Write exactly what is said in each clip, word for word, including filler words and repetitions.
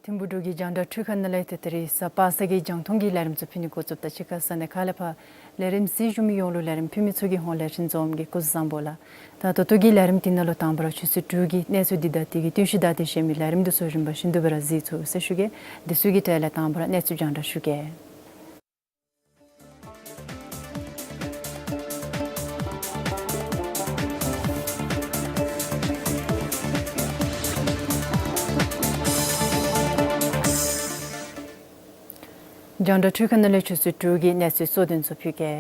ཐིམ་ཕུག་འབྲུག་གི་རྒྱང་བསྒྲགས་འཕྲུལ་ཁང་ནང་ལས་ཏེ་ད་རིས་གཟའ་པ་སངས་ཀྱི་རྒྱང་མཐོང་གི་ལས་རིམ་ཚུ་ཕུལ་ནི་འགོ་བཙུགསཔ་ད་ཕྱི་ཁ་ས་གནས་ཁག་ལས་ཕར་ལས་རིམ་གཟིགས་བཞུགས་མི་ཡོངས་ལུ་ལས་རིམ་ཕུལ་མི་ཚུ་གི་ཧོངས་ལས་འཕྲིན་འཛོམས་ཀྱིས་སྐུ་གཟུགས་བཟང་པོ་ལགས། ད་ད་ལྟོ་གི་ལས་རིམ་འདི་ནང་ལུ་དང་པ་ར་ཆུ་ཚོད་དྲུག་གི་གནས་ཚུལ་འདི་དང་དེ་གི་བསྟུན་གཞི་དང་དེ་བཤད་མི་ལས་རིམ་འདི་ཚུ་རིམ་པ་བཞིན་དུ་སྦེ་ར་གཟིགས་ཚུགས་ཟེར་ཞུ་གེ། འདི་ཚུ་གི་གྲས་ལས་དང་པ་ར་གནས་ཚུལ་རྒྱང་བསྒྲགས་ཞུ་གེ། རྒྱང་བསྒྲགས་འཕྲུལ་ཁང་ནང་ལས་ཆུ་ཚོད་དྲུག་གི་གནས་ཚུལ་གཙོ་དོན་ཚུ་ཕུལ་གེ།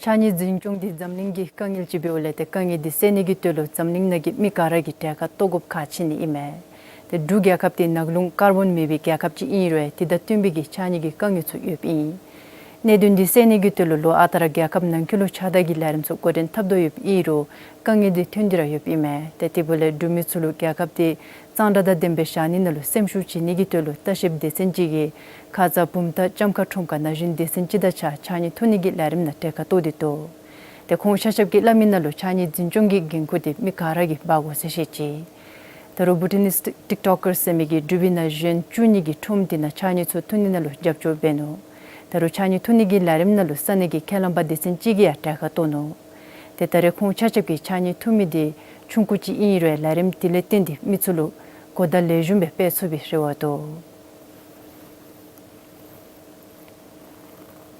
ཕྱགས་སྙིགས་འཛིན་སྐྱོང་འདི་འཛམ་གླིང་གི་དཀའ་ངལ་ཅིག་འབདཝ་ལས་ཏེ་དཀའ་ངལ་འདི་སེལ་ནི་གི་དོན་ལུ་འཛམ་གླིང་ནང་གི་མི་ག་ར་གིས་གྲལ་ཁར་གཏོགས་དགོཔ་ཁག་ཆེ་ནི་ཨིན་མས། ཏེ་འབྲུག་རྒྱལ་ཁབ་འདི་ནག་རླུང་ཀར་བོན་མེད་པའི་རྒྱལ་ཁབ་ཅིག་ཨིན་རུང་དེ་དང་བསྟུན་པའི་གི་ཕྱགས་སྙིགས་ཀྱི་དཀའ་ངལ་ཚུ་ཡོདཔ་ཨིན། གནད་དོན་འདི་སེལ་ནི་གི་དོན་ལུ་ལོ་ཨ་རྟག་ར་རྒྱལ་ཁབ་ནང་འཁོད་ལུ་ཕྱགས་བདར་གྱི་ལས་རིམ་ཚུ་འགོ་འདྲེན་འཐབ་དོ་ཡོདཔ་ཨིན་རུང་དཀའ་ངལ་འདི་ཐོན་ཏེ་ར་ཡོདཔ་ཨིན་མས། ཏེ་དེ་འབདཝ་ལས་འབྲུག་མི་ཚུ་ལུ་རྒྱལ་ཁབ་འདི་གཙང་སྦྲ་དང་ལྡན་པའི་བཞག་ནི་ནང་ལུ་སེམས་ཤུགས་བྱིན་ནི་གི་དོན་ལུ་ལྟ་བཤལཔ་སྡེ་ཚན་ཅིག་གིས་ཁ་ཙ་བུམ་ཐང་ལྕམ་མཁར་ཁྲོམ་ཁར་ན་གཞོན་སྡེ་ཚན་སྤྱི་དང་གཅིག་ཁར་ཕྱགས་སྙིགས་འཐུ་ནི་གི་ལས་རིམ་ནང་གྲལ་ཁར་གཏོགས་ཏེ་འདུག། ཏེ་ཁོང་ཆ་ཁྱབ་ཀྱིས་སླབ་མི་ནང་ལུ་ཕྱགས་སྙིགས་འཛིན་སྐྱོང་གི་འགན་ཁུར་འདི་མི་ག་ར་གིས་འབག་དགོ་ཟེར་བཤད་ཅི། ད་རུང་བྷུ་ཊཱ་ནིསི་ཊིཀ་ཊོཀ་ཀར་ཟེར་མི་གིས་འབྲུག་པའི་ན་གཞོན་བཅུ་གཉིས་ཀྱིས་ཁྲོམ་འདི་ནང་ཕྱགས་སྙིགས་ཚུ་འཐུ་ནི་ནང་ལུ་རྒྱབ་སྐྱོར་འབད་ནུག། ད་རུང་ཕྱགས་སྙིགས་འཐུ་ནི་གི་ལས་རིམ་ནང་ལུ་ས་གནས་ཀྱི་ཁས་བླངས་པ་སྡེ་ཚན་ཅིག་གིས་ཡང་གྲལ་ཁར་གཏོགས་ནུག། ཏེ་ད་རེས་ཁོང་ཆ་ཁྱབ་ཀྱིས་ཕྱགས་སྙིགས་འཐུ་མི་འདི་ཆུང་ཀུ་ཅིག་ཨིན་རུང་ལས་རིམ་འདི་ལས་བརྟེན་ཏེ་མི་ཚུ་ལུ་གོ་བརྡ་ལེགས་ཤོམ་སྦེ་སྤེལ་ཚུགས་པའི་རེ་བ་འདུག།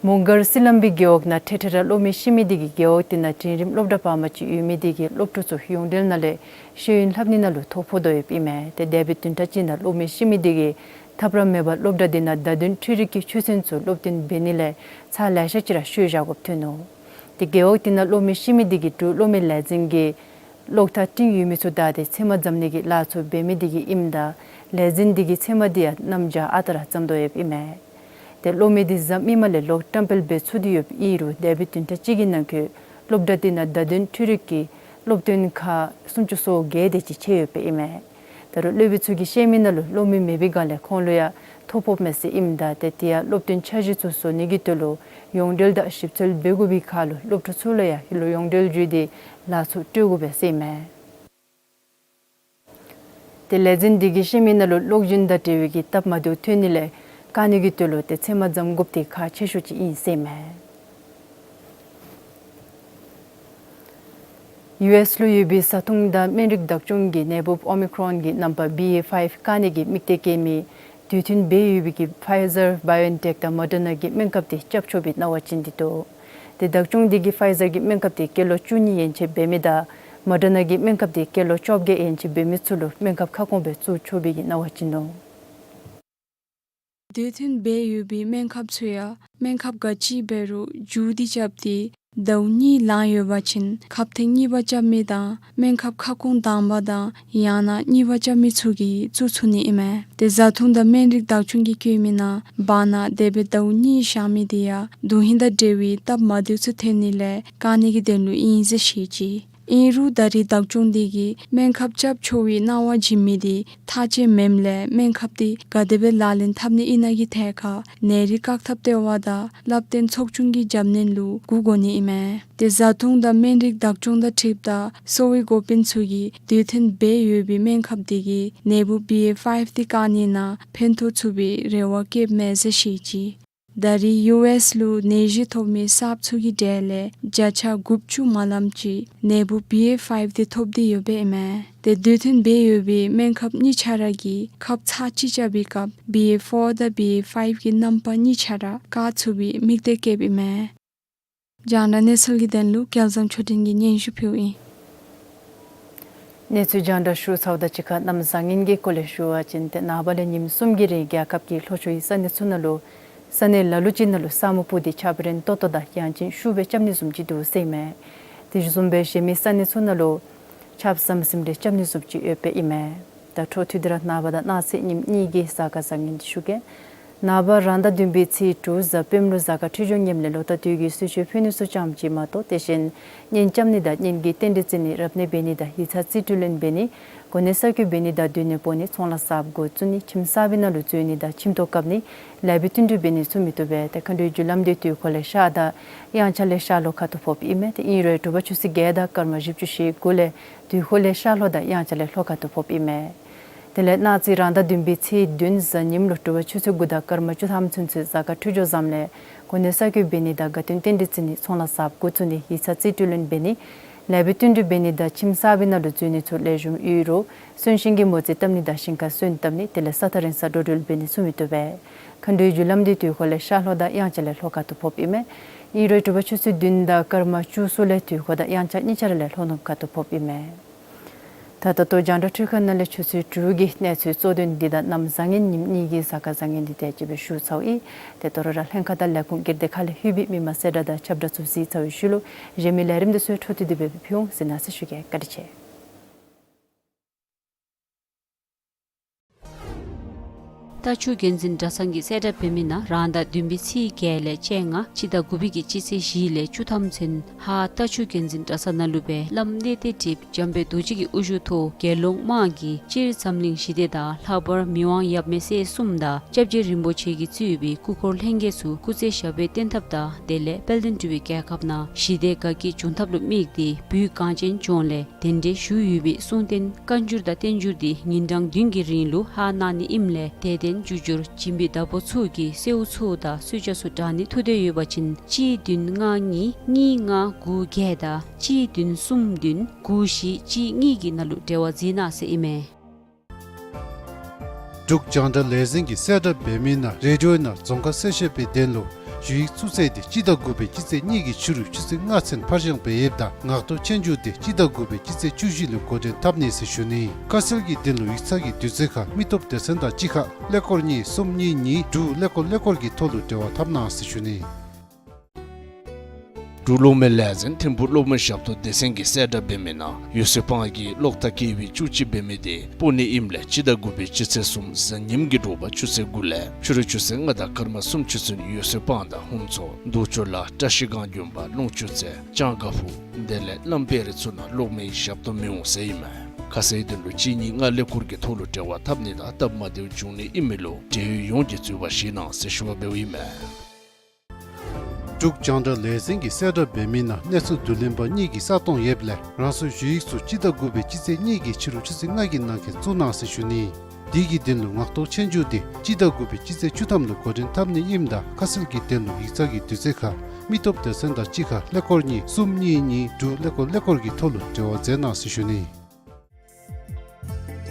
མོང་སྒར་སི་ལམ་བི་རྒེད་འོག་ནང་ཐད་ཐད་ར་གློག་མེ་ཤི་མི་འདི་གིས་རྒེད་འོག་འདི་ནང་འབྲིང་རིམ་སློབ་གྲྭ་བར་མ་ཅིག་ཡོད་མི་འདི་གི་སློབ་ཕྲུག་ཚུ་ཡོངས་འབྲེལ་ནང་ལས་ཤེས་ཡོན་ལྷབ་ནི་ནང་ལུ་ཐོ་ཕོག་དོ་ཡོདཔ་ཨིན་མས། ཏེ་འདས་པའི་བདུན་ཕྲག་གཅིག་ནང་གློག་མེ་ཤི་མི་འདི་གིས་ཐབས་ར་མེད་པར་སློབ་གྲྭ་འདི་ནང་བརྡ་དོན་འཕྲུལ་རིག་གི་ཆོས་ཚན་ཚུ་སློབ་སྟོན་འབད་ནི་ལས་ཚར་ལེ་ཤ་ཅིག་ར་བཤོལ་བཞག་དགོཔ་ཐོན་ནུག། ཏེ་རྒེད་འོག་འདི་ནང་གློག་མེ་ཤི་མི་འདི་གིས་འབྲུག་གློག་མེ་ལས་འཛིན་གྱི་གློག་ཐག་སྤྲིན་ཡོད་མི་ཚུ་བདའ་སྟེ་ཚེར་མ་འཇམ་ནི་གི་ལཱ་ཚུ་འབད་མི་འདི་གིས་ཨིནམ་ད་ལས་འཛིན་འདི་གིས་ཚེར་མ་འདི་ཡང་གནམ་བྱཱར་ཨ་རྟག་ར་འཇམ་དོ་ཡོདཔ་ཨིན་མས། ཏེ་གློག་མེ་འདི་གཟབ་མི་མ་ལས་ལོག་བཀྲམ་སྤེལ་འབད་ཚུགས་ཏེ་ཡོདཔ་ཨིན་རུང་འདས་པའི་བདུན་ཕྲག་གཅིག་གི་ནང་འཁོད་སློབ་གྲྭ་འདི་ནང་བརྡ་དོན་འཕྲུལ་རིག་གི་སློབ་སྟོན་ཁག་སུམ་ཅུ་སོ་བརྒྱད་དེ་ཅིག་ཆད་ཡོདཔ་ཨིན་མས། ད་རུང་སློབ་དཔོན་ཚུ་གིས་བཤད་མི་ནང་ལུ་གློག་མེ་མེད་པའི་སྒང་ལས་ཁོང་ལུ་ཡང་ཐོ་ཕོགཔ་མས་ཟེར་ཨིནམ་ད་ཏེ་དེ་ཡང་སློབ་སྟོན་འཆར་གཞི་ཚུ་བཟོ་ནི་གི་དོན་ལུ་ཡོངས་འབྲེལ་དང་ཞིབ་འཚོལ་འབད་དགོ་པའི་ཁར་ལུ་སློབ་ཕྲུག་ཚུ་ལུ་ཡང་ལོག་ཡོངས་འབྲེལ་བརྒྱུད་དེ་ལཱ་ཚུ་སྤྲོད་དགོ་པས་ཟེར་ཨིན་མས། ཏེ་ལས་འཛིན་འདི་གིས་བཤད་མི་ནང་ལུ་གློག་ཞན་དང་འབྲེལ་བའི་གི་སྟབས་མ་བདེཝ་ཐོན་ནི་ལས་བཀག་ནི་གི་དོན་ལུ་ཏེ་ཚེར་མ་འཇམ་དགོཔ་འདི་ཁག་ཆེ་ཤོས་ཅིག་ཨིན་ཟེར་ཨིན་མས། ཡུ་ཨེསི་ལུ་ཡོད་པའི་བཟའ་འཐུང་དང་སྨན་རིགས་བདག་སྐྱོང་གིས་ནད་འབུཔ་ཨོ་མི་ཀྲོན་གྱི་རྣམ་པ་བི་ཨེ་ཕའིབ་བཀག་ནི་གི་དམིགས་གཏད་བསྐྱེད་མི་དུས་མཐུན་འབད་ཡོད་པའི་གི་ཕའི་ཛར་བའི་ཨོན་ཊེཀ་དང་མོ་ཌར་ན་གི་སྨན་ཁབ་འདི་རྐྱབ་ཆོག་པའི་གནང་བ་བྱིན་ཏེ་འདུག། ཏེ་བདག་སྐྱོང་འདི་གིས་ཕའི་ཛར་གྱི་སྨན་ཁབ་འདི་སྐྱེས་ལོ་བཅུ་གཉིས་ཡན་ཆད་འབད་མི་དང་མོ་ཌར་ན་གི་སྨན་ཁབ་འདི་སྐྱེས་ལོ་བཅོ་བརྒྱད་ཡན་ཆད་འབད་མི་ཚུ་ལུ་སྨན་ཁབ་ཁ་སྐོང་སྦེ་བཙུགས་ཆོག་པའི་གི་གནང་བ་བྱིན་ནུག། དུས་མཐུན་འབད་ཡོད་པའི་སྨན་ཁབ་ཚུ་ཡང་སྨན་ཁབ་ག་ཅི་འབད་རུང་མཇུག་བསྡུ་རྐྱབ་སྟེ་ཟླཝ་གཉིས་ལང་ཡོད་པ་ཅིན་ཁབ་ཐེངས་གཉིས་པ་རྐྱབ་མི་དང་སྨན་ཁབ་ཁ་སྐོང་དང་པ་དང་ཡང་ན་གཉིས་པ་རྐྱབ་མི་ཚུ་གིས་བཙུགས་ཚུགས་ནི་ཨིན་མས། ཏེ་བཟའ་འཐུང་དང་སྨན་རིགས་བདག་སྐྱོང་གིས་བཀོད་མི་ནང་བར་ན་འདས་པའི་ཟླཝ་གཉིས་བཞག་མི་འདི་ཡང་དོན་ཧིང་དང་འབྲེལ་བའི་སྟབས་མ་བདེཝ་ཚུ་ཐོན་ནི་ལས་བཀག་ནི་གི་དོན་ལུ་ཨིན་ཟེར་བཤད་ཅི། ཨིན་རུང་ད་རེས་བདག་སྐྱོང་འདི་གིས་སྨན་ཁབ་རྐྱབ་ཆོག་པའི་གནང་བ་བྱིན་མི་འདི་མཐའ་དཔྱད་མེནམ་ལས་སྨན་ཁབ་འདི་ག་དེ་སྦེ་ལག་ལེན་འཐབ་ནི་ཨིན་ན་གི་ཐད་ཁར་ནད་རིགས་བཀག་ཐབས་ལྟེ་བ་དང་བསླབ་སྟོན་ཚོགས་ཆུང་གི་རྒྱབ་སྣོན་ལུ་བསྒུག་དགོ་ནི་ཨིན་མས། ཏེ་བཟའ་འཐུང་དང་སྨན་རིགས་བདག་སྐྱོང་དང་འཁྲིལཝ་ད་གསོ་བའི་འགོ་དཔོན་ཚུ་གིས་དུས་མཐུན་འབད་འོས་པའི་སྨན་ཁབ་འདི་གིས་ནད་འབུ་བི་ཨེ་ཕའིབ་འདི་བཀག་ནི་ནང་ཕན་ཐོགས་ཚུགས་པའི་རེ་བ་བསྐྱེདཔ་མས་ཟེར་བཤད་ཅི། ད་རེས་ཡུ་ཨེསི་ལུ་ནད་གཞི་ཐོབ་མི་གསརཔ་ཚུ་གི་གྲས་ལས་བརྒྱ་ཆ་དགུ་བཅུ་མ་ལངམ་ཅིག་ནད་འབུ་བི་ཨེ་ཕའིབ་འདི་ཐོབ་སྟེ་ཡོདཔ་ཨིན་མས། ཏེ་དུས་མཐུན་འབད་འོས་པའི་སྨན་ཁབ་གཉིས་ཆ་ར་གི་ཁབ་ཚར་གཅིག་རྐྱབ་པའི་སྐབས་བི་ཨེ་ཕོར་དང་བི་ཨེ་ཕའིབ་ཀྱི་རྣམ་པ་གཉིས་ཆ་ར་བཀག་ཚུགས་པའི་དམིགས་གཏད་བསྐྱེདཔ་ཨིན་མས། རྒྱང་བསྒྲགས་གནས་ཚུལ་གྱི་དོན་ལུ་སྐལ་བཟང་ཆོས་སྒྲོན་གྱིས་སྙན་ཞུ་ཕུལཝ་ཨིན། གནས་ཚུལ་རྒྱང་བསྒྲགས་ཞུ་ཚརཝ་དང་གཅིག་ཁར་གནམ་བཟང་ངན་གྱི་སྐོར་ལས་ཞུ་བ་ཅིན་ཏེ་ནངས་པ་ལས་ཉིནམ་གསུམ་གྱི་རིང་རྒྱལ་ཁབ་ཀྱི་ལྷོ་ཕྱོགས་ཀྱི་ས་གནས་ཚུ་ནང་ལུ་ས་གནས་ལ་ལུ་ཅིག་ནང་ལུ་ས་སྨུག་སྤུབས་ཏེ་ཆརཔ་རན་ཏོག་ཏོ་དང་ཡང་ཅིན་ཤུགས་སྦེ་རྐྱབ་ནི་བཟུམ་ཅིག་འདུག་ཟེར་ཨིན་མས། དེ་བཟུམ་སྦེ་གཞན་མི་ས་གནས་ཚུ་ནང་ལུ་ཆརཔ་ཟམ་ཟིམ་རེ་རྐྱབ་ནི་བཟུམ་ཅིག་ཡོདཔ་ཨིན་མས། ད་འཕྲོ་མཐུད་དེ་ར་ནངས་པ་དང་གནངས་ཚེ་ཉིནམ་གཉིས་ཀྱི་གཟའ་སྐར་བཟང་ངན་འདི་ཞུ་གེ། ནངས་པ་རང་ཟླ་བདུན་པའི་ཚེས་དྲུག་གཟའ་སྤེནམ་ལུ་གཟའ་སྐར་འཕྲོད་སྦྱོར་ངནམ་ལས་ལོ་ཟླ་དུས་ཀྱི་གསོལ་མཆོད་ཕུལ་ནི་ཚུ་ཙམ་ཅིག་མ་གཏོགས་དེ་བཞིན་གཉེན་རྐྱབ་ནི་དང་གཉེན་གྱི་རྟེན་འབྲེལ་བརྩི་ནི་རབ་གནས་འབད་ནི་དང་ཡིག་ཚང་རྩིས་སྤྲོད་ལེན་འབད་ནི་གོ་གནས་གསར་བསྐོ་འབད་ནི་དང་སྡོད་གནས་སྤོ་ནི་ཚོང་ལཱ་གསརཔ་འགོ་བཙུགས་ནི་ཁྱིམ་གསར་པའི་ནང་ལུ་འཛུལ་ནི་དང་ཁྱིམ་ཐོག་བཀབ་ནི་ལེགས་པའི་བསྟུན་གྲོས་འབད་ནི་ཚུ་མི་བཏུབ་པས། ཏེ་མཁའ་འགྲོའི་རྒྱུ་ལམ་འདི་དུས་འཁོར་ལས་ཤར་དང་དབྱངས་འཆར་ལས་ཤར་ལྷོ་ཁ་ཐུག་ཕོགཔ་ཨིན་མས། ཏེ་ཨིན་རུང་དྲོ་པ་ཆུ་ཚོད་བརྒྱད་དང་སྐར་མ་བཞི་བཅུ་ཞེ་དགུ་ལས་དུས་འཁོར་ལས་ཤར་ལྷོ་དང་དབྱངས་འཆར་ལས་ལྷོ་ཁ་ཐུག་ཕོགཔ་ཨིན་མས། དེ་ལས་གནངས་ཚེ་རང་ཟླ་བདུན་པའི་ཚེས་བདུན་གཟའ་ཉིམ་ལུ་དྲོ་པ་ཆུ་ཚོད་དགུ་དང་སྐར་མ་བཅུ་ཐམ་ཚུན་ཚོད་གཟའ་སྐར་འཕྲོད་སྦྱོར་བཟངམ་ལས་གོ་གནས་གསར་བསྐོ་འབད་ནི་དང་དགའ་སྟོན་རྟེན་འབྲེལ་བརྩི་ནི་ཚོང་ལཱ་གསརཔ་འགོ་བཙུགས་ནི་ཡིག་ཚང་རྩིས་སྤྲོད་ལེན་འབད་ནི་ལེགས་པའི་བསྟུན་གྲོས་འབད་ནི་དང་ཁྱིམ་གསར་པའི་ནང་ལུ་འཛུལ་ནི་ཚུ་ལེགས་ཤོམ་ཡོད་རུང་གསོན་གཤིན་གྱི་མོ་རྩིས་བཏབ་ནི་དང་ཞིང་ཁར་སོན་བཏབ་ནི་དེ་ལས་ས་ཐག་རིང་སར་འགྲོ་འགྲུལ་འབད་ནི་ཚུ་མི་བཏུབ་པས། མཁའ་འགྲོའི་རྒྱུ་ལམ་འདི་དུས་འཁོར་ལས་ཤར་ལྷོ་དང་དབྱངས་འཆར་ལས་ལྷོ་ཁ་ཐུག་ཕོགཔ་ཨིན་མས། ཨིན་རུང་དྲོ་པ་ཆུ་ཚོད་བདུན་དང་སྐར་མ་བཅུ་གསུམ་ལས་དུས་འཁོར་དང་དབྱངས་འཆར་གཉིས་ཆ་ར་ལས་ལྷོ་ནུབ་ཁ་ཐུག་ཕོགཔ་ཨིན་མས། ད་ད་ལྟོ་རྒྱང་བསྒྲགས་འཕྲུལ་ཁང་ནང་ལས་ཆུ་ཚོད་དྲུག་གི་གནས་ཚུལ་གཙོ་དོན་འདི་དང་གནམ་བཟང་ངན་ཉིནམ་གཉིས་ཀྱི་གཟའ་སྐར་བཟང་ངན་འདི་དེ་ཅིག་སྦེ་ཞུ་ཚརཝ་ཨིན། ཏེ་དོ་རུང་ར་ལྷན་ཁག་དང་ལས་ཁུངས་སྒེར་སྡེ་ཁག་ལས་ལྷོད་པའི་མི་མང་གསལ་བསྒྲགས་དང་ཁྱབ་བསྒྲགས་ཚུ་གཟིགས་ཚར་བའི་ཤུལ་ལུ་གཞན་མི་ལས་རིམ་འདི་ཚུ་འཕྲོ་མཐུད་དེ་སྦེ་ཕུལ་འོང་ཟེར་གནང་ཟེར་ཞུ་གེ། བཀའ་དྲིན་ཆེ། རྟ་ཕྱུགས་རྒྱལ་འཛིན་གྲྭ་ཚང་གི་གསལ་བསྒྲགས་འབད་མི་ནང་རང་ཟླ་བདུན་པའི་ཚེས་བརྒྱད་ལས་བཅོ་ལྔ་སྤྱི་ཟླ་དགུ་པའི་གི་སྤྱི་ཚེས་བཞི་ལས་བཅུ་ཐམ་ཚུན་ཧཱ་རྟ་ཕྱུགས་རྒྱལ་འཛིན་གྲྭ་ཚང་ནང་ལུ་སྦེ་བླམ་གནས་བརྟན་ཊིཊ་འཇམ་དཔལ་རྡོ་རྗེ་གི་དབུ་བཞུགས་ཐོག་དགེ་སློང་དམངས་ཀྱིས་སྤྱིར་འཛམ་གླིང་ཞི་བདེ་དང་ལྷག་པར་མི་དབང་ཡབ་མེས་སྲས་གསུམ་དང་སྐྱབས་རྗེ་རིན་པོ་ཆེ་གིས་གཙོས་པའི་སྐུ་འཁོར་ལྷན་རྒྱས་ཚུ་སྐུ་ཚེ་ཞབས་པད་བརྟན་ཐབས་དང་དེ་ལས་དཔལ་ལྡན་འབྲུག་པའི་རྒྱལ་ཁབ་ནང་ཞི་བདེ་དགའ་སྐྱིད་འབྱུང་ཐབས་ལུ་དམིགས་ཏེ་བོད་གངས་ཅན་ལྗོངས་ལས་གདན་འདྲེན་ཞུ་ཡོད་པའི་གསུང་རྟེན་བཀའ་འགྱུར་དང་བསྟན་འགྱུར་འདི་ཉིན་གྲངས་བདུན་གྱི་རིང་ལུ་ཧཱ་གནང་ནི་ཨིནམ་ལས་དད་ལྡན་བརྒྱུད་འགྱུར་སྦྱིན་པའི་བདག་པོ་ཚུ་གིས་གསོལཝ་ཚུ་དང་གསོལ་ཇ་ཚུ་དྲང་ནི་ཐུགས་འདོད་ཡོད་པ་ཅིན་གཅིག་བདུན་ལྔ་གཉིས་གཉིས་ལྔ་དགུ་བརྒྱད་དང་གཅིག་བདུན་གསུམ་བདུན་དགུ་བཞི་གཅིག་གཉིས་ཀྱི་ནང་ལུ་འབྲེལ་བ་མཛད་གནང་ཟེར་ཨིན་མས། འབྲུག་རྒྱང་བསྒྲགས་ལས་འཛིན་གྱི་གསལ་བསྒྲགས་འབད་མི་ནང་རེ་ཌི་ཡོ་ནང་རྫོང་ཁ་གསལ་བཤད་པའི་དོན་ལུ་ཞུ་ཡིག་བཙུགས་ཚེས་འདི་སྤྱི་ཟླ་དགུ་པའི་སྤྱི་ཚེས་གཉིས་ཀྱི་ཕྱི་རུ་ཆུ་ཚོད་ལྔ་ཚུན་ཕར་འགྱངས་འབད་ཡོདཔ་ད་ངག་ཐོག་ཆོས་རྒྱུགས་འདི་སྤྱི་ཟླ་དགུ་པའི་སྤྱི་ཚེས་བཅུ་བཞི་ལུ་འགོ་འདྲེན་འཐབ་ནི་ཟེར་ཞུ་ནི། ཁ་གསལ་གྱི་དོན་ལུ་ཡིག་ཚང་གི་དུས་ཚོད་ཁར་མི་སྟོབས་སྡེ་ཚན་དང་གཅིག་ཁར་ཀླད་ཀོར་གཉིས་གསུམ་གཉིས་གཉིས་དྲུག་ཀླད་ཀོར་ཀླད་ཀོར་གྱི་ཐོག་ལུ་འབྲེལ་བ་འཐབ་གནང་ཟེར་ཞུ་ནི། འབྲུག་གློག་མེ་ལས་འཛིན་ཐིམ་ཕུག་གློག་མེ་ཞབས་ཏོག་སྡེ་ཚན་གྱི་གསལ་བསྒྲགས་འབད་མི་ནང་འོད་ཟེར་སྤང་གི་གློག་ཐག་ཀེ་ཝི་བཅུ་གཅིག་འབད་མི་འདི་སྤོ་ནི་ཨིནམ་ལས་སྤྱི་ཟླ་དགུ་པའི་སྤྱི་ཚེས་གསུམ་གཟའ་ཉིམ་གྱི་དྲོ་པ་ཆུ་ཚོད་དགུ་ལས་ཕྱི་རུ་ཆུ་ཚོད་ལྔ་དང་སྐར་མ་གསུམ་ཆུ་ཚུན་འོད་ཟེར་སྤང་དང་ཧུན་མཚོ་འདུ་ཆུ་ལ་བཀྲ་ཤིས་སྒང་དགོན་པ་ལུང་ཆུ་རྩེ་ལྕང་དཀར་ཕུ་དེ་ལས་གླང་དཔལ་རི་ཚུ་ནང་གློག་མེའི་ཞབས་ཏོག་མི་འོང་ཟེར་ཨིན་མས། ཁ་གསལ་དོན་ལུ་གཅིག་གཉིས་ལྔ་ཀླད་ཀོར་གྱི་ཐོག་ལུ་འབྲེལ་བ་འཐབ་ནི་དང་སྟབས་མ་བདེཝ་འབྱུང་ནི་ཨིན་མི་ལུ་འབྲེལ་ཡོད་ཡོངས་ཀྱིས་འཛོལ་བ་བཞེས་གནང་ཟེར་ཞུ་བ་འབདཝ་ཨིན་མས། འབྲུག་རྒྱང་བསྒྲགས་ལས་འཛིན་གྱི་གསལ་བསྒྲགས་འབད་མི་ནང་གནས་ཚུལ་བསྡུ་ལེན་པ་གཉིས་ཀྱི་ས་སྟོང་ཡོདཔ་ལས་རང་སོའི་ཞུ་ཡིག་ཚུ་སྤྱི་ཟླ་དགུ་པའི་སྤྱི་ཚེས་གཉིས་ཀྱི་ཕྱི་རུ་ཆུ་ཚོད་ལྔ་གི་ནང་འཁོད་བཙུགས་གནང་ཟེར་ཞུ་ནི། དེ་གི་དོན་ལུ་ངག་ཐོག་ཆོས་རྒྱུགས་འདི་སྤྱི་ཟླ་དགུ་པའི་སྤྱི་ཚེས་བཅུ་ཐམ་ལུ་འགོ་འདྲེན་འཐབ་ནི་ཨིནམ་ད་ཁ་གསལ་གྱི་དོན་ལུ་ཡིག་ཚང་གི་དུས་ཚོད་ཁར་མི་སྟོབས་སྡེ་ཚན་དང་གཅིག་ཁར་ཀླད་ཀོར་གཉིས་གསུམ་གཉིས་གཉིས་དྲུག་ཀླད་ཀོར་ཀླད་ཀོར་གྱི་ཐོག་ལུ་འབྲེལ་བ་མཛད་གནང་ཟེར་ཞུ་ནི།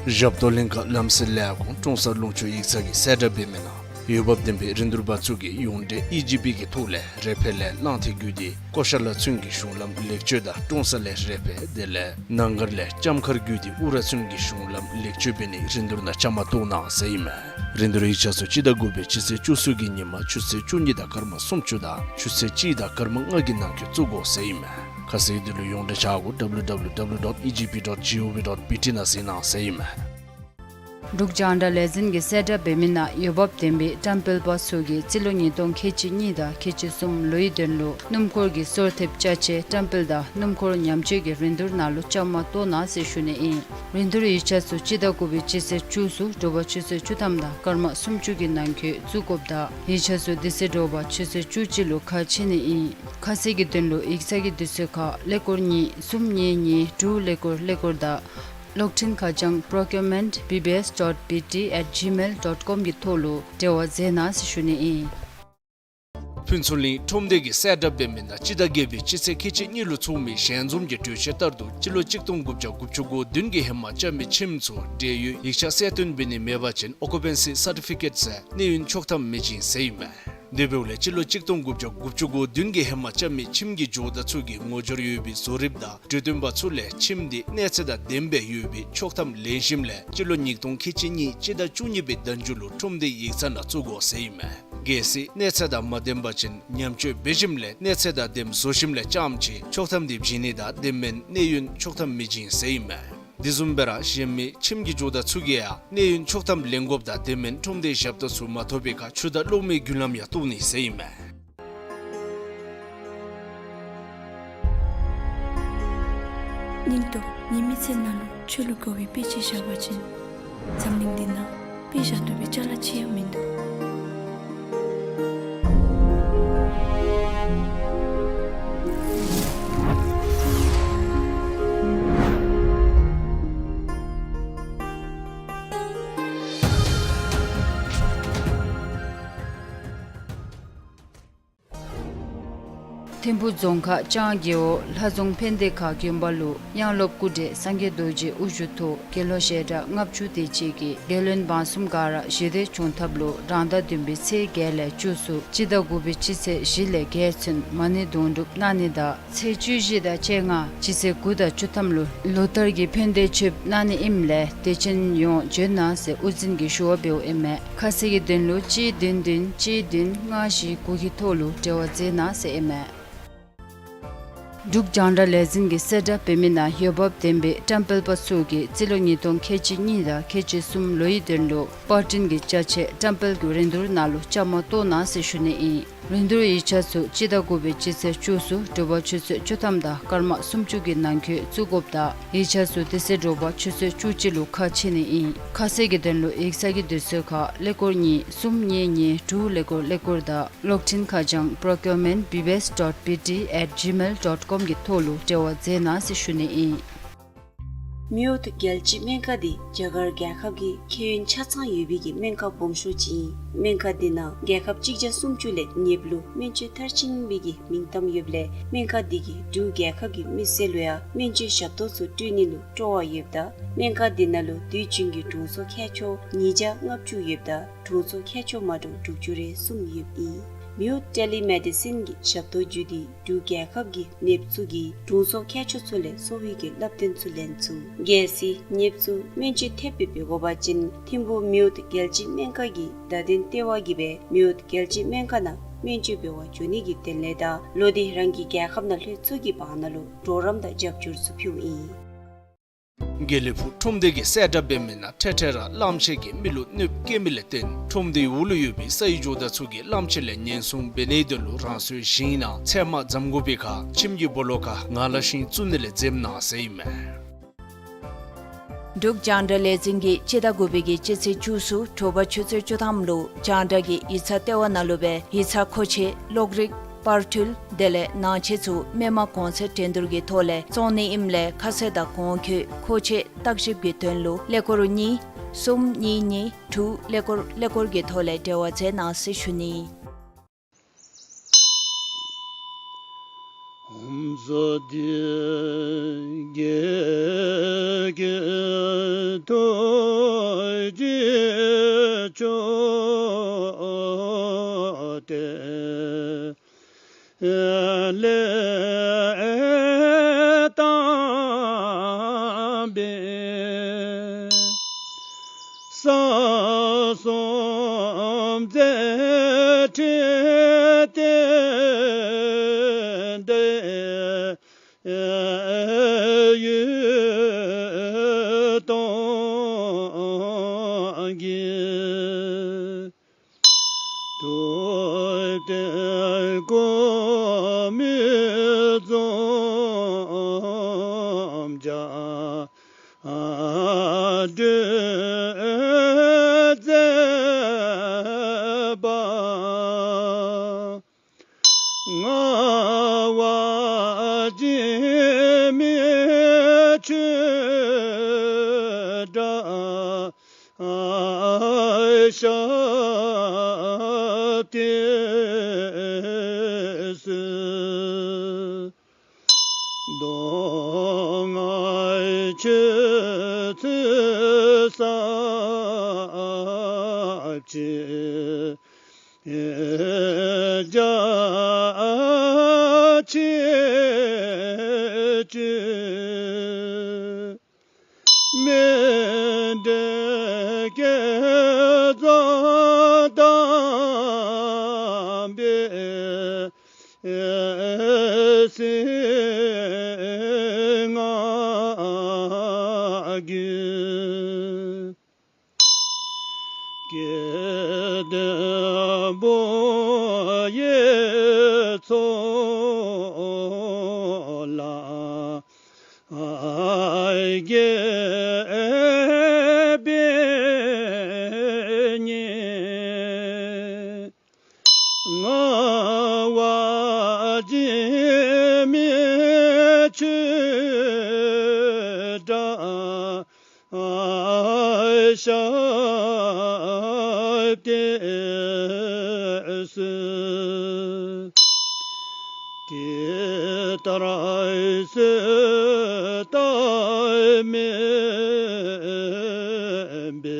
ཞབས་ཏོག་ལྷན་ཁག་ལམ་སེལ་ལས་ཁུངས་ཀྲོང་གསར་ལུང་ཕྱོགས་ཡིག་ཚང་གི་གསལ་བསྒྲགས་འབད་མི་ནང་འོས་འབབ་ལྡན་པའི་རིན་བསྡུར་པ་ཚུ་གིས་ཡོངས་འབྲེལ་ཨི་ཇི་པི་གི་ཐོག་ལས་རེ་ཕེ་ལས་གླང་མཐིལ་བརྒྱུད་དེ་ཀོ་ཤ་ལ་ཚུན་གྱི་གཞུང་ལམ་ལེགས་བཅོས་དང་ཀྲོང་གསར་ལས་རེ་ཕེ་དེ་ལས་ན་གར་ལས་ལྕམ་མཁར་བརྒྱུད་དེ་ཨུ་ར་ཚུན་གྱི་གཞུང་ལམ་ལེགས་བཅོས་འབད་ནིའི་རིན་བསྡུར་ནང་བཅའ་མར་གཏོགས་གནང་ཟེར་ཨིན་མས། རིན་བསྡུར་ཡིག་ཆ་ཚུ་སྤྱི་ཟླ་དགུ་པའི་སྤྱི་ཚེས་བཅུ་གསུམ་གྱི་ཉིན་མ་ཆུ་ཚོད་བཅུ་གཉིས་དང་སྐར་མ་སུམ་ཅུ་དང་ཆུ་ཚོད་གཅིག་དང་སྐར་མ་ལྔ་གི་ནང་འཁོད་བཙུགས་དགོ་ཟེར་ཨིན་མས། ཁ་གསལ་དོན་ལུ་ཡོངས་འབྲེལ་ཆ་བགོས་ཌབ་ལུ་ཌབ་ལུ་ཌབ་ལུ་ཌོཊ་ཨི་ཇི་པི་ཌོཊ་ཇི་ཨོ་ཝི་ཌོཊ་བི་ཊི་ནང་གཟིགས་གནང་ཟེར་ཨིན་མས། འབྲུག་རྒྱང་བསྒྲགས་ལས་འཛིན་གྱིས་གསལ་བསྒྲགས་འབད་མི་ནང་འོས་འབབ་ལྡན་པའི་བཀྲམ་སྤེལ་པ་ཚུ་གིས་རྩིས་ལོ་ཉིས་སྟོང་ཁལ་གཅིག་གཉིས་དང་ཁལ་གཅིག་གསུམ་ལོའི་དོན་ལུ་སྣུམ་འཁོར་གྱི་སོར་ཐེབས་ཅ་ཆས་བཀྲམ་སྤེལ་དང་སྣུམ་འཁོར་ཉམས་བཅོས་ཀྱི་རིན་བསྡུར་ནང་ལུ་བཅའ་མར་གཏོགས་གནང་ཟེར་ཞུ་ནི་ཨིན། རིན་བསྡུར་ཡིག་ཆ་ཚུ་སྤྱི་ཟླ་དགུ་པའི་སྤྱི་ཚེས་བཅུ་ཚུ་དྲོ་པ་ཆུ་ཚོད་བཅུ་ཐམ་དང་སྐར་མ་སུམ་ཅུ་གི་ནང་འཁོད་བཙུགས་དགོཔ་དང་ཡིག་ཆ་ཚུ་དེ་ཚེ་དྲོ་པ་ཆུ་ཚོད་བཅུ་གཅིག་ལུ་ཁ་ཕྱེ་ནི་ཨིན། ཁ་གསལ་གྱི་དོན་ལུ་ཡིག་ཚང་གི་དུས་ཚོད་ཁར་ཀླད་ཀོར་གཉིས་གསུམ་གཉིས་གཉིས་དྲུག་ཀླད་ཀོར་ཀླད་ཀོར་དང་གློག་འཕྲིན་ཁ་བྱང་procurement B B S dot B T at gmail dot com གི་ཐོག་ལུ་འབྲེལ་བ་མཛད་གནང་ཟེར་ཞུ་ནི་ཨིན། ཕུན་ཚོགས་གླིང་ཁྲོམ་སྡེ་གིས་གསལ་བསྒྲགས་འབད་མི་ནང་སྤྱི་ཟླ་བརྒྱད་པའི་སྤྱི་ཚེས་ཁལ་གཅིག་གཉིས་ལུ་ཚོགས་མི་ཞལ་འཛོམས་ཀྱི་གྲོས་ཆོད་ལྟར་དུ་སྤྱི་ལོ་གཅིག་སྟོང་དགུ་བརྒྱ་དགུ་བཅུ་གོ་བདུན་གྱི་ཧེ་མ་རྐྱབ་མི་ཁྱིམ་ཚུ་འབྲེལ་ཡོད་ཡིག་ཆ་གསལ་སྟོན་འབད་ནི་མེད་པ་ཅིན་occupancy certificate ཟེར་གནས་ཡུན་ཆོག་ཐམ་མི་བྱིན་ཟེར་ཨིན་མས། དེ་འབདཝ་ལས་སྤྱི་ལོ་གཅིག་སྟོང་དགུ་བརྒྱ་དགུ་བཅུ་གོ་བདུན་གྱི་ཧེ་མ་རྐྱབ་མི་ཁྱིམ་གྱི་ཇོ་བདག་ཚུ་གིས་ངོ་སྦྱོར་ཡོད་པའི་བཟོ་རིགཔ་དང་གྲོས་སྟོན་པ་ཚུ་ལས་ཁྱིམ་དེ་གནས་ཚད་དང་ལྡནམ་སྦེ་ཡོད་པའི་ཆོག་ཐམ་ལེན་ཞིནམ་ལས་སྤྱི་ལོ་ཉིས་སྟོང་ཁལ་གཅིག་གཉིས་སྤྱི་ཟླ་བཅུ་གཉིས་པའི་ཟླ་མཇུག་ལུ་ཁྲོམ་སྡེའི་ཡིག་ཚང་ནང་བཙུགས་དགོ་ཟེར་ཨིན་མས། གལ་སྲིད་གནས་ཚད་དང་མ་ལྡན་པ་ཅིན་ཉམས་བཅོས་འབད་ཞིནམ་ལས་གནས་ཚད་དང་ལྡནམ་བཟོ་ཞིནམ་ལས་རྐྱངམ་ཅིག་ཆོག་ཐམ་དེ་བྱིན་ནི་དང་དེ་མེན་གནས་ཡུན་ཆོག་ཐམ་མི་བྱིན་ཟེར་ཨིན་མས། དེ་བཟུམ་སྦེ་ར་གཞན་མི་ཁྱིམ་གྱི་ཇོ་བདག་ཚུ་གིས་ཡང་གནས་ཡུན་ཆོག་ཐམ་ལེན་དགོཔ་དང་དེ་མེན་ཁྲོམ་སྡེའི་ཞབས་ཏོག་ཚུ་མ་ཐོབ་པའི་ཁར་ཆུ་དང་གློག་མེའི་བརྒྱུད་ལམ་ཡང་བཏོག་ནི་ཟེར་ཨིན་མས། སྙིང་སྟོབས། ངེའི་མི་ཚེ་ནང་ལུ་ཆོས་ལུ་གོ་བའི་དཔེ་ཅིག་བཞག་པ་ཅིན་འཛམ་གླིང་འདི་ནང་དཔེ་བཞག་བཏུབ་པའི་ཅ་ལ་ཅིག་ཡང་མིན་འདུག། ཐིམ་ཕུ་རྫོང་ཁག་ལྕང་རྒེད་འོག་ལྷ་རྫོང་ཕན་བདེ་ཁ་དགོན་པ་ལུ་དབྱངས་སློབ་སྐུ་བགྲེས་སངས་རྒྱས་རྡོ་རྗེ་དབུ་བཞུགས་ཐོག་དགེ་སློང་ཞལ་གྲངས་ལྔ་བཅུ་དེ་ཅིག་གིས་རྒྱལ་བློན་འབངས་གསུམ་ག་ར་ཞི་བདེ་བྱུང་ཐབས་ལུ་རང་ཟླ་བདུན་པའི་ཚེས་བརྒྱད་ལས་བཅུ་ཚུན་སྤྱི་ཟླ་དགུ་པའི་སྤྱི་ཚེས་བཞི་ལས་བརྒྱད་ཚུན་མ་ཎི་དུང་སྒྲུབ་གནང་ནི་དང་ཚེས་བཅུ་བཞི་དང་བཅོ་ལྔ་སྤྱི་ཚེས་དགུ་དང་བཅུ་ཐམ་ལུ་ལོ་ལྟར་གྱི་ཕན་བདེ་མཆོདཔ་གནང་ནི་ཨིནམ་ལས་དད་ཅན་ཡོངས་འབྱོན་གནང་ཟེར་དབུ་འཛིན་གྱིས་ཞུ་བ་འབདཝ་ཨིན་མས། ཁ་གསལ་གྱི་དོན་ལུ་གཅིག་བདུན་བདུན་གཅིག་བདུན་ལྔ་བཞི་དགུ་གི་ཐོག་ལུ་འབྲེལ་བ་མཛད་གནང་ཟེར་ཨིན་མས། འབྲུག་རྒྱང་བསྒྲགས་ལས་འཛིན་གྱིས་གསལ་བསྒྲགས་འབད་མི་ནང་འོས་འབབ་ལྡན་པའི་བཀྲམ་སྤེལ་པ་ཚུ་གིས་རྩིས་ལོ་ཉིས་སྟོང་ཁལ་གཅིག་གཉིས་དང་ཁལ་གཅིག་གསུམ་ལོའི་དོན་ལུ་པར་སྐྲུན་གྱི་ཅ་ཆས་བཀྲམ་སྤེལ་གྱི་རིན་བསྡུར་ནང་ལུ་བཅའ་མར་གཏོགས་གནང་ཟེར་ཞུ་ནི་ཨིན། རིན་བསྡུར་ཡིག་ཆ་ཚུ་སྤྱི་ཟླ་དགུ་པའི་སྤྱི་ཚེས་བཅུ་ཚུ་དྲོ་པ་ཆུ་ཚོད་བཅུ་ཐམ་དང་སྐར་མ་སུམ་ཅུ་གི་ནང་འཁོད་བཙུགས་དགོཔ་དང་ཡིག་ཆ་ཚུ་དེ་ཚེ་དྲོ་པ་ཆུ་ཚོད་བཅུ་གཅིག་ལུ་ཁ་ཕྱེ་ནི་ཨིན། ཁ་གསལ་གྱི་དོན་ལུ་ཡིག་ཚང་གི་དུས་ཚོད་ཁར་ཀླད་ཀོར་གཉིས་གསུམ་གཉིས་གཉིས་དྲུག་ཀླད་ཀོར་ཀླད་ཀོར་དང་གློག་འཕྲིན་ཁ་བྱང་procurement B B S dot B T at gmail dot com གི་ཐོག་ལུ་འབྲེལ་བ་མཛད་གནང་ཟེར་ཞུ་ནི་ཨིན། མེའོཊ་རྒྱལ་སྤྱིའི་སྨན་ཁང་འདི་རྒྱ་གར་རྒྱལ་ཁབ་ཀྱི་ཁེ་ཡོན་ཆ་ཚང་ཡོད་པའི་གི་སྨན་ཁང་སྦོམ་ཤོས་ཅིག་ཨིན། སྨན་ཁང་འདི་ནང་རྒྱལ་ཁབ་གཅིག་བརྒྱ་སུམ་ཅུ་ལས་ཉེསཔ་ལུ་སྨན་བཅོས་མཐར་ཕྱིན་པའི་གི་མིང་གཏམ་ཡོདཔ་ལས་སྨན་ཁང་འདི་གིས་འབྲུག་རྒྱལ་ཁབ་ཀྱི་མི་སེར་ལུ་ཡང་སྨན་བཅོས་ཞབས་ཏོག་ཚུ་སྤྲོད་ནི་ལུ་སྤྲོ་བ་ཡོདཔ་ད་སྨན་ཁང་འདི་ནང་ལུ་དུས་རྒྱུན་གྱི་དྲུང་འཚོ་མཁས་མཆོག་ཉིས་བརྒྱ་ལྔ་བཅུ་ཡོདཔ་ད་དྲུང་འཚོ་མཁས་མཆོག་མ་འདྲཝ་དྲུག་ཅུ་རེ་གསུམ་ཡོདཔ་ཨིན། མེའོཊ་ཊེ་ལི་མེ་ཌི་སིན་གྱི་ཞབས་ཏོག་བརྒྱུད་དེ་འབྲུག་རྒྱལ་ཁབ་ཀྱི་ནདཔ་ཚུ་གིས་དྲུང་འཚོ་མཁས་མཆོག་ཚུ་ལས་གསོ་བའི་གི་བསླབ་སྟོན་ཚུ་ལེན་ཚུགས། གལ་སྲིད་ནདཔ་ཚུ་སྨན་བཅོས་ཐེབས་སྦེ་འབད་དགོ་པ་ཅིན་ཐིམ་ཕུ་མེའོཊ་རྒྱལ་སྤྱིའི་སྨན་ཁང་གི་བརྡ་དོན་ལྟེ་བ་གིས་སྦེ་མེའོཊ་རྒྱལ་སྤྱིའི་སྨན་ཁང་ནང་སྨན་བཅོས་འབད་བར་འགྱོ་ནི་གི་དོན་ལས་དང་ལོག་སྟེ་རང་གི་རྒྱལ་ཁབ་ནང་ལྷོད་ཚུགས་ཀྱི་བར་ན་ལུ་གྲོགས་རམ་དང་རྒྱབ་སྐྱོར་ཚུ་ཕུལཝ་ཨིན། དགེ་ལེགས་ཕུག་ཁྲོམ་སྡེ་གིས་གསལ་བསྒྲགས་འབད་མི་ནང་འཕྲལ་འཕྲལ་ར་གླངམོ་ཆེ་གིས་མི་ལུ་གནོདཔ་བཀལ་མི་ལས་བརྟེན་ཁྲོམ་སྡེའི་འོག་ལུ་ཡོད་པའི་སའི་ཇོ་བདག་ཚུ་གིས་གླངམོ་ཆེ་ལས་ཉེན་སྲུང་འབད་ནིའི་དོན་ལུ་རང་སོའི་ཞིང་ནང་ཚལ་མ་བརྩམ་དགོ་པའི་ཁར་ཁྱིམ་གྱི་སྦོ་ལོགས་ཁར་ངང་ལག་ཤིང་བཙུགས་ནི་ལས་འཛེམ་གནང་ཟེར་ཨིན་མས། འབྲུག་རྒྱང་བསྒྲགས་ལས་འཛིན་གྱིས་སྤྱི་ཟླ་དགུ་པའི་གི་སྤྱི་ཚེས་བཅུ་ཚུ་དྲོ་པ་ཆུ་ཚོད་བཅུ་ཐམ་ལུ་རྒྱང་བསྒྲགས་ཀྱི་ཡིག་ཚང་ལྟེ་བ་ནང་ལུ་སྦེ་ཡིག་ཚང་མཁོ་ཆས་གློག་རིག་པར་འཕྲུལ་དེ་ལས་ནང་ཆས་ཚུ་མི་མང་གོང་ཚད་འགྲན་བསྡུར་གྱི་ཐོག་ལས་བཙོང་ནི་ཨིནམ་ལས་ཁ་གསལ་དང་གོང་འཁོད་མཁོ་ཆས་བརྟག་ཞིབ་ཀྱི་དོན་ལུ་ཀླད་ཀོར་གཉིས་གསུམ་གཉིས་གཉིས་དྲུག་ཀླད་ཀོར་ཀླད་ཀོར་གྱི་ཐོག་ལས་འབྲེལ་བ་མཛད་གནང་ཟེར་ཞུ་ནི། སྒྲོལ་མཛད་པ། ངག་དབང་འཇིགས་མེད་ཆོས་གྲགས་ཞབས་བརྟན་གསོལ། མདོ་སྔགས་ཆོས་ཚུལ་ཟབ་ཅིང་རྒྱ་ཆེ་སྤྱོད། སྨིན་གྲོལ་བསྐྱེད་རྫོགས་དམ་པའི་གསང་སྔགས་རྒྱུད། སྐལ་ལྡན་བུ་ཡི་ཚོགས་ལ་དགྱེས་པའི་ཉིད། ངག་དབང་འཇིགས་མེད་ཆོས་གྲགས་ཞབས་བརྟན་གསོལ། དེ་ལྟར་གསོལ་བཏབ་མེད་པའི་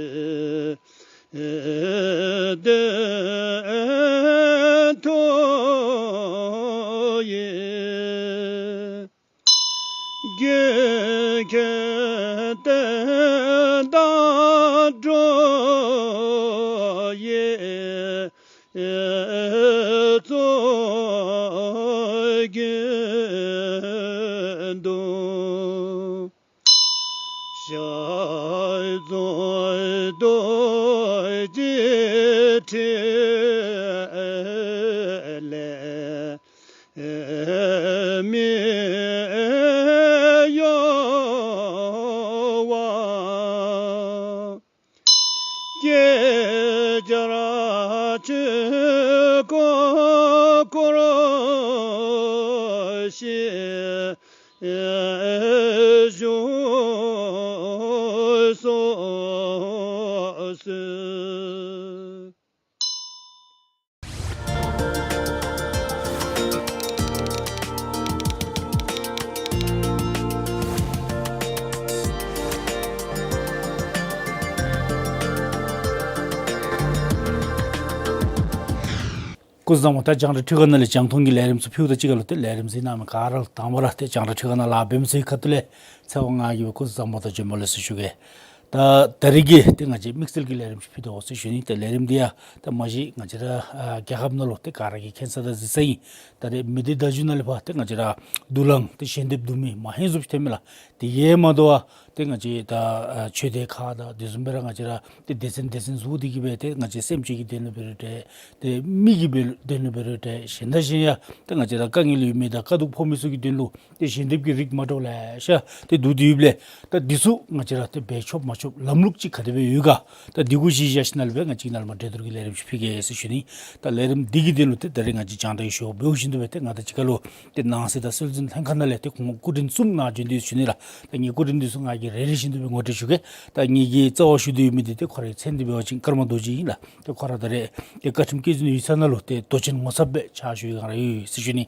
དོན་མཐོང་ཡི། རྒྱུད་ཁྱོན་བསྟན་དང་འགྲོ་བའི་གཙོ་རྒྱུད་དུ། ཞབས་བརྟན་རྡོ་རྗེའི་ཕྲིན་ལས་མི་གཡོ་བ། བསྐལ་བརྒྱར་ཆོས་འཁོར་བསྐོར་ཞིང་བཞུགས་སུ་གསོལ། སྐུ་གཟུགས་བཟང་པོ། ད་རྒྱང་བསྒྲགས་ཁྲི་ཁ་ནང་ལས་རྒྱང་མཐོང་གི་ལས་རིམ་ཚུ་ཕུལཝ་ད་གཅིག་ཁར་ལུ་ཏེ་ལས་རིམ་གཟིགས་གནང་མི་ག་ར་ལུ་དང་པ་ར་ཏེ་རྒྱང་བསྒྲགས་ཁྲི་ཁ་ནང་ལཱ་འབད་མི་ཚུ་གི་ཁ་ཐུག་ལས་ཚེ་དབང་ང་གིས་སྦེ་སྐུ་གཟུགས་བཟང་པོ་དང་བྱོན་པ་ལེགས་སོ་ཞུ་གེ། ད་ད་རིས་ཀྱི་ཏེ་ང་བཅས་དམིགས་བསལ་གྱི་ལས་རིམ་ཅིག་ཕུལ་དོ་ཟེར་ཞུ་ནི། ཏེ་ལས་རིམ་འདི་ཡང་ཏེ་མ་གཞི་ང་བཅས་ར་ཨ་རྒྱལ་ཁབ་ནང་ལུ་ཏེ་ག་ར་གིས་མཁྱེན་གསལ་དང་གཟིགས་གསལ་ཨིན། ད་རེས་མི་སྡེ་བརྡ་བརྒྱུད་ནང་ལས་ཕར་ཏེ་ང་བཅས་ར་དུག་རླངས་ཏེ་ཞལ་འདེབས་བསྡུ་མི་མ་ཧེང་བཟུམ་ཅིག་ཐོན་མི་ལགས། དེ་གིས་མ་དོ་བར་ཏེ་ང་བཅས་ད་ཨ་ཆོས་སྡེ་ཁག་དང་དེ་བཟུམ་སྦེ་ར་ང་བཅས་ར་ཏེ་སྡེ་ཚན་སྡེ་ཚན་བཟོ་སྟེ་གིས་སྦེ་ཏེ་ང་བཅས་སེམས་ཅན་གྱི་དོན་ལུ་འབད་རུང་འདྲ། ཏེ་མི་གི་འབད་དོན་ལུ་འབད་རུང་འདྲ། གཞན་དང་གཞན་ཡང་ཏེ་ང་བཅས་ར་དཀའ་ངལ་ཡོད་མི་དང་དཀའ་སྡུག་ཕོག་མི་ཚུ་གི་དོན་ལུ་ཏེ་ཞལ་འདེབས་ཀྱི་རིགས་མ་འདྲཝ་ལེ་ཤ་ཏེ་བསྡུ་སྟེ་ཡོདཔ་ལས། ད་འདི་ཚུ་ང་བཅས་ར་ཏེ་འབད་ཆོག་མ་ཆོག་ལམ་ལུགས་ཅིག་ག་དེ་སྦེ་ཡོད་ག། ད་འདི་གུ་གཞི་བཞག་ཞིནམ་ལས་སྦེ་ང་བཅས་ནཱ་ལས་མར་གྲོས་བསྡུར་གྱི་ལས་རིམ་ཅིག་ཕུལ་གེ་ཟེར་ཞུ་ནི། ད་ལས་རིམ་འདི་གི་དོན་ལུ་ཏེ་ད་རེས་ང་བཅས་རྒྱང་བསྒྲགས་ཞུ་བ་འབདཝ་བཞིན་དུ་སྦེ་ཏེ་ང་དང་གཅིག་ཁར་ལུ་ཏེ་ནང་སྲིད་དང་སྲོལ་འཛིན་ལྷན་ཁག་ནང་ལས་ཏེ་ཁོང་སྐུ་མགྲོན་གསུམ་ནཱ་བྱོན་ཏེ་ཡོད་ཟེར་ཞུ་ནི་ལགས། ད་ངེའི་སྐུ་མགྲོན་འདི་ཚུ་ང་གིས་རེ་རེ་བཞིན་དུ་སྦེ་ངོ་སྤྲོད་ཞུ་གེ། ད་ངེ་གི་རྩ་བར་ཞུ་སྟེ་ཡོད་མི་འདི་ཏེ་ཁོ་རའི་མཚན་འདི་འབད་བ་ཅིན་ཀརྨ་རྡོ་རྗེ་ཨིན་ལགས། ཏེ་ཁོ་ར་ད་རེས་ཏེ་བཀའ་ཁྲིམས་བཀོད་འཛིན་ཡིག་ཚང་ནང་ལུ་ཏེ་མདོ་ཆེན་ངོ་ཚབ་སྦེ་ཕྱག་ཞུ་བའི་བསྒང་ར་ཡོད་ཟེར་ཞུ་ནི།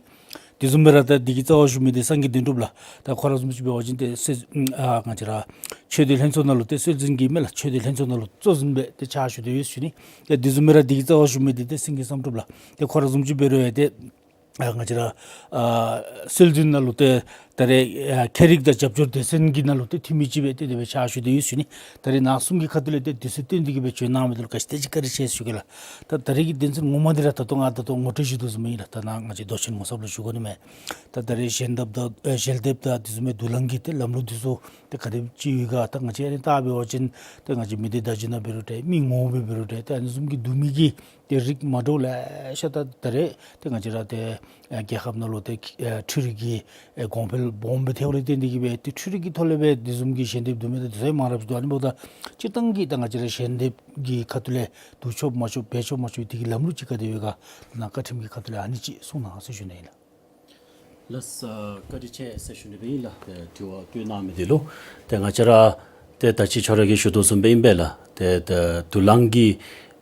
དེ་བཟུམ་སྦེ་ར་ད་འདི་གི་རྩ་བར་བཞུགས་མི་འདི་སངས་རྒྱས་དོན་གྲུབ་ལགས། ད་ཁོ་ར་བཟུམ་ཅིག་འབད་བ་ཅིན་ཏེ་སྲོལ་ཨ་ང་བཅས་ར་ཆོས་སྡེ་ལྷན་ཚོགས་ནང་ལུ་ཏེ་སྲོལ་འཛིན་གྱི་མི་ལགས། ཆོས་སྡེ་ལྷན་ཚོགས་ནང་ལུ་གཙོ་འཛིན་སྦེ་ཏེ་ཕྱག་ཞུ་སྟེ་ཡོད་ཟེར་ཞུ་ནི། ཏེ་དེ་བཟུམ་སྦེ་ར་འདི་གི་རྩ་བར་བཞུགས་མི་འདི་ཏེ་སེང་གེ་བསམ་གྲུབ་ལགས། ཏེ་ཁོ་ར་བཟུམ་ཅིག་འབད་རུང་ཡང་ཏེ་ཨ་ང་བཅས་ར་ཨ་སྲོལ་འཛིན་ནང་ལུ་ཏེ་ད་རེས་ཨ་ཁྱད་རིག་དང་རྒྱབ་སྐྱོར་སྡེ་ཚན་གྱི་ནང་ལུ་ཏེ་འཐུས་མི་ཅིག་སྦེ་ཏེ་དེ་སྦེ་ཕྱག་ཞུ་སྟེ་ཡོད་ཟེར་ཞུ་ནི། ད་རེས་ནཱ་གསུམ་གྱི་ཁ་ཐུག་ལས་ཏེ་དུས་ཚོད་བཏོན་ཏེ་གིས་སྦེ་བྱོན་གནང་མི་འདི་ལུ་བཀྲིན་ཆེ་ཟེར་ཞུ་གེ་ལགས། ད་ད་རེས་ཀྱི་དོན་ཚན་ངོ་མ་འདི་ར་ད་ལྟོ་ང་ད་ལྟོ་ངོ་སྤྲོད་ཞུ་དོ་བཟུམ་ཨིན་ལགས། ད་ནཱ་ང་བཅས་མདོ་ཆེན་ངོ་ཚབ་ལུ་བཞུགས་དགོ་ནི་མས། ད་ད་རེས་ཞལ་འདེབས་དང་ཨེ་ཞལ་འདེབས་དང་དེ་བཟུམ་སྦེ་དུག་རླངས་ཀྱི་ཏེ་ལམ་ལུགས་འདི་ཚུ་ཏེ་ག་དེམ་ཅིག་ཡོད་ག། ད་ང་བཅས་ཨ་ནི་ལྟ་འབད་བ་ཅིན་ཏེ་ང་བཅས་མི་སྡེ་བརྡ་བརྒྱུད་ནང་འབད་རུང་འདྲ། མི་ངོ་མ་འབད་རུང་འདྲ། ཏེ་ཨ་ནི་བཟུམ་གྱི་བསྡུ་མི་གི་ཏེ་རིགས་མ་འདྲཝ་ལེ་ཤ་ད་ད་རེས་ཏེ་ང་བཅས་ར་ཏེ་ ཨ་རྒྱལ་ཁབ་ནང་ལུ་ཏེ་ཨ་འཕྲུལ་རིག་གི་ཨེ་གོང་འཕེལ་སྦོམ་སྦེ་ཐལཝ་ལས་བརྟེན་ཏེ་གིས་སྦེ་ཏེ་འཕྲུལ་རིག་གི་ཐོག་ལས་སྦེ་དེ་བཟུམ་གྱི་ཞལ་འདེབས་བསྡུ་མི་དང་དེ་ཚུ་ཡང་མང་རབས་ཅིག་འདུག། ཨ་ནི་འབདཝ་ད་སྤྱིར་བཏང་གི་ད་ང་བཅས་ར་ཞལ་འདེབས་ཀྱི་ཁ་ཐུག་ལས་བསྡུ་ཆོག་མ་ཆོག་འབད་ཆོག་མ་ཆོག་དེ་གི་ལམ་ལུགས་ཅིག་ག་དེ་ཡོད་ག་ནཱ་བཀའ་ཁྲིམས་ཀྱི་ཁ་ཐུག་ལས་ཨ་ནི་ཅིག་གསུང་གནང་ཟེར་ཞུ་ནི་ཨིན་ལགས། ལགས་སོ། བཀའ་དྲིན་ཆེ་ཟེར་ཞུ་ནི་སྦེ་ཨིན་ལགས། ཏེ་དྲི་བ་བཀོད་གནང་མི་འདི་ལུ་ཏེ་ང་བཅས་ར་ཏེ་ད་ཅི་ཁྱོད་ར་གིས་ཞུ་དོ་བཟུམ་སྦེ་ཨིན་པས་ལགས། ཏེ་ད་དུག་རླངས་ཀྱི་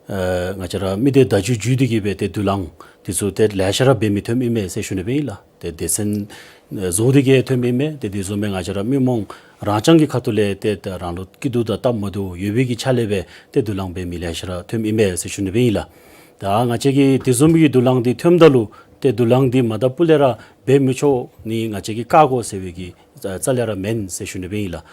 ཨ་ང་བཅས་ར་མི་སྡེ་བརྡ་བརྒྱུད་བརྒྱུད་དེ་གིས་སྦེ་ཏེ་དུག་རླངས་འདི་ཚུ་ཏེ་ལེ་ཤ་ར་འབད་མི་ཐོནམ་ཨིན་མས་ཟེར་ཞུ་ནི་སྦེ་ཨིན་ལགས། ཏེ་སྡེ་ཚན་ཨ་བཟོ་སྟེ་གིས་ཐོནམ་ཨིན་མས། ཏེ་དེ་བཟུམ་སྦེ་ང་བཅས་ར་མི་རྨོངས་རང་རྐྱང་གི་ཁ་ཐུག་ལས་ཏེ་ད་རང་ལུ་སྐྱིད་སྡུག་དང་སྟབས་མ་བདེཝ་ཡོད་པའི་གི་ཆ་ལས་སྦེ་ཏེ་དུག་རླངས་འབད་མི་ལེ་ཤ་ར་ཐོནམ་ཨིན་མས་ཟེར་ཞུ་ནི་སྦེ་ཨིན་ལགས། ད་ང་བཅས་ཀྱིས་དེ་བཟུམ་གྱི་དུག་རླངས་འདི་ཐོནམ་ད་ལུ་ཏེ་དུག་རླངས་འདི་མ་དང་ཕུ་ལས་ར་འབད་མི་ཆོག་ནི་ང་བཅས་ཀྱིས་བཀག་དགོ་ཟེར་བའི་གི་རྩ་རྩ་ལས་ར་མེན་ཟེར་ཞུ་ནི་སྦེ་ཨིན་ལགས།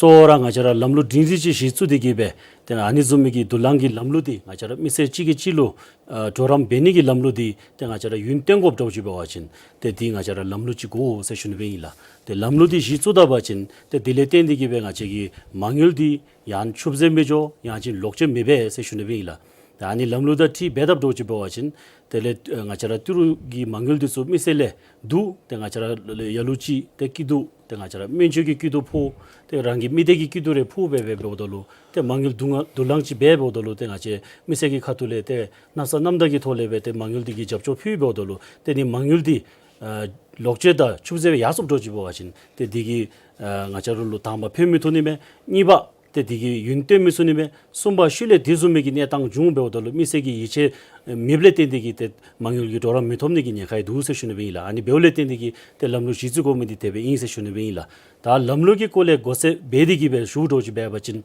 གཙོ་བོ་ར་ང་བཅས་ར་ལམ་ལུགས་སྒྲིང་སྒྲིང་ཅིག་གཞི་བཙུགས་ཏེ་གིས་སྦེ་ཏེ་ཨ་ནི་བཟུམ་མའི་གི་དུག་རླངས་ཀྱི་ལམ་ལུགས་འདི་ང་བཅས་ར་མི་སེར་གཅིག་གིས་གཅིག་ལུ་ཨ་གྲོགས་རམ་འབད་ནི་གི་ལམ་ལུགས་འདི་ཏེ་ང་བཅས་ར་ཡུན་བརྟན་དགོཔ་འདྲཝ་ཅིག་འབད་བ་ཅིན་ཏེ་འདི་ང་བཅས་ར་ལམ་ལུགས་ཅིག་དགོ་ཟེར་ཞུ་ནི་སྦེ་ཨིན་ལགས། ཏེ་ལམ་ལུགས་འདི་གཞི་བཙུགས་ད་པ་ཅིན་ཏེ་དེ་ལས་བརྟེན་ཏེ་གིས་སྦེ་ང་བཅས་ཀྱི་མ་དངུལ་འདི་ཡང་ཆུད་ཟོས་མི་འགྱོ། ཡང་ཅིན་ལོག་སྤྱོད་མི་འབད་ཟེར་ཞུ་ནི་སྦེ་ཨིན་ལགས། ཏེ་ཨ་ནི་ལམ་ལུགས་དང་འཁྲིལ་འབད་དཔ་འདྲཝ་ཅིག་འབད་བ་ཅིན་དེ་ལས་ཨ་ང་བཅས་ར་ཏི་རུ་གི་མ་དངུལ་འདི་ཚུ་མི་སེར་ལས་བསྡུ་སྟེ་ང་བཅས་ར་ལ་ལ་ལ་ལུ་ཅིག་ཏེ་སྐྱིད་སྡུག་ཏེ་ང་བཅས་ར་སྨན་བཅོས་ཀྱི་སྐྱིད་སྡུག་ཕོག། ཏེ་རང་གི་མི་སྡེ་གི་སྐྱིད་སྡུག་རེ་ཕོག་སྦེ་སྦེ་འབདཝ་ད་ལུ་ཏེ་མ་དངུལ་དུག་རླངས་དུག་རླངས་ཅིག་འབད་འབདཝ་ད་ལུ་ཏེ་ང་བཅས་མི་སེར་གྱི་ཁ་ཐུག་ལས་ཏེ་མནོ་བསམ་རྣམ་དག་གི་ཐོག་ལས་སྦེ་ཏེ་མ་དངུལ་འདི་གི་རྒྱབ་སྐྱོར་ཕུལ་འབདཝ་ད་ལུ་ཏེ་ནི་མ་དངུལ་འདི་ཨ་ལོག་སྤྱོད་དང་ཆུད་ཟོས་སྦེ་ཡར་སོངམ་འདྲཝ་ཅིག་འབད་བ་ཅིན་ཏེ་འདི་གིས་ཨ་ང་བཅས་ར་ལུ་དང་པ་ཕན་མི་ཐོགས་ནི་མས། གཉིས་པ་ཏེ་འདི་གིས་ཡུན་བརྟན་མི་ཚུགས་ནི་མས། གསུམ་པ་ཤུལ་ལས་དེ་བཟུམ་མའི་གི་གནས་སྟངས་འབྱུང་འབདཝ་ད་ལུ་མི་སེར་གྱི་ཡིད་ཆེས་མེདཔ་ལས་བརྟེན་ཏེ་གིས་ཏེ་མ་དངུལ་གྱི་གྲོགས་རམ་མི་ཐོབ་ནི་གི་ཉེན་ཁ་ཡང་འདུག་ཟེར་ཞུ་ནི་སྦེ་ཨིན་ལགས། ཨ་ནི་འབདཝ་ལས་བརྟེན་ཏེ་གིས་ཏེ་ལམ་ལུགས་གཞི་བཙུགས་དགོ་མི་འདི་དེ་སྦེ་ཨིན་ཟེར་ཞུ་ནི་སྦེ་ཨིན་ལགས། ད་ལམ་ལུགས་ཀྱི་སྐོར་ལས་མགོ་སེར་འབད་དེ་གིས་སྦེ་ཞུཝ་འདྲཝ་ཅིག་འབད་བ་ཅིན་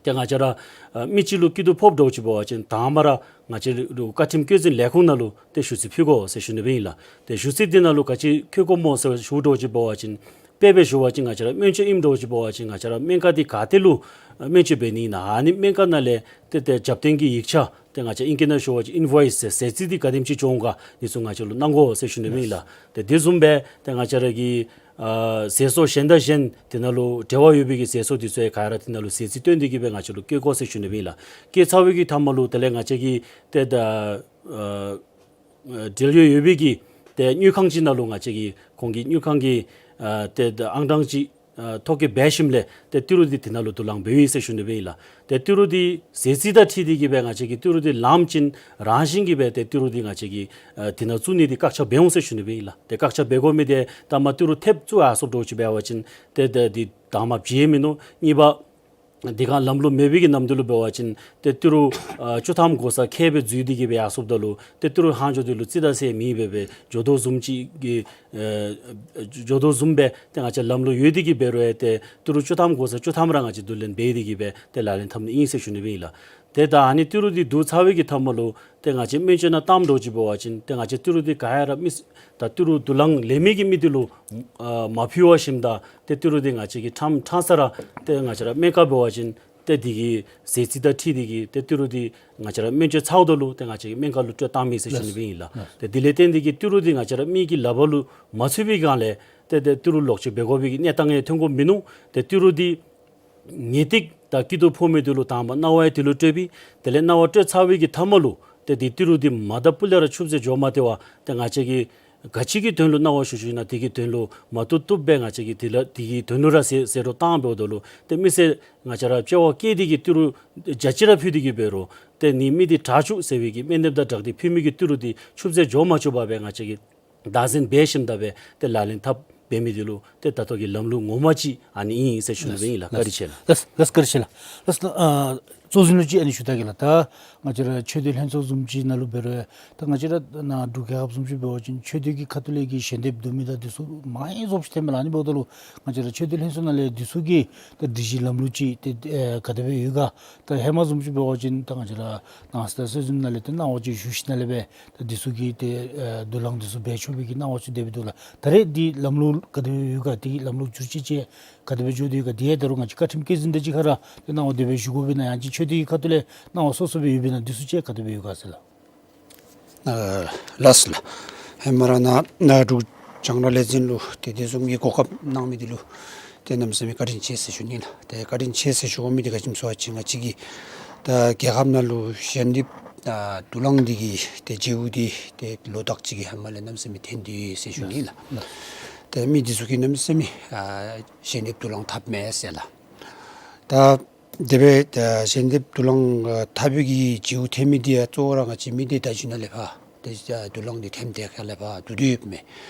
ཏེ་ང་བཅས་ར་ཨ་མི་གཅིག་ལུ་སྐྱིད་སྡུག་ཕོགཔ་འདྲཝ་ཅིག་འབད་བ་ཅིན་དང་པ་ར་ང་བཅས་ར་བཀའ་ཁྲིམས་བཀོད་འཛིན་ལས་ཁུངས་ནང་ལུ་ཏེ་ཞུ་རྩིས་ཕུལ་དགོ་ཟེར་ཞུ་ནི་སྦེ་ཨིན་ལགས། ཏེ་ཞུ་རྩིས་འདི་ནང་ལུ་ག་ཅི་བཀོད་དགོཔ་སྨོ་ཟེར་ཞུཝ་འདྲཝ་ཅིག་འབད་བ་ཅིན་དཔེ་སྦེ་ཞུ་བ་ཅིན་ང་བཅས་ར་སྨན་བཅོས་ཨིནམ་འདྲཝ་ཅིག་འབད་བ་ཅིན་ང་བཅས་ར་སྨན་ཁང་འདི་ག་ཏེ་ལུ་སྨན་བཅོས་འབད་ནི་ཨིན་ན་ཨ་ནི་སྨན་ཁང་ནང་ལས་ཏེ་ཏེ་རྒྱབ་རྟེན་གྱི་ཡིག་ཆ་ཏེ་ང་བཅས་ཨིང་སྐད་ནང་ཞུ་བ་ཅིན་ཨིན་ཝོའིསི་ཟེར་ཟེར་རྩིས་འདི་ག་དེམ་ཅིག་འབྱུང་ག་འདི་ཚུ་ང་བཅས་ལུ་གནང་དགོ་ཟེར་ཞུ་ནི་སྦེ་ཨིན་ལགས། ཏེ་དེ་བཟུམ་སྦེ་ཏེ་ང་བཅས་ར་གི་ཨ་ཟས་སོགས་གཞན་དང་གཞན་དེ་ནང་ལུ་འབྲེལ་བ་ཡོད་པའི་གི་ཟས་སོགས་འདི་ཚུ་ཡང་ག་ར་དེ་ནང་ལུ་ཟས་རྩིས་བཏོན་ཏེ་གིས་སྦེ་ང་བཅས་ལུ་བཀོད་དགོ་ཟེར་ཞུ་ནི་སྦེ་ཨིན་ལགས། བཀོད་ཚར་བའི་གི་མཐའ་མ་ལུ་དེ་ལས་ང་བཅས་ཀྱི་ཏེ་ད་ཨ་འབྲེལ་ཡོད་ཡོད་པའི་གི་ཏེ་དངུལ་ཁང་ཅིག་ནང་ལུ་ང་བཅས་ཀྱིས་ཁོང་གི་དངུལ་ཁང་གི་ཨ་ཏེ་ད་ཨང་གྲངས་ཅིག་ཨ་ཐོ་བཀོད་འབད་ཞིནམ་ལས་ཏེ་ཏི་རུ་འདི་དེ་ནང་ལུ་དུག་རླངས་འབད་ཡི་ཟེར་ཞུ་ནི་སྦེ་ཨིན་ལགས། ཏེ་ཏི་རུ་འདི་ཟས་རྩིས་དང་འཁྲིལ་ཏེ་གིས་སྦེ་ང་བཅས་ཀྱིས་ཏི་རུ་འདི་ལངམ་ཅིག་རང་བཞིན་གྱིས་སྦེ་ཏེ་ཏི་རུ་འདི་ང་བཅས་ཀྱིས་ཨ་དེ་ནང་བཙུགས་ནི་འདི་བཀག་ཆ་འབད་འོང་ཟེར་ཞུ་ནི་སྦེ་ཨིན་ལགས། ཏེ་བཀག་ཆ་འབད་དགོ་མི་འདི་དང་པ་ཏི་རུ་ཐེབས་བཙུགས་ཡར་སོངམ་འདྲཝ་ཅིག་འབད་བ་ཅིན་ཏེ་ཏེ་འདི་དང་པ་བྱིན་མི་ནུག། གཉིས་པ་འདི་ག་ལམ་ལུགས་མེད་པའི་གི་གནམ་དུས་ལུ་འབད་བ་ཅིན་ཏེ་ཏི་རུ་ཨ་བཅུ་ཐམ་འགོར་ས་ཁལ་སྦེ་འཛུལ་ཏེ་གིས་སྦེ་ཡར་སོངམ་ད་ལུ་ཏེ་ཏི་རུ་ལྷག་འགྱོ་འདི་ལུ་རྩིས་དང་ཟེར་མེད་པར་སྦེ་འགྱོ་དོ་བཟུམ་ཅིག་གི་ཨ་འགྱོ་དོ་བཟུམ་སྦེ་ཏེ་ང་བཅས་ལམ་ལུགས་ཡོད་དེ་གིས་འབད་རུང་ཡང་ཏེ་ཏི་རུ་བཅུ་ཐམ་འགོར་ས་བཅུ་ཐམ་ར་ང་བཅས་བསྡུ་ལེན་འབད་དེ་གིས་སྦེ་ཏེ་ལག་ལེན་འཐབ་ནི་ཨིན་ཟེར་ཞུ་ནི་སྦེ་ཨིན་ལགས། ཏེ་ད་ཨ་ནི་ཏི་རུ་འདི་བསྡུ་ཚར་བའི་གི་མཐའ་མ་ལུ་ཏེ་ང་བཅས་སྨན་བཅོས་ནང་བཏངམ་འདྲཝ་ཅིག་འབད་བ་ཅིན་ཏེ་ང་བཅས་ཏི་རུ་འདི་ག་ཡ་ར་མི་ད་ཏི་རུ་དུག་རླངས་ལེན་མི་གི་མི་འདི་ལུ་ཨ་མ་ཕུལ་བར་ཞིནམ་ད་ཏེ་ཏི་རུ་འདི་ང་བཅས་ཀྱིས་ཕྲང་ཕྲང་ས་ར་ཏེ་ང་བཅས་ར་སྨན་ཁང་འབད་བ་ཅིན་ཏེ་འདི་གི་ཟས་རྩིས་དང་འཁྲིལ་ཏེ་གིས་ཏེ་ཏི་རུ་འདི་ང་བཅས་ར་སྨན་བཅོས་ཚརཝ་ད་ལུ་ཏེ་ང་བཅས་ཀྱིས་སྨན་ཁང་ལུ་སྤྲོད་བཏང་མི་ཟེར་ཞུ་ནི་སྦེ་ཨིན་ལགས། ལགས། ཏེ་དེ་ལས་བརྟེན་ཏེ་གིས་ཏི་རུ་འདི་ང་བཅས་ར་མི་གི་ལག་པར་ལུ་མ་ཚུད་པའི་སྒང་ལས་ཏེ་ཏེ་ཏི་རུ་ལོག་སྤྱོད་འབད་དགོ་པའི་གི་གནས་སྟངས་ཡང་ཐོན་དགོཔ་མིན་ནུག། ཏེ་ཏི་རུ་འདི་ངེས་ཏིག་དང་སྐྱིད་སྡུག་ཕོག་མི་འདི་ལུ་དང་པ་གནང་བ་ཡང་དེ་ལུ་སྤྲོད་པས། དེ་ལས་གནང་བ་སྤྲོད་ཚར་བའི་གི་མཐའ་མ་ལུ་ཏེ་འདི་ཏི་རུ་འདི་མ་དང་ཕུ་ལས་ར་ཆུད་ཟོས་འགྱོ་མ་སྟེར་བར་ཏེ་ང་བཅས་ཀྱིས་ག་ཅི་གི་དོན་ལུ་གནང་བ་ཞུ་ཞུཝ་ཨིན་ན་དེ་གི་དོན་ལུ་མ་བཏུབ་བཏུབ་སྦེ་ང་བཅས་ཀྱིས་དེ་ལ་དེ་གི་དོན་ལུ་ར་ཟད་ཟད་འགྲོ་བཏང་འབདཝ་ད་ལུ་ཏེ་མི་སེར་ང་བཅས་ར་བཅོལ་བ་བཀལ་ཏེ་གིས་ཏི་རུ་བརྒྱ་ཅིག་ར་ཕུལ་ཏེ་གིས་འབད་རུང་ཏེ་ནི་མི་འདི་དྲག་བཅུག་ཟེར་བའི་གི་དམའ་འབེབས་དང་སྦྲགས་ཏེ་ཕུལ་མི་གི་ཏི་རུ་འདི་ཆུད་ཟོས་འགྱོ་མ་བཅུག་པར་སྦེ་ང་བཅས་ཀྱིས་བདག་འཛིན་འབད་ཞིནམ་ད་སྦེ་ཏེ་ལག་ལེན་འཐབ་འབད་མི་འདི་ལུ་ཏེ་ད་ལྟོ་གི་ལམ་ལུགས་ངོ་མ་ཅིག་ཨ་ནི་ཨིན་ཟེར་ཞུ་ནི་སྦེ་ཨིན་ལགས། བཀའ་དྲིན་ཆེ་ལགས། ལགས་ལགས་བཀའ་དྲིན་ཆེ་ལགས། ལགས་ལགས་ཨ་གཙོ་འཛིན་ལུ་ཅིག་ཨ་ནི་ཞུ་ད་གེ་ལགས། ད་ང་བཅས་ར་ཆོས་སྡེ་ལྷན་ཚོགས་བཟུམ་ཅིག་ནང་ལུ་འབད་རུང་ད་ང་བཅས་ར་ནཱ་འབྲུག་རྒྱལ་ཁབ་བཟུམ་ཅིག་འབད་བ་ཅིན་ཆོས་སྡེ་གི་ཁ་ཐུག་ལས་ཀྱི་ཞལ་འདེབས་བསྡུ་མི་དང་འདི་ཚུ་མང་རབས་ཅིག་ཐོནམ་མས་ལགས། ཨ་ནི་འབདཝ་ད་ལུ་ང་བཅས་ར་ཆོས་སྡེ་ལྷན་ཚོགས་ནང་ལས་འདི་ཚུ་གི་ད་སྒྲིག་གཞི་ལམ་ལུགས་ཅིག་ཏེ་ཨེ་ག་དེ་སྦེ་ཡོད་ག། ད་ཧེ་མ་བཟུམ་ཅིག་འབད་བ་ཅིན་ད་ང་བཅས་ར་ནང་སྲིད་དང་སྲོལ་འཛིན་ནང་ལས་ཏེ་གནང་བ་ཅིག་ཞུ་ཞིནམ་ལས་སྦེ་ད་འདི་ཚུ་གི་ཏེ་ཨེ་དུག་རླངས་འདི་ཚུ་འབད་ཆོག་པའི་གི་གནང་བ་ཚུ་དེ་སྦེ་འདུག་ལགས། ད་རེས་འདི་ལམ་ལུགས་ག་དེ་སྦེ་ཡོད་ག། དེ་གི་ལམ་ལུགས་བསྒྱུར་བཅོས་ཅིག་ག་དེ་སྦེ་འགྱོ་དོ་ཡོད་ག། དེ་ཡང་ད་རུང་ང་བཅས་བཀའ་ཁྲིམས་བཀོད་འཛིན་དང་གཅིག་ཁར་ར་ཏེ་གནང་བ་དེ་སྦེ་ཞུ་དགོ་པས་ན་ཡང་ཅིན་ཆོས་སྡེ་གི་ཁ་ཐུག་ལས་གནང་བ་སོ་སོ་སྦེ་ཡོད་པས་ན་འདི་ཚུ་ཅིག་ག་དེ་སྦེ་ཡོད་ག་ཟེར་ལགས། ཨ་ལགས་ལགས། ཧེ་མ་ར་ནཱ་ནཱ་འབྲུག་རྒྱང་བསྒྲགས་ལས་འཛིན་ལུ་ཏེ་དེ་བཟུམ་གྱི་གོ་སྐབས་གནང་མི་འདི་ལུ་ཏེ་གནམ་མེད་ས་མེད་བཀའ་དྲིན་ཆེ་ཟེར་ཞུ་ནི་ལགས། ཏེ་བཀའ་དྲིན་ཆེ་ཟེར་ཞུ་དགོ་མི་འདི་ག་ཅི་སྨོ་ཟེར་བ་ཅིན་ང་བཅས་ཀྱི་ད་རྒྱལ་ཁབ་ནང་ལུ་ཞལ་འདེབས་ ད་དུག་རླངས་འདི་གི་ཏེ་བྱེའུ་འདི་ཏེ་ལོ་དག་ཅིག་གི་ཧེ་མ་ལས་གནམ་མེད་ས་མེད་ཐོན་ཏེ་ཡོད་ཟེར་ཞུ་ནི་ལགས། ལགས། ཏེ་མི་འདི་ཚུ་གིས་གནམ་མེད་ས་མེད་ཨ་ཞལ་འདེབས་དུག་རླངས་འཐབ་མས་ཟེར་ལགས། ད་དེ་སྦེ་ད་ཞལ་འདེབས་དུག་རླངས་ཨ་འཐབ་པའི་གི་བྱེའུ་ཐོན་མི་འདི་ཡང་གཙོ་བོ་ར་ང་བཅས་མི་སྡེ་བརྡ་བརྒྱུད་ནང་ལས་ཕར་ཏེ་ཨ་དུག་རླངས་འདི་ཐོནམ་དེ་ཁ་ལས་ཕར་བསྡུ་སྡོད་ཡོདཔ་མས།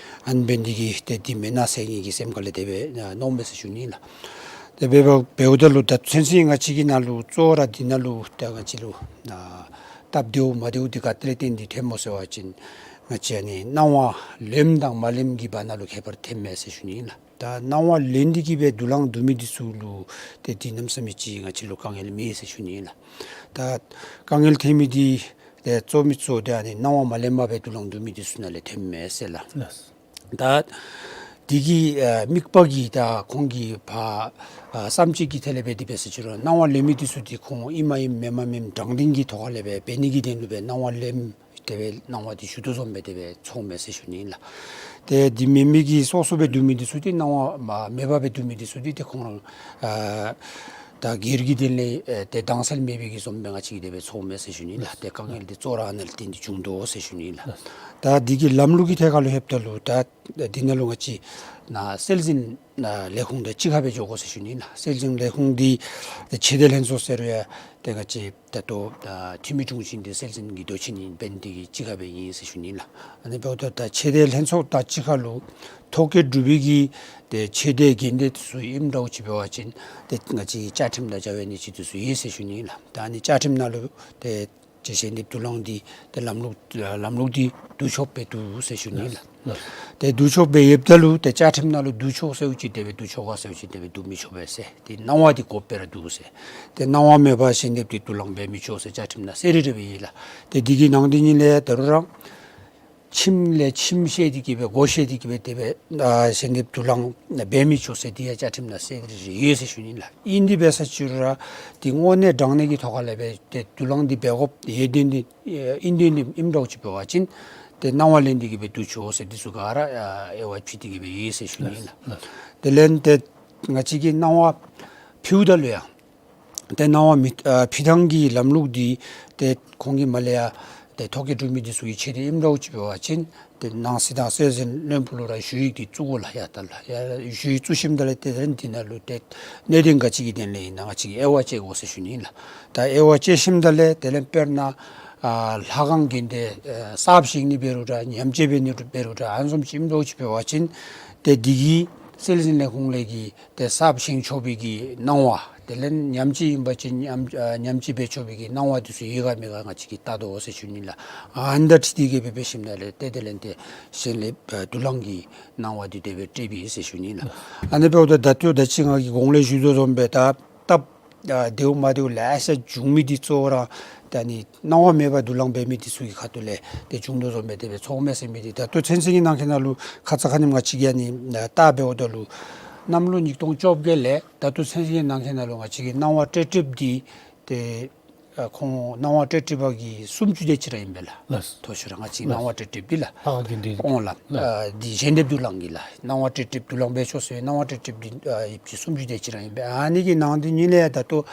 ཨ་ནི་འབད་ནི་འདི་གིས་ཏེ་འདི་མེན་ན་ཟེར་ངེ་གི་སེམས་ཁ་ལས་དེ་སྦེ་ཨ་མནོཝ་མས་ཟེར་ཞུ་ནི་ལགས། དེ་སྦེ་འབདཝ་ད་ལུ་ད་ཚུན་ཚོད་ང་བཅས་ཀྱི་ནང་ལུ་གཙོ་བོ་ར་འདི་ནང་ལུ་ད་ང་བཅས་ལུ་ཨ་སྟབས་བདེཝ་མ་བདེཝ་འདི་ག་ཏེ་ལས་བརྟེན་ཏེ་ཐོནམ་སྨོ་ཟེར་བ་ཅིན་ང་བཅས་ཨ་ནི་གནང་བ་ལེནམ་དང་མ་ལེནམ་གྱི་བར་ན་ལུ་ཁྱད་པར་ཐོནམ་མས་ཟེར་ཞུ་ནི་ལགས། ད་གནང་བ་ལེན་ཏེ་གི་སྦེ་དུག་རླངས་བསྡུ་མི་འདི་ཚུ་ལུ་ཏེ་འདི་གནམ་མེད་ས་མེད་ཅིག་ང་བཅས་ལུ་དཀའ་ངལ་མེད་ཟེར་ཞུ་ནི་ལགས། ད་དཀའ་ངལ་ཐོན་མི་འདི་ཏེ་གཙོ་མི་གཙོ་འདི་ཨ་ནི་གནང་བ་མ་ལེནམ་སྦེ་དུག་རླངས་བསྡུ་མི་འདི་ཚུ་ནང་ལས་ཐོནམ་མས་ཟེར་ལགས། ལགས། ད་འདི་གི་ཨ་དམིགས་པ་གིས་ད་ཁོང་གིས་ཕར་ཨ་བསམ་སྤྱོད་ཀྱི་ཐད་ལས་སྦེ་འདི་སྦེ་ཟེར་ཞུ་རུང་གནང་བ་ལེན་མི་འདི་ཚུ་འདི་ཁོང་ཨིན་མ་ཨིན་མེན་མ་མེན་དྲང་བདེན་གྱི་ཐོག་ཁ་ལས་སྦེ་འབད་ནི་གི་དོན་ལུ་སྦེ་གནང་བ་ལེནམ་དེ་སྦེ་གནང་བ་འདི་ཞུ་དོ་བཟུམ་སྦེ་དེ་སྦེ་ཚོརཝ་མས་ཟེར་ཞུ་ནི་ལགས། ཏེ་འདི་མེན་མི་གི་སོ་སོ་སྦེ་བསྡུ་མི་འདི་ཚུ་འདི་གནང་བ་མ་མེད་པར་སྦེ་བསྡུ་མི་འདི་ཚུ་འདི་ཏེ་ཁོང་ར་ཨ་ད་སྒེར་གྱི་དོན་ལས་ཨེ་ཏེ་དྭངས་གསལ་མེད་པའི་གི་བཟུམ་སྦེ་ང་བཅས་ཀྱིས་དེ་སྦེ་ཚོརཝ་མས་ཟེར་ཞུ་ནི་ལགས། ཏེ་དཀའ་ངལ་འདི་གཙོ་བོ་ར་ཨ་ནཱ་ལས་བརྟེན་ཏེ་བྱུང་དོ་ཟེར་ཞུ་ནི་ལགས། ད་འདི་གི་ལམ་ལུགས་ཀྱི་ཐད་ཁ་ལུ་ལྷོདཔ་ད་ལུ་ད་འདི་ནང་ལུ་ང་བཅས་ནཱ་སྲོལ་འཛིན་ཨ་ལས་ཁུངས་དང་གཅིག་ཁར་སྦེ་འགྱོ་དགོ་ཟེར་ཞུ་ནི་ལགས། སྲོལ་འཛིན་ལས་ཁུངས་འདི་ཏེ་ཆོས་སྡེ་ལྷན་ཚོགས་ཟེར་རུང་ཡང་ཏེ་ང་བཅས་ད་ལྟོ་ཨ་འཐུས་མི་དྲུང་ཆེ་འདི་སྲོལ་འཛིན་གྱི་མདོ་ཆེན་ཨིན། འབད་ནི་འདི་གིས་གཅིག་ཁར་སྦེ་ཨིན་ཟེར་ཞུ་ནི་ལགས། ཨ་ནི་འབདཝ་ད་ད་ཆོས་སྡེ་ལྷན་ཚོགས་དང་གཅིག་ཁར་ལུ་ཐོ་བཀོད་གྲུབ་པའི་གི་ཏེ་ཆོས་སྡེ་དགོན་སྡེ་ཚུ་ཨིནམ་འདྲཝ་ཅིག་འབད་བ་ཅིན་ཏེ་ང་བཅས་བཅའ་ཁྲིམས་དང་འབྲེལ་བའི་གནད་ཅིག་འདི་ཚུ་ཡོད་ཟེར་ཞུ་ནི་ལགས། ད་ཨ་ནི་བཅའ་ཁྲིམས་ནང་ལུ་ཏེ་ཏེ་ཞལ་འདེབས་དུག་རླངས་འདི་ཏེ་ལམ་ལུགས་ལམ་ལུགས་འདི་བསྡུ་ཆོགཔ་སྦེ་འདུག་ཟེར་ཞུ་ནི་ལགས། ལགས། ཏེ་བསྡུ་ཆོགཔ་སྦེ་ཡོདཔ་ད་ལུ་ཏེ་བཅའ་ཁྲིམས་ནང་ལུ་བསྡུ་ཆོག་ཟེརཝ་ཅིག་དེ་སྦེ་བསྡུ་ཆོག་ག་ཟེརཝ་ཅིག་དེ་སྦེ་བསྡུ་མི་ཆོག་པས་ཟེར། ཏེ་གནང་བ་འདི་དགོཔ་སྦེ་ར་འདུག་ཟེར། ཏེ་གནང་བ་མེད་པར་ཞལ་འདེབས་འདི་དུག་རླངས་འབད་མི་ཆོག་ཟེར་བཅའ་ཁྲིམས་ནང་གསལ་རི་རི་སྦེ་ཡོད་ལགས། ཏེ་འདི་གི་ནང་འདི་ཉིད་ལས་ད་རུང་ར་ཁྱིམ་ལས་ཁྱིམ་བཤལ་ཏེ་གི་སྦེ་སྒོ་བཤལ་ཏེ་གི་སྦེ་དེ་སྦེ་ཨ་ཞལ་འདེབས་དུག་རླངས་འབད་མི་ཆོག་ཟེར་འདི་ཡང་བཅའ་ཁྲིམས་ནང་གསལ་རི་རི་ཡོད་ཟེར་ཞུ་ནི་ལགས། ཨིན་དེ་འབད་ས་ཅིག་རུང་ར་འདི་དངོས་གནས་དྲང་གནས་ཀྱི་ཐོག་ཁ་ལས་སྦེ་ཏེ་དུག་རླངས་འདི་འབད་དགོཔ་ཡོད་དོན་འདི་ཨིན་དོན་འདི་ཨིནམ་འདྲཝ་ཅིག་འབད་བ་ཅིན་ཏེ་གནང་བ་ལེན་ཏེ་གི་སྦེ་བསྡུ་ཆོག་ཟེར་འདི་ཚུ་ག་ར་ཨ་དབྱེ་བ་ཕྱེ་སྟེ་གི་སྦེ་ཡོད་ཟེར་ཞུ་ནི་ལགས། ལགས། དེ་ལས་ཏེ་ང་བཅས་ཀྱིས་གནང་བ་ཕུལཝ་ད་ལུ་ཡང་ཏེ་གནང་བ་མི་ཨ་ཕུལ་ཐངས་ཀྱི་ལམ་ལུགས་འདི་ཏེ་ཁོང་གིས་མར་ལས་ཡར་ཏེ་ཐོ་བཀོད་གྲུབ་མི་འདི་ཚུ་གི་ཆེད་དུ་ཨིནམ་འདྲཝ་ཅིག་འབད་བ་ཅིན་ཏེ་ནང་སྲིད་དང་སྲོལ་འཛིན་བློན་པོ་ལུ་ར་ཞུ་ཡིག་འདི་བཙུགས་དགོ་ལགས། ཡར་ལྟ་ལགས། ཡར་ཞུ་ཡིག་བཙུགས་ཞིནམ་ད་ལས་ཏེ་དེ་ལས་འདི་ནང་ལུ་ཏེ་གནད་དོན་ག་ཅི་གི་དོན་ལས་ཨིན་ན་ང་བཅས་ཀྱིས་དབྱེ་བ་དཔྱད་དགོ་ཟེར་ཞུ་ནི་ལགས། ད་དབྱེ་བ་དཔྱད་ཞིནམ་ད་ལས་དེ་ལས་དཔེར་ན་ཨ་ལྷ་ཁང་དགོན་སྡེ་ཨ་གསརཔ་བཞེངས་ནི་འབད་རུང་ར་ཉམས་བཅོས་འབད་ནི་འབད་རུང་ར་ཨ་ནི་བཟུམ་ཅིག་ཨིནམ་འདྲཝ་ཅིག་འབད་བ་ཅིན་ཏེ་འདི་གི་སྲོལ་འཛིན་ལས་ཁུངས་ལས་ཀྱི་ཏེ་གསརཔ་བཞེངས་ཆོག་པའི་གི་གནང་བ་དེ་ལས་ཉམས་བཅོས་ཨིན་པ་ཅིན་ཉམས་ཨ་ཉམས་བཅོས་འབད་ཆོག་པའི་གི་གནང་བ་འདི་ཚུ་ཡོད་ག་མེད་ག་ང་བཅས་ཀྱིས་བལྟ་དོ་ཟེར་ཞུ་ནི་ལགས། ཨ་ནི་དང་འཁྲིལ་ཏེ་གི་སྦེ་འབད་ཞིནམ་ད་ལས་ཏེ་དེ་ལས་ཏེ་ཞལ་འདེབས་ཨ་དུག་རླངས་ཀྱི་གནང་བ་འདི་དེ་སྦེ་སྤྲོདཔ་ཨིན་ཟེར་ཞུ་ནི་ལགས། ཨ་ནི་འབདཝ་ད་ད་ལྟོ་ད་ཅི་ང་གིས་གོང་ལས་ཞུ་དོ་བཟུམ་སྦེ་ད་སྟབས་ཨ་བདེཝ་མ་བདེཝ་ལེ་ཤ་བྱུང་མི་འདི་གཙོ་བོ་ར་ད་ཨ་ནི་གནང་བ་མེད་པར་དུག་རླངས་འབད་མི་འདི་ཚུ་གི་ཁ་ཐུག་ལས་ཏེ་བྱུང་དོ་བཟུམ་སྦེ་དེ་སྦེ་ཚོརཝ་མས་ཟེར་མི་འདི་ད་ལྟོ་ཚུན་ཚོད་ཀྱི་ནང་འཁོད་ནང་ལུ་ཁ་ཙ་ཁ་ཉིནམ་ང་བཅས་ཀྱིས་ཨ་ནི་ཨ་བལྟ་འབདཝ་ད་ལུ་གནམ་ལོ་ཉིས་སྟོང་བཅོ་བརྒྱད་ལས་ད་ལྟོ་ཚུན་ཚོད་ཀྱི་ནང་འཁོད་ནང་ལུ་ང་བཅས་ཀྱིས་གནང་བ་སྤྲོད་སྤྲོདཔ་འདི་ཏེ་ཨ་ཁོང་གནང་བ་སྤྲོད་སྤྲོད་པ་གིས་སུམ་ཅུ་དེ་ཅིག་ར་ཨིན་པས་ལགས། ལགས། མཐོ་ཤོས་ར་ང་བཅས་ལགས། གནང་བ་སྤྲོད་སྤྲོདཔ་འདི་ལགས། ལྷ་ཁང་དགོན་སྡེ་ཨོང་ལགས། ལགས། ཨ་འདི་ཞལ་འདེབས་དུག་རླངས་ཀྱི་ལགས། གནང་བ་སྤྲོད་སྤྲོདཔ་དུག་རླངས་འབད་ཆོག་ཟེར་གནང་བ་སྤྲོད་སྤྲོདཔ་འདི་ཨ་ཡོདཔ་ཅིག་སུམ་ཅུ་དེ་ཅིག་ར་ཨིན་པས། ཨ་ནི་གི་ནང་འདི་ཉིད་ལས་ད་ལྟོ་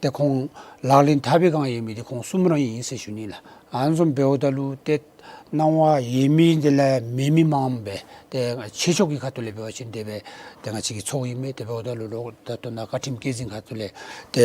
ཏེ་ཁོང་ལག་ལེན་འཐབ་པའི་སྒང་ཡོད་མི་འདི་ཁོང་གསུམ་ར་ཨིན་ཟེར་ཞུ་ནི་ལགས། ཨ་ནི་བཟུམ་འབདཝ་ད་ལུ་ཏེ་གནང་བ་ཡོད་མི་འདི་ལས་མེད་མི་མངམ་སྦེ་ཏེ་ཆོས་ཕྱོགས་ཀྱི་ཁ་ཐུག་ལས་འབད་བ་ཅིན་དེ་སྦེ་ཏེ་ང་བཅས་ཀྱིས་ཚོརཝ་ཨིན་མས། དེ་འབདཝ་ད་ལུ་ལོག་ད་ལྟོ་ནཱ་བཀའ་ཁྲིམས་བཀོད་འཛིན་ཁ་ཐུག་ལས་ཏེ་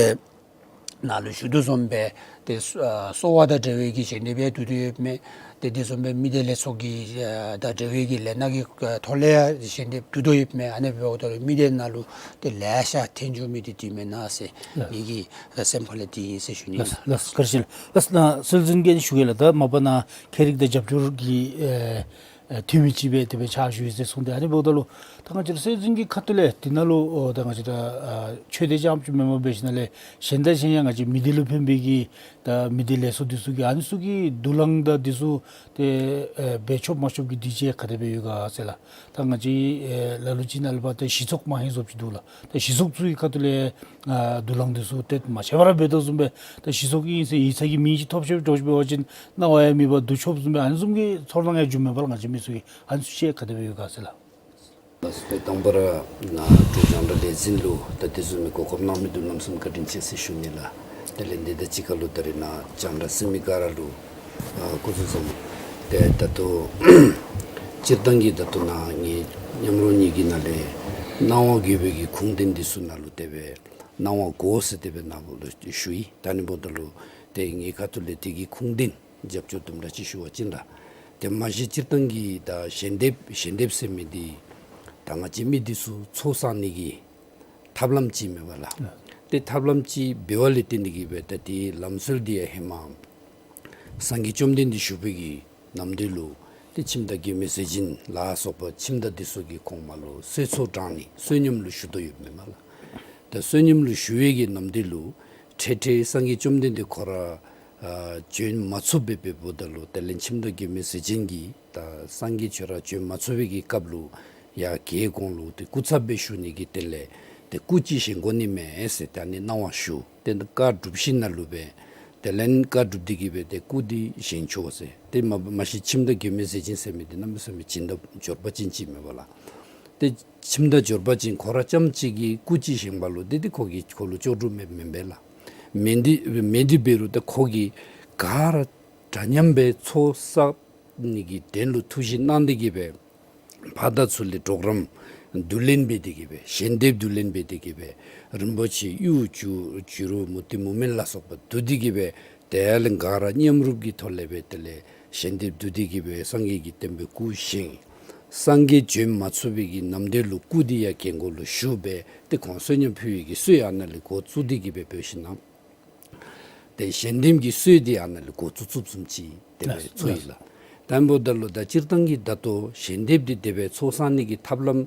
ནཱ་ལུ་ཞུ་དོ་བཟུམ་སྦེ་ཏེ་གསོ་བ་དང་འབྲེལ་བའི་གི་ཞལ་འདེབས་ཡང་བསྡུ་དོ་ཡོདཔ་མས། ཏེ་དེ་བཟུམ་སྦེ་མི་སྡེ་ལས་ཚོགས་ཀྱི་ཨ་དང་འབྲེལ་བའི་གི་ལས་སྣ་གི་ཨ་ཐོག་ལས་ཡང་ཞལ་འདེབས་བསྡུ་དོ་ཡོདཔ་མས། ཨ་ནི་འབདཝ་ད་ལུ་མི་སྡེ་ནང་ལུ་ཏེ་ལེ་ཤ་ཐོན་འགྱོ་མི་འདི་འདི་མེན་ན་ཟེར་ལགས། ངེ་གི་ཨ་སེམས་ཁ་ལས་འདི་ཨིན་ཟེར་ཞུ་ནི་ལགས། ལགས། ལགས། བཀའ་དྲིན་ཆེ་ལགས། ལགས། ནཱ་སྲོལ་འཛིན་གྱིས་ཞུ་གེ་ལགས། ད་མ་པ་ནཱ་ཁྱད་རིག་དང་རྒྱབ་སྐྱོར་གྱི་ཨེ་ཨེ་འཐུས་མི་ཅིག་སྦེ་དེ་སྦེ་ཕྱག་ཞུ་ཡི་ཟེར་གསུངས་ཏེ། ཨ་ནི་འབདཝ་ད་ལུ་ད་ང་བཅས་ར་སྲོལ་འཛིན་གྱི་ཁ་ཐུག་ལས་འདི་ནང་ལུ་ཨོ་ད་ང་བཅས་ར་ཨ་ཆོས་སྡེ་རྐྱངམ་ཅིག་མེན་པར་འབད་ཞིནམ་ལས་གཞན་དང་གཞན་ཡང་ང་བཅས་མི་སྡེ་ལུ་ཕན་པའི་གི་ད་མི་སྡེ་ལས་ཚོགས་འདི་ཚུ་གིས་ཨ་ནི་ཚུ་གི་དུག་རླངས་དང་འདི་ཚུ་ཏེ་ཨེ་འབད་ཆོགཔ་མ་ཆོགཔ་གི་དུས་ཆེན་ག་དེ་སྦེ་ཡོད་ག་ཟེར་ལགས། ད་ང་བཅས་ཨེ་ལ་ལུ་ཅིག་ནང་ལུ་ཕར་ད་གཞི་ཚོགས་མ་ཧེང་བཟུམ་ཅིག་འདུག་ལགས། ད་གཞི་ཚོགས་ཚུ་གི་ཁ་ཐུག་ལས་ཨ་དུག་རླངས་འདི་ཚུ་ཏེ་མ་ཤེས་པར་འབད་དོ་བཟུམ་སྦེ་ད་གཞི་ཚོགས་ཀྱི་ཨིན་ཟེར་ཡིག་ཚང་གི་མིང་ཅིག་ཐོབ་ཤོར་འགྱོ་ཞིནམ་འབད་བ་ཅིན་གནང་བ་ཡང་མེད་པར་བསྡུ་ཆོགཔ་བཟུམ་སྦེ་ཨ་ནི་བཟུམ་གྱི་ཚོར་སྣང་ཡང་བྱུངམ་མས་པ་ལགས། ང་བཅས་མི་ཚུ་གིས་ཨ་ནི་ཚུ་ཤེས་ག་དེ་སྦེ་ཡོད་ག་ཟེར་ལགས། ལགས་སོ། དང་པ་ར་ནཱ་འབྲུག་རྒྱང་བསྒྲགས་ལས་འཛིན་ལུ་ད་དེ་བཟུམ་མའི་གོ་སྐབས་གནང་མི་འདི་གནམ་མེད་ས་མེད་བཀའ་དྲིན་ཆེ་ཟེར་ཞུ་ནི་ལགས། དེ་ལས་འདི་དང་གཅིག་ཁར་ལུ་ད་རེས་ནཱ་ལྕང་ར་སེ་མི་ག་ར་ལུ་ཨ་སྐུ་གཟུགས་བཟང་། ཏེ་ད་ལྟོ་སྤྱིར་བཏང་གི་ད་ལྟོ་ནཱ་ངེའི་མཉམ་རོགས་གཉིས་ཀྱི་ནང་ལས་གནང་བ་དགོ་པའི་གི་ཁུངས་ལྡན་འདི་ཚུ་ནང་ལུ་དེ་སྦེ་གནང་བ་དགོ་ཟེར་དེ་སྦེ་ནཱ་ལུ་ཞུ་ཡི། ད་ནི་འབདཝ་ད་ལུ་ཏེ་ངེའི་ཁ་ཐུག་ལས་དེ་གི་ཁུངས་ལྡན་རྒྱབ་སྐྱོར་དུམ་གྲ་ཅིག་ཞུ་བ་ཅིན་ར། ཏེ་མ་གཞི་སྤྱིར་བཏང་གི་ད་ཞལ་འདེབས་ཞལ་འདེབས་ཟེར་མི་འདི་ད་ང་བཅས་མི་འདི་ཚུ་ཚོགས་བསག་ནི་གི་ཐབས་ལམ་ཅིག་མེན་པ་ལགས། ཨ་ཏེ་ཐབས་ལམ་ཅིག་འབད་བ་ལས་བརྟེན་ཏེ་གིས་སྦེ་ད་དེའི་ལམ་སྲོལ་འདི་ཡང་ཧེ་མ་སངས་རྒྱས་བཅོམ་ལྡན་འདས་བཞུགས་པའི་གི་ནམ་དུས་ལུ་ཏེ་ཁྱིམ་བདག་མགོན་མེད་ཟས་སྦྱིན་ལ་སོགས་པ་ཁྱིམ་བདག་འདི་ཚུ་གིས་གོང་མ་ལུ་གསོལ་ཚོགས་དྲང་ནི་བསོད་སྙོམས་ལུ་ཞུ་དོ་ཡོདཔ་མེན་པ་ལགས། ད་བསོད་སྙོམས་ལུ་ཞུ་བའི་གི་ནམ་དུས་ལུ་འཕྲལ་འཕྲལ་སངས་རྒྱས་བཅོམ་ལྡན་འདས་ཁོ་ར་ཨ་བྱོན་མ་ཚུགས་པར་འབདཝ་ད་ལུ་དེ་ལས་ཁྱིམ་བདག་མགོན་མེད་ཟས་སྦྱིན་གྱིས་ད་སངས་རྒྱས་ཁྱོད་ར་བྱོན་མ་ཚུགས་པའི་གི་སྐབས་ལུ་ཡར་རྒྱལ་གོང་ལུ་ཏེ་སྐུ་ཚབ་སྦེ་ཞུ་ནི་གི་དོན་ལས་ཏེ་སྐུ་ཅིག་བཞེངས་དགོ་ནི་མས་ཟེར་ད་ནི་གནང་བ་ཞུ། ཏེ་བཀའ་སྒྲུབ་ཞིནམ་ལས་སྦེ་དེ་ལས་བཀའ་སྒྲུབ་སྟེ་གིས་སྦེ་ཏེ་སྐུ་འདི་བཞེངས་ཆོག་ཟེར། ཏེ་མ་མ་གཞི་ཁྱིམ་བདག་མགོན་མེད་ཟས་སྦྱིན་ཟེར་མི་འདི་གནམ་མེད་ས་མེད་སྦྱིན་བདག་འབྱོར་པ་ཅན་ཅིག་མེན་པ་ལགས། ཏེ་ཁྱིམ་བདག་འབྱོར་པ་ཅན་ཁོ་ར་རྐྱངམ་གཅིག་གིས་སྐུ་ཅིག་བཞེངས་པ་ལུ་ཏེ་ཏེ་ཁོ་གིས་ཁོ་ལུ་ལྕོགས་གྲུབ་མེད་མེན་པས་ལགས། མེན་འདི་མེན་འདི་འབད་རུང་ཏེ་ཁོ་གིས་ག་ར་འདྲ་མཉམ་སྦེ་ཚོགས་བསག་ནི་གི་དོན་ལུ་ཐུགས་བཞེད་གནང་སྟེ་གིས་སྦེ་ཕར་དང་ཚུར་ལས་གྲོགས་རམ་བསྡུ་ལེན་འབད་དེ་གིས་སྦེ་ཞལ་འདེབས་བསྡུ་ལེན་འབད་དེ་གིས་སྦེ་རིན་པོ་ཆེ་གཡུ་བྱུ་བྱུ་རུ་མུ་ཏིག་མུ་མེན་ལ་སོགས་པ་བསྡུ་སྟེ་གིས་སྦེ་དེ་ལས་ག་ར་མཉམ་རུབ་ཀྱི་ཐོག་ལས་སྦེ་དེ་ལས་ཞལ་འདེབས་བསྡུ་སྟེ་གིས་སྦེ་སངས་རྒྱས་ཀྱི་བསྟན་པའི་སྐུ་བཞེངས། སངས་རྒྱས་བྱོན་མ་ཚུགས་པའི་གི་ནམ་དུས་ལུ་སྐུ་འདི་ཡར་རྒྱལ་གོང་ལུ་བཞུགས་སྦེ་ཏེ་ཁོང་བསོད་སྙོམས་ཕུལ་བའི་གི་སྲོལ་ཨ་ནཱ་ལས་འགོ་བཙུགས་ཏེ་གིས་སྦེ་འབད་ཞིནམ་ལས་ཏེ་ཞལ་འདེབས་ཀྱི་སྲོལ་འདི་ཨ་ནཱ་ལས་འགོ་བཙུགས་བཙུགསཔ་བཟུམ་ཅིག་དེ་སྦེ་ཚོར་ཡི་ལགས། དེ་འབདཝ་ད་ལུ་ད་སྤྱིར་བཏང་གི་ད་ལྟོ་ཞལ་འདེབས་འདི་དེ་སྦེ་ཚོགས་བསག་ནི་གི་ཐབས་ལམ་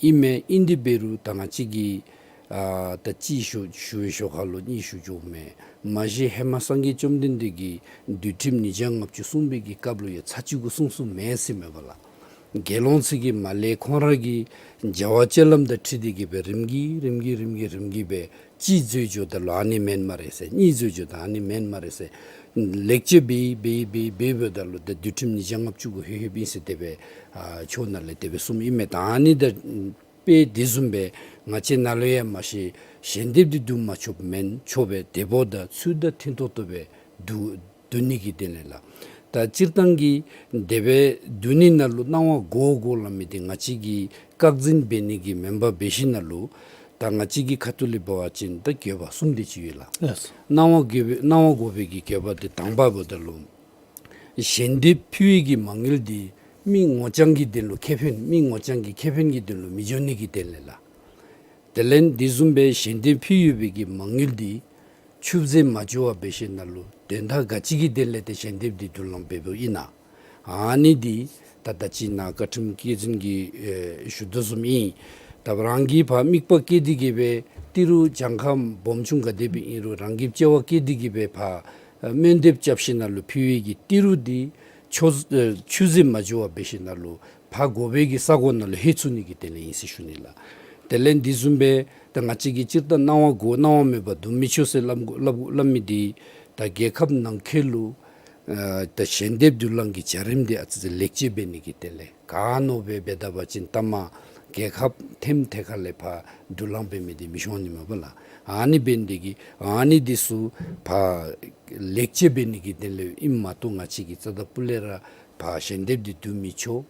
ཨིན་མས། ཨིན་དེ་འབད་རུང་ད་ང་བཅས་ཀྱིས་ཨ་ད་གཅིག་ཞུ་ཞུ་བའི་ཞོར་ཁ་ལུ་གཉིས་ཞུ་འགྱོཝ་མས། མ་གཞི་ཧེ་མ་སངས་རྒྱས་བཅོམ་ལྡན་འདས་ཀྱིས་འདུལ་ཁྲིམས་ཉིས་བརྒྱ་ལྔ་བཅུ་གསུངས་པའི་གི་སྐབས་ལུ་ཡང་ཚར་གཅིག་གུ་གསུངས་གསུངསམ་མེན་ཟེར་མེན་པ་ལགས། དགེ་སློང་ཚུ་གིས་མར་ལས་ཁོང་ར་གིས་བྱ་བ་སྤྱོད་ལམ་དང་འཁྲིལ་ཏེ་གིས་སྦེ་རིམ་གྱིས་རིམ་གྱིས་རིམ་གྱིས་རིམ་གྱིས་སྦེ་གཅིག་འཛོལ་འགྱོཝ་ད་ལུ་ཨ་ནི་མེན་སྨ་རེ་ཟེར། གཉིས་འཛོལ་འགྱོཝ་ད་ཨ་ནི་མེན་སྨ་རེ་ཟེར། ལེགས་བཅོས་འབད་འབད་འབད་འབདཝ་ད་ལུ་ད་འདུལ་ཁྲིམས་ཉིས་བརྒྱ་ལྔ་བཅུ་གུ་ལྷོད་ལྷོདཔ་ཨིན་ཟེར་དེ་སྦེ་ཨ་ཕྱོགས་ནང་ལས་དེ་སྦེ་གསུངམ་ཨིན་མས། ད་ཨ་ནི་ད་དཔེ་དེ་བཟུམ་སྦེ་ང་བཅས་ནང་ལུ་ཡང་མ་གཞི་ཞལ་འདེབས་འདི་བསྡུ་མ་ཆོགཔ་མེན། ཆོག་པས། དེ་འབདཝ་ད་ཚུལ་དང་མཐུན་ཏོག་ཏོ་སྦེ་བསྡུ་བསྡུ་ནི་གི་དོན་ལས་ལགས། ད་སྤྱིར་བཏང་གི་དེ་སྦེ་བསྡུ་ནི་ནང་ལུ་གནང་བ་དགོ་དགོ་སླབ་མི་འདི་ང་བཅས་ཀྱིས་བཀག་འཛིན་འབད་ནི་གི་མེན་པར་འབད་ཞིནམ་ལས་ད་ང་བཅས་ཀྱི་ཁ་ཐུག་ལས་འབད་བ་ཅིན་ད་དགོས་པ་གསུམ་དེ་ཅིག་ཡོད་ལགས། ལགས་སོ། གནང་བ་དགོ་པའི་གནང་བ་དགོ་པའི་གི་དགོས་པ་དེ་དང་པ་འབདཝ་ད་ལུ་ཞལ་འདེབས་ཕུལ་བའི་གི་མ་དངུལ་འདི་མི་ངོ་རྐྱང་གི་དོན་ལུ་ཁེ་ཕན་མི་ངོ་རྐྱང་གི་ཁེ་ཕན་གྱི་དོན་ལུ་མི་འགྱོ་ནི་གི་དོན་ལས་ལགས། དེ་ལས་དེ་བཟུམ་སྦེ་ཞལ་འདེབས་ཕུལ་ཡོད་པའི་གི་མ་དངུལ་འདི་ཆུད་ཟོས་མ་འགྱོ་བར་འབད་ཞིནམ་ལས་དོན་དག་ག་ཅི་གི་དོན་ལས་ཏེ་ཞལ་འདེབས་འདི་བསྡུ་ལེན་འབདཝ་ཨིན་ན། ཨ་ནི་འདི་ད་ད་ཅི་ནཱ་བཀའ་ཁྲིམས་བཀའ་འཛིན་གྱིས་ཨེ་ཞུ་དོ་བཟུམ་ཨིན། ད་རང་གིས་ཕར་དམིགས་པ་བསྐྱེད་དེ་གིས་སྦེ་ཏི་རུ་གྱངས་ཁ་སྦོམ་ཆུང་ག་དེ་སྦེ་ཨིན་རུང་རང་གིས་དཔྱད་པ་བསྐྱེད་དེ་གིས་སྦེ་ཕར་ཨེ་སྨོན་འདེབས་རྐྱབ་ཞིནམ་ལས་ཕུལ་བའི་གི་ཏི་རུ་འདི་ཆུད་ཨེ་ཆུད་ཟོས་མ་འགྱོ་བར་འབད་ཞིནམ་ལས་ཕར་དགོ་པའི་གི་ས་གོ་ནང་ལུ་ལྷོད་ཚུགས་ནི་གི་དོན་ལས་ཨིན་ཟེར་ཞུ་ནི་ལགས། དེ་ལས་དེ་བཟུམ་སྦེ་ད་ང་བཅས་ཀྱིས་སྤྱིར་བཏང་གནང་བ་དགོ་གནང་བ་མེད་པར་བསྡུ་མི་ཆོག་ཟེར་སླབ་དགོ་སླབ་སླབ་མི་འདི་ད་རྒྱལ་ཁབ་ནང་འཁོད་ལུ་ཨ་ད་ཞལ་འདེབས་བསྡུ་ལེན་གྱི་བྱ་རིམ་འདི་ཨ་ཙི་ཙི་ལེགས་བཅོས་འབད་ནི་གི་དོན་ལས་ག་མནོ་སྦེ་འབད་ད་པ་ཅིན་ལྟ་མ་རྒྱལ་ཁབ་ཐེམ་ཐེ་ཁ་ལས་ཕར་བསྡུ་ལེན་འབད་མི་འདི་མི་ཤོང་ནི་མས་པ་ལགས། ཨ་ནི་འབད་ནི་འདི་གིས་ཨ་ནི་འདི་ཚུ་ཕར་ལེགས་བཅོས་འབད་ནི་གི་དོན་ལས་ཨིནམ་མ་གཏོགས་ང་བཅས་ཀྱིས་རྩ་དང་སྤུ་ལས་ར་ཕར་ཞལ་འདེབས་འདི་བསྡུ་མི་ཆོག།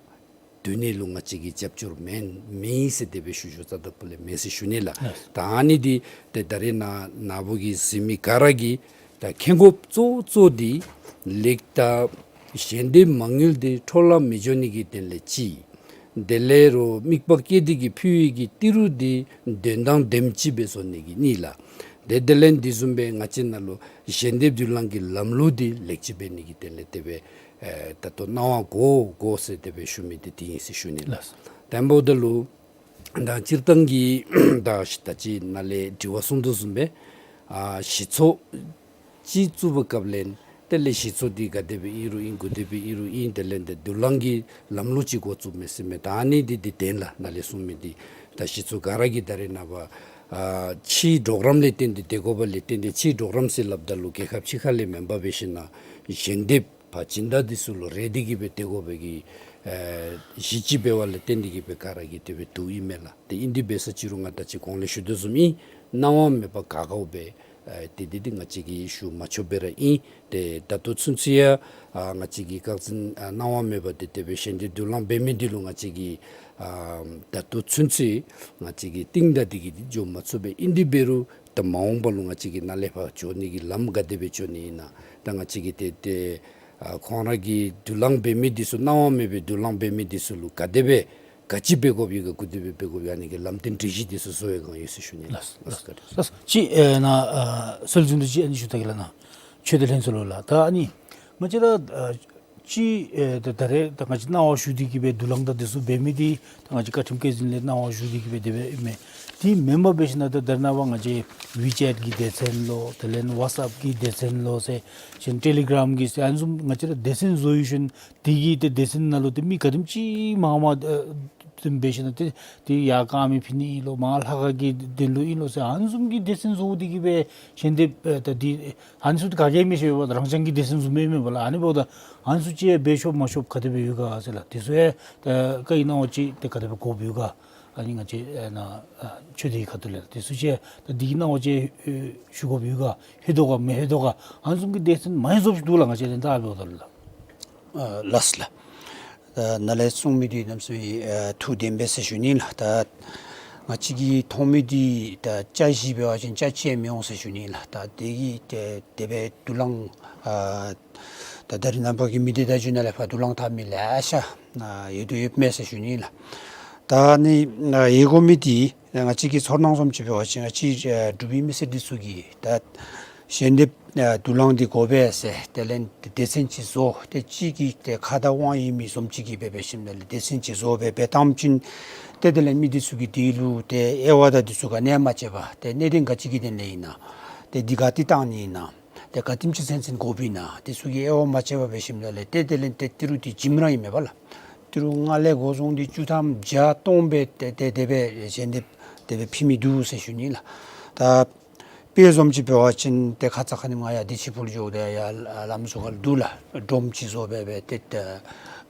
བསྡུ་ནི་ལུ་ང་བཅས་ཀྱི་རྒྱབ་སྐྱོར་མེན་མེད་ཟེར་དེ་སྦེ་ཞུ་ཞུཝ་རྩ་དང་སྤུ་ལས་མེད་ཟེར་ཞུ་ནི་ལགས། ལགས། ད་ཨ་ནི་འདི་ཏེ་ད་རེས་ནཱ་ནཱ་བུ་གིས་གཟིགས་མི་ག་ར་གིས་ད་མཁྱེན་དགོཔ་གཙོ་གཙོ་འདི་ལེགས་ད་ཞལ་འདེབས་མ་དངུལ་འདི་འཕྲོ་བརླག་མི་འགྱོ་ནི་གི་དོན་ལས་གཅིག། དེ་ལས་རོགས་དམིགས་པ་བསྐྱེད་དེ་གིས་ཕུལ་བའི་གི་ཏི་རུ་འདི་དོན་དང་ལྡནམ་ཅིག་སྦེ་བཟོ་ནི་གི་གཉིས་ལགས། དེ་དེ་ལས་དེ་བཟུམ་སྦེ་ང་བཅས་ནང་ལུ་ཞལ་འདེབས་བསྡུ་ལེན་གྱི་ལམ་ལུགས་འདི་ལེགས་བཅོས་འབད་ནི་གི་དོན་ལས་དེ་སྦེ་ཨེ་ད་ལྟོ་གནང་བ་དགོ་དགོ་ཟེར་དེ་སྦེ་ཞུ་མི་འདི་དེ་ཨིན་ཟེར་ཞུ་ནི་ལགས། དེ་འབདཝ་ད་ལུ་ད་སྤྱིར་བཏང་གི་ད་ད་ཅི་ནཱ་ལས་དྲི་བ་གསུངས་དོ་བཟུམ་སྦེ་ཨ་གཞི་ཚོགས་ཅིག་བཙུགས་པའི་སྐབས་ལས་དེ་ལས་གཞི་ཚོགས་འདི་ག་དེ་སྦེ་ཨིན་རུང་ཨིན་ག་དེ་སྦེ་ཨིན་རུང་ཨིན། དེ་ལས་འདི་བསྡུ་ལེན་གྱི་ལམ་ལུགས་ཅིག་འགོ་བཙུགས་མས་ཟེར་མས། ད་ཨ་ནི་འདི་འདི་དོན་ལགས། ནཱ་ལས་གསུངས་མི་འདི་ད་གཞི་ཚོགས་ག་ར་གིས་ད་རེས་ནངས་པ་ཨ་ཕྱིའི་གྲོགས་རམ་ལས་བརྟེན་ཏེ་སྡོད་དགོ་པ་ལས་བརྟེན་ཏེ་ཕྱིའི་གྲོགས་རམ་ཟེར་སླབ་ད་ལུ་རྒྱལ་ཁབ་ཕྱི་ཁ་ལས་མེན་པར་འབད་ཞིནམ་ལས་ཞལ་འདེབས་ཕར་སྦྱིན་བདག་འདི་ཚུ་ལུ་རེ་འདི་གིས་སྦེ་སྡོད་དགོ་པའི་གི་ཨེ་གཞི་ཅིག་འབད་བ་ལས་བརྟེན་ཏེ་གིས་སྦེ་ག་ར་གིས་དེ་སྦེ་བསྡུཝ་ཨིན་མས་ལགས། ཏེ་ཨིན་དེ་འབད་ས་ཅི་རུང་ང་ད་ཅི་གོང་ལས་ཞུ་དོ་བཟུམ་ཨིན། གནང་བ་མེད་པར་ག་ག་སྦེ་ ཨ་དེ་འདི་འདི་ང་བཅས་ཀྱིས་ཞུ་མ་ཆོགཔ་སྦེ་ར་ཨིན། ཏེ་ད་ལྟོ་ཚུན་ཚོད་ཡང་ཨ་ང་བཅས་ཀྱིས་རྐང་འཛིན་ཨ་གནང་བ་མེད་པར་ཏེ་དེ་སྦེ་ཞལ་འདེབས་དུག་རླངས་འབད་མི་འདི་ལུ་ང་བཅས་ཀྱིས་ཨ་ད་ལྟོ་ཚུན་ཚོད་ང་བཅས་ཀྱིས་གཏིང་བདའ་སྟེ་གིས་འདི་འགྱོ་མ་ཚུགས་པས། ཨིན་དེ་འབད་རུང་ད་མ་འོངས་པ་ལུ་ང་བཅས་ཀྱིས་ནཱ་ལས་ཕར་འགྱོ་ནི་གི་ལམ་ག་དེ་སྦེ་འགྱོ་ནི་ཨིན་ན། ད་ང་བཅས་ཀྱིས་ཏེ་ཏེ་ཨ་ཁོང་ར་གིས་དུག་རླངས་འབད་མི་འདི་ཚུ་གནང་བ་མེད་པའི་དུག་རླངས་འབད་མི་འདི་ཚུ་ལུ་ག་དེ་སྦེ་ག་ཅི་འབད་དགོཔ་ཡོད་ག་ག་དེ་སྦེ་འབད་དགོཔ་ཡོད་ག་ཨ་ནི་གི་ལམ་སྟོན་སྒྲིག་གཞི་འདི་ཚུ་བཟོ་བའི་སྒང་ཡོད་ཟེར་ཞུ་ནི་ལགས། ལགས་ལགས་ལགས། ཅིག་ཨེ་ན་ཨ་སྲོལ་འཛིན་དུ་ཅིག་ཨ་ནི་ཞུ་ད་གེ་ལགས་ན། ཆོས་སྡེ་ལྷན་ཚོགས་ལུ་ལགས། ད་ཨ་ནི་ང་བཅས་ར་ཨ་ཅིག་ཨེ་ད་ད་རེས་ད་ང་བཅས་གནང་བ་ཞུ་སྟེ་གིས་སྦེ་དུག་རླངས་དང་འདི་ཚུ་འབད་མི་འདི་ད་ང་བཅས་བཀའ་ཁྲིམས་བཀའ་འཛིན་ལས་གནང་བ་ཞུ་སྟེ་གིས་སྦེ་དེ་སྦེ་ཨིན་མས། དེ་མེན་པར་འབད་ཞིན་ན་ད་ད་རེས་ནངས་པ་ང་བཅས་ཝི་ཅེཊ་གི་སྡེ་ཚན་ལོ་དེ་ལས་ཝཊས་ཨེཔ་གི་སྡེ་ཚན་ལོ་ཟེར་གཞན་ཊེ་ལི་གརམ་གི་ཟེར་ཨ་ནི་བཟུམ་ང་བཅས་ར་སྡེ་ཚན་བཟོ་ཡོད་ཞིན་དེ་གི་ཏེ་སྡེ་ཚན་ནང་ལུ་ཏེ་མི་ག་དེམ་ཅིག་མང་མང་ཨ་དེམ་འབད་ཞིན་ན་ཏེ་ཏེ་ཡར་རྐང་མི་ཕུལ་ནི་ཨིན་ལོ་མར་ལྷ་ཁང་གི་དོན་ལུ་ཨིན་ལོ་ཟེར་ཨ་ནི་བཟུམ་གྱི་སྡེ་ཚན་བཟོ་སྟེ་གིས་སྦེ་ཞལ་འདེབས་ཨེ་ད་འདི་ཨ་ནི་ཚུ་ཏེ་ག་གིས་མི་ཤེས་པར་རང་རྐྱང་གི་སྡེ་ཚན་བཟོ་མི་མེན་པ་ལགས། ཨ་ནི་འབདཝ་ད་ཨ་ནི་ཚུ་ཅིག་འབད་ཆོག་མ་ཆོག་ག་དེ་སྦེ་ཡོད་ག་ཟེར་ལགས། དེ་ཚུ་ཡང་ད་བཀའ་ཡིག་ནང་ལུ་ཅིག་ཏེ་ག་དེ་སྦེ་དགོཔ་ཡོད་ག། ཨ་ནི་ང་བཅས་ཨེ་ན་ཨ་ཆོས་སྡེའི་ཁ་ཐུག་ལས་ལགས། དེ་ཚུ་ཅིག་ད་འདི་གི་ནང་ལུ་ཅིག་ཨེ་ཞུ་དགོཔ་ཡོད་ག། ལྷོད་དོ་ག་མི་ལྷོད་དོ་ག། ཨ་ནི་བཟུམ་གྱི་སྡེ་ཚན་མང་རབས་ཅིག་འདུག་ལགས། ང་བཅས་ཏེ་ད་འབདཝ་ད་ལགས། ཨ་ལགས་ལགས། ཨ་ནཱ་ལས་གསུང་མི་འདི་གནམ་མེད་ས་མེད་ཨ་ཐུགས་བདེན་པས་ཟེར་ཞུ་ནི་ལགས། ད་ང་བཅས་ཀྱིས་མཐོང་མི་འདི་ད་ཅ་བཞི་འབད་བ་ཅིན་ཅ་གཅིག་ཡང་མི་འོང་ཟེར་ཞུ་ནི་ལགས། ད་དེ་གིས་ཏེ་དེ་སྦེ་དུག་རླངས་ཨ་ད་ད་རེས་ནངས་པ་གི་མི་སྡེ་བརྡ་བརྒྱུད་ནང་ལས་ཕར་དུག་རླངས་འཐབ་མི་ལེ་ཤ་ཨ་ཡོད་དོ་ཡོདཔ་མས་ཟེར་ཞུ་ནི་ལགས། ད་ཨ་ནི་ཨ་ཡོད་དགོ་མི་འདི་ང་བཅས་ཀྱི་ཚོར་སྣང་བཟུམ་ཅིག་འབད་བ་ཅིན་ང་བཅས་ཨ་འབྲུག་པའི་མི་སེར་འདི་ཚུ་གིས་ད་ཞལ་འདེབས་ཨ་དུག་རླངས་འདི་དགོ་པས་ཟེར་དེ་ལས་སྡེ་ཚན་ཅིག་བཟོ་ཏེ་ཅིག་གིས་ཏེ་ཁ་དང་དབང་ཡོད་མི་བཟུམ་ཅིག་གིས་འབད་འབད་ཞིནམ་ལས་སྡེ་ཚན་ཅིག་བཟོ་སྦེ་འབད་བཏངམ་ཅིག་ཏེ་དེ་ལས་མི་འདི་ཚུ་གིས་དེ་ལུ་ཏེ་དབྱེ་བ་དང་འདི་ཚུ་ག་ནི་ཡང་མ་ཕྱེ་བར་ཏེ་གནད་དོན་ག་ཅི་གི་དོན་ལས་ཨིན་ན་ཏེ་འདི་ག་ཏེ་བཏང་ནི་ཨིན་ན་ཏེ་ག་དེམ་ཅིག་ཚུན་ཚོད་དགོཔ་ཨིན་ན་འདི་ཚུ་གི་དབྱེ་བ་མ་ཕྱེ་བར་འབད་ཞིནམ་ལས་ཏེ་དེ་ལས་ཏེ་ཏི་རུ་འདི་ལྗིད་ར་ཨིན་མས་པ་ལགས། ཏི་རུ་ལྔ་ལས་འགོ་བཟུང་སྟེ་བཅུ་ཐམ་བརྒྱ་སྟོང་སྦེ་ཏེ་དེ་སྦེ་ཞལ་འདེབས་དེ་སྦེ་ཕུལ་མི་འདུག་ཟེར་ཞུ་ནི་ལགས། ད་དཔེ་བཟུམ་ཅིག་འབད་བ་ཅིན་ཏེ་ཁ་ཙ་ཁ་ཉིནམ་ང་ཡར་བདེ་ཆེན་ཕུག་ལུ་འགྱོཝ་ད་ཡར་ལམ་ཟུར་ཁར་འདུག་ལགས། སྒྲོམ་ཅིག་བཟོ་སྦེ་སྦེ་ཏེ་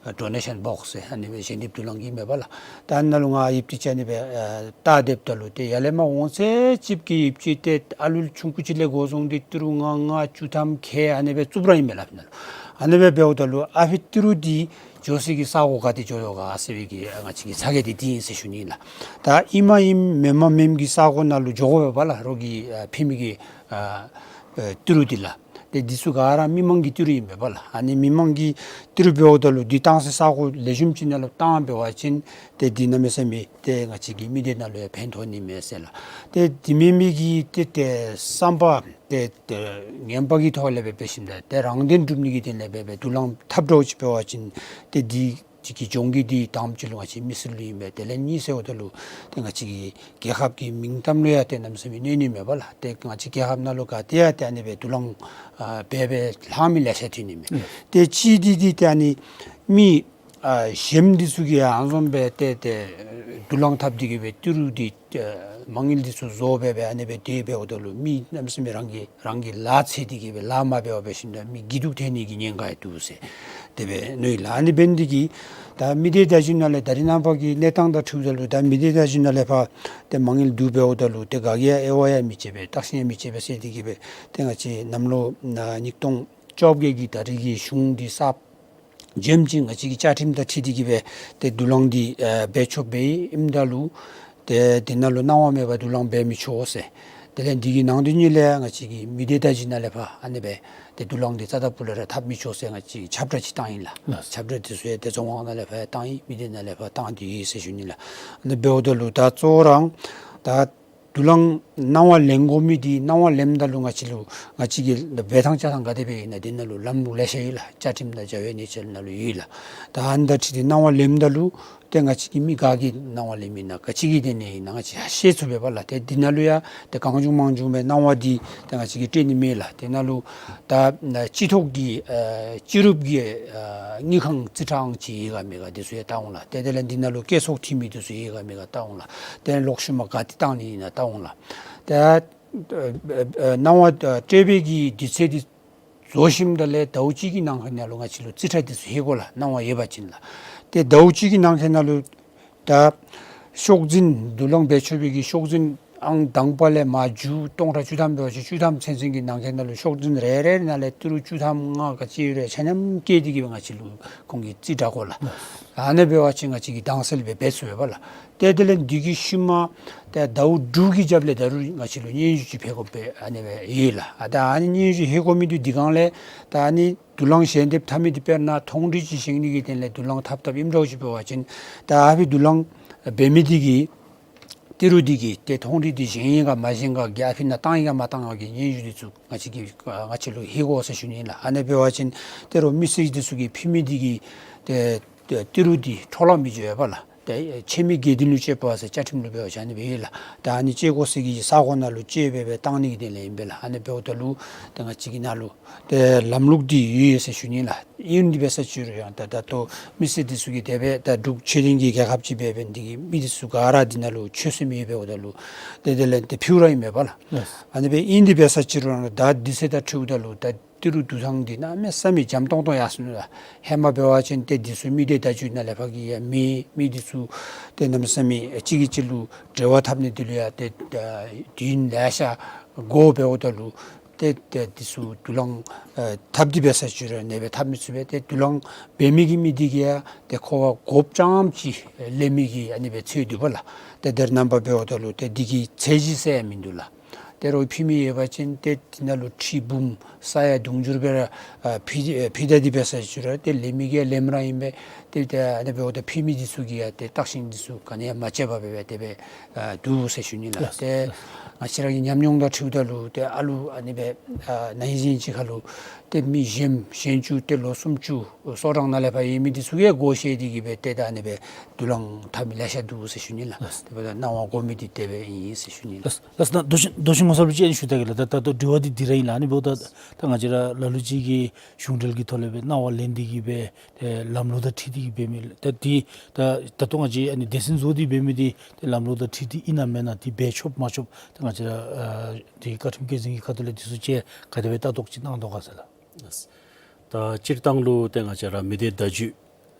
ཨ་ཌོ་ནེ་ཤཱན་བོགསི་ཟེར་ཨ་ནི་སྦེ་ཞལ་འདེབས་དུག་རླངས་ཀྱི་མས་པ་ལགས། ད་ཨ་ནཱ་ལུ་ང་ཡིབ་སྟེ་ཅིག་ཨ་ནི་སྦེ་ཨ་བལྟ་སྡོདཔ་ད་ལུ་ཏེ་ཡར་ལས་མར་འོང་ཚད་ཅིག་གི་ཡིབ་ཅིག་ཏེ་ཨ་ལུ་ཆུང་ཀུ་ཅིག་ལས་འགོ་བཟུང་སྟེ་ཏི་རུ་ལྔ་ལྔ་བཅུ་ཐམ་ཁལ་ཨ་ནི་སྦེ་བཙུགསཔ་ར་ཨིན་མས་ལགས། ཨ་ནི་སྦེ་འབདཝ་ད་ལུ་ཨ་ཕི་ཏི་རུ་འདི་འགྱོ་སའི་གི་ས་གོ་ག་ཏེ་འགྱོ་དོ་ག་ཟེར་བའི་གི་ང་བཅས་ཀྱི་ཚ་གྱང་འདི་འདི་ཨིན་ཟེར་ཞུ་ནི་ལགས། ད་ཨིནམ་ཨིནམ་མེནམ་མེནམ་གྱི་ས་གོ་ནང་ལུ་འགྱོ་དགོ་པས་པ་ལགས། རོགས་ཀྱིས་ཨ་ཕུལ་མི་གི་ཨ་ཨ་ཏི་རུ་འདི་ལགས། ཏེ་འདི་ཚུ་ག་ར་མི་མང་གི་ཏི་རུ་ཨིན་པས་པ་ལགས། ཨ་ནི་མི་མང་གི་ཏི་རུ་འབདཝ་ད་ལུ་འདི་བཏང་སའི་ས་གོ་ལེགས་ཤོམ་ཅིག་ནང་ལུ་བཏང་འབད་བ་ཅིན་ཏེ་འདི་གནམ་མེད་ས་མེད་ཏེ་ང་བཅས་ཀྱི་མི་སྡེ་ནང་ལུ་ཡང་ཕན་ཐོགས་ནི་མས་ཟེར་ལགས། ཏེ་འདི་མེན་མི་གི་ཏེ་ཏེ་བསམ་པ་ཏེ་ཏེ་ངན་པ་གི་ཐོག་ལས་འབད་འབད་ཞིནམ་ད་ཏེ་རང་དོན་སྒྲུབ་ནི་གི་དོན་ལས་འབད་འབད་དུག་རླངས་འཐབ་འདྲཝ་ཅིག་འབད་བ་ཅིན་ཏེ་འདི་གཅིག་གི་གྱོང་གུད་འདི་དང་པ་ཅིག་ལུ་ང་བཅས་མི་སེར་ལུ་ཨིན་པས། དེ་ལས་གཉིས་ཟེརཝ་ད་ལུ་ཏེ་ང་བཅས་ཀྱི་རྒྱལ་ཁབ་ཀྱི་མིང་གཏམ་ལུ་ཡང་ཏེ་གནམ་མེད་ས་མེད་གནོད་ནི་མས་པ་ལགས། ཏེ་ང་བཅས་རྒྱལ་ཁབ་ནང་ལུ་ག་ཏེ་ཡང་ཏེ་ཨ་ནི་སྦེ་དུག་རླངས་ཨ་འབད་འབད་ལྷག་མི་ལེ་ཤ་ཐོན་ནི་མས། ཨུམ། ཏེ་གཅིག་འདི་འདི་ཏེ་ཨ་ནི་མི་ཨ་གཞན་འདི་ཚུ་གིས་ཨ་ནི་བཟུམ་སྦེ་ཏེ་ཏེ་དུག་རླངས་འཐབ་སྟེ་གིས་སྦེ་ཏི་རུ་འདི་ཨ་མ་དངུལ་འདི་ཚུ་བཟོ་སྦེ་སྦེ་ཨ་ནི་སྦེ་དེ་འབདཝ་ད་ལུ་མི་གནམ་མེད་ས་མེད་རང་གི་རང་གི་ལཱ་འཚོལ་ཏེ་གིས་སྦེ་ལཱ་མ་འབད་བར་འབད་ཞིནམ་ད་མི་སྐྱིད་སྡུག་ཐོན་ནི་གི་ཉེན་ཁ་ཡང་འདུག་ཟེར་དེ་སྦེ་མནོ་ཡི་ལགས། ཨ་ནི་འབད་ནི་འདི་གིས་ད་མི་སྡེ་བརྡ་བརྒྱུད་ནང་ལས་ད་རེས་ནངས་པ་གི་གནས་སྟངས་དང་འཁྲིལཝ་ད་ལུ་ད་མི་སྡེ་བརྡ་བརྒྱུད་ནང་ལས་ཕར་ཏེ་མ་དངུལ་བསྡུ་འབདཝ་ད་ལུ་ཏེ་ག་གིས་ཡང་དབྱེ་བ་ཡང་མི་ཕྱེ་བར་བརྟག་ཞིབ་ཡང་མི་ཕྱེ་བར་ཟེར་ཏེ་གིས་སྦེ་ཏེ་ང་བཅས་གནམ་ལོ་ཨ་ཉིས་སྟོང་བཅོ་བརྒྱད་ཀྱི་ད་རེས་ཀྱི་གཞུང་འདི་གསརཔ་འགྱོཝ་ཅིག་ང་བཅས་ཀྱི་བཅའ་ཁྲིམས་དང་འཁྲིལ་ཏེ་གིས་སྦེ་ཏེ་དུག་རླངས་འདི་ཨ་འབད་ཆོགཔ་སྦེ་ཨིནམ་ད་ལུ་ཏེ་འདི་ནང་ལུ་གནང་བ་མེད་པར་དུག་རླངས་འབད་མི་ཆོག་ཟེར། དེ་ལས་འདི་གི་ནང་དོན་གཉིས་ལས་ང་བཅས་ཀྱི་མི་སྡེ་བརྡ་བརྒྱུད་ནང་ལས་ཕར་ཨ་ནི་སྦེ་ཏེ་དུག་རླངས་འདི་རྩ་དང་ཕུ་ལས་ར་འཐབ་མི་ཆོག་ཟེར་ང་བཅས་ཁྱབ་བསྒྲགས་ཅིག་བཏང་ཡི་ལགས། ལགས། ཁྱབ་བསྒྲགས་འདི་ཚུ་ཡང་ཏེ་རྫོང་ཁག་ནང་ལས་ཕར་ཡང་བཏང་ཡི། མི་སྡེ་ནང་ལས་ཕར་ཡང་བཏང་སྟེ་ཡོད་ཟེར་ཞུ་ནི་ལགས། ཨ་ནི་འབདཝ་ད་ལུ་ད་གཙོ་བོ་ར་ད་དུག་རླངས་གནང་བ་ལེན་དགོ་མི་འདི་གནང་བ་ལེནམ་ད་ལུ་ང་བཅས་ལུ་ང་བཅས་ཀྱི་འབད་ཐངས་བཅའ་ཐངས་ག་དེ་སྦེ་ཨིན་ན་འདི་ནང་ལུ་ལམ་ལུགས་ལེ་ཤ་ཡོད་ལགས། བཅའ་ཁྲིམས་དང་བྱ་བའི་གནས་ཚད་ནང་ལུ་ཡོད་ལགས། ད་ཨ་ནི་དང་འཁྲིལ་ཏེ་གནང་བ་ལེནམ་ད་ལུ་ཏེ་ང་བཅས་ཀྱི་མི་ག་གིས་གནང་བ་ལེནམ་ཨིན་ན་ག་ཅི་གི་དོན་ལས་ཨིན་ན་ང་བཅས་ཤེས་ཚུགས་པས་པ་ལགས། ཏེ་འདི་ནང་ལུ་ཡང་ཏེ་གང་བྱུང་མང་བྱུང་སྦེ་གནང་བ་འདི་ཏེ་ང་བཅས་ཀྱིས་སྤྲོད་ནི་མེད་ལགས། དེ་ནང་ལུ་ད་སྤྱི་ཐོག་གི་ཨ་སྤྱི་རུབ་ཀྱི་ཨ་དངུལ་ཁང་རྩིས་ཁྲའང་ཅིག་ཡོད་ག་མེད་ག་འདི་ཚུ་ཡང་བལྟ་འོང་ལགས། ཏེ་དེ་ལས་འདི་ནང་ལུ་སྐྱེད་ཚོགས་འཐུས་མི་འདི་ཚུ་ཡོད་ག་མེད་ག་བལྟ་འོང་ལགས། ཏེ་ལོག་ཤུལ་མ་ག་ཏེ་བཏང་ནི་ཨིན་ན་བལྟ་འོང་ལགས། ཏེ་ཨ་ཨ་གནང་བ་ཨ་སྤྲོད་པའི་གི་དུས་ཚོད་འདི་རྫོགས་ཞིནམ་ད་ལས་ཟླཝ་གཅིག་གི་ནང་འཁོད་ནང་ལུ་ང་བཅས་ལུ་རྩིས་ཁྲ་འདི་ཚུ་ལྷོད་དགོ་ལགས། གནང་བ་ཡོད་པ་ཅིན་ལགས། ཏེ་ཟླཝ་གཅིག་གི་ནང་འཁོད་ནང་ལུ་ད་ཤོག་འཛིན་དུག་རླངས་འབད་ཆོག་པའི་གི་ཤོག་འཛིན་ ཨང་དང་པ་ལས་མར་མཇུག་སྟོང་ཕྲག་བཅུ་ཐམ་འབད་བ་ཅིན་བཅུ་ཐམ་ཚུན་ཚོད་ཀྱི་ནང་འཁོད་ནང་ལུ་ཤོག་འཛིན་རེ་རེ་ནང་ལས་ཏི་རུ་བཅུ་ཐམ་ལྔ་ག་ཅི་ཡོད་རུང་ཆ་མཉམ་བཀལ་ཏེ་གིས་སྦེ་ང་བཅས་ལུ་ཁོང་གིས་རྩིས་དྲག་དགོ་ལགས། ཨ་ནི་འབད་བ་ཅིན་ང་བཅས་ཀྱིས་དྭངས་གསལ་སྦེ་འབད་ཚུགས་པས་ལགས། ཏེ་དེ་ལས་འདི་གི་ཤུལ་མ་ཏེ་ཟླཝ་དྲུག་གི་རྒྱབ་ལས་ད་རུང་ང་བཅས་ལུ་སྙན་ཞུ་ཅིག་ཕུལ་དགོཔ་སྦེ་ཨ་ནི་སྦེ་ཡོད་ལགས། ཨ་ད་ཨ་ནི་སྙན་ཞུ་ཕུལ་དགོ་མི་འདི་འདི་སྒང་ལས་ད་ཨ་ནི་དུག་རླངས་ཞལ་འདེབས་འཐབ་མི་འདི་དཔེར་ན་མཐོང་རིས་ཅིག་བཞེངས་ནི་གི་དོན་ལས་དུག་རླངས་འཐབ་འཐབ་ཨིནམ་འདྲཝ་ཅིག་འབད་བ་ཅིན་ད་ཨ་ཕི་དུག་རླངས་འབད་མི་འདི་གིས་ཏི་རུ་འདི་གིས་ཏེ་མཐོང་རིས་འདི་བཞེངས་ཡི་ག་མ་བཞེངས་ག་གི་ཨ་ཕི་ནང་བཏང་ཡི་ག་མ་བཏང་ག་གི་སྙན་ཞུ་འདི་ཚུ་ང་བཅས་ཀྱིས་ཨ་ང་བཅས་ལུ་ཕུལ་དགོ་ཟེར་ཞུ་ནི་ལགས། ཨ་ནི་འབད་བ་ཅིན་ཏེ་རོགས་མི་སེར་འདི་ཚུ་གིས་ཕུལ་མི་འདི་གིས་ཏེ་ཏེ་ཏི་རུ་འདི་འཕྲོ་བརླག་མི་འགྱོ་བས་ལགས། ཏེ་ཕྱེ་མི་དགེ་འདུན་ལུ་སྤྱོད་པ་ཟེར་བཅའ་ཁྲིམས་ལུ་འབད་བ་ཅིན་ཨ་ནི་སྦེ་ཡོད་ལགས། ད་ཨ་ནི་སྤྱོད་དགོ་ཟེར་གྱི་ས་གོ་ནང་ལུ་སྤྱོད་སྦེ་སྦེ་བཏང་ནི་གི་དོན་ལས་ཨིན་པས་ལགས། ཨ་ནི་འབདཝ་ད་ལུ་ཏེ་ང་བཅས་ཀྱི་ནང་ལུ་ཏེ་ལམ་ལུགས་འདི་ཡོད་ཡོད་ཟེར་ཞུ་ནི་ལགས། ཨིན་དེ་འབད་ས་ཅིག་རུང་ཡང་ད་ད་ལྟོ་མི་སེར་འདི་ཚུ་གིས་དེ་སྦེ་ད་འབྲུག་ཆོས་ལྡན་གྱི་རྒྱལ་ཁབ་ཅིག་འབད་འབདན་འདི་གི་མི་འདི་ཚུ་ག་ར་འདི་ནང་ལུ་ཆོས་སེམས་ཡོད་པས། འབདཝ་ད་ལུ་ཏེ་དེ་ལས་ཏེ་ཕུལཝ་ར་ཨིན་མས་པ་ལགས། ལགས། ཨ་ནི་སྦེ་ཨིན་དེ་འབད་ས་ཅིག་རུང་ད་འདི་ཚུ་དང་འཁྲིལཝ་ད་ལུ་ད་ཏི་རུ་དུག་ཐང་འདི་གནམ་མེད་ས་མེད་འཇམ་ཏོང་ཏོ་ཡར་སོ་ནུག་ལགས། ཧེ་མ་འབད་བ་ཅིན་ཏེ་འདི་ཚུ་མི་སྡེ་བརྡ་བརྒྱུད་ནང་ལས་ཕར་གྱི་ཡང་མི་མི་འདི་ཚུ་ཏེ་གནམ་མེད་ས་མེད་གཅིག་གིས་གཅིག་ལུ་འབྲེལ་བ་འཐབ་ནི་འདི་ལུ་ཡང་ཏེ་ཨ་དུས་ཡུན་ལེ་ཤ་འགོར། འབདཝ་ད་ལུ་ཏེ་ཏེ་འདི་ཚུ་དུག་རླངས་ཨ་འཐབ་སྟེ་འབད་ས་ཅིག་རུང་ཨ་ནི་སྦེ་འཐབ་མི་ཚུགས་པས། ཏེ་དུག་རླངས་འབད་མི་གི་མི་འདི་གིས་ཡང་ཏེ་ཁོ་བ་དགོཔ་ཙམ་ཅིག་ལེན་མི་གི་ཨ་ནི་སྦེ་ཚུད་དོ་བས་ལགས། ཏེ་དེ་རྣམ་པ་འབདཝ་ད་ལུ་ཏེ་འདི་གི་ཚད་གཞི་ཟེར་ཡང་མིན་འདུག་ལགས། ཏེ་རོགས་ཕུལ་མི་ཡོད་པ་ཅིན་ཏེ་འདི་ནང་ལུ་ཁྲི་འབུམ་ས་ཡ་དུང་ཕྱུར་སྦེ་ར་ཨ་ཕུལ་ཨ་ཕུལ་ད་འདི་འབད་ས་ཅིག་རུང་ཏེ་ལེན་མི་གིས་ཡང་ལེནམ་ར་ཨིན་པས། ཏེ་ཏེ་ཨ་ནི་འབདཝ་ད་ཕུལ་མི་འདི་ཚུ་གིས་ཡང་ཏེ་བརྟག་ཞིབ་འདི་ཚུ་ག་ནི་ཡང་མ་བྱས་པར་སྦེ་སྦེ་དེ་སྦེ་ཨ་འདུག་ཟེར་ཞུ་ནི་ལགས། ལགས། ཏེ་ང་བཅས་ར་གི་ཉམས་མྱོང་དང་འཁྲིལཝ་ད་ལུ་ཏེ་ཨ་ལུ་ཨ་ནི་སྦེ་ཨ་ན་ཧིང་གཞེས་ནིང་ཅིག་ཁར་ལུ་ཏེ་མི་གཞོནམ་གཞོན་བཅུ་ཏེ་ལོ་སུམ་ཅུ་སོ་གྲངས་ནང་ལས་ཕར་ཡོད་མི་འདི་ཚུ་གིས་སྒོ་ཕྱེ་སྟེ་གིས་སྦེ་ཏེ་ད་ཨ་ནི་སྦེ་དུག་རླངས་འཐབ་མི་ལེ་ཤ་འདུག་ཟེར་ཞུ་ནི་ལགས། ལགས། དེ་འབདཝ་ད་གནང་བ་དགོ་མི་འདི་དེ་སྦེ་ཨིན་ཟེར་ཞུ་ནི་ལགས། ལགས། ལགས་སོ། ད་མདོ་ཆེན་མདོ་ཆེན་ངོ་མཚར་ལུ་ཅིག་ཞུ་ད་གེ་ལགས། ད་ད་ལྟོ་དྲི་བ་འདི་འདི་ར་ཨིན་ལགས། ཨ་ནི་འབདཝ་ད་ད་ང་བཅས་ར་ལ་ལུ་ཅིག་གིས་གཞུང་འབྲེལ་གྱི་ཐོག་ལས་སྦེ་གནང་བ་ལེན་ཏེ་གིས་སྦེ་ཏེ་ལམ་ལུགས་དང་འཁྲིལ་ཏེ་གིས་འབད་མི་ད་འདི་ད་ད་ལྟོ་ང་བཅས་ཨ་ནི་སྡེ་ཚན་བཟོ་སྟེ་འབད་མི་འདི་ཏེ་ལམ་ལུགས་དང་འཁྲིལ་ཏེ་ཨིན་ན་མེན་ན་འདི་འབད་ཆོག་མ་ཆོག་ད་ང་བཅས་ར་ཨ་འདི་བཀའ་ཁྲིམས་བཀོད་འཛིན་གྱི་ཁ་ཐུག་ལས་འདི་ཚུ་ཅིག་ག་དེ་སྦེ་ལྟ་རྟོག་ཅིག་གནང་དོ་ག་ཟེར་ལགས། ད་སྤྱིར་བཏང་ལུ་ཏེ་ང་བཅས་ར་མི་སྡེ་བརྡ་བརྒྱུད་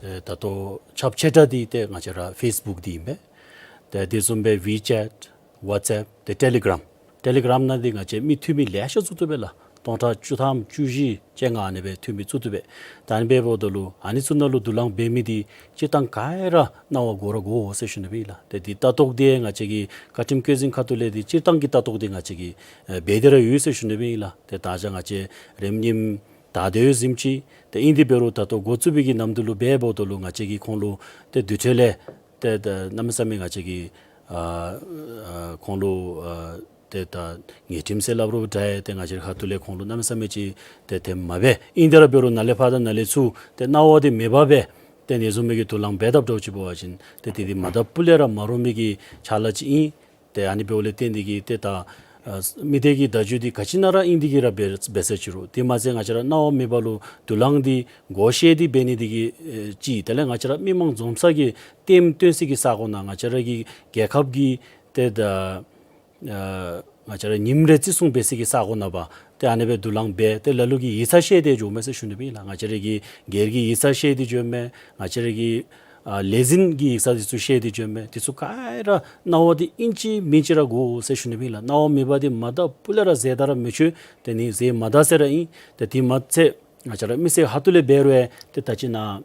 ཨེ་ད་ལྟོ་ཁྱབ་ཆེ་དྲགས་འདི་ཏེ་ང་བཅས་ར་ཕེསི་བུཀ་འདི་ཨིན་པས། ཏེ་དེ་བཟུམ་སྦེ་ཝི་ཅེཊ་ཝཊསི་ཨེཔ་ཏེ་ཊེ་ལི་གརམ། ཊེ་ལི་གརམ་ནང་འདི་ང་བཅས་མི་འཐུས་མི་ལེ་ཤ་བཙུགས་བཏུབ་པས་ལགས། སྟོང་ཕྲག་བཅུ་ཐམ་བཅུ་བཞི་བཅོ་ལྔ་ཨ་ནི་སྦེ་འཐུས་མི་བཙུགས་བཏུབ་པས། ད་ཨ་ནི་སྦེ་འབདཝ་ད་ལུ་ཨ་ནི་ཚུ་ནང་ལུ་དུག་རླངས་འབད་མི་འདི་སྤྱིར་བཏང་ག་ར་གནང་བ་དགོ་ར་དགོ་ཟེར་ཞུ་ནི་སྦེ་ཨིན་ལགས། ཏེ་འདི་ལྟ་རྟོག་འདི་ང་བཅས་ཀྱི་བཀའ་ཁྲིམས་བཀོད་འཛིན་ཁ་ཐུག་ལས་འདི་སྤྱིར་བཏང་གི་ལྟ་རྟོག་འདི་ང་བཅས་ཀྱིས་ཨེ་འབད་དེ་ར་ཡོད་ཟེར་ཞུ་ནི་སྦེ་ཨིན་ལགས། ཏེ་ད་ཅི་ང་བཅས་རིམ་གཉིསམ་ད་དེ་བཟུམ་ཅིག་ཏེ་ཨིན་དེ་འབད་རུང་ད་ལྟོ་འགོ་བཙུགས་པའི་གི་ནམ་དུས་ལུ་འབད་འབདཝ་ད་ལུ་ང་བཅས་ཀྱིས་ཁོང་ལུ་ཏེ་དེ་འཕྲོ་ལས་ཏེ་ད་གནམ་མེད་ས་མེད་ང་བཅས་ཀྱིས་ཨ་ཨ་ཁོང་ལུ་ཨ་ཏེ་ད་ཉེས་ཁྲིམས་ཟེར་སླབ་རུང་འདྲ་ཏེ་ང་བཅས་ཁ་ཐུག་ལས་ཁོང་ལུ་གནམ་མེད་ས་མེད་ཅིག་ཏེ་དེ་མ་འབད། ཨིན་དེ་ར་འབད་རུང་ནཱ་ལས་ཕར་དང་ནཱ་ལས་ཚུར་ཏེ་གནང་བ་འདི་མེད་པར་སྦེ་ཏེ་ཨ་ནི་བཟུམ་མའི་གི་དུག་རླངས་འབད་དཔ་འདྲཝ་ཅིག་འབད་བ་ཅིན་ཏེ་དེ་འདི་མ་དག་པ་ལས་ར་མ་རུང་མི་གི་ཕྱག་ལཱ་ཅིག་ཨིན། ཏེ་ཨ་ནི་འབདཝ་ལས་བརྟེན་ཏེ་གིས་ཏེ་ད་ཨ་མི་སྡེ་གི་བརྡ་བརྒྱུད་འདི་ག་ཅི་ནང་ར་ཨིན་ཏེ་གིས་ར་འབད་འབད་ས་ཅིག་རུང་དེ་མ་ཚད་ང་བཅས་ར་གནང་བ་མེད་པ་ལུ་དུག་རླངས་འདི་སྒོ་ཕྱེ་སྟེ་འབད་ནི་འདི་གིས་ཨེ་ཅིག་དེ་ལས་ང་བཅས་ར་མི་མང་འཛོམས་ས་གི་ལྟདམོ་སྟོན་ས་གི་ས་གོ་ནང་ང་བཅས་ར་གི་རྒྱལ་ཁབ་ཀྱི་ཏེ་ད་ཨ་ང་བཅས་ར་ཉིནམ་རེ་བརྩི་སྲུང་འབད་ས་གི་ས་གོ་ནང་འབད་ཏེ་ཨ་ནི་སྦེ་དུག་རླངས་འབད་ཏེ་ལ་ལུ་གིས་ཡིག་ཚང་བཤལ་ཏེ་འགྱོཝ་མས་ཟེར་ཞུ་ནི་སྦེ་ཨིན་ལགས། ང་བཅས་ར་གི་སྒེར་གྱི་ཡིག་ཚང་བཤལ་ཏེ་འགྱོཝ་མས། ང་བཅས་ར་གི་ཨ་ལས་འཛིན་གྱི་ཡིག་ཚང་འདི་ཚུ་བཤལ་ཏེ་འགྱོཝ་མས། འདི་ཚུ་ག་ར་གནང་བ་འདི་ཨིན་ཅི་མིན་ཅི་ར་དགོ་ཟེར་ཞུ་ནི་སྦེ་ཨིན་ལགས། གནང་བ་མེད་པ་འདི་མ་དག་པ་ལས་ར་ཟེར་ད་ར་མི་ཆོག། ཏེ་ནི་ཟེར་མ་ད་ཟེར་ར་ཨིན། ཏེ་དེ་མ་ཚད་ང་བཅས་ར་མི་སེར་ཁ་ཐུག་ལས་འབད་རུང་ཡང་ཏེ་ད་ཅི་ནཱ་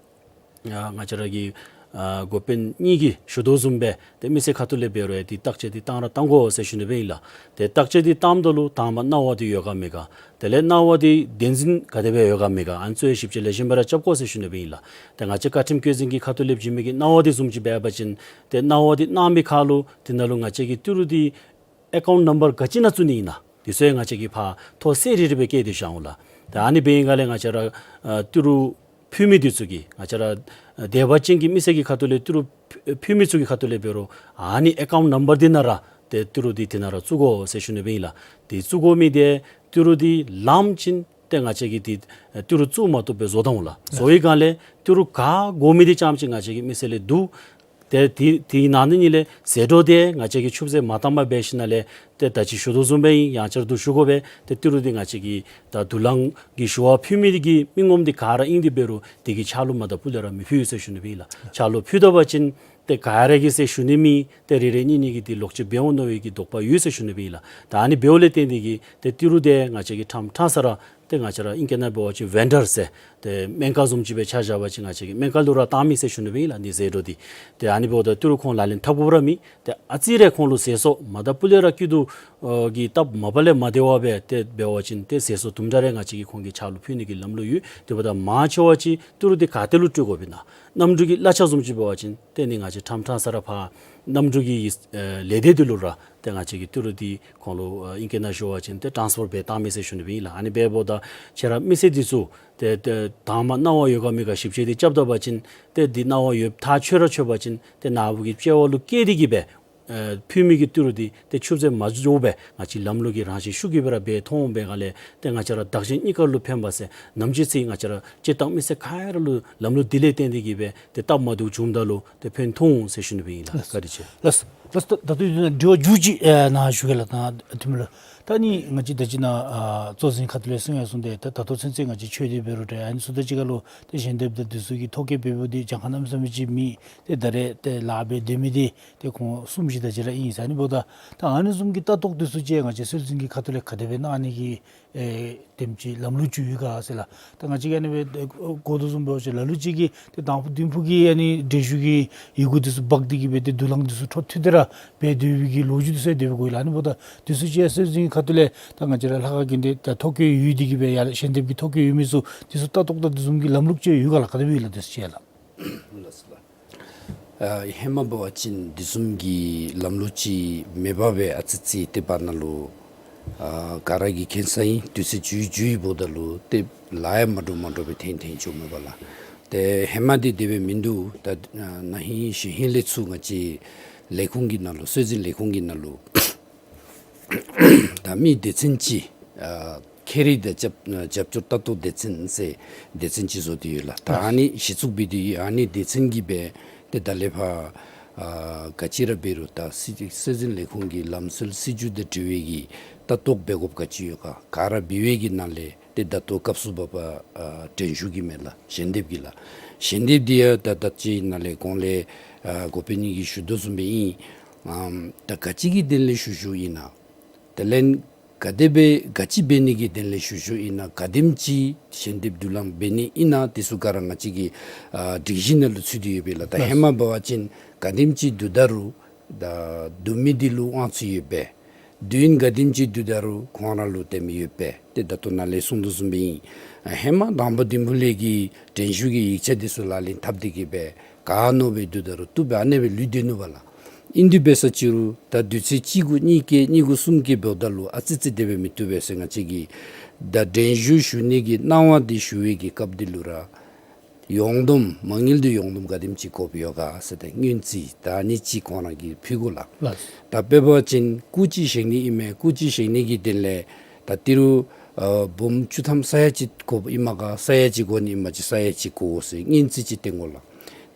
ཨ་ང་བཅས་ར་གི་ཨ་འགོ་དཔོན་གཉིས་ཀྱིས་ཞུ་དོ་བཟུམ་སྦེ་ཏེ་མི་སེར་ཁ་ཐུག་ལས་འབད་རུང་ཡང་ཏེ་བརྟག་དཔྱད་འདི་བཏང་ར་བཏང་དགོ་ཟེར་ཞུ་ནི་སྦེ་ཨིན་ལགས། ཏེ་བརྟག་དཔྱད་འདི་བཏངམ་ད་ལུ་དང་པ་གནང་བ་འདི་ཡོད་ག་མེད་ག། དེ་ལས་གནང་བ་འདི་བདེན་འཛིན་ག་དེ་སྦེ་ཡོད་ག་མེད་ག། ཨ་ནི་ཚུ་ཡང་ཞིབ་དཔྱད་ལེགས་ཤོམ་སྦེ་ར་རྐྱབ་དགོ་ཟེར་ཞུ་ནི་སྦེ་ཨིན་ལགས། ཏེ་ང་བཅས་བཀའ་ཁྲིམས་བཀོད་འཛིན་གྱི་ཁ་ཐུག་ལས་བྱིན་མི་གི་གནང་བ་འདི་བཟུམ་ཅིག་འབད་བ་ཅིན་ཏེ་གནང་བ་འདི་གནང་མི་ཁར་ལུ་དེ་ནང་ལུ་ང་བཅས་ཀྱི་ཏི་རུ་འདི་ཨེ་ཀའུནཊ་ནམ་བར་ག་ཅི་ནང་བཙུགས་ནི་ཨིན་ན་འདི་ཚུ་ཡང་ང་བཅས་ཀྱིས་ཕར་ཐོ་གསལ་རི་རི་སྦེ་བཀོད་དེ་བཞག་འོང་ལགས། ཏེ་ཨ་ནི་འབད་བའི་སྒང་ལས་ང་བཅས་ར་ཨ་ཏི་རུ་ཕུལ་མི་འདི་ཚུ་གིས་ང་བཅས་ར་ཨ་དད་པ་ཅན་གྱི་མི་སེར་གྱི་ཁ་ཐུག་ལས་ཏི་རུ་ཕུལ་མི་ཚུ་གི་ཁ་ཐུག་ལས་འབད་རུང་ཨ་ནི་ཨེ་ཀའུནཊ་ནམ་བར་འདི་ནང་ར་ཏེ་ཏི་རུ་འདི་དེ་ནང་ར་བཙུགས་དགོ་ཟེར་ཞུ་ནི་སྦེ་ཨིན་ལགས། ཏེ་བཙུགས་དགོ་མི་འདི་ཏི་རུ་འདི་ལངམ་ཅིག་ཏེ་ང་བཅས་ཀྱིས་ཏེ་ཏི་རུ་བཙུགས་མ་བཏུབ་པར་བཟོ་ད་འོང་ལགས། བཟོ་བའི་སྒང་ལས་ཏི་རུ་ག་དགོ་མི་འདི་རྐྱངམ་ཅིག་ང་བཅས་ཀྱི་མི་སེར་ལས་བསྡུ། ཏེ་དེ་དེའི་ནང་ན་ནི་ལས་ཟད་འགྲོ་འདི་ང་བཅས་ཀྱིས་ཆུད་ཟོས་མ་བཏང་པར་འབད་ཞིནམ་ལས་ཏེ་ད་ཅི་ཞུ་དོ་བཟུམ་སྦེ་ཨིན། ཡང་བསྐྱར་དུ་ཞུ་དགོ་པས། ཏེ་ཏི་རུ་འདི་ང་བཅས་ཀྱིས་ད་དུག་རླངས་ཀྱི་ཞུ་བ་ཕུལ་མི་འདི་གི་མི་ངོམ་འདི་ག་ར་ཨིན་ཏེ་འབད་རུང་དེ་གི་ཕྱག་ལུ་མ་ད་ཕུལ་ལས་ར་མི་ཕུལ་ཟེར་ཞུ་ནི་སྦེ་ཨིན་ལགས། ཕྱག་ལུ་ཕུལ་ད་པ་ཅིན་ ཏེ་ག་ར་གིས་ཟེར་ཞུ་ནི་མེད། ཏེ་རེ་རེ་གཉིས་གཉིས་ཀྱིས་འདི་ལོག་སྤྱོད་འབད་འོང་མནོ་བའི་གི་དོགས་པ་ཡོད་ཟེར་ཞུ་ནི་སྦེ་ཨིན་ལགས། ད་ཨ་ནི་འབདཝ་ལས་བརྟེན་ཏེ་གིས་ཏེ་ཏི་རུ་འདི་ང་བཅས་ཀྱིས་ཕྲང་ཕྲང་ས་ར་ཏེ་ང་བཅས་ར་ཨིང་སྐད་ནང་འབད་བ་ཅིན་ཝེན་ཌར་ཟེར་ཏེ་སྨན་ཁང་བཟུམ་ཅིག་སྦེ་ཆ་བཞག་པ་ཅིན་ང་བཅས་ཀྱིས་སྨན་ཁང་ལུ་ར་བཏང་མི་ཟེར་ཞུ་ནི་སྦེ་ཨིན་ལགས། འདི་ཟད་འགྲོ་འདི་ཏེ་ཨ་ནི་འབདཝ་ད་ཏི་རུ་ཁོང་ལག་ལེན་འཐབ་དགོཔ་ར་མེད། ཏེ་ཨ་ཙི་རེ་ཁོང་ལུ་ཟད་སོང་མ་ད་པུ་ལས་ར་སྐྱིད་སྡུག་ཨ་གི་སྟབས་མ་པ་ལས་མ་བདེ་བ་སྦེ་ཏེ་འབད་བ་ཅིན་ཏེ་ཟད་སོང་དུམ་གྲ་རེ་ང་བཅས་ཀྱིས་ཁོང་གི་ཕྱག་ལུ་ཕུལ་ནི་གི་ལམ་ལུགས་ཡོད། དེ་འབདཝ་ད་མང་ཆེ་བ་ཅིག་ཏི་རུ་འདི་ག་ཏེ་ལུ་སྤྲོད་དགོཔ་ཨིན་ན། གནམ་གྲུ་གི་གླ་ཆ་བཟུམ་ཅིག་འབད་བ་ཅིན་ཏེ་ནི་ང་བཅས་ཕྲང་ཕྲང་ས་ར་ཕར་གནམ་གྲུ་གི་ཨེ་ལས་སྡེ་འདི་ལུ་ར་ཏེ་ང་བཅས་ཀྱིས་ཏི་རུ་འདི་ཁོང་ལུ་ཨ་ཨིང་སྐད་ནང་ཞུ་བ་ཅིན་ཏེ་ཊཱནསི་ཕར་འབད་བཏང་མི་ཟེར་ཞུ་ནི་སྦེ་ཨིན་ལགས། ཨ་ནི་འབདཝ་ད་ཁྱེད་ར་མི་སེར་འདི་ཚུ་ཏེ་ཏེ་དང་པ་གནང་བ་ཡོད་ག་མེད་ག་ཞིབ་དཔྱད་འདི་རྐྱབ་ད་པ་ཅིན་ཏེ་འདི་གནང་བ་ཡོདཔ་ཐག་ཆོད་ར་ཆོད་པ་ཅིན་ཏེ་ནཱ་བུ་གི་དཔྱལ་བ་ལུ་བསྐྱལ་ཏེ་གིས་སྦེ་ཨེ་ཕུལ་མི་གི་ཏི་རུ་འདི་ཏེ་ཆུད་ཟོས་མ་འགྱོ་བར་ང་བཅས་ལམ་ལུགས་ཀྱི་རང་བཞིན་ཤུགས་ཀྱིས་སྦེ་ར་འབད་ཐོན་འོང་པའི་སྒང་ལས་ཏེ་ང་བཅས་ར་བདག་གཞན་གཉིས་ཀ་ལུ་ཕན་པ་ཟེར་ནམ་ཅིག་ཅིག་ང་བཅས་ར་སྤྱིར་བཏང་མི་སེར་ག་ར་ལུ་ལམ་ལུགས་འདི་ལས་བརྟེན་ཏེ་གིས་སྦེ་ཏེ་སྟབས་མ་བདེཝ་བྱུངམ་ད་ལུ་ཏེ་ཕན་ཐོགས་འོང་ཟེར་ཞུ་ནི་སྦེ་ཨིན་ལགས། བཀའ་དྲིན་ཆེ། ལགས་སོ། ལགས་སོ། ད་ད་ལྟོ་འདི་ནང་དྲི་བ་མཇུག་ཅིག་ཨེ་ནཱ་ཞུ་གེ་ལགས། ད་ཐུ་མི་ལགས་ད་ནི་ང་བཅས་ད་ཅི་ནཱ་ཨ་གཙོ་འཛིན་ཁ་ཐུག་ལས་གསུང་ཡང་གསུངས་ཏེ་ད་ད་ལྟོ་ཚུན་ཚོད་ང་བཅས་ཆོས་སྡེ་འབད་རུང་འདྲ་ཨ་ནི་ཚུ་དང་གཅིག་ཁར་ལུ་ཏེ་ཞལ་འདེབས་དང་འདི་ཚུ་གི་ཐོ་བཀོད་འབད་འབདཝ་འདི་གྱངས་ཁ་གནམ་མེད་ས་མེད་ཅིག་མེད། ཏེ་ད་རེས་ཏེ་ལཱ་འབད་སྡོད་མི་འདི་ཏེ་ཁོང་གསུམ་བཞི་དེ་ཅིག་ར་ཨིན་ཟེར། ཨ་ནི་འབདཝ་ད་ད་ཨ་ནི་བཟུམ་གྱི་ལྟ་རྟོག་འདི་ཚུ་ཅིག་ང་བཅས་སྲོལ་འཛིན་གྱི་ཁ་ཐུག་ལས་ག་དེ་སྦེ་གནང་ནི་གི་ཨེ་དེམ་ཅིག་ལམ་ལུགས་ཅིག་ཡོད་ག་ཟེར་ལགས། ད་ང་བཅས་ཀྱིས་ཨ་ནི་སྦེ་གོ་དོ་བཟུམ་འབད་བ་ཅིན་ལ་ལུ་ཅིག་གིས་ཏེ་དང་ཕུ་བདུན་ཕུ་གི་ཨ་ནི་འགྲན་ཞུགས་ཀྱི་ཡི་གུ་འདི་ཚུ་འབག་སྟེ་གིས་སྦེ་ཏེ་དུག་རླངས་འདི་ཚུ་འཕྲོ་མཐུད་དེ་ར་འབད་སྡོད་པའི་གི་ལོ་རྒྱུས་འདི་ཚུ་ཡང་དེ་སྦེ་གོ་ཡི་ལགས། ཨ་ནི་འབདཝ་ད་འདི་ཚུ་ཅིག་ཡང་སྲོལ་འཛིན་གྱི་ཁ་ཐུག་ལས་ད་ང་བཅས་ར་ལྷ་ཁང་གི་འདི་ད་ཐོ་བཀོད་ཡོད་དེ་གིས་སྦེ་ཡར་ལས་ཞལ་འདེབས་ཀྱི་ཐོ་བཀོད་ཡོད་མི་ཚུ་འདི་ཚུ་ལྟ་རྟོག་དང་འདི་བཟུམ་གྱི་ལམ་ལུགས་ཅིག་ཡོད་ག་ལགས། ག་དེ་སྦེ་ཡོད་ལགས་འདི་ཚུ་ཅིག་ཡང་ལགས། ལགས་སོ་ལགས། ཨ་ཧེ་མ་འབད་བ་ཅིན་འདི་བཟུམ་གྱི་ལམ་ལུགས་ཅིག་མེད་པར་སྦེ་ཨ་ཙི་ཅིག་ཏེ་བར་ན་ལུ་ཨ་ག་ར་གིས་མཁྱེན་ས་ཨིན། དུས་ཚོད་འགྱུར་འགྱུར་འབདཝ་ད་ལུ་ཏེ་ལཱ་ཡང་མ་འདྲཝ་མ་འདྲཝ་སྦེ་འཐོན་འཐོན་འགྱོཝ་མས་པ་ལགས། ཏེ་ཧེ་མ་འདི་དེ་སྦེ་མིན་འདུག། ད་ཨ་ན་ཧིང་གཞེས་ཧིང་ལས་ཚུར་ང་བཅས་ལས་ཁུངས་ཀྱི་ནང་ལུ་སྲོལ་འཛིན་ལས་ཁུངས་ཀྱི་ནང་ལུ་ད་མི་སྡེ་ཚན་ཅིག་ཨ་ཁེ་རིག་དང་རྒྱབ་རྒྱབ་སྐྱོར་ལྟ་རྟོག་སྡེ་ཚན་ཟེར་སྡེ་ཚན་ཅིག་བཟོ་སྟེ་ཡོད་ལགས། ད་ཨ་ནི་གཞི་བཙུགས་འབད་དེ་ཡོད། ཨ་ནི་སྡེ་ཚན་གྱིས་སྦེ་ཏེ་ད་ལས་ཕར་ཨ་ག་ཅི་ར་འབད་རུང་ད་སྲིད་སྲོལ་འཛིན་ལས་ཁུངས་ཀྱི་ལམ་སྲོལ་སྲིད་བྱུས་དང་འབྲེལ་བའི་གི་ལྟ་རྟོག་འབད་དགོཔ་ག་ཅི་ཡོད་ག་ག་ར་འབད་བའི་གི་ནང་ལས་ཏེ་ད་ལྟོ་སྐབས་སུ་བབ་པ་ཨ་འགྲན་ཞུགས་ཀྱི་མས་ལགས། ཞལ་འདེབས་ཀྱི་ལགས། ཞལ་འདེབས་འདི་ཡང་ད་ད་ཅི་ནཱ་ལས་གོང་ལས་ཨ་འགོ་དཔོན་ཉིད་ཀྱིས་ཞུ་དོ་བཟུམ་སྦེ་ཨིན། ཨམ་ད་ག་ཅི་གི་དོན་ལས་ཞུ་ཞུཝ་ཨིན་ན། དེ་ལས་ག་དེ་སྦེ་ག་ཅི་འབད་ནི་གི་དོན་ལས་ཞུ་ཞུཝ་ཨིན་ན། ག་དེམ་ཅིག་ཞལ་འདེབས་བསྡུ་ལེན་འབད་ནི་ཨིན་ན་དེ་ཚུ་ག་ར་ང་བཅས་ཀྱི་ཨ་སྒྲིག་གཞི་ནང་ལུ་ཚུད་དེ་ཡོད་པས་ལགས། ད་ཧེ་མ་འབད་བ་ཅིན་ག་དེམ་ཅིག་བསྡུ་ད་རུང་ད་བསྡུ་མི་འདི་ལུ་དབང་ཚད་ཡོད་པས། བསྡུ་ཡུན་ག་དེམ་ཅིག་བསྡུ་ད་རུང་ཁོང་ར་ལུ་དེ་མི་ཡོད་པས། ཏེ་ད་ལྟོ་ནཱ་ལས་གསུངས་དོ་བཟུམ་སྦེ་ཨིན། ཨ་ཧེ་མ་དང་པ་བདུན་ཕུ་ལས་ཀྱི་འགྲན་ཞུགས་ཀྱི་ཡིག་ཆ་འདི་ཚུ་ལག་ལེན་འཐབ་སྟེ་གིས་སྦེ་ག་མནོ་སྦེ་བསྡུ་ད་རུང་བཏུབ་པས། ཨ་ནེ་སྦེ་ལུས་སྡོད་ནུག་པ་ལགས། ཨིན་དེ་འབད་ས་ཅིག་རུང་ད་དུས་ཚོད་གཅིག་གུ་གཉིས་བཀལ་གཉིས་གུ་གསུམ་བཀལ་འབདཝ་ད་ལུ་ཨ་ཙི་ཙི་དེ་སྦེ་མི་བཏུབ་པས་ཟེར་ང་བཅས་ཀྱིས་ད་འགྲན་ཞུགས་ཞུ་ནི་གི་གནང་བ་འདི་ཞུ་བའི་གི་སྐབས་འདི་ལུ་ར་ཡོངས་བསྡོམས་མ་དངུལ་འདི་ཡོངས་བསྡོམས་ག་དེམ་ཅིག་དགོཔ་ཡོད་ག་ཟེར་ཏེ་སྔོན་རྩིས་ད་ཨ་ནི་ཅིག་ཁོང་ར་གིས་ཕུལ་དགོ་ལགས། ལགས། ད་དཔེ་འབད་བ་ཅིན་སྐུ་ཅིག་བཞེངས་ནི་ཨིན་མས། སྐུ་ཅིག་བཞེངས་ནི་གི་དོན་ལས་ད་ཏི་རུ་ཨ་འབུམ་བཅུ་ཐམ་ས་ཡ་གཅིག་དགོཔ་ཨིན་མས་ག་ས་ཡ་གཅིག་དགོ་ནི་ཨིན་མས་ཅིག་ས་ཡ་གཅིག་དགོ་ཟེར་སྔོན་རྩིས་ཅིག་བཏོན་དགོ་ལགས།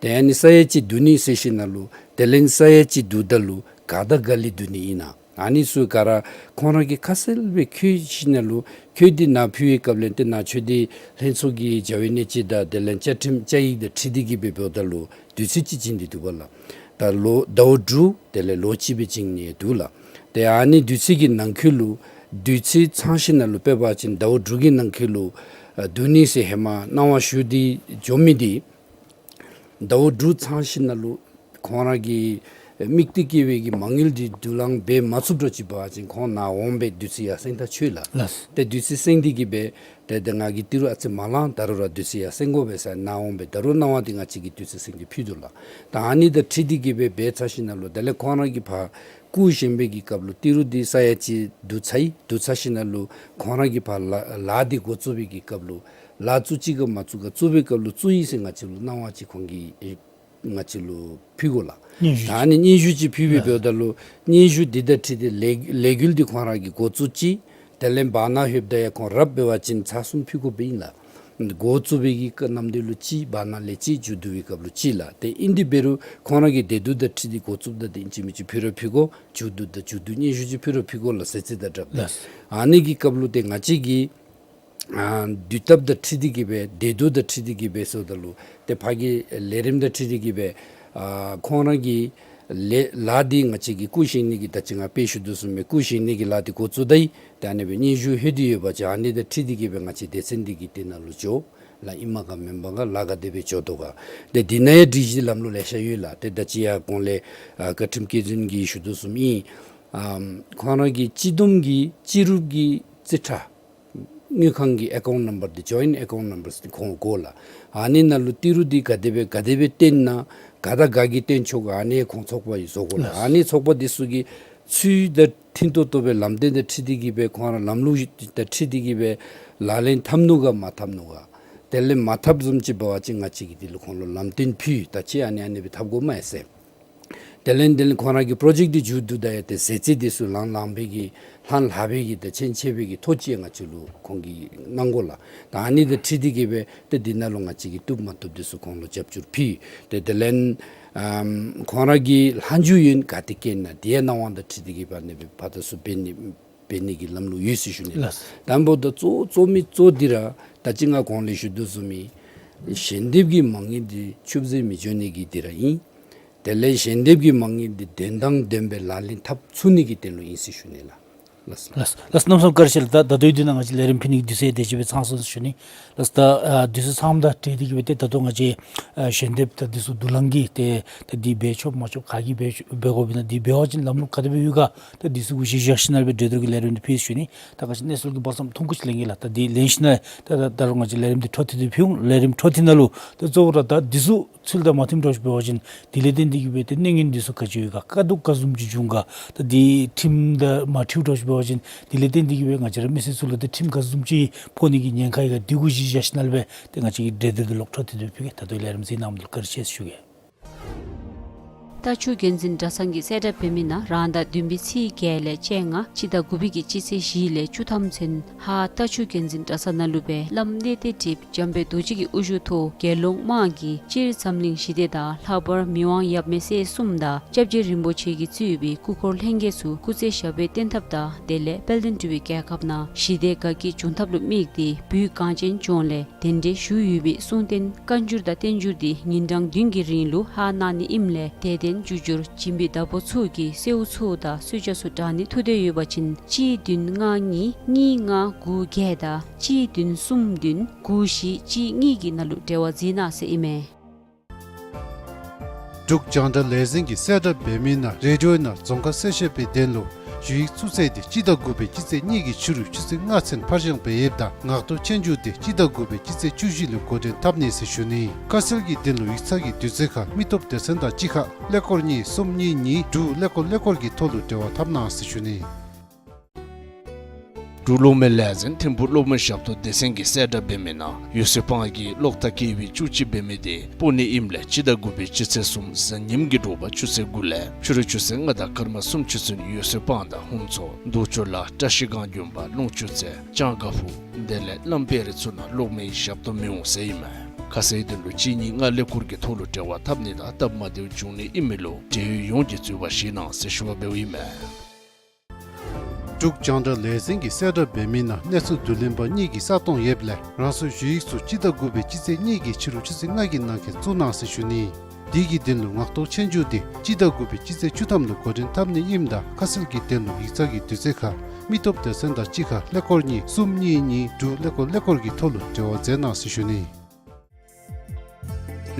ཏེ་ཨ་ནི་ས་ཡ་གཅིག་བསྡུ་ནི་ཟེར་ཞིནམ་ལས་དེ་ལས་ས་ཡ་གཅིག་བསྡུཝ་ད་ལུ་ག་དང་ག་ལས་བསྡུ་ནི་ཨིན་ན། ཨ་ནི་ཚུ་ག་ར་ཁོང་ར་གིས་ཁ་གསལ་སྦེ་བཀོད་ཞིནམ་ལས་བཀོད་དེ་ནཱ་ཕུལ་བའི་སྐབས་ལས་ཏེ་ནཱ་ཆོས་སྡེ་ལྷན་ཚོགས་ཀྱི་བྱ་བའི་གནས་སྤྱི་དང་དེ་ལས་བཅའ་ཁྲིམས་བཅའ་ཡིག་དང་འཁྲིལ་ཏེ་གིས་སྦེ་འབདཝ་ད་ལུ་དུས་ཚོད་ཅིག་བྱིན་ཏེ་འདུག་པ་ལགས། ད་ལོ་ཟླཝ་དྲུག་དེ་ལས་ལོ་གཅིག་སྦེ་བྱིན་ནི་འདུག་ལགས། ཏེ་ཨ་ནི་དུས་ཚོད་ཀྱི་ནང་འཁོད་ལུ་དུས་ཚོད་ཚང་ཞིནམ་ལས་དཔེ་འབད་བ་ཅིན་ཟླཝ་དྲུག་གི་ནང་འཁོད་ལུ་ཨ་བསྡུ་ནི་ཟེར་ཧེ་མ་གནང་བ་ཞུ་སྟེ་འགྱོ་མི་འདི་ཟླཝ་དྲུག་ཚང་ཞིནམ་ལས་ཁོང་ར་གི་དམིགས་གཏད་བསྐྱེད་པའི་གི་མ་དངུལ་འདི་བསྡུ་ལེན་འབད་མ་ཚུགསཔ་འདྲཝ་ཅིག་འབད་བ་ཅིན་ཁོང་ནཱ་འོང་སྦེ་དུས་ཚོད་ཡར་སེང་ད་ཆོག་ལགས། ལགས། ཏེ་དུས་ཚོད་སེང་སྟེ་གིས་སྦེ་ཏེ་ཏེ་ང་གིས་ཏི་རུ་ཨ་ཙི་མ་ལང་ད་རུང་ར་དུས་ཚོད་ཡར་སེང་དགོ་པས་ཟེར་ནཱ་འོང་སྦེ་ད་རུང་གནང་བ་འདི་ང་བཅས་ཀྱིས་དུས་ཚོད་སེང་སྟེ་ཕུལ་དོ་ལགས། ད་ཨ་ནི་དང་འཁྲིལ་ཏེ་གིས་སྦེ་འབད་ཚར་ཞིནམ་ལས་དེ་ལས་ཁོང་ར་གིས་ཕར་སྐུ་བཞེངས་པའི་གི་སྐབས་ལུ་ཏི་རུ་འདི་ས་ཡ་གཅིག་བསྡུ་ཚར་ཡི། བསྡུ་ཚར་ཞིནམ་ལས་ཁོང་ར་གིས་ཕར་ལཱ་ལཱ་འདི་འགོ་བཙུགས་པའི་གི་སྐབས་ལུ་ལཱ་བཙུགས་ཅི་ག་མ་བཙུགས་ག་བཙུགས་པའི་སྐབས་ལུ་བཙུགས་ཡི་ཟེར་ང་བཅས་ལུ་གནང་བ་ཅིག་ཁོང་གིས་ཨེ་ང་བཅས་ལུ་ཕུལ་དགོ་ལགས། སྙན་ཞུ་ད་ཨ་ནི་སྙན་ཞུ་ཅིག་ཕུལ་བའི་ལགས། འབདཝ་ད་ལུ་སྙན་ཞུ་འདི་དང་འཁྲིལ་ཏེ་ལས་ལས་འགུལ་འདི་ཁོང་ར་གིས་འགོ་བཙུགས་ཅི། དེ་ལས་བར་ན་ལྷོདཔ་ད་ཡང་ཁོང་ར་འབད་བ་ཅིན་ཚར་གསུམ་ཕུལ་དགོཔ་ཨིན་ལགས། འགོ་བཙུགས་པའི་གི་སྐབས་ནམ་དུས་ལུ་གཅིག། བར་ན་ལས་གཅིག། མཇུག་བསྡུ་བའི་སྐབས་ལུ་གཅིག་ལགས། ཏེ་ཨིན་དེ་འབད་རུང་ཁོང་ར་གི་དེ་དུས་དང་འཁྲིལ་ཏེ་འགོ་བཙུགསཔ་ད་ཏེ་ཨིན་ཅི་མིན་ཅི་ཕུལ་ར་ཕུལ་དགོ། མཇུག་བསྡུ་དང་མཇུག་བསྡུ་སྙན་ཞུ་ཅིག་ཕུལ་ར་ཕུལ་དགོ་ལགས། ཟེར་ཚིག་དང་སྦྲགས་ཏེ། ལགས། ཨ་ནི་གི་སྐབས་ལུ་ཏེ་ང་བཅས་ཀྱིས་ཨ་དུས་སྟབས་དང་འཁྲིལ་ཏེ་གིས་སྦེ་དེ་དུས་དང་འཁྲིལ་ཏེ་གིས་སྦེ་ཟེརཝ་ད་ལུ་ཏེ་ཕར་གྱི་ལས་རིམ་དང་འཁྲིལ་ཏེ་གིས་སྦེ་ ཨ་ཁོང་ར་གི་ལས་ལཱ་འདི་ང་བཅས་ཀྱི་སྐུ་བཞེངས་ནི་གི་ད་ཅི་ང་དཔེ་ཞུ་དོ་བཟུམ་སྦེ་སྐུ་བཞེངས་ནི་གི་ལཱ་འདི་འགོ་བཙུགས་ད་ཡི། ཏེ་ཨ་ནི་སྦེ་སྙན་ཞུ་ལྷོད་དེ་ཡོད་པ་ཅིན་ཨ་ནི་དང་འཁྲིལ་ཏེ་གི་སྦེ་ང་བཅས་སྡེ་ཚན་འདི་གི་དེ་ནང་ལུ་འགྱོ་ལགས། ཨིན་མས་ག་མེན་མས་ག་ལཱ་ག་དེ་སྦེ་འགྱོ་དོ་ག། ཏེ་འདི་ནང་ཡང་སྒྲིག་གཞི་ལམ་ལུགས་ལེ་ཤ་ཡོད་ལགས། ཏེ་ད་ཅི་ཡང་གོང་ལས་ཨ་བཀའ་ཁྲིམས་བཀའ་བཙུན་གྱིས་ཞུ་དོ་བཟུམ་ཨིན། ཨམ་ཁོང་ར་གི་སྤྱི་བསྡོམས་ཀྱི་སྤྱི་རུབ་ཀྱི་རྩིས་ཁྲ་དངུལ་ཁང་གི་ཨེ་ཀའུནཊ་ནམ་བར་འདི་ཇོའིནཊ་ཨེ་ཀའུནཊ་ནམ་བར་འདི་ཁོང་དགོ་ལགས། ཨ་ནི་ནང་ལུ་ཏི་རུ་འདི་ག་དེ་སྦེ་ག་དེ་སྦེ་བཏོན་ན་ག་དང་ག་གིས་བཏོན་ཆོག་ག། ཨ་ནི་ཁོང་ཚོགས་པ་ཡིས་བཟོ་དགོ་ལགས། ཨ་ནི་ཚོགས་པ་འདི་ཚུ་གིས་ཚུལ་དང་མཐུན་ཏོག་ཏོ་སྦེ་ལམ་སྟོན་དང་འཁྲིལ་ཏེ་གི་སྦེ་ཁོང་ར་ལམ་ལུགས་དང་འཁྲིལ་ཏེ་གི་སྦེ་ལག་ལེན་འཐབ་ནུག་ག་མ་འཐབ་ནུག་ག། དེ་ལས་མ་འཐབ་བཟུམ་ཅིག་འབད་བ་ཅིན་ང་བཅས་ཀྱིས་དེ་ལུ་ཁོང་ལུ་ལམ་སྟོན་ཕུལ། ད་ཅི་ཨ་ནི་ཨ་ནི་སྦེ་འཐབ་དགོ་མས་ཟེར། དེ་ལས་དེ་ལས་ཁོང་ར་གི་པྲོ་ཇེཀཊ་འདི་མཇུག་བསྡུ་ད་ཡང་ཏེ་ཟད་རྩིས་འདི་ཚུ་ལང་ལང་པའི་གི་ལྷང་ལྷང་པའི་གི་ཏེ་ཆེན་ཆེ་བའི་གི་ཐོ་ཅིག་ང་བཅས་ལུ་ཁོང་གིས་གནང་དགོ་ལགས། ད་ཨ་ནི་དང་འཁྲིལ་ཏེ་གི་སྦེ་ཏེ་འདི་ནང་ལུ་ང་བཅས་ཀྱིས་བཏུབ་མ་བཏུབ་འདི་ཚུ་ཁོང་ལུ་རྒྱབ་སྐྱོར་ཕུལ། ཏེ་དེ་ལས་ཨམ་ཁོང་ར་གི་ལྷག་འཇུག་ཡོན་ག་ཏེ་བཀལ་ན་དེ་ཡང་གནང་བ་དང་འཁྲིལ་ཏེ་གི་སྦེ་ཨ་ནི་སྦེ་ཕར་དང་ཚུར་འབད་ནི་འབད་ནི་གི་ལམ་ལུགས་ཡོད་ཟེར་ཞུ་ནི་ལགས། ལགས། དང་པོ་ད་གཙོ་གཙོ་མི་གཙོ་འདི་ར་ད་ཅི་ང་གོང་ལས་ཞུ་དོ་བཟུམ་ཨིན། ཞལ་འདེབས་ཀྱི་མ་དངུལ་འདི་ཆུད་ཟོས་མི་འགྱོ་ནི་གི་འདི་ར་ཨིན། དེ་ལས་ཞལ་འདེབས་ཀྱི་མ་དངུལ་འདི་དོན་དང་ལྡན་པའི་ལག་ལེན་འཐབ་ཚུགས་ནི་གི་དོན་ལུ་ཨིན་ཟེར་ཞུ་ནི་ལགས། ལགས། ལགས། ལགས། གནམ་མེད་ས་མེད་བཀའ་དྲིན་ཆེ་ལགས། ད་ད་ལྟོ་འདི་ནང་ང་བཅས་ལས་རིམ་ཕུལ་ནི་གི་དུས་ཚོད་དེ་ཅིག་སྦེ་ཚང་སོང་ཟེར་ཞུ་ནི། ལགས། ད་ཨ་དུས་ཚོད་ཚངམ་དང་འཁྲིལ་ཏེ་གི་སྦེ་ཏེ་ད་ལྟོ་ང་བཅས་ཨ་ཞལ་འདེབས་ད་འདི་ཚུ་བསྡུ་ལེན་གྱི་ཏེ་ད་འདི་འབད་ཆོག་མ་ཆོག་ག་གིས་འབད་འབད་དགོཔ་ཨིན་ན་འདི་འབད་བ་ཅིན་ལམ་ལུགས་ག་དེ་སྦེ་ཡོད་ག། ད་འདི་ཚུ་གུ་གཞི་བཞག་ཞིནམ་ལས་སྦེ་གྲོས་བསྡུར་གྱི་ལས་རིམ་འདི་ཕུལ་ཞུ་ནི། ད་ག་ཅི་གནས་ཚུལ་གྱི་བར་མཚམས་ཐུང་ཀུ་ཅིག་ལེན་གེ་ལགས། ད་འདི་ལེན་ཞིནམ་ལས་ད་ད་ད་རུང་ང་བཅས་ལས་རིམ་འདི་འཕྲོ་མཐུད་དེ་ཕུལ་འོང་། ལས་རིམ་འཕྲོ་མཐུད་ནང་ལུ་ད་གཙོ་བོ་ར་ད་འདི་ཚུ་ཚུལ་དང་མ་མཐུནམ་འདྲཝ་ཅིག་འབད་བ་ཅིན་དེ་ལས་བརྟེན་ཏེ་གི་སྦེ་ཏེ་གནོད་ཉེན་འདི་ཚུ་ག་ཅི་ཡོད་ག། དཀའ་སྡུག་ག་བཟུམ་ཅིག་འབྱུང་ག། ད་འདི་ཁྲིམས་དང་མ་འཁྲིལཝ་འདྲཝ་ཅིག་འབད་བ་ཅིན་དེ་ལས་བརྟེན་ཏེ་གི་སྦེ་ང་བཅས་ར་མི་སེར་ཚུ་ལུ་ཏེ་ཁྲིམས་ག་བཟུམ་ཅིག་ཕོག་ནི་གི་ཉེན་ཁ་ཡོད་ག། འདི་གུ་གཞི་བཞག་ཞིནམ་ལས་སྦེ་ཏེ་ང་བཅས་ཀྱིས་གྲོས་བསྡུར་འདི་ལོག་འཕྲོ་མཐུད་དེ་ཕུལ་གེ། ད་ལྟོ་ལས་རིམ་གཟིགས་གནང་མི་ལུ་བཀའ་དྲིན་ཆེ་ཟེར་ཞུ་གེ། རྟ་ཕྱུགས་རྒྱུན་འཛིན་གྲྭ་ཚང་གིས་གསལ་བསྒྲགས་འབད་མི་ནང་རང་ཟླ་བདུན་པའི་ཚེས་བརྒྱད་ལས་བཅོ་ལྔ་སྤྱི་ཟླ་དགུ་པའི་གི་སྤྱི་ཚེས་བཞི་ལས་བཅུ་ཐམ་ཚུན་ཧཱ་རྟ་ཕྱུགས་རྒྱུན་འཛིན་གྲྭ་ཚང་ནང་ལུ་སྦེ་བླམ་གནས་བརྟན་ཊིཊ་འཇམ་དཔལ་རྡོ་རྗེ་གི་དབུ་བཞུགས་ཐོག་རྒྱལ་ཡོངས་དམངས་ཀྱི་སྤྱིར་འཛམ་གླིང་ཞི་བདེ་དང་ལྷག་པར་མི་དབང་ཡབ་མེས་སྲས་གསུམ་དང་སྐྱབས་རྗེ་རིན་པོ་ཆེ་གིས་གཙོས་པའི་སྐུ་འཁོར་ལྷན་རྒྱས་ཚུ་སྐུ་ཚེ་ཞབས་པད་བརྟན་ཐབས་དང་དེ་ལས་དཔལ་ལྡན་འབྲུག་པའི་རྒྱལ་ཁབ་ནང་ཞི་བདེ་དགའ་སྐྱིད་འབྱུང་ཐབས་ལུ་དམིགས་ཏེ་བོད་གངས་ཅན་ལྗོངས་ལས་གདན་འདྲེན་ཞུ་ཡོད་པའི་གསུང་རྟེན་བཀའ་འགྱུར་དང་བསྟན་འགྱུར་འདི་ཉིན་གྲངས་བདུན་གྱི་རིང་ལུ་ཧཱ་གནང་ནི་ཨིནམ་ལས་དད་ལྡན་བརྒྱུད་འགྱུར་བྱིན་པའི་བདག་པོ་ཚུ་གིས་གསོལཝ་ཚུ་དང་གསོལ་ཇ་ཚུ་དྲང་ནི་ཐུགས་འདོད་ཡོད་པ་ཅིན་གཅིག་བདུན་ལྔ་གཉིས་གཉིས་ལྔ་དགུ་བརྒྱད་དང་གཅིག་བདུན་གསུམ་བདུན་དགུ་བཞི་གཅིག་གཉིས་ཀྱི་ནང་ལུ་འབྲེལ་བ་འཛིན་གནང་ཟེར་ཨིན་མས། འབྲུག་རྒྱང་བསྒྲགས་ལས་འཛིན་གྱིས་གསལ་བསྒྲགས་འབད་མི་ནང་རེ་ཌི་ཡོ་ནང་རྫོང་ཁ་གསལ་བཤད་པའི་དོན་ལུ་ཞུ་ཡིག་བཙུགས་ཚད་འདི་སྤྱི་ཟླ་དགུ་པའི་སྤྱི་ཚེས་གཉིས་ཀྱི་ཕྱི་རུ་ཆུ་ཚོད་ལྔ་ཚུན་ཕར་འགྱངས་འབད་ཡོདཔ་ད་ངག་ཐོག་ཆོས་རྒྱུགས་འདི་སྤྱི་ཟླ་དགུ་པའི་སྤྱི་ཚེས་བཅུ་བཞི་ལུ་འགོ་འདྲེན་འཐབ་ནི་ཟེར་ཞུ་ནི། ཁ་གསལ་གྱི་དོན་ལུ་ཡིག་ཚང་གི་དུས་ཚོད་ཁར་མི་སྟོབས་སྡེ་ཚན་དང་གཅིག་ཁར་ཀླད་ཀོར་གཉིས་གསུམ་གཉིས་གཉིས་དྲུག་ཀླད་ཀོར་ཀླད་ཀོར་གྱི་ཐོག་ལུ་འབྲེལ་བ་འཐབ་གནང་ཟེར་ཞུ་ནི། འབྲུག་གློག་མེ་ལས་འཛིན་ཐིམ་ཕུག་གློག་མེ་ཞབས་ཏོག་སྡེ་ཚན་གྱིས་གསལ་བསྒྲགས་འབད་མི་ནང་འོད་ཟེར་སྤང་གི་གློག་ཐག་བཀལ་བའི་བཅུ་གཅིག་འབད་མི་དེ་སྤོ་ནི་ཨིནམ་ལས་སྤྱི་ཟླ་དགུ་པའི་སྤྱི་ཚེས་གསུམ་གཟའ་ཉིམ་གྱི་དྲོ་པ་ཆུ་ཚོད་དགུ་ལས་ཕྱི་རུ་ཆུ་ཚོད་ལྔ་དང་སྐར་མ་སུམ་ཅུ་ཚུན་འོད་ཟེར་སྤང་དང་ཧུན་ཚོ་རྡོ་ཆུ་ལ་བཀྲ་ཤིས་སྒང་དགོན་པ་ལུང་ཆུ་ཚལ་ལྕང་དཀར་ཕུ་དེ་ལས་གླང་དཔལ་རི་ཚུ་ནང་གློག་མེའི་ཞབས་ཏོག་མི་འོང་ཟེར་ཨིན་མས། ཁ་གསལ་དོན་ལུ་གཅིག་གཉིས་ལྔ་ཀླད་ཀོར་གྱི་ཐོག་ལུ་འབྲེལ་བ་འཐབ་ནི་དང་སྟབས་མ་བདེཝ་འབྱུང་ནི་ཨིན་མི་ལུ་འབྲེལ་ཡོད་ཡོངས་ཀྱིས་འཛོལ་བ་བཞེས་གནང་ཟེར་ཞུ་བ་འབདཝ་ཨིན་མས། འབྲུག་རྒྱང་བསྒྲགས་ལས་འཛིན་གྱིས་གསལ་བསྒྲགས་འབད་མི་ནང་གནས་ཚུལ་བསྡུ་ལེན་པ་གཉིས་ཀྱི་ས་སྟོང་ཡོདཔ་ལས་རང་སོའི་ཞུ་ཡིག་ཚུ་སྤྱི་ཟླ་དགུ་པའི་སྤྱི་ཚེས་གཉིས་ཀྱི་ཕྱི་རུ་ཆུ་ཚོད་ལྔ་གི་ནང་འཁོད་བཙུགས་གནང་ཟེར་ཞུ་ནི། དེ་གི་དོན་ལུ་ངག་ཐོག་ཆོས་རྒྱུགས་དེ་སྤྱི་ཟླ་དགུ་པའི་སྤྱི་ཚེས་བཅུ་ཐམ་ལུ་འགོ་འདྲེན་འཐབ་ནི་ཨིནམ་ད་ཁ་གསལ་གྱི་དོན་ལུ་ཡིག་ཚང་གི་དུས་ཚོད་ཁར་མི་སྟོབས་སྡེ་ཚན་དང་གཅིག་ཁར་ཀླད་ཀོར་གཉིས་གསུམ་གཉིས་གཉིས་དྲུག་ཀླད་ཀོར་ཀླད་ཀོར་གྱི་ཐོག་ལུ་འབྲེལ་བ་མཛད་གནང་ཟེར་ཞུ་ནི།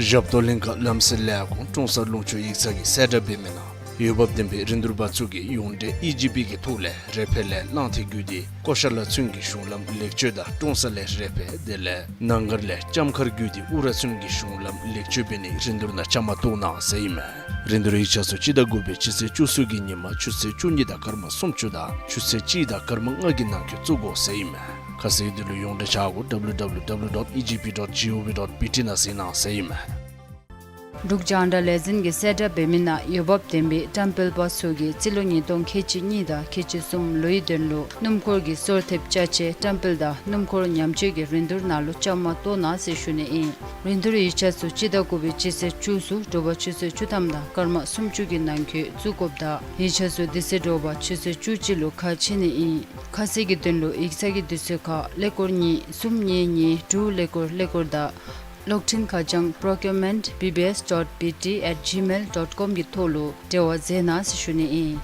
ཞབས་ཏོག་ལྷན་ཁག་ལམ་སེལ་ལས་ཁུངས་ཀྲོང་གསར་ལུང་ཕྱོགས་ཡིག་ཚང་གིས་གསལ་བསྒྲགས་འབད་མི་ནང་འོས་འབབ་ལྡན་པའི་རིན་བསྡུར་པ་ཚུ་གིས་ཡོངས་འབྲེལ་ཨི་ཇི་པི་གི་ཐོག་ལས་རེ་ཕེ་ལས་གླང་མཐིལ་བརྒྱུད་དེ་ཀོ་ཤ་ལ་ཚུན་གྱི་གཞུང་ལམ་ལེགས་བཅོས་དང་ཀྲོང་གསར་ལས་རེ་ཕེ་དེ་ལས་ནང་མཁར་ལས་ལྕམ་མཁར་བརྒྱུད་དེ་ཨུ་ར་ཚུན་གྱི་གཞུང་ལམ་ལེགས་བཅོས་འབད་ནིའི་རིན་བསྡུར་ནང་བཅའ་མར་གཏོགས་གནང་ཟེར་ཨིན་མས། རིན་བསྡུར་ཡིག་ཆ་ཚུ་སྤྱི་ཟླ་དགུ་པའི་སྤྱི་ཚེས་བཅུ་གསུམ་གྱི་ཉིན་མ་ཆུ་ཚོད་བཅུ་གཉིས་དང་སྐར་མ་སུམ་ཅུ་དང་ཆུ་ཚོད་གཅིག་དང་སྐར་མ་ལྔ་གི་ནང་འཁོད་བཙུགས་དགོ་ཟེར་ཨིན་མས། ཁ་གསལ་དོན་ལུ་ཡོངས་འབྲེལ་ཆ་བགོས་W W W dot E G P dot G O V dot B T ནང་གཟིགས་གནང་ཟེར་ཨིན་མས། འབྲུག་རྒྱང་བསྒྲགས་ལས་འཛིན་གྱིས་གསལ་བསྒྲགས་འབད་མི་ནང་འོས་འབབ་ལྡན་པའི་བཀྲམ་སྤེལ་པ་ཚུ་གིས་རྩིས་ལོ་ཉིས་སྟོང་ཁལ་གཅིག་གཉིས་དང་ཁལ་གཅིག་གསུམ་ལོའི་དོན་ལུ་སྣུམ་འཁོར་གྱི་སོར་ཐེབས་ཅ་ཆས་བཀྲམ་སྤེལ་དང་སྣུམ་འཁོར་ཉམས་བཅོས་ཀྱི་རིན་བསྡུར་ནང་ལུ་བཅའ་མར་གཏོགས་གནང་ཟེར་ཞུ་ནི་ཨིན། རིན་བསྡུར་ཡིག་ཆ་ཚུ་སྤྱི་ཟླ་དགུ་པའི་སྤྱི་ཚེས་བཅུ་གསུམ་དྲོ་པ་ཆུ་ཚོད་བཅུ་ཐམ་དང་སྐར་མ་སུམ་ཅུ་གི་ནང་འཁོད་བཙུགས་དགོཔ་དང་ཡིག་ཆ་ཚུ་དེ་ཚེ་དྲོ་པ་ཆུ་ཚོད་བཅུ་གཅིག་ལུ་ཁ་ཕྱེ་ནི་ཨིན། ཁ་གསལ་གྱི་དོན་ལུ་ཡིག་ཚང་གི་དུས་ཚོད་ཁར་ཀླད་ཀོར་གཉིས་གསུམ་གཉིས་གཉིས་དྲུག་ཀླད་ཀོར་ཀླད་ཀོར་དང་ གློག་འཕྲིན་ཁ་བྱང་procurement B B S dot B T at gmail dot com གི་ཐོག་ལུ་འབྲེལ་བ་མཛད་གནང་ཟེར་ཞུ་ནི་ཨིན།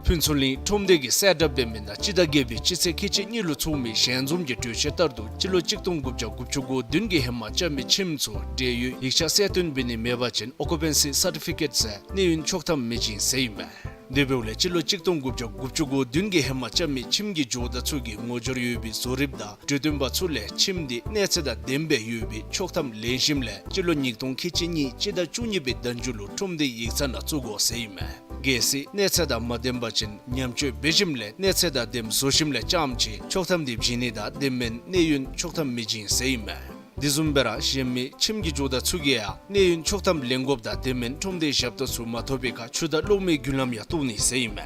ཕུན་ཚོགས་གླིང་ཁྲོམ་སྡེ་གི་གསལ་བསྒྲགས་འབད་མི་ནང་སྤྱི་ཟླ་བརྒྱད་པའི་སྤྱི་ཚེས་ཁལ་གཅིག་གཉིས་ལུ་ཚོགས་མི་ཞལ་འཛོམས་ཀྱི་གྲོས་ཆོད་ལྟར་དུ་སྤྱི་ལོ་གཅིག་སྟོང་དགུ་བརྒྱ་དགུ་བཅུ་གོ་བདུན་གྱི་ཧེ་མ་རྐྱབ་མི་ཁྱིམ་ཚུ་འབྲེལ་ཡོད་ཡིག་ཆ་གསལ་སྟོན་འབད་ནི་མེད་པ་ཅིན་occupancy certificate ཟེར་གནས་ཡུན་ཆོག་ཐམ་མི་བྱིན་ཟེར་ཨིན་མས། དེ་འབདཝ་ལས་སྤྱི་ལོ་གཅིག་སྟོང་དགུ་བརྒྱ་དགུ་བཅུ་གོ་བདུན་གྱི་ཧེ་མ་རྐྱབ་མི་ཁྱིམ་གྱི་ཇོ་བདག་ཚུ་གིས་ངོ་སྦྱོར་ཡོད་པའི་བཟོ་རིགཔ་དང་གྲོས་སྟོན་པ་ཚུ་ལས་ཁྱིམ་དེ་གནས་ཚད་དང་ལྡནམ་སྦེ་ཡོད་པའི་ཆོག་ཐམ་ལེན་ཞིནམ་ལས་སྤྱི་ལོ་ཉིས་སྟོང་ཁལ་གཅིག་གཉིས་སྤྱི་ཟླ་བཅུ་གཉིས་པའི་ཟླ་མཇུག་ལུ་ཁྲོམ་སྡེའི་ཡིག་ཚང་ནང་བཙུགས་དགོ་ཟེར་ཨིན་མས། གལ་སྲིད་གནས་ཚད་དང་མ་ལྡནམ་པ་ཅིན་ཉམས་བཅོས་འབད་ཞིནམ་ལས་གནས་ཚད་དང་ལྡནམ་བཟོ་ཞིནམ་ལས་རྐྱངམ་ཅིག་ཆོག་ཐམ་དེ་བྱིན་ནི་དང་ལྡནམ་མེན་གནས་ཡུན་ཆོག་ཐམ་མི་བྱིན་ཟེར་ཨིན་མས། དེ་བཟུམ་སྦེ་ར་གཞན་མི་ཁྱིམ་གྱི་ཇོ་བདག་ཚུ་གིས་ཡང་གནས་ཡུན་ཆོག་ཐམ་ལེན་དགོཔ་དང་ལྡནམ་མེན་ཁྲོམ་སྡེའི་ཞབས་ཏོག་ཚུ་མ་ཐོབ་པའི་ཁར་ཆུ་དང་གློག་མེའི་རྒྱུན་ལམ་ཡང་གཏོར་ནི་ཟེར་ཨིན་མས།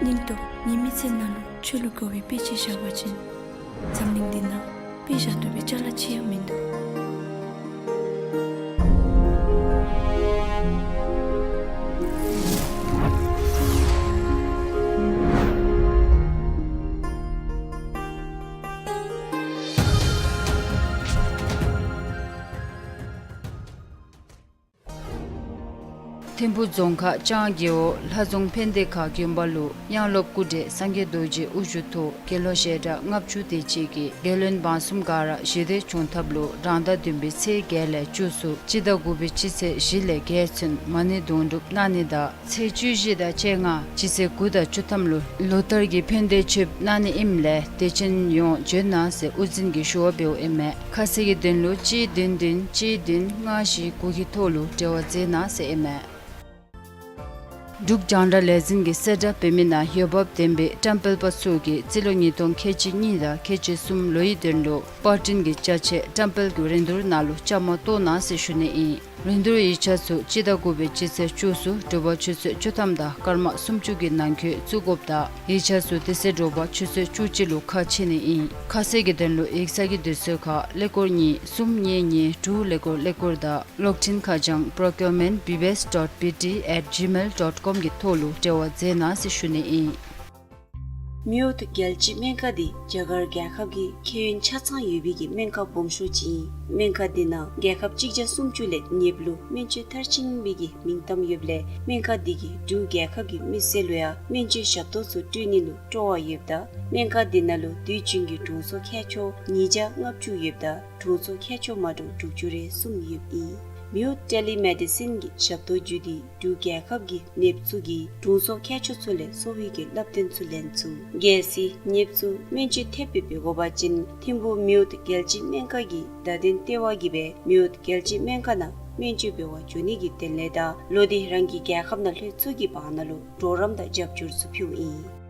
སྙིང་སྟོབས། ངེའི་མི་ཚེ་ནང་ལུ་ཆོས་ལུ་དགའ་བའི་དཔེ་ཅིག་བཞག་པ་ཅིན་འཛམ་གླིང་འདི་ནང་དཔེ་བཞག་བཏུབ་པའི་ཅ་ལ་ཅིག་ཡང་མིན་འདུག། ཐིམ་ཕུ་རྫོང་ཁག་ལྕང་རྒེད་འོག་ལྷ་རྫོང་ཕན་བདེ་ཁ་དགོན་པ་ལུ་དབྱངས་སློབ་སྐུ་བགྲེས་སངས་རྒྱས་རྡོ་རྗེ་དབུ་བཞུགས་ཐོག་དགེ་སློང་ཞལ་གྲངས་ལྔ་བཅུ་དེ་ཅིག་གིས་རྒྱལ་བློན་འབངས་གསུམ་ག་ར་ཞི་བདེ་བྱུང་ཐབས་ལུ་རང་ཟླ་བདུན་པའི་ཚེས་བརྒྱད་ལས་བཅུ་ཚུན་སྤྱི་ཟླ་དགུ་པའི་སྤྱི་ཚེས་བཞི་ལས་བརྒྱད་ཚུན་མ་ཎི་དུང་སྒྲུབ་གནང་ནི་དང་ཚེས་བཅུ་བཞི་དང་བཅོ་ལྔ་སྤྱི་ཚེས་དགུ་དང་བཅུ་ཐམ་ལུ་ལོ་ལྟར་གྱི་ཕན་བདེ་མཆོདཔ་གནང་ནི་ཨིནམ་ལས་དད་ཅན་ཡོངས་བྱོན་གནང་ཟེར་དབུ་འཛིན་གྱིས་ཞུ་བ་འབདཝ་ཨིན་མས། ཁ་གསལ་གྱི་དོན་ལུ་གཅིག་བདུན་བདུན་གཅིག་བདུན་ལྔ་བཞི་དགུ་གི་ཐོག་ལུ་འབྲེལ་བ་མཛད་གནང་ཟེར་ཨིན་མས། འབྲུག་རྒྱང་བསྒྲགས་ལས་འཛིན་གྱི་གསལ་བསྒྲགས་འབད་མི་ནང་འོས་འབབ་ལྡན་པའི་བཀྲམ་སྤེལ་པ་ཚུ་གིས་རྩིས་ལོ་ཉིས་སྟོང་ཁལ་གཅིག་གཉིས་དང་ཁལ་གཅིག་གསུམ་ལོའི་དོན་ལུ་པར་སྐྲུན་གྱི་ཅ་ཆས་བཀྲམ་སྤེལ་གྱི་རིན་བསྡུར་ནང་ལུ་བཅའ་མར་གཏོགས་གནང་ཟེར་ཞུ་ནི་ཨིན། རིན་བསྡུར་ཡིག་ཆ་ཚུ་སྤྱི་ཟླ་དགུ་པའི་སྤྱི་ཚེས་བཅུ་གསུམ་དྲོ་པ་ཆུ་ཚོད་བཅུ་ཐམ་དང་སྐར་མ་སུམ་ཅུ་གི་ནང་འཁོད་བཙུགས་དགོཔ་དང་ཡིག་ཆ་ཚུ་དེ་ཚེ་དྲོ་པ་ཆུ་ཚོད་བཅུ་གཅིག་ལུ་ཁ་ཕྱེ་ནི་ཨིན། ཁ་གསལ་གྱི་དོན་ལུ་ཡིག་ཚང་གི་དུས་ཚོད་ཁར་ཀླད་ཀོར་གཉིས་གསུམ་གཉིས་གཉིས་དྲུག་ཀླད་ཀོར་ཀླད་ཀོར་དང་གློག་འཕྲིན་ཁ་བྱང་procurement B B S dot B T at gmail dot com གི་ཐོག་ལུ་འབྲེལ་བ་མཛད་གནང་ཟེར་ཞུ་ནི་ཨིན། མེའོཊ་རྒྱལ་སྤྱིའི་སྨན་ཁང་འདི་རྒྱ་གར་རྒྱལ་ཁབ་ཀྱི་ཁྱད་ཡོན་ཆ་ཚང་ཡོད་པའི་གི་སྨན་ཁང་སྦོམ་ཤོས་ཅིག་ཨིན། སྨན་ཁང་འདི་ནང་རྒྱལ་ཁབ་གཅིག་བརྒྱ་སུམ་ཅུ་ལས་ནདཔ་ལུ་སྨན་བཅོས་མཐར་ཕྱིན་པའི་གི་མིང་གཏམ་ཡོདཔ་ལས་སྨན་ཁང་འདི་གིས་འབྲུག་རྒྱལ་ཁབ་ཀྱི་མི་སེར་ལུ་ཡང་སྨན་བཅོས་ཞབས་ཏོག་ཚུ་སྤྲོད་ནི་ལུ་སྤྲོ་བ་ཡོདཔ་ད་སྨན་ཁང་འདི་ནང་ལུ་དུས་རྒྱུན་གྱི་དྲུང་འཚོ་མཁས་མཆོག་ཉིས་བརྒྱ་ལྔ་བཅུ་ཡོདཔ་ད་དྲུང་འཚོ་མཁས་མཆོག་མ་འདྲཝ་དྲུག་ཅུ་རེ་གསུམ་ཡོདཔ་ཨིན། མེའོཊ་ཊེ་ལི་མེ་ཌི་སིན་གྱི་ཞབས་ཏོག་བརྒྱུད་དེ་འབྲུག་རྒྱལ་ཁབ་ཀྱི་ནདཔ་ཚུ་གིས་དྲུང་འཚོ་མཁས་མཆོག་ཚུ་ལས་གསོ་བའི་གི་བསླབ་སྟོན་ཚུ་ལེན་ཚུགས། གལ་སྲིད་ནདཔ་ཚུ་སྨན་བཅོས་ཐེབས་སྦེ་འབད་དགོ་པ་ཅིན་ཐིམ་ཕུ་མེའོཊ་རྒྱལ་སྤྱིའི་སྨན་ཁང་གི་བརྡ་དོན་ལྟེ་བ་གིས་སྦེ་མེའོཊ་རྒྱལ་སྤྱིའི་སྨན་ཁང་ནང་སྨན་བཅོས་འབད་བར་འགྱོ་ནི་གི་དོན་ལས་དང་ལོག་སྟེ་རང་གི་རྒྱལ་ཁབ་ནང་ལྷོད་ཚུགས་ཀྱི་བར་ན་ལུ་གྲོགས་རམ་དང་རྒྱབ་སྐྱོར་ཚུ་ཕུལཝ་ཨིན།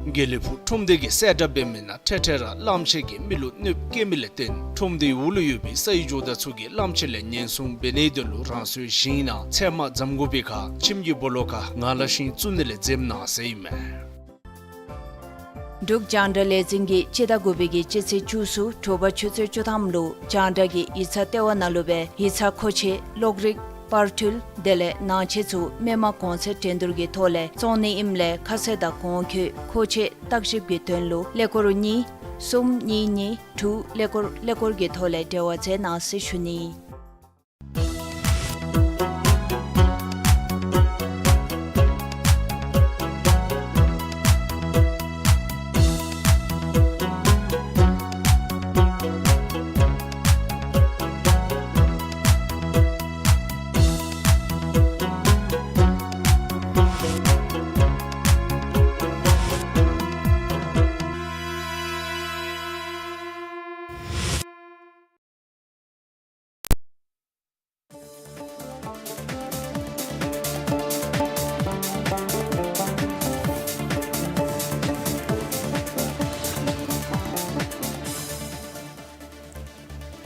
དགེ་ལེགས་ཕུག་ཁྲོམ་སྡེ་གི་གསལ་བསྒྲགས་འབད་མི་ནང་འཕྲལ་འཕྲལ་ར་གླངམོ་ཆེ་གིས་མི་ལུ་གནོདཔ་བཀལ་མི་ལས་བརྟེན་ཁྲོམ་སྡེའི་འོག་ལུ་ཡོད་པའི་སའི་ཇོ་བདག་ཚུ་གིས་གླངམོ་ཆེ་ལས་ཉེན་སྲུང་འབད་ནིའི་དོན་ལུ་རང་སོའི་ཞིང་ནང་ཚལ་མ་འཛམ་དགོ་པའི་ཁར་ཁྱིམ་གྱི་སྦོ་ལོགས་ཁར་ངང་ལག་ཤིང་བཙུགས་ནི་ལས་འཛེམ་གནང་ཟེར་ཨིན་མས། འབྲུག་རྒྱང་བསྒྲགས་ལས་འཛིན་གྱིས་སྤྱི་ཟླ་དགུ་པའི་གི་སྤྱི་ཚེས་བཅུ་གསུམ་དྲོ་པ་ཆུ་ཚོད་བཅུ་ཐམ་ལུ་རྒྱང་བསྒྲགས་ཀྱི་ཡིག་ཚང་ལྟེ་བ་ནང་ལུ་སྦེ་ཡིག་ཚང་མཁོ་ཆས་གློག་རིག་པར་འཕྲུལ་དེ་ལས་ནང་ཆས་ཚུ་མི་མང་གོང་ཚད་འགྲན་བསྡུར་གྱི་ཐོག་ལས་བཙོང་ནི་ཨིནམ་ལས་ཁ་གསལ་དང་གོང་འཁོད་མཁོ་ཆས་བརྟག་ཞིབ་ཀྱི་དོན་ལུ་ཀླད་ཀོར་གཉིས་གསུམ་གཉིས་གཉིས་དྲུག་ཀླད་ཀོར་ཀླད་ཀོར་གྱི་ཐོག་ལས་འབྲེལ་བ་མཛད་གནང་ཟེར་ཞུ་ནི།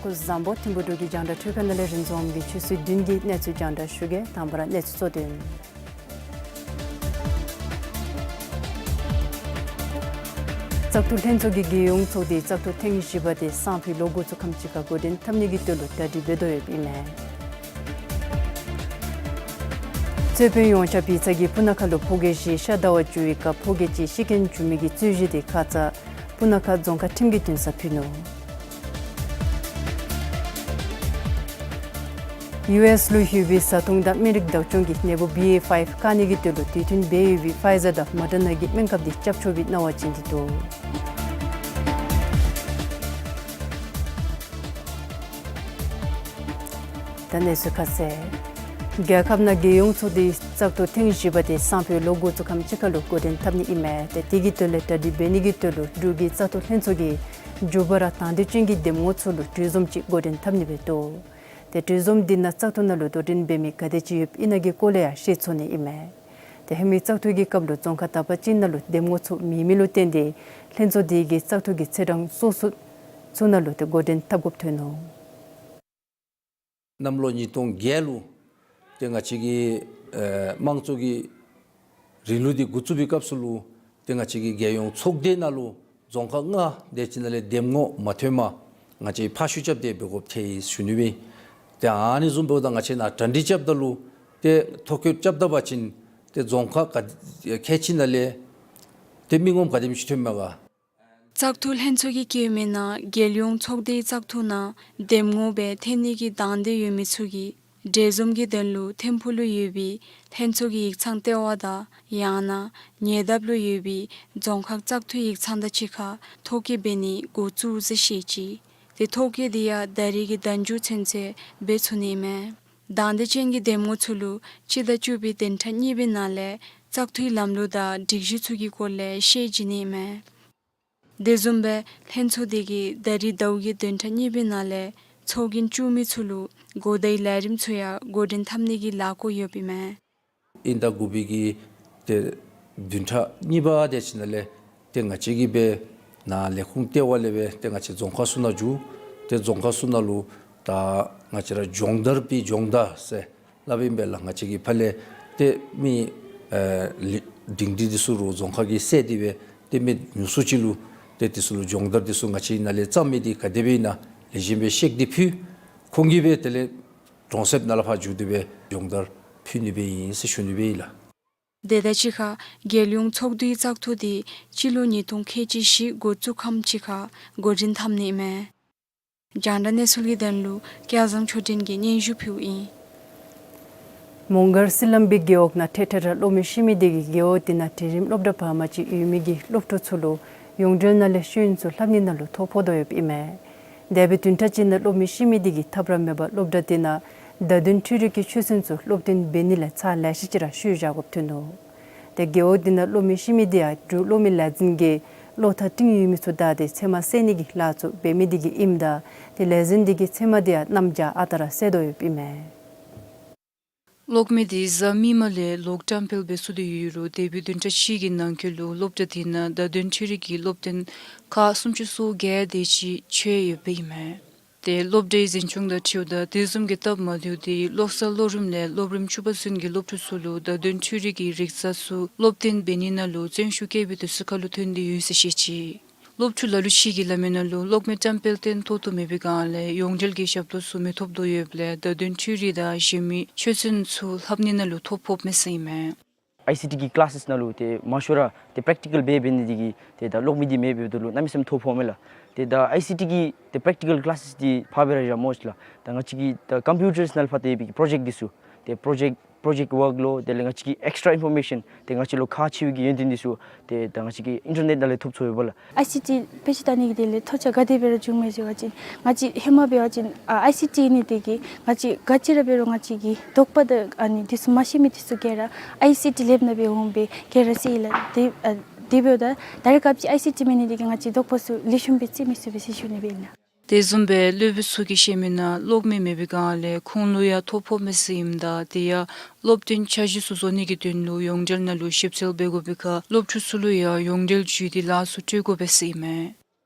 སྐུ་གཟུགས་བཟང་པོ། ཐིམ་ཕུ་འབྲུག་གི་རྒྱང་བསྒྲགས་འཕྲུལ་ཁང་ནང་ལས་རིན་འཛོམས་གིས་ཆུ་ཚོད་བདུན་གྱི་གནས་ཚུལ་རྒྱང་བསྒྲགས་ཞུ་གེ། དང་པ་ར་གནས་ཚུལ་གཙོ་དོན། བཙག་འཐུ་ལྷན་ཚོགས་ཀྱི་རྒྱལ་ཡོངས་ཚོགས་འདུ་བཙག་འཐུ་ཐེངས་བཞི་པ་དེ་སང་ཕོད་ལོ་འགོ་ཚུགས་ཁམས་ཅིག་ཁར་འགོ་འདྲེན་འཐབ་ནི་གི་དོན་ལུ་གྲ་སྒྲིག་འབད་དོ་ཡོདཔ་ཨིན་མས། རྩོད་དཔོན་ཡོངས་ཁྱབ་ཡིག་ཚང་གིས་སྤུ་ན་ཁ་ལུ་ཕོ་སྐྱེས་བཞི་ཤ་འདར་བ་བྱུང་བའི་སྐབས་ཕོ་སྐྱེས་ཅིག་ཤི་རྐྱེན་བྱུང་མི་གི་རྩོད་གཞི་དེ་ཁ་ཙ་སྤུ་ན་ཁ་རྫོང་ཁག་ཁྲིམས་ཀྱི་འདུན་སར་ཕུལ་ནུག། ཡུ་ཨེསི་ལུ་ཡོད་པའི་བཟའ་འཐུང་དང་སྨན་རིགས་བདག་སྐྱོང་གིས་ནད་འབུ་བི་ཨེ་ཕའིབ་བཀག་ནི་གི་དོན་ལུ་དུས་མཐུན་འབད་ཡོད་པའི་ཕའི་ཛར་དང་མོ་ཌར་ན་གི་སྨན་ཁབ་དེ་རྐྱབ་ཆོག་པའི་གནང་བ་བྱིན་ཏེ་འདུག། ད་གནས་ཚུལ་ཁ་གསལ། རྒྱལ་ཁབ་ནང་རྒྱལ་ཡོངས་ཚོགས་སྡེའི་བཙག་འཐུ་ཐེངས་བཞི་པ་དེ་སང་ཕོད་ལོ་འགོ་བཙུགས་ཁམས་ཅིག་ཁར་ལུ་འགོ་འདྲེན་འཐབ་ནི་ཨིན་མས། ཏེ་དེ་གི་དོན་ལས་གྲ་སྒྲིག་འབད་ནི་གི་དོན་ལུ་འབྲུག་གི་བཙག་འཐུ་ལྷན་ཚོགས་ཀྱིས་མགྱོགས་པ་ར་དང་འདོད་ཅན་གྱི་འདེམས་ངོ་ཚུ་ལུ་གྲོས་འཛོམས་ཅིག་འགོ་འདྲེན་འཐབ་ནི་སྦེ་འདུག། ཏེ་གྲོས་འཛོམས་འདི་ནང་བཙག་འཐུ་ནང་ལུ་དོ་འགྲན་འབད་མི་ག་དེ་ཅིག་ཡོདཔ་ཨིན་ན་གི་སྐོར་ལས་ཡང་ཤེས་ཚུགས་ནི་ཨིན་མས། ཏེ་ཧེ་མའི་བཙག་འཐུ་གི་སྐབས་ལུ་རྫོང་ཁག་དག་པ་ཅིག་ནང་ལུ་འདེམས་ངོ་ཚུ་མེད་མི་ལུ་བརྟེན་ཏེ་ལྷན་ཚོགས་དེ་གིས་བཙག་འཐུ་གི་ཚེས་གྲངས་སོ་སོ་ཚུ་ནང་ལུ་ཏེ་འགོ་འདྲེན་འཐབ་དགོཔ་ཐོན་ནུག། གནམ་ལོ་ཉིས་སྟོང་བརྒྱད་ལུ་ཏེ་ང་བཅས་ཀྱི་ཨེ་དམངས་གཙོ་གི་རིང་ལུགས་འདི་འགོ་བཙུགས་པའི་སྐབས་སུ་ལུ་ཏེ་ང་བཅས་ཀྱི་རྒྱལ་ཡོངས་ཚོགས་སྡེ་ནང་ལུ་རྫོང་ཁག་ལྔ་དེ་ཅིག་ནང་ལས་འདེམས་ངོ་མ་ཐོནམ་ང་བཅས་ཕར་བཤུད་རྐྱབ་སྟེ་འབད་དགོཔ་ཐལ་ཡི་ཟེར་ཞུ་ནི་སྦེ། ཏེ་ཨ་ནི་བཟུམ་འབདཝ་ད་ང་བཅས་ནཱ་གྲ་སྒྲིག་རྐྱབ་ད་ལུ་ཏེ་ཐོ་བཀོད་རྐྱབ་ད་པ་ཅིན་ཏེ་རྫོང་ཁག་ག་ཁལ་གཅིག་ནང་ལས་ཏེ་མི་ངོམ་ག་དེམ་ཅིག་ཐོནམ་མས་ག། བཙག་འཐུ་ལྷན་ཚོགས་ཀྱིས་བཀོད་མི་ནང་རྒྱལ་ཡོངས་ཚོགས་སྡེའི་བཙག་འཐུ་ནང་འདེམས་ངོ་སྦེ་འཐོན་ནི་གི་དང་འདོད་ཡོད་མི་ཚུ་གིས་གྲོས་འཛོམས་ཀྱི་དོན་ལུ་ཐིམ་ཕུག་ལུ་ཡོད་པའི་ལྷན་ཚོགས་ཀྱི་ཡིག་ཚང་ལྟེ་བ་དང་ཡང་ན་ཉེ་འདབས་ལུ་ཡོད་པའི་རྫོང་ཁག་བཙག་འཐུའི་ཡིག་ཚང་དང་གཅིག་ཁར་ཐོ་བཀོད་འབད་ནི་འགོ་བཙུགས་ཟེར་བཤད་ཅི། ཏེ་ཐོ་བཀོད་འདི་ཡང་ད་རིས་ཀྱི་ཟླ་མཇུག་ཚུན་ཚོད་འབད་ཚུགས་ནི་མས། དང་འདོད་ཅན་གྱི་འདེམས་ངོ་ཚུ་ལུ་སྤྱི་ཟླ་བཅུ་པའི་བདུན་ཕྲག་གཉིས་པའི་ནང་ལས་བཙག་འཐུའི་ལམ་ལུགས་དང་སྒྲིག་གཞི་ཚུ་གི་སྐོར་ལས་ཤེས་བྱིན་ནི་མས། དེ་བཟུམ་སྦེ་ལྷན་ཚོགས་དེ་གིས་ད་རིས་ཟླཝ་གི་བདུན་ཕྲག་གཉིས་པའི་ནང་ལས་ཚོགས་རྒྱན་བཙུགས་མི་ཚུ་ལུ་གོ་བརྡའི་ལས་རིམ་ཚུ་ཡང་འགོ་འདྲེན་འཐབ་ནི་གི་ལས་སྒོ་ཡོདཔ་ཨིན་མས། དབྱིན་ཟླ་དགུ་པའི་གི་ཏེ་བདུན་ཕྲག་གཉིས་པ་དེ་ཅིག་ནང་ལས་ཏེ་ང་བཅས་ཀྱིས་སྦེ་ནཱ་ལས་ཁུངས་ལྟེ་བ་ལས་སྦེ་ཏེ་ང་བཅས་རྫོང་ཁག་ཚུ་ནང་འགྱོ། ཏེ་རྫོང་ཁག་ཚུ་ནང་ལུ་ད་ང་བཅས་ར་སྦྱོང་བརྡར་པའི་སྦྱོང་བརྡར་ཟེར་སླབ་ཨིན་པས་ལགས། ང་བཅས་ཀྱིས་ཕར་ལས་ཏེ་མི་ཨེ་ལི་སྒྲིང་སྒྲི་འདི་ཚུ་རུང་རྫོང་ཁག་གི་སེལ་ཏེ་སྦེ་ཏེ་མི་ཉུང་སུ་ཅིག་ལུ་ཏེ་འདི་ཚུ་ལུ་སྦྱོང་བརྡར་འདི་ཚུ་ང་བཅས་ནཱ་ལས་བརྩམས་མི་འདི་ག་དེ་སྦེ་ཨིན་ན་ལེགས་ཤོམ་སྦེ་ཤེས་ཏེ་ཕུལ། ཁོང་གིས་སྦེ་དེ་ལས་གྲོང་གསེབ་ནང་ལས་ཕར་འགྱོ་སྟེ་སྦེ་སྦྱོང་བརྡར་ཕུལ་ནི་སྦེ་ཨིན་ཟེར་ཞུ་ནི་སྦེ་ཨིན་ལགས། དེ་དང་གཅིག་ཁར་རྒྱལ་ཡོངས་ཚོགས་འདུའི་བཙག་འཐུ་དེ་སྤྱི་ལོ་ཉིས་སྟོང་ཁལ་གཅིག་བཞི་འགོ་བཙུགས་ཁམས་ཅིག་ཁར་འགོ་འདྲེན་འཐབ་ནི་མས། རྒྱང་བསྒྲགས་གནས་ཚུལ་གྱི་དོན་ལུ་སྐལ་བཟང་ཆོས་སྒྲོན་གྱིས་སྙན་ཞུ་ཕུལཝ་ཨིན། མོང་སྒར་སི་ལམ་བི་རྒེད་འོག་ནང་ཐད་ཐད་ར་གློག་མེ་ཤི་མི་དེ་གིས་རྒེད་འོག་དེ་ནང་གྲལ་རིམ་སློབ་གྲྭ་བར་མ་ཅིག་ཡོད་མི་གི་སློབ་ཕྲུག་ཚུ་ལུ་ཡོངས་འབྲེལ་ནང་ལས་ཤེས་ཡོན་ཚུ་ལྷབ་ནི་ནང་ལུ་ཐོ་ཕོག་དོ་ཡོདཔ་ཨིན་མས། འདས་པའི་བདུན་ཕྲག་གཅིག་ནང་གློག་མེ་ཤི་མི་དེ་གིས་ཐབས་ར་མེད་པར་སློབ་གྲྭ་དེ་ནང་བརྡ་དོན་འཕྲུལ་རིག་གི་ཆོས་ཚན་ཚུ་སློབ་སྟོན་འབད་ནི་ལས་ཚར་ལེ་ཤ་ཅིག་ར་བཤུད་བཞག་དགོཔ་ཐོན་ནུག། ཏེ་རྒེད་འོག་དེ་ནང་གློག་མེ་ཤི་མི་དེ་ཡང་འབྲུག་གློག་མེ་ལས་འཛིན་གྱིས་གློག་ཐག་བཏིང་ཡོད་མི་ཚུ་བདའ་སྟེ་ཚེར་མ་བསལ་ནི་གི་ལཱ་ཚུ་འབད་མི་དེ་གིས་ཨིནམ་ད་ཏེ་ལས་འཛིན་དེ་གིས་ཚེར་མ་དེ་ཡང་གནམ་བྱཱར་ཨ་རྟག་ར་བསལ་དོ་ཡོདཔ་ཨིན་མས། གློག་མེ་དེ་གཟའ་མིག་དམར་ལས་ལོག་བཀྲམ་སྤེལ་འབད་ཚུགས་ཏེ་ཡོད་རུང་འདས་པའི་བདུན་ཕྲག་གཅིག་གི་ནང་འཁོད་ལུ་སློབ་གྲྭ་དེ་ནང་བརྡ་དོན་འཕྲུལ་རིག་གི་སློབ་སྟོན་ཁག་སུམ་ཅུ་སོ་བརྒྱད་དེ་ཅིག་ཆད་ཡོདཔ་ཨིན་མས། ཏེ་སློབ་གྲྭའི་འཛིན་སྐྱོང་དང་འཁྲིལཝ་ད་དེ་བཟུམ་གྱི་སྟབས་མ་བདེཝ་དེ་གློག་གསར་སློབ་རིམ་ལས་སློབ་རིམ་བཅུ་པ་ཚུན་གྱི་སློབ་ཕྲུག་ཚུ་ལུ་བརྡ་དོན་འཕྲུལ་རིག་གི་རིག་རྩལ་ཚུ་སློབ་སྟོན་འབད་ནི་ནང་ལུ་བརྩོན་ཤུགས་བསྐྱེད་པའི་དུས་ཚོད་ཁར་ལུ་ཐོན་ཏེ་ཡོད་ཟེར་བཤད་ཅི། སློབ་ཕྲུག་ལ་ལུ་ཅིག་གིས་སླབ་མི་ནང་ལུ་གློག་མེ་བཀྲམ་སྤེལ་སྟོན་ཐོབ་ཐོབ་མེད་པའི་སྒང་ལས་ཡོངས་འབྲེལ་གྱི་ཞབས་ཏོག་ཚུ་མི་ཐོབ་དོ་ཡོདཔ་ལས་བརྡ་དོན་འཕྲུལ་རིག་དང་གཞན་མི་ཆོས་ཚན་ཚུ་ལྷབ་ནི་ནང་ལུ་ཐོ་ཕོགཔ་མས་ཟེར་ཨིན་མས། ཨའི་སི་ཊི་གི་ཀི་ལཱསེསི་ནང་ལུ་ཏེ་མང་ཤོས་ར་ཏེ་པེརེཀ་ཊི་ཀཱལ་སྦེ་འབད་ནི་དེ་གིས་ཏེ་ད་གློག་མེ་འདི་མེདཔ་འབདཝ་ད་ལུ་གནམ་མེད་ས་མེད་ཐོ་ཕོགཔ་མས་ལགས། ཏེ་ད་ཨའི་སི་ཊི་གི་ཏེ་པེརེཀ་ཊི་ཀཱལ་ཀི་ལཱསེསི་འདི་ཕར་སྦེ་ར་བཞག་སྨོ་ལགས། ད་ང་བཅས་ཀྱི་ད་ཀམ་པིའུ་ཊརསི་ནང་ལས་ཕར་ཏེ་འབད་བའི་པྲོ་ཇེཀཊ་འདི་ཚུ་ཏེ་པྲོ་ཇེཀཊ་པྲོ་ཇེཀཊ་ཝརཀ་ལོ་དེ་ལས་ང་བཅས་ཀྱི་ཨེགསི་ཊྲ་ཨིན་ཕོར་མེ་ཤཱན་ཏེ་ང་བཅས་ལུ་ཁག་ཆེ་བའི་གི་ཡོན་ཏན་འདི་ཚུ་ཏེ་ད་ང་བཅས་ཀྱིས་ཨིན་ཊར་ནེཊ་ནང་ལས་ཐོབ་ཚུགས་ཡོདཔ་ལགས། ཨའི་སི་ཊི་དཔེ་ཆ་ལྟ་ནི་གི་དོན་ལས་ཐོ་ཆ་ག་དེ་སྦེ་ར་བྱུངམ་མས་ཟེར་བ་ཅིན་ང་བཅས་ཧེ་མ་འབད་བ་ཅིན་ཨ་ཨའི་སི་ཊི་ཨིན་ནི་དེ་གིས་ང་བཅས་ག་ཅི་ར་འབད་རུང་ང་བཅས་ཀྱི་དོགས་པ་དང་ཨ་ནི་དེ་ཚུ་མ་ཤེས་མི་དེ་ཚུ་ག་ར་ཨའི་སི་ཊི་ལེབ་ནང་སྦེ་འོང་སྦེ་ག་ར་ཤེས་ལགས། དེ་ཨ་དེ་འབདཝ་ད་ད་རེས་སྐབས་ཅིག་ཨའི་སི་ཊི་མེད་ནི་དེ་གིས་ང་བཅས་དོགས་པ་ཚུ་ལེགས་ཤོམ་སྦེ་བརྩི་མི་ཚུགས་པས་ཟེར་ཞུ་ནི་སྦེ་ཨིན་ལགས། དེ་བཟུམ་སྦེ་སློབ་དཔོན་ཚུ་གིས་བཤད་མི་ནང་གློག་མེ་མེད་པའི་སྒང་ལས་ཁོང་ལུ་ཡང་ཐོ་ཕོགཔ་མས་ཟེར་ཨིནམ་ད་དེ་ཡང་སློབ་སྟོན་འཆར་གཞི་ཚུ་བཟོ་ནི་གི་དོན་ལུ་ཡོངས་འབྲེལ་ནང་ལུ་ཞིབ་འཚོལ་འབད་དགོ་པའི་ཁར་སློབ་ཕྲུག་ཚུ་ལུ་ཡང་ཡོངས་འབྲེལ་བརྒྱུད་དེ་ལཱ་ཚུ་སྤྲོད་དགོ་པས་ཟེར་ཨིན་མས།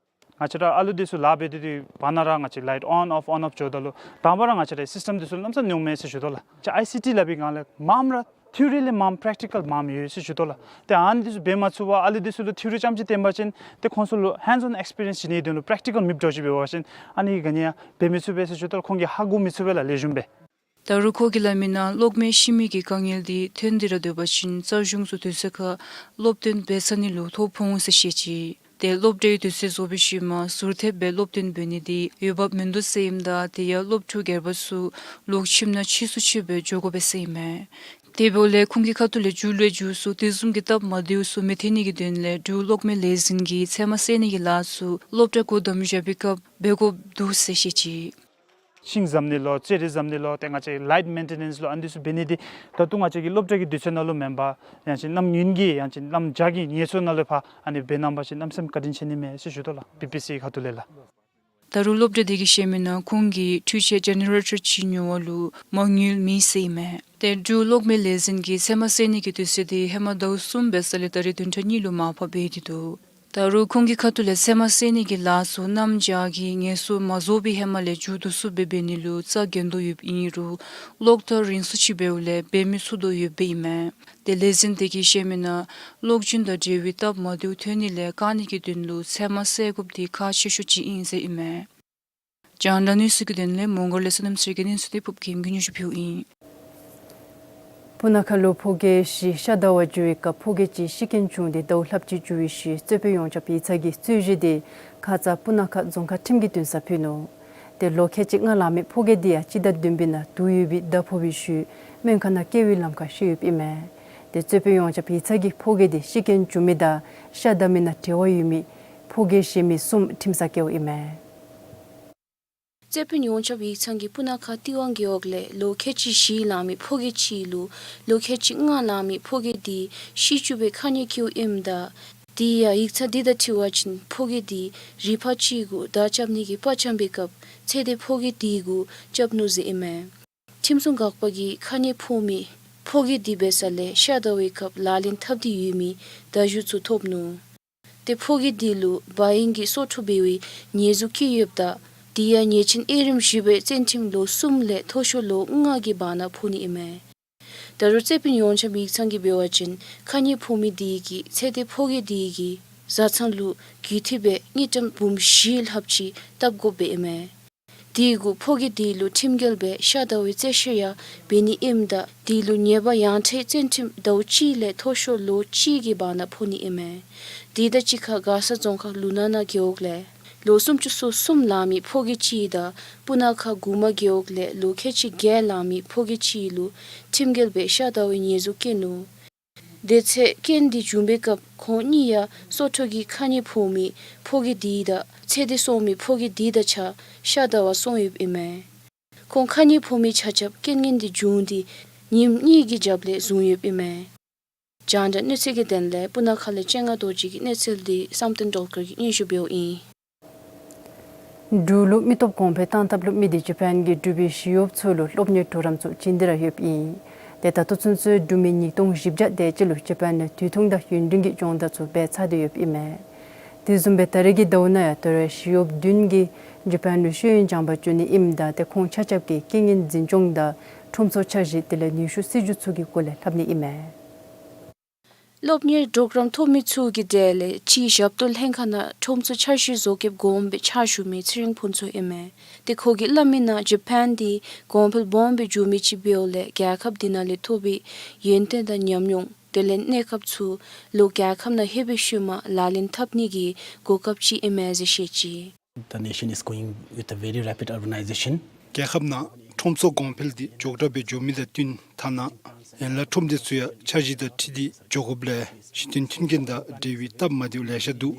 ང་བཅས་ར་ཨ་ལུ་འདི་ཚུ་ལཱ་འབད་དེ་དེ་བར་ན་ར་ང་བཅས་ལའིཊ་ཨོན་ཨོཕ་ཨོན་ཨོཕ་འགྱོཝ་ད་ལུ་དང་པ་ར་ང་བཅས་རའི་སིསི་ཊེམ་འདི་ཚུ་ལམ་སང་ཉོཝ་མས་ཟེར་ཞུ་དོ་ལགས། ང་བཅས་ཨའི་སི་ཊི་སླབ་པའི་སྒང་ལས་མངམ་ར་ཐིའོ་རི་ལས་མངམ་པེརེཀ་ཊི་ཀཱལ་མངམ་ཡོད་ཟེར་ཞུ་དོ་ལགས། ཏེ་ཨ་ནི་འདི་ཚུ་འབད་མ་ཚུགས་པར་ཨ་ལུ་འདི་ཚུ་ལུ་ཐིའོ་རི་རྐྱངམ་ཅིག་སྟོན་པ་ཅིན་ཏེ་ཁོང་ཚུ་ལུ་ཧེནཌསི་ཨོན་ཨེགསི་པི་རི་ཡེནསི་བྱིན་ནི་གི་དོན་ལུ་པེརེཀ་ཊི་ཀཱལ་མེདཔ་འདྲཝ་ཅིག་འབད་བ་ཅིན་ཨ་ནི་ག་ནི་ཡང་འབད་མི་ཚུགས་པས་ཟེར་ཞུ་དོ་ལགས། ཁོང་གིས་ཧ་གོ་མི་ཚུགས་པས་ལགས་ལེགས་ཤོམ་སྦེ། ད་རུང་ཁོ་གིས་སླབ་མི་ནང་གློག་མེ་ཤི་མི་གི་དཀའ་ངལ་འདི་ཐོན་ཏེ་ར་སྡོད་པ་ཅིན་རྩ་གཞུང་ཚུ་དུས་ཚོད་ཁར་སློབ་སྟོན་འབད་ཚར་ནི་ལུ་ཐོ་ཕོག་འོང་ཟེར་བཤད་ཅི། ཏེ་སློབ་གྲྭའི་དུས་ཚོད་རྫོགས་པའི་ཤུལ་མ་ཟུར་ཐེབས་སྦེ་སློབ་སྟོན་འབད་ནི་འདི་འོས་འབབ་མིན་འདུག་ཟེར་ཨིནམ་ད་དེ་ཡང་སློབ་ཕྲུག་སྒེར་པ་ཚུ་ལོག་ཁྱིམ་ནང་ཕྱིས་སུ་ཕྱིས་སྦེ་འགྱོ་དགོ་པས་ཟེར་ཨིན་མས། དེ་འབདཝ་ལས་ཁོང་གི་ཁ་ཐུག་ལས་རྒྱུགས་ལོའི་རྒྱུགས་ཚུ་དེ་བཟུམ་གྱི་སྟབས་མ་བདེཝ་ཚུ་མི་ཐོན་ནི་གི་དོན་ལས་འབྲུག་གློག་མེ་ལས་འཛིན་གྱིས་ཚེར་མ་བསལ་ནི་གི་ལཱ་ཚུ་སློབ་གྲྭ་སྒོ་བསྡམ་བཞག་པའི་སྐབས་འབད་དགོཔ་འདུག་ཟེར་བཤད་ཅི། ཤིང་བཟོ་ནི་ལོ་ཙེ་རི་བཟོ་ནི་ལོ་ཏེ་ང་བཅས་ཀྱི་ལའིཊ་མེན་ཊེ་ནེནསི་ལོ་ཨ་ནི་ཚུ་འབད་ནི་འདི་ད་ལྟོ་ང་བཅས་ཀྱི་སློབ་གྲྭ་གི་དུས་ཚོད་ནང་ལུ་མེན་པར་ཡང་ཅིན་གནམ་ཡུན་གྱི་ཡང་ཅིན་གནམ་བྱཱར་གྱི་ངལ་གསོའི་ནང་ལུ་ཕར་ཨ་ནི་འབད་གནང་པ་ཅིན་གནམ་མེད་ས་མེད་བཀའ་དྲིན་ཆེ་ནི་མས་ཟེར་ཞུ་དོ་ལགས། པི་པི་སི་ཁ་ཐུག་ལས་ལགས། ད་རུང་སློབ་གྲྭ་དེ་གིས་བཤད་མི་ནང་ཁོང་གིས་འཕྲུལ་ཆས་ཇེ་ནེ་རེ་ཊར་ཅིག་ཉོ་བ་ལུ་མ་དངུལ་མེད་ཟེར་ཨིན་མས། ཏེ་འབྲུག་གློག་མེ་ལས་འཛིན་གྱིས་ཚེར་མ་བསལ་ནི་གི་དུས་ཚོད་འདི་ཧེ་མ་ཟླཝ་གསུམ་འབད་ས་ལས་ད་རེས་བདུན་ཕྲག་གཉིས་ལུ་མར་ཕབ་འབད་དེ་འདུག། ད་རུང་ཁོང་གི་ཁ་ཐུག་ལས་ཚེར་མ་བསལ་ནི་གི་ལཱ་ཚུ་གནམ་བྱཱར་གྱི་ངལ་གསོ་མ་རྫོགས་པའི་ཧེ་མ་ལས་མཇུག་བསྡུ་ཚུགསཔ་སྦེ་འབད་ནི་ལུ་རྩ་འགེངས་དོ་ཡོདཔ་ཨིན་རུང་གློག་ཐག་རིང་སུ་ཅིག་འབདཝ་ལས་འབད་མི་ཚུགས་དོ་ཡོདཔ་ཨིན་མས། ཏེ་ལས་འཛིན་དེ་གིས་བཤད་མི་ནང་གློག་འབྱིན་དང་འབྲེལ་བའི་སྟབས་མ་བདེཝ་ཐོན་ནི་ལས་བཀག་ནི་གི་དོན་ལུ་ཚེར་མ་བསལ་དགོཔ་འདི་ཁག་ཆེ་ཤོས་ཅིག་ཨིན་ཟེར་ཨིན་མས། རྒྱང་བསྒྲགས་གནས་ཚུལ་གྱི་དོན་ལས་མོང་སྒར་ལས་བསོད་ནམས་ཚེ་རིང་གི་གནས་ཚུལ་འདི་ཕུབ་རྒྱལམོ་གིས་སྙན་ཞུ་ཕུལཝ་ཨིན། སྤུ་ན་ཁ་ལུ་ཕོ་རྒྱས་བཞི་ཤ་དང་བ་འགྱོ་བའི་སྐབས་ཕོ་རྒྱས་ཅིག་ཤི་རྐྱེན་བྱུང་སྟེ་ཟླཝ་ལྷགཔ་ཅིག་འགྱོ་བའི་ཤུལ་རྩོད་དཔོན་ཡོངས་ཁྱབ་ཡིག་ཚང་གིས་རྩོད་གཞི་དེ་ཁ་ཙ་སྤུ་ན་ཁ་རྫོང་ཁག་ཁྲིམས་ཀྱི་འདུན་སར་ཕུལ་ནུག། ཏེ་ལོ་ཁལ་གཅིག་ལྔ་ལང་མི་ཕོ་རྒྱས་དེ་ཡང་སྤྱི་ཟླ་བདུན་པའི་ནང་དུག་ཡོད་པའི་མདའ་ཕོག་པའི་ཤུལ་སྨན་ཁང་ནང་བསྐྱལ་བའི་ལམ་ཁར་ཤི་ཡོདཔ་ཨིན་མས། ཏེ་རྩོད་དཔོན་ཡོངས་ཁྱབ་ཡིག་ཚང་གིས་ཕོ་རྒྱས་དེ་ཤི་རྐྱེན་བྱུང་མི་དང་ཤ་བདའ་མི་ནང་འབྲེལ་བ་ཡོད་མི་ཕོ་རྒྱས་གཞན་མི་གསུམ་ཁྲིམས་སར་བཀལཝ་ཨིན་མས། རྩོད་དཔོན་ཡོངས་ཁྱབ་ཡིག་ཚང་གིས་སྤུ་ན་ཁ་ཏི་ཝང་རྒེད་འོག་ལས་ལོ་ཁལ་གཅིག་བཞི་ལང་མི་ཕོ་རྒས་ཅིག་ལུ་ལོ་ཁལ་གཅིག་ལྔ་ལང་མི་ཕོ་རྒས་དེ་ཤི་བཅུག་པའི་ཁ་ཉེས་བཀལཝ་ཨིནམ་ད་དེ་ཡང་ཡིག་ཚང་དེ་དང་འཁྲིལ་བ་ཅིན་ཕོ་རྒས་དེ་རི་ཕག་ཅིག་གུ་མདའ་རྐྱབ་ནི་གི་པར་འཁྱམས་པའི་སྐབས་ཚེ་འདས་ཕོ་རྒས་དེ་གུ་རྐྱབ་ནུག་ཟེར་ཨིན་མས། ཁྲིམས་སྲུང་འགག་པ་གིས་ཁ་ཉེས་ཕོག་མི་ཕོ་རྒས་དེ་འབད་ས་ལས་ཤ་བདའ་བའི་སྐབས་ལག་ལེན་འཐབ་སྟེ་ཡོད་མི་མདའ་གཞུ་ཚུ་ཐོབ་ནུག། ཏེ་ཕོ་རྒས་དེ་ལུ་བ་ཡིན་གྱི་སྲོག་འཕྲོག་འབད་བའི་ཉེས་འཛུགས་བཀལ་ཡོདཔ་ད་དེ་ཡང་ཉེས་ཅན་དབྱེ་རིམ་བཞི་པའི་བཙོན་ཁྲིམས་ལོ་གསུམ་ལས་མཐོ་ཤོས་ལོ་ལྔ་གི་བར་ན་ཕོག་ནི་ཨིན་མས། ད་རུང་རྩོད་དཔོན་ཡོངས་ཁྱབ་ཡིག་ཚང་གིས་འབད་བ་ཅིན་ཁ་ཉེས་ཕོག་མི་དེ་གིས་ཚེ་འདས་ཕོ་རྒས་དེ་གི་བཟའ་ཚང་ལུ་རྒུད་འཐུས་སྦེ་དངུལ་ཀྲམ་འབུམ་བཞི་ལྷགཔ་ཅིག་བཏབ་དགོཔ་སྦེ་ཨིན་མས། དེ་གུ་ཕོ་རྒས་དེ་ལུ་ཁྲིམས་འགལ་སྦེ་ཤ་བདའ་བའི་རྩོད་བཤེར་ཡང་འབད་ནི་ཨིནམ་ད་དེ་ལུ་ཉེས་པ་ཡང་ཁྲེལ་བཙོན་ཁྲིམས་ཟླཝ་གཅིག་ལས་མཐོ་ཤོས་ལོ་གཅིག་གི་བར་ན་ཕོག་ནི་ཨིན་མས། དེ་དང་གཅིག་ཁར་མགར་ས་རྫོང་ཁག་ལུ་ན་ན་རྒེད་འོག་ལས་ལོ་སུམ་ཅུ་སོ་གསུམ་ལང་མི་ཕོ་རྒས་ཅིག་དང་སྤུ་ན་ཁ་གུ་མ་རྒེད་འོག་ལས་ལོ་ཁལ་གཅིག་བརྒྱད་ལང་མི་ཕོ་རྒས་ཅིག་ལུ་ཁྲིམས་འགལ་སྦེ་ཤ་བདའ་བའི་ཉེས་འཛུགས་བཀལ་ནུག། དེ་ཚེ་རྐྱེན་དེ་བྱུང་པའི་སྐབས་ཁོང་གཉིས་ཡང་སྲོག་འཕྲོག་གི་ཁ་ཉེས་ཕོག་མི་ཕོ་རྒས་དེ་དང་ཚེ་འདས་སོང་མི་ཕོ་རྒས་དེ་དང་གཅིག་ཁར་ཤ་བདའ་བར་སོང་ཡོདཔ་ཨིན་མས། ཁོང་ཁ་ཉེས་ཕོག་མི་ཆ་ཁྱབ་རྐྱེན་ངན་དེ་བྱུང་སྟེ་ཉིནམ་གཉིས་ཀྱི་རྒྱབ་ལས་བཟུང་ཡོདཔ་ཨིན་མས། རྒྱང་བསྒྲགས་གནས་ཚུལ་གྱི་དོན་ལས་སྤུ་ན་ཁ་ལས་སྤྱན་སྔ་རྡོ་རྗེ་གི་གནས་ཚུལ་དེ་བསམ་གཏན་སྒྲོལ་དཀར་གྱིས་སྙན་ཞུ་འབདཝ་ཨིན། འབྲུག་ལུ་མི་སྟོབས་གོང་འཕེལ་གཏང་ཐབས་ལུ་མི་སྡེ་ཇ་པཱན་གྱིས་འབྲུག་པའི་ཞི་གཡོགཔ་ཚུ་ལུ་སློབ་གཉེར་གྲོགས་རམ་ཚུ་བྱིན་ཏེ་ར་ཡོདཔ་ཨིན། ཏེ་ད་ལྟོ་ཚུན་ཚོད་འབྲུག་མི་ཉིས་སྟོང་བཞི་བརྒྱ་དེ་ཅིག་ལུ་ཇ་པཱན་ནང་དུས་ཐུང་དང་ཡུན་རིང་གི་སྦྱོང་བརྡར་ཚུ་འབད་ཚར་ཏེ་ཡོདཔ་ཨིན་མས། དེ་བཟུམ་སྦེ་ད་རེས་ཀྱི་ཟླཝ་ནང་ཡང་ད་རེས་ཞི་གཡོགཔ་བདུན་གྱིས་ཇ་པཱན་ལུ་ཤེས་ཡོན་སྦྱང་པར་འགྱོ་ནི་ཨིནམ་ད་ཏེ་ཁོང་ཆ་ཁྱབ་ཀྱིས་རྐྱེན་ངན་འཛིན་སྐྱོང་དང་ཁྲོམ་ཚོགས་འཆར་གཞི་དེ་ལས་ནུས་ཤུགས་སྲིད་བྱུས་ཚུ་གི་སྐོར་ལས་ལྷབ་ནི་ཨིན་མས། སློབ་གཉེར་གྲོགས་རམ་ཐོབ་མི་ཚུ་གི་གྲས་ལས་ཕྱིའི་ཞབས་ཏོག་ལྷན་ཁག་ནང་ཁྲོམ་ཚོགས་འཆར་གཞི་བཟོ་བཀོདཔ་གོངམ་སྦེ་ཕྱག་ཞུ་མི་ཚེ་རིང་ཕུན་ཚོགས་ཨིན་མས། ཏེ་ཁོ་གིས་སླབ་མི་ནང་ཇ་པཱན་འདི་གོང་འཕེལ་སྦོམ་སྦེ་འགྱོ་མི་ཅིག་འབདཝ་ལས་རྒྱལ་ཁབ་འདི་ནང་ལས་ཐོབ་པའི་ཡོན་ཏན་དང་ཉམས་མྱོང་དེ་ལས་གནས་སྐབས་ཚུ་ལུ་རྒྱལ་ཁབ་ནང་ལྷོད་པའི་ཤུལ་མ་ལག་ལེན་འཐབ་ནི་གི་གོ་སྐབས་ཅིག་ཨིན་མས་ཟེར་བཤད་ཅི། The nation is going with a very rapid urbanization. རྒྱལ་ཁབ་ནང་ཁྲོམ་ཚོགས་གོང་འཕེལ་འདི་མགྱོགས་དྲགས་སྦེ་འགྱོ་མི་དང་བསྟུན་ཐ་ན་ཡན་ལག་ཁྲོམ་སྡེ་ཚུ་ཡང་འཆར་གཞི་དང་འཁྲིལ་ཏེ་འགྱོ་དགོཔ་ལས་གཞི་རྟེན་མཐུན་རྐྱེན་དང་འབྲེལ་བའི་སྟབས་མ་བདེཝ་ལེ་ཤ་འདུག།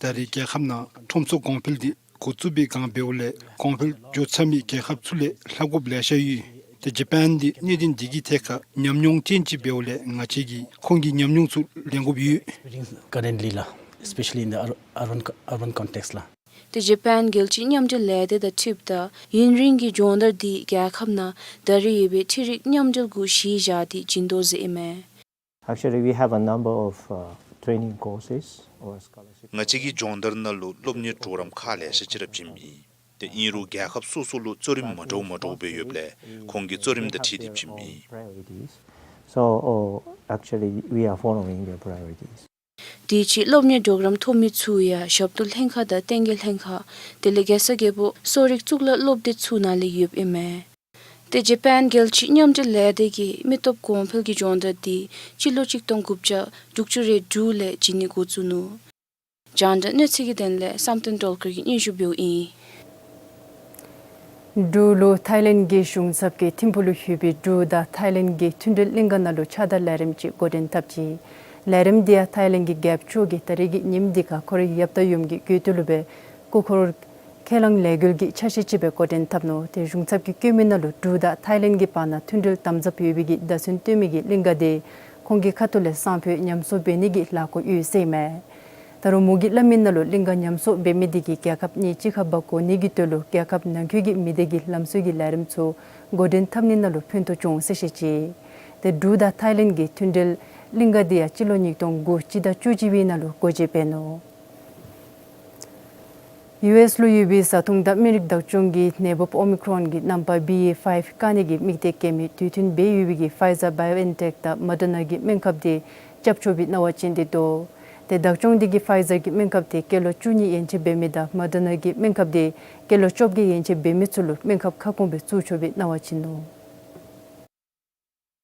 ད་རེས་རྒྱལ་ཁབ་ནང་ཁྲོམ་ཚོགས་གོང་འཕེལ་འདི་འགོ་བཙུགས་པའི་སྒང་འབདཝ་ལས་གོང་འཕེལ་འགྱོ་ཚར་མི་རྒྱལ་ཁབ་ཚུ་ལས་ལྷག་དགོཔ་ལེ་ཤ་ཡོད། ཏེ་ཇ་པཱན་འདི་གནད་དོན་འདི་གི་ཐད་ཁར་ཉམས་མྱོང་ཅན་ཅིག་འབདཝ་ལས་ང་བཅས་ཀྱིས་ཁོང་གི་ཉམས་མྱོང་ཚུ་ལེན་དགོཔ་ཡོད། Currently ལགས། Especially in the ur- urban co- urban context ལགས། ཏེ་ཇ་པཱན་རྒྱལ་སྤྱིའི་མཉམ་འབྲེལ་ལས་སྡེ་དང་འཁྲིལཝ་ད་ཡུན་རིང་གི་སྦྱོང་བརྡར་འདི་རྒྱལ་ཁབ་ནང་ད་རེས་ཡོད་པའི་འཕྲུལ་རིག་མཉམ་འབྲེལ་གུ་གཞི་བཞག་སྟེ་བྱིན་དོ་ཟེར་ཨིན་མས། Actually, we have a number of, uh, training courses or scholarship. ང་བཅས་ཀྱི་སྦྱོང་བརྡར་ནང་ལུ་སློབ་གཉེར་གྲོགས་རམ་ཁག་ལེ་ཤ་ཅིག་ར་བྱིནམ་ཨིན། ཏེ་ཨིན་རུང་རྒྱལ་ཁབ་སོ་སོ་ལུ་གཙོ་རིམ་མ་འདྲཝ་མ་འདྲཝ་སྦེ་ཡོདཔ་ལས་ཁོང་གི་གཙོ་རིམ་དང་འཁྲིལ་ཏེ་བྱིནམ་ཨིན། Priorities. So, uh, actually, we are following their priorities. དེ་ཅིག་སློབ་གཉེར་གྲོགས་རམ་ཐོབ་མི་ཚུ་ཡང་ཞབས་ཏོག་ལྷན་ཁག་དང་བསྟན་རྒྱས་ལྷན་ཁག་དེ་ལས་རྒྱལ་ས་རྒྱལ་པོ་གསོ་རིག་གཙུག་ལག་སློབ་སྡེ་ཚུ་ནང་ལས་ཡོདཔ་ཨིན་མས། ཏེ་ཇ་པཱན་རྒྱལ་སྤྱིའི་མཉམ་འབྲེལ་ལས་སྡེ་གིས་མི་སྟོབས་གོང་འཕེལ་གྱི་སྦྱོང་བརྡར་འདི་སྤྱི་ལོ་གཅིག་སྟོང་དགུ་བརྒྱ་དྲུག་ཅུ་རེ་དྲུག་ལས་བྱིན་ནི་འགོ་བཙུགས་ནུག། རྒྱང་བསྒྲགས་གནས་ཚུལ་གྱི་དོན་ལས་བསམ་གཏན་སྒྲོལ་དཀར་གྱིས་སྙན་ཞུ་འབདཝ་ཨིན། འབྲུག་ལུ་ཐའི་ལེནཌ་གྱི་གཞུང་ཚབ་ཀྱིས་ཐིམ་ཕུག་ལུ་ཡོད་པའི་འབྲུག་དང་ཐའི་ལེནཌ་གྱི་མཐུན་འབྲེལ་གླིང་ག་ནང་ལུ་ཕྱགས་བདར་ལས་རིམ་ཅིག་འགོ་འདྲེན་འཐབ་ཅི། ལས་རིམ་འདི་ཡང་ཐའི་ལེནཌ་གི་རྒྱལཔོ་མཆོག་གིས་ད་རིས་ཀྱི་ཉིནམ་འདི་ཁར་ཁོ་རའི་ཡབ་དང་ཡུམ་གྱི་དགུང་ལོ་ལུ་སྦེ་སྐུ་འཁོར་ཁས་བླངས་ལས་འགུལ་གྱི་ཆ་ཤས་ཅིག་སྦེ་འགོ་འདྲེན་འཐབ་ནུག། ཏེ་གཞུང་ཚབ་ཀྱིས་བཀོད་མི་ནང་ལུ་འབྲུག་དང་ཐའི་ལེནཌ་གྱི་བར་ན་མཐུན་འབྲེལ་དམ་ཟབ་ཡོད་པའི་གི་བརྡ་མཚོན་སྟོན་མི་གི་གླིང་ག་དེ་ཁོང་གི་ཁ་ཐུག་ལས་སང་ཕོད་ཉམས་གསོ་འབད་ནི་གི་ལས་འགུལ་ཡོད་ཟེར་ཨིན་མས། ད་རུང་མོ་གིས་སླབ་མི་ནང་ལུ་གླིང་ག་ཉམས་གསོ་འབད་མི་དེ་གིས་རྒྱལ་ཁབ་གཉིས་གཅིག་ཁར་འབག་འགྱོ་ནི་གི་དོན་ལུ་རྒྱལ་ཁབ་ནང་འཁོད་ཀྱི་མི་སྡེ་གི་ལམ་སྲོལ་གྱི་ལས་རིམ་ཚུ་འགོ་འདྲེན་འཐབ་ནི་ནང་ལུ་ཕན་ཐོགས་འབྱུང་ཟེར་བཤད་ཅི། ཏེ་འབྲུག་དང་ཐའི་ལེནཌ་གྱི་མཐུན་འབྲེལ་གླིང་ག་དེ་ཡང་སྤྱི་ལོ་ཉིས་སྟོང་དགུ་སྤྱི་ཟླ་བཅུ་གཅིག་པའི་ནང་ལུ་སྒོ་འབྱེད་འབད་ནུག། ཡུ་ཨེསི་ལུ་ཡོད་པའི་བཟའ་འཐུང་དང་སྨན་རིགས་བདག་སྐྱོང་གིས་ནད་འབུབ་ཨོ་མི་ཀྲོན་གྱི་རྣམ་པ་བི་ཨེ་ཕའིབ་བཀག་ནི་གི་དམིགས་གཏད་བསྐྱེད་མི་དུས་མཐུན་འབད་ཡོད་པའི་གི་ཕའི་ཛར་བའི་ཨོ་ཨེན་ཊེཀ་དང་མོ་ཌར་ན་གི་སྨན་ཁབ་དེ་སྐྱབས་བཅོལ་བའི་གནང་བ་བྱིན་ཏེ་འདུག། ཏེ་བདག་སྐྱོང་དེ་གིས་ཕའི་ཛར་གྱི་སྨན་ཁབ་དེ་སྐྱེས་ལོ་བཅུ་གཉིས་ཡན་ཆད་འབད་མི་དང་མོ་ཌར་ན་གི་སྨན་ཁབ་དེ་སྐྱེས་ལོ་བཅོ་བརྒྱད་ཡན་ཆད་འབད་མི་ཚུ་ལུ་སྨན་ཁབ་ཁ་སྐོང་སྦེ་བཙུགས་ཆོག་པའི་གནང་བ་བྱིན་ནུག།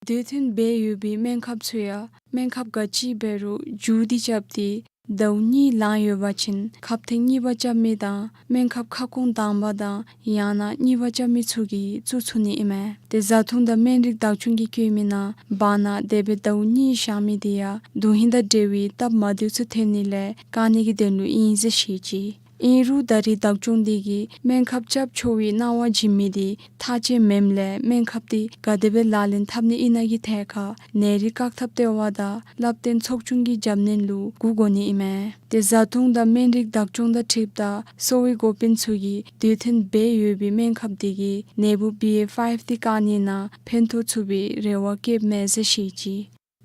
དུས་མཐུན་འབད་ཡོད་པའི་སྨན་ཁབ་ཚུ་ཡང་སྨན་ཁབ་ག་ཅི་འབད་རུང་མཇུག་བསྡུ་རྐྱབ་སྟེ་ཟླཝ་གཉིས་ལང་ཡོད་པ་ཅིན་ཁབ་ཐེངས་གཉིས་པ་རྐྱབ་མི་དང་སྨན་ཁབ་ཁ་སྐོང་དང་པ་དང་ཡང་ན་གཉིས་པ་རྐྱབ་མི་ཚུ་གིས་བཙུགས་ཚུགས་ནི་ཨིན་མས། ཏེ་བཟའ་འཐུང་དང་སྨན་རིགས་བདག་སྐྱོང་གིས་བཀོད་མི་ནང་བར་ན་འདས་པའི་ཟླཝ་གཉིས་བཞག་མི་དེ་ཡང་དོན་ཧིང་དང་འབྲེལ་བའི་སྟབས་མ་བདེཝ་ཚུ་ཐོན་ནི་ལས་བཀག་ནི་གི་དོན་ལུ་ཨིན་ཟེར་བཤད་ཅི། ཨིན་རུང་ད་རེས་བདག་སྐྱོང་དེ་གིས་སྨན་ཁབ་སྐྱབས་བཅོལ་བའི་གནང་བ་བྱིན་མི་དེ་མཐའ་དཔྱད་མེནམ་ལས་སྨན་ཁབ་དེ་ག་དེ་སྦེ་ལག་ལེན་འཐབ་ནི་ཨིན་ན་གི་ཐད་ཁར་ནད་རིགས་བཀག་ཐབས་ལྟེ་བ་དང་བསླབ་སྟོན་ཚོགས་ཆུང་གི་རྒྱབ་སྣོན་ལུ་འགོ་དགོ་ནི་ཨིན་མས། ཏེ་བཟའ་འཐུང་དང་སྨན་རིགས་བདག་སྐྱོང་དང་འཁྲིལཝ་ད་གསོ་བའི་འགོ་དཔོན་ཚུ་གིས་དུས་མཐུན་འབད་ཡོད་པའི་སྨན་ཁབ་དེ་གིས་ནད་འབུབ་བི་ཨེ་ཕའིབ་དེ་བཀག་ནི་ནང་ཕན་ཐོགས་ཚུགས་པའི་རེ་བ་བསྐྱེདཔ་མས་ཟེར་བཤད་ཅི།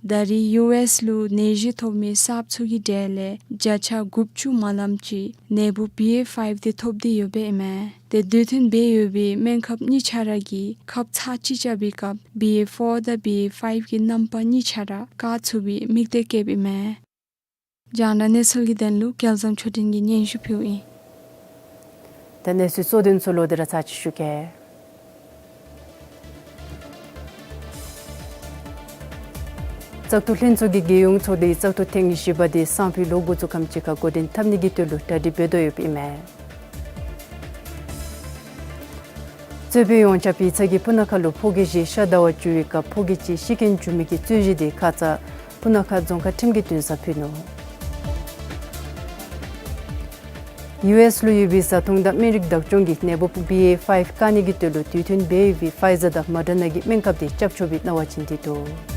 ད་རེས་ཡུ་ཨེསི་ལུ་ནད་གཞི་ཐོབ་མི་གསརཔ་ཚུ་གི་གྲས་ལས་བརྒྱ་ཆ་དགུ་བཅུ་མ་ལངམ་ཅིག་ནད་འབུབ་བི་ཨེ་ཕའིབ་དེ་ཐོབ་སྟེ་ཡོདཔ་ཨིན་མས། ཏེ་དུས་མཐུན་འབད་ཡོད་པའི་སྨན་ཁབ་གཉིས་ཆ་ར་གི་ཁབ་ཚར་གཅིག་རྐྱབ་པའི་སྐབས་བི་ཨེ་ཕོར་དང་བི་ཨེ་ཕའིབ་ཀྱི་རྣམ་པ་གཉིས་ཆ་ར་བཀག་ཚུགས་པའི་དམིགས་གཏད་བསྐྱེདཔ་ཨིན་མས། རྒྱང་བསྒྲགས་གནས་ཚུལ་གྱི་དོན་ལུ་སྐལ་བཟང་ཆོས་སྒྲོན་གྱིས་སྙན་ཞུ་ཕུལཝ་ཨིན། ད་གནས་ཚུལ་གཙོ་དོན་ཚུ་ལོག་སྟེ་ར་ཚར་ཅིག་ཞུ་གེ། བཙག་འཐུ་ལྷན་ཚོགས་ཀྱི་རྒྱལ་ཡོངས་ཚོགས་འདུ་བཙག་འཐུ་ཐེངས་བཞི་པ་དེ་སང་ཕོད་ལོག་འགོ་བཙུགས་ཁམས་ཅིག་ཁར་འགོ་འདྲེན་འཐབ་ནི་གི་དོན་ལུ་གྲ་སྒྲིག་འབད་དོ་ཡོདཔ་ཨིན་མས། གཙོས་པའི་ཡོངས་ཁྱབ་ཡིག་ཚང་གིས་སྤུ་ན་ཁ་ལུ་ཕོ་སྐྱེས་ཅིག་ཤ་བདའ་བར་འགྱོ་བའི་སྐབས་ཕོ་སྐྱེས་ཅིག་ཤི་རྐྱེན་བྱུང་མི་གི་རྩོད་གཞི་དེ་ཁ་ཙ་སྤུ་ན་ཁ་རྫོང་ཁག་ཁྲིམས་ཀྱི་འདུན་ས་ཕུལ་ནུག། ཡུ་ཨེསི་ལུ་ཡོད་པའི་བཟའ་འཐུང་དང་སྨན་རིགས་བདག་སྐྱོང་གིས་ནད་འབུབ་བི་ཨེ་ཕའིབ་བཀག་ནི་གི་དོན་ལུ་དུས་མཐུན་འབད་ཡོད་པའི་ཕའི་ཛར་དང་མོ་ཌར་ན་གི་སྨན་ཁབ་དེ་སྐྱབས་བཅོལ་བའི་གནང་བ་བྱིན་ཏེ་འདུག།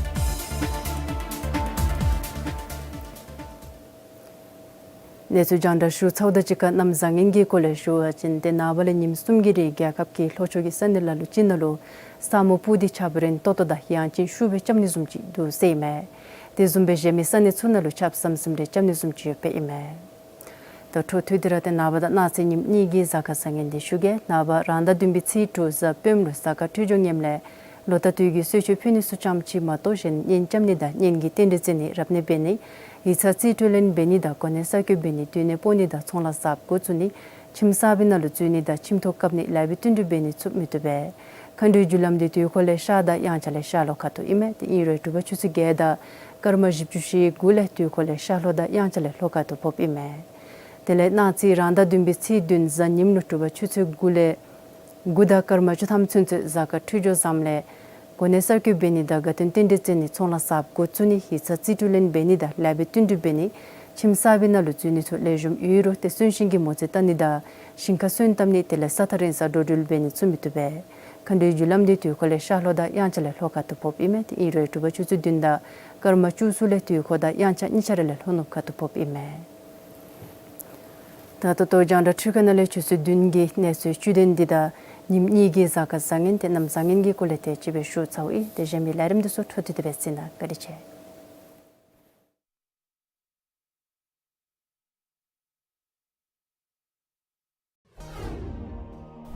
གནས་ཚུལ་རྒྱང་བསྒྲགས་ཞུ་ཚརཝ་དང་གཅིག་ཁར་གནམ་བཟང་ངན་གྱི་སྐོར་ལས་ཞུ་བ་ཅིན་ཏེ་ནངས་པ་ལས་ཉིནམ་གསུམ་གྱི་རིང་རྒྱལ་ཁབ་ཀྱི་ལྷོ་ཕྱོགས་ཀྱི་ས་གནས་ལ་ལུ་ཅིག་ནང་ལུ་ས་སྨུག་སྤུབས་ཏེ་ཆརཔ་རན་ཏོག་ཏོ་དང་ཡང་ཅིན་ཤུགས་སྦེ་རྐྱབ་ནི་བཟུམ་ཅིག་འདུག་ཟེར་ཨིན་མས། དེ་བཟུམ་སྦེ་གཞན་མི་ས་གནས་ཚུ་ནང་ལུ་ཆརཔ་ཟམ་ཟིམ་རེ་རྐྱབ་ནི་བཟུམ་ཅིག་ཡོདཔ་ཨིན་མས། ད་འཕྲོ་མཐུད་དེ་ར་ཏེ་ནངས་པ་དང་གནངས་ཚེ་ཉིནམ་གཉིས་ཀྱི་གཟའ་སྐར་བཟང་ངན་དེ་ཞུ་གེ། ནངས་པ་རང་ཟླ་བདུན་པའི་ཚེས་དྲུག་གཟའ་སྤེནམ་ལུ་གཟའ་སྐར་འཕྲོད་སྦྱོར་ངནམ་ལས་ལོ་ཟླ་དུས་ཀྱི་གསོལ་མཆོད་ཕུལ་ནི་ཚུ་ཙམ་ཅིག་མ་གཏོགས་གཞན་གཉེན་རྐྱབ་ནི་དང་གཉེན་གྱི་རྟེན་འབྲེལ་བརྩི་ནི་རབ་གནས་འབད་ནི་ཡིག་ཚང་རྩིས་སྤྲོད་ལེན་འབད་ནི་དང་གོ་གནས་གསར་བསྐོ་འབད་ནི་སྡོད་གནས་སྤོ་ནི་དང་ཚོང་ལཱ་གསརཔ་འགོ་བཙུགས་ནི་ཁྱིམ་གསར་པའི་ནང་ལུ་འཛུལ་ནི་དང་ཁྱིམ་ཐོག་བཀབ་ནི་ལེགས་པའི་བསྟུན་གྲོས་འབད་ནི་ཚུ་མི་བཏུབ་པས། མཁའ་འགྲོའི་རྒྱུ་ལམ་དེ་དུས་འཁོར་ལས་ཤར་དང་དབྱངས་འཆར་ལས་ཤར་ལྷོ་ཁ་ཐུག་ཨིན་མས། དེ་ཨིན་རུང་དྲོ་པ་ཆུ་ཚོད་བརྒྱད་དང་སྐར་མ་བཞི་བཅུ་ཞེ་དགུ་ལས་དུས་འཁོར་ལས་ཤར་ལྷོ་དང་དབྱངས་འཆར་ལས་ལྷོ་ཁ་ཐུག་ཕོགཔ་ཨིན་མས། དེ་ལས་གནངས་ཚེ་རང་ཟླ་བདུན་པའི་ཚེས་བདུན་གཟའ་ཉིམ་ལུ་དྲོ་པ་ཆུ་ཚོད་དགུ་ལས་དགུ་དང་སྐར་མ་བཅུ་ཐམ་ཚུན་ཚོད་གཟའ་སྐར་འཕྲོད་སྦྱོར་བཟངམ་ལས་གོ་གནས་གསར་བསྐོ་འབད་ནི་དང་དགའ་སྟོན་རྟེན་འབྲེལ་བརྩི་ནི་ཚོང་ལཱ་གསརཔ་འགོ་བཙུགས་ནི་ཡིག་ཚང་རྩིས་སྤྲོད་ལེན་འབད་ནི་དང་ལེགས་པའི་བསྟུན་གྲོས་འབད་ནི་ཁྱིམ་གསར་པའི་ནང་ལུ་འཛུལ་ནི་ཚུ་ལེགས་ཤོམ་ཡོད་རུང་ཏེ་གསོན་གཤིན་གྱི་མོ་རྩིས་བལྟ་ནི་དང་ཞིང་ཁར་སོན་བཏབ་ནི་དེ་ལས་ས་ཐག་རིང་སར་འགྲོ་འགྲུལ་འབད་ནི་ཚུ་མི་བཏུབ་པས། མཁའ་འགྲོའི་རྒྱུ་ལམ་དེ་དུས་འཁོར་ལས་ཤར་ལྷོ་དང་དབྱངས་འཆར་ལས་ལྷོ་ཁ་ཐུག་ཕོགཔ་ཨིན་མས། དེ་ཨིན་རུང་དྲོ་པ་ཆུ་ཚོད་བདུན་དང་སྐར་མ་བཅུ་གསུམ་ལས་དུས་འཁོར་དང་དབྱངས་འཆར་གཉིས་ཆ་ར་ལས་ལྷོ་ནུབ་ཁ་ཐུག་ཕོགཔ་ཨིན་མས། ད་ད་ལྟོ་རྒྱང་བསྒྲགས་འཕྲུལ་ཁང་ནང་ལས་ཆུ་ཚོད་བདུན་གྱི་གནས་ཚུལ་བཅུད་དོན་འདི་དང་ཉིནམ་གཉིས་ཀྱི་གཟའ་སྐར་བཟང་ངན་ཏེ་གནམ་བཟང་ངན་གྱི་སྐོར་ལས་དེ་ཅིག་སྦེ་ཞུ་ཚརཝ་ཨིན། ཏེ་གཞན་མི་ལས་རིམ་འདི་ཚུ་འཕྲོ་མཐུད་དེ་སྦེ་གཟིགས་གནང་། བཀའ་དྲིན་ཆེ།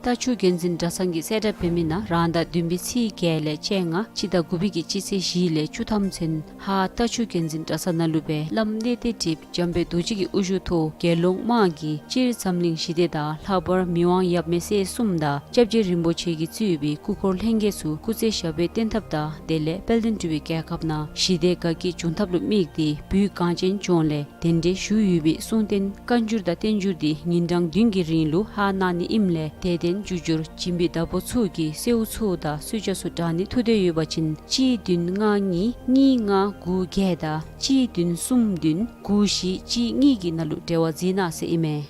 རྟ་མཆོག་རྒྱལ་འཛིན་གྲྭ་ཚང་གི་གསལ་བསྒྲགས་འབད་མི་ནང་རང་ཟླ་བདུན་པའི་ཚེས་བརྒྱད་ལས་བཅོ་ལྔ་སྤྱི་ཟླ་དགུ་པའི་གི་སྤྱི་ཚེས་བཞི་ལས་བཅུ་ཐམ་ཚུན་ཧཱ་རྟ་མཆོག་རྒྱལ་འཛིན་གྲྭ་ཚང་ནང་ལུ་སྦེ་བླམ་གནས་བརྟན་ཁྲི་འཇམ་དཔལ་རྡོ་རྗེ་གི་དབུ་བཞུགས་ཐོག་དགེ་སློང་དམངས་ཀྱིས་སྤྱིར་འཛམ་གླིང་ཞི་བདེ་དང་ལྷག་པར་མི་དབང་ཡབ་མེས་སྲས་གསུམ་དང་སྐྱབས་རྗེ་རིན་པོ་ཆེ་གིས་གཙོས་པའི་སྐུ་འཁོར་ལྷན་རྒྱས་ཚུ་སྐུ་ཚེ་ཞབས་པད་བརྟན་ཐབས་དང་དེ་ལས་དཔལ་ལྡན་འབྲུག་པའི་རྒྱལ་ཁབ་ནང་ཞི་བདེ་དགའ་སྐྱིད་འབྱུང་ཐབས་ལུ་དམིགས་ཏེ་བོད་གངས་ཅན་ལྗོངས་ལས་གདན་འདྲེན་ཞུ་ཡོད་པའི་གསུང་རྟེན་བཀའ་འགྱུར་དང་བསྟན་འགྱུར་འདི་ཉིན་གྲངས་བདུན་གྱི་རིང་ལུ་ཧཱ་གནང་ནི་ཨིནམ་ལས་དད་ལྡན་བཅུ་འགྱུར་སྦྱིན་པའི་བདག་པོ་ཚུ་གིས་གསོལཝ་ཚུ་དང་གསོལ་ཇ་ཚུ་དྲང་ནི་ཐུགས་འདོད་ཡོད་པ་ཅིན་གཅིག་བདུན་ལྔ་གཉིས་གཉིས་ལྔ་དགུ་བརྒྱད་དང་གཅིག་བདུན་གསུམ་བདུན་དགུ་བཞི་གཅིག་གཉིས་ཀྱི་ནང་ལུ་འབྲེལ་བ་མཛད་གནང་ཟེར་ཨིན་མས།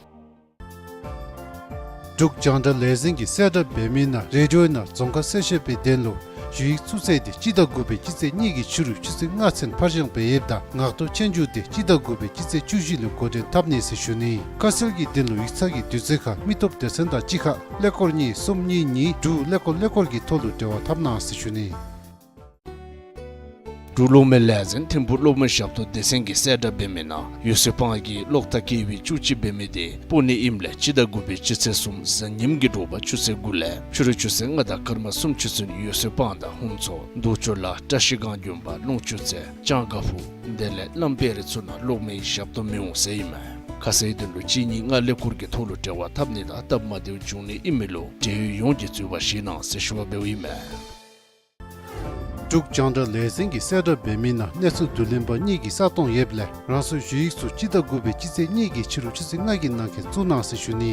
འབྲུག་རྒྱང་བསྒྲགས་ལས་འཛིན་གྱི་གསལ་བསྒྲགས་འབད་མི་ནང་རེ་ཌི་ཡོ་ནང་རྫོང་ཁ་གསལ་བཤད་པའི་དོན་ལུ་ཞུ་ཡིག་བཙུགས་ཚེས་འདི་སྤྱི་ཟླ་དགུ་པའི་སྤྱི་ཚེས་གཉིས་ཀྱི་ཕྱི་རུ་ཆུ་ཚོད་ལྔ་ཚུན་ཕར་འགྱངས་འབད་ཡོདཔ་ད་ངག་ཐོག་ཆོས་རྒྱུགས་འདི་སྤྱི་ཟླ་དགུ་པའི་སྤྱི་ཚེས་བཅུ་བཞི་ལུ་འགོ་འདྲེན་འཐབ་ནི་ཟེར་ཞུ་ནི། ཁ་གསལ་གྱི་དོན་ལུ་ཡིག་ཚང་གི་དུས་ཚོད་ཁར་མི་སྟོབས་སྡེ་ཚན་དང་གཅིག་ཁར་ཀླད་ཀོར་གཉིས་གསུམ་གཉིས་གཉིས་དྲུག་ཀླད་ཀོར་ཀླད་ཀོར་གྱི་ཐོག་ལུ་འབྲེལ་བ་འཐབ་གནང་ཟེར་ཞུ་ནི། འབྲུག་གློག་མེ་ལས་འཛིན་ཐིམ་ཕུག་གློག་མེ་ཞབས་ཏོག་སྡེ་ཚན་གྱི་གསལ་བསྒྲགས་འབད་མི་ནང་འོད་ཟེར་སྤང་གི་གློག་ཐག་བཀལ་བའི་བཅུད་ཅིག་འབད་མི་དེ་སྤོ་ནི་ཨིནམ་ལས་སྤྱི་ཟླ་དགུ་པའི་སྤྱི་ཚེས་གསུམ་གཟའ་ཉིམ་གྱི་དྲོ་པ་ཆུ་ཚོད་དགུ་ལས་ཕྱི་རུ་ཆུ་ཚོད་ལྔ་དང་སྐར་མ་སུམ་ཅུ་ཚུན་འོད་ཟེར་སྤང་དང་ཧུན་ཚོ་རྡོ་ཆོ་ལ་བཀྲ་ཤིས་སྒང་དགོན་པ་ལུང་ཆུ་ཚོད་ལྕང་དཀར་ཕུ་དེ་ལས་གླང་དཔལ་རི་ཚུ་ནང་གློག་མེའི་ཞབས་ཏོག་མི་འོང་ཟེར་ཨིན་མས། ཁ་གསལ་དོན་ལུ་གཅིག་གཉིས་ལྔ་ཀླད་ཀོར་གྱི་ཐོག་ལུ་འབྲེལ་བ་འཐབ་ནི་དང་སྟབས་མ་བདེཝ་འབྱུང་ནི་ཨིན་མི་ལུ་འབྲེལ་ཡོད་ཡོངས་ཀྱིས་འཛོལ་བ་བཞེས་གནང་ཟེར་ཞུ་བ་འབདཝ་ཨིན་མས། འབྲུག་རྒྱང་བསྒྲགས་ལས་འཛིན་གྱི་གསལ་བསྒྲགས་འབད་མི་ནང་གནས་ཚུལ་བསྡུ་ལེན་པ་གཉིས་ཀྱི་ས་སྟོང་ཡོདཔ་ལས་རང་སོའི་ཞུ་ཡིག་ཚུ་སྤྱི་ཟླ་དགུ་པའི་སྤྱི་ཚེས་གཉིས་ཀྱི་ཕྱི་རུ་ཆུ་ཚོད་ལྔ་གི་ནང་འཁོད་བཙུགས་གནང་ཟེར་ཞུ་ནི།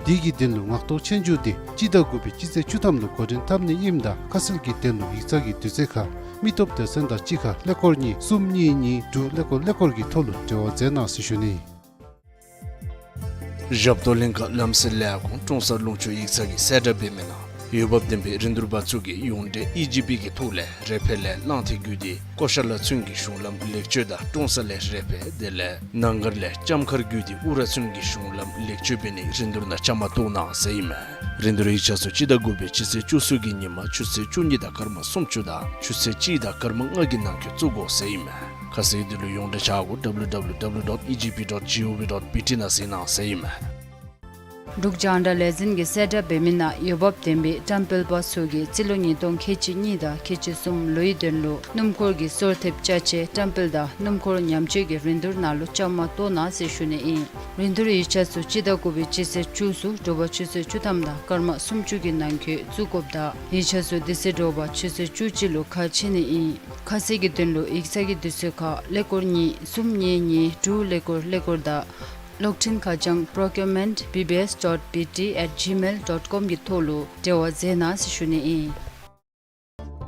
དེ་གི་དོན་ལུ་ངག་ཐོག་ཆོས་རྒྱུགས་འདི་སྤྱི་ཟླ་དགུ་པའི་སྤྱི་ཚེས་བཅུ་ཐམ་ལུ་འགོ་འདྲེན་འཐབ་ནི་ཨིནམ་ད་ཁ་གསལ་གྱི་དོན་ལུ་ཡིག་ཚང་གི་དུས་ཚོད་ཁར་མི་སྟོབས་སྡེ་ཚན་དང་གཅིག་ཁར་ཀླད་ཀོར་གཉིས་གསུམ་གཉིས་གཉིས་དྲུག་ཀླད་ཀོར་ཀླད་ཀོར་གྱི་ཐོག་ལུ་འབྲེལ་བ་མཛད་གནང་ཟེར་ཞུ་ནི། ཞབས་ཏོག་ལྷན་ཁག་ལམ་སེལ་ལས་ཁུངས་ཀྲོང་གསར་ལུང་ཕྱོགས་ཡིག་ཚང་གི་གསལ་བསྒྲགས་འབད་མི་ནང་འོས་འབབ་ལྡན་པའི་རིན་བསྡུར་པ་ཚུ་གིས་ཡོངས་འབྲེལ་ཨི་ཇི་པི་གི་ཐོག་ལས་རེ་ཕེ་ལས་གླང་མཐིལ་བརྒྱུད་དེ་ཀོ་ཤ་ལ་ཚུན་གྱི་གཞུང་ལམ་ལེགས་བཅོས་དང་ཀྲོང་གསར་ལས་རེ་ཕེ་དེ་ལས་ནང་སྒར་ལས་ལྕམ་མཁར་བརྒྱུད་དེ་ཨུ་ར་ཚུན་གྱི་གཞུང་ལམ་ལེགས་བཅོས་འབད་ནིའི་རིན་བསྡུར་ནང་བཅའ་མར་གཏོགས་གནང་ཟེར་ཨིན་མས། རིན་བསྡུར་ཡིག་ཆ་ཚུ་སྤྱི་ཟླ་དགུ་པའི་སྤྱི་ཚེས་བཅུ་གསུམ་གྱི་ཉིན་མ་ཆུ་ཚོད་བཅུ་གཉིས་དང་སྐར་མ་སུམ་ཅུ་དང་ཆུ་ཚོད་གཅིག་དང་སྐར་མ་ལྔ་གི་ནང་འཁོད་བཙུགས་དགོ་ཟེར་ཨིན་མས། ཁ་གསལ་དོན་ལུ་ཡོངས་འབྲེལ་བྱ་སྒོ་W W W dot E G P dot G O V dot B T ནང་གཟིགས་གནང་ཟེར་ཨིན་མས། འབྲུག་རྒྱང་བསྒྲགས་ལས་འཛིན་གྱི་གསལ་བསྒྲགས་འབད་མི་ནང་འོས་འབབ་ལྡན་པའི་བཀྲམ་སྤེལ་པ་ཚུ་གིས་རྩིས་ལོ་ཉིས་སྟོང་ཁལ་གཅིག་གཉིས་དང་ཁལ་གཅིག་གསུམ་ལོའི་དོན་ལུ་སྣུམ་འཁོར་གྱི་སོར་ཐེབས་ཅ་ཆས་བཀྲམ་སྤེལ་དང་སྣུམ་འཁོར་ཉམས་བཅོས་ཀྱི་རིན་བསྡུར་ནང་ལུ་བཅའ་མར་གཏོགས་གནང་ཟེར་ཞུ་ནི་ཨིན། རིན་བསྡུར་ཡིག་ཆ་ཚུ་སྤྱི་ཟླ་དགུ་པའི་སྤྱི་ཚེས་བཅུ་གསུམ་དྲོ་པ་ཆུ་ཚོད་བཅུ་ཐམ་དང་སྐར་མ་སུམ་ཅུ་གི་ནང་འཁོད་བཙུགས་དགོཔ་ད་ཡིག་ཆ་ཚུ་དེ་ཚེ་དྲོ་པ་ཆུ་ཚོད་བཅུ་གཅིག་ལུ་ཁ་ཕྱེ་ནི་ཨིན། ཁ་གསལ་གྱི་དོན་ལུ་ཡིག་ཚང་གི་དུས་ཚོད་ཁར་ཀླད་ཀོར་གཉིས་གསུམ་གཉིས་གཉིས་དྲུག་ཀླད་ཀོར་ཀླད་ཀོར་དང་གློག་འཕྲིན་ཁ་བྱང་procurement B B S dot B T at gmail dot com གི་ཐོག་ལུ་འབྲེལ་བ་མཛད་གནང་ཟེར་ཞུ་ནི་ཨིན།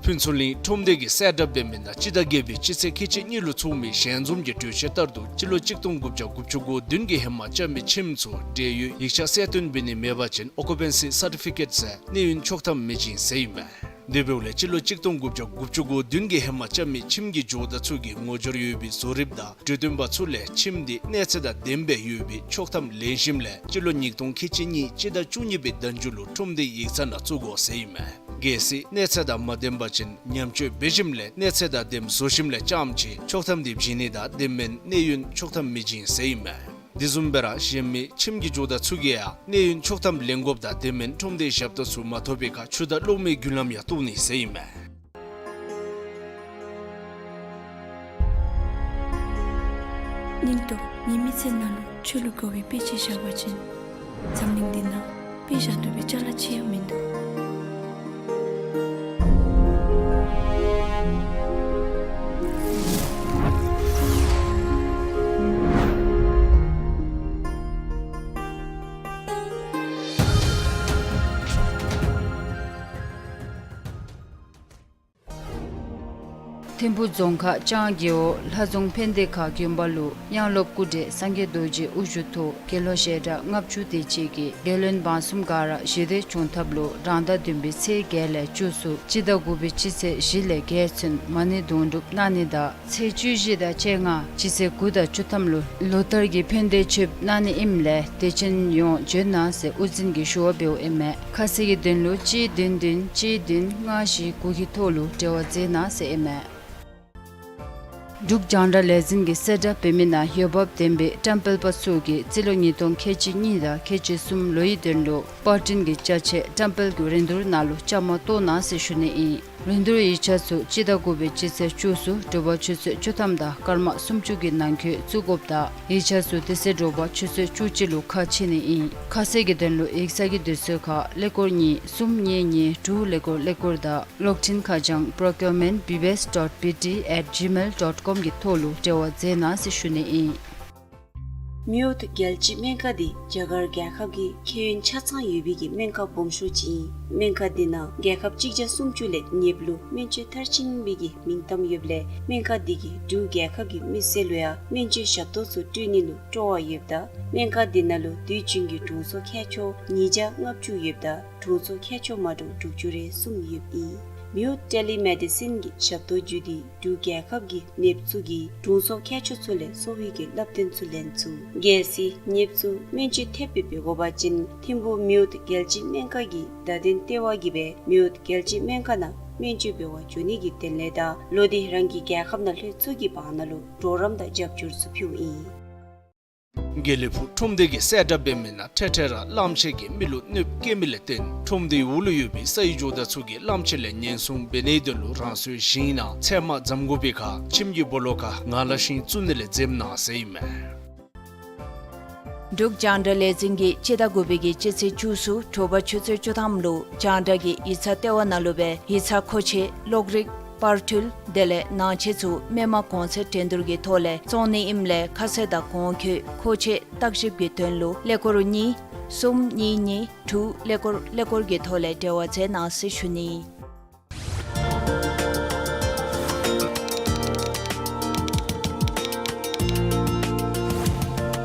ཕུན་ཚོགས་གླིང་ཁྲོམ་སྡེ་གི་གསལ་བསྒྲགས་འབད་མི་ནང་སྤྱི་ཟླ་བརྒྱད་པའི་སྤྱི་ཚེས་ཁལ་གཅིག་གཉིས་ལུ་ཚོགས་མི་ཞལ་འཛོམས་ཀྱི་གྲོས་ཆོད་ལྟར་དུ་སྤྱི་ལོ་གཅིག་སྟོང་དགུ་བརྒྱ་དགུ་བཅུ་གོ་བདུན་གྱི་ཧེ་མ་རྐྱབ་མི་ཁྱིམ་ཚུ་འབྲེལ་ཡོད་ཡིག་ཆ་གསལ་སྟོན་འབད་ནི་མེད་པ་ཅིན་occupancy certificate ཟེར་གནས་ཡུན་ཆོག་ཐམ་མི་བྱིན་ཟེར་ཨིན་མས། དེ་འབདཝ་ལས་སྤྱི་ལོ་གཅིག་སྟོང་དགུ་བརྒྱ་དགུ་བཅུ་གོ་བདུན་གྱི་ཧེ་མ་རྐྱབ་མི་ཁྱིམ་གྱི་ཇོ་བདག་ཚུ་གིས་ངོ་སྦྱོར་ཡོད་པའི་བཟོ་རིགཔ་དང་གྲོས་སྟོན་པ་ཚུ་ལས་ཁྱིམ་དེ་གནས་ཚད་དང་ལྡནམ་སྦེ་ཡོད་པའི་ཆོག་ཐམ་ལེན་ཞིནམ་ལས་སྤྱི་ལོ་ཉིས་སྟོང་ཁལ་གཅིག་གཉིས་སྤྱི་ཟླ་བཅུ་གཉིས་པའི་ཟླ་མཇུག་ལུ་ཁྲོམ་སྡེའི་ཡིག་ཚང་ནང་བཙུགས་དགོ་ཟེར་ཨིན་མས། གལ་སྲིད་གནས་ཚད་དང་མ་ལྡན་པ་ཅིན་ཉམས་བཅོས་འབད་ཞིནམ་ལས་གནས་ཚད་དང་ལྡནམ་བཟོ་ཞིནམ་ལས་རྐྱངམ་ཅིག་ཆོག་ཐམ་དེ་བྱིན་ནི་དང་ལྡནམ་མེན་གནས་ཡུན་ཆོག་ཐམ་མི་བྱིན་ཟེར་ཨིན་མས། དེ་བཟུམ་སྦེ་ར་གཞན་མི་ཁྱིམ་གྱི་ཇོ་བདག་ཚུ་གིས་ཡང་གནས་ཡུན་ཆོག་ཐམ་ལེན་དགོཔ་དང་ལྡནམ་མེན་ཁྲོམ་སྡེའི་ཞབས་ཏོག་ཚུ་མ་ཐོབ་པའི་ཁར་ཆུ་དང་གློག་མེའི་བརྒྱུད་ལམ་ཡང་བཏོག་ནི་ཟེར་ཨིན་མས། སྙིང་སྟོབས་ཉིན་མི་ཚེ་ནང་ལུ་ཆོས་ལུགས་འགལ་བའི་དཔེ་ཅིག་བཞག་པ་ཅིན་འཛམ་གླིང་འདི་ནང་དཔེ་བཞག་བཏུབ་པའི་ཅ་ལ་ཅིག་ཡང་མིན་འདུག། ཐིམ་ཕུག་རྫོང་ཁག་ལྕང་རྒེད་འོག་ལྷ་རྫོང་ཕན་བདེ་ཁ་དགོན་པ་ལུ་དབྱངས་སློབ་སྐུ་བགྲེས་སངས་རྒྱས་རྡོ་རྗེ་དབུ་བཞུགས་ཐོག་དགེ་སློང་ཞལ་གྲངས་ལྔ་བཅུ་དེ་ཅིག་གིས་རྒྱལ་བློན་འབངས་གསུམ་ག་ར་ཞི་བདེ་འབྱུང་ཐབས་ལུ་རང་ཟླ་བདུན་པའི་ཚེས་བརྒྱད་ལས་བཅུ་གསུམ་སྤྱི་ཟླ་དགུ་པའི་སྤྱི་ཚེས་བཞི་ལས་བརྒྱད་ཚུན་མ་ཎི་དུང་སྒྲུབ་གནང་ནི་དང་ཚེས་བཅུ་བཞི་དང་བཅོ་ལྔ་སྤྱི་ཚེས་དགུ་དང་བཅུ་ཐམ་ལུ་ལོ་ལྟར་གྱི་ཕན་བདེ་མཆོདཔ་གནང་ནི་ཨིནམ་ལས་དད་ཅན་ཡོངས་འབྱོན་གནང་ཟེར་དབུ་འཛིན་གྱིས་ཞུ་བ་འབདཝ་ཨིན་མས། ཁ་གསལ་གྱི་དོན་ལུ་གཅིག་བདུན་བདུན་གཅིག་བདུན་ལྔ་བཞི་དགུ་གི་ཐོག་ལུ་འབྲེལ་བ་མཛད་གནང་ཟེར་ཨིན་མས། འབྲུག་རྒྱང་བསྒྲགས་ལས་འཛིན་གྱིས་གསལ་བསྒྲགས་འབད་མི་ནང་འོས་འབབ་ལྡན་པའི་བཀྲམ་སྤེལ་པ་ཚུ་གིས་རྩིས་ལོ་ཉིས་སྟོང་ཁལ་གཅིག་གཉིས་དང་ཁལ་གཅིག་གསུམ་ལོའི་དོན་ལུ་པར་སྐྲུན་གྱི་ཅ་ཆས་བཀྲམ་སྤེལ་གྱི་རིན་བསྡུར་ནང་ལུ་བཅའ་མར་གཏོགས་གནང་ཟེར་ཞུ་ནི་ཨིན། རིན་བསྡུར་ཡིག་ཆ་ཚུ་སྤྱི་ཟླ་དགུ་པའི་སྤྱི་ཚེས་བཅུ་གསུམ་དྲོ་པ་ཆུ་ཚོད་བཅུ་ཐམ་དང་སྐར་མ་སུམ་ཅུ་གི་ནང་འཁོད་བཙུགས་དགོཔ་དང་ཡིག་ཆ་ཚུ་དེ་ཚེ་དྲོ་པ་ཆུ་ཚོད་བཅུ་གཅིག་ལུ་ཁ་ཕྱེ་ནི་ཨིན། ཁ་གསལ་གྱི་དོན་ལུ་ཡིག་ཚང་གི་དུས་ཚོད་ཁར་ཀླད་ཀོར་གཉིས་གསུམ་གཉིས་གཉིས་དྲུག་ཀླད་ཀོར་ཀླད་ཀོར་དང་གློག་འཕྲིན་ཁ་བྱང་procurement B B S dot B T at gmail dot com གི་ཐོག་ལུ་འབྲེལ་བ་མཛད་གནང་ཟེར་ཞུ་ནི་ཨིན། མེའོ་རྒྱལ་སྤྱིའི་སྨན་ཁང་འདི་རྒྱ་གར་རྒྱལ་ཁབ་ཀྱི་ཁེ་ཕན་ཆ་ཚང་ཡོད་པའི་གི་སྨན་ཁང་སྦོམ་ཤོས་ཅིག་ཨིན། སྨན་ཁང་འདི་ནང་རྒྱལ་ཁབ་གཅིག་བརྒྱ་སུམ་ཅུ་ལས་ཉེ་བ་ལུ་སྨན་བཅོས་མཐར་ཕྱིན་པའི་གི་མིང་གཏམ་ཡོདཔ་ལས་སྨན་ཁང་འདི་གིས་འབྲུག་རྒྱལ་ཁབ་ཀྱི་མི་སེར་ལུ་ཡང་སྨན་བཅོས་ཞབས་ཏོག་ཚུ་སྤྲོད་ནི་ལུ་སྤྲོ་བ་ཡོདཔ་ད་སྨན་ཁང་འདི་ནང་ལུ་དུས་རྒྱུན་གྱི་དྲུང་འཚོ་མཁས་མཆོག་ཉིས་བརྒྱ་ལྔ་བཅུ་ཡོདཔ་ད་དྲུང་འཚོ་མཁས་མཆོག་མ་འདྲཝ་དྲུག་ཅུ་རེ་གསུམ་ཡོདཔ་ཨིན། མེའོ་ཊེ་ལི་མེ་ཌི་སིན་གྱི་ཞབས་ཏོག་བརྒྱུད་དེ་འབྲུག་རྒྱལ་ཁབ་ཀྱི་ནདཔ་ཚུ་གིས་དྲུང་འཚོ་མཁས་མཆོག་ཚུ་ལས་གསོ་བའི་གི་བསླབ་སྟོན་ཚུ་ལེན་ཚུགས། གལ་སྲིད་ནདཔ་ཚུ་སྨན་བཅོས་ཐེབས་སྦེ་འབད་དགོ་པ་ཅིན་ཐིམ་ཕུག་མེའོ་རྒྱལ་སྤྱིའི་སྨན་ཁང་གི་བརྡ་དོན་ལྟེ་བ་གིས་སྦེ་མེའོ་རྒྱལ་སྤྱིའི་སྨན་ཁང་ནང་སྨན་བཅོས་འབད་བར་འགྱོ་ནི་གི་དོན་ལས་དང་ལོག་སྟེ་རང་གི་རྒྱལ་ཁབ་ནང་ལྷོད་ཚུགས་ཀྱི་བར་ན་ལུ་གྲོགས་རམ་དང་རྒྱབ་སྐྱོར་ཚུ་ཕུལཝ་ཨིན། དགེ་ལེགས་ཕུག་ཁྲོམ་སྡེ་གིས་གསལ་བསྒྲགས་འབད་མི་ནང་འཕྲལ་འཕྲལ་ར་གླངམོ་ཆེ་གིས་མི་ལུ་གནོདཔ་བཀལ་མི་ལས་བརྟེན་ཁྲོམ་སྡེའི་འོག་ལུ་ཡོད་པའི་ས་ཡི་ཇོ་བདག་ཚུ་གིས་གླངམོ་ཆེ་ལས་ཉེན་སྲུང་འབད་ནིའི་དོན་ལུ་རང་སོའི་ཞིང་ནང་ཚལ་མ་རྫམ་གུ་སྦེ་ཁར་ཁྱིམ་གྱི་སྦོ་ལོགས་ཁར་ངང་ལག་ཤིང་བཙུགས་ནི་ལས་འཛེམ་གནང་ཟེར་ཨིན་མས། འབྲུག་རྒྱང་བསྒྲགས་ལས་འཛིན་གྱིས་སྤྱི་ཟླ་དགུ་པའི་གི་སྤྱི་ཚེས་བཅུ་གསུམ་དྲོ་པ་ཆུ་ཚོད་བཅུ་ཐམ་ལུ་རྒྱང་བསྒྲགས་ཀྱི་ཡིག་ཚང་ལྟེ་བ་ནང་ལུ་སྦེ་ཡིག་ཚང་མཁོ་ཆས་གློག་རིག་པར་འཕྲུལ་དེ་ལས་ནང་ཆས་ཚུ་མི་མང་གོང་ཚད་འགྲན་བསྡུར་གྱི་ཐོག་ལས་བཙོང་ནི་ཨིནམ་ལས་ཁ་གསལ་དང་གོང་འཁོད་མཁོ་ཆས་བརྟག་ཞིབ་ཀྱི་དོན་ལུ་ཀླད་ཀོར་གཉིས་གསུམ་གཉིས་གཉིས་དྲུག་ཀླད་ཀོར་ཀླད་ཀོར་གྱི་ཐོག་ལས་འབྲེལ་བ་མཛད་གནང་ཟེར་ཞུ་ནི།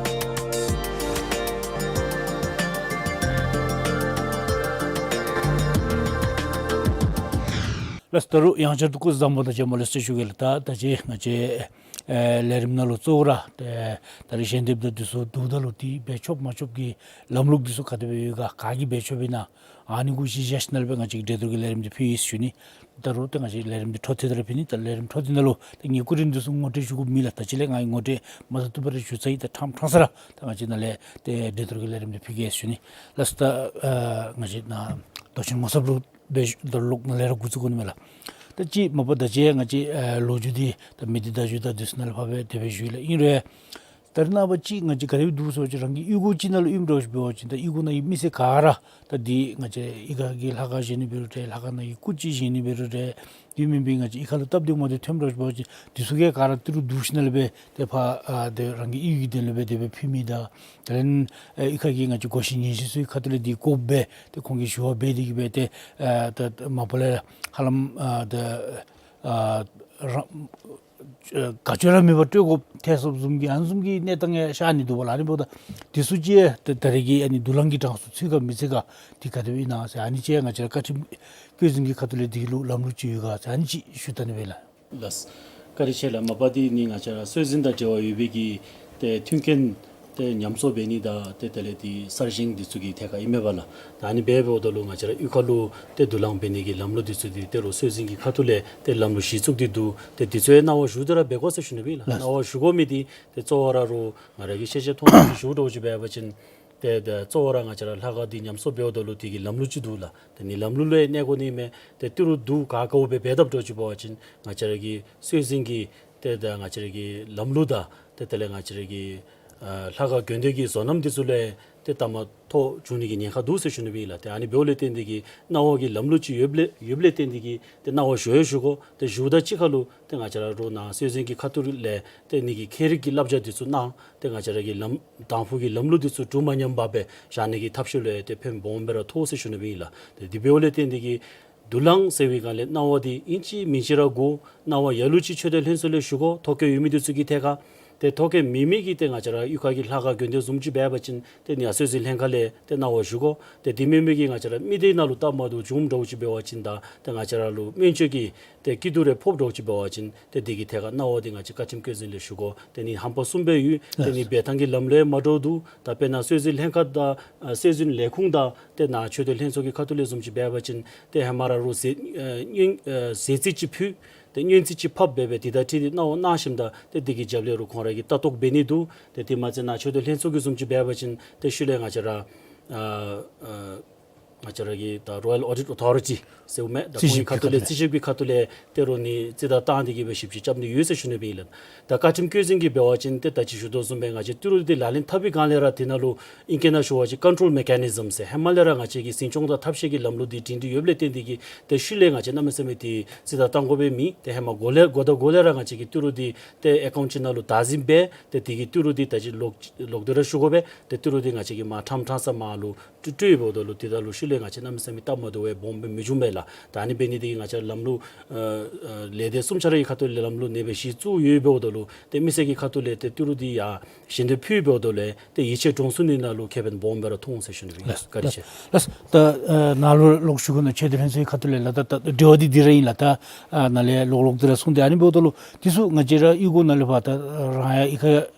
ལགས་སོ། ད་རུང་ཡང་བསྐྱར་དུ་སྐུ་གཟུགས་བཟང་པོ་དང་བཅས་མ་ལེ་ཤ་ཞུ་གེ་ལགས། ད་ད་ཅི་ང་བཅས་ཨེ་ལས་རིམ་ནང་ལུ་གཙོ་བོ་ར་ཏེ་ད་རིས་ཞལ་འདེབས་དང་འདི་ཚུ་བསྡུཝ་ད་ལུ་ཏེ་འབད་ཆོགཔ་མ་ཆོགཔ་ཀྱི་ལམ་ལུགས་འདི་ཚུ་ག་དེ་སྦེ་ཡོད་ག་ག་གིས་འབད་ཆོགཔ་ཨིན་ན་ཨ་ནི་གུ་གཞི་བཞག་ཞིནམ་ལས་སྦེ་ང་བཅས་ཀྱིས་འགྲན་བསྡུར་གྱི་ལས་རིམ་འདི་ཕུལ་ཡི་ཟེར་ཞུ་ནི། ད་རུང་ཏེ་ང་བཅས་ལས་རིམ་འདི་འཕྲོ་མཐུད་དེ་ར་ཕུལ་ནི། ད་ལས་རིམ་འཕྲོ་མཐུད་ནང་ལུ་ཏེ་ངེའི་སྐུ་མགྲོན་འདི་ཚུ་ངོ་སྤྲོད་ཞུ་དགོཔ་མེད་ལགས། ད་ཅི་ལས་ང་ངོ་སྤྲོད་མ་ཚུགས་བཏུབ་པར་ཞུ་ཚར་ཡི། ད་ཕྲང་ཕྲང་ས་ར་ད་ང་བཅས་ནཱ་ལས་ཏེ་འགྲན་བསྡུར་གྱི་ལས་རིམ་འདི་ཕུལ་གེ་ཟེར་ཞུ་ནི། ལགས་སོ། ད་ཨ་ང་བཅས་ནཱ་མདོ་ཆེན་ངོ་ཚབ་ལུ་སྦེ་ཞུ་ད་ལོག་ནཱ་ལས་ར་འགོ་བཙུགས་དགོ་ནི་མས་ལགས། ད་ཅི་མ་པ་ད་ཅི་ང་བཅས་ཨ་ལོ་རྒྱུས་འདི་ད་མི་སྡེ་བརྡ་བརྒྱུད་དང་འདི་ཚུ་ནང་ལས་ཕར་སྦེ་དེ་སྦེ་ཞུ་ཡི་ལགས། ཨིན་རུང་ད་རེས་ནངས་པ་ཅིག་ང་བཅས་ག་དེ་སྦེ་འདུག་ཟེར་བ་ཅིན་རང་གི་གཡུས་སྒོ་ཅིག་ནང་ལུ་ཨིནམ་འདྲཝ་ཅིག་འབད་བ་ཅིན་ད་གཡུས་སྒོ་ནང་གི་མི་སེར་ག་ར་ད་འདི་ང་བཅས་གཡུས་ཁ་གི་ལྷ་ཁང་བཞེངས་ནི་འབད་རུང་འདྲ་ལྷ་ཁང་ནང་གི་སྐུ་ཅིག་བཞེངས་ནི་འབད་རུང་འདྲ་དེ་མེན་པའི་ང་བཅས་གཡུས་ཁ་ལུ་སྟབས་བདེ་མ་བདེ་ཐོནམ་འདྲཝ་ཅིག་འབད་བ་ཅིན་འདི་ཚུ་གིས་ག་ར་ཏི་རུ་བསྡུ་ཞིནམ་ལས་སྦེ་ཏེ་ཕར་ཨ་ཏེ་རང་གི་གཡུས་ཀྱི་དོན་ལུ་སྦེ་དེ་སྦེ་ཕུལ་མི་དང་དེ་ལས་ཨེ་གཡུས་ཁ་གི་ང་བཅས་སྒོ་བཞི་ཉེ་བཞི་ཚུ་གི་ཁ་ཐུག་ལས་འདི་དགོཔ་སྦེ་ཏེ་ཁོང་གིས་ཞུ་བ་འབད་དེ་གིས་སྦེ་ཏེ་ཨ་ད་མ་པ་ལས་ཧ་ལམ་ཨ་ད་ཨ་རང་ཨ་དགའ་སྐྱོ་ར་མེད་པར་སྤྲོད་དགོཔ་ཐལ་སོངམ་བཟུམ་གྱི་ཨ་ནི་བཟུམ་གྱི་གནས་སྟངས་ཡང་ཤར་ནི་འདུག་པ་ལགས། ཨ་ནི་འབདཝ་ད་འདི་ཚུ་ཅིག་ད་ད་རེས་ཀྱི་ཨ་ནི་དུག་རླངས་ཀྱི་གྲངས་སུ་ཚུད་ག་མི་ཚུད་ག་འདི་ག་དེ་སྦེ་ཨིན་ན་ཟེར་ཨ་ནི་ཅིག་ང་བཅས་ར་བཀའ་ཁྲིམས་བཀོད་འཛིན་གྱི་ཁ་ཐུག་ལས་འདི་ལུ་ལམ་ལུགས་ཅིག་ཡོད་ག་ཟེར་ཨ་ནི་ཅིག་ཞུ་ད་ནི་སྦེ་ལགས། ལགས། བཀའ་དྲིན་ཆེ་ལགས། མ་པ་འདི་ནི་ང་བཅས་ར་སྲོལ་འཛིན་དང་འབྲེལ་བ་ཡོད་པའི་གི་ཏེ་མཐུན་རྐྱེན་ཏེ་ཉམས་གསོ་འབད་ནི་དང་ཏེ་དེ་ལས་ཏེ་གསར་བཞེངས་འདི་ཚུ་གི་ཐད་ཁར་ཨིན་མས་པ་ལགས། ད་ཨ་ནི་འབད་འབདཝ་ད་ལུ་ང་བཅས་ར་གཡུས་ཁ་ལུ་ཏེ་དུག་རླངས་འབད་ནི་གི་ལམ་ལུགས་འདི་ཚུ་འདི་ཏེ་རུང་སྲོལ་འཛིན་གྱི་ཁ་ཐུག་ལས་ཏེ་ལམ་ལུགས་གཞི་བཙུགས་ཏེ་འདུག། ཏེ་འདི་ཚུ་ཡང་གནང་བ་ཞུ་སྟེ་ར་འབད་དགོ་ཟེར་ཞུ་ནི་སྦེ་ལགས། ལགས། གནང་བ་ཞུ་དགོ་མི་འདི་ཏེ་གཙོ་བོ་ར་རུང་ང་ར་གི་ཤེས་བྱ་མཐོང་ཐོས་ཀྱིས་ཞུཝ་འདྲཝ་ཅིག་འབད་བ་ཅིན་ཏེ་ཏེ་གཙོ་བོ་ར་ང་བཅས་ར་ལྷ་ཁང་འདི་ཉམས་གསོ་འབདཝ་ད་ལུ་དེ་གི་ལམ་ལུགས་ཅིག་འདུག་ལགས། ཏེ་ནི་ལམ་ལུགས་ལུ་གནས་དགོ་ནི་མས། ཏེ་ཏི་རུ་འདུག་ག་ག་འོ་སྦེ་འབད་དཔ་འདྲཝ་ཅིག་འབད་བ་ཅིན་ང་བཅས་ར་གི་སྲོལ་འཛིན་གྱི་ཏེ་ད་ང་བཅས་ར་གི་ལམ་ལུགས་དང་ཏེ་དེ་ལས་ང་བཅས་ར་གི་ཨ་ལྷ་ཁང་དགོན་སྡེ་གི་བཟོ་རྣམ་འདི་ཚུ་ལུ་ཏེ་ལྟ་མ་ཐོག་འགྱོ་ནི་གི་ཉེན་ཁ་འདུག་ཟེར་ཞུ་ནི་སྦེ་ཨིན་ལགས། ཏེ་ཨ་ནི་འབདཝ་ལས་བརྟེན་ཏེ་གིས་གནང་བ་གི་ལམ་ལུགས་ཅིག་ཡོདཔ་ལས་ཡོདཔ་ལས་བརྟེན་ཏེ་གིས་ཏེ་གནང་བ་ཞུ་ཡང་ཞུ་དགོ། ཏེ་ཞུཝ་ད་གཅིག་ཁར་ལུ་ཏེ་ང་བཅས་ར་རུང་ནཱ་སྲོལ་འཛིན་གྱི་ཁ་ཐུག་ལས་ཏེ་ནི་གི་ཁྱད་རིག་གི་བསླབ་བྱ་འདི་ཚུ་གནང་། ཏེ་ང་བཅས་ར་གི་ལམ་དང་ཕུ་གི་ལམ་ལུགས་འདི་ཚུ་འགྲུབ་མ་ཉམས་པར་སྦེ་བཞག་ནི་གི་ཐབས་ཤེས་ལུ་ཡང་ཏེ་ཕན་སྦོམ་སྦེ་ར་ཐོགས་ཟེར་ཞུ་ནི་སྦེ་ཨིན་ལགས། ཏེ་དེ་འབདཝ་ལས་བརྟེན་ཏེ་གིས་དུག་རླངས་ཟེར་བའི་སྒང་ལས་གནང་བ་འདི་ཨིན་ཅི་མིན་ཅི་ར་དགོ། གནང་བ་ལ་ལུ་ཅིག་མཆོད་རྟེན་ལྷན་ཚོགས་ལས་ཞུ་དགོ། ཐོ་བཀོད་ཡོད་མི་འདི་ཚུ་གི་ཐད་ཁར། ཏེ་ཐོ་བཀོད་མེད་མི་གིས་ཏེ་ང་བཅས་ར་གཡུས་ཁ་གི་ལྷ་ཁང་དགོན་སྡེ་བཟུམ་ཅིག་འབད་བ་ཅིན་ཏེ་ནི་ཡང་སྲོལ་འཛིན་ལྷན་ཁག་ལས་ཏེ་གནང་བ་ཞུ་དགོ། ཏེ་དེ་མེན་མི་གིས་ང་བཅས་ར་མི་སྡེ་ནང་ལུ་སྟབས་མ་བདེཝ་བྱུངམ་འདྲཝ་ཅིག་འབད་བ་ཅིན་དང་ཏེ་ང་བཅས་ར་ལུ་སྨན་བཅོས་ཀྱི་ཏེ་སྐྱིད་སྡུག་རེ་ཕོགཔ་འདྲཝ་ཅིག་འབད་བ་ཅིན་ཏེ་དེ་གི་ཐད་ཁར་གནང་བ་འདི་ང་བཅས་བཀའ་ཁྲིམས་བཀོད་འཛིན་ལས་ཞུ་དགོ། ཏེ་ནི་ཧམ་པ་གསུམ་སྦེ་ཡོད། ཏེ་ནི་འབད་ཐངས་ཀྱི་ལམ་ལུགས་མ་འདྲཝ་འདུག། ད་དཔེར་ན་སྲོལ་འཛིན་ལྷན་ཁག་དང་ཨ་སྲོལ་འཛིན་ལས་ཁུངས་དང་ཏེ་ནཱ་མཆོད་རྟེན་ལྷན་ཚོགས་ཀྱི་ཁ་ཐུག་ལས་བཟུམ་ཅིག་འབད་བ་ཅིན་ཏེ་ཧེ་མ་ར་རུང་ཟས་ཨ་སྙིང་ཨ་ཟས་རྩིས་ཅིག་ཕུལ། ཏེ་སྔོན་རྩིས་ཅིག་ཕབ་འབད་སྦེ་དེ་དང་འཁྲིལ་ཏེ་གནང་བ་གནང་ཞིནམ་ད་ཏེ་དེ་གི་རྒྱབ་ལས་རུང་ཁོང་ར་གིས་ལྟ་རྟོག་འབད་ནི་འདུག། ཏེ་དེ་མ་ཚད་ནཱ་ཆོས་དོན་ལྷན་ཚོགས་ཀྱི་བཟུམ་ཅིག་འབད་བ་ཅིན་ཏེ་ཤུལ་ལས་ང་བཅས་ར་ཨ་ཨ་ང་བཅས་ར་གི་ད་Royal Audit Authority ཟེརཝ་མས། ད་རྩིས་ཞིབ་ཀྱི་ཁ་ཐུག་ལས་རྩིས་ཞིབ་ཀྱི་ཁ་ཐུག་ལས་ཏེ་རོགས་ནི་རྩིས་དང་བཏང་སྟེ་གི་སྦེ་ཞིབ་དཔྱད་རྐྱབ་ནི་ཡོད་ཟེར་ཞུ་ནི་སྦེ་ཨིན་ལགས། ད་བཀའ་ཁྲིམས་བཀོད་འཛིན་གྱིས་འབད་བ་ཅིན་ཏེ་ད་ཅི་ཞུ་དོ་བཟུམ་སྦེ་ང་བཅས་ཏི་རུ་འདི་ལག་ལེན་འཐབ་པའི་སྒང་ལས་ར་དེ་ནང་ལུ་ཨིང་སྐད་ནང་ཞུ་བ་ཅིན་ཀོན་ཊོལ་མེ་ཀ་ནི་ཛམ་ཟེར་ཧེ་མ་ལས་ར་ང་བཅས་ཀྱི་འཛིན་སྐྱོང་དང་ཐབས་ཤེས་ཀྱི་ལམ་ལུགས་འདི་སྒྲིང་སྒྲི་ཡོདཔ་ལས་བརྟེན་ཏེ་གི་ཏེ་ཤུལ་ལས་ང་བཅས་གནམ་མེད་ས་མེད་ཏེ་རྩིས་དང་བཏང་དགོ་པའི་མི་ཏེ་ཧེ་མ་འགོ་ལས་འགོ་དང་འགོ་ལས་ར་ང་བཅས་ཀྱི་ཏི་རུ་འདི་ཏེ་ཨེ་ཀའུནཊ་ཅིག་ནང་ལུ་བདག་འཛིན་འབད་ཏེ་དེ་གི་ཏི་རུ་འདི་ད་ཅི་ལོག་ལོག་སྟེ་ར་ཞུ་དགོ་པས། ཏེ་ཏི་རུ་འདི་ང་བཅས་ཀྱིས་མར་ཕྲང་ཕྲང་ས་མར་ལུ་སྤྲོད་སྤྲོད་འབདཝ་ད་ལུ་དེ་ད་ལུ་ཤུལ་ལས་ང་བཅས་གནམ་མེད་ས་མེད་སྟབས་མ་བདེཝ་སྦོམ་སྦེ་མི་འབྱུང་པས་ལགས། ད་ཨ་ནི་འབད་ནི་དེ་གིས་ང་བཅས་ལམ་ལུགས་ཨ་ཨ་ལས་སྡེ་གསུམ་ཆ་ར་གི་ཁ་ཐུག་ལས་ལམ་ལུགས་ཨ་ནི་སྦེ་གཞི་བཙུགས་ཡོདཔ་འབདཝ་ད་ལུ་ཏེ་མི་སེར་གྱི་ཁ་ཐུག་ལས་ཏེ་ཏི་རུ་འདི་ཡར་ཞལ་འདེབས་ཕུལ་འབདཝ་ད་ལུ་ཏེ་ཡིད་ཆེས་འདྲོངས་ཚུགས་ནི་ནང་ལུ་ཁེ་ཕན་སྦོམ་སྦེ་ར་མཐོང་ཟེར་ཞུ་ནི་ཨིན་ལགས། བཀའ་དྲིན་ཆེ། ལགས། ད་ཨ་ནཱ་ལུ་ལོག་ཞུ་དགོ་ན་ཆོས་དོན་ལྷན་ཚོགས་ཀྱི་ཁ་ཐུག་ལས་ལགས། ད་ད་དྲི་བ་འདི་འདི་ར་ཨིན་ལགས། ད་ཨ་ནཱ་ལས་ལོག་ལོག་སྟེ་ར་གསུངས་ཏེ་ཨ་ནི་འབདཝ་ད་ལུ་འདི་ཚུ་ང་བཅས་ར་གཡུས་སྒོ་ནང་ལས་ཕར་ད་རང་ཡང་གཡུས་ཁ་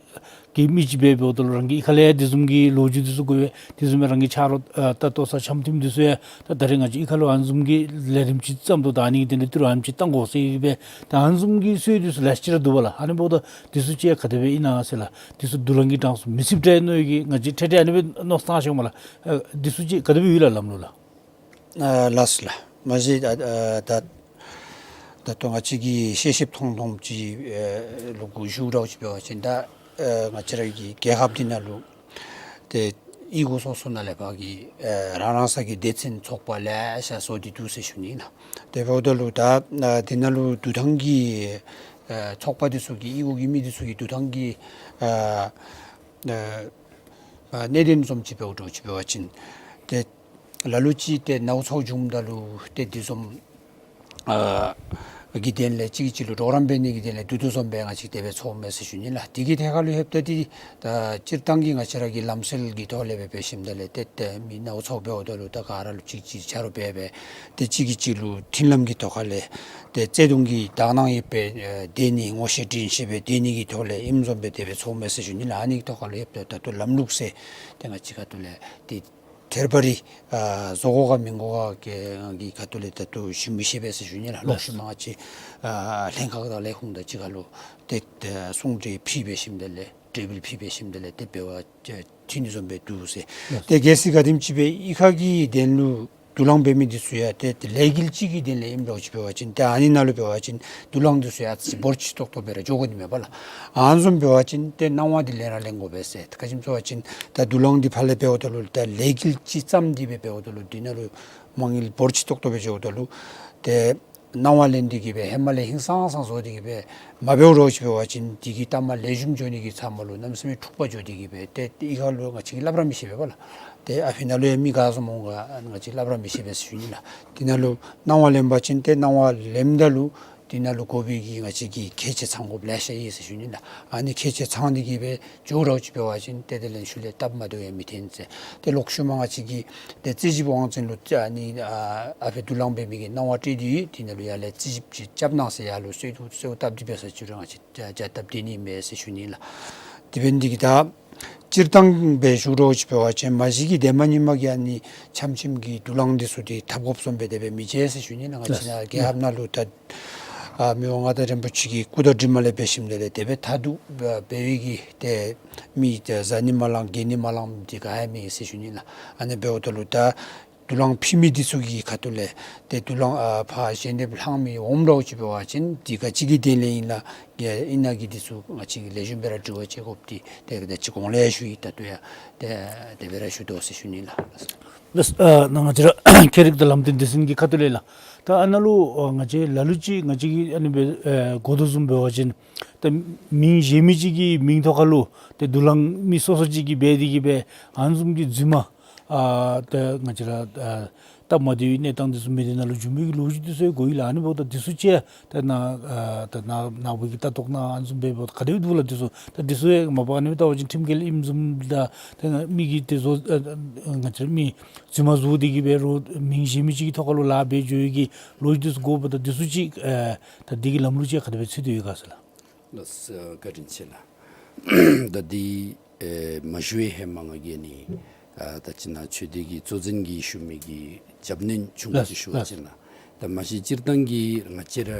གི་མི་ཅིག་འབད་འབདཝ་ད་ལུ་རང་གི་གཡུས་ཁ་ལས་ཡང་དེ་བཟུམ་གྱི་ལོ་རྒྱུས་འདི་ཚུ་དགོ་པས། དེ་བཟུམ་སྦེ་རང་གི་ཆ་རོགས་ཨ་ལྟ་རྟོག་ས་འཆམ་མཐུན་འདི་ཚུ་ཡང་ད་ད་རེས་ང་བཅས་གཡུས་ཁ་ལུ་ཨ་ནི་བཟུམ་གྱི་ལས་རིམ་ཅིག་བརྩམ་དོ། ད་ཨ་ནི་གི་དོན་ལས་ཏི་རུ་ཨ་ནེམ་ཅིག་བཏང་དགོ་ཟེར་སྦེ་ད་ཨ་ནི་བཟུམ་གྱི་སྲོལ་འདི་ཚུ་ལེ་ཤ་ཅིག་ར་འདུག་པ་ལགས། ཨ་ནི་འབདཝ་ད་འདི་ཚུ་ཅིག་ག་དེ་སྦེ་ཨིན་ན་ཟེར་ལགས། འདི་ཚུ་དུ་ལང་གི་གྲངས་སུ་མི་ཚུད་དྲགས་མནོ་ཡི་གི་ང་བཅས་འཕྲལ་འཕྲལ་ཨ་ནི་སྦེ་མནོ་བསམ་བཏང་ཤོག་མས་ལགས། ཨ་འདི་ཚུ་ཅིག་ག་དེ་སྦེ་ཡོད་ལགས་ལམ་ལུགས་ལགས། ཨ་ལགས་སོ་ལགས། མ་གཞི་ཨ་ཨ་ད་ད་ལྟོ་ང་བཅས་ཀྱིས་ཤེས་ཤེསཔ་མཐོང་མཐོངམ་ཅིག་ཨ་ལུ་གུ་ཞུ་ར་ཅིག་འབད་བ་ཅིན་ད་ཨ་ང་བཅས་ར་གི་རྒྱལ་ཁབ་འདི་ནང་ལུ་ཏེ་གཡུས་སྒོ་སོ་སོ་ནང་ལས་ཕར་གྱི་ཨ་རང་རང་ས་གི་སྡེ་ཚན་ཚོགས་པ་ལེ་ཤ་བཟོ་སྟེ་འདུག་ཟེར་ཞུ་ནི་ཨིན་ལགས། དེ་འབདཝ་ད་ལུ་ད་ཨ་འདི་ནང་ལུ་འདུ་ཐང་གི་ཨ་ཚོགས་པ་འདི་ཚུ་གི་གཡུས་སྒོ་གི་མི་འདི་ཚུ་གི་འདུ་ཐང་གི་ཨ་ཨ་གནད་དོན་བཟུམ་ཅིག་འབདཝ་འདྲཝ་ཅིག་འབད་བ་ཅིན་ཏེ་ལ་ལུ་ཅིག་ཏེ་ནཝ་ཚཝ་བྱུངམ་ད་ལུ་ཏེ་འདི་བཟུམ་ཨ་གི་དོན་ལས་གཅིག་གིས་གཅིག་ལུ་གྲོགས་རམ་འབད་ནི་གི་དོན་ལས་འདུ་འདུ་བཟུམ་སྦེ་ང་བཅས་དེ་སྦེ་ཚོགསཔ་མས་ཟེར་ཞུ་ནི་ལགས། དེ་གི་ཐད་ཁར་ལུ་ལྷོདཔ་ད་ཏེ་ད་སྤྱིར་བཏང་གི་ང་བཅས་ར་གི་ལམ་སྲོལ་གྱི་ཐོག་ལས་སྦེ་འབད་ཞིནམ་ད་ལས་ཏེ་ཏེ་མི་ནཝ་ཚཝ་འབདཝ་ད་ལུ་ད་ག་ར་ལུ་གཅིག་གཅིག་ཆ་རོགས་འབད་སྦེ་ཏེ་གཅིག་གིས་གཅིག་ལུ་མཐུན་ལམ་གྱི་ཐོག་ཁ་ལས་ཏེ་བརྩེ་གདུང་གི་དག་སྣང་ཡོད་པའི་ཨ་སྡོད་ནི་ངོ་ཤེས་དྲིན་ཤེས་སྦེ་སྡོད་ནི་གི་ཐོག་ལས་ཨིནམ་བཟུམ་སྦེ་དེ་སྦེ་ཚོགསཔ་མས་ཟེར་ཞུ་ནི་ལགས། ཨ་ནི་གི་ཐོག་ཁ་ལུ་ལྷོདཔ་ད་ད་ལྟོ་ལམ་ལུགས་ཟེར་ཏེ་ང་བཅས་ཁ་ཐུག་ལས་ཏེ་ཐད་རི་བ་རི་ཨ་བཟོ་དགོ་ག་མི་དགོ་ག་གི་ཁ་ཐུག་ལས་ད་ལྟོ་ཞུ་མི་ཤེས་པས་ཟེར་ཞུ་ནི་ལགས། ལོག་ཤུལ་མ་ང་བཅས་ཨ་ལྷན་ཁག་དང་ལས་ཁུངས་དང་གཅིག་ཁར་ལུ་ཏེ་ཏེ་གསུང་གྲོས་ཕུལ་འབད་ཞིནམ་ད་ལས་གྲོས་འབུལ་ཕུལ་འབད་ཞིནམ་ད་ལས་ཏེ་འབད་བ་ཅིན་འཐུས་ནི་བཟུམ་སྦེ་འདུག་ཟེར། ཏེ་གལ་སྲིད་ག་དེམ་ཅིག་སྦེ་གཡུས་ཁ་གི་དོན་ལུ་འདུ་ལང་འབད་མི་འདི་ཚུ་ཡང་ཏེ་ཏེ་ལས་འགུལ་ཅིག་གི་དོན་ལས་ཨིནམ་འདྲཝ་ཅིག་འབད་བ་ཅིན་ཏེ་ཨ་ནི་ནང་ལུ་འབད་བ་ཅིན་འདུ་ལང་འདི་ཚུ་ཡང་ཨ་ཙི་འབོར་ཆེ་ཏོག་ཏོ་སྦེ་ར་འགྱོ་དགོ་ནི་མས་པ་ལགས། ཨ་ནི་བཟུམ་འབད་བ་ཅིན་ཏེ་གནང་བ་འདི་ལེན་ར་ལེན་དགོ་པས་ཟེར། ག་ཅི་སྨོ་ཟེར་བ་ཅིན་ད་འདུ་ལང་འདི་ཕར་ལས་འབདཝ་ད་ལུ་ད་ལས་འགུལ་ཅིག་བརྩམས་ཏེ་སྦེ་འབདཝ་ད་ལུ་འདི་ནང་ལུ་མ་དངུལ་འབོར་ཆེ་ཏོག་ཏོ་སྦེ་འགྱོཝ་ད་ལུ་ཏེ་གནང་བ་ལེན་ཏེ་གི་སྦེ་ཧེ་མ་ལས་ཧིང་སངས་སངས་བཟོ་སྟེ་གི་སྦེ་མ་འབདཝ་འདྲཝ་ཅིག་འབད་བ་ཅིན་དེ་གི་གཏའ་མ་ལེགས་ཤོམ་འགྱོ་ནི་གི་ཚབ་མ་ལུ་གནམ་མེད་ས་མེད་འཁྲུག་པ་འགྱོ་སྟེ་གི་སྦེ་ཏེ་གཡུས་ཁ་ལུ་ང་བཅས་ཀྱིས་སླབ་ར་མི་ཤེས་པས་པ་ལགས། ཏེ་ཨ་ཕི་ནང་ལུ་ཡང་མི་ག་བཟུམ་འོང་ག་ང་བཅས་སླབ་ར་མི་ཤེས་པས་ཟེར་ཞུ་ནི་ལགས། དེ་ནང་ལུ་གནང་བ་ལེན་པ་ཅིན་ཏེ་གནང་བ་ལེནམ་ད་ལུ་དེ་ནང་ལུ་དགོ་པའི་གི་ང་བཅས་ཀྱི་ཁེ་ཆེ་ཚང་དགོཔ་ལེ་ཤ་ཡོད་ཟེར་ཞུ་ནི་ལགས། ཨ་ནི་ཁེ་ཆེ་ཚང་སྟེ་གི་སྦེ་འགྱོ་འདྲཝ་ཅིག་འབད་བ་ཅིན་ཏེ་དེ་ལས་ཤུལ་ལས་སྟབས་མ་བདེཝ་ཡང་མི་འཐོན་ཟེར། ཏེ་ལོག་ཤུལ་མ་ང་བཅས་ཀྱིས་ཏེ་རྩིས་ཞིབ་དབང་འཛིན་ལུ་ཨ་ནི་ཨ་ཨ་ཕི་འདུ་ལང་འབད་མི་གི་གནང་བ་སྤྲོད་དེ་ཡོད། དེ་ནང་ལུ་ཡར་ལས་རྩིས་ཞིབ་ཅིག་རྐྱབ་གནང་ཟེར་ཡར་ལུ་གསོལ་གསོལཝ་བཏབ་སྟེ་འབད་ས་ཅིག་ར་ང་བཅས་ཏེ་ཡར་བཏབ་སྟེ་ནི་མས་ཟེར་ཞུ་ནི་ལགས། དེ་འབད་ནི་དེ་གིས་ད་སྤྱིར་བཏང་སྦེ་ཞུ་འདྲཝ་ཅིག་འབད་བ་ཅིན་མ་གཞི་གི་འདས་མ་ཉིན་མ་གི་ཨ་ནི་འཆམ་འཆམ་གྱི་འདུ་ལང་འདི་ཚུ་འདི་འཐབ་དགོཔ་བཟུམ་སྦེ་དེ་སྦེ་མི་མཇལ་ཟེར་ཞུ་ནི་ལགས། ང་བཅས་ནཱ་རྒྱལ་ཁབ་ནང་ལུ་ད་ཨ་མི་དབང་མངའ་བདག་རིན་པོ་ཆེ་གི་སྐུ་དང་གྲིབ་མ་ལས་འབད་ཞིནམ་ལས་དེ་སྦེ་ད་ལྟོ་འབད་བའི་གི་ཏེ་མི་ཏེ་བཟའ་ནི་མ་ལང་གྱོན་ནི་མ་ལང་འདི་ག་ཡང་མེད་ཟེར་ཞུ་ནི་ལགས། ཨ་ནི་འབདཝ་ད་ལུ་ད་འདུ་ལང་ཕུལ་མི་འདི་ཚུ་གི་ཁ་ཐུག་ལས་ཏེ་འདུ་ལང་ཨ་ཕར་ཞལ་འདེབས་ལྷང་མི་འོངམ་འདྲཝ་ཅིག་འབད་བ་ཅིན་འདི་ག་ཅི་གི་དོན་ལས་ཨིན་ལགས། ཨིན་ན་གི་འདི་ཚུ་ང་བཅས་ཀྱིས་ལེགས་ཤོམ་སྦེ་ར་དྲི་བ་དཔྱད་དགོཔ་འདི་ཏེ་ད་ཅི་གོང་ལས་ཡང་ཞུ་ཡི། ད་ལྟོ་ཡང་ཏེ་དེ་སྦེ་ར་ཞུ་དོ་ཟེར་ཞུ་ནི་ལགས། ལགས། ཨ་ནཱ་ང་བཅས་ར་ཁྱད་རིག་དང་ལམ་སྟོན་སྡེ་ཚན་གྱི་ཁ་ཐུག་ལས་ལགས། ད་ཨ་ནཱ་ལུ་ཨ་ང་བཅས་ལ་ལུ་ཅིག་ང་བཅས་ཀྱིས་ཨ་ནི་སྦེ་ཨེ་གོ་དོ་བཟུམ་འབད་བ་ཅིན་ད་མིང་གཞན་མི་ཅིག་གི་མིང་ཐོག་ཁར་ལུ་ཏེ་འདུ་ལང་མི་སོ་སོ་ཅིག་གིས་འབད་དེ་གི་སྦེ་ཨ་ནི་བཟུམ་གྱི་རྫུན་མ་ཨ་ད་ང་བཅས་ར་ཨ་སྟབས་མ་བདེ་བའི་གནས་སྟངས་འདི་ཚུ་མི་སྡེ་ནང་ལུ་འབྱུང་མི་གི་ལོ་རྒྱུས་འདི་ཚུ་ཡང་གོ་ཡི་ལགས། ཨ་ནི་འབདཝ་ད་འདི་ཚུ་ཅིག་ད་ནཱ་ཨ་ད་ནཱ་ནཱ་བུ་གིས་ལྟ་རྟོག་གནང་ཨ་ནི་བཟུམ་འབད་འབདཝ་ད་ག་དེ་སྦེ་འདུག་ལགས། འདི་ཚུ་ད་འདི་ཚུ་ཡང་མ་པ་ཨ་ནི་སྦེ་བལྟ་བ་ཅིན་ཁྲིམས་འགལ་ཨིནམ་བཟུམ་དང་ད་མི་གིས་ཏེ་བཟོ་ཨ་ང་བཅས་ར་མི་རྫུན་མ་བཟོ་སྟེ་གི་སྦེ་རོགས་མིང་གཞན་མི་ཅིག་གི་ཐོག་ཁར་ལུ་ལཱ་འབད་འགྱོ་ཡི་གི་ལོ་རྒྱུས་འདི་ཚུ་གོཝ་ད་འདི་ཚུ་ཅིག་ཨ་ད་འདི་གི་ལམ་ལུགས་ཅིག་ག་དེ་སྦེ་ཚུད་དེ་ཡོད་ག་ཟེར་ལགས། ལགས་སོ། བཀའ་དྲིན་ཆེ་ལགས། ད་འདི་ཨེ་མ་ཞུ་བའི་ཧེ་མ་ང་གིས་ནི་ཨ་ད་ཅི་ནཱ་ཆོས་སྡེ་གི་གཙོ་འཛིན་གྱིས་ཞུ་མི་གི་རྒྱབ་སྣོན་ཆུང་ཀུ་ཅིག་ཞུ་བ་ཅིན་ལགས། ད་མ་གཞི་སྤྱིར་བཏང་གི་ང་བཅས་ར་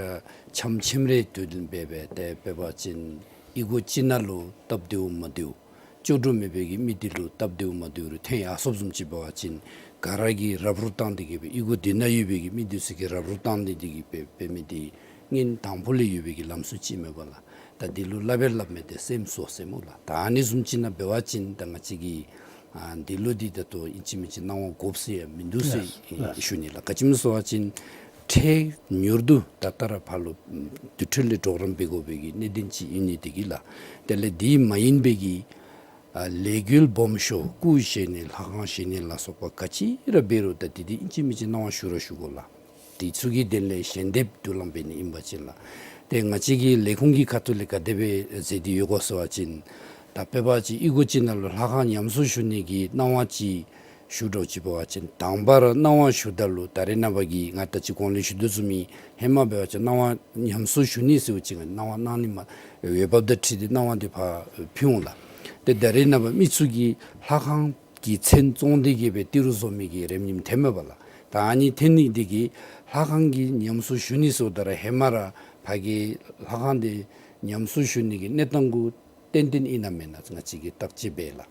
ཆམ་ཆེམ་རེ་དུས་ལ་འབད་སྦེ་ཏེ་འབད་བ་ཅིན་ཨི་གོ་ཅིག་ནང་ལུ་སྟབས་བདེཝ་མ་བདེཝ། ཅོག་འཐདཔ་མེད་པའི་གི་མི་དེ་ལུ་སྟབས་བདེཝ་མ་བདེཝ་རེ་ཐོན་ཡར་སོཔ་བཟུམ་ཅིག་འབད་བ་ཅིན་ག་ར་གིས་རབ་རིབ་བཏང་སྟེ་གི་སྦེ་ཨི་གོ་དེ་ནང་ཡོད་པའི་གི་མི་དེ་ཚུ་གིས་རབ་རིབ་བཏང་སྟེ་གི་སྦེ་འབད་མི་དེ་སྔོན་དང་ཕུ་ལས་ཡོད་པའི་གི་ལམ་སྲོལ་ཅིག་མས་པ་ལགས། ད་དེ་ལུ་སླབ་སྦེ་སླབ་མི་དེ་སེམས་གསོ་ཟེར་སྨོ་ལགས། ད་ཨ་ནི་བཟུམ་ཅིག་ནང་འབད་བ་ཅིན་ད་ང་བཅས་ཀྱིས་ཨ་འདི་ལུ་འདི་ད་ལྟོ་ཨིན་ཅི་མིན་ཅི་གནང་བ་དགོཔ་ཟེར་ཡང་མིན་འདུག་ཟེར་ལགས། ཨེ་ལགས། ཞུ་ནི་ལགས། ག་ཅི་སྨོ་ཟེར་བ་ཅིན་འཕྲལ་མྱུར་དུ་ད་ལྟོ་ར་ཕར་ལུ་དུར་ཁྲོད་ལས་གྲོགས་རམ་འབད་དགོ་པའི་གི་གནད་དོན་ཅིག་ཨིན་ནི་དེ་གིས་ལགས། དེ་ལས་དེ་མ་ཡིན་པའི་གི་ཨ་ལས་འགུལ་སྦོམ་ཤོས་སྐུ་བཞེངས་ནི་ལྷ་ཁང་བཞེངས་ནི་ལ་སོགས་པ་ག་ཅི་ར་འབད་རུང་ད་དེ་དེ་ཨིན་ཅི་མིན་ཅི་གནང་བ་ཞུ་ར་ཞུ་དགོ་ལགས། དེ་ཚུ་གི་དོན་ལས་ཞལ་འདེབས་བསྡུ་ལེན་འབད་ནི་ཨིན་པ་ཅིན་ལགས། ཏེ་ང་བཅས་ཀྱི་ལས་ཁུངས་ཀྱི་ཁ་ཐུག་ལས་ག་དེ་སྦེ་མཛད་དེ་ཡོད་གོ་ཟེར་བ་ཅིན་ད་དཔེ་འབད་བ་ཅིན་ཨི་གོ་ཅིག་ནང་ལུ་ལྷ་ཁང་ཉམས་གསོ་ཞུ་ནི་གི་གནང་བ་ཅིག་ཞུ་འགྱོ་ཅིག་འབད་བ་ཅིན་དང་པ་ར་གནང་བ་ཞུཝ་ད་ལུ་ད་རེས་ནངས་པ་གི་ང་ད་ཅི་གོང་ལས་ཞུ་དོ་བཟུམ་སྦེ་ཧེ་མ་འབད་བ་ཅིན་གནང་བ་ཉམས་གསོ་ཞུ་ནི་ཟེར་བ་ཅིན་གནང་བ་གནང་ནི་མ་འོས་འབབ་དང་འཁྲིལ་ཏེ་གནང་བ་དེ་ཕར་ཕུལ་འོང་ལགས། ཏེ་ད་རེས་ནངས་པ་མི་ཚུ་གིས་ལྷ་ཁང་གི་མཚན་བཙོང་སྟེ་གི་སྦེ་ཏི་རུ་བཟོ་མི་གི་རེ་ནིམ་ཐོནམ་མས་པ་ལགས། ད་ཨ་ནི་ཐོན་ནི་དེ་གིས་ལྷ་ཁང་གི་ཉམས་གསོ་ཞུ་ནི་ཟེརཝ་ད་ར་ཧེ་མ་ར་ཕར་གྱི་ལྷ་ཁང་དེ་ཉམས་གསོ་ཞུ་ནི་གི་གནས་སྟངས་གུ་ཏན་ཏན་ཨིན་ན་མེན་ན་ང་བཅས་ཀྱིས་བརྟག་དཔྱད་འབད་ལགས།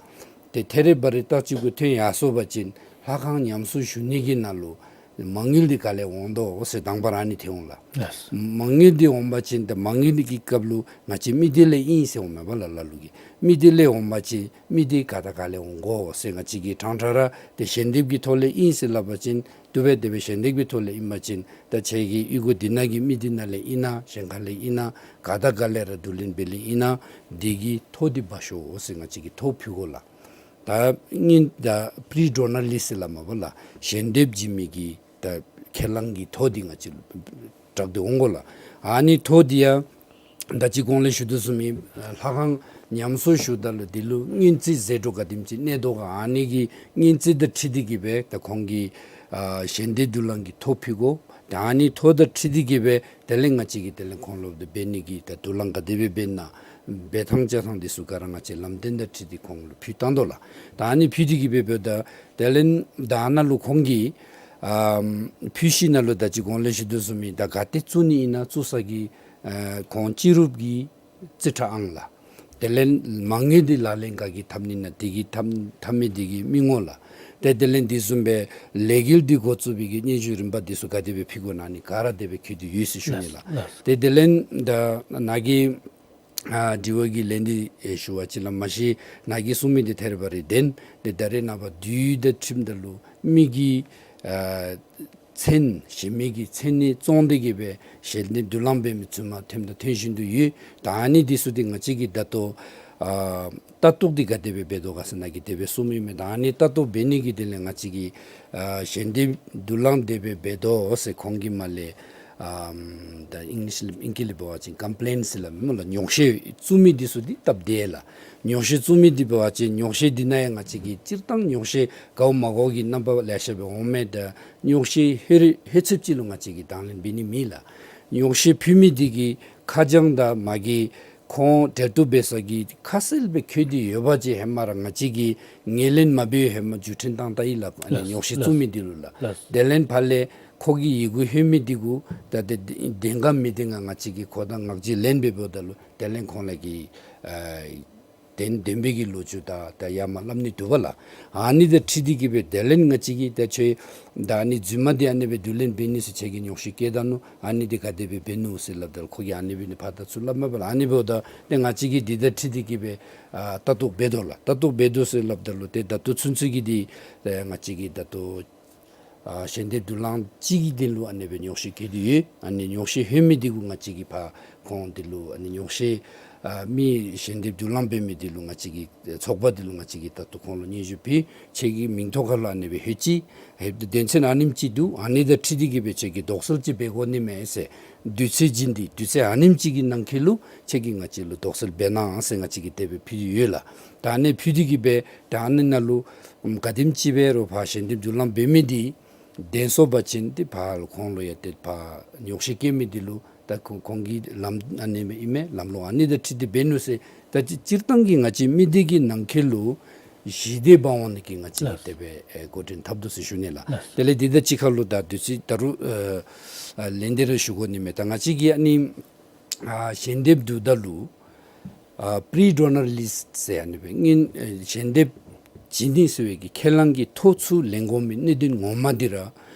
ཏེ་ཐད་རི་བ་རི་བརྟག་དཔྱད་གུ་ཐོན་ཡར་སོ་བ་ཅིན་ལྷ་ཁང་ཉམས་གསོ་ཞུ་ནི་གི་ནང་ལུ་མ་དངུལ་འདི་ག་ལས་འོང་དོ་ཟེར་དང་པ་ར་ཨ་ནི་ཐོན་འོང་ལགས། ལགས། མ་དངུལ་འདི་འོང་བ་ཅིན་ཏེ་མ་དངུལ་འདི་གི་སྐབས་ལུ་ང་བཅས་མི་སྡེ་ལས་ཨིན་ཟེར་འོང་མས་པ་ལགས། ལ་ལུ་གིས་མི་སྡེ་ལས་འོང་བ་ཅིན་མི་སྡེ་ག་དང་ག་ལས་འོང་དགོ་ཟེར་ང་བཅས་ཀྱིས་ཕྲང་ཕྲང་ར་ཏེ་ཞལ་འདེབས་ཀྱི་ཐོག་ལས་ཨིན་ཟེར་སླབ་པ་ཅིན་བཏུབ་པས། དེ་སྦེ་ཞལ་འདེབས་ཀྱི་ཐོག་ལས་ཨིན་པ་ཅིན་ད་ཁྱེད་ཀྱིས་ཨི་གོ་འདི་ནང་གི་མི་སྡེ་ནང་ལས་ཨིན་ན་གཞན་ཁ་ལས་ཨིན་ན་ག་དང་ག་ལས་ར་བསྡུ་ལེན་འབད་ལེ་ཨིན་ན་དེ་གི་ཐོ་འདི་འབག་ཤོག་ཟེར་ང་བཅས་ཀྱིས་ཐོ་ཕུལ་དགོ་ལགས། ད་ཨིན་ད་པི་རི་ཌོ་ནར་ལིསཊ་ཟེར་སླབ་མས་པ་ལགས། ཞལ་འདེབས་བྱིན་མི་གི་ད་ཁས་བླངས་ཀྱི་ཐོ་འདི་ང་བཅས་ལུ་བསྒྲགས་ཏེ་འོང་དགོ་ལགས། ཨ་ནི་ཐོ་འདི་ཡང་ད་ཅི་གོང་ལས་ཞུ་དོ་བཟུམ་སྦེ་ལྷ་ཁང་ཉམས་གསོ་ཞུཝ་ད་ལུ་དེ་ལུ་སྔོན་རྩིས་ཟད་འགྲོ་ག་དེམ་ཅིག་གནས་དོ་ག་ཨ་ནི་གི་སྔོན་རྩིས་དང་འཁྲིལ་ཏེ་གི་སྦེ་ད་ཁོང་གི་ཨ་ཞལ་འདེབས་བསྡུ་ལེན་གྱི་ཐོ་ཕུལ་དགོ། ད་ཨ་ནི་ཐོ་དང་འཁྲིལ་ཏེ་གི་སྦེ་དེ་ལས་ང་བཅས་ཀྱིས་དེ་ལས་ཁོང་ལུ་འབད་ནི་གི་ད་བསྡུ་ལེན་ག་དེ་སྦེ་འབད་ན་འབད་ཐངས་བཅའ་ཐངས་དེ་ཚུ་ག་ར་ང་བཅས་ལམ་སྟོན་དང་འཁྲིལ་ཏེ་ཁོང་ལུ་ཕུལ་བཏང་དོ་ལགས། ད་ཨ་ནི་ཕུལ་ཏེ་གི་སྦེ་འབདཝ་ད་དེ་ལས་ད་ཨ་ནཱ་ལུ་ཁོང་གིས་ཨམ་ཕུལ་ཞིནམ་ལུ་ད་ཅི་གོང་ལས་ཞུ་དོ་བཟུམ་སྦེ་ད་ག་ཏེ་བཙུགས་ནི་ཨིན་ན་བཙུགས་ས་གི་ཨ་ཁོང་སྤྱི་རུབ་ཀྱི་རྩིས་ཁྲ་ཨང་ལགས། དེ་ལས་མ་དངུལ་འདི་ལག་ལེན་ག་གིས་འཐབ་ནི་ཨིན་ན་དེ་གི་འཐབ་འཐབ་མི་དེ་གི་མི་ངོ་ལགས། ཏེ་དེ་ལས་དེ་བཟུམ་སྦེ་ལས་འགུལ་འདི་འགོ་བཙུགས་པའི་གི་སྙན་ཞུ་རིམ་པ་དེ་ཚུ་ག་དེ་སྦེ་ཕུལ་དགོ་ན་ཨ་ནི་ག་ར་དེ་སྦེ་བཀོད་དེ་ཡོད་ཟེར་ཞུ་ནི་ལགས། ལགས། ཏེ་དེ་ལས་ད་ནཱ་གི་ཨ་དྲི་བ་གི་ལན་འདི་ཨེ་ཞུ་བ་ཅིན་ལགས། མ་གཞི་ནཱ་གིས་གསུངས་མི་འདི་ཐད་རི་བ་རི་བདེན། ཏེ་ད་རེས་ནངས་པ་དུས་དང་འཁྲིལཝ་ད་ལུ་མི་གི་ཨ་མཚན་གཞན་མི་གི་མཚན་ནི་བཙོང་སྟེ་གི་སྦེ་ཞལ་འདེབས་བསྡུ་ལེན་འབད་མི་ཚུ་མ་ཐོནམ་དང་ཐོན་བཞིན་དུ་ཡོད། ད་ཨ་ནི་དེ་ཚུ་འདི་ང་བཅས་ཀྱིས་ད་ལྟོ་ཨ་ལྟ་རྟོག་འདི་ག་དེ་སྦེ་འབད་དོ་ག་ཟེར་ནཱ་གིས་དེ་སྦེ་གསུངས་མི་མས། ད་ཨ་ནི་ལྟ་རྟོག་འབད་ནི་གི་དོན་ལས་ང་བཅས་ཀྱིས་ཨ་ཞལ་འདེབས་བསྡུ་ལེན་དེ་སྦེ་འབད་དོ་ཟེར་ཁོང་གིས་མར་ལས་ཨམ་ད་ཨིང་ལིཤ་ལས་ཨིང་སྐད་ལས་འབད་བ་ཅིན་ཀམ་པི་ལེནཊ་ཟེར་སླབ་མས་སྨོ་ལགས། ཉོགས་བཤད་བཙུགས་མི་འདི་ཚུ་འདི་སྟབས་བདེ་ལགས། ཉོགས་བཤད་བཙུགས་མི་འདི་འབད་བ་ཅིན་ཉོགས་བཤད་འདི་ནང་ཡང་ང་བཅས་ཀྱིས་སྤྱིར་བཏང་ཉོགས་བཤད་དགའཝ་མ་དགའཝ་གི་རྣམ་པ་ལེ་ཤ་སྦེ་འོང་མས། ད་ཉོགས་བཤད་ཧེ་རེ་ཧེ་ཚེབ་ཅིག་ལུ་ང་བཅས་ཀྱིས་དང་ལེན་འབད་ནི་མེད་ལགས། ཉོགས་བཤད་ཕུལ་མི་འདི་གི་ཁ་བྱང་དང་མ་གི་ཁོང་འབྲེལ་གཏུག་འབད་ས་གི་ཁ་གསལ་སྦེ་བཀོད་དེ་ཡོད་པ་ཅིན་ཧེ་མ་ར་ང་བཅས་ཀྱིས་ངོས་ལེན་མ་འབད་བའི་ཧེ་མ་བརྒྱུད་འཕྲིན་བཏང་ད་ཡི་ལགས། ཨ་ནི་ལགས། ཉོགས་བཤད་ལགས། བཙུགས་མི་འདི་ལུ་ལགས། ལགས། དེ་ལས་ཕར་ལས་ཁོ་གི་ཡི་གུ་ལྷོད་མི་འདི་གུ་ད་དེ་བདེན་ག་མི་བདེན་ག་ང་བཅས་ཀྱིས་ཁོ་དང་ངག་བརྗོད་ལེན་འབདཝ་ད་ལུ་དེ་ལས་ཁོང་ལུ་གི་ཨ་བདེན་བདེན་པའི་གི་ལོ་རྒྱུས་དང་ད་ཡར་མར་སླབ་ནི་འདུག་པ་ལགས། ཨ་ནི་དང་འཁྲིལ་ཏེ་གི་སྦེ་དེ་ལས་ང་བཅས་ཀྱིས་ད་ཁྱོད་ད་ཨ་ནི་རྫུན་མ་འདི་ཨ་ནི་སྦེ་བསྡུ་ལེན་འབད་ནི་ཟེར་ཁྱོད་ཀྱིས་ཉོགས་བཤད་བཀལ་ད་ནུག། ཨ་ནི་འདི་ག་དེ་སྦེ་འབད་ནུག་ཟེར་སླབ་ད་ལུ་ཁོ་གིས་ཨ་ནི་སྦེ་ནི་ཕར་དང་ཚུར་སླབ་མས་པ་ལགས། ཨ་ནི་འབདཝ་ད་ཏེ་ང་བཅས་ཀྱིས་འདི་དང་འཁྲིལ་ཏེ་གི་སྦེ་ཨ་ལྟ་རྟོག་འབད་དོ་ལགས། ལྟ་རྟོག་འབད་དོ་ཟེར་སླབ་ད་ལུ་ཏེ་ད་ལྟོ་ཚུན་ཚོད་ཀྱི་འདི་ཨ་ང་བཅས་ཀྱིས་ད་ལྟོ་ཨ་ཞལ་འདེབས་བསྡུ་ལེན་ཅིག་གི་དོན་ལུ་ཨ་ནི་སྦེ་ཉོགས་བཤད་བཀལ་ཏེ་ཡོད། ཨ་ནི་ཉོགས་བཤད་ལྷོད་མི་འདི་གུ་ང་བཅས་ཀྱིས་ཕར་ཁོང་འདི་ལུ་ཨ་ནི་ཉོགས་བཤད་ཨ་མི་ཞལ་འདེབས་བསྡུ་ལེན་འབད་མི་འདི་ལུ་ང་བཅས་ཀྱིས་ཚོགས་པ་འདི་ལུ་ང་བཅས་ཀྱིས་ད་ལྟོ་ཁོང་ལུ་སྙན་ཞུ་ཕུལ། ཁྱོད་ཀྱི་མིང་ཐོག་ཁར་ལུ་ཨ་ནི་སྦེ་ལྷོད་ཅི། ལྷོདཔ་ད་དོན་ཚན་ཨ་ནེམ་ཅིག་འདུག། ཨ་ནི་དང་འཁྲིལ་ཏེ་གི་སྦེ་ཁྱོད་ཀྱིས་དོགས་སེལ་ཅིག་འབད་དགོ་ནི་མས་ཟེར། དུས་ཚོད་བྱིན་ཏེ་དུས་ཚོད་ཨ་ནེམ་ཅིག་གི་ནང་འཁོད་ལུ་ཁྱོད་ཀྱིས་ང་བཅས་ལུ་དོགས་སེལ་འབད་གནང་ཟེར་ང་བཅས་ཀྱིས་དེ་སྦེ་ཕུལ་ཏེ་ཡོད་ལགས། ད་ཨ་ནི་ཕུལ་ཏེ་གི་སྦེ་ད་ཨ་ནི་ནང་ལུ་ག་དེམ་ཅིག་འབད་རུང་ཕར་ཞལ་འདེབས་བསྡུ་ལེན་འབད་མི་འདི་བདེན་སོང་པ་ཅིན་ཏེ་ཕར་ཁོང་ལུ་ཡང་ཏེ་ཕར་ཉོགས་བཤད་བཀལ་མི་འདི་ལུ་ད་ཁོང་ཁོང་གི་ལམ་ཨ་ནི་སྦེ་ཨིན་མས། ལམ་ལུགས་ཨ་ནི་དང་འཁྲིལ་ཏེ་འབད་ནུག་ཟེར། ད་སྤྱིར་བཏང་གི་ང་བཅས་མི་སྡེ་གི་ནང་འཁོད་ལུ་ གཞི་དེ་འབག་འོང་ནི་གི་ང་བཅས་ཀྱིས་ལགས། དེ་སྦེ་ཨེ་འགོ་འདྲེན་འཐབ་དོ་ཟེར་ཞུ་ནི་ལགས། ལགས། དེ་ལས་འདི་དང་གཅིག་ཁར་ལུ་ད་དུས་ཚོད་ད་རུང་ཨ་ཨ་ལན་འདི་རེ་ཞུ་དགོ་ནི་མས། ད་ང་བཅས་ཀྱིས་ཨ་ནི་ཨ་ཞལ་འདེབས་བསྡུཝ་ད་ལུ་ཨ་པི་རི་ཌོ་ནར་ལིསཊ་ཟེར་ཨ་ནི་སྦེ་སྔོན་ཨེ་ཞལ་འདེབས་བྱིན་ནི་ཟེར་བའི་གི་ཁས་བླངས་ཀྱི་ཐོ་ཚུ་ལེན་དགོ་མི་གནད་དོན་ངོ་མ་འདི་ར་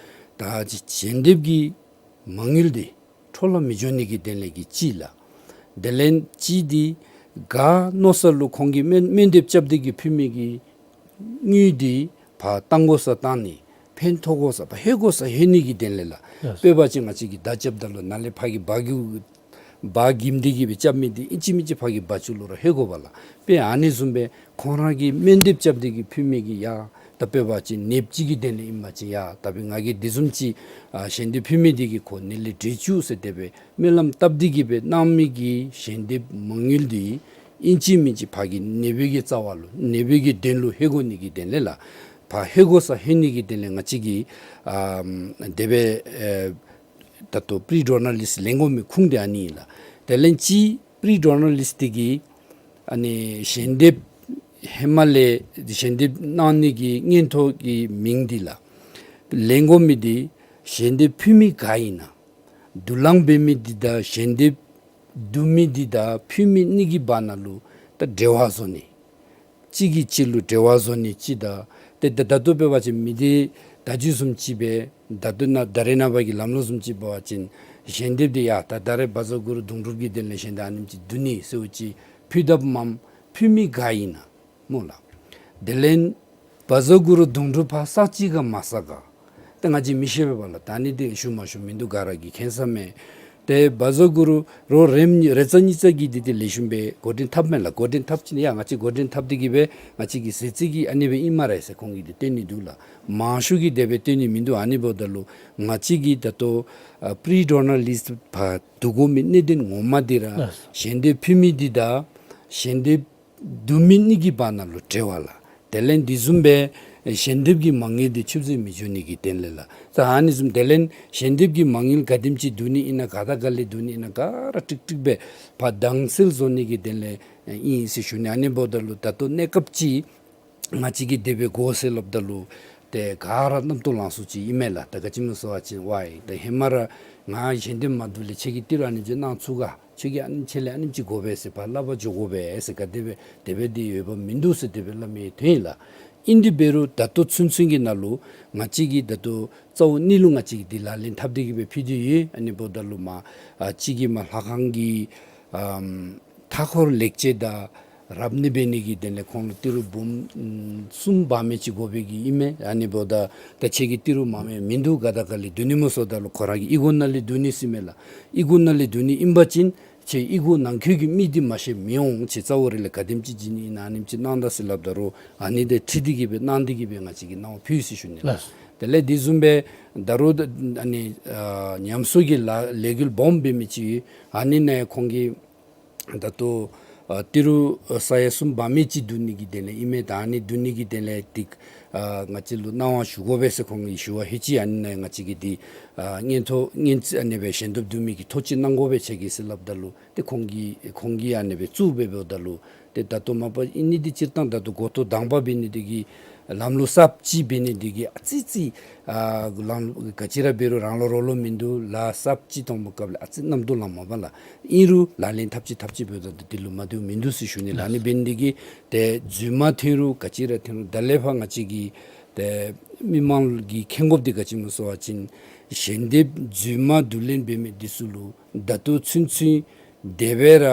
ད་ཅི་ཞལ་འདེབས་ཀྱི་མ་དངུལ་འདི་འཕྲོ་བརླག་མི་འགྱོ་ནི་གི་དོན་ལས་ཀྱི་གཅིག་ལགས། དེ་ལས་གཅིག་འདི་ག་མནོ་ས་ལུ་ཁོང་གིས་སྨོན་སྨོན་འདེབས་རྐྱབ་སྟེ་གི་ཕུལ་མི་གི་དངུལ་འདི་ཕར་བཏང་དགོ་སར་བཏང་ནི་ཕན་ཐོགས་དགོ་སར་ཕར་ལྷོད་དགོ་སར་ལྷོད་ནི་གི་དོན་ལས་ལགས། ལགས། དཔེ་འབད་བ་ཅིན་ང་བཅས་ཀྱིས་བརྡ་རྐྱབ་ད་ལུ་ནཱ་ལས་ཕར་གྱི་འབག་རྒྱུ་འབག་གྱིམ་འདི་གིས་སྦེ་རྐྱབ་མི་འདི་ཨིན་ཅི་མིན་ཅི་ཕར་གྱི་འབག་ཆུ་ལུ་ར་ལྷོད་དགོ་པས་ལགས། དཔེ་ཨ་ནི་བཟུམ་སྦེ་ཁོང་ར་གིས་སྨོན་འདེབས་རྐྱབ་སྟེ་གི་ཕུལ་མི་གི་ཡ་ད་དཔེ་འབད་བ་ཅིན་ནདཔ་ཅིག་གི་དོན་ལས་ཨིན་པ་ཅིན་ཡ་ད་དཔེ་ང་གིས་དེ་བཟུམ་ཅིག་ཨ་ཞལ་འདེབས་ཕུལ་མི་འདི་གིས་ཁོ་ནད་ལས་བྲེག་བཅུག་ཟེར་དེ་སྦེ་སྨོན་ལམ་བཏབ་སྟེ་གི་སྦེ་གནང་མི་གི་ཞལ་འདེབས་མ་དངུལ་འདི་ཨིན་ཅི་མིན་ཅི་ཕར་གྱི་ནདཔའི་གི་རྩ་བ་ལུ་ནདཔའི་གི་དོན་ལུ་ལྷོད་དགོ་ནི་གི་དོན་ལས་ལགས། ཕར་ལྷོད་དགོ་སར་ལྷོད་ནི་གི་དོན་ལས་ང་བཅས་ཀྱིས་ཨ་དེ་སྦེ་ཨེ་ད་ལྟོ་པི་རི་ཌོ་ནར་ལིསཊ་ལེན་དགོ་མི་ཁུངས་འདི་ཨ་ནི་ཨིན་ལགས། དེ་ལས་གཅིག་པི་རི་ཌོ་ནར་ལིསཊ་འདི་གིས་ཨ་ནི་ཞལ་འདེབས་ཧེ་མ་ལས་ཞལ་འདེབས་གནང་ནི་གི་སྔོན་ཐོག་གི་མིང་འདི་ལགས། ལེན་དགོ་མི་འདི་ཞལ་འདེབས་ཕུལ་མི་ག་ཨིན་ན། བསྡུ་ལེན་འབད་མི་འདི་དང་ཞལ་འདེབས་བསྡུ་མི་འདི་དང་ཕུལ་མི་གཉིས་ཀྱི་བར་ན་ལུ་ད་འབྲེལ་བ་བཟོ་ནི། གཅིག་གིས་གཅིག་ལུ་འབྲེལ་བ་བཟོ་ནི་གཅིག་དང་། ཏེ་ད་ད་ལྟོ་འབད་བ་ཅིན་མི་འདི་ད་ཅི་བཟུམ་ཅིག་སྦེ་ད་ལྟོ་ནཱ་ད་རེས་ནངས་པ་གི་ལམ་ལུགས་བཟུམ་ཅིག་འབད་བ་ཅིན་ཞལ་འདེབས་འདི་ཡ་ད་ད་རེས་བཛྲ་གུ་རུ་དུང་སྒྲུབ་ཀྱི་དོན་ལས་ཞལ་འདེབས་ཨ་ནེམ་ཅིག་བསྡུ་ནི་ཟེརཝ་ཅིག་ཕུལ་དཔ་མམ་ཕུལ་མི་ག་ཨིན་ན་སྨོ་ལགས། དེ་ལས་བཛྲ་གུ་རུ་དུང་སྒྲུབ་ཕར་བསགས་ཅི་ག་མ་བསགས་ག་ཏེ་ང་བཅས་མི་ཤེས་པས་པ་ལགས། ད་ཨ་ནི་འདི་ཞུ་མ་ཞུ་མིན་འདུག། ག་ར་གིས་མཁྱེན་ས་མས། ཏེ་བཛྲ་གུ་རུ་རོགས་རེམ་གཉིས་རེ་ཙམ་གཉིས་ཙམ་གྱིས་འདི་འདི་ལེགས་ཤོམ་སྦེ་འགོ་འདྲེན་འཐབ་མས་ལགས། འགོ་འདྲེན་འཐབ་ཅི་ནི་ཡ་ང་བཅས་འགོ་འདྲེན་འཐབ་སྟེ་གི་སྦེ་ང་བཅས་ཀྱི་ཟས་རྩིས་ཀྱི་ཨ་ནི་སྦེ་ཨིན་སྨ་རེ་ཟེར་ཁོང་གིས་འདི་སྟོན་ནི་འདུག་ལགས། མང་ཤོས་ཀྱིས་དེ་སྦེ་སྟོན་ནི་མིན་འདུག། ཨ་ནི་འབདཝ་ད་ལུ་ང་བཅས་ཀྱིས་ད་ལྟོ་ཨ་པི་རི་ཌོ་ནར་ལིསཊ་ཕར་བསྡུ་དགོ་མི་གནད་དོན་ངོ་མ་འདི་ར་ལགས། ཞལ་འདེབས་ཕུལ་མི་འདི་དང་ཞལ་འདེབས་བསྡུ་མི་གཉིས་ཀྱི་བར་ན་ལུ་འབྲེལ་བ་ལགས། དེ་ལས་འདི་བཟུམ་སྦེ་ཞལ་འདེབས་ཀྱི་མ་དངུལ་འདི་ཆུད་ཟོས་མི་འགྱོ་ནི་གི་དོན་ལས་ལགས། ད་ཨ་ནི་བཟུམ་དེ་ལས་ཞལ་འདེབས་ཀྱི་མ་དངུལ་ག་དེམ་ཅིག་བསྡུ་ནི་ཨིན་ན་ག་དང་ག་ལས་བསྡུ་ནི་ཨིན་ན་ག་ར་ཀྲིག་ཀྲིག་སྦེ་ཕར་དྭངས་གསལ་བཟོ་ནི་གི་དོན་ལས་ཨིན་ཟེར་ཞུ་ནི། ཨ་ནི་འབདཝ་ད་ལུ་ད་ལྟོ་གནས་སྐབས་ཅིག་ང་བཅས་ཀྱིས་དེ་སྦེ་དགོ་ཟེར་སླབ་ད་ལུ་ཏེ་ག་ར་རྣམ་རྟོག་ལང་སོ་ཅིག་ཨིན་མས་ལགས། ད་ག་ཅི་སྨོ་ཟེར་བ་ཅིན་ཝའི་ད་ཧེ་མ་ར་ང་ཞལ་འདེབས་མ་བསྡུ་ལས་ཁྱེད་ཀྱིས་ཏི་རུ་ཨ་ནེམ་ཅིག་གནང་ཚུགས་ག། ཁྱོད་ཀྱིས་ཨ་ནེམ་ཁྱེད་ལས་ཨ་ནེམ་ཅིག་དགོ་པས་ཟེར་ཕར་སླབ་པར་འགྱོ་དགོ་པས་ཟེར་ག་དེ་སྦེ་དེ་སྦེ་འདི་ཡོདཔ་མིན་འདུག་ཟེར་དེ་སྦེ་སླབ་མི་དོན་ཨིན་ལགས། ཨིན་དེ་འབད་རུང་ད་ལྟོ་ཚུན་ཚོད་ཀྱི་ནང་ལུ་ང་བཅས་ཀྱིས་ད་ལྟོ་རྩ་བོ་ནི་ལུ་ང་བཅས་ཀྱིས་འདི་ལག་ལེན་འཐབ་སྟེ་གི་སྦེ་ཕུལ་ཏེ་ཡོད། ཨ་ནི་འབདཝ་ད་ལུ་མ་ཨ་གཅིག་གིས་མ་ལྷ་ཁང་གི་ཨམ་མཐའ་འཁོར་ལེགས་བཅོས་དང་རབ་གནས་འབད་ནི་གི་དོན་ལས་ཁོང་ལུ་ཏི་རུ་འབུམ་ཨམ་གསུམ་འབག་མི་ཅིག་དགོ་པའི་གི་ཨིན་མས། ཨ་ནི་འབདཝ་ད་ད་ཁྱེད་ཀྱིས་ཏི་རུ་མང་མི་མིན་འདུག། ག་དང་ག་ལས་བསྡུ་ནི་སྨོ་ཟེརཝ་ད་ལུ་ཁོ་ར་གིས་ཨི་ཁུང་ནང་ལས་བསྡུ་ནི་ཟེར་མས་ལགས། ཨི་ཁུང་ནང་ལས་བསྡུ་ནི་ཨིན་པ་ཅིན་ཁྱེད་ཨི་ཁུང་ནང་འཁོད་ཀྱི་མི་འདི་མ་ཤེས་མི་འོང་། ཁྱེད་རྩ་བོ་རེ་ལས་ག་དེམ་ཅིག་བྱིན་ནི་ཨིན་ན་ཨ་ནེམ་ཅིག་གནང་ད་ཟེར་སླབ་ད་རུང་ཨ་ནི་འདི་ཁྲིད་དེ་གི་སྦེ་གནང་སྟེ་གི་སྦེ་ང་བཅས་ཀྱིས་གནང་བ་ཕུལ་ཟེར་ཞུ་ནི་ལགས། ལགས། དེ་ལས་འདི་བཟུམ་སྦེ་ད་རུང་ཨ་ནི་ཨ་ཉམས་གསོ་གི་ལཱ་ལས་འགུལ་སྦོམ་འབད་མི་ཅིག་ཨ་ནི་ནང་ཁོང་གིས་ད་ལྟོ་ཨ་ཏི་རུ་ཨ་ས་ཡ་གསུམ་འབག་མི་ཅིག་བསྡུ་ནི་གི་དོན་ལས་ཨིན་མས། ད་ཨ་ནི་བསྡུ་ནི་གི་དོན་ལས་ཏེ་ཨ་ང་བཅས་ལུ་གནང་བ་ཞུ་དགོ་པས་ཟེར་ཁོང་གིས་ཞུ་བ་ལྷོད་ཅི། ཨ་ནི་ནང་ང་བཅས་ཀྱིས་འདི་ཨ་སྔོན་ཐོག་སྔོན་ཨ་ནི་སྦེ་ཞལ་འདེབས་བསྡུ་མི་གི་ཐོ་ཅིག་གནང་དགོ་པས་ཁྱེད་ཀྱིས་ཟེར་སླབ་ད་ལུ་ཏེ་ཁོང་གིས་ཁོང་གིས་ཨ་ནི་སྦེ་བཙུགས་འབད་འབདཝ་ད་ལུ་ཏེ་ད་ལྟོ་མ་པ་ཨིན་ནི་འདི་སྤྱིར་བཏང་ད་ལྟོ་འགོ་ཐོག་དང་པ་འབད་ནི་འདི་གིས་ལམ་ལུགས་གསརཔ་ཅིག་འབད་ནི་འདི་གིས་ཨ་ཙི་ཙི་ཨ་ལམ་ག་ཅི་ར་འབད་རུང་རང་ལུ་རོགས་ལུ་མིན་འདུག། ལཱ་གསརཔ་ཅིག་མཐོང་པའི་སྐབས་ལས་ཨ་ཙི་རྣམ་རྟོག་ལངམ་མས་པ་ལགས། ཨིན་རུང་ལག་ལེན་འཐབ་ཅི་འཐབ་ཅི་འབདཝ་ད་འདི་ལུ་མ་བསྡུ་མིན་འདུག་ཟེར་ཞུ་ནི་ལགས། ཨ་ནི་འབད་ནི་འདི་གིས་ཏེ་རྫུན་མ་ཐོན་རུང་ག་ཅི་ར་ཐོན་རུང་ད་ལས་ཕར་ང་བཅས་ཀྱིས་ཏེ་མི་མང་གིས་མཁྱེན་དགོཔ་འདི་ག་ཅི་སྨོ་ཟེར་བ་ཅིན་ཞལ་འདེབས་རྫུན་མ་བསྡུ་ལེན་འབད་མི་འདི་ཚུ་ལུ་ད་ལྟོ་ཚུན་ཚོད་དེ་སྦེ་ར་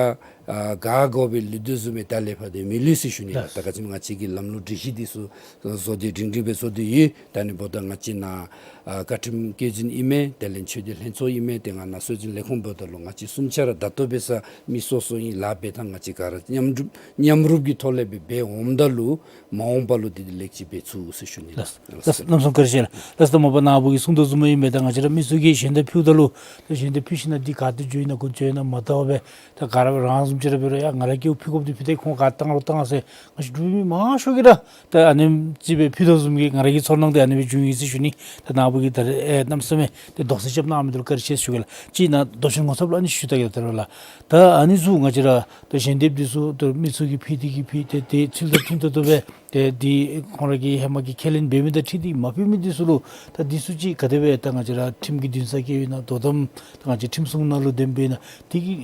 ཨ་ག་དགོ་པའི་ལུ་འདི་བཟུམ་སྦེ་ད་ལས་ཕར་འདི་མི་ལུས་ཟེར་ཞུ་ནི་ལགས། ལགས། ད་ག་ཅི་སྨོ་ང་བཅས་ཀྱིས་ལམ་ལུགས་སྒྲིག་གཞི་འདི་ཚུ་བཟོ་སྟེ་སྒྲིང་སྒྲིང་སྦེ་བཟོ་སྟེ་ཡོད། ད་ཨ་ནི་འབདཝ་ད་ང་བཅས་ནཱ་ཨ་བཀའ་ཁྲིམས་བཀོད་འཛིན་ཨིན་མས། དེ་ལས་ཆོས་སྡེ་ལྷན་ཚོགས་ཨིན་མས། ཏེ་ང་ནཱ་སྲོལ་འཛིན་ལས་ཁུངས་འབདཝ་ད་ལུ་ང་བཅས་གསུམ་ཆ་ར་ད་ལྟོ་འབད་ས་མི་སོ་སོ་ཨིན། ལཱ་འབད་ཐངས་ང་བཅས་ག་ར་མཉམ་རུབ་མཉམ་རུབ་ཀྱི་ཐོག་ལས་སྦེ་འབད་འོངམ་ད་ལུ་མ་འོངས་པ་ལུ་འདི་འདི་ལེགས་ཅིག་འབད་ཚུགས་ཟེར་ཞུ་ནི་ལགས། ལགས། ལགས། གནམ་མེད་ས་མེད་བཀའ་དྲིན་ཆེ་ལགས། ལགས། ད་མ་པ་ནཱ་བུ་གིས་གསུངས་དོ་བཟུམ་ཨིན་པས། ད་ང་བཅས་ར་མི་ཚུ་གིས་ཞལ་འདེབས་ཕུལཝ་ད་ལུ་ད་ཞལ་འདེབས་ཕུལ་ཞིན་ན་འདི་ག་ཏེ་འགྱོ་ཡི་ན་གུ་འགྱོ་ཡི་ན་མ་བལྟ་བར་སྦེ་ད་ག་ར་སྦེ་རང་བཟུམ་ཅིག་ར་འབད་རུང་ཡ་ང་ར་གིས་ཕུལ་དགོཔ་འདི་ཕུལ་ཏེ་ཁོང་ག་བཏང་རུང་བཏང་ཟེར་ང་བཅས་འབྲུག་མི་མང་ཤོས་ཀྱིས་ར་ད་ཨ་ནེམ་ཅིག་སྦེ་ཕུལ་དོ་བཟུམ་གྱི་ང་ར་གི་ཚོར་སྣང་འདི་ཨ་ནི་སྦེ་བྱུང་ཡི་ཟེར་ཞུ་ནི། ད་ནཱ་བུ་གིས་ད་རེས་ཨེ་གནམ་མེད་ས་མེད་ཏེ་དོགས་སེལ་རྐྱབ་གནང་མི་འདི་ལུ་བཀའ་དྲིན་ཆེ་ཞུ་གེ་ལགས། ཅིག་ནཱ་མདོ་ཆེན་ངོ་ཚབ་ལུ་ཨ་ནི་ཞུ་ད་གེ་ལགས། ད་རེས་ལགས་ད་ཨ་ནི་ཚུ་ང་བཅས་ར་ད་ཞལ་འདེབས་འདི་ཚུ་ད་མི་ཚུ་གིས་ཕུལ་ཏེ་གིས་ཕུལ་ཏེ་ཏེ་ཚུལ་དང་མཐུན་ཏོག་ཏོ་སྦེ་ ཏེ་འདི་ཁོང་ར་གིས་ཧེ་མ་གི་ཁས་ལེན་འབད་མི་དང་འཁྲིལ་ཏེ་མ་ཕུལ་མི་འདི་ཚུ་ལུ་ད་འདི་ཚུ་ཅིག་ག་དེ་སྦེ་ད་ང་བཅས་ར་ཁྲིམས་ཀྱི་འདུན་ས་བཀལ་ཡོད་ན། དོ་དམ་ད་ང་བཅས་ཁྲིམས་སྲུང་ནང་ལུ་འདེམས་འབད་ན་འདི་གི་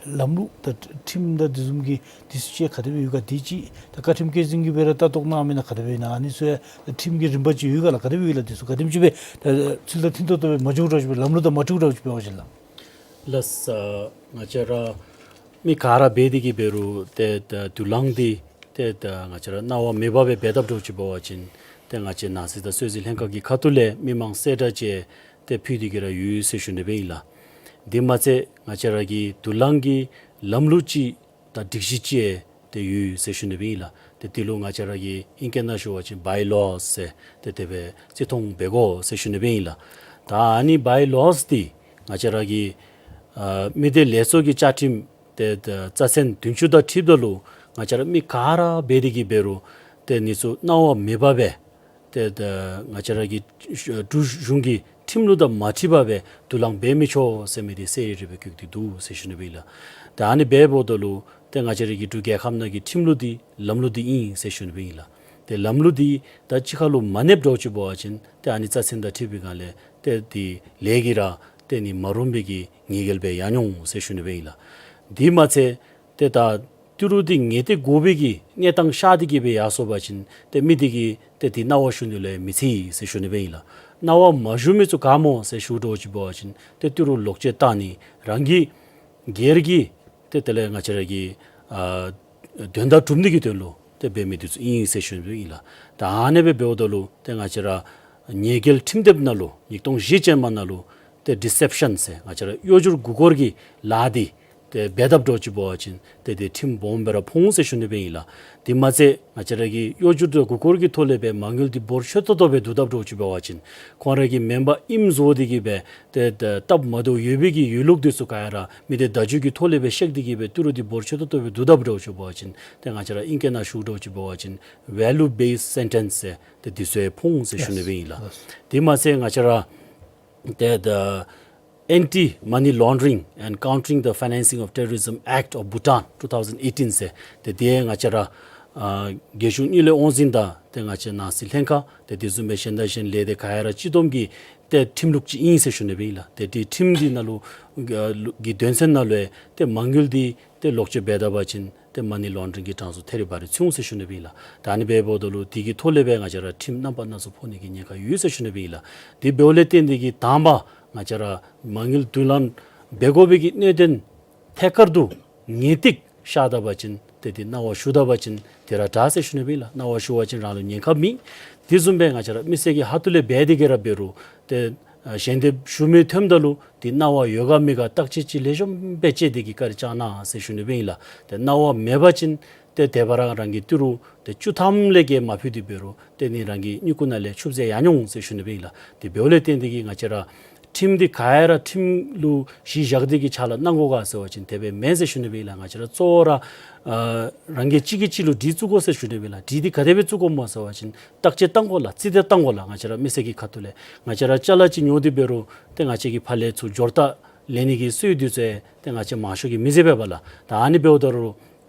ལམ་ལུགས་ད་ཁྲིམས་དང་དེ་བཟུམ་གྱི་འདི་ཚུ་ཅིག་ག་དེ་སྦེ་ཡོད་ག། འདི་ཅིག་ད་བཀའ་ཁྲིམས་བཀོད་འཛིན་གྱིས་སྦེ་ར་ལྟ་རྟོག་གནང་མི་ན་ག་དེ་སྦེ་ཨིན་ན། ཨ་ནི་ཚུ་ཡང་ཁྲིམས་ཀྱི་རིམ་པ་ཅིག་ཡོད་ག་ལགས། ག་དེ་སྦེ་ཡོད་ལགས། འདི་ཚུ་ག་དེམ་ཅིག་སྦེ་ད་ཚུལ་དང་མཐུན་ཏོག་ཏོ་སྦེ་མ་འགྱོ་དོ་བཟུམ་སྦེ་ལམ་ལུགས་དང་མ་འཁྲིལ་དོ་བཟུམ་སྦེ་འབད་བ་ཅིན་ལགས། ལགས་སོ། ང་བཅས་ར་མི་ག་ར་འབད་དེ་གིས་འབད་རུང་ཏེ་ད་དུག་རླངས་འདི་ཏེ་ད་ང་བཅས་ར་གནང་བ་མེད་པར་སྦེ་འབད་དཔ་འདྲཝ་ཅིག་འབད་བ་ཅིན་ཏེ་ང་བཅས་ནང་སྲིད་དང་སྲོལ་འཛིན་ལྷན་ཁག་གི་ཁ་ཐུག་ལས་མི་མང་གསལ་བསྒྲགས་ཅིག་ཏེ་ཕུལ་ཏེ་གིས་ར་ཡོད་ཟེར་ཞུ་ནི་སྦེ་ཨིན་ལགས། དེ་མ་ཚད་ང་བཅས་ར་གི་དུག་རླངས་ཀྱི་ལམ་ལུགས་ཅིག་དང་སྒྲིག་གཞི་ཅིག་ཏེ་ཡོད་ཟེར་ཞུ་ནི་སྦེ་ཨིན་ལགས། ཏེ་འདི་ལུ་ང་བཅས་ར་གི་ཨིང་སྐད་ནང་ཞུ་བ་ཅིན་བའི་ལོ་ཟེར་ཏེ་དེ་སྦེ་རྩིས་མཐོང་འབད་དགོ་ཟེར་ཞུ་ནི་སྦེ་ཨིན་ལགས། ད་ཨ་ནི་བའི་ལོ་འདི་ང་བཅས་ར་གི་ཨ་མི་སྡེ་ལས་ཚོགས་ཀྱི་བཅའ་ཁྲིམས་ཏེ་ད་རྩ་ཚན་བདུན་ཅུ་དང་འཁྲིལཝ་ད་ལུ་ང་བཅས་ར་མི་ག་ར་འབད་དེ་གིས་འབད་རུང་ཏེ་འདི་ཚུ་གནང་བ་མེད་པར་སྦེ་ཏེ་ད་ང་བཅས་ར་གི་འབྲུག་གཞུང་གི་ཁྲིམས་ལུགས་དང་མ་འཁྲིལ་བར་སྦེ་དུག་རླངས་འབད་མི་ཆོག་ཟེར་མི་འདི་གསལ་རི་རི་སྦེ་བཀོད་དེ་འདུག་ཟེར་ཞུ་ནི་སྦེ་ཨིན་ལགས། ཏེ་ཨ་ནི་འབདཝ་ད་ལུ་ཏེ་ང་བཅས་ར་གི་འབྲུག་རྒྱལ་ཁབ་ནང་གི་ཁྲིམས་ལུགས་འདི་ལམ་ལུགས་འདི་ཨིན་ཟེར་ཞུ་ནི་སྦེ་ཨིན་ལགས། ཏེ་ལམ་ལུགས་འདི་ད་གཅིག་ཁར་ལུ་མ་གནསཔ་འདྲཝ་ཅིག་འབད་བ་ཅིན་ཏེ་ཨ་ནི་རྩ་ཚན་དང་འཁྲིལ་བའི་སྒང་ལས་ཏེ་འདི་ལས་ཀྱིས་ར་ཏེ་ནི་མ་རུང་བའི་གི་ཉེས་འགེལ་སྦེ་ཡར་འོང་ཟེར་ཞུ་ནི་སྦེ་ཨིན་ལགས། དེ་མ་ཚད་ཏེ་ད་ཏི་རུ་འདི་ངེས་ཏིག་དགོ་པའི་གི་གནས་སྟངས་ཤར་ཏེ་གིས་སྦེ་ཡར་སོང་པ་ཅིན་ཏེ་མི་འདི་གིས་ཏེ་འདི་གནང་བ་ཞུ་ནི་ལུ་མི་འཚེར་ཟེར་ཞུ་ནི་སྦེ་ཨིན་ལགས། གནང་བ་མ་ཞུ་མི་ཚུ་ག་སྨོ་ཟེར་ཞུ་འདྲཝ་ཅིག་འབད་བ་ཅིན་ཏེ་ཏི་རུ་ལོག་སྤྱོད་བཏང་ནི་རང་གི་སྒེར་གྱི་ཏེ་དེ་ལས་ང་བཅས་ར་གི་ཨ་དོན་དག་སྒྲུབ་ནི་གི་དོན་ལུ་ཏེ་འབད་མི་འདི་ཚུ་ཨིན་ཟེར་ཞུ་ནི་སྦེ་ཨིན་ལགས། ད་ཨ་ནི་སྦེ་འབདཝ་ད་ལུ་ཏེ་ང་བཅས་ར་ཉེས་འགེལ་ཁྲིམས་དེབ་ནང་ལུ་ཉིས་སྟོང་བཞི་ཅན་མ་ནང་ལུ་ཏེ་ཌི་སེབ་ཤཱན་ཟེར་ང་བཅས་ར་གཡོ་སྒྱུར་མགུ་སྐོར་གྱི་ལཱ་འདི་ཏེ་འབད་དཔ་འདྲཝ་ཅིག་འབད་བ་ཅིན་ཏེ་འདི་ཁྲིམས་སྦོམ་སྦེ་ར་ཕོག་འོང་ཟེར་ཞུ་ནི་སྦེ་ཨིན་ལགས། དེ་མ་ཚད་ང་བཅས་ར་གི་གཡོ་སྒྱུར་དང་མགུ་སྐོར་གྱི་ཐོག་ལས་སྦེ་མ་དངུལ་འདི་འབོར་ཆེ་ཏོག་ཏོ་སྦེ་བསྡུ་དཔ་འདྲཝ་ཅིག་འབད་བ་ཅིན་ཁོང་ར་གི་མེན་པར་ཨིནམ་བཟོ་སྟེ་གིས་སྦེ་ཏེ་ད་སྟབས་མ་བདེཝ་ཡོད་པའི་གི་ཡོད་ལུགས་འདི་ཚུ་ག་ར་མི་སྡེ་བརྡ་བརྒྱུད་ཀྱི་ཐོག་ལས་སྦེ་བཤིག་སྟེ་གིས་སྦེ་ཏི་རུ་འདི་འབོར་ཆེ་ཏོག་ཏོ་སྦེ་བསྡུ་དཔ་འདྲཝ་ཅིག་འབད་བ་ཅིན་ཏེ་ང་བཅས་ར་ཨིང་སྐད་ནང་ཞུ་འདྲཝ་ཅིག་འབད་བ་ཅིན་ཝེ་ལུ་བེསཌ་སེན་ཊེནསི་ཟེར་ཏེ་འདི་ཚུ་ཡང་ཕོག་འོང་ཟེར་ཞུ་ནི་སྦེ་ཨིན་ལགས། དེ་མ་ཚད་ང་བཅས་ར་ཏེ་ད་Anti Money Laundering and Countering the Financing of Terrorism Act of Bhutan two thousand eighteen ཟེར་ཏེ་འདི་ཡང་ང་བཅས་ར་ཨ་རྒྱལ་གཞུང་གཉིས་ལས་དབང་འཛིན་དང་ཏེ་ང་བཅས་ནང་སྲིད་ལྷན་ཁག་ཏེ་དེ་བཟུམ་སྦེ་གཞན་དང་གཞན་ལས་སྡེ་ག་ར་གཅིག་བསྡོམས་ཀྱི་ཏེ་ཁྲིམས་ལུགས་ཅིག་ཨིན་ཟེར་ཞུ་ནི་སྦེ་ཨིན་ལགས། ཏེ་འདི་ཁྲིམས་འདི་ནང་ལུ་གི་དོན་ཚན་ནང་ལུ་ཡང་ཏེ་མ་དངུལ་འདི་ཏེ་ལོག་སྤྱོད་འབད་ད་པ་ཅིན་ཏེ་མ་ནི་ལོན་ཌ་རིང་གི་གྲངས་སུ་ཐེ་རི་བ་རི་ཚུད་འོང་ཟེར་ཞུ་ནི་སྦེ་ཨིན་ལགས། ད་ཨ་ནི་འབདཝ་ད་ལུ་འདི་གི་ཐོག་ལས་སྦེ་ང་བཅས་ར་ཁྲིམས་རྣམ་པ་སྣ་ཚོགས་ཕོག་ནི་གི་ཉེན་ཁ་ཡོད་ཟེར་ཞུ་ནི་སྦེ་ཨིན་ལགས། དེ་འབདཝ་ལས་བརྟེན་ཏེ་གིས་དང་པ་ང་བཅས་ར་མ་དངུལ་དུག་རླངས་འབད་དགོ་པའི་གི་གནད་དོན་ཐད་ཀར་དུ་ངེས་ཏིག་ཤར་ད་པ་ཅིན་ཏེ་འདི་གནང་བ་ཞུ་ད་པ་ཅིན་དེ་ར་དྲག་ཟེར་ཞུ་ནི་སྦེ་ཨིན་ལགས། གནང་བ་ཞུ་བ་ཅིན་རང་ལུ་ཉེན་ཁ་མེད། དེ་བཟུམ་སྦེ་ང་བཅས་ར་མི་སེར་གྱི་ཁ་ཐུག་ལས་འབད་དེ་གིས་ར་འབད་རུང་ཏེ་ཨ་ཞལ་འདེབས་ཞུ་མི་ཐོནམ་ད་ལུ་འདི་གནང་བ་ཡོད་ག་མེད་ག་བརྟག་དཔྱད་ཅིག་ལེགས་ཤོམ་སྦེ་དཔྱད་དེ་གིས་བཀའ་དྲིན་བསྐྱང་གནང་ཟེར་ཞུ་ནི་སྦེ་ཨིན་ལགས། ཏེ་གནང་བ་མེད་པ་ཅིན་ཏེ་དེ་སྦེ་ར་རང་གི་ཏི་རུ་ཏེ་བཅུ་ཐམ་ལས་བརྒལ་མ་ཕུལ་ཏེ་འབད་རུང་ཏེ་ནི་རང་གི་སྨྱུ་གུ་ནང་ལས་ཆུད་ཟོས་ཡར་འོང་ཟེར་ཞུ་ནི་སྦེ་ཨིན་ལགས། དེ་འབདཝ་ལས་བརྟེན་ཏེ་གིས་ང་བཅས་ར་ཁྲིམས་འདི་ག་ཡ་ར་ཁྲིམས་ལུ་གཞི་བཞག་སྟེ་གིས་ཕྱག་ལཱ་གནང་དགོ་ག་ཟེར་བ་ཅིན་དེ་སྦེ་མེན་ཟེར་ཞུ་ནི་སྦེ་ཨིན་ལགས། ང་བཅས་ར་གཙོ་བོ་ར་ཨ་རང་གིས་གཅིག་གིས་གཅིག་ལུ་གྲི་བཙུགས་དགོ་ཟེར་ཞུ་ནི་སྦེ་ཨིན་ལགས། གྲི་འདི་ག་དེ་སྦེ་བཙུགས་དགོཔ་སྨོ་ཟེར་བ་ཅིན་བརྟག་དཔྱད་བཏང་དགོ་ལགས། རྩིས་འདེབས་བཏང་དགོ་ལགས། ང་བཅས་ར་མི་སེར་གྱི་ཁ་ཐུག་ལས་ང་བཅས་ར་ཅ་ལ་ཅིག་ཉོ་སྟེ་འབད་རུང་ཏེ་ང་བཅས་ཀྱི་ཕར་ལས་ཚུར་སྦྱོར་རྟགས་ལེན་ནི་གི་སྲོལ་འདི་ཚུ་ཡང་ཏེ་ང་བཅས་མང་ཤོས་ཀྱིས་མི་མཛད་པས་པ་ལགས། ད་ཨ་ནི་འབདཝ་ད་རུང་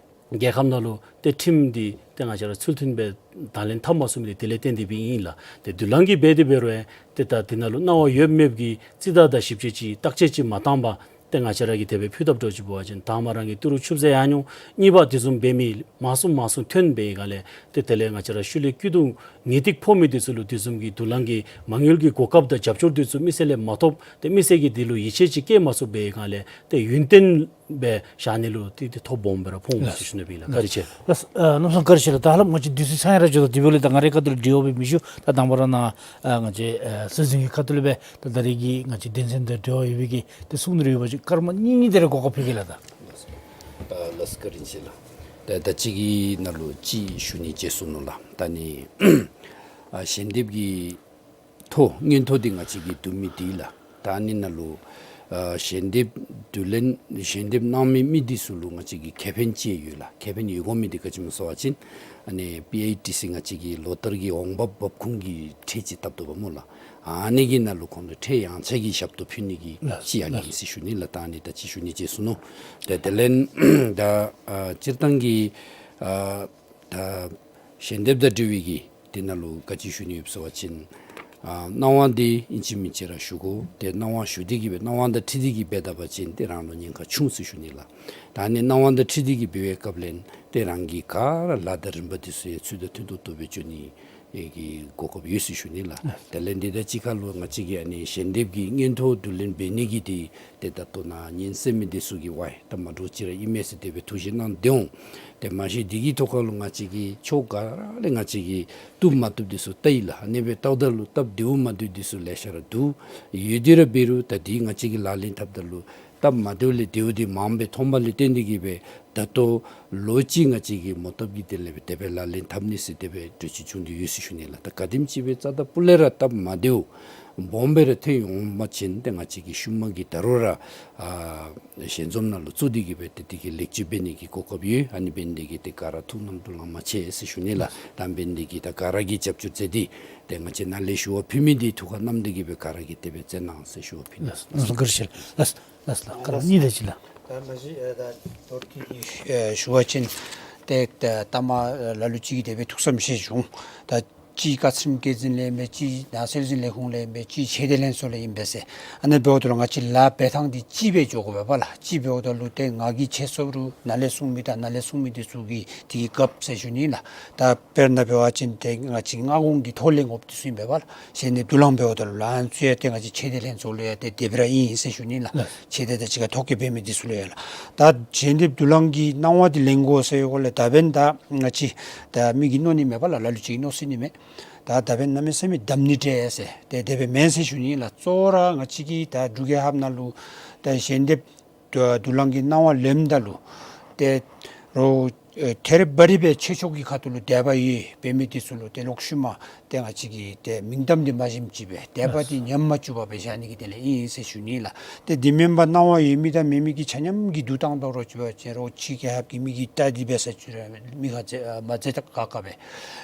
རྒྱལ་ཁབ་ནང་ལུ་ཏེ་ཁྲིམས་འདི་ཏེ་ང་བཅས་ར་ཚུལ་མཐུན་སྦེ་དང་ལེན་འཐབ་མ་ཚུགས་མི་འདི་དེ་ལས་བརྟེན་ཏེ་སྦེ་ཨིན་ལགས། ཏེ་དུག་རླངས་ཀྱི་འབད་དེ་འབད་རུང་ཡང་ཏེ་ད་འདི་ནང་ལུ་གནང་བ་ཡོད་མེད་ཀྱི་རྩིས་རྟགས་དང་ཞིབ་དཔྱད་ཅིག་བརྟག་དཔྱད་ཅིག་མ་བཏང་པར་ཏེ་ང་བཅས་ར་གིས་དེ་སྦེ་ཕུལ་ད་འདྲཝ་ཅིག་འབད་བ་ཅིན་དང་པ་རང་གི་ཏི་རུ་ཆུད་ཟོས་ཡར་འོང་། གཉིས་པ་དེ་བཟུམ་འབད་མི་མང་སུ་མང་སུ་ཐོན་པའི་སྒང་ལས་ཏེ་དེ་ལས་ང་བཅས་ར་ཤུལ་ལས་སྐྱིད་སྡུག་ངེས་ཏིག་ཕོག་མི་འདི་ཚུ་ལུ་དེ་བཟུམ་གྱི་དུག་རླངས་ཀྱི་མ་དངུལ་གྱི་གོ་སྐབས་དང་རྒྱབ་སྐྱོར་འདི་ཚུ་མི་སེར་ལས་མ་ཐོབ། ཏེ་མི་སེར་གྱིས་འདི་ལུ་ཡིད་ཆེས་ཅིག་བསྐྱེད་མ་ཚུགས་པའི་སྒང་ལས་ཏེ་ཡུན་བརྟན་སྦེ་བཞག་ནི་ལུ་ཏེ་ཏེ་ཐོ་སྦོམ་སྦེ་ར་ཕོག་འོང་ཟེར་ཞུ་ནི་སྦེ་ཨིན་ལགས། བཀའ་དྲིན་ཆེ། ལགས་སོ། ཨ་གནམ་མེད་ས་མེད་བཀའ་དྲིན་ཆེ་ལགས། ད་ཧ་ལམ་ང་བཅས་དུས་ཚོད་ཚང་ཡར་འགྱོ་དོ། དེ་འབདཝ་ལས་ད་ང་རའི་ཁ་ཐུག་ལས་དྲི་བ་སྦེ་མི་ཞུ། ད་དང་པ་ར་ནཱ་ཨ་ང་བཅས་ཨ་སྲོལ་འཛིན་གྱི་ཁ་ཐུག་ལས་སྦེ་ད་ད་རེས་ཀྱི་ང་བཅས་དོན་ཚན་དང་འབྲེལ་བ་ཡོད་པའི་གི་ཏེ་གསུང་ནི་རེ་ཡོད་པ་ཅིན་སྐར་མ་གཉིས་གཉིས་དེ་ར་གོ་སྐབས་ཕུལ་གེ་ལགས། ད་ལགས་སོ། བཀའ་དྲིན་ཆེ་ལགས། ད་ད་ཅི་གི་ནང་ལུ་ཅིག་ཞུ་ནི་བརྗེད་སོ་ནུག་ལགས། ད་ནི་ཨ་ཞལ་འདེབས་ཀྱི་ཐོ་མངོན་ཐོ་འདི་ང་བཅས་ཀྱིས་བསྡུ་མི་འདི་ལགས། ད་ཨ་ནི་ནང་ལུ་ཨ་ཞལ་འདེབས་བསྡུ་ལེན་ཞལ་འདེབས་གནང་མི་མི་འདི་ཚུ་ལུ་ང་བཅས་ཀྱི་ཁེ་ཕན་ཅིག་ཡོད་ལགས། ཁེ་ཕན་ཡོད་དགོ་མི་འདི་ག་ཅི་སྨོ་ཟེར་བ་ཅིན་ཨ་ནི་པི་ཨའི་ཊི་སི་ང་བཅས་ཀྱི་ལོ་ལྟར་གྱི་འོང་འབབ་འབབ་ཁུངས་ཀྱི་ཁྲལ་ཅིག་བཏབ་དོ་བ་སྨོ་ལགས། ཨ་ནི་གི་ནང་ལུ་ཁོང་ལུ་ཁྲལ་ཡངས་ཆག་གི་ཞབས་ཏོག་ཕུལ་ནི་གི་ལགས་ཅིག་ཨ་ནི་ལགས་ཨིན་ཟེར་ཞུ་ནི་ལགས། ད་ཨ་ནི་ད་ཅི་ཞུ་ནི་བརྗེད་སོ་ནུག། ད་དེ་ལས་ད་ཨ་སྤྱིར་བཏང་གི་ཨ་ད་ ཞལ་འདེབས་དང་འབྲེལ་བའི་གི་དེ་ནང་ལུ་ག་ཅི་ཞུ་ནི་ཡོད་ཟེར་བ་ཅིན་ཨ་གནང་བ་འདི་ཨིན་ཅི་མིན་ཅི་ར་ཞུ་དགོ། ཏེ་གནང་བ་ཞུ་སྟེ་གི་སྦེ་གནང་བ་དང་འཁྲིལ་ཏེ་གི་འབད་ད་པ་ཅིན་ཏེ་རང་ལུ་ཉེན་ཁ་ཆུང་ཟེར་ཞུ་ནི་ལགས། ད་ཨ་ནི་གནང་བ་དང་འཁྲིལ་ཏེ་གི་འབད་བའི་སྐབས་ལས་ཏེ་རང་གི་ག་ར་ལཱ་དང་རིམ་པ་འདི་ཚུ་ཡང་ཚུལ་དང་མཐུན་ཏོག་ཏོ་སྦེ་འགྱོ་ནི་ཨེ་གི་གོ་སྐབས་ཡོད་ཟེར་ཞུ་ནི་ལགས། དེ་ལས་འདི་དང་གཅིག་ཁར་ལུ་ང་བཅས་ཀྱིས་ཨ་ནི་ཞལ་འདེབས་ཀྱི་མངོན་མཐོ་བསྡུ་ལེན་འབད་ནི་གི་འདི་ཏེ་ད་ལྟོ་ནཱ་ཉན་གསན་མི་འདི་ཚུ་གིས་ཝའི་ད་མ་འདྲཝ་ཅིག་ར་ཨིན་མས་ཟེར་དེ་སྦེ་ཐུགས་བཞེད་གནང་སྟེ་འོང་། ཏེ་མ་གཞི་འདི་གི་ཐོག་ཁར་ལུ་ང་བཅས་ཀྱིས་ཕྱོགས་ག་ར་ལས་ང་བཅས་ཀྱིས་བཏུབ་མ་བཏུབ་འདི་ཚུ་བལྟ་ཡི་ལགས། ཨ་ནི་སྦེ་བལྟཝ་ད་ལུ་སྟབས་བདེཝ་མ་བདེཝ་འདི་ཚུ་ལེ་ཤ་ར་འདུག། ཡོད་དེ་ར་འབད་རུང་ད་འདི་ང་བཅས་ཀྱིས་ལག་ལེན་འཐབ་ད་ལུ་སྟབས་མ་བདེཝ་ལས་བདེཝ་འདི་མངམ་སྦེ་མཐོངམ་ལས་བརྟེན་ཏེ་གི་སྦེ་ད་ལྟོ་ལོ་གཅིག་ང་བཅས་ཀྱིས་མོ་བཏབ་ཀྱི་དེ་ལས་སྦེ་དེ་སྦེ་ལག་ལེན་འཐབ་ནི་ཟེར་དེ་སྦེ་གྲོས་ཆོད་བྱུང་སྟེ་ཡོད་ཟེར་ཞུ་ནི་ལགས། ད་ག་དེམ་ཅིག་སྦེ་རྩ་དང་སྤུ་ལས་ར་སྟབས་མ་བདེཝ་སྦོམ་སྦེ་ར་ཐོན་འོང་པ་ཅིན་ཏེ་ང་བཅས་ཀྱིས་ཤུལ་མ་གི་ད་རུང་ར་ཨ་ཞལ་འཛོམས་ནང་ལུ་བཙུགས་ཏེ་གི་སྦེ་ཏེ་དེ་གི་ལེགས་བཅོས་འབད་ནི་གི་གོ་སྐབས་ཡོད། ཨ་ནི་འབད་ནི་དེ་གིས་ཏེ་ག་ར་ཐུགས་བསམ་དུ་ལང་མ་ཆེ་ཟེར་ཞུ་ནི་ལགས། ད་འབད་ནི་དེ་གིས་ད་ག་ར་གིས་རྒྱབ་སྐྱོར་མཛད་དེ་ཏེ་ང་བཅས་ནཱ་ལས་ཞུ་བ་ཕུལ་མི་འདི་ཐུགས་ཁར་བསྣམས་ཏེ་གི་སྦེ་ག་ར་གིས་དེ་སྦེ་མཛད་གནང་ཟེར་ཞུ་བ་ཕུལ་ནི། ལགས་སོ། ལགས་སོ། བཀའ་དྲིན་ཆེ་ལགས། ལགས་སོ། ལགས་སོ་ལགས། བཀའ་དྲིན་ཆེ་ལགས། ད་མ་གཞི་ཨེ་ད་མདོར་བསྡུས་ཀྱི་ཨེ་ཞུ་བ་ཅིན་ཏེ་ད་ལྟ་མ་ལ་ལུ་ཅིག་གིས་དེ་སྦེ་ཐུགས་བསམ་བཞེས་བྱུང་། ད་ཅིག་བཀའ་ཁྲིམས་བཀོད་འཛིན་ལས་མེད། ཅིག་ནང་སྲོལ་འཛིན་ལས་ཁུངས་ལས་མེད། ཅིག་ཆེ་འབྲིང་ལྷན་ཚོགས་ལས་ཨིན་པས་ཟེར། ཨ་ནི་འབདཝ་ད་ལུ་ང་བཅས་ལཱ་འབད་ཐངས་འདི་གཅིག་སྦེ་འགྱོ་དགོ་པས་ལགས། གཅིག་འབདཝ་ད་ལུ་ཏེ་ང་གིས་ཆེ་སོང་རུང་ནཱ་ལས་གསུང་མི་དང་ནཱ་ལས་གསུང་མི་འདི་ཚུ་གིས་དེ་གིས་དགའཝ་ཟེར་ཞུ་ནི་ལགས། ད་དཔེར་ན་འབད་བ་ཅིན་ཏེ་ང་བཅས་སྔ་དགོང་གི་ཐོག་ལས་འགོཔ་འདི་ཚུ་ཨིན་པས་ལགས། ཞལ་འདེབས་བསྡུ་ལེན་འབདཝ་ད་ལུ་ལཱ་ཚུ་ཡང་ཏེ་ང་བཅས་ཆེ་འབྲིང་ལྷན་ཚོགས་ལུ་ཡང་ཏེ་དེ་སྦེ་ར་ཨིན་ཟེར་ཞུ་ནི་ལགས། ལགས། ཆེ་འབྲིང་དང་གཅིག་ཁར་ཐོ་བཀོད་འབད་མི་འདི་ཚུ་ལུ་ཡང་ལགས། ད་ཞལ་འདེབས་བསྡུ་ལེན་གྱི་གནང་བ་འདི་ལེན་དགོ་ཟེར་ཡོད་གོ་ལས་ད་འབདན་ད་ང་བཅས་ད་མི་གིས་མནོ་ནི་མས་པ་ལགས། ལ་ལུ་ཅིག་གིས་མནོ་སྲིད་ནི་མས། ད་ད་འབདན་གནམ་མེད་ས་མེད་དམ་ནི་འདྲས་ཟེར་ཏེ་དེ་སྦེ་མེན་ཟེར་ཞུ་ནི་ལགས། གཙོ་བོ་ར་ང་བཅས་ཀྱིས་ད་འབྲུག་རྒྱལ་ཁབ་ནང་ལུ་ད་ཞལ་འདེབས་བསྡུ་ལེན་གྱི་གནང་བ་ལེནམ་ད་ལུ་ཏེ་རོགས་ཨེ་ཐེ་རེ་བ་རེ་སྦེ་ཆོས་ཕྱོགས་ཀྱི་ཁ་ཐུག་ལུ་དད་པ་ཡོད་པའི་མི་འདི་ཚུ་ལུ་ཏེ་ལོག་ཤུལ་མ་ཏེ་ང་བཅས་ཀྱིས་ཏེ་མིང་གཏམ་འདི་མ་བཞིན་ཅིག་སྦེ་དད་པ་འདི་ཉམས་མ་བཅུག་པར་སྦེ་བཞག་ནི་གི་དོན་ལས་ཨིན་ཟེར་ཞུ་ནི་ལགས། ཏེ་འདི་མེན་པར་གནང་བ་ཡོད་མི་དང་མེད་མི་གི་ཆ་མཉམ་གྱིས་བསྡུ་བཏང་དོ་རུང་ཅིག་སྦེ་ཅིག་རོགས་ཕྱི་རྒྱལ་ཁབ་ཀྱི་མི་གིས་བལྟ་སྟེ་འབད་ས་ཅིག་ར་མི་ཁ་མཛེས་མ་མཛེས་ད་ཁག་ཁ་སྦེ་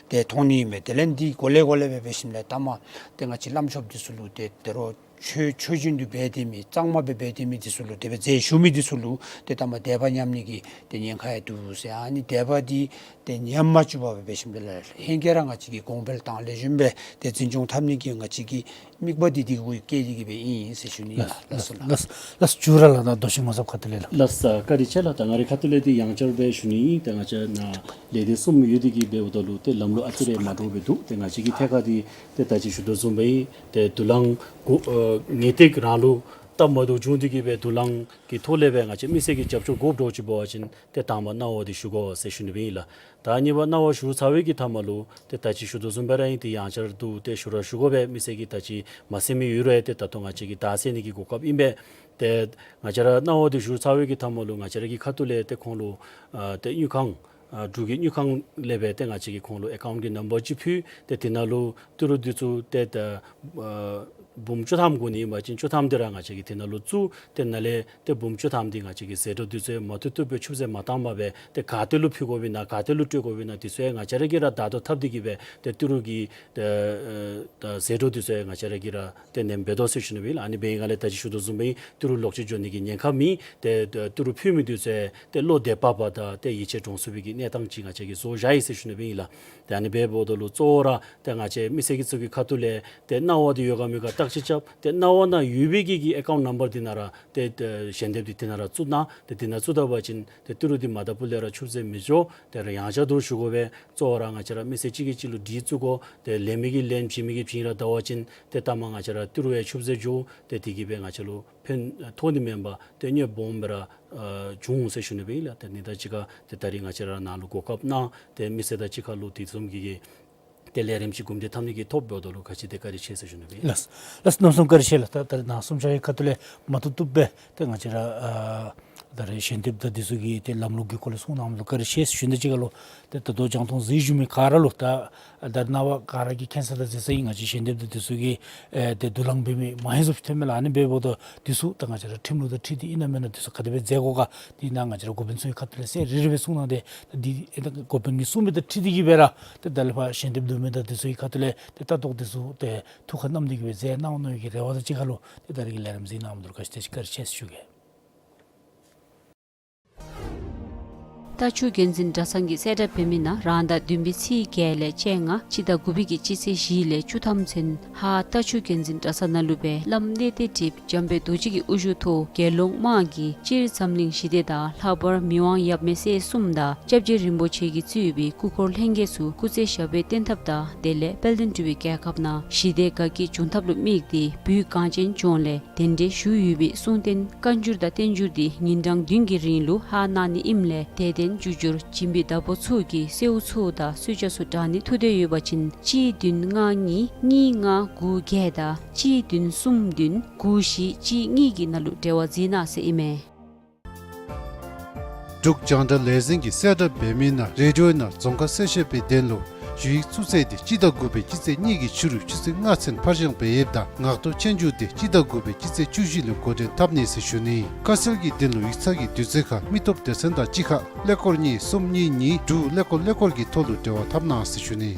ཏེ་མཐོང་ནི་ཨིན་མས། དེ་ལས་འདི་གོ་ལེ་གོ་ལེ་སྦེ་འབད་ཞིནམ་ལས་ལྟ་མ་ཏེ་ང་བཅས་བླམ་ཆོསཔ་འདི་ཚུ་ལུ་ཏེ་ཏེ་རོགས་ཆོས་ཆོས་བཞིན་དུ་འབད་དེ་མི་གཙང་མ་སྦེ་འབད་དེ་མི་འདི་ཚུ་ལུ་དེ་སྦེ་མཛད་ཞུ་མི་འདི་ཚུ་ལུ་ཏེ་ལྟ་མ་དད་པ་ཉམས་ནི་གི་ཏེ་ཉེན་ཁ་ཡང་འདུག་ཟེར། ཨ་ནི་དད་པ་འདི་ཏེ་ཉམས་མ་བཅུག་པར་སྦེ་འབད་ཞིནམ་ལས་ལྷན་རྒྱས་ར་ང་བཅས་ཀྱིས་གོང་འཕེལ་དང་ལེགས་ཤོམ་སྦེ་ཏེ་འཛིན་སྐྱོང་འཐབ་ནི་གི་ང་བཅས་ཀྱི་དམིགས་པ་འདི་འདི་གུ་བསྐྱེད་དེ་གི་སྦེ་ཨིན་ཟེར་ཞུ་ནི་ལགས། ལགས་སོ་ལགས། ལགས་སོ་ལགས་སོ། མཇུག་ར་ལགས་ད་མདོ་ཆེན་ངོ་ཚབ་ཁ་ཐུག་ལས་ལགས། ལགས་སོ་བཀའ་དྲིན་ཆེ་ལགས། ད་ང་རའི་ཁ་ཐུག་ལས་འདི་ཡང་བསྐྱར་སྦེ་ཞུ་ནི་ཨིན། ཏེ་ང་བཅས་ནཱ་ལས་སྡེ་གསུམ་ཡོད་དེ་གི་འབདཝ་ད་ལུ་ཏེ་ལམ་ལུགས་ཨ་ཙི་རེ་མ་འདྲཝ་སྦེ་འདུག། ཏེ་ང་བཅས་ཀྱི་ཐད་ཁར་འདི་ཏེ་ད་ཅི་ཞུ་དོ་བཟུམ་སྦེ་ཨིན། ཏེ་བསྡུ་ལེན་གོ་ཨ་ངེས་ཏིག་རང་ལུགས་སྟབས་མ་བདེཝ་བྱུང་སྟེ་གི་སྦེ་བསྡུ་ལེན་གྱི་ཐོག་ལས་སྦེ་ང་བཅས་མི་སེར་གྱི་རྒྱབ་སྐྱོར་དགོཔ་འདྲཝ་ཅིག་འབད་བ་ཅིན་ཏེ་དང་པ་གནང་བ་འདི་ཞུ་དགོ་ཟེར་ཞུ་ནི་སྦེ་ཨིན་ལགས། ད་གཉིས་པ་གནང་བ་ཞུ་ཚར་བའི་གི་མཐའ་མ་ལུ་ཏེ་ད་ཅི་ཞུ་དོ་བཟུམ་སྦེ་ར་ཨིན། ཏེ་ཡང་བསྐྱར་དུ་ཏེ་ཞུ་ར་ཞུ་དགོ་པས། མི་སེར་གྱིས་ད་ཅི་མ་གསན་མི་ཡོད་རུང་ཏེ་ད་ལྟོ་ང་བཅས་ཀྱིས་ད་གསན་ནི་གི་གོ་སྐབས་ཨིན་པས། ཏེ་ང་བཅས་ར་གནང་བ་འདི་ཞུ་ཚར་བའི་གི་མཐའ་མ་ལུ་ང་བཅས་ར་གི་ཁ་ཐུག་ལས་ཏེ་ཁོང་ལུ་ཨ་ཏེ་དངུལ་ཁང་ཨ་འབྲུག་གི་དངུལ་ཁང་ལས་སྦེ་ཏེ་ང་བཅས་ཀྱིས་ཁོང་ལུ་ཨེ་ཀའུནཊ་གི་ནམ་བར་ཅིག་ཕུལ། ཏེ་དེ་ནང་ལུ་ཏི་རུ་འདི་ཚུ་ཏེ་ད་ཨ་འབུམ་བཅུ་ཐམ་དགོ་ནི་ཨིན་པ་ཅིན་བཅུ་ཐམ་འདི་ར་ང་བཅས་ཀྱིས་དེ་ནང་ལུ་བཙུགས། ཏེ་ནཱ་ལས་ཏེ་འབུམ་བཅུ་ཐམ་འདི་ང་བཅས་ཀྱིས་ཟད་འགྲོ་འདི་ཚུ་མ་བཏུབ་བཏུབ་སྦེ་ཆུད་ཟད་མ་བཏང་པར་སྦེ་ཏེ་ག་ཏེ་ལུ་ཕུལ་དགོ་པས་ན་ག་ཏེ་ལུ་སྤྲོད་དགོ་པས་ན་འདི་ཚུ་ཡང་ང་བཅས་ར་གིས་ར་བརྡ་དོ་འཐབ་སྟེ་གི་སྦེ་ཏེ་ཏི་རུ་གི་ཏེ་ཨེ་ད་ཟད་འགྲོ་འདི་ཚུ་ཡང་ང་བཅས་ར་གིས་ར་ཏེ་ནེམ་འབད་དོ་ཟེར་ཞུ་ནི་སྦེ་ཨིན་ལགས། ཨ་ནི་འབད་བའི་སྒང་ལས་ད་ཅི་ཞུ་དོ་བཟུམ་སྦེ་ཏི་རུ་ལོག་སྤྱོད་འགྱོ་ནི་གི་ཉེན་ཁ་མེད། ཏེ་ཏི་རུ་ཕུལ་མི་འདི་ཚུ་ཡང་ཏེ་བློ་བདེ་བག་ཕེབས་དང་ཏེ་ཡིད་ཆེས་འདྲོངས་ཚུགས་པའི་གི་གནས་སྟངས་ཅིག་ང་བཅས་ཀྱིས་བཟོ་བཞག་ཡི་ཟེར་ཞུ་ནི་སྦེ་ཨིན་ལགས། ཏེ་ཨ་ནི་འབདཝ་ད་ལུ་གཙོ་བོ་ར་ཏེ་ང་བཅས་མི་སེར་གྱི་ཚུ་གི་ཁ་ཐུག་ལས་ཏེ་གནང་བ་འདི་ཡོད་ག་མེད་ག་བརྟག་དཔྱད་རྐྱབ། ཏེ་གནང་བ་ནང་ཡོད་པའི་གི་གི་ཨེ་ཀའུནཊ་ནམ་བར་འདི་ནང་ར་ཏེ་ཏེ་ཞལ་འདེབས་འདི་དེ་ནང་ར་བཙུགས་གནང་། ཏེ་དེ་ནང་བཙུགས་ད་པ་ཅིན་ཏེ་ཏི་རུ་འདི་མ་ད་པུ་ལས་ར་ཆུད་ཟད་མི་འགྱོ། ཏེ་ར་ཡང་བསྐྱར་དུ་ཞུ་དགོ་པས། གཙོ་བོ་ར་ང་བཅས་ར་མི་སེར་གཅིག་གིས་གཅིག་ལུ་སྒྲིག་བཙུགས་དགོ། ཏེ་ལེན་མི་གིས་ལེན་བྱིན་མི་གིས་བྱིན་ར་ད་པ་ཅིན་ཏེ་ལྟ་མ་ང་བཅས་ར་ཏི་རུ་ཡང་ཆུད་ཟད་འགྱོ། ཏེ་དེ་གིས་སྦེ་ང་བཅས་ལུ་ཕན་ཐོགས་ནི་མེན་པར་ཏེ་གནོདཔ་སྦོམ་སྦེ་ར་ཨ་འབྱུང་ཟེར་ཞུ་ནི་སྦེ་ཨིན་ལགས། ཏེ་ཨ་ནི་དང་གཅིག་ཁར་ཏེ་ད་རིས་ང་བཅས་ར་ནཱ་ལུ་གོ་སྐབས་གནང་སྟེ་མི་སེར་དང་གཅིག་ཁར་ལུ་དེ་བཟུམ་གྱི་གི་ཏེ་ལས་རིམ་ཅིག་གོམས་འདྲིས་འཐབ་ནི་གི་ཐོབ་འབདཝ་ད་ལུ་ག་ཅི་དེ་བཀའ་དྲིན་ཆེ་ཟེར་ཞུ་ནི་སྦེ་ཨིན་ལགས། ལགས་གནམ་མེད་ས་མེད་བཀའ་དྲིན་ཆེ་ལགས། ད་ད་རིས་ནཱ་གསུམ་ཆ་རའི་ཁ་ཐུག་ལས་མ་བཏུབ་བཏུབ་སྦེ་ཏེ་ང་བཅས་ར་ཨ་ད་རིས་ཞལ་འདེབས་དང་འདི་ཚུ་གི་ཏེ་ལམ་ལུགས་ཀྱི་སྐོར་ལས་གསུང་གནང་མི་ལུ་བཀའ་དྲིན་ཆེ་ཟེར་ཞུ་ནི་དང་གཅིག་ཁར་ལུ་ཏེ་ད་ལྟོ་རྒྱང་མཐོང་གཟིགས་བཞུགས་མི་ག་ར་ལུ་ད་ད་རེས་ནངས་པ་ག་ར་གིས་མཁྱེན་ས་དང་མཁྱེན་ས་ཨིན། ང་བཅས་ཞལ་འདེབས་དང་འདི་ཚུ་གི་ཨེ་ཏེ་བསྡུ་ལེན་འབད་མི་མང་ཧེང་སུ་ཐོན་མས་ལགས། ཨ་ནི་འབདཝ་ད་འདི་ཚུ་ད་ང་བཅས་ར་ཁྲིམས་ལུགས་དང་འཁྲིལ་ཏེ་ཨིན་ན་མེན་ན་འདི་ཚུ་ག་དེ་སྦེ་མཛད་དགོ་ག་འདི་ནཱ་ང་བཅས་ར་འགོ་དཔོན་ཚུ་གི་ཁ་ཐུག་ལས་གསལ་རི་རི་སྦེ་གསུང་གནང་སྟེ་ད་འདི་ཨེ་ད་འགོ་དཔོན་གྱིས་གསུངས་མི་དང་འཁྲིལ་ཏེ་གི་སྦེ་ར་ཏེ་ད་ལས་ཕར་ཞལ་འདེབས་བསྡུ་མི་དང་འདི་ཚུ་གི་ཁ་ཐུག་ལས་ཏེ་ལྟ་རྟོག་འདི་ཚུ་ཏེ་ཐུགས་ཁར་བསྣམས་ཏེ་གི་སྦེ་མཛད་གནང་ནི་གི་རེ་བ་དང་གཅིག་ཁར་ལུ་ཏེ་ད་རིས་ཀྱི་ལས་རིམ་གཟིགས་གནང་མི་ལུ་བཀའ་དྲིན་ཆེ་ཟེར་ཞུ་གེ། རྟ་མཆོག་རྒྱལ་འཛིན་གྲྭ་ཚང་གི་གསལ་བསྒྲགས་འབད་མི་ནང་རང་ཟླ་བདུན་པའི་ཚེས་བརྒྱད་ལས་བཅོ་ལྔ་སྤྱི་ཟླ་དགུ་པའི་གི་སྤྱི་ཚེས་བཞི་ལས་བཅུ་ཐམ་ཚུན་ཧཱ་རྟ་མཆོག་རྒྱལ་འཛིན་གྲྭ་ཚང་ནང་ལུ་སྦེ་བླམ་གནས་བརྟན་ཁྲི་འཇམ་དཔལ་རྡོ་རྗེ་གི་དབུ་བཞུགས་ཐོག་དགེ་སློང་དམངས་ཀྱིས་སྤྱིར་འཛམ་གླིང་ཞི་བདེ་དང་ལྷག་པར་མི་དབང་ཡབ་མེས་སྲས་གསུམ་དང་སྐྱབས་རྗེ་རིན་པོ་ཆེ་གིས་གཙོས་པའི་སྐུ་འཁོར་ལྷན་རྒྱས་ཚུ་སྐུ་ཚེ་ཞབས་པད་བརྟན་ཐབས་དང་དེ་ལས་དཔལ་ལྡན་འབྲུག་པའི་རྒྱལ་ཁབ་ནང་ཞི་བདེ་དགའ་སྐྱིད་འབྱུང་ཐབས་ལུ་དམིགས་ཏེ་བོད་གངས་ཅན་ལྗོངས་ལས་གདན་འདྲེན་ཞུ་ཡོད་པའི་གསུང་རྟེན་བཀའ་འགྱུར་དང་བསྟན་འགྱུར་འདི་ཉིན་གྲངས་བདུན་གྱི་རིང་ལུ་ཧཱ་གནང་ནི་ཨིནམ་ལས་དད་ལྡན་བཅུ་འགྱུར་སྦྱིན་པའི་བདག་པོ་ཚུ་གིས་གསོལཝ་ཚུ་དང་གསོལ་ཇ་ཚུ་དྲང་ནི་ཐུགས་འདོད་ཡོད་པ་ཅིན་གཅིག་བདུན་ལྔ་གཉིས་གཉིས་ལྔ་དགུ་བརྒྱད་དང་གཅིག་བདུན་གསུམ་བདུན་དགུ་བཞི་གཅིག་གཉིས་ཀྱི་ནང་ལུ་འབྲེལ་བ་མཛད་གནང་ཟེར་ཨིན་མས། འབྲུག་རྒྱང་བསྒྲགས་ལས་འཛིན་གྱི་གསལ་བསྒྲགས་འབད་མི་ནང་རེ་ཌི་ཡོ་ནང་རྫོང་ཁ་གསལ་བཤད་པའི་དོན་ལུ་ཞུ་ཡིག་བཙུགས་ཚེས་འདི་སྤྱི་ཟླ་དགུ་པའི་སྤྱི་ཚེས་གཉིས་ཀྱི་ཕྱི་རུ་ཆུ་ཚོད་ལྔ་ཚུན་ཕར་འགྱངས་འབད་ཡོདཔ་ད་ངག་ཐོག་ཆོས་རྒྱུགས་འདི་སྤྱི་ཟླ་དགུ་པའི་སྤྱི་ཚེས་བཅུ་བཞི་ལུ་འགོ་འདྲེན་འཐབ་ནི་ཟེར་ཞུ་ནི། ཁ་གསལ་གྱི་དོན་ལུ་ཡིག་ཚང་གི་དུས་ཚོད་ཁར་མི་སྟོབས་སྡེ་ཚན་དང་གཅིག་ཁར་ཀླད་ཀོར་གཉིས་གསུམ་གཉིས་གཉིས་དྲུག་ཀླད་ཀོར་ཀླད་ཀོར་གྱི་ཐོག་ལུ་འབྲེལ་བ་འཐབ་གནང་ཟེར་ཞུ་ནི།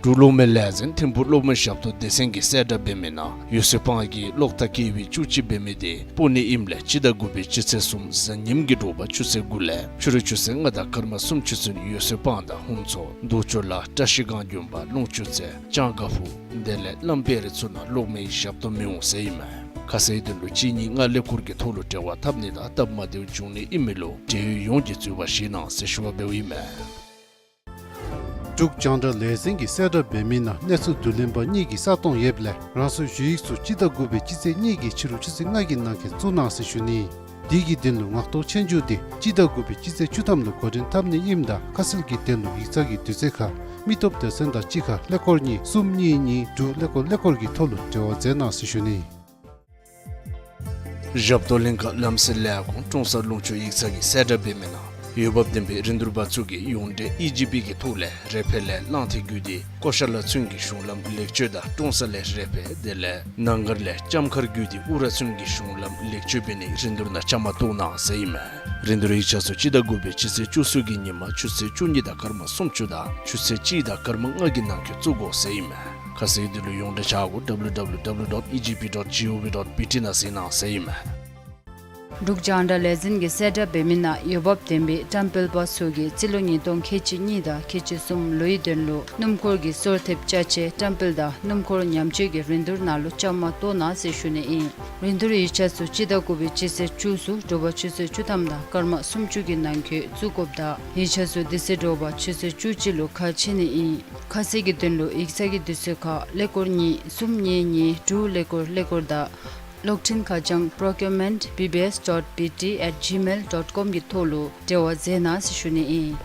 འབྲུག་གློག་མེ་ལས་འཛིན་ཐིམ་ཕུག་གློག་མེ་ཞབས་ཏོག་སྡེ་ཚན་གྱི་གསལ་བསྒྲགས་འབད་མི་ནང་འོད་ཟེར་སྤང་གི་གློག་ཐག་བཀལ་བའི་བཅུད་ཅིག་འབད་མི་དེ་སྤོ་ནི་ཨིནམ་ལས་སྤྱི་ཟླ་དགུ་པའི་སྤྱི་ཚེས་གསུམ་གཟའ་ཉིམ་གྱི་དྲོ་པ་ཆུ་ཚོད་དགུ་ལས་ཕྱི་རུ་ཆུ་ཚོད་ལྔ་དང་སྐར་མ་སུམ་ཅུ་ཚུན་འོད་ཟེར་སྤང་དང་ཧུན་ཚོ་རྡོ་ཆོ་ལ་བཀྲ་ཤིས་སྒང་དགོན་པ་ལུང་ཆུ་ཚོད་ལྕང་དཀར་ཕུ་དེ་ལས་བླམ་དཔལ་རི་ཚུ་ནང་གློག་མེའི་ཞབས་ཏོག་མི་འོང་ཟེར་ཨིན་མས། ཁ་གསལ་དོན་ལུ་གཅིག་གཉིས་ལྔ་ཀླད་ཀོར་གྱི་ཐོག་ལུ་འབྲེལ་བ་འཐབ་ནི་དང་སྟབས་མ་བདེཝ་འབྱུང་ནི་ཨིན་མི་ལུ་འབྲེལ་ཡོད་ཡོངས་ཀྱིས་འཛོལ་བ་བཞེས་གནང་ཟེར་ཞུ་བ་འབདཝ་ཨིན་མས། འབྲུག་རྒྱང་བསྒྲགས་ལས་འཛིན་གྱི་གསལ་བསྒྲགས་འབད་མི་ནང་གནས་ཚུལ་བསྡུ་ལེན་པ་གཉིས་ཀྱིས་ས་སྟོང་ཡོདཔ་ལས་རང་སོའི་ཞུ་ཡིག་ཚུ་སྤྱི་ཟླ་དགུ་པའི་སྤྱི་ཚེས་གཉིས་ཀྱི་ཕྱི་རུ་ཆུ་ཚོད་ལྔ་གི་ནང་འཁོད་བཙུགས་གནང་ཟེར་ཞུ་ནི། དེ་གི་དོན་ལུ་ངག་ཐོག་ཆོས་རྒྱུགས་འདི་སྤྱི་ཟླ་དགུ་པའི་སྤྱི་ཚེས་བཅུ་ཐམ་ལུ་འགོ་འདྲེན་འཐབ་ནི་ཨིནམ་ད་ཁ་གསལ་གྱི་དོན་ལུ་ཡིག་ཚང་གི་དུས་ཚོད་ཁར་མི་སྟོབས་སྡེ་ཚན་དང་གཅིག་ཁར་ཀླད་ཀོར་གཉིས་གསུམ་གཉིས་གཉིས་དྲུག་ཀླད་ཀོར་ཀླད་ཀོར་གྱི་ཐོག་ལུ་འབྲེལ་བ་མཛད་གནང་ཟེར་ཞུ་ནི། ཞབས་ཏོག་ལྷན་ཁག་ལམ་སེལ་ལས་ཁུངས་ཀྲོང་གསར་ལུང་ཕྱོགས་ཡིག་ཚང་གི་གསལ་བསྒྲགས་འབད་མི་ནང་འོས་འབབ་ལྡན་པའི་རིན་བསྡུར་པ་ཚུ་གིས་ཡོངས་འབྲེལ་ཨི་ཇི་པི་གི་ཐོག་ལས་རེ་ཕེ་ལས་གླང་མཐིལ་བརྒྱུད་དེ་ཀོ་ཤ་ལ་ཚུན་གྱི་གཞུང་ལམ་ལེགས་བཅོས་དང་ཀྲོང་གསར་ལས་རེ་ཕེ་དེ་ལས་ནང་སྒར་ལས་ལྕམ་མཁར་བརྒྱུད་དེ་ཨུ་ར་ཚུན་གྱི་གཞུང་ལམ་ལེགས་བཅོས་འབད་ནིའི་རིན་བསྡུར་ནང་བཅའ་མར་གཏོགས་གནང་ཟེར་ཨིན་མས། རིན་བསྡུར་ཡིག་ཆ་ཚུ་སྤྱི་ཟླ་དགུ་པའི་སྤྱི་ཚེས་བཅུ་གསུམ་གྱི་ཉིན་མ་ཆུ་ཚོད་བཅུ་གཉིས་དང་སྐར་མ་སུམ་ཅུ་དང་ཆུ་ཚོད་གཅིག་དང་སྐར་མ་ལྔ་གི་ནང་འཁོད་བཙུགས་དགོ་ཟེར་ཨིན་མས། ཁ་གསལ་དོན་ལུ་ཡོངས་འབྲེལ་བྱ་སྒོ་W W W dot E G P dot G O V dot B T ནང་གཟིགས་གནང་ཟེར་ཨིན་མས། འབྲུག་རྒྱང་བསྒྲགས་ལས་འཛིན་གྱི་གསལ་བསྒྲགས་འབད་མི་ནང་འོས་འབབ་ལྡན་པའི་བཀྲམ་སྤེལ་པ་ཚུ་གིས་རྩིས་ལོ་ཉིས་སྟོང་ཁལ་གཅིག་གཉིས་དང་ཁལ་གཅིག་གསུམ་ལོའི་དོན་ལུ་སྣུམ་འཁོར་གྱི་སོར་ཐེབས་ཅ་ཆས་བཀྲམ་སྤེལ་དང་སྣུམ་འཁོར་ཉམས་བཅོས་ཀྱི་རིན་བསྡུར་ནང་ལུ་བཅའ་མར་གཏོགས་གནང་ཟེར་ཞུ་ནི་ཨིན། རིན་བསྡུར་ཡིག་ཆ་ཚུ་སྤྱི་ཟླ་དགུ་པའི་སྤྱི་ཚེས་བཅུ་གསུམ་དྲོ་པ་ཆུ་ཚོད་བཅུ་ཐམ་དང་སྐར་མ་སུམ་ཅུ་གི་ནང་འཁོད་བཙུགས་དགོཔ་ད་ཡིག་ཆ་ཚུ་དེ་ཚེ་དྲོ་པ་ཆུ་ཚོད་བཅུ་གཅིག་ལུ་ཁ་ཕྱེ་ནི་ཨིན། ཁ་གསལ་གྱི་དོན་ལུ་ཡིག་ཚང་གི་དུས་ཚོད་ཁར་ཀླད་ཀོར་གཉིས་གསུམ་གཉིས་གཉིས་དྲུག་ཀླད་ཀོར་ཀླད་ཀོར་དང་གློག་འཕྲིན་ཁ་བྱང་procurement B B S dot B T at gmail dot com གི་ཐོག་ལུ་འབྲེལ་བ་མཛད་གནང་ཟེར་ཞུ་ནི་ཨིན།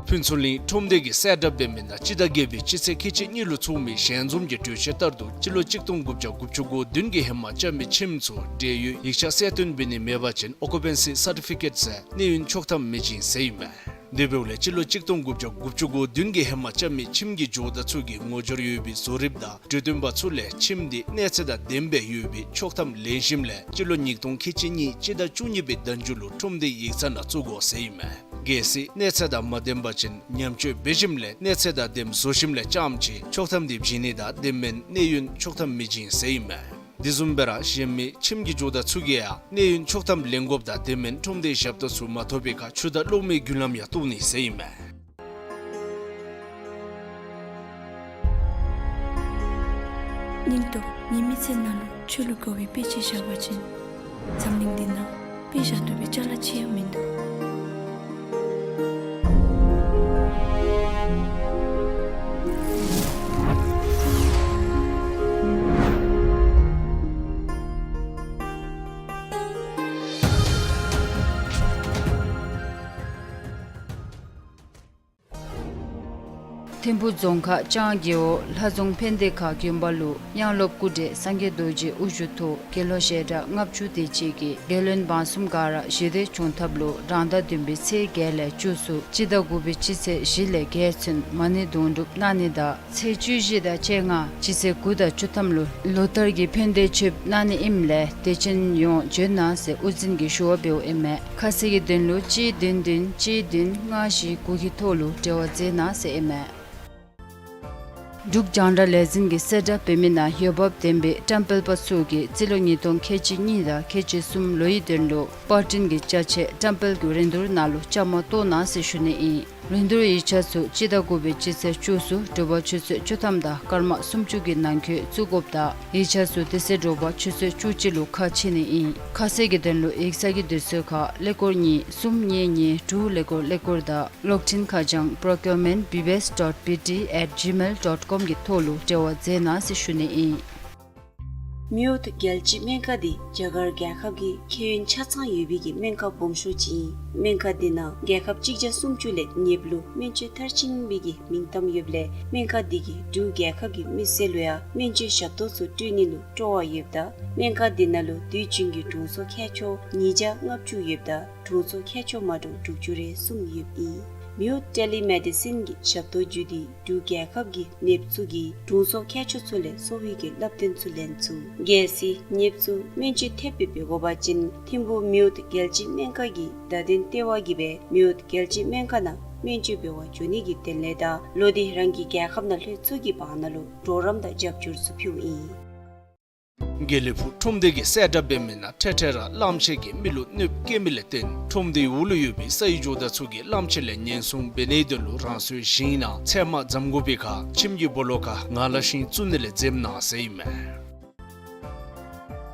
ཕུན་ཚོགས་གླིང་ཁྲོམ་སྡེ་གི་གསལ་བསྒྲགས་འབད་མི་ནང་སྤྱི་ཟླ་བརྒྱད་པའི་སྤྱི་ཚེས་ཁལ་གཅིག་གཉིས་ལུ་ཚོགས་མི་ཞལ་འཛོམས་ཀྱི་གྲོས་ཆོད་ལྟར་དུ་སྤྱི་ལོ་གཅིག་སྟོང་དགུ་བརྒྱ་དགུ་བཅུ་གོ་བདུན་གྱི་ཧེ་མ་རྐྱབ་མི་ཁྱིམ་ཚུ་འབྲེལ་ཡོད་ཡིག་ཆ་གསལ་སྟོན་འབད་ནི་མེད་པ་ཅིན་occupancy certificate ཟེར་གནས་ཡུན་ཆོག་ཐམ་མི་བྱིན་ཟེར་ཨིན་མས། དེ་འབདཝ་ལས་སྤྱི་ལོ་གཅིག་སྟོང་དགུ་བརྒྱ་དགུ་བཅུ་གོ་བདུན་གྱི་ཧེ་མ་རྐྱབ་མི་ཁྱིམ་གྱི་ཇོ་བདག་ཚུ་གིས་ངོ་སྦྱོར་ཡོད་པའི་བཟོ་རིགཔ་དང་གྲོས་སྟོན་པ་ཚུ་ལས་ཁྱིམ་དེ་གནས་ཚད་དང་ལྡནམ་སྦེ་ཡོད་པའི་ཆོག་ཐམ་ལེན་ཞིནམ་ལས་སྤྱི་ལོ་ཉིས་སྟོང་ཁལ་གཅིག་གཉིས་སྤྱི་ཟླ་བཅུ་གཉིས་པའི་ཟླ་མཇུག་ལུ་ཁྲོམ་སྡེའི་ཡིག་ཚང་ནང་བཙུགས་དགོ་ཟེར་ཨིན་མས། གལ་སྲིད་གནས་ཚད་དང་མ་ལྡན་པ་ཅིན་ཉམས་བཅོས་འབད་ཞིནམ་ལས་གནས་ཚད་དང་ལྡནམ་བཟོ་ཞིནམ་ལས་རྐྱངམ་ཅིག་ཆོག་ཐམ་དེ་བྱིན་ནི་དང་དེ་མེན་གནས་ཡུན་ཆོག་ཐམ་མི་བྱིན་ཟེར་ཨིན་མས། དེ་བཟུམ་སྦེ་ར་གཞན་མི་ཁྱིམ་གྱི་ཇོ་བདག་ཚུ་གིས་ཡང་གནས་ཡུན་ཆོག་ཐམ་ལེན་དགོཔ་དང་དེ་མེན་ཁྲོམ་སྡེའི་ཞབས་ཏོག་ཚུ་མ་ཐོབ་པའི་ཁར་ཆུ་དང་གློག་མེའི་རྒྱུན་ལམ་ཡང་གཏོར་ནི་ཟེར་ཨིན་མས། སྙིང་སྟོབས་ངེའི་མི་ཚེ་ནང་ལུ་ཆོས་ལུགས་འགོ་བའི་དཔེ་ཅིག་བཞག་པ་ཅིན་འཛམ་གླིང་འདི་ནང་དཔེ་བཞག་བཏུབ་པའི་ཅ་ལ་ཅིག་ཡང་མིན་འདུག། ཐིམ་ཕུག་རྫོང་ཁག་ལྕང་རྒེད་འོག་ལྷ་རྫོང་ཕན་བདེ་ཁ་དགོན་པ་ལུ་དབྱངས་སློབ་སྐུ་བགྲེས་སངས་རྒྱས་རྡོ་རྗེའི་དབུ་བཞུགས་ཐོག་དགེ་སློང་ཞལ་གྲངས་ལྔ་བཅུ་དེ་ཅིག་གིས་རྒྱལ་བློན་འབངས་གསུམ་ག་ར་ཞི་བདེ་འབྱུང་ཐབས་ལུ་རང་ཟླ་བདུན་པའི་ཚེས་བརྒྱད་ལས་བཅུ་ཚུན་སྤྱི་ཟླ་དགུ་པའི་སྤྱི་ཚེས་བཞི་ལས་བརྒྱད་ཚུན་མ་ཎི་དུང་སྒྲུབ་གནང་ནི་དང་ཚེས་བཅུ་བཞི་དང་བཅོ་ལྔ་སྤྱི་ཚེས་དགུ་དང་བཅུ་ཐམ་ལུ་ལོ་ལྟར་གྱི་ཕན་བདེ་མཆོདཔ་གནང་ནི་ཨིནམ་ལས་དད་ཅན་ཡོངས་འབྱོན་གནང་ཟེར་དབུ་འཛིན་གྱིས་ཞུ་བ་འབདཝ་ཨིན་མས། ཁ་གསལ་གྱི་དོན་ལུ་གཅིག་བདུན་བདུན་གཅིག་བདུན་ལྔ་བཞི་དགུ་གི་ཐོག་ལུ་འབྲེལ་བ་མཛད་གནང་ཟེར་ཨིན་མས། འབྲུག་རྒྱང་བསྒྲགས་ལས་འཛིན་གྱིས་གསལ་བསྒྲགས་འབད་མི་ནང་འོས་འབབ་ལྡན་པའི་བཀྲམ་སྤེལ་པ་ཚུ་གིས་རྩིས་ལོ་ཉིས་སྟོང་ཁལ་གཅིག་གཉིས་དང་ཁལ་གཅིག་གསུམ་ལོའི་དོན་ལུ་པར་སྐྲུན་གྱི་ཅ་ཆས་བཀྲམ་སྤེལ་གྱི་རིན་བསྡུར་ནང་ལུ་བཅའ་མར་གཏོགས་གནང་ཟེར་ཞུ་ནི་ཨིན། རིན་བསྡུར་ཡིག་ཆ་ཚུ་སྤྱི་ཟླ་དགུ་པའི་སྤྱི་ཚེས་བཅུ་གསུམ་དྲོ་པ་ཆུ་ཚོད་བཅུ་ཐམ་དང་སྐར་མ་སུམ་ཅུ་གི་ནང་འཁོད་བཙུགས་དགོཔ་དང་ཡིག་ཆ་ཚུ་དེ་ཚེ་དྲོ་པ་ཆུ་ཚོད་བཅུ་གཅིག་ལུ་ཁ་ཕྱེ་ནི་ཨིན། ཁ་གསལ་གྱི་དོན་ལུ་ཡིག་ཚང་གི་དུས་ཚོད་ཁར་ཀླད་ཀོར་གཉིས་གསུམ་གཉིས་གཉིས་དྲུག་ཀླད་ཀོར་ཀླད་ཀོར་དང་གློག་འཕྲིན་ཁ་བྱང་procurement B B S dot B T at gmail dot com གི་ཐོག་ལུ་འབྲེལ་བ་མཛད་གནང་ཟེར་ཞུ་ནི་ཨིན། མེ་འོད་རྒྱལ་སྤྱིའི་སྨན་ཁང་འདི་རྒྱ་གར་རྒྱལ་ཁབ་ཀྱི་ཁྱད་ཡོན་ཆ་ཚང་ཡོད་པའི་གི་སྨན་ཁང་སྦོམ་ཤོས་ཅིག་ཨིན། སྨན་ཁང་འདི་ནང་རྒྱལ་ཁབ་གཅིག་བརྒྱ་སུམ་ཅུ་ལས་ཉེ་བ་ལུ་སྨན་བཅོས་མཐར་ཕྱིན་པའི་གི་མིང་གཏམ་ཡོདཔ་ལས་སྨན་ཁང་འདི་གིས་འབྲུག་རྒྱལ་ཁབ་ཀྱི་མི་སེར་ལུ་ཡང་སྨན་བཅོས་ཞབས་ཏོག་ཚུ་སྤྲོད་ནི་ལུ་སྤྲོ་བ་ཡོདཔ་ད་སྨན་ཁང་འདི་ནང་ལུ་དུས་རྒྱུན་གྱི་དྲུང་འཚོ་མཁས་མཆོག་ཉིས་བརྒྱ་ལྔ་བཅུ་ཡོདཔ་ད་དྲུང་འཚོ་མཁས་མཆོག་མ་འདྲཝ་དྲུག་ཅུ་རེ་གསུམ་ཡོདཔ་ཨིན། མེ་འོད་ཊེ་ལི་མེ་ཌི་སིན་གྱི་ཞབས་ཏོག་བརྒྱུད་དེ་འབྲུག་རྒྱལ་ཁབ་ཀྱི་ནདཔ་ཚུ་གིས་དྲུང་འཚོ་མཁས་མཆོག་ཚུ་ལས་གསོ་བའི་གི་བསླབ་སྟོན་ཚུ་ལེན་ཚུགས། གལ་སྲིད་ནདཔ་ཚུ་སྨན་བཅོས་ཐེབས་སྦེ་འབད་དགོ་པ་ཅིན་ཐིམ་ཕུག་མེ་འོད་རྒྱལ་སྤྱིའི་སྨན་ཁང་གི་བརྡ་དོན་ལྟེ་བ་གིས་སྦེ་མེ་འོད་རྒྱལ་སྤྱིའི་སྨན་ཁང་ནང་སྨན་བཅོས་འབད་བར་འགྱོ་ནི་གི་དོན་ལས་དང་ལོག་སྟེ་རང་གི་རྒྱལ་ཁབ་ནང་ལྷོད་ཚུགས་ཀྱི་བར་ན་ལུ་གྲོགས་རམ་དང་རྒྱབ་སྐྱོར་ཚུ་ཕུལཝ་ཨིན། དགེ་ལེགས་ཕུག་ཁྲོམ་སྡེ་གིས་གསལ་བསྒྲགས་འབད་མི་ནང་འཕྲལ་འཕྲལ་ར་གླངམོ་ཆེ་གིས་མི་ལུ་གནོདཔ་བཀལ་མི་ལས་བརྟེན་ཁྲོམ་སྡེའི་འོག་ལུ་ཡོད་པའི་ས་ཡི་ཇོ་བདག་ཚུ་གིས་གླངམོ་ཆེ་ལས་ཉེན་སྲུང་འབད་ནིའི་དོན་ལུ་རང་སོའི་ཞིང་ནང་ཚལ་མ་རྫམ་དགོ་པའི་ཁར་ཁྱིམ་གྱི་སྦོ་ལོགས་ཁར་ངར་ལ་ཤིང་བཙུགས་ནི་ལས་འཛེམ་གནང་ཟེར་ཨིན་མས།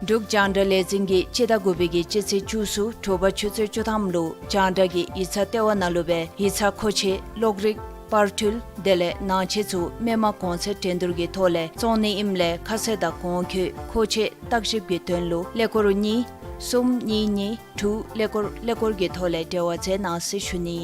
འབྲུག་རྒྱང་བསྒྲགས་ལས་འཛིན་གྱིས་སྤྱི་ཟླ་དགུ་པའི་གི་སྤྱི་ཚེས་བཅུ་གསུམ་དྲོ་པ་ཆུ་ཚོད་བཅུ་ཐམ་ལུ་རྒྱང་བསྒྲགས་ཀྱི་ཡིག་ཚང་ལྟེ་བ་ནང་ལུ་སྦེ་ཡིག་ཚང་མཁོ་ཆས་གློག་རིག་པར་འཕྲུལ་དེ་ལས་ནང་ཆས་ཚུ་མི་མང་གོང་ཚད་འགྲན་བསྡུར་གྱི་ཐོག་ལས་བཙོང་ནི་ཨིནམ་ལས་ཁ་གསལ་དང་གོང་འཁོད་མཁོ་ཆས་བརྟག་ཞིབ་ཀྱི་དོན་ལུ་ཀླད་ཀོར་གཉིས་གསུམ་གཉིས་གཉིས་དྲུག་ཀླད་ཀོར་ཀླད་ཀོར་གྱི་ཐོག་ལས་འབྲེལ་བ་མཛད་གནང་ཟེར་ཞུ་ནི།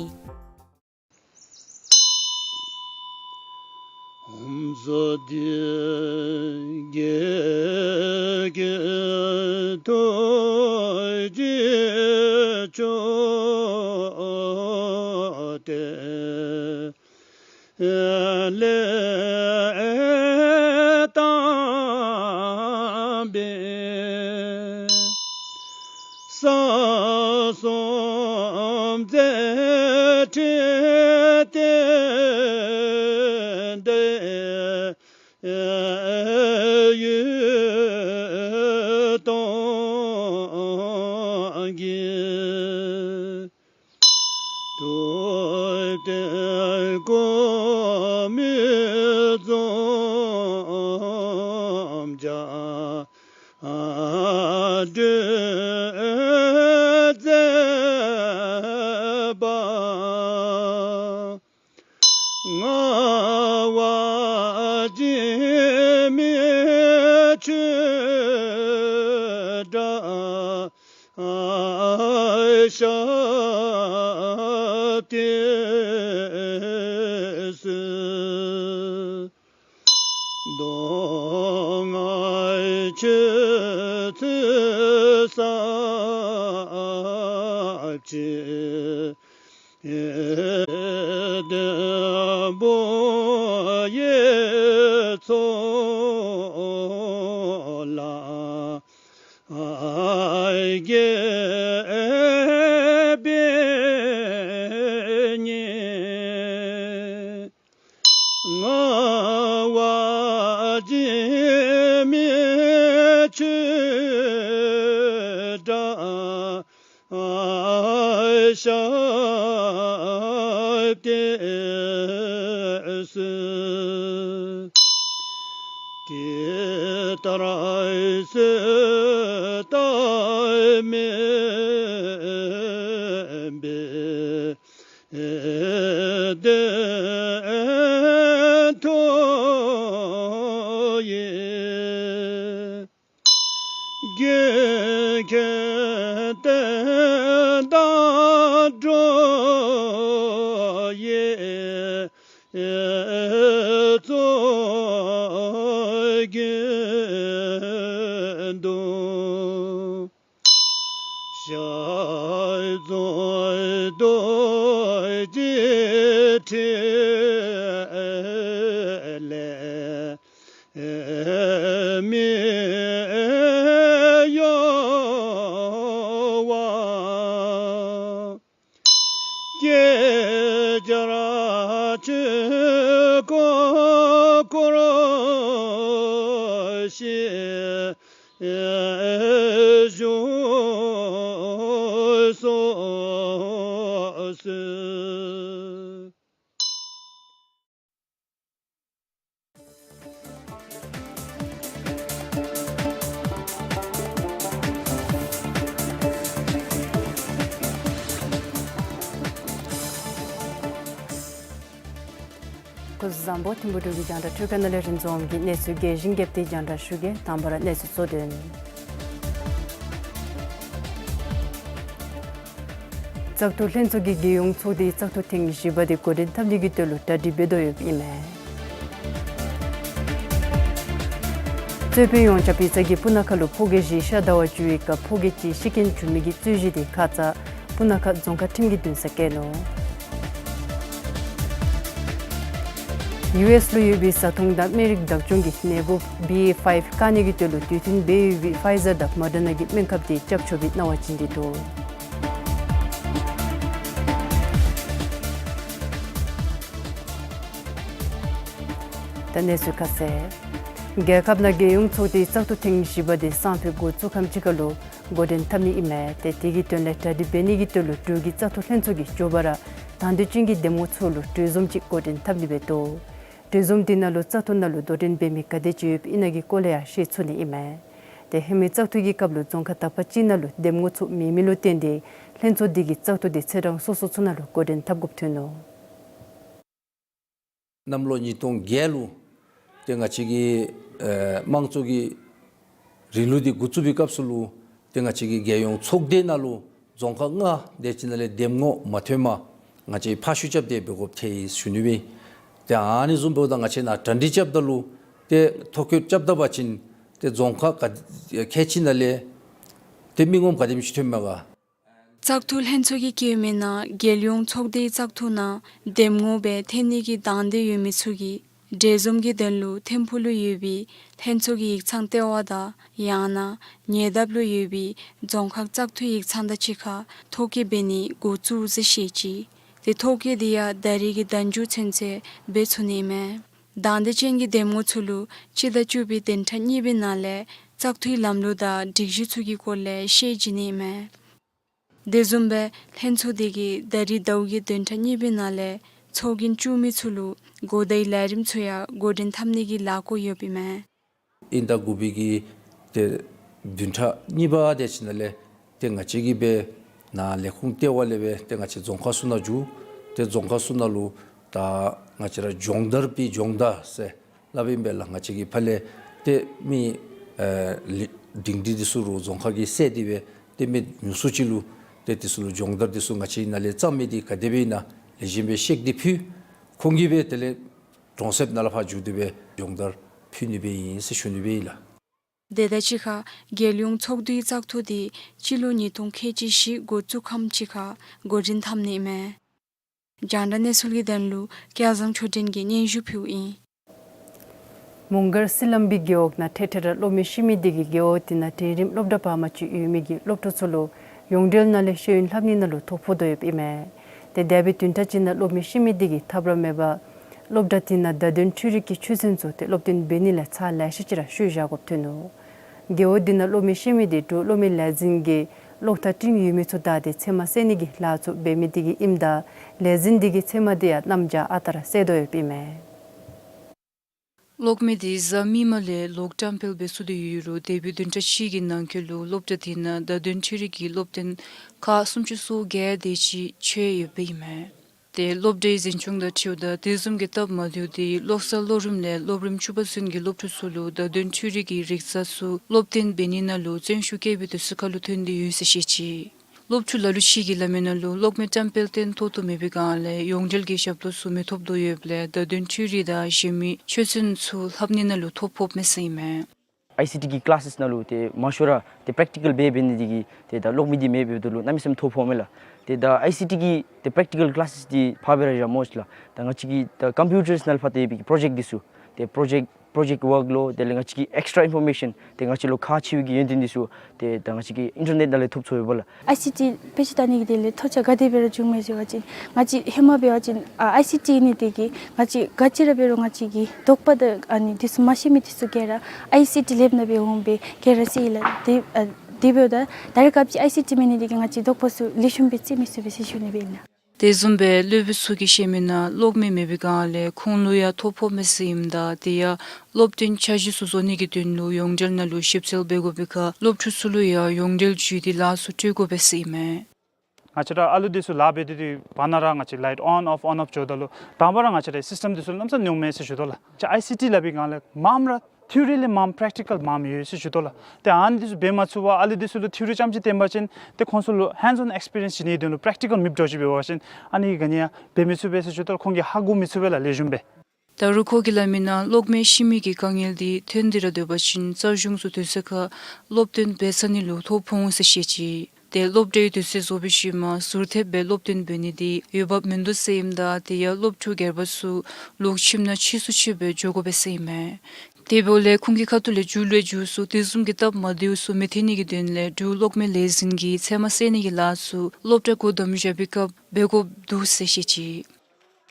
རྒྱལ་བ་ཆོས་འཁོར་བསྐོར་ཞིང་བཞུགས་སུ་གསོལ། སྐུ་གཟུགས་བཟང་པོ། ཐིམ་ཕུ་འབྲུག་གི་རྒྱང་བསྒྲགས་འཕྲུལ་ཁང་ནང་ལས་རིན་འཛོམས་ཀྱིས་གནས་ཚུལ་རྒྱས་ཤིང་རྒྱས་པ་དེ་རྒྱང་བསྒྲགས་ཞུ་གེ། དང་པ་ར་གནས་ཚུལ་གཙོ་དོན། བཙག་འཐུ་ལྷན་ཚོགས་ཀྱིས་རྒྱལ་ཡོངས་ཚོགས་སྡེའི་བཙག་འཐུ་ཐེངས་བཞི་པ་དེ་འགོ་འདྲེན་འཐབ་ནི་གི་དོན་ལུ་གྲ་སྒྲིག་འབད་དོ་ཡོདཔ་ཨིན་མས། རྩོད་དཔོན་ཡོངས་ཁྱབ་ཡིག་ཚང་གིས་སྤུ་ན་ཁ་ལུ་ཕོ་རྒྱས་བཞི་ཤ་ཟླ་བ་བཅུ་པའི་སྐབས་ཕོ་རྒྱས་ཅིག་ཤི་རྐྱེན་བྱུང་མི་གི་རྩོད་གཞི་དེ་ཁ་ཙ་སྤུ་ན་ཁ་རྫོང་ཁག་ཁྲིམས་ཀྱི་འདུན་སར་བཀལ་ནུག། ཡུ་ཨེསི་ལུ་ཡོད་པའི་བཟའ་འཐུང་དང་སྨན་རིགས་བདག་སྐྱོང་གི་ནད་འབུཔ་བི་ཨེ་ཕའིབ་བཀག་ནི་གི་དོན་ལུ་དུས་མཐུན་འབད་ཡོད་པའི་ཕའི་ཛར་དང་མོ་ཌར་ན་གི་སྨན་ཁབ་དེ་རྐྱབ་ཆོག་པའི་གནང་བ་བྱིན་ཏེ་འདུག། ད་གནས་ཚུལ་ཁ་གསལ། རྒྱལ་ཁབ་ནང་རྒྱལ་ཡོངས་ཚོགས་སྡེའི་བཙག་འཐུ་ཐེངས་བཞི་པ་དེ་སང་ཕོད་འགོ་བཙུགས་ཁམས་ཅིག་ཁར་ལུ་འགོ་འདྲེན་འཐབ་ནི་ཨིན་མས། ཏེ་དེ་གི་དོན་ལས་གྲ་སྒྲིག་འབད་ནི་གི་དོན་ལུ་འབྲུག་གི་བཙག་འཐུ་ལྷན་ཚོགས་ཀྱིས་མགྱོགས་པ་ར་དང་འདོད་ཅན་གྱི་འདེམས་ངོ་ཚུ་ལུ་གྲོས་འཛོམས་ཅིག་འགོ་འདྲེན་འཐབ་ནི་འབད་དོ། གྲོས་འཛོམས་དེ་ནང་ལུ་བཙག་འཐུ་ནང་ལུ་དོ་འགྲན་འབད་མི་ག་དེ་ཅིག་ཡོདཔ་ཨིན་ན་གི་སྐོར་ལས་ཡང་ཤེས་ཚུགས་ནི་ཨིན་མས། ཏེ་ཧེ་མའི་བཙག་འཐུ་གི་སྐབས་ལུ་རྫོང་ཁག་དག་པ་ཅིག་ནང་ལུ་འདེམས་ངོ་ཚུ་མེད་མི་ལུ་བརྟེན་ཏེ་ལྷན་ཚོགས་དེ་གིས་བཙག་འཐུ་དེ་ཚེས་གྲངས་སོ་སོ་ཚུ་ནང་ལུ་འགོ་འདྲེན་འཐབ་དགོཔ་ཐོན་ནུག། གནམ་ལོ་ཉིས་སྟོང་བརྒྱད་ལུ་ཏེ་ང་བཅས་ཀྱི་ཨེ་དམངས་གཙོ་གི་རིང་ལུགས་འདི་འགོ་བཙུགས་པའི་སྐབས་སུ་ལུ་ཏེ་ང་བཅས་ཀྱི་རྒྱལ་ཡོངས་ཚོགས་སྡེ་ནང་ལུ་རྫོང་ཁག་ལྔ་དེ་ཅིག་ནང་ལས་འདེམས་ངོ་མ་ཐོན་པར་ང་བཅས་ཕར་བཤུད་རྐྱབ་སྟེ་འབད་དགོཔ་ཐལ་ཞུ་ནི་སྦེ། ཏེ་ཨ་ནི་བཟུམ་འབདཝ་ད་ང་བཅས་ནཱ་གྲ་སྒྲིག་རྐྱབ་ད་ལུ་ཏེ་ཐོ་བཀོད་རྐྱབ་ད་པ་ཅིན་ཏེ་རྫོང་ཁག་ག་ཁལ་གཅིག་ནང་ལས་ཏེ་མི་ངོམ་ག་དེམ་ཅིག་ཐོནམ་མས་ག། བཙག་འཐུ་ལྷན་ཚོགས་ཀྱིས་བཀོད་མི་ནང་རྒྱལ་ཡོངས་ཚོགས་སྡེའི་བཙག་འཐུ་ནང་འདེམས་ངོ་སྦེ་འཐོན་ནི་གི་དང་འདོད་ཡོད་མི་ཚུ་གིས་གྲོས་འཛོམས་ཀྱི་དོན་ལུ་ཐིམ་ཕུ་ལུ་ཡོད་པའི་ལྷན་ཚོགས་ཀྱི་ཡིག་ཚང་ལྟེ་བ་དང་ཡང་ན་ཉེ་འདབས་ལུ་ཡོད་པའི་རྫོང་ཁག་བཙག་འཐུ་ཡིག་ཚང་དང་གཅིག་ཁར་ཐོ་བཀོད་འབད་ནི་འགོ་བཙུགས་ཟེར་བཤད་ཅི། ཏེ་ཐོ་བཀོད་དེ་ཡང་ད་རིས་ཀྱི་ཟླ་མཇུག་ཚུན་ཚོད་འབད་ཚུགས་ནི་མས། དང་འདོད་ཅན་གྱི་འདེམས་ངོ་ཚུ་ལུ་སྤྱི་ཟླ་བཅུ་པའི་བདུན་ཕྲག་གཉིས་པའི་ནང་ལས་བཙག་འཐུའི་ལམ་ལུགས་དང་སྒྲིག་གཞི་ཚུ་གི་སྐོར་ལས་བཤད་བྱིན་ནི་མས། དེ་བཟུམ་སྦེ་ལྷན་ཚོགས་དེ་གིས་ད་རིས་ཟླཝ་གི་བདུན་ཕྲག་གཉིས་པའི་ནང་ལས་ཚོགས་རྒྱན་བཙུགས་མི་ཚུ་ལུ་གོ་བརྡའི་ལས་རིམ་ཚུ་ཡང་འགོ་འདྲེན་འཐབ་ནི་གི་ལཱ་བཀོད་ཡོདཔ་ཨིན་མས། དབྱིན་ཟླ་དགུ་པའི་གི་ཏེ་བདུན་ཕྲག་གཉིས་པ་དེ་ཅིག་ནང་ལས་ཏེ་ང་བཅས་ཀྱིས་སྦེ་ནཱ་ལས་ཁུངས་ལྟེ་བ་ལས་སྦེ་ཏེ་ང་བཅས་རྫོང་ཁག་ཚུ་ནང་འགྱོ། ཏེ་རྫོང་ཁག་ཚུ་ནང་ལུ་ད་ང་བཅས་ར་སྦྱོང་བརྡར་པའི་སྦྱོང་བརྡར་ཟེར་སླབ་ཨིན་པས་ལགས། ང་བཅས་ཀྱིས་ཕར་ལས་ཏེ་མི་ཨེ་ལི་སྒྲིང་སྒྲི་འདི་ཚུ་རུང་རྫོང་ཁག་གི་སེལ་ཏེ་སྦེ་ཏེ་མི་ཉུང་སུ་ཅིག་ལུ་ཏེ་འདི་ཚུ་ལུ་སྦྱོང་བརྡར་འདི་ཚུ་ང་བཅས་ནཱ་ལས་བརྩམས་མི་འདི་ག་དེ་སྦེ་ཨིན་ན་ལེགས་ཤོམ་སྦེ་བཤད་དེ་ཕུལ། ཁོང་གིས་སྦེ་དེ་ལས་གྲོང་གསེབ་ནང་ལས་ཕར་འགྱོ་སྟེ་སྦེ་སྦྱོང་བརྡར་ཕུལ་ནི་སྦེ་ཨིན་ཟེར་ཞུ་ནི་སྦེ་ཨིན་ལགས། དེ་དང་གཅིག་ཁར་རྒྱལ་ཡོངས་ཚོགས་འདུའི་བཙག་འཐུ་དེ་སྤྱི་ལོ་ཉིས་སྟོང་ཁལ་གཅིག་བཞི་འགོ་བཙུགས་ཁམས་ཅིག་ཁར་འགོ་འདྲེན་འཐབ་ནི་མས། རྒྱང་བསྒྲགས་གནས་ཚུལ་གྱི་དོན་ལུ་སྐལ་བཟང་ཆོས་སྒྲོན་གྱིས་སྙན་ཞུ་ཕུལཝ་ཨིན། མོང་སྒར་སི་ལམ་བི་རྒེད་འོག་ནང་ཐེངས་ཐེངས་ར་སློབ་མའི་ཤི་མི་དེ་གིས་རྒེད་འོག་དེ་ནང་གྲལ་རིམ་སློབ་གྲྭ་བར་མ་ཅིག་ཡོད་མི་གི་སློབ་ཕྲུག་ཚུ་ལུ་ཡོངས་འབྲེལ་ནང་ལས་ཤེས་ཡོན་ལྷབ་ནི་ནང་ལུ་ཐོ་ཕོག་དོ་ཡོདཔ་ཨིན་མས། ཏེ་འདས་པའི་བདུན་ཕྲག་ཅིག་ནང་སློབ་མའི་ཤི་མི་དེ་གིས་ཐབས་ར་མེད་པར་སློབ་གྲྭ་དེ་ནང་བརྡ་དོན་འཕྲུལ་རིག་གི་ཆོས་ཚན་ཚུ་ཏེ་སློབ་སྟོན་འབད་ནི་ལས་ཚར་ལེ་ཤ་ཅིག་ར་བཤུད་བཞག་དགོཔ་ཐོན་ནུག། རྒེད་འོག་དེ་ནང་སློབ་མའི་ཤི་མི་དེ་འབྲུག་གློག་མེ་ལས་འཛིན་གྱི་གློག་ཐག་སྤྲིན་ཡོད་མི་ཚུ་བདའ་སྟེ་ཚེར་མ་བསལ་ནི་གི་ལཱ་ཚུ་འབད་མི་དེ་གིས་ཨིནམ་ད་ལས་འཛིན་དེ་གིས་ཚེར་མ་དེ་ཡང་གནམ་བྱཱར་ཨ་རྟག་ར་བསལ་དོ་ཡོདཔ་ཨིན་མས། གློག་མེ་དེ་གཟའ་མིག་དམར་ལས་གློག་བཀྲམ་སྤེལ་འབད་ཚུགས་ཏེ་ཡོད་རུང་འདས་པའི་བདུན་ཕྲག་གཅིག་གི་ནང་འཁོད་ལུ་སློབ་གྲྭ་དེ་ནང་བརྡ་དོན་འཕྲུལ་རིག་གི་སློབ་སྟོན་ཁག་སུམ་ཅུ་སོ་བརྒྱད་དེ་ཅིག་ཆད་ཡོདཔ་ཨིན་མས། ཏེ་སློབ་གྲྭའི་འཛིན་སྐྱོང་དང་འཁྲིལཝ་ད་དེ་བཟུམ་གྱི་སྟབས་མ་བདེཝ་དེ་གློག་གསར་སློབ་རིམ་ལས་སློབ་རིམ་བཅུ་པ་ཚུན་གྱི་སློབ་ཕྲུག་ཚུ་ལུ་བརྡ་དོན་འཕྲུལ་རིག་གི་རིག་རྩལ་ཚུ་སློབ་སྟོན་འབད་ནི་ནང་ལུ་བརྩོན་ཤུགས་བསྐྱེད་པའི་དུས་ཚོད་ཁར་ལུ་ཐོན་ཏེ་ཡོད་ཟེར་བཤད་ཅི། སློབ་ཕྲུག་ལ་ལུ་ཅིག་གིས་སླབ་མི་ནང་ལུ་གློག་མེ་བཀྲམ་སྤེལ་སྟོན་ཐོབ་ཐོབ་མེད་པའི་སྒང་ལས་ཡོངས་འབྲེལ་གྱི་ཞབས་ཏོག་ཚུ་མི་ཐོབ་དོ་ཡོདཔ་ལས་བརྡ་དོན་འཕྲུལ་རིག་དང་གཞན་མི་ཆོས་ཚན་ཚུ་ལྷབ་ནི་ནང་ལུ་ཐོ་ཕོགཔ་མས་ཟེར་ཨིན་མས། ཨའི་སི་ཊི་གི་ཀི་ལཱསེསི་ནང་ལུ་ཏེ་མང་ཤོས་ར་ཏེ་པེརེཀ་ཊི་ཀཱལ་སྦེ་འབད་ནི་དེ་གིས་ཏེ་ད་གློག་མེ་དེ་མེདཔ་འབདཝ་ད་ལུ་གནམ་མེད་ས་མེད་ཐོ་ཕོགཔ་མས་ལགས། ཏེ་ད་ཨའི་སི་ཊི་གི་ཏེ་པེརེཀ་ཊི་ཀཱལ་ཀི་ལཱསེསི་དེ་ཕར་སྦེ་ར་བཞག་སྨོ་ལགས། ད་ང་བཅས་ཀྱི་ད་ཀམ་པིའུ་ཊརསི་ནང་ལས་ཕར་ཏེ་འབད་བའི་པྲོ་ཇེཀཊ་འདི་ཚུ་ཏེ་པྲོ་ཇེཀཊ་ པྲོ་ཇེཀཊ་ཝརཀ་ལུ་དེ་ལས་ང་བཅས་ཀྱི་ཨེགསི་ཊྲ་ཨིན་ཕོར་མེ་ཤཱན་དེ་ང་བཅས་ལུ་ཁག་ཆེ་བའི་གི་ཡོན་ཏན་འདི་ཚུ་དེ་ད་ང་བཅས་ཀྱི་ཨིན་ཊར་ནེཊ་ནང་ལས་ཐོབ་ཚུགས་ཡོདཔ་ལགས། ཨའི་སི་ཊི་དཔེ་ཆ་ལྟ་ནི་གི་དོན་ལས་ཐོབ་ཆ་ག་དེ་སྦེ་ར་བྱུངམ་མས་ཟེར་བ་ཅིན་ང་བཅས་ཧེ་མ་འབད་བ་ཅིན་ཨ་ཨའི་སི་ཊི་ཨིན་ནི་དེ་གིས་ང་བཅས་ག་ཅི་ར་འབད་རུང་ང་བཅས་ཀྱི་དོགས་པ་དང་ཨ་ནི་འདི་ཚུ་མ་ཤེས་མི་འདི་ཚུ་ག་ར་ཨའི་སི་ཊི་ལེབ་ནང་སྦེ་འོང་སྦེ་ག་ར་ཤེས་ཡི་ལགས། དེ་ཨ་དེ་འབདཝ་ད་ད་རེས་སྐབས་ཅིག་ཨའི་སི་ཊི་མེད་ནི་དེ་གིས་ང་བཅས་དོགས་པ་ཚུ་ལེགས་ཤོམ་སྦེ་བརྩི་མི་ཚུགས་པས་ཟེར་ཞུ་ནི་སྦེ་ཨིན་ལགས། དེ་བཟུམ་སྦེ་སློབ་དཔོན་ཚུ་གིས་བཤད་མི་ནང་གློག་མེ་མེད་པའི་སྒང་ལས་ཁུངས་ལུ་ཡང་ཐོ་ཕོག་མས་ཟེར་ཨིནམ་ད་དེ་ཡང་སློབ་སྟོན་འཆར་གཞི་ཚུ་བཟོ་ནི་གི་དོན་ལུ་ཡོངས་འབྲེལ་ནང་ལུ་ཞིབ་འཚོལ་འབད་དགོ་པའི་ཁར་སློབ་ཕྲུག་ཚུ་ལུ་ཡང་ཡོངས་འབྲེལ་བརྒྱུད་དེ་ལཱ་ཚུ་སྤྲོད་དགོ་པས་ཟེར་ཨིན་མས། ང་བཅས་ར་ཨ་ལུ་འདི་ཚུ་ལཱ་འབད་དེ་དེ་བར་ན་ར་ང་བཅས་ལའིཊ་ཨོན་ཨོཕ་ཨོན་ཨོཕ་འགྱོཝ་ད་ལུ་དང་པ་ར་ང་བཅས་ར་སིསི་ཊམ་འདི་ཚུ་ལམ་སང་ཉོ་མས་ཟེར་ཞུ་དོ་ལགས། ང་བཅས་ཨའི་སི་ཊི་སླབ་པའི་སྒང་ལས་མངམ་ར་ཐིའོ་རི་ལས་མངམ་པྲེག་ཊི་ཀཱལ་མངམ་ཡོད་ཟེར་ཞུ་དོ་ལགས། ཏེ་ཨ་ནི་འདི་ཚུ་འབད་མ་ཚུགས་པར་ཨ་ལུ་འདི་ཚུ་ལུ་ཐིའོ་རི་རྐྱངམ་ཅིག་སྟོན་པ་ཅིན་ཏེ་ཁོང་ཚུ་ལུ་ཧེནཌསི་ཨོན་ཨེགསི་པི་རི་ཡེནསི་བྱིན་ནི་དོན་ལུ་པྲེག་ཊི་ཀཱལ་མེདཔ་འགྱོ་ཅི་འབད་བ་ཅིན་ཨ་ནི་ག་ནི་ཡང་འབད་མི་ཚུགས་པས་ཟེར་ཞུ་དོ་ལགས། ཁོང་གིས་ཧ་གོ་མི་ཚུགས་པས་ལགས་ལེགས་ཤོམ་སྦེ། ད་རུང་ཁོ་གིས་སླབ་མི་ནང་གློག་མེ་ཤི་མི་གི་དཀའ་ངལ་འདི་ཐོན་ཏེ་ར་སྡོད་པ་ཅིན་རྩ་གཞུང་ཚུ་དུས་ཚོད་ཁར་སློབ་སྟོན་འབད་ཚར་ནི་ལུ་ཐོ་ཕོག་འོང་ཟེར་བཤད་ཅི། ཏེ་སློབ་གྲྭའི་དུས་ཚོད་རྫོགས་པའི་ཤུལ་མ་ཟུར་ཐེབས་སྦེ་སློབ་སྟོན་འབད་ནི་འདི་འོས་འབབ་མིན་འདུག་ཟེར་ཨིནམ་ད་དེ་ཡང་སློབ་ཕྲུག་སྒེར་པ་ཚུ་ལོག་ཁྱིམ་ནང་ཕྱིས་སུ་ཕྱིས་སྦེ་འགྱོ་དགོ་པས་ཟེར་ཨིན་མས། དེ་འབདཝ་ལས་ཁོང་གི་ཁ་ཐུག་ལས་འབྲུག་ལུ་ཡང་མཇུག་ཚུ་དེ་བཟུམ་གྱི་སྟབས་མ་བདེཝ་ཚུ་མི་ཐོན་ནི་གི་དོན་ལས་འབྲུག་གློག་མེ་ལས་འཛིན་གྱིས་ཚལ་མ་བསལ་ནི་གི་ལཱ་ཚུ་སློབ་གྲྭ་སྒོ་བསྡམ་བཞག་པའི་སྐབས་འབད་དགོཔ་འདུག་ཟེར་བཤད་ཅི།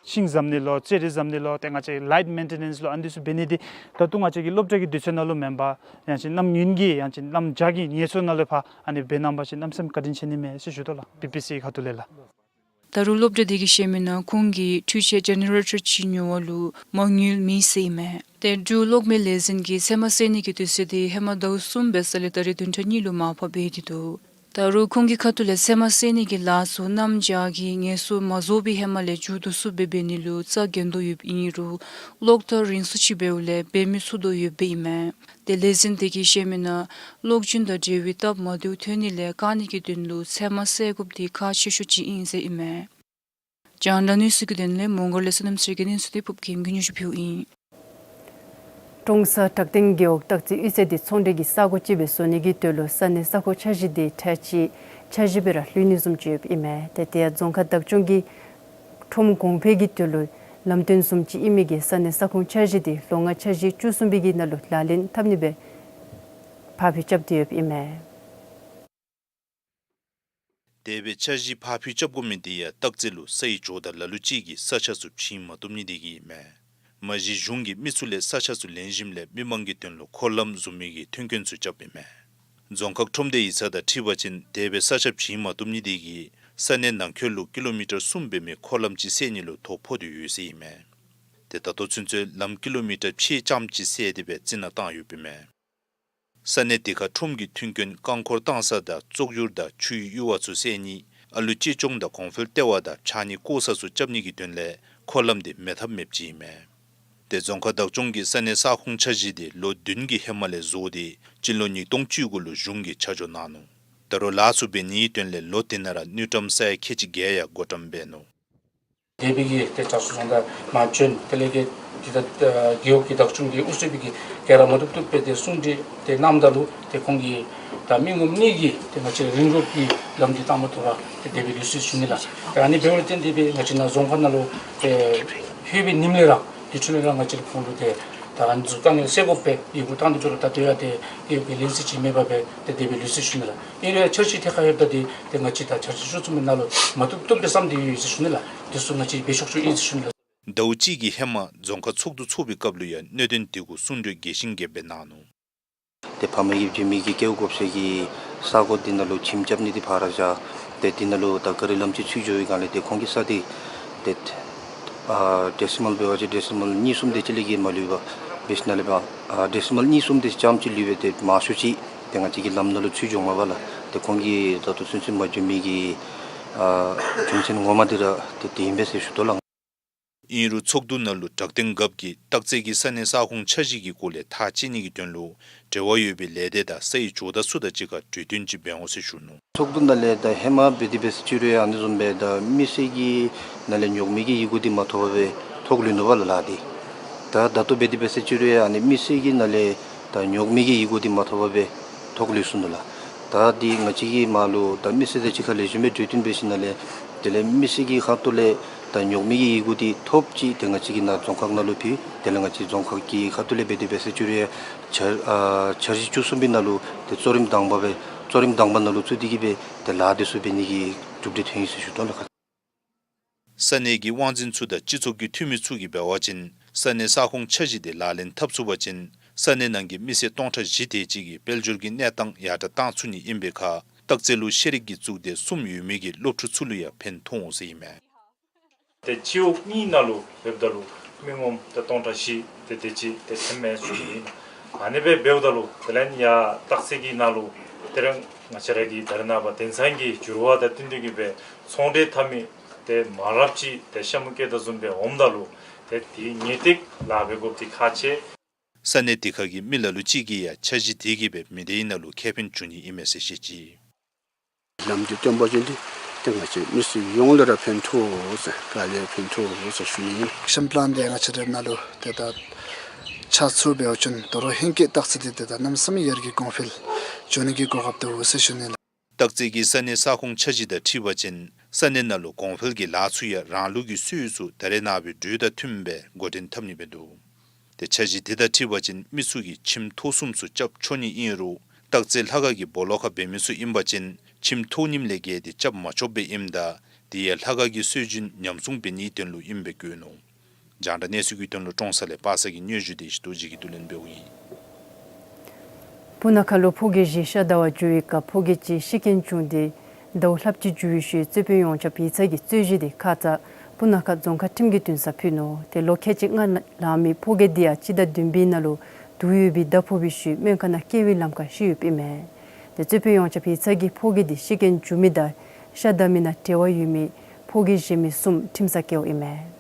ཤིང་བཟོ་ནི་ལུ་ཙེ་རི་བཟོ་ནི་ལུ་ཏེ་ང་བཅས་ལའིཊ་མེན་ཊེ་ནེནསི་ལུ་ཨ་ནི་འདི་ཚུ་འབད་ནི་འདི་ད་ལྟོ་ང་བཅས་ཀྱི་སློབ་གྲྭ་གི་དུས་ཚོད་ནང་ལུ་མེན་པར་ཡང་ཅིན་གནམ་ཡུན་གྱི་ཡང་ཅིན་གནམ་བྱཱར་གྱི་ངལ་གསོ་ནང་ལུ་ཕར་ཨ་ནི་འབད་གནང་པ་ཅིན་གནམ་མེད་ས་མེད་བཀའ་དྲིན་ཆེ་ནི་མས་ཟེར་ཞུ་དོ་ལགས། བི་བི་སི་ཁ་ཐུག་ལས་ལགས། ད་རུང་སློབ་གྲྭ་དེ་གིས་བཤད་མི་ནང་ཁོང་གིས་འཕྲུལ་ཆས་ཇེ་ནེ་རེ་ཊར་ཅིག་ཉོ་བ་ལུ་མ་དངུལ་མེད་ཟེར་ཨིན་མས། ཏེ་འབྲུག་གློག་མེ་ལས་འཛིན་གྱིས་ཚལ་མ་བསལ་ནི་གི་དུས་ཚོད་དེ་ཧེ་མ་ཟླཝ་གསུམ་འབད་ས་ལས་ད་རེས་བདུན་ཕྲག་གཉིས་ལུ་མར་ཕབ་འབད་དེ་འདུག། ད་རུང་ཁོང་གི་ཁ་ཐུག་ལས་ཚལ་མ་བསལ་ནི་གི་ལཱ་ཚུ་གནམ་བྱཱར་གྱི་ངལ་གསོ་མ་རྫོགས་པའི་ཧེ་མ་ལས་མཇུག་བསྡུ་ཚུགསཔ་སྦེ་འབད་ནི་ལུ་རྩ་འགེངས་དོ་ཡོདཔ་ཨིན་རུང་གློག་ཐག་རིང་སུ་ཅིག་འབདཝ་ལས་འབད་མི་ཚུགས་དོ་ཡོདཔ་ཨིན་མས། ཏེ་ལས་འཛིན་དེ་གིས་བཤད་མི་ནང་གློག་འབྱིན་དང་འབྲེལ་བའི་སྟབས་མ་བདེཝ་ཐོན་ནི་ལས་བཀག་ནི་གི་དོན་ལུ་ཚལ་མ་བསལ་དགོཔ་འདི་ཁག་ཆེ་ཤོས་ཅིག་ཨིན་ཟེར་ཨིན་མས། རྒྱང་བསྒྲགས་གནས་ཚུལ་གྱི་དོན་ལས་མོང་སྒར་ལས་བསོད་ནམས་ཚེ་རིང་གི་གནས་ཚུལ་འདི་ཕུབ་ཀྱིས་སྙན་ཞུ་ཕུལཝ་ཨིན། ཀྲོང་གསར་བྲག་སྟེང་རྒེད་འོག་སྟག་རྩེ་གཡུས་ཚན་འདི་ཚོང་འབྲེལ་གྱི་ས་གོ་ཅིག་སྦེ་བཟོ་ནི་གི་དོན་ལུ་ས་གནས་ས་ཁོངས་འཆར་གཞི་འདི་ཁྲལ་ཅིག་འཆར་གཞི་སྦེ་ར་ལྷོད་ནི་བཟུམ་ཅིག་ཡོདཔ་ཨིན་མས། ཏེ་དེ་ཡང་རྫོང་ཁག་བདག་སྐྱོང་གིས་ཁྲོམ་གོང་འཕེལ་གྱི་དོན་ལུ་ལམ་སྟོན་བཟུམ་ཅིག་ཨིན་མི་གིས་ས་གནས་ས་ཁོངས་འཆར་གཞི་འདི་ལོ་ལྔ་འཆར་གཞི་བཅུ་གསུམ་པའི་གི་ནང་ལུ་ལག་ལེན་འཐབ་ནི་སྦེ་ཕར་འགྱངས་རྐྱབ་སྟེ་ཡོདཔ་ཨིན་མས། དེ་སྦེ་འཆར་གཞི་ཕར་འགྱངས་རྐྱབ་དགོ་མི་འདི་ཡང་སྟག་རྩེ་ལུ་ས་ཡི་ཇོ་བདག་ལ་ལུ་ཅིག་གིས་ས་ཆ་ཚུ་བྱིན་མ་བཏུབ་ནི་དེ་གིས་ཨིན་མས། མ་གཞི་གཞུང་གིས་མི་ཚུ་ལས་ས་ཆ་ཚུ་ལེན་ཞིནམ་ལས་མི་མང་གི་དོན་ལུ་འཁོར་ལམ་བཟོ་མི་གི་མཐུན་རྐྱེན་ཚུ་རྐྱབ་ཨིན་མས། རྫོང་ཁག་ཁྲོམ་སྡེ་ཡིག་ཚང་དང་འཁྲིལ་བ་ཅིན་དེ་སྦེ་ས་ཆ་བྱིན་མ་བཏུབ་ནི་དེ་གིས་ས་གནས་ནང་འཁོད་ལུ་ཀི་ལོ་མི་ཊར་གསུམ་འབད་མི་འཁོར་ལམ་ཅིག་བསལ་ནི་ལུ་ཐོ་ཕོག་སྟེ་ཡོད་ཟེར་ཨིན་མས། ཏེ་ད་ལྟོ་ཚུན་ཚོད་ལམ་ཀི་ལོ་མི་ཊར་ཕྱེད་ཙམ་ཅིག་བསལ་ཏེ་སྦེ་རྩི་ནག་བཏང་ཡོདཔ་ཨིན་མས། ས་གནས་དེ་ཁར་ཁྲོམ་གྱི་མཐུན་རྐྱེན་རྐང་འཁོར་བཏང་ས་དང་བཙོག་ཡུར་དང་ཆུའི་གཡུར་བ་ཚུ་བསལ་ནི་ཨ་ལུ་གཅེས་སྐྱོང་དང་གོང་འཕེལ་ལྟེ་བ་དང་ཕྱགས་སྙིགས་བཀོ་ས་ཚུ་རྐྱབ་ནི་གི་དོན་ལས་འཁོར་ལམ་དེ་མེད་ཐབས་མེདཔ་ཅིག་ཨིན་མས། ཏེ་རྫོང་ཁག་བདག་སྐྱོང་གིས་ས་གནས་ས་ཁོངས་འཆར་གཞི་དེ་ལོ་བདུན་གྱི་ཧེ་མ་ལས་བཟོ་སྟེ་སྤྱི་ལོ་ཉིས་སྟོང་བཅུ་དགུ་ལུ་གཞུང་གིས་ཆ་འཇོག་གནང་ནུག། ད་རུང་ལཱ་ཚུ་འབད་ནི་གི་དོན་ལས་ལོ་དེ་ནང་ར་དངུལ་ཀྲམ་ས་ཡ་ཁལ་གཅིག་བརྒལ་ཡང་བགོ་བཀྲམ་འབད་ནུག། དེ་སྦེ་གི་ཏེ་དྲག་ཤོས་རྫོང་བདག་མ་བྱོན། དེ་ལས་གི་ཏེ་ད་རྒེད་འོག་གི་བདག་སྐྱོང་གིས་ཨུ་ཚུགས་སྦེ་གི་ག་ར་མ་བཏུབ་བཏུབ་སྦེ་ཏེ་གསུང་གྲོས་ཏེ་གནངམ་ད་ལུ་ཏེ་ཁོང་གིས་ད་མི་ངོམ་གཉིས་ཀྱིས་ཏེ་ང་བཅས་རིང་རོགས་ཀྱི་ལམ་འདི་བཏང་མ་བཏུབ་པར་ཏེ་དེ་སྦེ་ལུས་སོ་ཞུ་ནི་ལགས། ཏེ་ཨ་ནི་འབདཝ་ལས་བརྟེན་ཏེ་སྦེ་ང་བཅས་ནཱ་རྫོང་ཁག་ནང་ལུ་ཏེ་ལྷོད་པའི་ཉིནམ་ལས་ར་དེ་འཕྲོ་ལས་ར་ང་བཅས་ཁོང་ལུ་ཏེ་ད་ཨ་ནི་ཚུ་དཀའ་ངལ་སེལ་དགོ་པའི་ཡི་གུ་བཏང་སྟེ་འབད་རུང་ད་ལྟོ་ཡང་ཏེ་ཡོད་པའི་ལན་གསལ་ཅིག་མེད་པར་སྦེ་ཏེ་དེ་སྦེ་ལུས་སོ་ཞུ་ནི་ལགས། ཨིན་རུང་ཡང་འཆར་གཞི་ཐད་ཁར་ཡོདཔ་ད་ཏེ་ཏེ་ང་བཅས་ད་འཆར་གཞི་ཞུ་ཚུགས་མི་ནང་ལུ་མ་བཏུབ་བཏུབ་སྦེ་བསམ་སྟེ་ཡོད་ཟེར་ཞུ་ནི་ལགས། དེ་ཚུ་ང་བཅས་འབད་ཆོག་ཆོག་ཨིན་ཟེར་ཞུ་ནི་ལགས། ཟླཝ་གཅིག་གི་ཧེ་མ་རྫོང་ཁག་ཚོགས་འདུ་ཚོགས་པའི་སྐབས་ལུ་ཡང་གནད་དོན་དེ་གུ་གསུང་གྲོས་རྒྱས་ཤིང་རྒྱསཔ་སྦེ་གནང་ནུག། ཏེ་ཕ་མ་གིས་བྱིན་མི་གི་སྐལཝ་བགོ་སའི་གི་ས་གོ་འདི་ནང་ལུ་ཁྱིམ་རྐྱབ་ནི་འདི་ཕར་བཞག། ཏེ་འདི་ནང་ལུ་ད་ག་རི་ལམ་ཅིག་ཚུད་འགྱོ་བའི་སྒང་ལས་ཏེ་ཁོང་གི་ས་འདི་ཏེ་ཨ་ཌེ་སི་མལ་འབད་བ་ཅིན་ཌེ་སི་མལ་གཉིས་གསུམ་དེ་ཅིག་ལས་བརྒལ་མ་ལུས་པར་འབད་ཞིནམ་ལས་ཨ་ཌེ་སི་མལ་གཉིས་གསུམ་དེ་ཙམ་ཅིག་ལུས་པའི་ཏེ་མང་ཤོས་ཅིག་ཏེ་ང་བཅས་ཀྱི་ལམ་ནང་ལུ་ཚུད་འགྱོཝ་མས་པ་ལགས། ཏེ་ཁོང་གིས་ད་ལྟོ་ཚུན་ཚོད་མ་བྱོན་མི་གི་ཨ་རྒྱུ་མཚན་ངོ་མ་འདི་ར་ཏེ་དེ་ཨིན་པས་ཟེར་ཞུ་དོ་ལགས། ཨིན་རུང་ཚོགས་འདུ་ནང་ལུ་བྲག་སྟེང་རྒཔོ་གིས་སྟག་རྩེ་གི་ས་གནས་ས་ཁོངས་འཆར་གཞི་གི་སྐོར་ལས་ཐག་བཅད་ནི་གི་དོན་ལུ་འབྲེལ་བ་ཡོད་པའི་ལས་སྡེ་དང་ས་ཡི་ཇོ་བདག་ཚུ་དང་གཅིག་ཁར་གྲོས་བསྟུན་ཅིག་འབད་འོང་ཟེར་ཞུ་ནུག། ཚོགས་འདུ་ནང་ལས་ད་ཧེ་མ་འབད་དེ་འབད་ས་ཅིག་རུང་ཡང་ཨ་ནི་བཟུམ་སྦེ་ད་མི་སེར་གྱི་ནང་ལས་ཉོགས་མེད་ཀྱི་ཡི་གུ་འདི་མ་ཐོབ་པར་སྦེ་ཐོག་ལུས་ནུག་པ་ལགས་ལཱ་འདི། ད་ད་ལྟོ་འབད་དེ་འབད་ས་ཅིག་རུང་ཡང་ཨ་ནི་མི་སེར་གྱི་ནང་ལས་ད་ཉོགས་མེད་ཀྱི་ཡི་གུ་འདི་མ་ཐོབ་པར་སྦེ་ཐོག་ལུས་སོ་ནུག་ལགས། ད་འདི་ང་བཅས་ཀྱིས་མར་ལུ་ད་མི་སེར་དང་གཅིག་ཁར་ལེགས་ཤོམ་སྦེ་གྲོས་བསྟུན་འབད་ཞིནམ་ལས་དེ་ལས་མི་སེར་གྱི་ཁ་ཐུག་ལས་ ད་ཉོག་མེད་ཀྱི་ཡི་གུ་འདི་ཐོབ་ཅི། ཏེ་ང་བཅས་ཀྱིས་ནཱ་རྫོང་ཁག་ནང་ལུ་ཕུལ། དེ་ལས་ང་བཅས་རྫོང་ཁག་གི་ཁ་ཐུག་ལས་འབད་དེ་འབད་ས་ཅིག་རུང་ཡང་འཆར་ཨ་འཆར་གཞི་བཅུ་གསུམ་པའི་ནང་ལུ་ཏེ་གཙོ་རིམ་དང་པ་སྦེ་གཙོ་རིམ་དང་པ་ནང་ལུ་བཙུགས་ཏེ་གིས་སྦེ་ཏེ་ལཱ་འདི་ཚུ་འབད་ནི་གི་གྲུབ་འབྲས་ཐོན་ཡི་ཟེར་ཞུ་དོ་ལགས། ས་གནས་ཀྱི་དབང་འཛིན་ཚུ་དང་སྤྱི་ཚོགས་ཀྱི་འཐུས་མི་ཚུ་གིས་འབད་བ་ཅིན་ས་གནས་ས་ཁོངས་འཆར་གཞི་དེ་ལག་ལེན་འཐབ་ཚུགས་པ་ཅིན་ས་གནས་ནང་གི་མི་སེར་སྟོང་ཕྲག་བཞི་དེ་ཅིག་གི་དཔལ་འབྱོར་གྱི་གནས་སྟངས་ཡར་དྲག་བཏང་ཚུགས་ནི་ཨིན་པའི་ཁར་སྟག་རྩེ་ལུ་ཤེས་རིག་གི་གཙུག་སྡེ་གསུམ་ཡོད་མི་གི་སློབ་ཕྲུག་ཚུ་ལུ་ཡང་ཕན་ཐོགས་འོང་ཟེར་ཨིན་མས། ཏེ་སྤྱི་འོག་གཉིས་ནང་ལུ་འབདཝ་ད་ལུ་མི་ངོམ་ཏེ་སྟོང་ཕྲག་བཞི་དེ་དེ་ཅིག་ཏེ་ཐོན་མས་ཞུ་ནི་ཨིན། ཨ་ནི་སྦེ་འབདཝ་ད་ལུ་དེ་ལས་ཡར་སྟག་རྩེ་གི་ནང་ལུ་དེ་རིང་ང་བཅས་ར་གི་ད་རེས་ནངས་པ་དེང་སང་གི་འགྱུར་བ་དང་བསྟུན་ཏེ་གིས་སྦེ་ཚོང་འབྲེལ་འཐབ་མི་ཏེ་མང་རབས་ཅིག་ཏེ་ཤ་མུ་སྐྱེས་དོ་བཟུམ་སྦེ་འོངམ་ད་ལུ་ཏེ་དེ་ངེས་ཏིག་ལཱ་འབད་དགོཔ་འདི་ཁག་ཆེ། ས་གནས་དེ་ཁ་གི་མི་ལ་ལུ་ཅིག་གིས་ཡང་འཆར་གཞི་དེ་གིས་སྦེ་མི་སྡེའི་ནང་ལུ་ཁེ་ཕན་འབྱུང་ནི་ཨིན་མས་ཟེར་བཤད་ཅི། ལམ་འདི་སྟོན་པ་ཅིན་འདི་ཏེ་ང་བཅས་མི་སེར་ཡོངས་ལུ་ར་ཕན་ཐོགས་ཟེར་ག་ལས་ཕན་ཐོགས་ཟེར་ཞུ་ནི་ཨིན། ཨེག་ཤན་པ་ལཱན་འདི་ང་བཅས་ར་ནང་ལུ་ཏེ་ད་ཆ་ཚུ་འབད་བ་ཅིན་དོ་རུང་ཧེང་སྐལ་སྟག་རྩེ་འདི་ཏེ་ད་གནམ་མེད་ས་མེད་ཡར་གྱི་གོང་འཕེལ་འགྱོ་ནི་གི་གོ་སྐབས་འདུག་ཟེར་ཞུ་ནི་ལགས། སྟག་རྩེ་གི་ས་གནས་ས་ཁོངས་འཆར་གཞི་དང་འཁྲིལ་བ་ཅིན་ས་གནས་ནང་ལུ་གོང་འཕེལ་གྱི་ལཱ་ཚུ་ཡང་རང་ལུགས་ཀྱི་སྲོལ་ཡིག་ཚུ་ད་རེས་ནངས་པའི་འགྲོས་དང་མཐུནམ་སྦེ་འགོ་འདྲེན་འཐབ་ནི་སྦེ་འདུག། ཏེ་འཆར་གཞི་དེ་དང་འཁྲིལ་བ་ཅིན་མི་ཚུ་གིས་ཁྱིམ་ཐོག་གསུམ་ཚུ་རྐྱབ་ཆོག་ནི་ཨིན་རུང་སྟག་རྩེ་ལྷ་ཁང་གི་སྦོ་ལོགས་ཁར་འབད་མི་ཚུ་ཨིན་པ་ཅིན་ཁྱིམ་ཐོག་གཉིསམ་ལས་བརྒལ་ཏེ་རྐྱབ་མ་ཆོགཔ་སྦེ་ཨིནམ་ད་དེ་ཡང་ལྷ་ཁང་གི་སྲོལ་རྒྱུན་ཉམས་སྲུང་འབད་ནིའི་དོན་ལུ་ཨིནམ་སྦེ་བཀོད་ནུག། རྒྱང་བསྒྲགས་གནས་ཚུལ་གྱི་དོན་ལུ་ཀྲོང་གསར་ལས་པ་སངས་ཀྱི་སྙན་ཞུ་དེ་ཞུ་དོ་ཇི་གི་དུ་ལེན་འབདཝ་ཨིན། སྤུ་ན་ཁ་ལུ་ཕོ་རྒྱས་བཞི་ཤ་དར་བར་འགྱོ་བའི་སྐབས་ཕོ་རྒྱས་གཅིག་ཤི་རྐྱེན་བྱུང་སྟེ་ཟླཝ་ལྷགཔ་ཅིག་འགྱོ་བའི་ཤུལ་རྩོད་དཔོན་ཡོངས་ཁྱབ་ཡིག་ཚང་གིས་རྩོད་གཞི་དེ་ཁ་ཙ་སྤུ་ན་ཁ་རྫོང་ཁག་ཁྲིམས་ཀྱི་འདུན་སར་ཕུལ་ནུག། ཏེ་ལོ་ཁལ་གཅིག་ལྔ་ལང་མི་ཕོ་རྒྱས་དེ་ཡང་སྤྱི་ཟླ་བདུན་པའི་ནང་ལུ་དུག་ཡོད་པའི་མདའ་ཕོག་པའི་ཤུལ་སྨན་ཁང་ནང་བསྐྱལ་བའི་ལམ་ཁར་ཤི་ཡོདཔ་ཨིན་མས། ཏེ་རྩོད་དཔོན་ཡོངས་ཁྱབ་ཡིག་ཚང་གིས་ཕོ་རྒྱས་དེ་ཤི་རྐྱེན་བྱུང་མི་དང་ཤ་དར་མི་ནང་འབྲེལ་བ་ཡོད་མི་ཕོ་རྒྱས་གཞན་མི་གསུམ་ཁྲིམས་སར་བསྐྱལཝ་ཨིན་མས།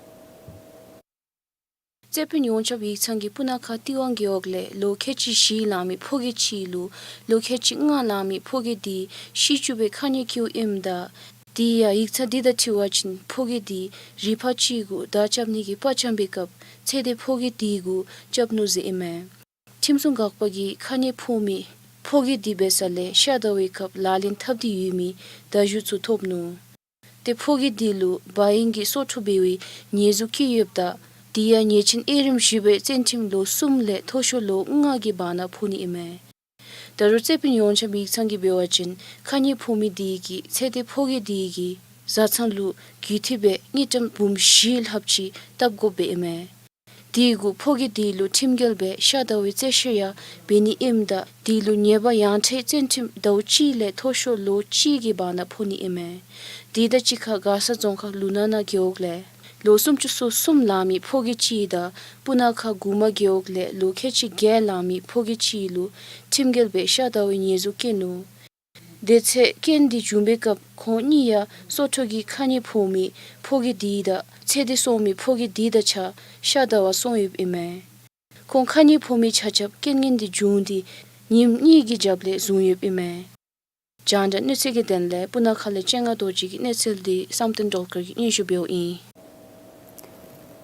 རྩོད་དཔོན་ཡོངས་ཁྱབ་ཡིག་ཚང་གིས་སྤུ་ན་ཁ་ཏི་ཝང་རྒེད་འོག་ལས་ལོ་ཁལ་གཅིག་བཞི་ལང་མི་ཕོ་རྒྱས་ཅིག་ལུ་ལོ་ཁལ་གཅིག་ལྔ་ལང་མི་ཕོ་རྒྱས་དེ་ཤི་བཅུག་པའི་ཁ་ཉེས་བཀལཝ་ཨིནམ་ད་དེ་ཡང་ཡིག་ཚང་དེ་དང་འཁྲིལ་བ་ཅིན་ཕོ་རྒྱས་དེ་རི་ཕག་ཅིག་གུ་མདའ་རྐྱབ་ནི་གི་པར་འཁྱམས་པའི་སྐབས་ཚེ་འདས་ཕོ་རྒྱས་དེ་གུ་རྐྱབ་ནུག་ཟེར་ཨིན་མས། ཁྲིམས་སྲུང་འགག་པ་གིས་ཁ་ཉེས་ཕོག་མི་ཕོ་རྒྱས་དེ་འབད་ས་ལས་ཤ་དར་བའི་སྐབས་ལག་ལེན་འཐབ་སྟེ་ཡོད་མི་མདའ་གཞུ་ཚུ་ཐོབ་ནུག། ཏེ་ཕོ་རྒྱས་དེ་ལུ་བ་ཡིན་གྱི་སྲོག་འཕྲོག་འབད་བའི་ཉེས་འཛུགས་བཀལ་ཡོདཔ་ད་དེ་ཡང་ཉེས་ཅན་དབྱེ་རིམ་བཞི་པའི་བཙོན་ཁྲིམས་ལོ་གསུམ་ལས་མཐོ་ཤོས་ལོ་ལྔ་གི་བར་ན་ཕོག་ནི་ཨིན་མས། ད་རུང་རྩོད་དཔོན་ཡོངས་ཁྱབ་ཡིག་ཚང་གིས་འབད་བ་ཅིན་ཁ་ཉེས་ཕོག་མི་དེ་གིས་ཚེ་འདས་ཕོ་རྒྱས་དེ་གི་བཟའ་ཚང་ལུ་རྒུད་འཐུས་སྦེ་དངུལ་ཀྲམ་འབུམ་བཞི་ལྷགཔ་ཅིག་བཏབ་དགོཔ་སྦེ་ཨིན་མས། དེ་གུ་ཕོ་རྒྱས་དེ་ལུ་ཁྲིམས་འགལ་སྦེ་ཤ་དར་བའི་རྩོད་བཤེར་ཡང་འབད་ནི་ཨིནམ་ད་དེ་ལུ་ཉེས་པ་ཡང་ཁྲལ་བཙོན་ཁྲིམས་ཟླཝ་གཅིག་ལས་མཐོ་ཤོས་ལོ་གཅིག་གི་བར་ན་ཕོག་ནི་ཨིན་མས། དེ་དང་གཅིག་ཁར་མགར་ས་རྫོང་ཁག་ལུ་ན་ན་རྒེད་འོག་ལས་ལོ་སུམ་ཅུ་སོ་གསུམ་ལང་མི་ཕོ་རྒྱས་ཅིག་དང་སྤུ་ན་ཁ་གུ་མ་རྒེད་འོག་ལས་ལོ་ཁལ་གཅིག་བརྒྱད་ལང་མི་ཕོ་རྒྱས་ཅིག་ལུ་ཁྲིམས་འགལ་སྦེ་ཤ་དར་བའི་ཉེས་འཛུགས་བཀལ་ནུག། དེ་ཚེ་རྐྱེན་དེ་བྱུང་པའི་སྐབས་ཁོང་གཉིས་ཡང་སྲོག་འཕྲོག་གི་ཁ་ཉེས་ཕོག་མི་ཕོ་རྒྱས་དེ་དང་ཚེ་འདས་སོང་མི་ཕོ་རྒྱས་དེ་དང་གཅིག་ཁར་ཤ་དར་བར་སོང་ཡོདཔ་ཨིན་མས། ཁོང་ཁ་ཉེས་ཕོག་མི་ཆ་ཁྱབ་རྐྱེན་ངན་དེ་བྱུང་སྟེ་ཉིནམ་གཉིས་ཀྱི་རྒྱབ་ལས་བཟུང་ཡོདཔ་ཨིན་མས། རྒྱང་བསྒྲགས་གནས་ཚུལ་གྱི་དོན་ལས་སྤུ་ན་ཁ་ལས་སྤྱན་སྔ་རྡོ་རྗེ་གི་གནས་ཚུལ་དེ་བསམ་གཏན་སྒྲོལ་དཀར་གྱིས་སྙན་ཞུ་འབདཝ་ཨིན།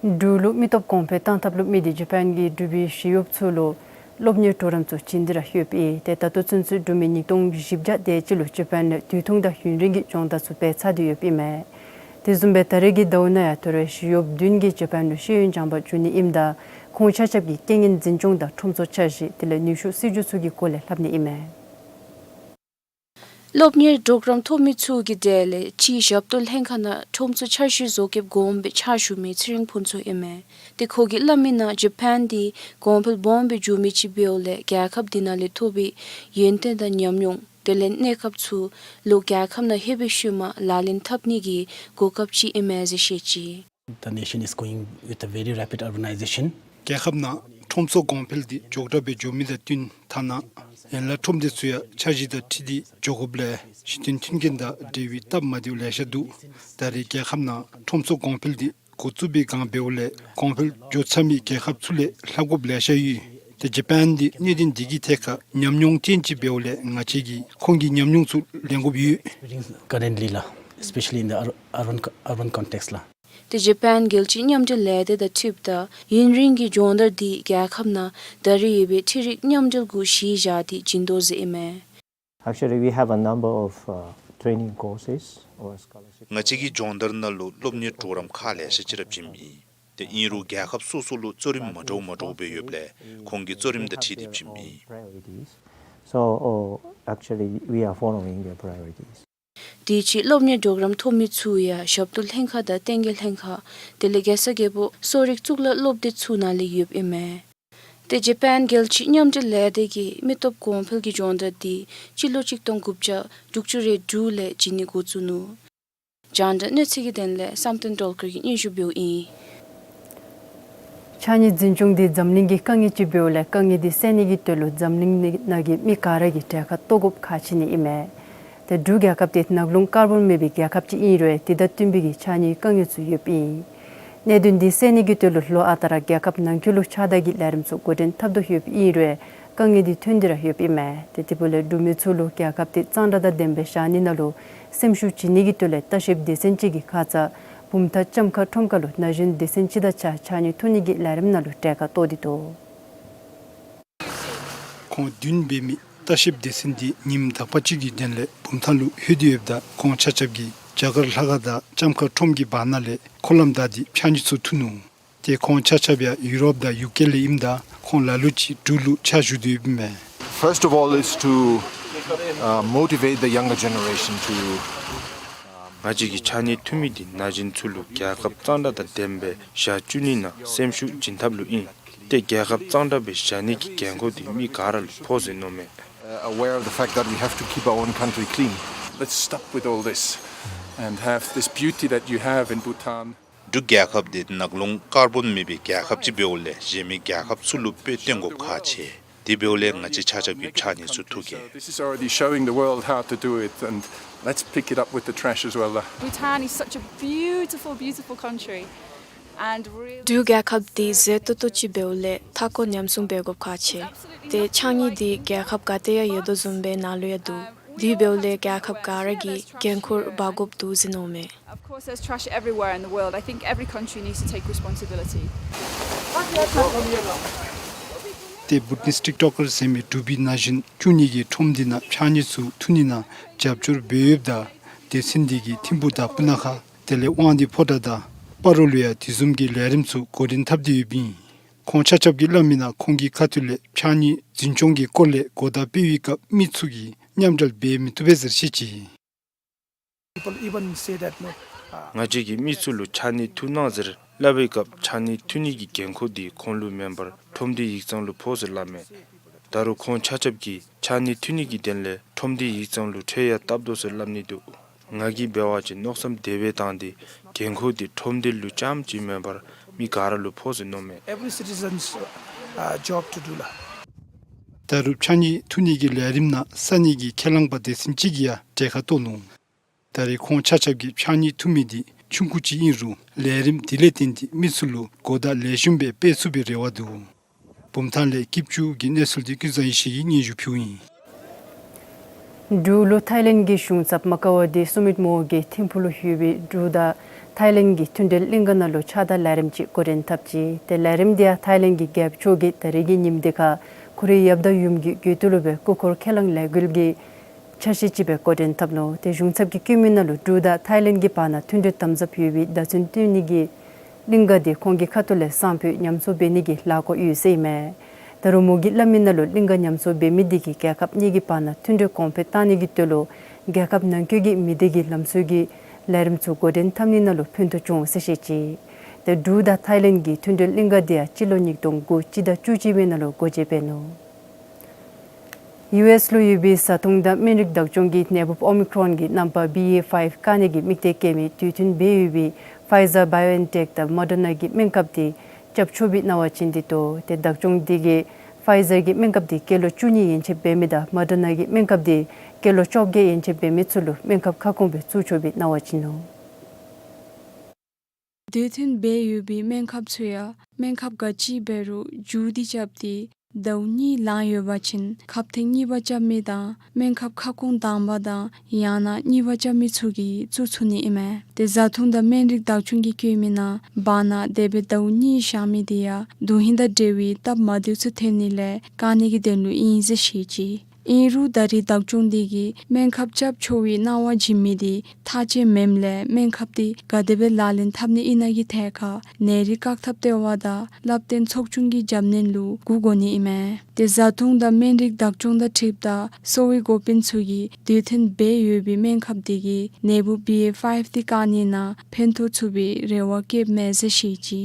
འབྲུག་ལུ་མི་སྟོབས་གོང་འཕེལ་གཏང་ཐབས་ལུ་དམིགས་ཏེ་ཇ་པཱན་གྱི་འབྲུག་པའི་ཞི་གཡོགཔ་ཚུ་ལུ་སློབ་གཉེར་གྲོགས་རམ་ཚུ་བྱིན་ཏེ་ར་ཡོདཔ་ཨིན། ཏེ་ད་ལྟོ་ཚུན་ཚོད་འབྲུག་མི་ཉིས་སྟོང་བཞི་བརྒྱ་དེ་ཅིག་ལུ་ཇ་པཱན་ལས་དུས་ཐུང་དང་ཡུན་རིང་གི་སྦྱོང་བརྡར་ཚུ་འབད་ཚར་ཏེ་ཡོདཔ་ཨིན་མས། དེ་བཟུམ་སྦེ་ད་རེས་ཀྱི་ཟླཝ་ནང་ཡང་ད་རེས་ཞི་གཡོགཔ་བདུན་གྱིས་ཇ་པཱན་ལུ་ཤེས་ཡོན་སྦྱང་པར་འགྱོ་ནི་ཨིནམ་ད་ཁོང་ཆ་ཁྱབ་ཀྱིས་རྐྱེན་ངན་འཛིན་སྐྱོང་དང་ཁྲོམ་ཚོགས་འཆར་གཞི་དེ་ལས་ནུས་ཤུགས་སྲིད་ཇུས་ཚུ་གི་སྐོར་ལས་སླབ་ནི་ཨིན་མས། སློབ་གཉེར་གྲོགས་རམ་ཐོབ་མི་ཚུ་གི་གྲས་ལས་ཕྱིའི་ཞབས་ཏོག་ལྷན་ཁག་ནང་ཁྲོམ་ཚོགས་འཆར་གཞི་བཟོ་བཀོདཔ་གོངམ་སྦེ་ཕྱག་ཞུ་མི་ཚེ་རིང་ཕུན་ཚོགས་ཨིན་མས། ཏེ་ཁོ་གིས་སླབ་མི་ནང་ཇ་པཱན་དེ་གོང་འཕེལ་སྦོམ་སྦེ་འགྱོ་མི་ཅིག་འབདཝ་ལས་རྒྱལ་ཁབ་དེ་ནང་ལས་ཐོབ་པའི་ཡོན་ཏན་དང་ཉམས་མྱོང་དེ་ལས་གནས་སྐབས་ཚུ་ལུ་རྒྱལ་ཁབ་ནང་ལྷོད་པའི་ཤུལ་མ་ལག་ལེན་འཐབ་ནི་གི་གོ་སྐབས་ཅིག་ཨིན་མས་ཟེར་བཤད་ཅི། The nation is going with a very rapid urbanization. རྒྱལ་ཁབ་ནང་ཁྲོམ་ཚོགས་གོང་འཕེལ་འདི་མགྱོགས་དྲགས་སྦེ་འགྱོ་མི་དང་བསྟུན་ཐ་ན་ཡན་ལག་ཁྲོམ་སྡེ་ཚུ་ཡང་འཆར་གཞི་དང་འཁྲིལ་ཏེ་འགྱོ་དགོཔ་ལས་གཞི་རྟེན་མཐུན་རྐྱེན་དང་འབྲེལ་བའི་སྟབས་མ་བདེཝ་ལེ་ཤ་འདུག། ད་རེས་རྒྱལ་ཁབ་ནང་ཁྲོམ་ཚོགས་གོང་འཕེལ་འདི་འགོ་བཙུགས་པའི་སྒང་འབདཝ་ལས་གོང་འཕེལ་འགྱོ་ཚར་མི་རྒྱལ་ཁབ་ཚུ་ལས་ལྷག་དགོཔ་ལེ་ཤ་ཡོད། ཏེ་ཇ་པཱན་འདི་གནད་དོན་འདི་གི་ཐད་ཁར་ཉམས་མྱོང་ཅན་ཅིག་འབདཝ་ལས་ང་བཅས་ཀྱིས་ཁོང་གི་ཉམས་མྱོང་ཚུ་ལེན་དགོཔ་ཡོད། Currently ལགས། Especially in the ur- urban co- urban context ལགས། ཏེ་ཇ་པཱན་རྒྱལ་སྤྱིའི་མཉམ་འབྲེལ་ལས་སྡེ་དང་འཁྲིལཝ་ད་ཡུན་རིང་གི་སྦྱོང་བརྡར་འདི་རྒྱལ་ཁབ་ནང་ད་རེས་ཡོད་པའི་འཕྲུལ་རིག་མཉམ་འབྲེལ་གུ་གཞི་བཞག་སྟེ་བྱིན་དོ་ཟེར་ཨིན་མས། Actually, we have a number of uh, training courses or scholarship. ང་བཅས་ཀྱི་སྦྱོང་བརྡར་ནང་ལུ་སློབ་གཉེར་གྲོགས་རམ་ཁག་ལེ་ཤ་ཅིག་ར་བྱིནམ་ཨིན། ཏེ་ཨིན་རུང་རྒྱལ་ཁབ་སོ་སོ་ལུ་གཙོ་རིམ་མ་འདྲཝ་མ་འདྲཝ་སྦེ་ཡོདཔ་ལས་ཁོང་གི་གཙོ་རིམ་དང་འཁྲིལ་ཏེ་བྱིནམ་ཨིན། Priorities. So, oh, actually, we are following their priorities. དེ་ཅིག་སློབ་གཉེར་གྲོགས་རམ་ཐོབ་མི་ཚུ་ཡང་ཞབས་ཏོག་ལྷན་ཁག་དང་བསྟན་རྒྱས་ལྷན་ཁག་དེ་ལས་རྒྱལ་ས་རྒྱལ་པོ་གསོ་རིག་གཙུག་ལག་སློབ་སྡེ་ཚུ་ནང་ལས་ཡོདཔ་ཨིན་མས། ཏེ་ཇ་པཱན་རྒྱལ་སྤྱིའི་མཉམ་འབྲེལ་ལས་སྡེ་གིས་མི་སྟོབས་གོང་འཕེལ་གྱི་སྦྱོང་བརྡར་འདི་སྤྱི་ལོ་གཅིག་སྟོང་དགུ་བརྒྱ་དྲུག་ཅུ་རེ་དྲུག་ལས་བྱིན་ནི་འགོ་བཙུགས་ནུག། རྒྱང་བསྒྲགས་གནས་ཚུལ་གྱི་དོན་ལས་བསམ་གཏན་སྒྲོལ་དཀར་གྱིས་སྙན་ཞུ་འབདཝ་ཨིན། ཕྱགས་སྙིགས་འཛིན་སྐྱོང་འདི་འཛམ་གླིང་གི་དཀའ་ངལ་ཅིག་འབདཝ་ལས་དཀའ་ངལ་འདི་སེལ་ནི་གི་དོན་ལུ་འཛམ་གླིང་ནང་གི་མི་ག་ར་གིས་གྲལ་ཁར་གཏོགས་དགོཔ་ཁག་ཆེ་ནི་ཨིན་མས། ཏེ་འབྲུག་རྒྱལ་ཁབ་འདི་ནག་རླུང་ཀར་བོན་མེད་པའི་རྒྱལ་ཁབ་ཅིག་ཨིན་རུང་དེ་དང་བསྟུན་པའི་གི་ཕྱགས་སྙིགས་དཀའ་ངལ་ཚུ་ཡོདཔ་ཨིན། གནད་དོན་འདི་སེལ་ནི་གི་དོན་ལུ་ལོ་ཨ་རྟག་ར་རྒྱལ་ཁབ་ནང་འཁོད་ལུ་ཕྱགས་བདར་གྱི་ལས་རིམ་ཚུ་འགོ་འདྲེན་འཐབ་དོ་ཡོདཔ་ཨིན་རུང་དཀའ་ངལ་འདི་ཐོན་ཏེ་ར་ཡོདཔ་ཨིན་མས། ཏེ་དེ་འབདཝ་ལས་འབྲུག་མི་ཚུ་ལུ་རྒྱལ་ཁབ་འདི་གཙང་སྦྲ་དང་ལྡནམ་སྦེ་བཞག་ནི་ནང་ལུ་སེམས་ཤུགས་བྱིན་ནི་གི་དོན་ལས་ལྟ་བཤལཔ་སྡེ་ཚན་ཅིག་གིས་ཁ་ཙ་བུམ་ཐང་ལྕམ་མཁར་ཁྲོམ་ཁ་ལུ་ན་གཞོན་སྡེ་ཚན་ཅིག་དང་གཅིག་ཁར་ཕྱགས་སྙིགས་འཐུ་ནི་གི་ལས་རིམ་ནང་ལུ་གྲལ་ཁར་གཏོགས་ཏེ་འདུག། ཁོང་བདུན་འབད་མི་ལྟ་བཤལཔ་སྡེ་ཚན་འདི་ཉིནམ་དག་པ་ཅིག་གི་དོན་ལས་བུམ་ཐང་ལུ་ལྷོད་དེ་ཡོདཔ་ད་ཁོང་ཆ་ཁྱབ་ཀྱིས་རྒྱ་གར་ལྷ་ཁང་དང་ལྕམ་མཁར་ཁྲོམ་གྱི་བར་ན་ལས་འཁོར་ལམ་བདའ་སྟེ་ཕྱགས་སྙིགས་ཚུ་འཐུ་ནུག། ཏེ་ཁོང་ཆ་ཁྱབ་ཡང་ཡུ་རོབ་དང་ཡུ་ཀེ་ལས་ཨིནམ་ད་ཁོང་ལ་ལུ་ཅིག་འབྲུག་ལུ་ཕྱག་ཞུ་སྡོད་ཡོདཔ་ཨིན་མས། First of all is to, uh, motivate the younger generation to ང་བཅས་ཀྱིས་ཕྱགས་སྙིགས་འཐུ་མི་འདི་ན་གཞོན་ཚུ་ལུ་རྒྱལ་ཁབ་གཙང་སྦྲ་དང་ལྡནམ་སྦེ་བཞག་བཅུག་ནི་ནང་སེམས་ཤུགས་བྱིན་ཐབས་ལུ་ཨིན། ཏེ་རྒྱལ་ཁབ་གཙང་སྦྲ་སྦེ་བཞག་ནི་གི་འགན་ཁུར་འདི་མི་ག་ར་ལུ་ཕོག་ཟེར་མནོཝ་མས། Uh, aware of the fact that we have to keep our own country clean. Let's stop with all this and have this beauty that you have in Bhutan. འབྲུག་རྒྱལ་ཁབ་འདི་ནག་རླུང་ཀར་བོན་མེད་པའི་རྒྱལ་ཁབ་ཅིག་འབདཝ་ལས་གཞན་མི་རྒྱལ་ཁབ་ཚུ་ལུ་དཔེ་སྟོན་དགོཔ་ཁག་ཆེ། དེ་འབདཝ་ལས་ང་བཅས་ཆ་ཁྱབ་ཀྱིས་ཕྱགས་སྙིགས་ཚུ་འཐུ་གེ། So this is already showing the world how to do it, and let's pick it up with the trash as well. Bhutan is such a beautiful, beautiful country. And really འབྲུག་རྒྱལ་ཁབ་འདི་མཛེས་ཏོག་ཏོ་ཅིག་འབདཝ་ལས་མཐའ་འཁོར་ཉམས་སྲུང་འབད་དགོཔ་ཁག་ཆེ། ཏེ་ཕྱགས་སྙིགས་འདི་རྒྱལ་ཁབ་ག་ཏེ་ཡང་ཡོད་དོ་བཟུམ་སྦེ་ནཱ་ལུ་ཡང་འདུག། དེ་འབདཝ་ལས་རྒྱལ་ཁབ་ག་ར་གིས་འགན་ཁུར་འབག་དགོཔ་འདུག་ཟེར་མནོཝ་མས། Of course, there's trash everywhere in the world. I think every country needs to take responsibility. ཏེ་བུད་ནིསི་ཊིག་ཊོག་ཀར་ཟེར་མི་འབྲུག་པའི་ན་གཞོན་བཅུ་གཉིས་ཀྱིས་ཁྲོམ་འདི་ནང་ཕྱགས་སྙིགས་ཚུ་འཐུ་ནི་ནང་རྒྱབ་སྐྱོར་འབད་ཡོདཔ་ད་སྡེ་ཚན་འདི་གིས་ཐིམ་ཕུག་དང་སྤུ་ན་ཁ་དེ་ལས་དབང་འདུས་ཕོ་བྲང་དང་སྤ་རོ་ལུ་ཡང་དེ་བཟུམ་གྱི་ལས་རིམ་ཚུ་འགོ་འདྲེན་འཐབ་སྟེ་ཡོདཔ་ཨིན། ཁོང་ཆ་ཁྱབ་ཀྱིས་སླབ་མིའི་ནང་ཁོང་གི་ཁ་ཐུག་ལས་ཕྱགས་སྙིགས་འཛིན་སྐྱོང་གི་སྐོར་ལས་གོ་བརྡ་སྤེལ་བའི་སྐབས་མི་ཚུ་གིས་མཉམ་འབྲེལ་འབད་མི་བཏུབ་པས་ཟེར་བཤད་ཅི། People even say that, no, uh, ང་བཅས་ཀྱིས་མི་ཚུ་ལུ་ཕྱགས་སྙིགས་འཐུ་གནང་ཟེར་སླབ་པའི་སྐབས་ཕྱགས་སྙིགས་འཐུ་ནི་གི་འགན་ཁུར་འདི་ཁོང་ལུ་མེན་པར་ཁྲོམ་སྡེ་ཡིག་ཚང་ལུ་ཕོག་ཟེར་སླབ་མས། ད་རུང་ཁོང་ཆ་ཁྱབ་ཀྱིས་ཕྱགས་སྙིགས་འཐུ་ནི་གི་དོན་ལས་ཁྲོམ་སྡེ་ཡིག་ཚང་ལུ་ཁྲལ་ཡང་བཏབ་དོ་ཟེར་སླབ་ནི་འདུག། ང་གིས་འབད་བ་ཅིན་མནོ་བསམ་དེ་སྦེ་བཏང་སྟེ་འགན་ཁུར་འདི་ཁྲོམ་སྡེ་ལུ་རྐྱངམ་ཅིག་མེན་པར་མི་ག་ར་ལུ་ཕོག་ཟེར་མནོཝ་མས། Every citizen's, uh, job to do ལགས། ད་རུང་ཕྱགས་སྙིགས་འཐུ་ནི་གི་ལས་རིམ་ནང་ས་གནས་ཀྱི་ཁས་བླངས་པ་སྡེ་ཚན་ཅིག་གིས་ཡང་གྲལ་ཁར་གཏོགས་ནུག། ད་རེས་ཁོང་ཆ་ཁྱབ་ཀྱིས་ཕྱགས་སྙིགས་འཐུ་མི་འདི་ཆུང་ཀུ་ཅིག་ཨིན་རུང་ལས་རིམ་འདི་ལས་བརྟེན་ཏེ་མི་ཚུ་ལུ་གོ་བརྡ་ལེགས་ཤོམ་སྦེ་སྤེལ་ཚུགས་པའི་རེ་བ་འདུག། བུམ་ཐང་ལས་སྐྱིད་ཆུ་གི་གནས་ཚུལ་འདི་ཀུན་བཟང་ཡེ་ཤེས་ཀྱིས་སྙན་ཞུ་ཕུལཝ་ཨིན། འབྲུག་ལུ་ཐའི་ལེནཌ་གི་གཞུང་ཚབ་མ་ཀ་ཝ་ཏི་སུ་མིཊ་མོ་གིས་ཐིམ་ཕུག་ལུ་ཡོད་པའི་འབྲུག་དང་ཐའི་ལེནཌ་གི་མཐུན་འབྲེལ་གླིང་ག་ནང་ལུ་ཕྱགས་བདར་ལས་རིམ་ཅིག་འགོ་འདྲེན་འཐབ་ཅི། ཏེ་ལས་རིམ་འདི་ཡང་ཐའི་ལེནཌ་གི་རྒྱལཔོ་མཆོག་གིས་ད་རེས་ཀྱི་ཉིནམ་འདི་ཁར་ཁོ་རའི་ཡབ་དང་ཡུམ་གྱི་དགུང་ལོ་ལུ་སྦེ་སྐུ་འཁོར་ཁས་བླངས་ལས་འགུལ་གྱི་ཆ་ཤས་ཅིག་སྦེ་འགོ་འདྲེན་འཐབ་ནུག། ཏེ་གཞུང་ཚབ་ཀྱིས་བཀོད་མི་ནང་ལུ་འབྲུག་དང་ཐའི་ལེནཌ་གི་བར་ན་མཐུན་འབྲེལ་དམ་ཟབ་ཡོད་པའི་བརྡ་མཚོན་སྟོན་ནི་གི་གླིང་ག་འདི་ཁོང་གི་ཁ་ཐུག་ལས་སང་ཕོད་ཉམས་གསོ་འབད་ནི་གི་ལས་འགུལ་ཡོད་ཟེར་ཨིན་མས། ད་རུང་མོ་གིས་སླབ་མི་ནང་ལུ་གླིང་ག་ཉམས་གསོ་འབད་མི་འདི་གིས་རྒྱལ་ཁབ་གཉིས་ཀྱི་བར་ན་མཐུན་འབྲེལ་གོང་འཕེལ་གཏང་ནི་གི་དོན་ལུ་རྒྱལ་ཁབ་ནང་འཁོད་ཀྱི་མི་སྡེ་གི་ལམ་སྲོལ་གྱི་ལས་རིམ་ཚུ་འགོ་འདྲེན་འཐབ་ནི་ནང་ལུ་ཕན་ཐོགས་བྱུང་ཟེར་བཤད་ཅི། ཏེ་འབྲུག་དང་ཐའི་ལེནཌ་གི་མཐུན་འབྲེལ་གླིང་ག་འདི་ཡང་སྤྱི་ལོ་ཉིས་སྟོང་དགུ་སྤྱི་ཟླ་བཅུ་གཅིག་པའི་ནང་ལུ་སྒོ་འབྱེད་འབད་ནུག། ཡུ་ཨེསི་ལུ་ཡོད་པའི་བཟའ་འཐུང་དང་སྨན་རིགས་བདག་སྐྱོང་གིས་ནད་འབུཔ་ཨོ་མི་ཀྲོན་གྱི་རྣམ་པ་བི་ཨེ་ཕའིབ་བཀག་ནི་གི་དམིགས་གཏད་བསྐྱེད་མི་དུས་མཐུན་འབད་ཡོད་པའི་ཕའི་ཛར་བའི་ཨོ་ཨེན་ཊེཀ་དང་མོ་ཌར་ན་གི་སྨན་ཁབ་འདི་རྐྱབ་ཆོག་པའི་གནང་བ་བྱིན་ཏེ་འདུག། ཏེ་བདག་སྐྱོང་འདི་གིས་ཕའི་ཛར་གྱི་སྨན་ཁབ་འདི་སྐྱེས་ལོ་བཅུ་གཉིས་ཡན་ཆད་འབད་མི་དང་མོ་ཌར་ན་གི་སྨན་ཁབ་འདི་སྐྱེས་ལོ་བཅོ་བརྒྱད་ཡན་ཆད་འབད་མི་ཚུ་ལུ་སྨན་ཁབ་ཁ་སྐོང་སྦེ་བཙུགས་ཆོག་པའི་གནང་བ་བྱིན་ནུག། དུས་མཐུན་འབད་ཡོད་པའི་སྨན་ཁབ་ཚུ་ཡང་སྨན་ཁབ་ག་ཅི་འབད་རུང་མཇུག་བསྡུ་རྐྱབ་སྟེ་ཟླཝ་གཉིས་ལང་ཡོད་པ་ཅིན་ཁབ་ཐེངས་གཉིས་པ་རྐྱབ་མི་དང་སྨན་ཁབ་ཁ་སྐོང་དང་པ་དང་ཡང་ན་གཉིས་པ་རྐྱབ་མི་ཚུ་གིས་བཙུགས་ཚུགས་ནི་ཨིན་མས། ཏེ་བཟའ་འཐུང་དང་སྨན་རིགས་བདག་སྐྱོང་གིས་བཀོད་མི་ནང་བར་ན་འདས་པའི་ཟླཝ་གཉིས་བཞག་མི་འདི་ཡང་དོན་ཧིང་དང་འབྲེལ་བའི་སྟབས་མ་བདེཝ་ཚུ་ཐོན་ནི་ལས་བཀག་ནི་གི་དོན་ལུ་ཨིན་ཟེར་བཤད་ཅི། ཨིན་རུང་ད་རེས་བདག་སྐྱོང་འདི་གིས་སྨན་ཁབ་རྐྱབ་ཆོག་པའི་གནང་བ་བྱིན་མི་འདི་མཐའ་དཔྱད་མེནམ་ལས་སྨན་ཁབ་འདི་ག་དེ་སྦེ་ལག་ལེན་འཐབ་ནི་ཨིན་ན་གི་ཐད་ཁར་ནད་རིགས་བཀག་ཐབས་ལྟེ་བ་དང་བསླབ་སྟོན་ཚོགས་ཆུང་གི་རྒྱབ་སྣོན་ལུ་འགོ་དགོ་ནི་ཨིན་མས། ཏེ་བཟའ་འཐུང་དང་སྨན་རིགས་བདག་སྐྱོང་དང་འཁྲིལཝ་ད་གསོ་བའི་འགོ་དཔོན་ཚུ་གིས་དུས་མཐུན་འབད་ཡོད་པའི་སྨན་ཁབ་འདི་གིས་ནད་འབུ་བི་ཨེ་ཕའིབ་འདི་བཀག་ནི་ནང་ཕན་ཐོགས་ཚུགས་པའི་རེ་བ་བསྐྱེདཔ་མས་ཟེར་བཤད་ཅི།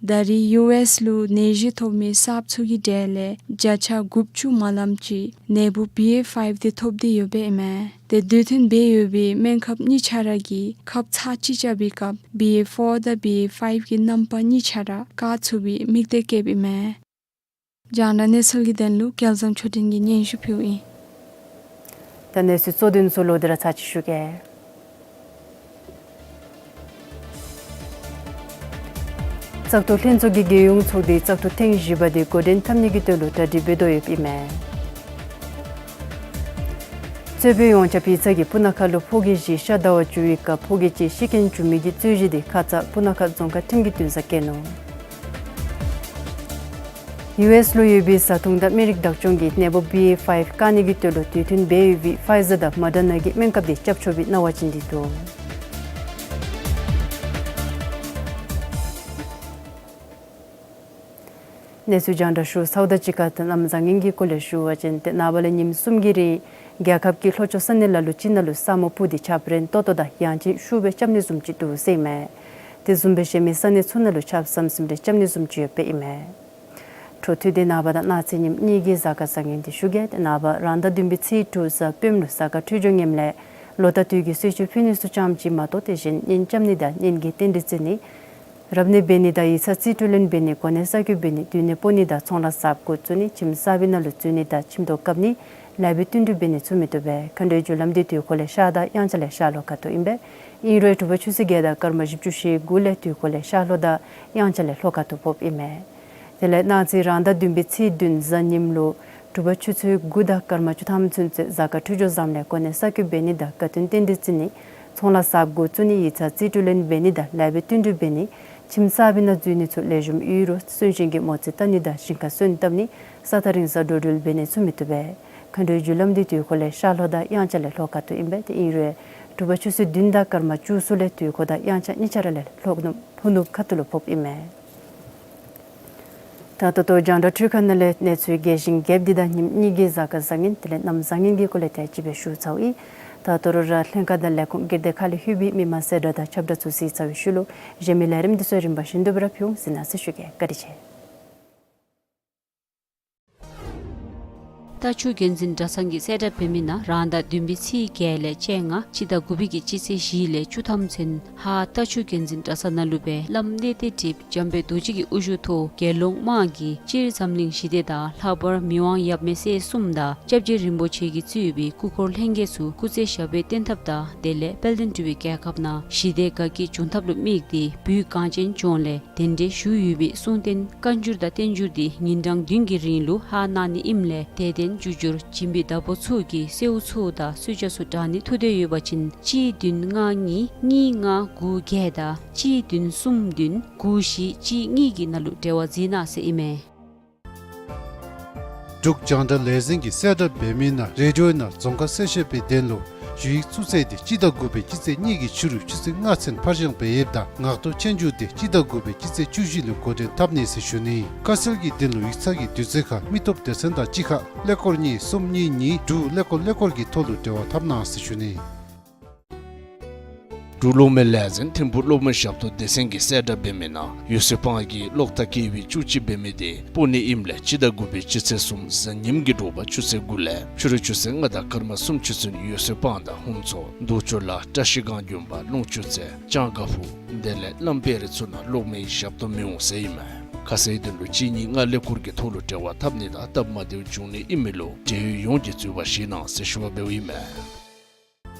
ད་རེས་ཡུ་ཨེསི་ལུ་ནད་གཞི་ཐོབ་མི་གསརཔ་ཚུ་གི་གྲས་ལས་བརྒྱ་ཆ་དགུ་བཅུ་མ་ལངམ་ཅིག་ནད་འབུ་བི་ཨེ་ཕའིབ་འདི་ཐོབ་སྟེ་ཡོདཔ་ཨིན་མས། ཏེ་དུས་མཐུན་འབད་ཡོད་པའི་སྨན་ཁབ་གཉིས་ཆ་ར་གི་ཁབ་ཚར་གཅིག་རྐྱབ་པའི་སྐབས་བི་ཨེ་ཕོར་དང་བི་ཨེ་ཕའིབ་ཀྱི་རྣམ་པ་གཉིས་ཆ་ར་བཀག་ཚུགས་པའི་དམིགས་གཏད་བསྐྱེདཔ་ཨིན་མས། རྒྱང་བསྒྲགས་གནས་ཚུལ་གྱི་དོན་ལུ་སྐལ་བཟང་ཆོས་སྒྲོན་གྱིས་སྙན་ཞུ་ཕུལཝ་ཨིན། ད་གནས་ཚུལ་གཙོ་དོན་ཚུ་ལོག་སྟེ་ར་ཚར་གཅིག་ཞུ་གེ། བཙག་འཐུ་ལྷན་ཚོགས་ཀྱིས་རྒྱལ་ཡོངས་ཚོགས་འདུའི་བཙག་འཐུ་ཐེངས་བཞི་པ་འདི་འགོ་འདྲེན་འཐབ་ནི་གི་དོན་ལུ་གྲ་སྒྲིག་འབད་དོ་ཡོདཔ་ཨིན་མས། རྩོད་དཔོན་ཡོངས་ཁྱབ་ཡིག་ཚང་གིས་སྤུ་ན་ཁ་ལུ་ཕོ་སྐྱེས་བཞི་ཤ་ཟླ་བ་བཅུ་བའི་སྐབས་ཕོ་སྐྱེས་གཅིག་ཤི་རྐྱེན་བྱུང་མི་གི་རྩོད་གཞི་འདི་ཁ་ཙ་སྤུ་ན་ཁ་རྫོང་ཁག་ཁྲིམས་ཀྱི་འདུན་ས་བཀལ་ནུག། ཡུ་ཨེསི་ལུ་ཡོད་པའི་བཟའ་འཐུང་དང་སྨན་རིགས་བདག་སྐྱོང་གིས་ནད་འབུ་བི་ཨེ་ཕའིབ་བཀག་ནི་གི་དོན་ལུ་དུས་མཐུན་འབད་ཡོད་པའི་ཕའི་ཛར་དང་མོ་ཌར་ན་གི་སྨན་ཁབ་འདི་རྐྱབ་ཆོག་པའི་གནང་བ་བྱིན་ཏེ་འདུག། གནས་ཚུལ་རྒྱང་བསྒྲགས་ཞུ་ཚརཝ་དང་གཅིག་ཁར་ཏེ་གནམ་བཟང་ངན་གྱི་སྐོར་ལས་ཞུ་བ་ཅིན་ཏེ་ནངས་པ་ལས་ཉིནམ་གསུམ་གྱི་རིང་རྒྱལ་ཁབ་ཀྱི་ལྷོ་ཕྱོགས་ས་གནས་ལ་ལུ་ཅིག་ནང་ལུ་ས་སྨུག་སྤུབས་ཏེ་ཆརཔ་རན་ཏོག་ཏོ་དང་ཡང་ཅིན་ཤུགས་སྦེ་རྐྱབ་ནི་བཟུམ་ཅིག་འདུག་ཟེར་ཨིན་མས། དེ་བཟུམ་སྦེ་གཞན་མི་ས་གནས་ཚུ་ནང་ལུ་ཆརཔ་ཟམ་ཟིམ་རེ་རྐྱབ་ནི་བཟུམ་ཅིག་ཡོདཔ་ཨིན་མས། འཕྲོ་མཐུད་དེ་ནངས་པ་དང་གནངས་ཚེ་ཉིནམ་གཉིས་ཀྱི་གཟའ་སྐར་བཟང་ངན་འདི་ཞུ་གེ། ཏེ་ནངས་པ་རང་ཟླ་བདུན་པའི་ཚེས་དྲུག་གཟའ་སྤེནམ་ལུ་གཟའ་སྐར་འཕྲོད་སྦྱོར་ངནམ་ལས་ལོ་ཟླ་དུས་ཀྱི་གསོལ་མཆོད་ཕུལ་ནི་ཚུ་ཙམ་ཅིག་མ་གཏོགས་ཏེ་གཞན་གཉེན་རྐྱབ་ནི་དང་གཉེན་གྱི་རྟེན་འབྲེལ་བརྩི་ནི་རབ་གནས་འབད་ནི་དང་ཡིག་ཚང་རྩིས་སྤྲོད་ལེན་འབད་ནི་གོ་གནས་གསར་བསྐོ་འབད་ནི་དུས་གནས་སྤོ་ནི་དང་ཚོང་ལཱ་གསརཔ་འགོ་བཙུགས་ནི་ཁྱིམ་གསར་པའི་ནང་ལུ་འཛུལ་ནི་དང་ཁྱིམ་ཐོག་བཀབ་ནི་ལེགས་པའི་བསྟུན་གྲོས་འབད་ནི་ཚུ་མི་བཏུབ་པས། མཁའ་འགྲོའི་རྒྱུ་ལམ་འདི་དུས་འཁོར་ལས་ཤར་དང་དབྱངས་འཆར་ལས་ཤར་ལྷོ་ཁ་ཐུག་ཨིན་པས། ཨིན་རུང་དྲོ་པ་ཆུ་ཚོད་བརྒྱད་དང་སྐར་མ་བཞི་བཅུ་ཞེ་དགུ་ལས་དུས་འཁོར་ལས་ཤར་ལྷོ་དང་དབྱངས་འཆར་ལས་ལྷོ་ཁ་ཐུག་ཕོགཔ་ཨིན་མས། དེ་ལས་གནངས་ཚེ་རང་ཟླ་བདུན་པའི་ཚེས་བདུན་གཟའ་ཉིམ་ལུ་དྲོ་པ་ཆུ་ཚོད་དགུ་དང་སྐར་མ་བཅུ་ཐམ་ཚུན་ཚོད་གཟའ་སྐར་འཕྲོད་སྦྱོར་བཟངམ་ལས་གོ་གནས་གསར་བསྐོ་འབད་ནི་དང་དགའ་སྟོན་རྟེན་འབྲེལ་བརྩི་ནི་ཚོང་ལཱ་གསརཔ་འགོ་བཙུགས་ནི་ཡིག་ཚང་རྩིས་སྤྲོད་ལེན་འབད་ནི་དང་ལེགས་པའི་བསྟུན་གྲོས་འབད་ནི་ཁྱིམ་གསར་པའི་ནང་འཛུལ་ནི་ཚུ་ལེགས་ཤོམ་ཡོད་རུང་གསོན་གཤིན་གྱི་མོ་རྩིས་བལྟ་ནི་དང་ཞིང་ཁ་སོན་བཏབ་ནི་ས་ཐག་རིང་སར་འགྲོ་འགྲུལ་འབད་ནི་ཚུ་མི་བཏུབ་པས། མཁའ་འགྲོའི་རྒྱུ་ལམ་འདི་དུས་འཁོར་ལས་ཤར་ལྷོ་དང་དབྱངས་འཆར་ལས་ལྷོ་ཁ་ཐུག་ཨིན་པས། ཏེ་ཨིན་རུང་དྲོ་པ་ཆུ་ཚོད་བདུན་དང་སྐར་མ་བཅུ་གསུམ་ལས་དུས་འཁོར་དང་དབྱངས་འཆར་གཉིས་ཆ་ར་ལས་ལྷོ་ནུབ་ལྷོ་ནུབ་ཁ་ཐུག་ལུ་ཕོགཔ་ཨིན་མས། ད་ད་ལྟོ་རྒྱང་བསྒྲགས་འཕྲུལ་ཁང་ནང་ལས་གནས་ཚུལ་རྒྱས་ཤིང་རྒྱསཔ་འདི་དང་ཉིནམ་གཉིས་ཀྱི་གཟའ་སྐར་བཟང་ངན་དེ་ལས་གནམ་བཟང་ངན་གྱི་སྐོར་ལས་དེ་ཅིག་སྦེ་ཞུ་ཚརཝ་ཨིན། ད་ད་རུང་ར་ལྷན་ཁག་དང་ལས་ཁུངས་སྒེར་སྡེ་ཁག་ལས་ལྷོད་པའི་མི་མང་གསལ་བསྒྲགས་དང་ཁྱབ་བསྒྲགས་ཚུ་གཟིགས་ཚར་བའི་ཤུལ་ལུ་གཞན་མི་ལས་རིམ་འདི་ཚུ་རིམ་པ་བཞིན་དུ་སྦེ་ར་ཕུལ་འོང་། གཟིགས་གནང་ཟེར་ཞུ་གེ། བཀའ་དྲིན་ཆེ། རྟ་ཕྱུགས་རྒྱལ་འཛིན་གྲྭ་ཚང་གིས་གསལ་བསྒྲགས་འབད་མི་ནང་རང་ཟླ་བདུན་པའི་ཚེས་བརྒྱད་ལས་བཅོ་ལྔ་སྤྱི་ཟླ་དགུ་པའི་གི་སྤྱི་ཚེས་བཞི་ལས་བཅུ་ཐམ་ཚུན་ཧཱ་རྟ་ཕྱུགས་རྒྱལ་འཛིན་གྲྭ་ཚང་ནང་ལུ་སྦེ་བླམ་གནས་བརྟན་ཁྲི་འཇམ་དཔལ་རྡོ་རྗེ་གི་དབུ་བཞུགས་ཐོག་དགེ་སློང་དམངས་ཀྱིས་སྤྱིར་འཛམ་གླིང་ཞི་བདེ་དང་ལྷག་པར་མི་དབང་ཡབ་མེས་སྲས་གསུམ་དང་སྐྱབས་རྗེ་རིན་པོ་ཆེ་གིས་གཙོས་པའི་སྐུ་འཁོར་ལྷན་རྒྱས་ཚུ་སྐུ་ཚེ་ཞབས་པད་བརྟན་ཐབས་དང་དེ་ལས་དཔལ་ལྡན་འབྲུག་པའི་རྒྱལ་ཁབ་ནང་ཞི་བདེ་དགའ་སྐྱིད་འབྱུང་ཐབས་ལུ་དམིགས་ཏེ་བོད་གངས་ཅན་ལྗོངས་ལས་གདན་འདྲེན་ཞུ་ཡོད་པའི་གསུང་རྟེན་བཀའ་འགྱུར་དང་བསྟན་འགྱུར་འདི་ཉིན་གྲངས་བདུན་གྱི་རིང་ལུ་ཧཱ་གནང་ནི་ཨིནམ་ལས་དད་རྟེན་བསྒྱུར་བཅོས་བྱིན་པའི་བདག་པོ་ཚུ་གིས་གསོལཝ་ཚུ་དང་གསོལ་ཇ་ཚུ་དྲང་ནི་ཐུགས་འདོད་ཡོད་པ་ཅིན་གཅིག་བདུན་ལྔ་གཉིས་གཉིས་ལྔ་དགུ་བརྒྱད་དང་གཅིག་བདུན་གསུམ་བདུན་དགུ་བཞི་གཅིག་གཉིས་ཀྱི་ནང་ལུ་འབྲེལ་བ་མཛད་གནང་ཟེར་ཨིན་མས། འབྲུག་རྒྱང་བསྒྲགས་ལས་འཛིན་གྱིས་གསལ་བསྒྲགས་འབད་མི་ནང་རེ་ཌི་ཡོ་ནང་རྫོང་ཁ་གསལ་བཤད་པའི་དོན་ལུ་ཞུ་ཡིག་བཙུགས་ཚེས་འདི་སྤྱི་ཟླ་དགུ་པའི་སྤྱི་ཚེས་གཉིས་ཀྱི་ཕྱི་རུ་ཆུ་ཚོད་ལྔ་ཚུན་ཕར་འགྱངས་འབད་ཡོདཔ་ད་ངག་ཐོག་ཆོས་རྒྱུགས་འདི་སྤྱི་ཟླ་དགུ་པའི་སྤྱི་ཚེས་བཅུ་བཞི་ལུ་འགོ་འདྲེན་འཐབ་ནི་ཟེར་ཞུ་ནི། དཀའ་སེལ་གྱི་དོན་ལུ་ཡིག་ཚང་གི་དུས་ཚོད་ཁར་མི་སྟོབས་སྡེ་ཚན་དང་གཅིག་ཁར་ཀླད་ཀོར་གཉིས་གསུམ་གཉིས་གཉིས་དྲུག་ཀླད་ཀོར་ཀླད་ཀོར་གྱི་ཐོག་ལུ་འབྲེལ་བ་འཐབ་གནང་ཟེར་ཞུ་ནི། འབྲུག་གློག་མེ་ལས་འཛིན་ཐིམ་ཕུག་གློག་མེ་ཞབས་ཏོག་སྡེ་ཚན་གྱིས་གསལ་བསྒྲགས་འབད་མི་ནང་འོད་ཟེར་སྤང་གི་གློག་ཐག་བཀལ་བའི་བཅུ་གཅིག་འབད་མི་དེ་སྤོ་ནི་ཨིནམ་ལས་སྤྱི་ཟླ་དགུ་པའི་སྤྱི་ཚེས་གསུམ་གཟའ་ཉིམ་གྱི་དྲོ་པ་ཆུ་ཚོད་དགུ་ལས་ཕྱི་རུ་ཆུ་ཚོད་ལྔ་དང་སྐར་མ་སུམ་ཅུ་ཚུན་འོད་ཟེར་སྤང་དང་ཧུན་མཚོ་རྡོ་ཆུ་ལ་བཀྲ་ཤིས་སྒང་དགོན་པ་ལུང་ཆུ་ཚལ་ལྕང་དཀར་ཕུག་དེ་ལས་གླང་དཔལ་རི་ཚུ་ནང་གློག་མེའི་ཞབས་ཏོག་མི་འོང་ཟེར་ཨིན་མས། ཁ་གསལ་དོན་ལུ་གཅིག་གཉིས་ལྔ་ཀླད་ཀོར་གྱི་ཐོག་ལུ་འབྲེལ་བ་འཐབ་ནི་དང་སྟབས་མ་བདེཝ་འབྱུང་ནི་ཨིན་མི་ལུ་འབྲེལ་ཡོད་ཡོངས་ཀྱིས་འཛོལ་བ་བཞེས་གནང་ཟེར་ཞུ་བ་འབདཝ་ཨིན་མས།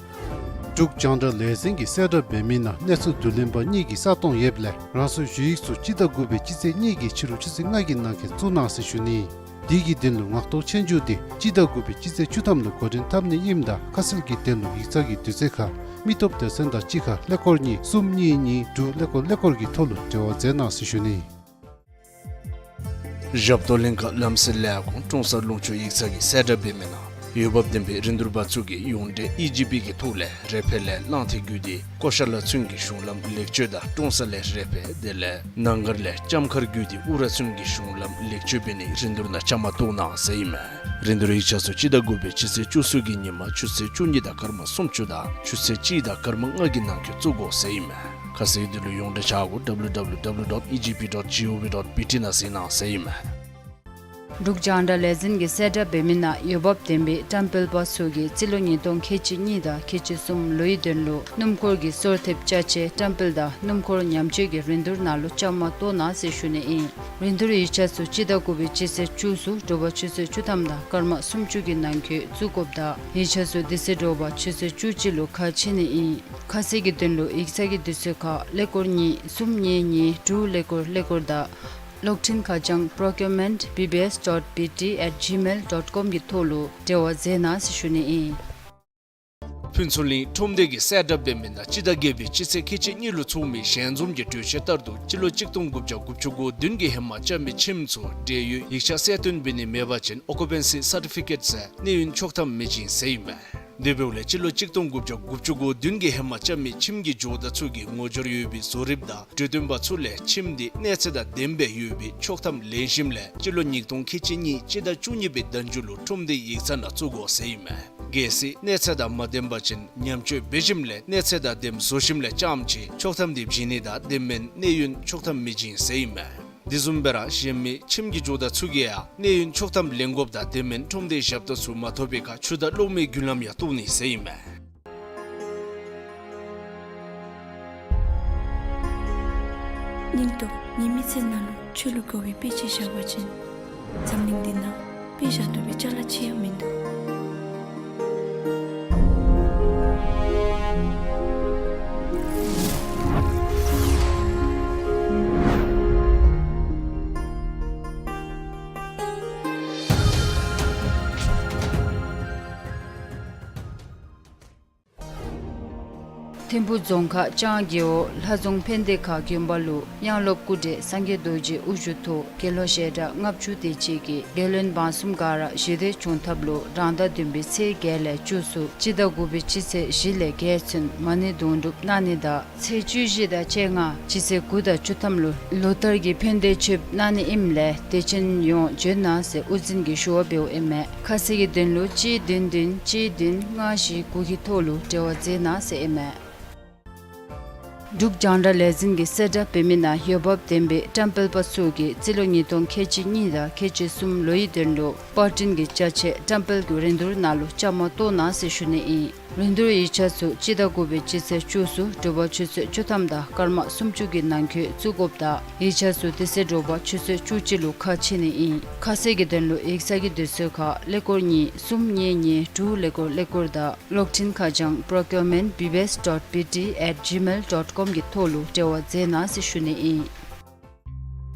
འབྲུག་རྒྱང་བསྒྲགས་ལས་འཛིན་གྱིས་གསལ་བསྒྲགས་འབད་མི་ནང་གནས་ཚུལ་བསྡུ་ལེན་པ་གཉིས་ཀྱིས་གསལ་གཏོང་ཡོདཔ་ལས་རང་སོའི་ཞུ་ཡིག་ཚུ་སྤྱི་ཟླ་དགུ་པའི་སྤྱི་ཚེས་གཉིས་ཀྱི་ཕྱི་རུ་ཆུ་ཚོད་ལྔ་གི་ནང་འཁོད་བཙུགས་གནང་ཟེར་ཞུ་ནི། དེ་གི་དོན་ལུ་ངག་ཐོག་ཆོས་རྒྱུགས་དེ་སྤྱི་ཟླ་དགུ་པའི་སྤྱི་ཚེས་བཅུ་ཐམ་ལུ་འགོ་འདྲེན་འཐབ་ནི་ཨིནམ་ད་དཀའ་སེལ་གྱི་དོན་ལུ་ཡིག་ཚང་གི་དུས་ཚོད་ཁར་མི་སྟོབས་སྡེ་ཚན་དང་གཅིག་ཁར་ཀླད་ཀོར་གཉིས་གསུམ་གཉིས་གཉིས་དྲུག་ཀླད་ཀོར་ཀླད་ཀོར་གྱི་ཐོག་ལུ་འབྲེལ་བ་མཛད་གནང་ཟེར་ཞུ་ནི། ཞབས་ཏོག་ལྷན་ཁག་ལམ་སེལ་ལས་ཁུངས་ཀྲོང་གསར་ལུང་ཕྱོགས་ཡིག་ཚང་གིས་གསལ་བསྒྲགས་འབད་མི་ནང་ འོས་འབབ་ལྡན་པའི་རིན་བསྡུར་པ་ཚུ་གིས་ཡོངས་འབྲེལ་ཨི་ཇི་པི་གི་ཐོག་ལས་རེ་ཕེ་ལས་གླང་མཐིལ་བརྒྱུད་དེ་ཀོ་ཤ་ལ་ཚུན་གྱི་གཞུང་ལམ་ལེགས་བཅོས་དང་ཀྲོང་གསར་ལས་རེ་ཕེ་དེ་ལས་ནང་སྒར་ལས་ལྕམ་མཁར་བརྒྱུད་དེ་ཨུ་ར་ཚུན་གྱི་གཞུང་ལམ་ལེགས་བཅོས་འབད་ནིའི་རིན་བསྡུར་ནང་བཅའ་མར་གཏོགས་གནང་ཟེར་ཨིན་མས། རིན་བསྡུར་ཡིག་ཆ་ཚུ་སྤྱི་ཟླ་དགུ་པའི་སྤྱི་ཚེས་བཅུ་གསུམ་གྱི་ཉིན་མ་ཆུ་ཚོད་བཅུ་གཉིས་དང་སྐར་མ་སུམ་ཅུ་དང་ཆུ་ཚོད་གཅིག་དང་སྐར་མ་ལྔ་གི་ནང་འཁོད་བཙུགས་དགོ་ཟེར་ཨིན་མས། ཁ་གསལ་དོན་ལུ་ཡོངས་འབྲེལ་བྱ་སྒོ་W W W dot E G P dot G O V dot B T ནང་གཟིགས་གནང་ཟེར་ཨིན་མས། འབྲུག་རྒྱང་བསྒྲགས་ལས་འཛིན་གྱིས་གསལ་བསྒྲགས་འབད་མི་ནང་འོས་འབབ་ལྡན་པའི་བཀྲམ་སྤེལ་པ་ཚུ་གིས་རྩིས་ལོ་ཉིས་སྟོང་ཁལ་གཅིག་གཉིས་དང་ཁལ་གཅིག་གསུམ་ལོའི་དོན་ལུ་སྣུམ་འཁོར་གྱི་སོར་ཐེབས་ཅ་ཆས་བཀྲམ་སྤེལ་དང་སྣུམ་འཁོར་ཉམས་བཅོས་ཀྱི་རིན་བསྡུར་ནང་ལུ་བཅའ་མར་གཏོགས་གནང་ཟེར་ཞུ་ནི་ཨིན། རིན་བསྡུར་ཡིག་ཆ་ཚུ་སྤྱི་ཟླ་དགུ་པའི་སྤྱི་ཚེས་བཅུ་གསུམ་དྲོ་པ་ཆུ་ཚོད་བཅུ་ཐམ་དང་སྐར་མ་སུམ་ཅུ་གི་ནང་འཁོད་བཙུགས་དགོཔ་དང་ཡིག་ཆ་ཚུ་དེ་ཚེ་དྲོ་པ་ཆུ་ཚོད་བཅུ་གཅིག་ལུ་ཁ་ཕྱེ་ནི་ཨིན། ཁ་གསལ་གྱི་དོན་ལུ་ཡིག་ཚང་གི་དུས་ཚོད་ཁར་ཀླད་ཀོར་གཉིས་གསུམ་གཉིས་གཉིས་དྲུག་ཀླད་ཀོར་ཀླད་ཀོར་དང་གློག་འཕྲིན་ཁ་བྱང་procurement B B S dot B T at gmail dot com གི་ཐོག་ལུ་འབྲེལ་བ་མཛད་གནང་ཟེར་ཞུ་ནི་ཨིན། ཕུན་ཚོགས་གླིང་ཁྲོམ་སྡེ་གིས་གསལ་བསྒྲགས་འབད་མི་ནང་སྤྱི་ཟླ་བརྒྱད་པའི་སྤྱི་ཚེས་ཁལ་གཅིག་གཉིས་ལུ་ཚོགས་མི་ཞལ་འཛོམས་ཀྱི་གྲོས་ཆོད་ལྟར་དུ་སྤྱི་ལོ་གཅིག་སྟོང་དགུ་བརྒྱ་དགུ་བཅུ་གོ་བདུན་གྱི་ཧེ་མ་རྐྱབ་མི་ཁྱིམ་ཚུ་འབྲེལ་ཡོད་ཡིག་ཆ་གསལ་སྟོན་འབད་ནི་མེད་པ་ཅིན་occupancy certificate ཟེར་གནས་ཡུན་ཆོག་ཐམ་མི་བྱིན་ཟེར་ཨིན་མས། དེ་འབདཝ་ལས་སྤྱི་ལོ་གཅིག་སྟོང་དགུ་བརྒྱ་དགུ་བཅུ་གོ་བདུན་གྱི་ཧེ་མ་རྐྱབ་མི་ཁྱིམ་གྱི་ཇོ་བདག་ཚུ་གིས་ངོ་སྦྱོར་ཡོད་པའི་བཟོ་རིགཔ་དང་གྲོས་སྟོན་པ་ཚུ་ལས་ཁྱིམ་དེ་གནས་ཚད་དང་ལྡནམ་སྦེ་ཡོད་པའི་ཆོག་ཐམ་ལེན་ཞིནམ་ལས་སྤྱི་ལོ་ཉིས་སྟོང་ཁལ་གཅིག་གཉིས་སྤྱི་ཟླ་བཅུ་གཉིས་པའི་ཟླ་མཇུག་ལུ་ཁྲོམ་སྡེའི་ཡིག་ཚང་ནང་བཙུགས་དགོ་ཟེར་ཨིན་མས། གལ་སྲིད་གནས་ཚད་དང་མ་ལྡན་པ་ཅིན་ཉམས་བཅོས་འབད་ཞིནམ་ལས་གནས་ཚད་དང་ལྡནམ་བཟོ་ཞིནམ་ལས་རྐྱངམ་ཅིག་ཆོག་ཐམ་དེ་བྱིན་ནི་དང་ལྡནམ་མེན་གནས་ཡུན་ཆོག་ཐམ་མི་བྱིན་ཟེར་ཨིན་མས། དེ་བཟུམ་སྦེ་ར་གཞན་མི་ཁྱིམ་གྱི་ཇོ་བདག་ཚུ་གིས་ཡང་གནས་ཡུན་ཆོག་ཐམ་ལེན་དགོཔ་དང་ལྡནམ་མེན་ཁྲོམ་སྡེའི་ཞབས་ཏོག་ཚུ་མ་ཐོབ་པའི་ཁར་ཆུ་དང་གློག་མེའི་རྒྱུན་ལམ་ཡང་གཏོར་ནི་ཟེར་ཨིན་མས། སྙིང་སྟོབས། ངེའི་མི་ཚེ་ནང་ལུ་ཆོས་ལུ་དགའ་བའི་དཔེ་ཅིག་བཞག་པ་ཅིན་འཛམ་གླིང་འདི་ནང་དཔེ་བཞག་བཏུབ་པའི་ཅ་ལ་ཅིག་ཡང་མིན་འདུག། ཐིམ་ཕུག་རྫོང་ཁག་ལྕང་རྒེད་འོག་ལྷ་རྫོང་ཕན་བདེ་ཁ་དགོན་པ་ལུ་དབྱངས་སློབ་སྐུ་བགྲེས་སངས་རྒྱས་རྡོ་རྗེ་དབུ་བཞུགས་ཐོག་དགེ་སློང་ཞལ་གྲངས་ལྔ་བཅུ་དེ་ཅིག་གིས་རྒྱལ་བློན་འབངས་གསུམ་ག་ར་ཞི་བདེ་བྱུང་ཐབས་ལུ་རང་ཟླ་བདུན་པའི་ཚེས་བརྒྱད་ལས་བཅུ་ཚུན་སྤྱི་ཟླ་དགུ་པའི་སྤྱི་ཚེས་བཞི་ལས་བརྒྱད་ཚུན་མ་ཎི་དུང་སྒྲུབ་གནང་ནི་དང་ཚེས་བཅུ་བཞི་དང་བཅོ་ལྔ་སྤྱི་ཚེས་དགུ་དང་བཅུ་ཐམ་ལུ་ལོ་ལྟར་གྱི་ཕན་བདེ་མཆོདཔ་གནང་ནི་ཨིནམ་ལས་དད་ཅན་ཡོངས་བྱོན་གནང་ཟེར་དབུ་འཛིན་གྱིས་ཞུ་བ་འབདཝ་ཨིན་མས། ཁ་གསལ་གྱི་དོན་ལུ་གཅིག་བདུན་བདུན་གཅིག་བདུན་ལྔ་བཞི་དགུ་གི་ཐོག་ལུ་འབྲེལ་བ་མཛད་གནང་ཟེར་ཨིན་མས། འབྲུག་རྒྱང་བསྒྲགས་ལས་འཛིན་གྱིས་གསལ་བསྒྲགས་འབད་མི་ནང་འོས་འབབ་ལྡན་པའི་བཀྲམ་སྤེལ་པ་ཚུ་གིས་རྩིས་ལོ་ཉིས་སྟོང་ཁལ་གཅིག་གཉིས་དང་ཁལ་གཅིག་གསུམ་ལོའི་དོན་ལུ་པར་སྐྲུན་གྱི་ཅ་ཆས་བཀྲམ་སྤེལ་གྱི་རིན་བསྡུར་ནང་ལུ་བཅའ་མར་གཏོགས་གནང་ཟེར་ཞུ་ནི་ཨིན། རིན་བསྡུར་ཡིག་ཆ་ཚུ་སྤྱི་ཟླ་དགུ་པའི་སྤྱི་ཚེས་བཅུ་གསུམ་དྲོ་པ་ཆུ་ཚོད་བཅུ་ཐམ་དང་སྐར་མ་སུམ་ཅུ་གི་ནང་འཁོད་བཙུགས་དགོཔ་དང་ཡིག་ཆ་ཚུ་དེ་ཚེ་དྲོ་པ་ཆུ་ཚོད་བཅུ་གཅིག་ལུ་ཁ་ཕྱེ་ནི་ཨིན། ཁ་གསལ་གྱི་དོན་ལུ་ཡིག་ཚང་གི་དུས་ཚོད་ཁར་ཀླད་ཀོར་གཉིས་གསུམ་གཉིས་གཉིས་དྲུག་ཀླད་ཀོར་ཀླད་ཀོར་དང་གློག་འཕྲིན་ཁ་བྱང་procurement B B S dot B T at gmail dot com གི་ཐོག་ལུ་འབྲེལ་བ་མཛད་གནང་ཟེར་ཞུ་ནི་ཨིན།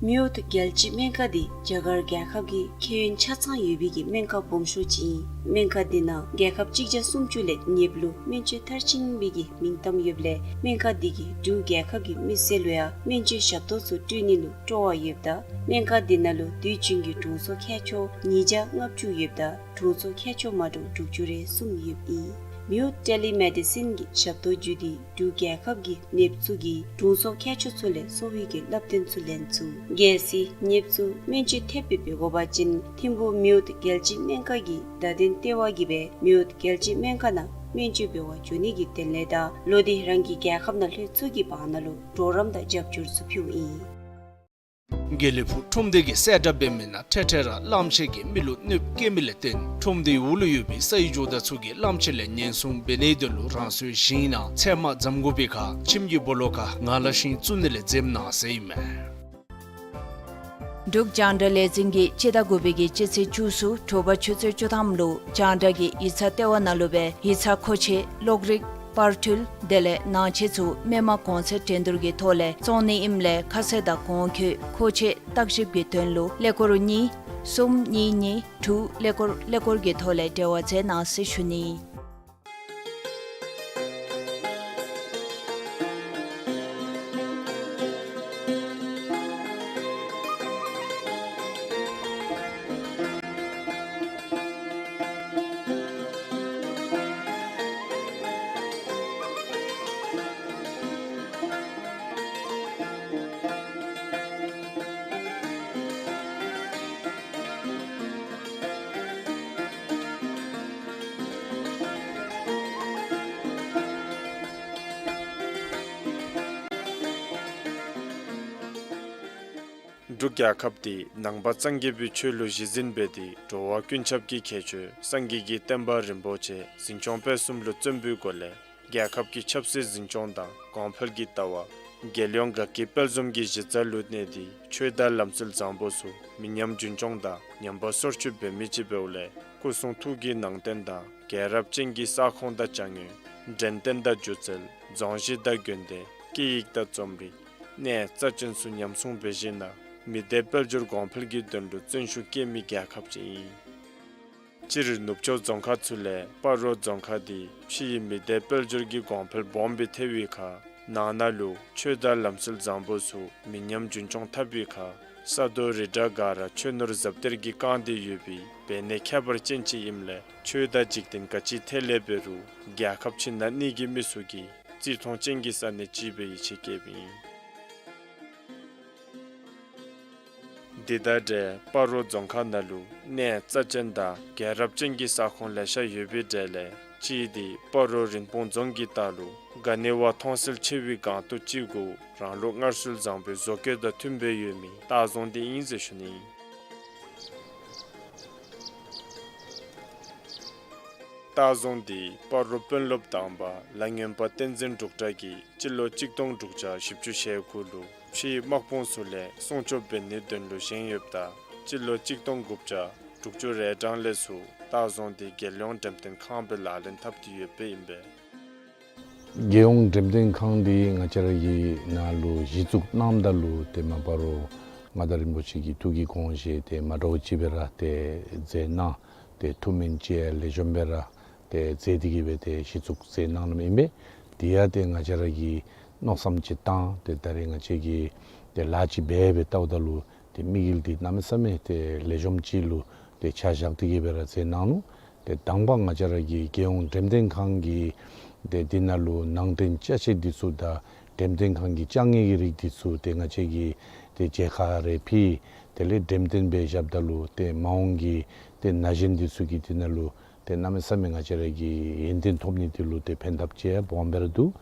མེ་འོད་རྒྱལ་སྤྱིའི་སྨན་ཁང་འདི་རྒྱ་གར་རྒྱལ་ཁབ་ཀྱི་ཁེ་ཡོན་ཆ་ཚང་ཡོད་པའི་གི་སྨན་ཁང་སྦོམ་ཤོས་ཅིག་ཨིན། སྨན་ཁང་འདི་ནང་རྒྱལ་ཁབ་གཅིག་བརྒྱ་སུམ་ཅུ་ལས་ཉེསཔ་ལུ་སྨན་བཅོས་མཐར་ཕྱིན་པའི་གི་མིང་གཏམ་ཡོདཔ་ལས་སྨན་ཁང་འདི་གིས་འབྲུག་རྒྱལ་ཁབ་ཀྱི་མི་སེར་ལུ་ཡང་སྨན་བཅོས་ཞབས་ཏོག་ཚུ་སྤྲོད་ནི་ལུ་སྤྲོ་བ་ཡོདཔ་ད་སྨན་ཁང་འདི་ནང་ལུ་དུས་རྒྱུན་གྱི་དྲུང་འཚོ་མཁས་མཆོག་ཉིས་བརྒྱ་ལྔ་བཅུ་ཡོདཔ་ད་དྲུང་འཚོ་མཁས་མཆོག་མ་འདྲཝ་དྲུག་ཅུ་རེ་གསུམ་ཡོདཔ་ཨིན། མེ་འོད་ཊེ་ལི་མེ་ཌི་སིན་གྱི་ཞབས་ཏོག་བརྒྱུད་དེ་འབྲུག་རྒྱལ་ཁབ་ཀྱི་ནདཔ་ཚུ་གིས་དྲུང་འཚོ་མཁས་མཆོག་ཚུ་ལས་གསོ་བའི་གི་བསླབ་སྟོན་ཚུ་ལེན་ཚུགས། གལ་སྲིད་ནདཔ་ཚུ་སྨན་བཅོས་ཐེབས་སྦེ་འབད་དགོ་པ་ཅིན་ཐིམ་ཕུག་མེ་འོད་རྒྱལ་སྤྱིའི་སྨན་ཁང་གི་བརྡ་དོན་ལྟེ་བ་གིས་སྦེ་མེ་འོད་རྒྱལ་སྤྱིའི་སྨན་ཁང་ནང་སྨན་བཅོས་འབད་བར་འགྱོ་ནི་གི་དོན་ལས་དང་ལོག་སྟེ་རང་གི་རྒྱལ་ཁབ་ནང་ལྷོད་ཚུགས་ཀྱི་བར་ན་ལུ་གྲོགས་རམ་དང་རྒྱབ་སྐྱོར་ཚུ་ཕུལཝ་ཨིན། དགེ་ལེགས་ཕུག་ཁྲོམ་སྡེ་གིས་གསལ་བསྒྲགས་འབད་མི་ནང་འཕྲལ་འཕྲལ་ར་གླངམོ་ཆེ་གིས་མི་ལུ་གནོདཔ་བཀལ་མི་ལས་བརྟེན་ཁྲོམ་སྡེའི་འོག་ལུ་ཡོད་པའི་སའི་ཇོ་བདག་ཚུ་གིས་གླངམོ་ཆེ་ལས་ཉེན་སྲུང་འབད་ནིའི་དོན་ལུ་རང་སོའི་ཞིང་ནང་ཚལ་མ་བརྩམ་དགོ་པའི་ཁར་ཁྱིམ་གྱི་སྦོ་ལོགས་ཁར་ངང་ལག་ཤིང་བཙུགས་ནི་ལས་འཛེམ་གནང་ཟེར་ཨིན་མས། འབྲུག་རྒྱང་བསྒྲགས་ལས་འཛིན་གྱིས་སྤྱི་ཟླ་དགུ་པའི་གི་སྤྱི་ཚེས་བཅུ་གསུམ་དྲོ་པ་ཆུ་ཚོད་བཅུ་ཐམ་ལུ་རྒྱང་བསྒྲགས་ཀྱི་ཡིག་ཚང་ལྟེ་བ་ནང་ལུ་སྦེ་ཡིག་ཚང་མཁོ་ཆས་གློག་རིག་པར་འཕྲུལ་དེ་ལས་ནང་ཆས་ཚུ་མི་མང་གོང་ཚད་འགྲན་བསྡུར་གྱི་ཐོག་ལས་བཙོང་ནི་ཨིནམ་ལས་ཁ་གསལ་དང་གོང་འཁོད་མཁོ་ཆས་བརྟག་ཞིབ་ཀྱི་དོན་ལུ་ཀླད་ཀོར་གཉིས་གསུམ་གཉིས་གཉིས་དྲུག་ཀླད་ཀོར་ཀླད་ཀོར་གྱི་ཐོག་ལས་འབྲེལ་བ་མཛད་གནང་ཟེར་ཞུ་ནི། འབྲུག་རྒྱལ་ཁབ་འདི་ནང་པ་སངས་རྒྱས་པའི་ཆོས་ལུ་གཞི་འཛིན་འབད་དེ་འགྲོ་བ་ཀུན་ཁྱབ་ཀྱི་ཁྱད་ཆོས་སངས་རྒྱས་ཀྱི་བསྟན་པ་རིན་པོ་ཆེ་འཛིན་སྐྱོང་སྤེལ་གསུམ་ལུ་བརྩོན་པའི་སྒོ་ལས་རྒྱལ་ཁབ་ཀྱི་ཆབ་སྲིད་འཛིན་སྐྱོང་དང་གོང་འཕེལ་གྱི་ལྟ་བ་རྒྱལ་ཡོངས་དགའ་སྐྱིད་དཔལ་འཛོམས་ཀྱི་གཞི་རྩ་ལུ་གནས་ཏེ་ཆོས་དང་ལམ་སྲོལ་བཟང་པོ་ཚུ་མི་ཉམས་རྒྱུན་སྐྱོང་དང་ཉམས་པ་སོར་ཆུད་འབད་མི་ཅིག་འབདཝ་ལས་སྐུ་གསུང་ཐུགས་ཀྱི་ནང་རྟེན་དང་རྒྱལ་རབས་ཅན་གྱི་ས་ཁོངས་དང་ཅ་དངོས་འགྲེམས་སྟོན་དང་སྒྱུ་རྩལ་རྫོང་གཞི་དང་དགོན་སྡེ་སྐད་ཡིག་དང་རྩོམ་རིག་གནས་རྩ་ཅན་ཚུ་ཉམས་སྲུང་འབད་བཞིན་ན་མི་སྡེ་དཔལ་འབྱོར་གོང་འཕེལ་གྱི་དོན་ལུ་བརྩོན་ཤུགས་བསྐྱེད་མི་རྒྱལ་ཁབ་ཅིག་ཨིན། སྤྱིར་ནུབ་ཕྱོགས་རྫོང་ཁག་ཚུ་ལས་སྤ་རོ་རྫོང་ཁག་འདི་ཕྱི་ཡི་མི་སྡེ་དཔལ་འབྱོར་གྱི་གོང་འཕེལ་སྦོམ་སྦེ་ཐལ་བའི་ཁར་ནང་ན་ལུ་ཆོས་དང་ལམ་སྲོལ་བཟང་པོ་ཚུ་མི་ཉམས་རྒྱུན་སྐྱོང་འཐབ་པའི་ཁར་ས་རྡོ་རི་བྲག་ག་ར་ཆོས་ནོར་ཟབ་གཏེར་གྱིས་བཀང་སྟེ་ཡོད་པའི་བེར་ནད་ཁྱད་པར་ཅན་ཅིག་ཨིནམ་ལས་ཆོས་དང་འཇིག་རྟེན་ག་ཅི་ཐད་ལས་འབད་རུང་རྒྱལ་ཁབ་ཕྱི་ནང་གཉིས་ཀྱི་མི་ཚུ་གིས་བརྩི་མཐོང་ཅན་གྱི་ས་གནས་ཅིག་སྦེ་ཡིད་ཆེས་བསྐྱེདཔ་ཨིན། འདི་དང་འབྲེལ་སྤ་རོ་རྫོང་ཁག་ནང་ལུ་གནས་རྩ་ཅན་དང་རྒྱལ་རབས་ཅན་གྱི་ས་ཁོངས་ལེ་ཤ་ཡོད་པའི་གྲས་ལས་གཅིག་འདི་སྤ་རོ་རིན་སྤུངས་རྫོང་གི་ལྟག་ལུ་ག་ནི་བ་མཐོང་གསལ་ཆེ་བའི་སྒང་ཏོག་ཅིག་གུ་རང་ལུགས་སྔར་སྲོལ་བཟང་པོའི་བཟོ་བཀོད་དང་མཐུན་པའི་ཡོད་མི་སྟག་རྫོང་འདི་ཨིན་ཟེར་ཞུ་ནི་ཨིན། སྟག་རྫོང་འདི་སྤ་རོ་དཔོན་སློབ་དང་པ་ལ་སྔོན་པ་བསྟན་འཛིན་འབྲུག་གྲགས་ཀྱིས་སྤྱི་ལོ་གཅིག་སྟོང་དྲུག་བརྒྱ་བཞི་བཅུ་ཞེ་དགུ་ལུ་ཕྱིའི་དམག་དཔུང་ཚུ་ལས་སྲུང་སྐྱོབ་འབད་ནིའི་དོན་ལུ་བཞེངས་ཡོདཔ་ད་སྤྱི་ལོ་གཅིག་སྟོང་དགུ་བརྒྱ་དྲུག་ཅུ་རེ་གྲངས་ལས་ཚུར་སྟག་རྫོང་འདི་རྒྱལ་ཡོངས་འགྲེམས་སྟོན་ཁང་སྦེ་ལག་ལེན་འཐབ་སྟེ་ཡོདཔ་ཨིན་པས། རྒྱལ་ཡོངས་འགྲེམས་སྟོན་ཁང་འདི་ང་བཅས་ར་གི་ནང་ལུ་གཞི་བཙུགས་གནངམ་ད་ལུ་ཏེ་མ་པ་རོ་མངའ་བདག་རིན་པོ་ཆེ་གི་ཐུགས་ཀྱི་དགོངས་བཞེད་ཏེ་མ་འདྲཝ་ཅིག་སྦེ་ར་ཏེ་མཛད་གནང་ཏེ་ཐུགས་སྨོན་བཅས་ལེགས་ཤོམ་སྦེ་ར་ཏེ་མཛད་དེ་གི་སྦེ་ཏེ་གཞི་བཙུགས་མཛད་གནང་གནངམ་ཨིན་པས། དེ་ཡང་ཏེ་ང་བཅས་ར་གིས་མནོ་བསམ་ཅིག་བཏང་ཏེ་ད་རེས་ང་བཅས་ཀྱིས་ཏེ་ལཱ་ཅིག་འབད་སྦེ་བལྟཝ་ད་ལུ་ཏེ་དམིགས་ཡུལ་འདི་གནམ་མེད་ས་མེད་ཏེ་ལེགས་ཤོམ་ཅིག་ལུ་ཏེ་ཆ་བཞག་སྟེ་གི་སྦེ་ར་མཛད་གནང་ནུག། ཏེ་དང་པ་ང་བཅས་ར་གི་རྒྱལ་ཡོངས་འགྲེམས་སྟོན་ཁང་གི་ཏེ་འདི་ནང་ལུ་ནང་རྟེན་ཅ་ཆས་འདི་ཚུ་དང་འགྲེམས་སྟོན་ཁང་གི་ཅ་དངོས་ཀྱི་རིགས་འདི་ཚུ་ཏེ་ང་བཅས་ཀྱིས་ཏེ་མཇལ་ཁ་རེ་ཕུལ། དེ་ལས་འགྲེམས་སྟོན་འབད་བཞགཔ་ད་ལུ་ཏེ་མ་འོངས་ཀྱི་ཏེ་ན་གཞོན་འདི་ཚུ་གིས་འདི་ནང་ལུ་ཏེ་གནམ་མེད་ས་མེད་ང་བཅས་ར་གི་ཡོན་ཏན་ཐོབ་ནི་འདི་ལུ་ཏེ་ཕན་ཐབས་ཅིག་སྦོམ་སྦེ་ར་འདུག།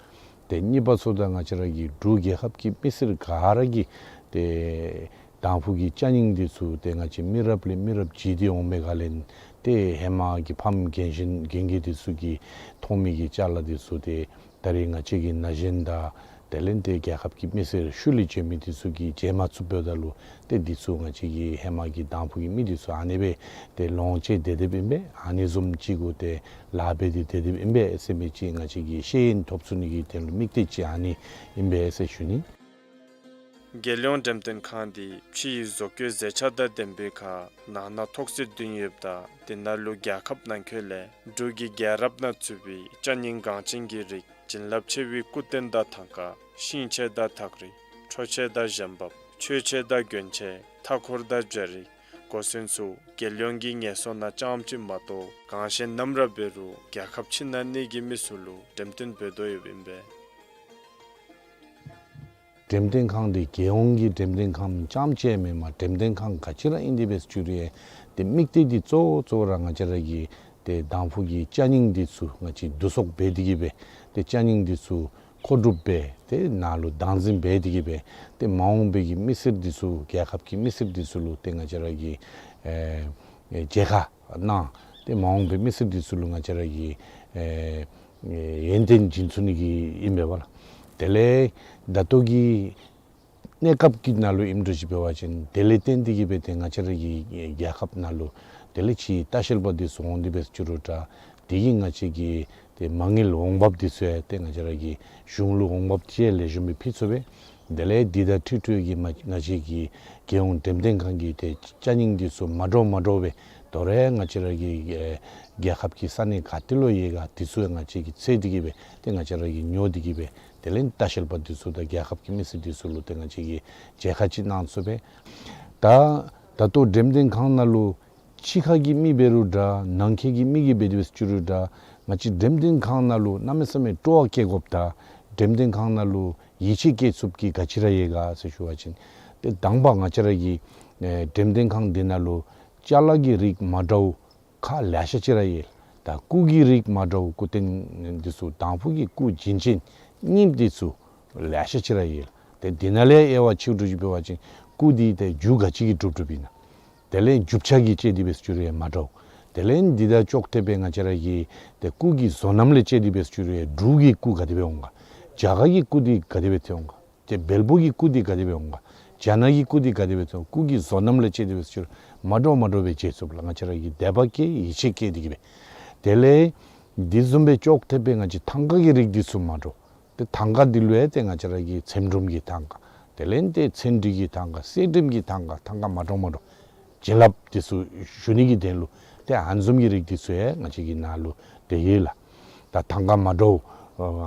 ཏེ་གཉིས་པ་ཚུ་ད་ང་བཅས་ར་གི་འབྲུག་རྒྱལ་ཁབ་ཀྱི་མི་སེར་ག་ར་གིས་ཏེ་དང་ཕུ་གི་ཅ་རྙིང་འདི་ཚུ་ཏེ་ང་བཅས་མི་རབས་ལས་མི་རབས་བརྗེ་སྟེ་འོང་པའི་སྒང་ལས་ཏེ་ཧེ་མ་གི་ཕམ་རྒན་གཞོན་རྒན་གྱི་འདི་ཚུ་གིས་མཐོང་མི་གི་ཅ་ལ་འདི་ཚུ་ཏེ་ད་རེས་ང་བཅས་ཀྱི་ན་གཞོན་དང་དེ་ལས་ཏེ་རྒྱལ་ཁབ་ཀྱི་མི་སེར་ཤུལ་ལས་བྱོན་མི་འདི་ཚུ་གིས་མཇལ་མ་ཚུགསཔ་ད་ལུ་ཏེ་འདི་ཚུ་ང་བཅས་ཀྱི་ཧེ་མ་གི་དང་ཕུ་གི་མི་འདི་ཚུ་ཨ་ནི་སྦེ་ཏེ་ལོངས་སྤྱོད་དེ་དེ་སྦེ་ཨིན་པས། ཨ་ནི་བཟུམ་ཅིག་གུ་ཏེ་ལཱ་འབད་དེ་དེ་དེ་སྦེ་ཨིན་པས་ཟེར་མི་ཅིག་ང་བཅས་ཀྱིས་ཤེས་ཡོན་ཐོབ་ཚུགས་ནི་གི་དོན་ལུ་དམིགས་གཏད་ཅིག་ཨ་ནི་ཨིན་པས་ཟེར་ཞུ་ནི། རྒྱལ་ཡོངས་འགྲེམས་སྟོན་ཁང་འདི་ཕྱི་ཡི་བཟོ་བཀོད་མཛེས་ཆ་དང་ལྡན་པའི་ཁར་ནང་ན་ཐོག་སེ་བདུན་ཡོདཔ་ད་དེ་ནང་ལུ་རྒྱལ་ཁབ་ནང་འཁོད་ལས་འབྲུག་གི་རྒྱལ་རབས་ནང་ཚུད་པའི་ཅ་རྙིང་འགངས་ཅན་གྱི་རིགས་བྱིན་རླབས་ཆེ་བའི་སྐུ་རྟེན་དང་ཐང་ཀ་ཤིང་ཆས་དང་ཐག་རིས་ཁྲོ་ཆས་དང་གཞན་འབབ་མཆོད་ཆས་དང་མགྲོན་ཆས་མཐའ་འཁོར་དང་སྦྱར་རིགས་གོ་མཚོན་ཚུ་རྒྱལ་ཡོངས་ཀྱི་ངལ་གསོ་ནང་རྐྱངམ་ཅིག་མ་གཏོགས་གང་ཞིག་ནམ་ར་འབད་རུང་རྒྱལ་ཁབ་ཕྱི་ནང་གཉིས་ཀྱི་མི་ཚུ་ལུ་འགྲེམས་སྟོན་འབད་དོ་ཡོདཔ་ཨིན་པས། འགྲེམས་སྟོན་ཁང་འདི་རྒྱལ་ཡོངས་ཀྱི་འགྲེམས་སྟོན་ཁང་རྐྱངམ་ཅིག་མེན་པར་འགྲེམས་སྟོན་ཁང་ག་ཅི་ར་ཨིན་དེ་འབད་ཟེར་ཞུ་རུང་ཡང་ཏེ་དམིགས་གཏད་འདི་གཙོ་བོ་གཙོ་བོ་ར་ང་བཅས་ར་གི་ཏེ་དང་ཕུ་གི་ཅ་རྙིང་འདི་ཚུ་ང་བཅས་བསྡུ་གསོག་འབད་དེ་གི་སྦེ་ཏེ་ཅ་རྙིང་འདི་ཚུ་མཁོ་སྒྲུབ་འབད་ཏེ་ནང་ལུ་བདག་འཛིན་འབད་དེ་གི་སྦེ་ཏེ་མ་འོངས་པའི་གི་མི་སེར་འདི་ཚུ་རྒྱལ་ཁབ་ཀྱི་མི་སེར་འདི་ཚུ་ལུ་ཏེ་ང་བཅས་ར་གི་ཨེ་ཨེ་མཇལ་ཁ་གནང་སྟེ་མ་འོངས་པའི་མི་སེར་འདི་ཚུ་ལུ་ང་བཅས་ར་གིས་ཨེ་ཨེ་ཡོན་ཏན་སྦྱིན་ཚུགས་ནི་གི་ཨིན་པས་ལགས། དེ་ལས་ད་ལྟོ་གི་གནས་སྐབས་ཀྱི་ནང་ལུ་ཨིནམ་འདྲཝ་ཅིག་འབད་བ་ཅིན་དེ་ལས་བརྟེན་ཏེ་གི་སྦེ་ཏེ་ང་བཅས་ར་གི་རྒྱལ་ཁབ་ནང་ལུ་དེ་ལས་ཕྱིའི་ལྟ་བཤལ་པ་འདི་ཚུ་འོང་སྟེ་འབད་ཟེར་ཞུ་རུང་ད་དེ་གིས་ང་བཅས་ཀྱི་ཏེ་མ་དངུལ་འོང་འབབ་འདི་ཚུ་ཡང་ཏེ་ང་བཅས་ར་གི་གཞུང་ལུ་འོང་འབབ་ཅིག་ལེགས་ཤོམ་སྦེ་ཕུལ་ཚུགས་པས། དེ་ལས་འདི་དང་འཁྲིལ་འཁྲིལ་གྱི་མ་ང་བཅས་ཀྱི་རྒྱལ་ཡོངས་འགྲེམས་སྟོན་ཁང་གི་ཏེ་ཅ་རྙིང་འདི་ཚུ་མ་འདྲཝ་མ་འདྲཝ་སྦེ་དོ་རུང་ང་བཅས་ར་གི་ཨེ་རྒྱལ་ཁབ་ཀྱི་ས་གནས་ག་ཏེ་ལུ་ཡོད་ག་འདི་ཚུ་ཡང་ང་བཅས་ཀྱིས་འཚོལ་ཏེ་གི་སྦེ་ཏེ་ང་བཅས་ར་གིས་ཉོ་སྟེ་གི་སྦེ་དེ་ལས་ལྟ་བཤལ་པ་འདི་ཚུ་དང་རྒྱལ་ཁབ་ཀྱི་མི་སེར་འདི་ཚུ་ལུ་ཏེ་ང་བཅས་ཀྱིས་མཇལ་ཁ་ཅིག་གནང་ཚུགས་པས། ད་ད་ལྟོ་འགྲེམས་སྟོན་ཁང་ནང་ལུ་ཕྱི་ཁ་གི་མི་འབད་རུང་འདྲ་ནང་འཁོད་ཀྱི་མི་གིས་འབད་དེ་འབད་ཟེར་ཞུ་རུང་འདྲ་ང་བཅས་འགྲེམས་སྟོན་ཁང་ནང་ལུ་གནམ་མེད་ས་མེད་སྤྲོ་བ་བསྐྱེད་དགོཔ་དང་འགྲེམས་སྟོན་ཁང་ནང་ལུ་ཡིད་ཆེས་བསྐྱེད་ཚུགསཔ་ཀྱི་ག་ཅི་ར་ཡོད་ག་ཟེར་ཞུ་བ་ཅིན་ཏེ་དང་པ་ང་བཅས་ར་གི་ཨེ་འགྲེམས་སྟོན་ཁང་འདི་ནང་ལུ་ཅ་ལ་གི་རིགས་མ་འདྲཝ་ཁག་ལེ་ཤ་ཅིག་ར་ཡོད། ད་སྐུ་གི་རིགས་མ་འདྲཝ་སྐུ་རྟེན་འདི་ཚུ་དང་ཕུ་གི་སྐུ་བྱིན་ཅན་རྙིངམ་འདི་ཚུ་ལེ་ཤ་ཅིག་ར་ཡོད། ཏེ་འདི་ནང་ལས་དབྱེ་བ་ཕྱེ་འདྲཝ་ཅིག་འབད་བ་ཅིན་ སྐུ་འདི་ཏེ་རྒྱུ་ག་ཅི་གིས་གྲུབ་གྲུབཔ་ཨིན་ན། དེ་ལས་རྒྱུ་ཆ་གིས་བཅད་དེ་སྦེ་བཅུག་རུང་མ་འདྲཝ། དེ་ལས་འདི་དང་ཅོག་འཐདཔ་སྦེ་ང་བཅས་ར་གི་ཏེ་སྐུ་གི་བཟོ་རྣམ་ལས་བཅད་དེ་སྦེ་བཅུག་རུང་འབྲུག་གི་སྐུ་ག་དེ་སྦེ་འོང་ག། རྒྱ་གར་གྱི་སྐུ་འདི་ག་དེ་སྦེ་ཐོན་འོང་ག། ཏེ་བལ་པོ་གི་སྐུ་འདི་ག་དེ་སྦེ་འོང་ག། རྒྱ་ནག་གི་སྐུ་འདི་ག་དེ་སྦེ་ཐོན་འོང་། སྐུ་གི་བཟོ་རྣམ་ལས་བཅད་དེ་སྦེ་བཅུག་རུང་མ་འདྲཝ་མ་འདྲཝ་སྦེ་བཅད་ཚུགསཔ་ལགས། ང་བཅས་ར་གིས་དད་པ་བསྐྱེད་ཡིད་ཆེས་བསྐྱེད་དེ་གིས་སྦེ། དེ་ལས་འདི་བཟུམ་སྦེ་ཅོག་འཐདཔ་སྦེ་ང་བཅས་ཐང་ཀ་གི་རིགས་འདི་ཚུ་མ་འདྲཝ། ཏེ་ཐང་ཀ་འདི་ལུ་ཡང་ཏེ་ང་བཅས་ར་གི་ཚེམ་དྲུབ་ཀྱི་ཐང་ཀ། དེ་ལས་ཏེ་ཚེམ་དྲུབ་ཀྱི་ཐང་ཀ། གསེར་དྲིམ་གྱི་ཐང་ཀ། ཐང་ཀ་མ་འདྲཝ་མ་འདྲཝ། བྱིན་རླབས་འདི་ཚུ་ཞུ་ནི་གི་དོན་ལུ་ཏེ་ཨ་ནི་བཟུམ་གྱི་རིགས་འདི་ཚུ་ཡང་ང་བཅས་ཀྱི་ནང་ལུ་ཏེ་ཡོད་ལགས། ད་ཐང་ཀ་མ་འདྲཝ་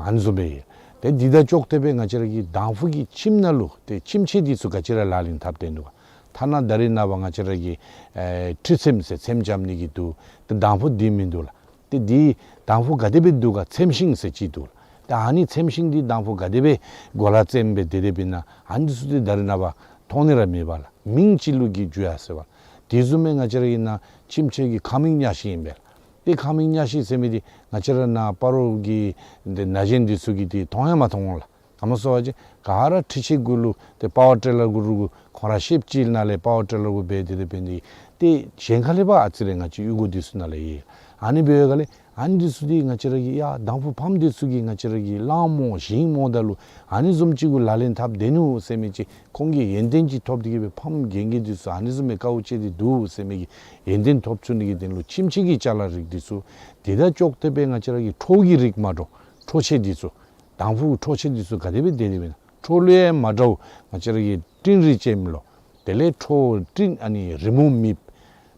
ཨ་ནི་བཟུམ་སྦེ་ཡོད། ཏེ་འདི་དང་ཅོག་འཐདཔ་སྦེ་ང་བཅས་ར་གི་དང་ཕུ་གི་ཁྱིམ་ནང་ལུ་ཏེ་ཁྱིམ་ཆས་འདི་ཚུ་ག་ཅི་ར་ལག་ལེན་འཐབ་སྟེ་འདུག་ག། ཐ་ན་ད་རེས་ནངས་པ་ང་བཅས་ར་གི་ཨེ་ཁྲུས་ཚེམ་ཟེར་ཚེམ་བཅམ་ནི་གི་འདུག། ཏེ་དང་ཕུ་འདི་མིན་འདུག་ལགས། ཏེ་འདི་དང་ཕུ་ག་དེ་སྦེ་འདུག་ག། ཚེམ་ཤིང་ཟེར་ཅིག་འདུག་ལགས། ཏེ་ཨ་ནི་ཚེམ་ཤིང་འདི་དང་ཕུ་ག་དེ་སྦེ་གོ་ལ་བཙེམ་སྦེ་དེ་དེ་སྦེ་ཨིན་ན། ཨ་ནི་འདི་ཚུ་འདི་ད་རེས་ནངས་པ་མཐོང་ནི་ར་མེད་པ་ལགས། མིང་ཅིག་ལུ་གིས་བརྗོད་ཡར་སོང་བ། དེ་བཟུམ་སྦེ་ང་བཅས་ར་གི་ནང་ཁྱིམ་ཆས་ཀྱི་ཁང་མིག་གཉའ་ཤིང་ཨིན་པས་ལགས། ཏེ་ཁང་མིག་གཉའ་ཤིང་ཟེར་མི་འདི་ང་བཅས་ར་ནཱ་སྤ་རོ་གི་འདི་ན་གཞོན་འདི་ཚུ་གིས་འདི་མཐོང་ཡང་མ་མཐོང་འོང་ལགས། ག་མ་སོང་བ་ཅིན་ག་ར་འཕྲུལ་ཆས་གུ་ལུ་ཏེ་པ་ཝར་ཊི་ལར་གུ་རུ་གུ་ཁོང་ར་ཤེབ་ཅིག་ནང་ལས་པ་ཝར་ཊི་ལར་གུ་འབད་དེ་དེ་སྦེ་ནི། ཏེ་གཞན་ཁ་ལས་ཕར་ཨ་ཙི་རེ་ང་བཅས་གཡུས་སྒོ་འདི་ཚུ་ནང་ལས་ཡོད། ཨ་ནི་འབདཝ་ལས་ཨ་ནི་འདི་ཚུ་འདི་ང་བཅས་ར་གི་ཡ་དང་ཕུ་ཕམ་འདི་ཚུ་གིས་ང་བཅས་ར་གི་གླང་རྨོ་ཞིང་རྨོ་ད་ལུ་ཨ་ནི་བཟུམ་ཅིག་གུ་ལག་ལེན་འཐབ་སྡོད་ནུག་ཟེར་མི་ཅིག་ཁོང་གིས་ཡོན་ཏན་ཅིག་ཐོབ་སྟེ་གིས་སྦེ་ཕམ་རྒན་རྒས་འདི་ཚུ་ཨ་ནི་བཟུམ་མའི་དཀའཝ་སྤྱད་དེ་འདུག་ཟེར་མི་གི་ཡོན་ཏན་ཐོབ་ཚུགས་ནི་གི་དོན་ལུ་ཁྱིམ་ཆས་ཀྱི་ཅ་ལ་རིགས་འདི་ཚུ། དེ་དང་ཅོག་འཐདཔ་སྦེ་ང་བཅས་ར་གི་ཁྲོ་གི་རིགས་མ་འདྲཝ་ཁྲོ་ཆས་འདི་ཚུ། དང་ཕུ་ཁྲོ་ཆས་འདི་ཚུ་ག་དེ་སྦེ་དེ་དེ་སྦེ་ཨིན་ན། ཁྲོ་ལུ་ཡང་མ་འདྲཝ་ང་བཅས་ར་གི་སྤྲིན་རིས་ཅན་ལོ། དེ་ལས་ཁྲོ་སྤྲིན་ཨ་ནི་རི་མོ་མེདཔ།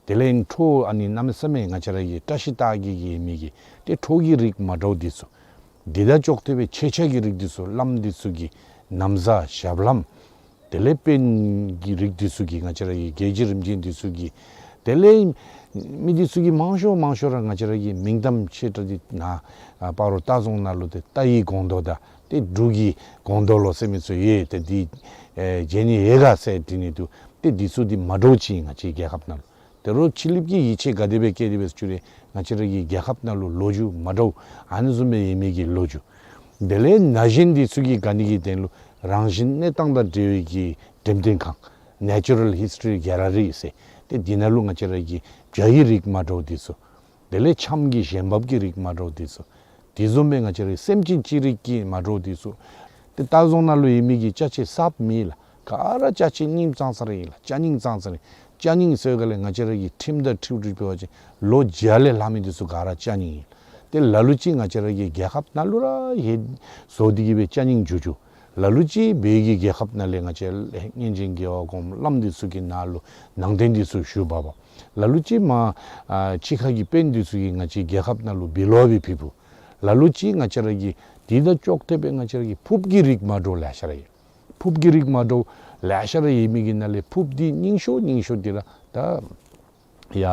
དེ་ལས་ཁྲོ་ཨ་ནི་གནམ་མེད་ས་མེད་ང་བཅས་ར་གི་བཀྲ་ཤིས་རྟགས་བརྒྱད་ཀྱི་ཡོད་མི་གི་ཏེ་ཁྲོ་གི་རིགས་མ་འདྲཝ་འདི་ཚུ། དེ་དང་ཅོག་འཐདཔ་སྦེ་མཆོད་ཆས་ཀྱི་རིགས་འདི་ཚུ་བླམ་འདི་ཚུ་གི་ན་བཟའ་ཞབས་ལྷམ། དེ་ལས་དཔོན་གྱི་རིགས་འདི་ཚུ་གི་ང་བཅས་ར་གི་རྒྱལ་བྱེད་རིམ་བྱོན་འདི་ཚུ་གི། དེ་ལས་མི་འདི་ཚུ་གི་མང་ཤོས་མང་ཤོས་ར་ང་བཅས་ར་གི་མིང་གཏམ་ཆེ་དྲགས་འདི་ནཱ་ཨ་སྤ་རོ་རྟ་རྫོང་ནང་ལུ་ཏེ་རྟ་ཡི་སྒོང་རྡོ་དང་ཏེ་འབྲུག་གི་སྒོང་རྡོ་ལོ་ཟེར་མི་ཚུ་ཡོད། ཏེ་འདི་ཨེ་མཇལ་ནི་ཡོད་ག་ཟེར་དྲི་ནི་འདུག། ཏེ་འདི་ཚུ་འདི་མ་འདྲཝ་ཅིག་ང་བཅས་རྒྱལ་ཁབ་ནང་ལུ། དེ་རུ་ཕྱི་གླིངཔ་གིས་ཡིད་ཆེས་ག་དེ་སྦེ་བསྐྱེད་དེ་སྦེ་བཅུག་རུང་ང་བཅས་ར་གི་རྒྱལ་ཁབ་ནང་ལུ་ལོ་རྒྱུས་མ་འདྲཝ་ཨ་ནི་བཟུམ་སྦེ་ཡོད་མི་གི་ལོ་རྒྱུས། དེ་ལས་ན་གཞོན་འདི་ཚུ་གིས་དགའ་ནི་གི་དོན་ལུ་རང་བཞིན་གནས་སྟངས་དང་འབྲེལ་བའི་གི་འགྲེམས་སྟོན་ཁང་། Natural History Gallery ཟེར། ཏེ་འདི་ནང་ལུ་ང་བཅས་ར་གི་བྱ་ཡི་རིགས་མ་འདྲཝ་འདི་ཚུ། དེ་ལས་ཆམ་གྱི་ཞལ་འབབ་ཀྱི་རིགས་མ་འདྲཝ་འདི་ཚུ། དེ་བཟུམ་སྦེ་ང་བཅས་ར་སེམས་ཅན་ཅིག་རིགས་ཀྱི་མ་འདྲཝ་འདི་ཚུ། ཏེ་རྟ་རྫོང་ནང་ལུ་ཡོད་མི་གི་ཅ་ཆས་གསརཔ་མེད་ལགས། ག་ར་ཅ་ཆས་རྙིངམ་ཙང་ཙང་ར་ཨིན་ལགས། ཅ་རྙིང་ཙང་ཙང་ར་ཨིན། ཅ་རྙིང་ཟེར་ག་ལས་ང་བཅས་ར་གི་ཁྲིམས་དང་འཁྲིལ་འཁྲིལ་འབད་བ་ཅིན་ལོ་བརྒྱ་ལས་ལྷག་མི་འདི་ཚུ་ག་ར་ཅ་རྙིང་ཨིན། ཏེ་ལ་ལུ་ཅིག་ང་བཅས་ར་གི་རྒྱལ་ཁབ་ནང་ལུ་ར་ཡོད་བཟོ་སྟེ་གིས་སྦེ་ཅ་རྙིང་བསྒྱུར་བསྒྱུར། ལ་ལུ་ཅིག་བོད་ཀྱི་རྒྱལ་ཁབ་ནང་ལས་ང་བཅས་སྔོན་བྱོན་རྒྱལ་བ་གོངམ་བླམ་འདི་ཚུ་གི་ནང་ལུ་ནང་རྟེན་འདི་ཚུ་བཞུགས་པ་པ། ལ་ལུ་ཅིག་མ་ཨ་ཕྱི་ཁ་གི་དཔོན་འདི་ཚུ་གིས་ང་བཅས་རྒྱལ་ཁབ་ནང་ལུ་འབུལ་བ་སྦེ་ཕུལ་ཕུལ། ལ་ལུ་ཅིག་ང་བཅས་ར་གི་འདི་དང་ཅོག་འཐདཔ་སྦེ་ང་བཅས་ར་གི་ཕུརཔ་ཀྱི་རིགས་མ་འདྲཝ་ལེ་ཤ་ར་ཡོད། ཕུརཔ་ཀྱི་རིགས་མ་འདྲཝ་ལེ་ཤ་ར་ཡོད་མི་གི་ནང་ལས་ཕུརཔ་འདི་རྙིང་ཤོས་རྙིང་ཤོས་འདི་ར་ད་ཡ་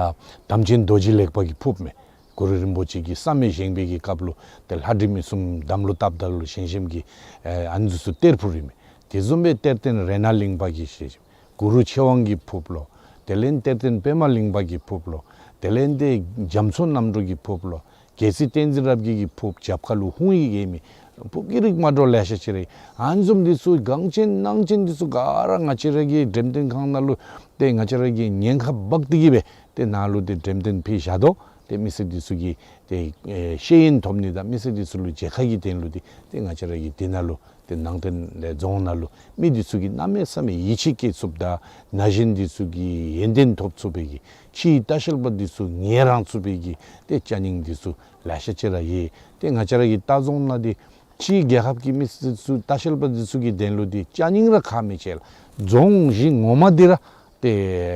དམ་ཅན་རྡོ་རྗེ་ལེགས་པ་གི་ཕུརཔ་མས། གུ་རུ་རིན་པོ་ཆེ་གིས་བསམ་ཡས་བཞེངས་པའི་གི་སྐབས་ལུ་ཏེ་ལྷ་འདྲེ་མི་གསུམ་དམ་ལུ་བཏབ་ད་ལུ་བཞེངས་བཞེངསམ་གི་ཨེ་ཨ་ནི་ཚུ་གཏེར་ཕུརཔ་ཨིན་མས། དེ་བཟུམ་སྦེ་གཏེར་སྟོན་རཏྣ་གླིང་པ་གིས་བཞེངས་བཞེངསམ། གུ་རུ་ཆོས་དབང་གི་ཕུརཔ་ལོ། དེ་ལས་གཏེར་སྟོན་པདྨ་གླིང་པ་གི་ཕུརཔ་ལོ། དེ་ལས་ཏེ་རྒྱ་མཚོ་རྣམ་གྲོལ་གྱི་ཕུརཔ་ལོ། རྒྱལ་སྲས་བསྟན་འཛིན་རབ་རྒྱས་ཀྱི་ཕུརཔ་རྒྱབ་ཁ་ལུ་ཧཱུྃ་ཡིག་ཡོད་མི་ཕུརཔ་ཀྱི་རིགས་མ་འདྲཝ་ལེ་ཤ་ཅིག་ར་ཨ་ནི་བཟུམ་འདི་ཚུ་གང་ཅན་ནང་ཅན་འདི་ཚུ་ག་ར་ང་བཅས་ར་གི་འགྲེམས་སྟོན་ཁང་ནང་ལུ་ཏེ་ང་བཅས་ར་གིས་ཉེན་ཁ་འབག་སྟེ་གིས་སྦེ་ཏེ་ནཱ་ལུ་ཏེ་འགྲེམས་སྟོན་ཕུལ་བཞག་དོ། ཏེ་མི་སེར་འདི་ཚུ་གིས་ཏེ་ཨེ་ཤེས་ཡོན་ཐོབ་ནི་དང་མི་སེར་འདི་ཚུ་ལུ་མཇལ་ཁ་གི་དོན་ལུ་ཏེ་ཏེ་ང་བཅས་ར་གིས་འདི་ནང་ལུ་ཏེ་ནང་རྟེན་ལས་རྫོང་ནང་ལུ་མི་འདི་ཚུ་གིས་གནམ་མེད་ས་མེད་ཡིད་ཆེས་བསྐྱེད་ཚུགསཔ་དང་ན་གཞོན་འདི་ཚུ་གིས་ཡོན་ཏན་ཐོབ་ཚུགས་པའི་གི་ཕྱིའི་ལྟ་བཤལ་པ་འདི་ཚུ་ངལ་རངས་ཚུགས་པའི་གི་ཏེ་ཅ་རྙིང་འདི་ཚུ་ལེ་ཤ་ཅིག་ར་ཡོད། ཏེ་ང་བཅས་ར་གི་རྟ་རྫོང་ནང་འདི་ཕྱིའི་རྒྱལ་ཁབ་ཀྱི་མི་སེར་ཚུ་ལྟ་བཤལ་པ་འདི་ཚུ་གི་དོན་ལུ་འདི་ཅ་རྙིང་ར་ཁག་མི་ཆེ་ལགས། རྫོང་གཞི་ངོ་མ་འདི་ར་ཏེ་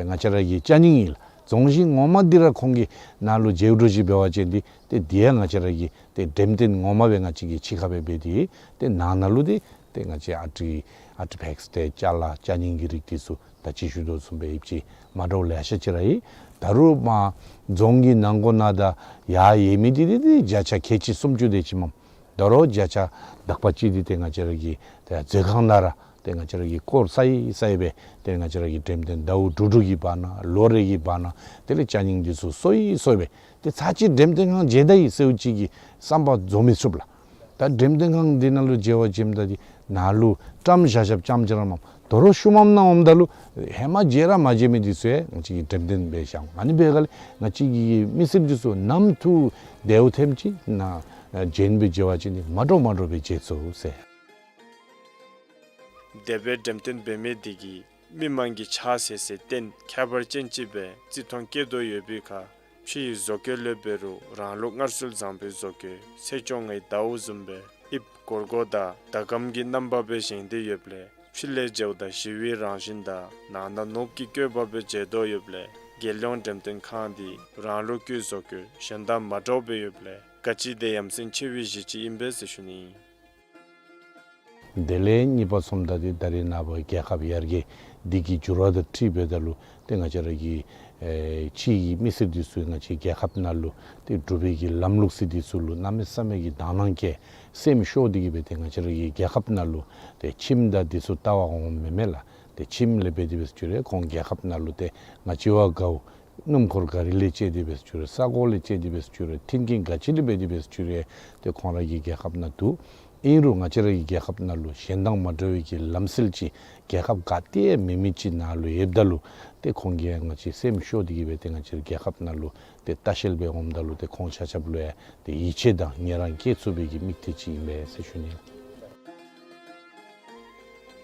ང་བཅས་ར་གི་ཅ་རྙིང་ཨིན་ལགས། རྫོང་གཞི་ངོ་མ་འདི་ར་ཁོང་གིས་ནཱ་ལུ་མཇལ་འགྲོ་ཅིག་འབད་བ་ཅིན་འདི་ཏེ་འདི་ཡང་ང་བཅས་ར་གི་ཏེ་འགྲེམས་སྟོན་ངོ་མ་སྦེ་ང་བཅས་ཀྱིས་ཕྱི་ཁ་སྦེ་འབད་དེ་ཏེ་ནང་ན་ལུ་འདི་ཏེ་ང་བཅས་ཨ་ཊི་ཨ་ཊི་ཕེགསི་ཏེ་ཅ་ལ་ཅ་རྙིང་གི་རིགས་འདི་ཚུ་ད་ཅི་ཞུ་དོ་བཟུམ་སྦེ་ཡོདཔ་ཅིག་མ་འདྲཝ་ལེ་ཤ་ཅིག་ར་ཡོད། ད་རུང་མར་རྫོང་གི་ནང་སྒོ་ནང་དང་ཡར་ཡོད་མི་འདི་འདི་འདི་བརྒྱ་ཆ་ཁལ་གཅིག་སུམ་ཅུ་དེ་ཅིག་མས། ད་རུང་བརྒྱ་ཆ་དག་པ་ཅིག་འདི་ཏེ་ང་བཅས་ར་གི་ཏེ་མཛོད་ཁང་ནང་ར་ཏེ་ང་བཅས་ར་གིས་སྐོར་ས་ཡི་ས་ཡི་སྦེ་ཏེ་ང་བཅས་ར་གི་འགྲེམས་སྟོན་ཟླཝ་དྲུག་དྲུག་གི་བར་ན་ལོ་རེ་གི་བར་ན་དེ་ལས་ཅ་རྙིང་འདི་ཚུ་སོ་ཡི་སོ་ཡི་སྦེ་ཏེ་ཚར་གཅིག་འགྲེམས་སྟོན་ཁང་མཇལ་ད་ཡི་ཟེརཝ་ཅིག་གི་བསམ་པ་རྫོགས་མི་ཚུགས་ལགས། ད་འགྲེམས་སྟོན་ཁང་འདི་ནང་ལུ་མཇལ་བར་འབྱོནམ་ད་འདི་ནང་ལུ་བཀྲམ་བཞག་བཞགཔ་ཙམ་ཅིག་ར་མས། དོ་རུང་ཤུལ་མམ་ནང་འོངམ་ད་ལུ་ཧེ་མ་མཇལ་ར་མ་མཇལ་མི་འདི་ཚུ་ཡང་ང་བཅས་ཀྱིས་འགྲེམས་སྟོན་འབད་བཞག། ཨ་ནི་འབད་བའི་སྒང་ལས་ང་བཅས་ཀྱི་མི་སེར་འདི་ཚུ་ནམ་ཐུག་དེ་འོ་ཐེངས་ཅིག་ནཱ་བྱོན་སྦེ་མཇལ་བ་ཅིན་མ་འདྲཝ་མ་འདྲཝ་སྦེ་མཇལ་ཚུགས་ཟེར། དེ་སྦེ་འགྲེམས་སྟོན་འབད་མི་འདི་གིས་མི་མང་གིས་ཕྱག་འཚལ་ཚེ་བརྟེན་ཁྱད་པར་ཅན་ཅིག་སྦེ་བརྩི་མཐོང་བསྐྱེད་དོ་ཡོད་པའི་ཁར་ཕྱི་ཡི་བཟོ་བཀོད་ལས་འབད་རུང་རང་ལུགས་སྔར་སྲོལ་བཟང་པོའི་བཟོ་བཀོད་ཚེས་བཅོ་ལྔའི་ཟླཝ་བཟུམ་སྦེ་དབྱིབས་སྒོར་སྒོར་དང་ཟླ་གམ་གྱི་རྣམ་པ་སྦེ་བཞེངས་ཏེ་ཡོདཔ་ལས་ཕྱི་ལས་མཇལཝ་ད་ཞི་བའི་རང་བཞིན་དང་ནང་ན་ནོར་བུ་གི་བཀོད་པ་སྦེ་མཇལ་དོ་ཡོདཔ་ལས་རྒྱལ་ཡོངས་འགྲེམས་སྟོན་ཁང་འདི་རང་ལུགས་ཀྱི་བཟོ་བཀོད་གཞན་དང་མ་འདྲཝ་སྦེ་ཡོདཔ་ལས་ག་ཅི་དེ་ཡ་མཚན་ཆེ་བའི་གཞི་ཅིག་ཨིན་པས་ཟེར་ཞུ་ནི། དེ་ལས་གཉིས་པ་སོངམ་ད་འདི་ད་རེས་ནངས་པ་རྒྱལ་ཁབ་ཡར་རྒྱས་འདི་གི་འགྱུར་བ་དང་འཁྲིལ་འབདཝ་ད་ལུ་ཏེ་ང་བཅས་ར་གི་ཨེ་ཕྱི་གི་མི་སེར་འདི་ཚུ་ང་བཅས་རྒྱལ་ཁབ་ནང་ལུ་ཏེ་འབྲུག་པའི་གི་ལམ་ལུགས་ཟེར་འདི་ཚུ་ལུ་གནམ་མེད་ས་མེད་ཀྱི་དག་སྣང་བསྐྱེད་སེམས་ཤོར་ཏེ་གི་སྦེ་ཏེ་ང་བཅས་ར་གི་རྒྱལ་ཁབ་ནང་ལུ་ཏེ་ཁྱིམ་དང་འདི་ཚུ་བལྟ་བར་འོངམ་མེན་མས་ལགས། ཏེ་ཁྱིམ་ལས་འབད་དེ་འབད་ཟེར་ཞུ་རུང་ཁོང་རྒྱལ་ཁབ་ནང་ལུ་ཏེ་ང་བཅས་བ་གའུ་སྣུམ་འཁོར་ག་རི་ལས་བཅད་དེ་འབད་ཟེར་ཞུ་རུང་ས་གོ་ལས་བཅད་དེ་འབད་ཟེར་ཞུ་རུང་མཐུན་རྐྱེན་ག་ཅི་ལས་འབད་དེ་འབད་ཟེར་ཞུ་རུང་ཏེ་ཁོང་ར་གི་རྒྱལ་ཁབ་ནང་འདུག། ཨིན་རུང་ང་བཅས་ར་གི་རྒྱལ་ཁབ་ནང་ལུ་གཞན་དང་མ་འདྲ་བའི་གི་ལམ་སྲོལ་ཅིག་རྒྱལ་ཁབ་ག་ཏེ་ཡང་མེད་མི་ཅིག་ནང་ལུ་ཡོདཔ་ད་ལུ་ཏེ་ཁོང་གིས་ཡང་ང་བཅས་སེམས་ཤོར་ཏེ་གི་སྦེ་ཏེ་ང་བཅས་ར་རྒྱལ་ཁབ་ནང་ལུ་ཏེ་ལྟ་བཤལ་འབད་འོངམ་ད་ལུ་ཏེ་ཁོང་ཆ་ཁྱབ་ལུ་ཡང་ཏེ་ཡིད་ཆེས་དང་ངལ་རངས་སྐྱེ་ཚུགས་པའི་གི་དམིགས་གཏད་ཅིག་ཨིན་པས་ཟེར་ཞུ་ནི།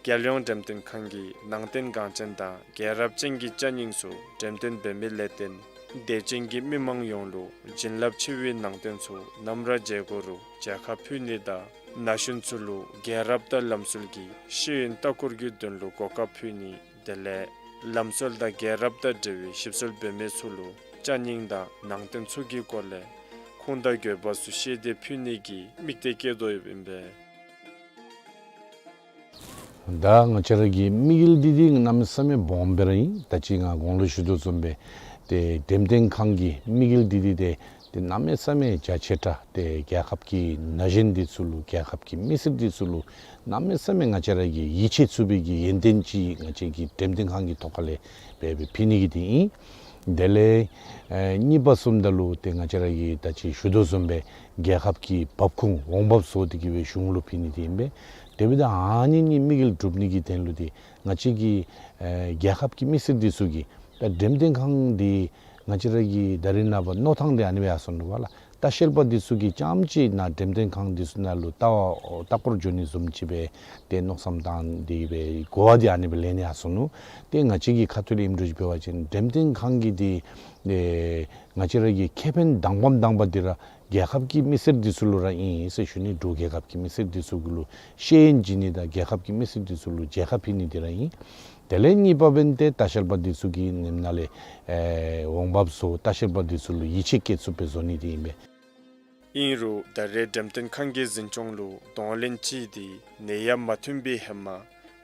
རྒྱལ་ཡོངས་འགྲེམས་སྟོན་ཁང་གིས་ནང་རྟེན་འགངས་ཅན་དང་རྒྱལ་རབས་ཅན་གྱི་ཅ་རྙིང་ཚུ་འགྲེམས་སྟོན་འབད་མི་ལས་བརྟེན་དད་ཅན་གྱི་མི་མང་ཡོངས་ལུ་བྱིན་རླབས་ཆེ་བའི་ནང་རྟེན་ཚུ་ནམ་ར་མཇལ་དགོ་རུང་མཇལ་ཁ་ཕུལ་ནི་དང་ན་གཞོན་ཚུ་ལུ་རྒྱལ་རབས་དང་ལམ་སྲོལ་གྱི་ཤེས་ཡོན་ལྟ་སྐོར་གྱི་དོན་ལུ་གོ་སྐབས་ཕུལ་ནི་དེ་ལས་ལམ་སྲོལ་དང་རྒྱལ་རབས་དང་འབྲེལ་བའི་ཞིབ་འཚོལ་འབད་མི་ཚུ་ལུ་ཅ་རྙིང་དང་ནང་རྟེན་ཚུ་གི་སྐོར་ལས་ཁུངས་དང་དགོས་པ་ཚུ་ཤེས་ཏེ་ཕུལ་ནི་གི་དམིགས་གཏད་བསྐྱེད་དོ་ཡོདཔ་ཨིན་པས། ད་ང་བཅས་ར་གི་དམིགས་ཡུལ་འདི་འདི་གནམ་མེད་ས་མེད་སྦོམ་སྦེ་ར་ཨིན། ད་ཅི་ང་གོང་ལུ་ཞུ་དོ་བཟུམ་སྦེ་ཏེ་འགྲེམས་སྟོན་ཁང་གི་དམིགས་ཡུལ་འདི་འདི་ཏེ་ཏེ་གནམ་མེད་ས་མེད་རྒྱ་ཆེ་དྲགས་ཏེ་རྒྱལ་ཁབ་ཀྱི་ན་གཞོན་འདི་ཚུ་ལུ་རྒྱལ་ཁབ་ཀྱི་མི་སེར་འདི་ཚུ་ལུ་གནམ་མེད་ས་མེད་ང་བཅས་ར་གིས་ཡིད་ཆེས་ཚུགས་པའི་གི་ཡོན་ཏན་ཅིག་ང་བཅས་ཀྱི་འགྲེམས་སྟོན་ཁང་གི་ཐོག་ཁ་ལས་འབད་སྦེ་ཕུལ་ནི་གི་འདི་ཨིན། དེ་ལས་ཨེ་གཉིས་པ་སོངམ་ད་ལུ་ཏེ་ང་བཅས་ར་གིས་ད་ཅི་ཞུ་དོ་བཟུམ་སྦེ་རྒྱལ་ཁབ་ཀྱི་འབབ་ཁུངས་འོང་འབབ་བཟོ་སྟེ་གི་སྦེ་གཞུང་ལུ་ཕུལ་ནི་འདི་ཨིན་པས། དེ་འབདཝ་ད་ཨ་ནི་གཉིས་དམིགས་ཡུལ་འགྲུབ་ནི་གི་དོན་ལུ་ཏེ་ང་བཅས་ཀྱི་ཨེ་རྒྱལ་ཁབ་ཀྱི་མི་སེར་འདི་ཚུ་གིས་ད་འགྲེམས་སྟོན་ཁང་འདི་ང་བཅས་ར་གི་ད་རེས་ནངས་པ་མནོ་ཐངས་འདི་ཨ་ནི་སྦེ་ཡར་སོང་ནུག་པ་ལགས། ལྟ་བཤལ་པ་འདི་ཚུ་གིས་རྐྱངམ་ཅིག་ནཱ་འགྲེམས་སྟོན་ཁང་འདི་ཚུ་ནང་ལུ་ལྟ་བར་ལྟ་སྐོར་འགྱོ་ནི་བཟུམ་ཅིག་སྦེ་ཏེ་མནོ་བསམ་བཏང་སྟེ་སྦེ་གོ་བ་འདི་ཨ་ནི་སྦེ་ལེན་ནི་ཡར་སོང་ནུག། ཏེ་ང་བཅས་ཀྱི་ཁ་ཐུག་ལས་ཨིནམ་འདྲཝ་ཅིག་འབད་བ་ཅིན་འགྲེམས་སྟོན་ཁང་གི་འདི་ཨེ་ང་བཅས་ར་གི་ཁེ་ཕན་དང་པམ་དང་པ་འདི་ར་རྒྱལ་ཁབ་ཀྱི་མི་སེར་འདི་ཚུ་ལུ་ར་ཨིན་ཟེར་ཞུ་ནི། འབྲུག་རྒྱལ་ཁབ་ཀྱི་མི་སེར་འདི་ཚུ་གུ་ལུ་ཤེས་ཡོན་བྱིན་ནི་དང་རྒྱལ་ཁབ་ཀྱི་མི་སེར་འདི་ཚུ་ལུ་མཇལ་ཁ་ཕུལ་ནི་འདི་ར་ཨིན། དེ་ལས་གཉིས་པ་འབདན་ཏེ་ལྟ་བཤལ་པ་འདི་ཚུ་གིས་ནེམ་ནང་ལས་ཨེ་འོང་འབབ་བཟོ་ལྟ་བཤལ་པ་འདི་ཚུ་ལུ་ཡིད་ཆེས་བསྐྱེད་ཚུགསཔ་སྦེ་བཟོ་ནི་འདི་ཨིན་པས། ཨིན་རུང་ད་རེས་འགྲེམས་སྟོན་ཁང་གི་འཛིན་སྐྱོང་ལུ་གདོང་ལེན་ཅིག་འདི་ནད་ཡམས་མ་ཐོན་པའི་ཧེ་མ་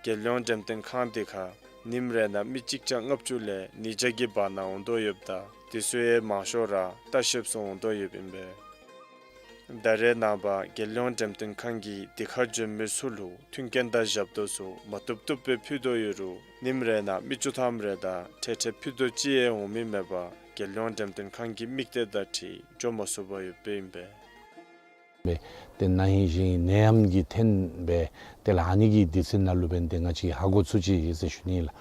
རྒྱལ་ཡོངས་འགྲེམས་སྟོན་ཁང་འདི་ཁར་ཉིནམ་རེ་ནང་མི་གཅིག་བརྒྱ་ལྔ་བཅུ་ལས་ཉིས་བརྒྱ་གི་བར་ན་འོང་དོ་ཡོདཔ་ད་འདི་ཚུ་ཡང་མང་ཤོས་ར་ལྟ་བཤལཔ་ཚུ་འོང་དོ་ཡོདཔ་ཨིན་པས། ད་རེས་ནངས་པ་རྒྱལ་ཡོངས་འགྲེམས་སྟོན་ཁང་གིས་འདི་ཁར་འབྱོན་མི་ཚུ་ལུ་མཐུན་རྐྱེན་དང་ཞབས་ཏོག་ཚུ་མ་བཏུབ་བཏུབ་སྦེ་ཕུལ་དོ་ཡོད་རུང་ཉིནམ་རེ་ནང་མི་བཅུ་ཐམ་རེ་དང་ཁྲལ་ཁྲལ་ཕུལ་དོ་ཅིག་ཡང་འོང་མི་མེད་པར་རྒྱལ་ཡོངས་འགྲེམས་སྟོན་ཁང་གི་དམིགས་གཏད་དང་འཁྲིལ་འགྱོ་མ་ཚུགས་པར་ཡོདཔ་ཨིན་པས། ཏེ་ན་ཧིང་གཞེས་ཧིང་ནད་ཡམས་ཀྱིས་འཐོན་སྦེ་ཏེ་ལགས་ཨ་ནི་གི་དུས་ཚོད་ནང་ལུ་འབདན་ཏེ་ང་བཅས་ཧ་གོ་ཚུགས་ཅི་ཟེར་ཞུ་ནི་ལགས།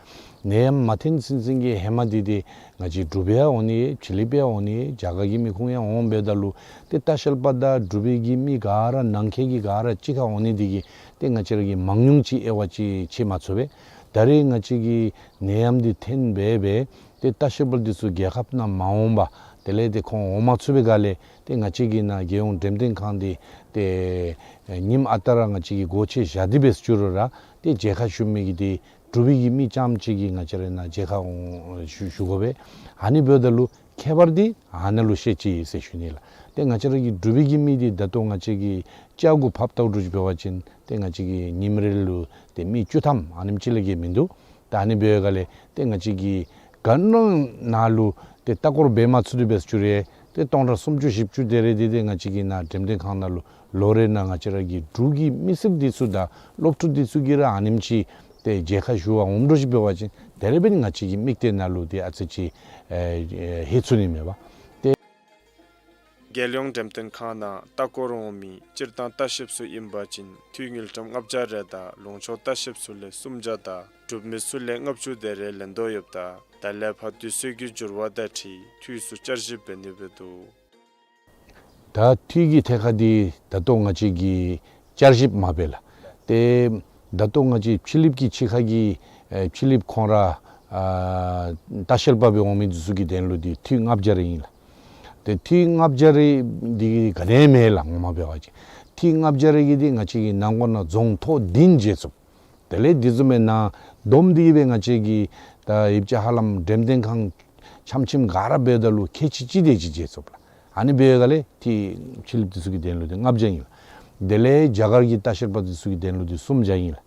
ནད་ཡམས་མ་འཐོན་ཚུན་ཚོད་ཀྱི་ཧེ་མ་འདི་ཏེ་ང་བཅས་འབྲུག་པ་ཡང་འོང་ནི་ཡོད། ཕྱི་གླིང་པ་ཡང་འོང་ནི་ཡོད། རྒྱ་གར་གྱི་མི་ཁུངས་ཡང་འོང་འབདཝ་ད་ལུ་ཏེ་ལྟ་བཤལ་པ་དང་འབྲུག་པའི་གི་མི་ག་ར་ནང་འཁོད་ཀྱི་ག་ར་གཅིག་ཁར་འོང་ནི་འདི་གིས་ཏེ་ང་བཅས་ར་གི་མང་ཉུང་ཅིག་དབྱེ་བ་ཅིག་ཕྱེ་མ་ཚུགས་པས། ད་རེས་ང་བཅས་ཀྱི་ནད་ཡམས་འདི་འཐོན་སྦེ་སྦེ་ཏེ་ལྟ་བཤལ་པ་འདི་ཚུ་རྒྱལ་ཁབ་ནང་མ་འོང་པར་དེ་ལས་ཏེ་ཁོང་འོང་མ་ཚུགས་པའི་སྒང་ལས་ཏེ་ང་བཅས་ཀྱི་ནཱ་རྒྱལ་ཡོངས་འགྲེམས་སྟོན་ཁང་འདི་ཏེ་ཉིནམ་ཨ་རྟག་ར་ང་བཅས་ཀྱིས་སྒོ་ཕྱེ་བཞག་སྟེ་འབད་ཟེར་ཞུ་རུང་ར་ཏེ་མཇལ་ཁ་ཞུ་མི་གི་འདི་འབྲུག་པའི་གི་མི་རྐྱངམ་ཅིག་གིས་ང་བཅས་ར་ནཱ་མཇལ་ཁ་འོང་ཞུ་ཞུ་དགོ་པས། ཨ་ནི་འབདཝ་ད་ལུ་ཁྱད་པར་འདི་ཨ་ནཱ་ལུ་ཤེས་ཅི་ཟེར་ཞུ་ནི་ལགས། ཏེ་ང་བཅས་ར་གི་འབྲུག་པའི་གི་མི་འདི་ད་ལྟོ་ང་བཅས་ཀྱི་ལྕགས་གུ་ཕབ་ལྟཝ་འདྲཝ་ཅིག་འབད་བ་ཅིན་ཏེ་ང་བཅས་ཀྱི་ཉིནམ་རེ་ལུ་ཏེ་མི་བཅུ་ཐམ་ཨ་ནེམ་ཅིག་ལས་བརྒལ་མིན་འདུག། ད་ཨ་ནི་འབདཝ་སྒང་ལས་ཏེ་ང་བཅས་ཀྱིས་ག་ནི་ནང་ལུ་ཏེ་ལྟ་སྐོར་འབད་མ་ཚུགས་ཏེ་འབད་ཟེར་ཞུ་རུང་ཏེ་སྟོང་ཕྲག་སུམ་ཅུ་བཞི་བཅུ་དེ་རེ་འདི་ཏེ་ང་བཅས་ཀྱི་ནཱ་འགྲེམས་སྟོན་ཁང་ནང་ལུ་ལོ་རེ་ནང་ང་བཅས་ར་གི་འབྲུག་གི་མི་སེར་འདི་ཚུ་དང་སློབ་ཕྲུག་འདི་ཚུ་གིས་ར་ཨ་ནེམ་ཅིག་ཏེ་མཇལ་ཁ་ཞུ་བར་འོངམ་འདྲཝ་ཅིག་འབད་བ་ཅིན་དེ་རེ་འབདན་ང་བཅས་ཀྱི་མིག་ཏོ་ནང་ལུ་ཏེ་ཨ་ཙི་ཅིག་ཨེ་ཨེ་ཧེ་ཚུགས་ནི་མས་པ། ཏེ་ རྒྱལ་ཡོངས་འགྲེམས་སྟོན་ཁང་ནང་ལྟ་སྐོར་འོང་མི་སྤྱིར་བཏང་ལྟ་བཤལཔ་ཚུ་ཨིན་པ་ཅིན་འཐུས་དངུལ་ཀྲམ་ལྔ་བརྒྱ་རེ་དང་ལུང་ཕྱོགས་ལྟ་བཤལཔ་ཚུ་ལས་སུམ་བརྒྱ་དང་འབྲུག་མི་ཚུ་ལས་ལྔ་བཅུ་དེ་རེ་ལེན་དོ་ཡོདཔ་ད་ད་ལས་ཕར་དུས་ཚོད་ཀྱི་འགྱུར་བ་དང་འཁྲིལ་འཐུས་ཚུ་བསྐྱར་ཞིབ་འབད་ནི་འབད་དོ། ད་འཐུས་ཀྱི་ཐད་ཁར་འདི་ད་ལྟོ་ང་བཅས་ཀྱིས་བསྐྱར་ཞིབ་མ་འབད་ལགས། ཏེ་ད་ལྟོ་ང་བཅས་ཕྱི་གླིངཔ་གི་ཕྱི་ཁ་གི་ཨེ་ཕྱི་གླིངཔ་ཁོང་ར་ཨ་ལྟ་བཤལ་པ་སྦེ་འོང་མི་འདི་ཚུ་གི་དོན་ལུ་འདི་འཐུས་ལྔ་བརྒྱ་རེ་ཨིན་ལགས། ཏེ་འཐུས་ལྔ་བརྒྱ་རེ་འདི་ག་ནི་མེད་ལགས། ངོ་མ་འབད་བ་ཅིན་འཐུས་ལྔ་བརྒྱ་རེ་གིས་འདི་ང་བཅས་ཀྱི་ནང་འཁོད་ནང་རྫོང་ཐོག་བདུན་མཇལ་ཚུགས། དེ་ལས་འདི་བཟུམ་སྦེ་ནཱ་བསྡོམས་ཏེ་གི་སྦེ་ང་བཅས་ཀྱིས་ད་ཡིབ་ཅ་ཧ་ལམ་འགྲེམས་སྟོན་ཁང་འཆམ་འཆམ་ག་ར་འབདཝ་ད་ལུ་ཁལ་གཅིག་གཅིག་དེ་ཅིག་མཇལ་ཚུགས་ལགས། ཨ་ནི་འབདཝ་ད་ལས་འཐུས་ཕྱི་གླིངཔ་འདི་ཚུ་གི་དོན་ལུ་འདི་ལྔ་བརྒྱ་ཨིན་ལགས། དེ་ལས་རྒྱ་གར་གྱི་ལྟ་བཤལ་པ་འདི་ཚུ་གི་དོན་ལུ་འདི་སུམ་བརྒྱ་ཨིན་ལགས།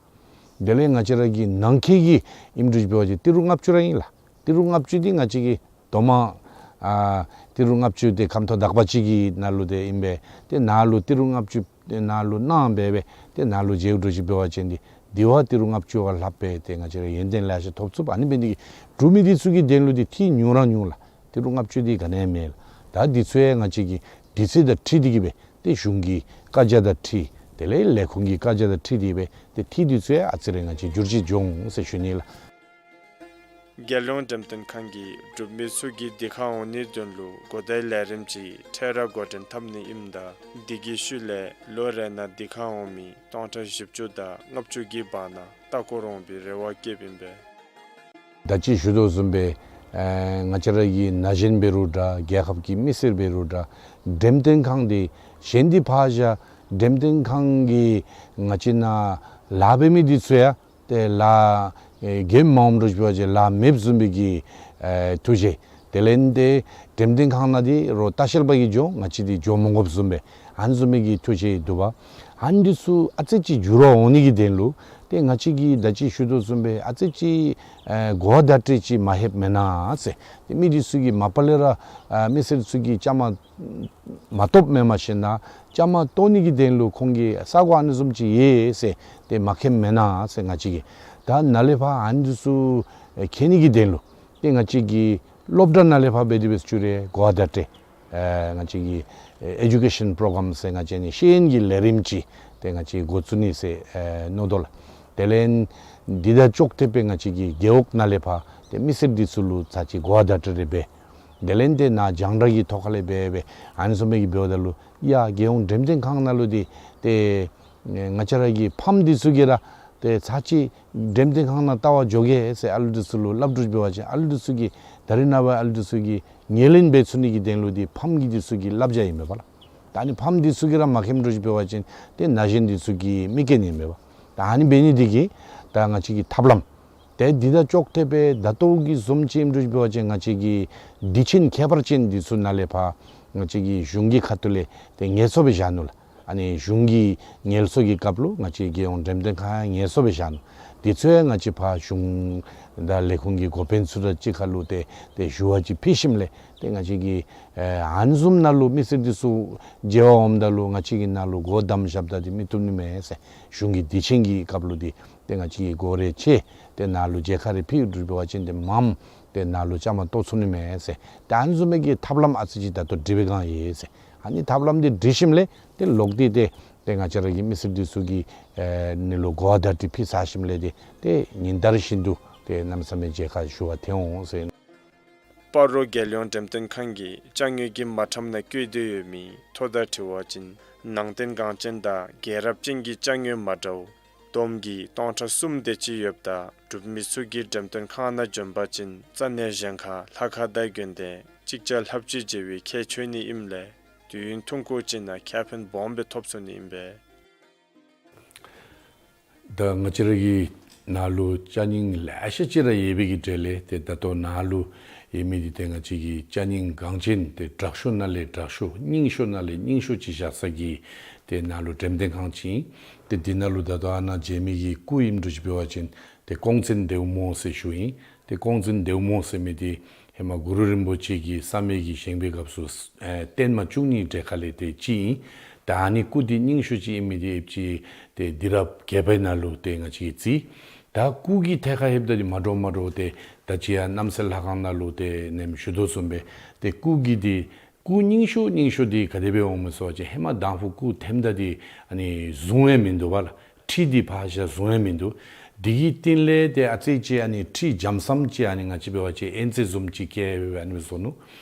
དེ་ལས་ང་བཅས་ར་གི་ནང་འཁོད་ཀྱི་ཨིནམ་འདྲཝ་ཅིག་འབད་བ་ཅིན་ཏི་རུ་ལྔ་བཅུ་ར་ཨིན་ལགས། ཏི་རུ་ལྔ་བཅུ་འདི་ང་བཅས་ཀྱིས་དོ་མ་ཨ་ཏི་རུ་ལྔ་བཅུ་འདི་ཁམས་ཐོག་དག་པ་ཅིག་གི་ནང་ལུ་འདི་ཨིན་པས། ཏེ་ནཱ་ལུ་ཏི་རུ་ལྔ་བཅུ་ཏེ་ནཱ་ལུ་གནང་སྦེ་སྦེ་ཏེ་ནཱ་ལུ་མཇལཝ་འདྲཝ་ཅིག་འབད་བ་ཅིན་འདི་དེ་བ་ཏི་རུ་ལྔ་བཅུ་བ་ལྷགཔ་སྦེ་ཏེ་ང་བཅས་ར་ཡོན་ཏན་ལེ་ཤ་ཐོབ་ཚུགས། ཨ་ནི་འབད་ནི་དེ་གིས་འབྲུག་མི་འདི་ཚུ་གི་དོན་ལུ་འདི་འཐུས་ཉུང་ར་ཉུང་ལགས། ཏི་རུ་ལྔ་བཅུ་འདི་ག་ནི་ཡང་མེད་ལགས། ད་འདི་ཚུ་ཡང་ང་བཅས་ཀྱི་དུས་ཚོད་དང་འཁྲིལ་ཏེ་གི་སྦེ་ཏེ་གཞུང་གི་བཀའ་རྒྱ་དང་འཁྲིལ་དེ་ལས་ལས་ཁུངས་ཀྱི་བཀའ་རྒྱ་དང་འཁྲིལ་ཏེ་སྦེ་ཏེ་འཐུས་འདི་ཚུ་ཡང་ཨ་ཙི་རེ་ང་བཅས་འགྱུར་བཅོས་འབྱུང་ཟེར་ཞུ་ནི་ལགས། རྒྱལ་ཡོངས་འགྲེམས་སྟོན་ཁང་གིས་འབྲུག་མི་ཚུ་གིས་འདི་ཁར་འོང་ནིའི་དོན་ལུ་གོ་བརྡའི་ལས་རིམ་ཅིག་འཕྲལ་ར་འགོ་འདྲེན་འཐབ་ནི་ཨིནམ་ད་འདི་གི་ཤུལ་ལས་ལོ་རེ་ནང་འདི་ཁར་འོང་མི་སྟོང་ཕྲག་བཞི་བཅུ་དང་ལྔ་བཅུ་གི་བར་ན་ལྟ་སྐོར་འོང་པའི་རེ་བ་བསྐྱེདཔ་ཨིན་པས། ད་ཅི་ཞུ་དོ་བཟུམ་སྦེ་ཨེ་ང་བཅས་ར་གི་ན་གཞོན་འབད་རུང་འདྲ་རྒྱལ་ཁབ་ཀྱི་མི་སེར་འབད་རུང་འདྲ་འགྲེམས་སྟོན་ཁང་འདི་གཞན་འདི་ཕར་བཞག། འགྲེམས་སྟོན་ཁང་གིས་ང་བཅས་ནཱ་ལཱ་འབད་མི་འདི་ཚུ་ཡང་ཏེ་ལཱ་ཨེ་གེ་མ་འོངམ་འདྲཝ་ཅིག་འབད་བ་ཅིན་ལཱ་མེདཔ་བཟུམ་སྦེ་གི་ཨེ་ཐུགས་བཞེད། དེ་ལས་ཏེ་འགྲེམས་སྟོན་ཁང་ནང་འདི་རོགས་ལྟ་བཤལ་པ་གིས་འགྱོ་ང་བཅས་འདི་འགྱོ་མ་དགོཔ་བཟུམ་སྦེ་ཨ་ནི་བཟུམ་སྦེ་གི་ཐུགས་བཞེད་འདུག་པ། ཨ་ནི་འདི་ཚུ་ཨ་ཙི་ཅིག་འགྱུར་བ་འོང་ནི་གི་དོན་ལུ་ཏེ་ང་བཅས་ཀྱིས་ད་ཅི་ཞུ་དོ་བཟུམ་སྦེ་ཨ་ཙི་ཅིག་ཨེ་གོ་བརྡ་སྤྲོད་ཅིག་མ་ལྷོདཔ་མེན་ན་ཟེར། ཏེ་མི་འདི་ཚུ་གིས་མ་པ་ལས་ར་ཨ་མི་སེར་ཚུ་གིས་བཅའ་མར་མ་གཏོགསཔ་མེན་མ་ཤེས་ན་བཅའ་མར་གཏོགས་ནི་གི་དོན་ལུ་ཁོང་གིས་ས་གོ་ཨ་ནི་བཟུམ་ཅིག་ཡོད་ཟེར་ཏེ་མ་མཁྱེནམ་མེན་ན་ཟེར། ང་བཅས་ཀྱིས་ད་ནཱ་ལས་ཕར་ཨ་ནི་འདི་ཚུ་ཨེ་མཁྱེན་ནི་གི་དོན་ལུ་ཏེ་ང་བཅས་ཀྱིས་སློབ་གྲྭ་ནང་ལས་ཕར་འབད་དེ་འབད་ཚུ་རེ་གོ་བརྡ་སྤྲོད། ཨེ་ང་བཅས་ཀྱིས་ཨེ་ཨེ་ཌུ་ཀེ་ཤཱན་པྲོ་གྲམ་ཟེར་ང་བཅས་ནི་ཤེས་ཡོན་གྱི་ལས་རིམ་ཅིག་ཏེ་ང་བཅས་འགོ་བཙུགས་ནི་ཟེར་ཨེ་མནོ་དོ་ལགས། དེ་ལས་འདི་དང་ཅོག་འཐདཔ་སྦེ་ང་བཅས་ཀྱིས་རྒེད་འོག་ནང་ལས་ཕར་ཏེ་མི་སེར་འདི་ཚུ་ལུ་ཚར་ཅིག་གོ་བརྡ་སྤྲོད་རེ་འབད། དེ་ལས་ཏེ་ནཱ་རྒྱང་བསྒྲགས་ཀྱི་ཐོག་ཁ་ལས་འབད་འབད་ཨ་ནི་བཟུམ་སྦེ་གི་འབདཝ་ད་ལུ་ཡ་རྒྱལ་ཡོངས་འགྲེམས་སྟོན་ཁང་ནང་ལུ་འདི་ཏེ་ང་བཅས་ར་གི་ཕམ་འདི་ཚུ་གིས་ར་ཏེ་ཚར་ཅིག་འགྲེམས་སྟོན་ཁང་ནང་ལྟ་བར་འགྱོ་གེ་ཟེར་ཨ་ལུ་འདི་ཚུ་ལུ་སླབ་འདྲཝ་ཅིག་འབད་བ་ཅིན་ཨ་ལུ་འདི་ཚུ་གིས་ད་རིས་ནངས་པ་ཨ་ལུ་འདི་ཚུ་གིས་ངོས་ལེན་འབད་ཚུགས་ནི་གི་དོན་ལུ་འདི་ཕམ་གྱི་འདི་ཚུ་གིས་བསླབ་བྱ་ཨིན་མས་པ་ལགས། ད་ཨ་ནི་ཕམ་འདི་ཚུ་གིས་ར་མ་མཁྱེནམ་འདྲཝ་ཅིག་འབད་བ་ཅིན་ཏེ་ན་གཞོན་འདི་ཚུ་གིས་མི་མཁྱེན་ནི་ཨིན་མས་པ། ད་ཨ་ནི་འབད་ནི་འདི་གིས་ད་ང་བཅས་ཀྱི་ཐབས་ལམ་ཏེ་འདི་དང་ཅོག་འཐདཔ་སྦེ་ད་ལྟོ་གི་བཟུམ་ཅིག་ཨིནམ་འདྲཝ་ཅིག་འབད་བ་ཅིན་ང་བཅས་ཀྱི་དུས་ཆེན་ཁྱད་པར་ཅན་འདི་ཚུ་ནང་ལས་ཕར་ང་བཅས་ཀྱི་གཞུང་གི་ཁ་ཐུག་ལས་ཏེ་ངལ་གསོ་སྦེ་བཞག་ནུག་ལགས། ཨ་ནི་གཞུང་གི་ངལ་གསོ་གི་སྐབས་ལུ་ང་བཅས་རྒྱལ་ཡོངས་འགྲེམས་སྟོན་ཁང་ཡང་ངལ་གསོ་སྦེ་བཞག་ནུག། དེ་ཚུ་ཡང་ང་བཅས་ཕར་གཞུང་དང་ལས་ཁུངས་ཀྱི་འགོ་དཔོན་ཚུ་དང་གཅིག་ཁར་ལུ་ཏེ་ཏེ་ཞུ་བ་ཅིག་ཕུལ་ཞིནམ་ལས་ཏེ་ང་བཅས་ཀྱིས་ཨེ་ཨ་ནི་བཟུམ་ནང་ལུ་མི་སེར་འདི་ཚུ་མཇལ་བར་འོངམ་ད་ལུ་ང་བཅས་ཀྱིས་ནཱ་ལུ་སྒོ་བསྡམས་བཞགཔ་ད་འདི་མི་བཏུབ་ནི་མས་ཟེར། གཞུང་གི་དུས་ཆེན་གྱི་སྐབས་ལུ་འདི་ཏེ་ང་བཅས་ཀྱིས་སྒོ་རེ་ཕྱེ་ཏེ་ནཱ་ལུ་མཇལ་ཁ་རེ་ཕུལ་འདྲཝ་འབད་བ་ཅིན་ཏེ་མངམ་ཏེ་ནཱ་ལུ་བཅའ་མར་གཏོགས་ཚུགས་ནི་མས་ཟེར། ཏེ་ཨ་ནི་བཟུམ་མའི་གི་ཐབས་ལམ་ཨ་ཙི་ཅིག་ད་ལྟོ་སྒྲིག་པའི་སྒང་ཡོད་ཟེར། ཨ་ནི་ཐབས་ལམ་འདི་སྒྲིག་ཞིནམ་ལས་ཏེ་ལོག་སྟེ་ཏེ་ཏེ་ང་བཅས་ར་གི་མི་སེར་འདི་ཚུ་གིས་ཨེ་ནཱ་ལུ་གོ་བརྡ་འདི་ཕུལ་ཚར་ཞིནམ་ལས་ཏེ་ཏེ་ཉིན་ལྟར་བཞིན་དུ་ཏེ་གནམ་མེད་ས་མེད་མཇལ་ཁ་ཞུ་བར་ཐོན་འོང་ཟེར། སྤ་རོ་རྒྱལ་ཡོངས་འགྲེམས་སྟོན་ཁང་གིས་ཅ་དངོས་ཀྱི་མ་ཁྲམ་ནང་བཀོད་དེ་ཡོད་མི་ཐོ་དང་འཁྲིལ་བ་ཅིན་ནང་རྟེན་འགངས་ཅན་དང་རྒྱལ་རབས་ཅན་གྱི་ཅ་དངོས་མ་འདྲཝ་བསྡོམས་ཀྱིས་སྟོང་ཕྲག་གསུམ་དེ་ཅིག་ཡོདཔ་ད་འབྲུག་མི་ཚུ་གིས་འགྲེམས་སྟོན་ཁང་ནང་འབྱོན་པ་ཅིན་རྩ་གནས་གཞན་ཁར་ལྷ་ཁང་དང་དགོན་སྡེ་ཅིག་ཅར་ལྷགཔ་ཅིག་མཇལ་བའི་ཁྱད་ཆོས་ནི་ཨིནམ་ལས་དུས་ཡུན་ཐུང་ཀུ་ཅིག་ནང་ཁེ་ཕན་སྦོམ་སྦེ་ཐོབ་ཚུགས་ནི་ཨིན་པས། ད་ང་བཅས་ར་གི་ནཱ་ལུ་ཅ་རྙིང་ལེ་ཤ་ཅིག་ར་ཡོད་པའི་གི་གྲས་ལས་ཏེ་ད་ལྟོ་ནཱ་ལུ་ཡོད་མི་འདི་ཏེ་ང་བཅས་ཀྱི་ཅ་རྙིང་འགངས་ཅན་ཏེ་དྲག་ཤོས་ནང་ལས་དྲག་ཤོས་རྙིང་ཤོས་ནང་ལས་རྙིང་ཤོས་ཅིག་བཞག་ས་གི་ཏེ་ནཱ་ལུ་འགྲེམས་སྟོན་ཁང་ཅིག་ཨིན། ཏེ་འདི་ནང་ལུ་ད་ལྟོ་ཨ་ནཱ་མཇལ་མི་གི་སྐུ་ཨིནམ་འདྲཝ་ཅིག་འབད་བ་ཅིན་ཏེ་ཀོང་བཙུན་ལྡེའུ་མོ་ཟེར་ཞུཝ་ཨིན། ཏེ་ཀོང་བཙུན་ལྡེའུ་མོ་ཟེར་མི་འདི་ཧེ་མ་གུ་རུ་རིན་པོ་ཆེ་གིས་བསམ་ཡས་ཀྱི་བཞེངས་པའི་སྐབས་སུ་ཨེ་བརྟན་མ་བཅུ་གཉིས་གྲས་ཁ་ལས་ཏེ་གཅིག་ཨིན། ད་ཨ་ནི་སྐུ་འདི་རྙིང་ཤོས་ཅིག་ཨིན་མི་འདི་ཨེབ་ཅིག་ཏེ་དུས་རབས་བརྒྱད་པའི་ནང་ལུ་ཏེ་ང་བཅས་ཀྱིས་བརྩི། ད་སྐུ་གི་ཐད་ཁར་ལྷོདཔ་ད་འདི་མ་འདྲཝ་མ་འདྲཝ་ཏེ་ད་ཅི་ཡང་རྣམ་གསལ་ལྷ་ཁང་ནང་ལུ་ཏེ་ནེམ་ཞུ་དོ་བཟུམ་སྦེ་ཏེ་སྐུ་གི་འདི་ སྐུ་རྙིང་ཤོས་རྙིང་ཤོས་འདི་ག་དེ་སྦེ་འོང་མས་ཟེར་བ་ཅིན་ཧེ་མ་དང་ཕུ་སྐུ་ཐེམ་ད་འདི་ཨ་ནི་བཟུང་ཡང་མིན་འདུག་པ་ལགས། ཁྲི་འདི་ཕར་བཞག་བཟུང་ཡང་མིན་འདུག། དེ་གི་སྟེང་ལས་ཏེ་ཨ་ཙི་ཅིག་ཨ་ནི་ཁྲི་འཇམ་སམ་ཅིག་ཨ་ནི་ང་བཅས་འབད་བ་ཅིན་ཨེན་ཙེ་བཟུམ་ཅིག་བཀལ་སྦེ་ཨ་ནི་བཟོ་ནུག།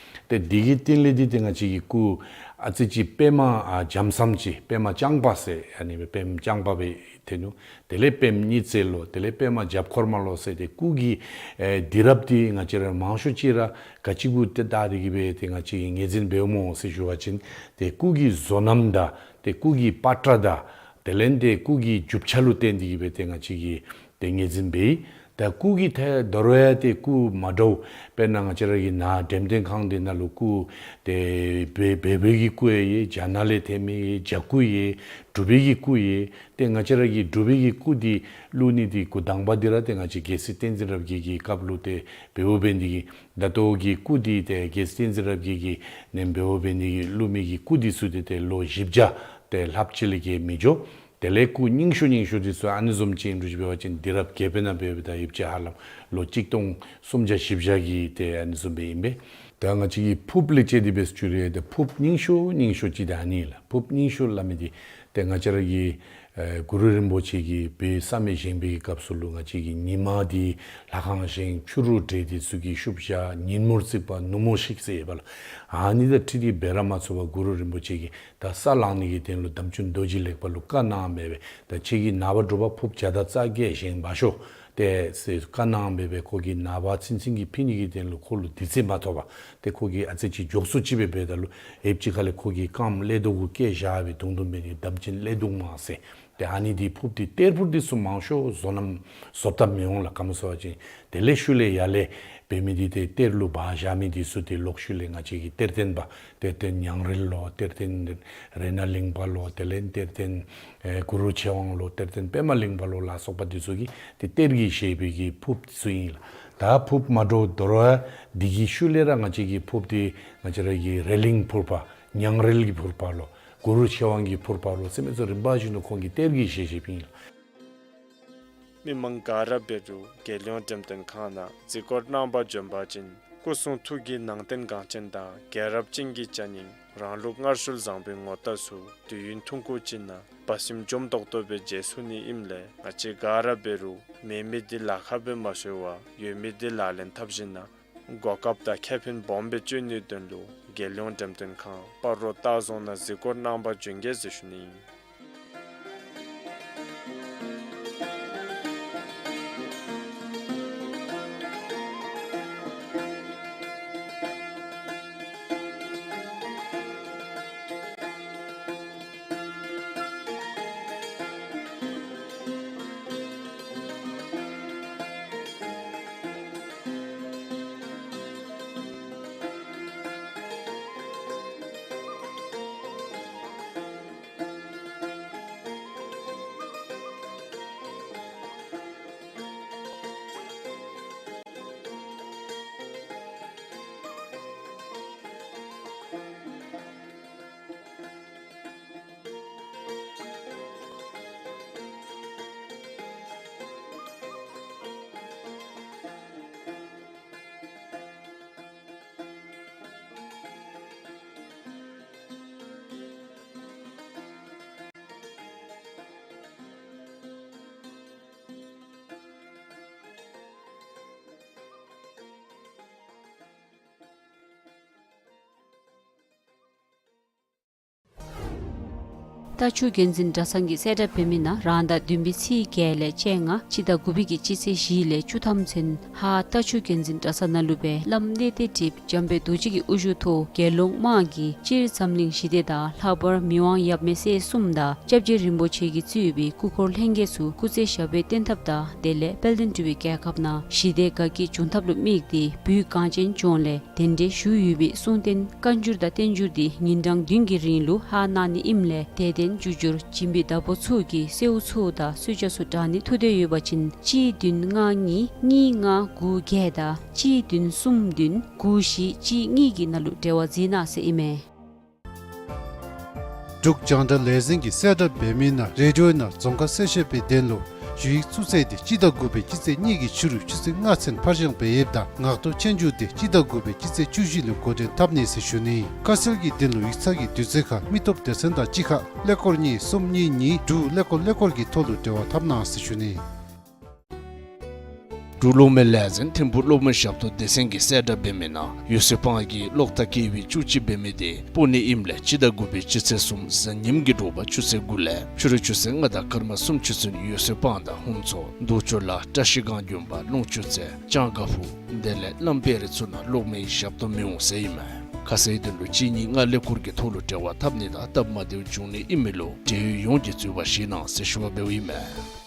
ཏེ་དེ་གི་སྟེང་ལས་འདི་ཏེ་ང་བཅས་ཀྱི་སྐུ་ཨ་ཙི་ཅིག་པདྨ་ཨ་འཇམ་སམ་ཅིག་པདྨ་རྐྱང་པ་ཟེར་ཨ་ནི་སྦེ་པདྨ་རྐྱང་པ་སྦེ་ཐོན་ནུག། དེ་ལས་པདྨ་གཉིས་བརྩེགས་ལོ། དེ་ལས་པདྨ་རྒྱབ་འཁོར་མ་ལོ་ཟེར་ཏེ་སྐུ་གི་ཨེ་དུས་རབས་འདི་ང་བཅས་ར་མང་ཤོས་ཅིག་ར་ག་ཅི་གུ་ཏེ་བལྟ་སྟེ་གི་སྦེ་ཏེ་ང་བཅས་ཀྱིས་ངོས་འཛིན་འབདཝ་སྨོ་ཟེར་ཞུ་བ་ཅིན་ཏེ་སྐུ་གི་བཟོ་རྣམ་དང་ཏེ་སྐུ་གི་པ་ཏྲ་དང་དེ་ལས་ཏེ་སྐུ་གི་རྒྱུ་ཆ་ལུ་བརྟེན་ཏེ་གི་སྦེ་ཏེ་ང་བཅས་ཀྱིས་ཏེ་ངོས་འཛིན་འབད་ཡི། ད་སྐུ་གི་ཐད་དོ་རུང་ཡང་ཏེ་སྐུ་མ་འདྲཝ་དཔེར་ན་ང་བཅས་ར་གི་ནཱ་འགྲེམས་སྟོན་ཁང་འདི་ནང་ལུ་སྐུ་ཏེ་བོད་བོད་པའི་གི་སྐུ་ཡང་ཡོད། རྒྱ་ནག་ལས་ཐོན་མི་ཡང་ཡོད། རྒྱ་སྐུ་ཡང་ཡོད། འབྲུག་པའི་གི་སྐུ་ཡང་ཡོད། ཏེ་ང་བཅས་ར་གི་འབྲུག་པའི་གི་སྐུ་འདི་བླུག་ནི་འདི་འགོ་དང་པ་འདི་ར་ཏེ་ང་བཅས་རྒྱལ་སྲས་བསྟན་འཛིན་རབ་རྒྱས་ཀྱི་སྐབས་ལུ་ཏེ་འབདཝ་འབད་ནི་དེ་གིས་ད་ལྟོ་གི་སྐུ་འདི་ཏེ་རྒྱལ་སྲས་བསྟན་འཛིན་རབ་རྒྱས་ཀྱིས་ནཱ་འབདཝ་འབད་ནི་དེ་གིས་བླུག་མི་གི་སྐུ་འདི་ཚུ་འདི་ཏེ་ལོ་བཞི་བརྒྱ་ཏེ་ལྷགཔ་ཅིག་ལས་བརྒལ་མི་འགྱོ། དེ་ལས་སྐུ་རྙིང་ཤོས་རྙིང་ཤོས་འདི་ཚུ་ཨ་ནི་བཟུམ་ཅིག་ཨིནམ་འདྲཝ་ཅིག་འབད་བ་ཅིན་དུས་རབས་བརྒྱད་པའི་ནང་འབད་བ་ཅིན་ད་ཡོདཔ་ཅིག་ཧ་ལམ་ལོ་གཅིག་སྟོང་སུམ་བརྒྱ་བཞི་བརྒྱ་གི་ཏེ་ཨ་ནི་བཟུམ་སྦེ་ཨིན་པས། ད་ང་བཅས་ཀྱིས་ཕུརཔ་ལས་བཅད་དེ་སྦེ་ཞུ་རུང་ཏེ་ཕུརཔ་རྙིང་ཤོས་རྙིང་ཤོས་ཅིག་ད་ཨ་ནི་ལགས། ཕུརཔ་རྙིང་ཤོས་སླབ་མི་འདི་ཏེ་ང་བཅས་ར་གི་ཨེ་གུ་རུ་རིན་པོ་ཆེ་གིས་བོད་བསམ་ཡས་བཞེངས་པའི་གི་སྐབས་སུ་ལུ་ང་བཅས་ཀྱི་ཉི་མ་འདི་ལྷ་ཁང་བཞེངས་ཕྱི་རུ་བྲེ་འདི་ཚུ་གིས་ཤུབས་བཞག། ཉིན་མོར་བརྩིགས་པ་ནུབ་མོ་བཤིག་ཟེར་ཡོདཔ་ལགས། ཨ་ནི་དང་འཁྲིལ་ཏེ་འབད་ར་མ་ཚུགས་པར་གུ་རུ་རིན་པོ་ཆེ་གིས་ད་ས་བསླང་ནི་གི་དོན་ལུ་དམ་ཆོས་རྡོ་རྗེ་ལེགས་པ་ལུ་བཀའ་གནང་སྦེ་སྦེ་ད་ཁྱེད་ཀྱིས་ནངས་པ་དྲོ་པ་ཕུརཔ་བརྒྱ་དང་རྩ་བརྒྱད་བཞེངས་འབག་ཤོག་ཏེ་ཟེར་བཀའ་གནང་སྦེ་སྦེ་ཁོ་གིས་ནངས་པ་ཚུན་ཚོད་ཀྱི་ཕུལ་ནི་གི་དོན་ལུ་ཁོ་ལུ་དུས་ཚོད་མ་ཐོབ་པར་ཏེ་ཁོ་གིས་ཨ་ཙི་ཅིག་མགྱོགས་སུ་ཅིག་སྦེ་འབདཝ་ད་ལུ་ཡོདཔ་ཅིག་ཁ་ལས་ཁོ་གིས་རྐངམ་ཀླད་དུག་གུ་བཀལ་བཞག་སྦེ་དུང་དུང་འབད་ནི་དམ་ཅན་ཀླད་དུག་མ་ཟེར། ཏེ་ཨ་ནི་འདི་ཕུརཔ་འདི་གཏེར་ཕུརཔ་འདི་ཚུ་མང་ཤོས་བཟོ་རྣམ་བཟོ་ལྟ་མི་འོང་ལགས། ག་མོ་ཟེར་བ་ཅིན་དེ་ལས་ཤུལ་ལས་ཡར་ལས་འབད་མི་འདི་ཏེ་གཏེར་ལུ་སྦ་བཞག་མི་འདི་ཚུ་ཏེ་ལོག་ཤུལ་ལས་ང་བཅས་ཀྱི་གཏེར་སྟོན་པ་གཏེར་སྟོན་ཉང་རལ་ལོ། གཏེར་སྟོན་རཏྣ་གླིང་པ་ལོ། དེ་ལས་གཏེར་སྟོན་ཨེ་གུ་རུ་ཆོས་དབང་ལོ། གཏེར་སྟོན་པདྨ་གླིང་པ་ལོ་ལ་སོགས་པ་འདི་ཚུ་གིས་ཏེ་གཏེར་གྱི་བཞེས་པའི་གི་ཕུརཔ་འདི་ཚུ་ཨིན་ལགས། ད་ཕུརཔ་མ་འདྲཝ་དོ་རུང་འདི་གི་ཤུལ་ལས་ར་ང་བཅས་ཀྱི་ཕུརཔ་འདི་ང་བཅས་ར་གི་རཏྣ་གླིང་ཕུར་པ་ཉང་རལ་གྱི་ཕུར་པ་ལོ། གུ་རུ་ཆོས་དབང་གི་ཕུར་པ་ལོ་ཟེར་མི་ཚུ་རིམ་པ་བཞིན་དུ་ཁོང་གིས་གཏེར་གྱི་བཞེས་བཞེསཔ་ཨིན་ལགས། མི་མང་ག་ར་འབད་རུང་རྒྱལ་ཡོངས་འགྲེམས་སྟོན་ཁང་ནང་གཟིགས་སྐོར་གནང་པར་འབྱོན་པ་ཅིན་སྐུ་གསུང་ཐུགས་ཀྱི་ནང་རྟེན་འགངས་ཅན་དང་རྒྱལ་རབས་ཅན་གྱི་ཅ་རྙིང་རང་ལུགས་སྔར་སྲོལ་བཟང་པོའི་ངོ་རྟགས་ཚུ་དུས་ཡུན་ཐུང་ཀུ་ཅིག་ནང་སྦ་གསུམ་འཇོམས་ཏོག་ཏོ་སྦེ་མཇལ་ཚུགས་ནི་ཨིནམ་ལས་ང་བཅས་ག་ར་འབད་རུང་མེད་མི་འདི་ལཱ་ཁག་སྦེ་མ་བཟོ་བར་ཡོད་མི་འདི་ལག་ལེན་འཐབ་ཞིནམ་ལས་གོ་སྐབས་དང་ཁེ་ཕན་སྦོམ་སྦེ་སྤྱོད་ནིའི་དོན་ལུ་རྒྱལ་ཡོངས་འགྲེམས་སྟོན་ཁང་སྤ་རོ་ལྟ་རྫོང་ནང་གཟིགས་སྐོར་གནང་པར་འབྱོན་གེ་ཟེར་ཞུ་ནི་ཨིན། རྟ་ཕྱུགས་རྒྱན་འཛིན་གྲྭ་ཚང་གི་གསལ་བསྒྲགས་འབད་མི་ནང་རང་ཟླ་བདུན་པའི་ཚེས་བརྒྱད་ལས་བཅོ་ལྔ་སྤྱི་ཟླ་དགུ་པའི་གི་སྤྱི་ཚེས་བཞི་ལས་བཅུ་ཐམ་ཚུན་ཧཱ་རྟ་ཕྱུགས་རྒྱན་འཛིན་གྲྭ་ཚང་ནང་ལུ་སྦེ་བླམ་གནས་བརྟན་སྒྲིབ་འཇམ་དཔལ་རྡོ་རྗེ་གི་དབུ་བཞུགས་ཐོག་རྒྱལ་ཡོངས་དམངས་ཀྱི་སྤྱིར་འཛམ་གླིང་ཞི་བདེ་དང་ལྷག་པར་མི་དབང་ཡབ་མེས་སྲས་གསུམ་དང་སྐྱབས་རྗེ་རིན་པོ་ཆེ་གིས་གཙོས་པའི་སྐུ་འཁོར་ལྷན་རྒྱས་ཚུ་སྐུ་ཚེ་ཞབས་པད་བརྟན་ཐབས་དང་དེ་ལས་དཔལ་ལྡན་འབྲུག་པའི་རྒྱལ་ཁབ་ནང་ཞི་བདེ་དགའ་སྐྱིད་འབྱུང་ཐབས་ལུ་དམིགས་ཏེ་བོད་གངས་ཅན་ལྗོངས་ལས་གདན་འདྲེན་ཞུ་ཡོད་པའི་གསུང་རྟེན་བཀའ་འགྱུར་དང་བསྟན་འགྱུར་འདི་ཉིན་གྲངས་བདུན་གྱི་རིང་ལུ་ཧ་གནང་ནི་ཨིནམ་ལས་དད་ལྡན་བརྒྱུད་འགྱུར་སྦྱིན་པའི་བདག་པོ་ཚུ་གིས་གསོལཝ་ཚུ་དང་གསོལ་ཇ་ཚུ་དྲང་ནི་ཐུགས་འདོད་ཡོད་པ་ཅིན་གཅིག་བདུན་ལྔ་གཉིས་གཉིས་ལྔ་དགུ་བརྒྱད་དང་གཅིག་བདུན་གསུམ་བདུན་དགུ་བཞི་གཅིག་གཉིས་ཀྱི་ནང་ལུ་འབྲེལ་བ་འཛིན་གནང་ཟེར་ཨིན་མས། འབྲུག་རྒྱང་བསྒྲགས་ལས་འཛིན་གྱི་གསལ་བསྒྲགས་འབད་མི་ནང་རེ་ཌི་ཡོ་ནང་རྫོང་ཁ་གསལ་བཤད་པའི་དོན་ལུ་ ཞུ་ཡིག་བཙུགས་ཚེས་འདི་སྤྱི་ཟླ་དགུ་པའི་སྤྱི་ཚེས་གཉིས་ཀྱི་ཕྱི་རུ་ཆུ་ཚོད་ལྔ་ཚུན་ཕར་འགྱངས་འབད་ཡོདཔ་ད་ངག་ཐོག་ཆོས་རྒྱུགས་འདི་སྤྱི་ཟླ་དགུ་པའི་སྤྱི་ཚེས་བཅུ་བཞི་ལུ་འགོ་འདྲེན་འཐབ་ནི་ཟེར་ཞུ་ནི། ཁ་གསལ་གྱི་དོན་ལུ་ཡིག་ཚང་གི་དུས་ཚོད་ཁར་མི་སྟོབས་སྡེ་ཚན་དང་གཅིག་ཁར་ཀླད་ཀོར་གཉིས་གསུམ་གཉིས་གཉིས་དྲུག་ཀླད་ཀོར་ཀླད་ཀོར་གྱི་ཐོག་ལུ་འབྲེལ་བ་འཐབ་གནང་ཟེར་ཞུ་ནི། འབྲུག་གློག་མེ་ལས་འཛིན་ཐིམ་ཕུག་གློག་མེ་ཞབས་ཏོག་སྡེ་ཚན་གྱིས་གསལ་བསྒྲགས་འབད་མི་ནང་འོད་ཟེར་སྤང་གི་གློག་ཐག་ཀེ་ཝི་བཅུ་གཅིག་འབད་མི་དེ་སྤོ་ནི་ཨིནམ་ལས་སྤྱི་ཟླ་དགུ་པའི་སྤྱི་ཚེས་གསུམ་གཟའ་ཉིམ་གྱི་དྲོ་པ་ཆུ་ཚོད་དགུ་ལས་ཕྱི་རུ་ཆུ་ཚོད་ལྔ་དང་སྐར་མ་སུམ་ཅུ་ཚུན་འོད་ཟེར་སྤང་དང་ཧུན་ཚོ་རྡོ་ཆུ་ལ་བཀྲ་ཤིས་སྒང་དགོན་པ་ལུང་ཆུ་ཚོད་ལྕང་དཀར་ཕུ་དེ་ལས་བླམ་དཔལ་རི་ཚུ་ནང་གློག་མེའི་ཞབས་ཏོག་མི་འོང་ཟེར་ཨིན་མས། ཁ་གསལ་དོན་ལུ་གཅིག་གཉིས་ལྔ་ཀླད་ཀོར་གྱི་ཐོག་ལུ་འབྲེལ་བ་འཐབ་ནི་དང་སྟབས་མ་བདེཝ་འབྱུང་ནི་ཨིན་མི་ལུ་འབྲེལ་ཡོད་ཡོངས་ཀྱིས་འཛོལ་བ་བཞེས་གནང་ཟེར་ཞུ་བ་འབདཝ་ཨིན་མས།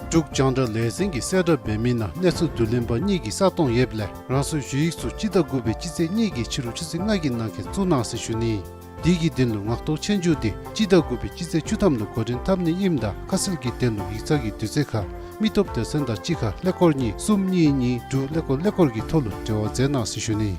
འབྲུག་རྒྱང་བསྒྲགས་ལས་འཛིན་གྱིས་གསལ་བསྒྲགས་འབད་མི་ནང་གནས་ཚུལ་བསྡུ་ལེན་པ་གཉིས་ཀྱིས་ས་སྟོང་ཡོདཔ་ལས་རང་སོའི་ཞུ་ཡིག་ཚུ་སྤྱི་ཟླ་དགུ་པའི་སྤྱི་ཚེས་གཉིས་ཀྱི་ཕྱི་རུ་ཆུ་ཚོད་ལྔ་གི་ནང་འཁོད་བཙུགས་གནང་ཟེར་ཞུ་ནི། དེ་གི་དོན་ལུ་ངག་ཐོག་ཆོས་རྒྱུགས་དེ་སྤྱི་ཟླ་དགུ་པའི་སྤྱི་ཚེས་བཅུ་ཐམ་ལུ་འགོ་འདྲེན་འཐབ་ནི་ཨིནམ་ད་ཁ་གསལ་གྱི་དོན་ལུ་ཡིག་ཚང་གི་དུས་ཚོད་ཁར་མི་སྟོབས་སྡེ་ཚན་དང་གཅིག་ཁར་ཀླད་ཀོར་གཉིས་གསུམ་གཉིས་གཉིས་དྲུག་ཀླད་ཀོར་ཀླད་ཀོར་གྱི་ཐོག་ལུ་འབྲེལ་བ་མཛད་གནང་ཟེར་ཞུ་ནི།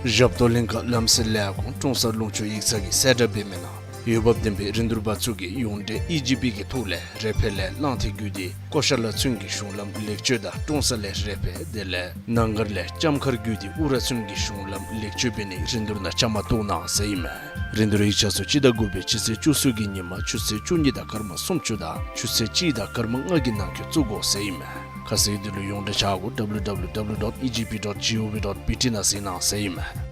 ཞབས་ཏོག་ལྷན་ཁག་ལམ་སེལ་ལས་ཁུངས་ཀྲོང་གསར་ལུང་ཕྱོགས་ཡིག་ཚང་གིས་གསལ་བསྒྲགས་འབད་མི་ནང་འོས་འབབ་ལྡན་པའི་རིན་བསྡུར་པ་ཚུ་གིས་ཡོངས་འབྲེལ་ཨི་ཇི་པི་གི་ཐོག་ལས་རེ་འཕེལ་ལས་གླང་མཐིལ་བརྒྱུད་དེ་ཀོ་ཤ་ལ་ཚུན་གྱི་གཞུང་ལམ་ལེགས་བཅོས་དང་ཀྲོང་གསར་ལས་རེ་འཕེལ་དེ་ལས་ནང་སྒར་ལས་ལྕམ་མཁར་བརྒྱུད་དེ་ཨུ་ར་ཚུན་གྱི་གཞུང་ལམ་ལེགས་བཅོས་འབད་ནིའི་རིན་བསྡུར་ནང་བཅའ་མར་གཏོགས་གནང་ཟེར་ཨིན་མས། རིན་བསྡུར་ཡིག་ཆ་ཚུ་སྤྱི་ཟླ་དགུ་པའི་སྤྱི་ཚེས་བཅུ་གསུམ་གྱི་ཉིན་མ་ཆུ་ཚོད་བཅུ་གཉིས་དང་སྐར་མ་སུམ་ཅུ་དང་ཆུ་ཚོད་གཅིག་དང་སྐར་མ་ལྔ་གི་ནང་འཁོད་བཙུགས་དགོ་ཟེར་ཨིན་མས། ཁ་གསལ་དོན་ལུ་ཡོངས་འབྲེལ་ཆ་བགོས་W W W dot E G P dot G O V dot B T ནང་གཟིགས་གནང་ཟེར་ཨིན་མས།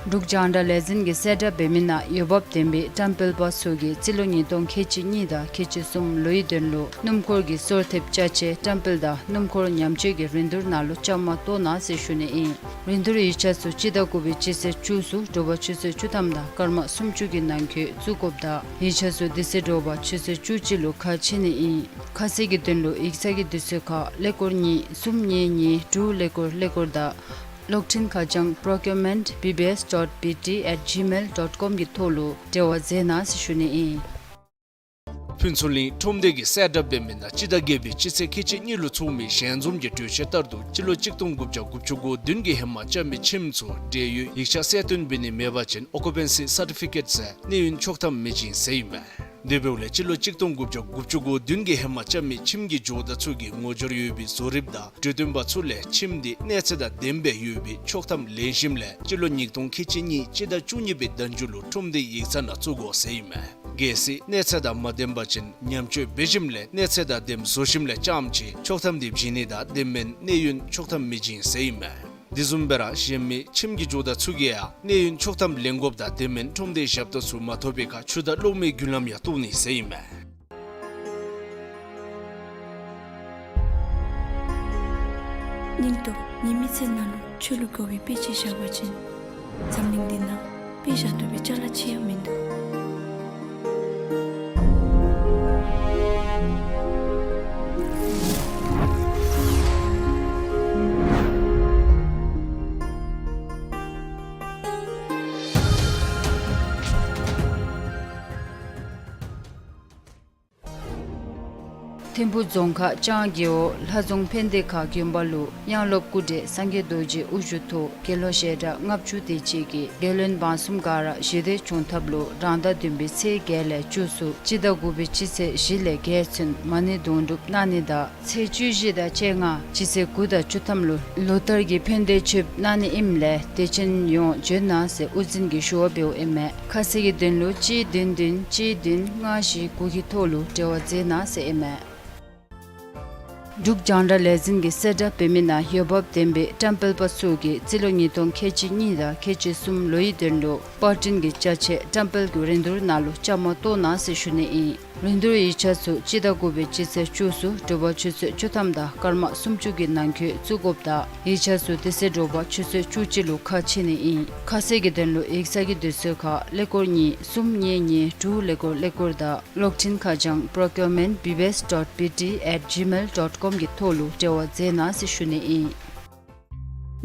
འབྲུག་རྒྱང་བསྒྲགས་ལས་འཛིན་གྱིས་གསལ་བསྒྲགས་འབད་མི་ནང་འོས་འབབ་ལྡན་པའི་བཀྲམ་སྤེལ་པ་ཚུ་གིས་རྩིས་ལོ་ཉིས་སྟོང་ཁལ་གཅིག་གཉིས་དང་ཁལ་གཅིག་གསུམ་ལོའི་དོན་ལུ་སྣུམ་འཁོར་གྱི་སོར་ཐེབས་ཅ་ཆས་བཀྲམ་སྤེལ་དང་སྣུམ་འཁོར་ཉམས་བཅོས་ཀྱི་རིན་བསྡུར་ནང་ལུ་བཅའ་མར་གཏོགས་གནང་ཟེར་ཞུ་ནི་ཨིན། རིན་བསྡུར་ཡིག་ཆ་ཚུ་སྤྱི་ཟླ་དགུ་པའི་སྤྱི་ཚེས་བཅུ་གསུམ་དྲོ་པ་ཆུ་ཚོད་བཅུ་ཐམ་དང་སྐར་མ་སུམ་ཅུ་གི་ནང་འཁོད་བཙུགས་དགོཔ་ད་ཡིག་ཆ་ཚུ་དེ་ཚེ་དྲོ་པ་ཆུ་ཚོད་བཅུ་གཅིག་ལུ་ཁ་ཕྱེ་ནི་ཨིན། ཁ་གསལ་གྱི་དོན་ལུ་ཡིག་ཚང་གི་དུས་ཚོད་ཁར་ཀླད་ཀོར་གཉིས་གསུམ་གཉིས་གཉིས་དྲུག་ཀླད་ཀོར་ཀླད་ཀོར་དང་གློག་འཕྲིན་ཁ་བྱང་procurement B B S dot B T at gmail dot com གི་ཐོག་ལུ་འབྲེལ་བ་མཛད་གནང་ཟེར་ཞུ་ནི་ཨིན། ཕུན་ཚོགས་གླིང་ཁྲོམ་སྡེ་གིས་གསལ་བསྒྲགས་འབད་མི་ནང་སྤྱི་ཟླ་བརྒྱད་པའི་སྤྱི་ཚེས་ཁལ་གཅིག་གཉིས་ལུ་ཚོགས་མི་ཞལ་འཛོམས་ཀྱི་གྲོས་ཆོད་ལྟར་དུ་སྤྱི་ལོ་གཅིག་སྟོང་དགུ་བརྒྱ་དགུ་བཅུ་གོ་བདུན་གྱི་ཧེ་མ་རྐྱབ་མི་ཁྱིམ་ཚུ་འབྲེལ་ཡོད་ཡིག་ཆ་གསལ་སྟོན་འབད་ནི་མེད་པ་ཅིན་occupancy certificate ཟེར་གནས་ཡུན་ཆོག་ཐམ་མི་བྱིན་ཟེར་ཨིན་མས། དེ་འབདཝ་ལས་སྤྱི་ལོ་གཅིག་སྟོང་དགུ་བརྒྱ་དགུ་བཅུ་གོ་བདུན་གྱི་ཧེ་མ་རྐྱབ་མི་ཁྱིམ་གྱི་ཇོ་བདག་ཚུ་གིས་ངོ་སྦྱོར་ཡོད་པའི་བཟོ་རིགཔ་དང་གྲོས་སྟོན་པ་ཚུ་ལས་ཁྱིམ་དེ་གནས་ཚད་དང་ལྡནམ་སྦེ་ཡོད་པའི་ཆོག་ཐམ་ལེན་ཞིནམ་ལས་སྤྱི་ལོ་ཉིས་སྟོང་ཁལ་གཅིག་གཉིས་སྤྱི་ཟླ་བཅུ་གཉིས་པའི་ཟླ་མཇུག་ལུ་ཁྲོམ་སྡེའི་ཡིག་ཚང་ནང་བཙུགས་དགོ་ཟེར་ཨིན་མས། གལ་སྲིད་གནས་ཚད་དང་མ་ལྡན་པ་ཅིན་ཉམས་བཅོས་འབད་ཞིནམ་ལས་གནས་ཚད་དང་ལྡནམ་བཟོ་ཞིནམ་ལས་རྐྱངམ་ཅིག་ཆོག་ཐམ་དེ་བྱིན་ནི་དང་དེ་མེན་གནས་ཡུན་ཆོག་ཐམ་མི་བྱིན་ཟེར་ཨིན་མས། དེ་བཟུམ་སྦེ་ར་གཞན་མི་ཁྱིམ་གྱི་ཇོ་བདག་ཚུ་གིས་ཡང་གནས་ཡུན་ཆོག་ཐམ་ལེན་དགོཔ་དང་དེ་མེན་ཁྲོམ་སྡེའི་ཞབས་ཏོག་ཚུ་མ་ཐོབ་པའི་ཁར་ཆུ་དང་གློག་མེའི་རྒྱུན་ལམ་ཡང་གཏོར་ནི་ཟེར་ཨིན་མས། སྙིང་སྟོབས་ཉིད་མི་ཚེ་ནང་ལུ་ཆོས་ལུ་དགའ་བའི་དཔེ་ཅིག་བཞག་པ་ཅིན་འཛམ་གླིང་འདི་ནང་དཔེ་བཞག་བཏུབ་པའི་ཅ་ལ་ཅིག་ཡང་མིན་འདུག། ཐིམ་ཕུ་རྫོང་ཁག་ལྕང་རྒེད་འོག་ལྷ་རྫོང་ཕན་བདེ་ཁ་དགོན་པ་ལུ་དབྱངས་སློབ་སྐུ་བགྲེས་སངས་རྒྱས་རྡོ་རྗེ་དབུ་བཞུགས་ཐོག་དགེ་སློང་ཞལ་གྲངས་ལྔ་བཅུ་དེ་ཅིག་གིས་རྒྱལ་བློན་འབངས་གསུམ་ག་ར་ཞི་བདེ་བྱུང་ཐབས་ལུ་རང་ཟླ་བདུན་པའི་ཚེས་བརྒྱད་ལས་བཅུ་ཚུན་སྤྱི་ཟླ་དགུ་པའི་སྤྱི་ཚེས་བཞི་ལས་བརྒྱད་ཚུན་མ་ཎི་དོན་གྲུབ་གནང་ནི་དང་ཚེས་བཅུ་བཞི་དང་བཅོ་ལྔ་སྤྱི་ཚེས་དགུ་དང་བཅུ་ཐམ་ལུ་ལོ་ལྟར་གྱི་ཕན་བདེ་མཆོདཔ་གནང་ནི་ཨིནམ་ལས་དད་ཅན་ཡོངས་འབྱོན་གནང་ཟེར་དབུ་འཛིན་གྱིས་ཞུ་བ་འབདཝ་ཨིན་མས། ཁ་གསལ་གྱི་དོན་ལུ་གཅིག་བདུན་བདུན་གཅིག་བདུན་ལྔ་བཞི་དགུ་གི་ཐོག་ལུ་འབྲེལ་བ་མཛད་གནང་ཟེར་ཨིན་མས། འབྲུག་རྒྱང་བསྒྲགས་ལས་འཛིན་གྱིས་གསལ་བསྒྲགས་འབད་མི་ནང་འོས་འབབ་ལྡན་པའི་བཀྲམ་སྤེལ་པ་ཚུ་གིས་རྩིས་ལོ་ཉིས་སྟོང་ཁལ་གཅིག་གཉིས་དང་ཁལ་གཅིག་གསུམ་ལོའི་དོན་ལུ་པར་སྐྲུན་གྱི་ཅ་ཆས་བཀྲམ་སྤེལ་གྱི་རིན་བསྡུར་ནང་ལུ་བཅའ་མར་གཏོགས་གནང་ཟེར་ཞུ་ནི་ཨིན། རིན་བསྡུར་ཡིག་ཆ་ཚུ་སྤྱི་ཟླ་དགུ་པའི་སྤྱི་ཚེས་བཅུ་གསུམ་དྲོ་པ་ཆུ་ཚོད་བཅུ་ཐམ་དང་སྐར་མ་སུམ་ཅུ་གི་ནང་འཁོད་བཙུགས་དགོཔ་དང་ཡིག་ཆ་ཚུ་དེ་ཚེ་དྲོ་པ་ཆུ་ཚོད་བཅུ་གཅིག་ལུ་ཁ་ཕྱེ་ནི་ཨིན། ཁ་གསལ་གྱི་དོན་ལུ་ཡིག་ཚང་གི་དུས་ཚོད་ཁར་ཀླད་ཀོར་གཉིས་གསུམ་གཉིས་གཉིས་དྲུག་ཀླད་ཀོར་ཀླད་ཀོར་དང་གློག་འཕྲིན་ཁ་བྱང་procurement B B S dot B T at gmail dot com གི་ཐོག་ལུ་འབྲེལ་བ་མཛད་གནང་ཟེར་ཞུ་ནི་ཨིན།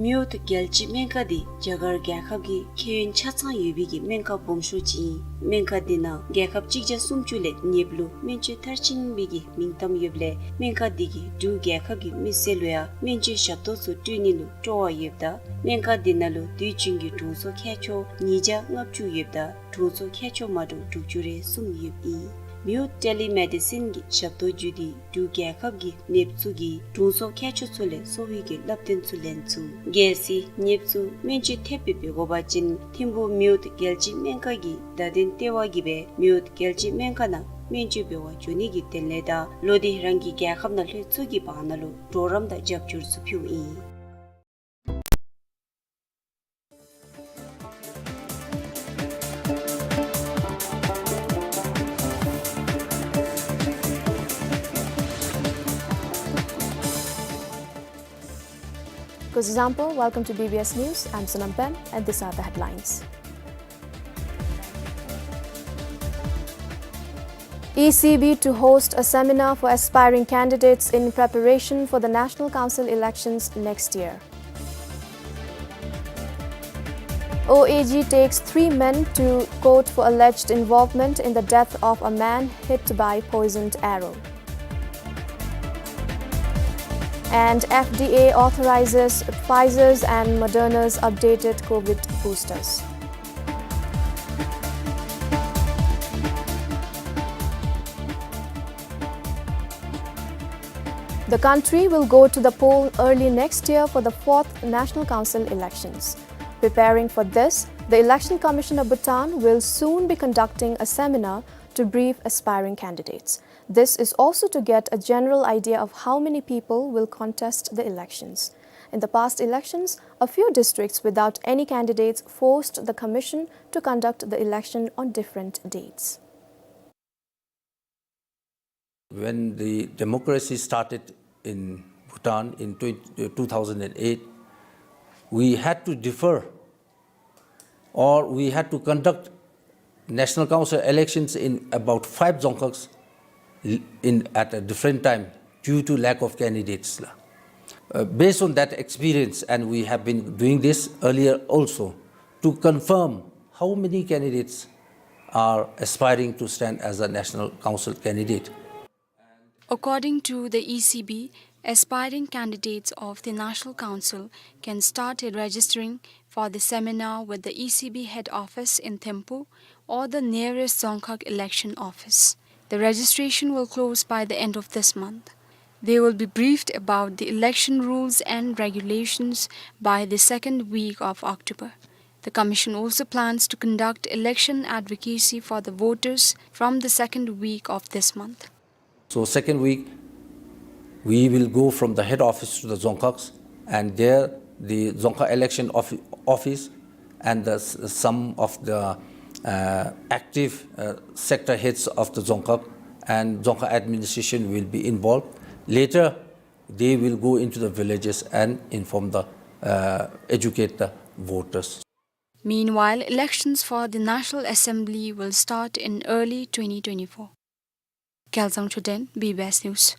མེའོ་ཐུ་རྒྱལ་སྤྱིའི་སྨན་ཁང་འདི་རྒྱ་གར་རྒྱལ་ཁབ་ཀྱི་ཁེ་ཕན་ཆ་ཚང་ཡོད་པའི་གི་སྨན་ཁང་སྦོམ་ཤོས་ཅིག་ཨིན། སྨན་ཁང་འདི་ནང་རྒྱལ་ཁབ་གཅིག་བརྒྱ་སུམ་ཅུ་ལས་ཉེ་བ་ལུ་སྨན་བཅོས་མཐར་ཕྱིན་པའི་གི་མིང་གཏམ་ཡོདཔ་ལས་སྨན་ཁང་འདི་གིས་འབྲུག་རྒྱལ་ཁབ་ཀྱི་མི་སེར་ལུ་ཡང་སྨན་བཅོས་ཞབས་ཏོག་ཚུ་སྤྲོད་ནི་ལུ་སྤྲོ་བ་ཡོདཔ་ད་སྨན་ཁང་འདི་ནང་ལུ་དུས་རྒྱུན་གྱི་གྲོངས་ཚོ་མཁལ་མཆོག་ཉིས་བརྒྱ་ལྔ་བཅུ་ཡོདཔ་ད་གྲོངས་ཚོ་མཁལ་མཆོག་མ་འདྲཝ་དྲུག་ཅུ་རེ་གསུམ་ཡོདཔ་ཨིན། མིའུཊ་ཊེ་ལི་མེ་ཌི་སིན་གྱི་ཞབས་ཏོག་བརྒྱུད་དེ་འབྲུག་རྒྱལ་ཁབ་ཀྱི་ནདཔ་ཚུ་གིས་དྲུང་འཚོ་མཁས་མཆོག་ཚུ་ལས་གསོ་བའི་གི་བསླབ་སྟོན་ཚུ་ལེན་ཚུགས། གལ་སྲིད་ནདཔ་ཚུ་སྨན་བཅོས་ཐེབས་སྦེ་འབད་དགོ་པ་ཅིན་ཐིམ་ཕུག་མིའུཊ་རྒྱལ་སྤྱིའི་སྨན་ཁང་གི་བརྡ་དོན་ལྟེ་བ་གིས་སྦེ་མིའུཊ་རྒྱལ་སྤྱིའི་སྨན་ཁང་ནང་སྨན་བཅོས་འབད་བར་འགྱོ་ནི་གི་དོན་ལས་དང་ལོག་སྟེ་རང་གི་རྒྱལ་ཁབ་ནང་ལྷོད་ཚུགས་ཀྱི་བར་ན་ལུ་གྲོགས་རམ་དང་རྒྱབ་སྐྱོར་ཚུ་ཕུལཝ་ཨིན། Kuzuzangpo, welcome to B B S News. I'm Sonam Pem, and these are the headlines. E C B to host a seminar for aspiring candidates in preparation for the National Council elections next year. O A G takes three men to court for alleged involvement in the death of a man hit by poisoned arrow. And F D A authorizes Pfizer's and Moderna's updated COVID boosters. The country will go to the poll early next year for the fourth National Council elections. Preparing for this, the Election Commission of Bhutan will soon be conducting a seminar to brief aspiring candidates. This is also to get a general idea of how many people will contest the elections. In the past elections, a few districts without any candidates forced the commission to conduct the election on different dates. When the democracy started in Bhutan in twenty, uh, two thousand and eight, we had to defer, or we had to conduct national council elections in about five dzongkhags in, at a different time due to lack of candidates. Uh, based on that experience, and we have been doing this earlier also, to confirm how many candidates are aspiring to stand as a national council candidate. According to the E C B, aspiring candidates of the National Council can start registering for the seminar with the E C B head office in Thimphu or the nearest Dzongkhag election office. The registration will close by the end of this month. They will be briefed about the election rules and regulations by the second week of October. The commission also plans to conduct election advocacy for the voters from the second week of this month. So second week, we will go from the head office to the Dzongkhags, and there the Dzongkhag election offi-, office and the, s-, some of the, uh, active, uh, sector heads of the Dzongkhag and Dzongkhag administration will be involved. Later, they will go into the villages and inform the, uh, educate the voters. Meanwhile, elections for the National Assembly will start in early twenty twenty-four. Kyaelzang Choden, B B S News.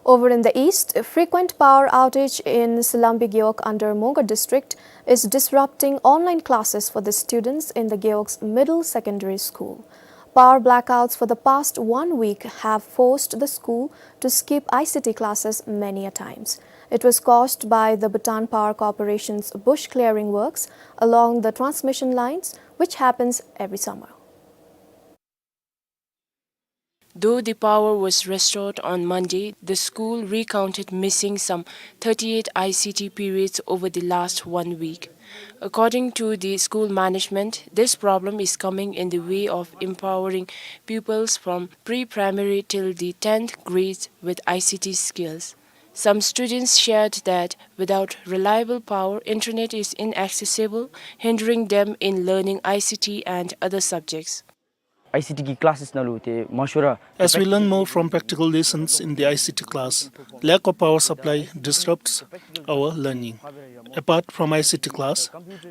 Over in the east, frequent power outage in Silambi Gewog under Mongar district is disrupting online classes for the students in the Gewog's middle secondary school. Power blackouts for the past one week have forced the school to skip I C T classes many a times. It was caused by the Bhutan Power Corporation's bush clearing works along the transmission lines, which happens every summer. Though the power was restored on Monday, the school recounted missing some thirty-eight I C T periods over the last one week. According to the school management, this problem is coming in the way of empowering pupils from pre-primary till the tenth grades with I C T skills. Some students shared that without reliable power, internet is inaccessible, hindering them in learning I C T and other subjects. I C T ki classes nalu te mashura. As we learn more from practical lessons in the I C T class, lack of power supply disrupts our learning. Apart from I C T class,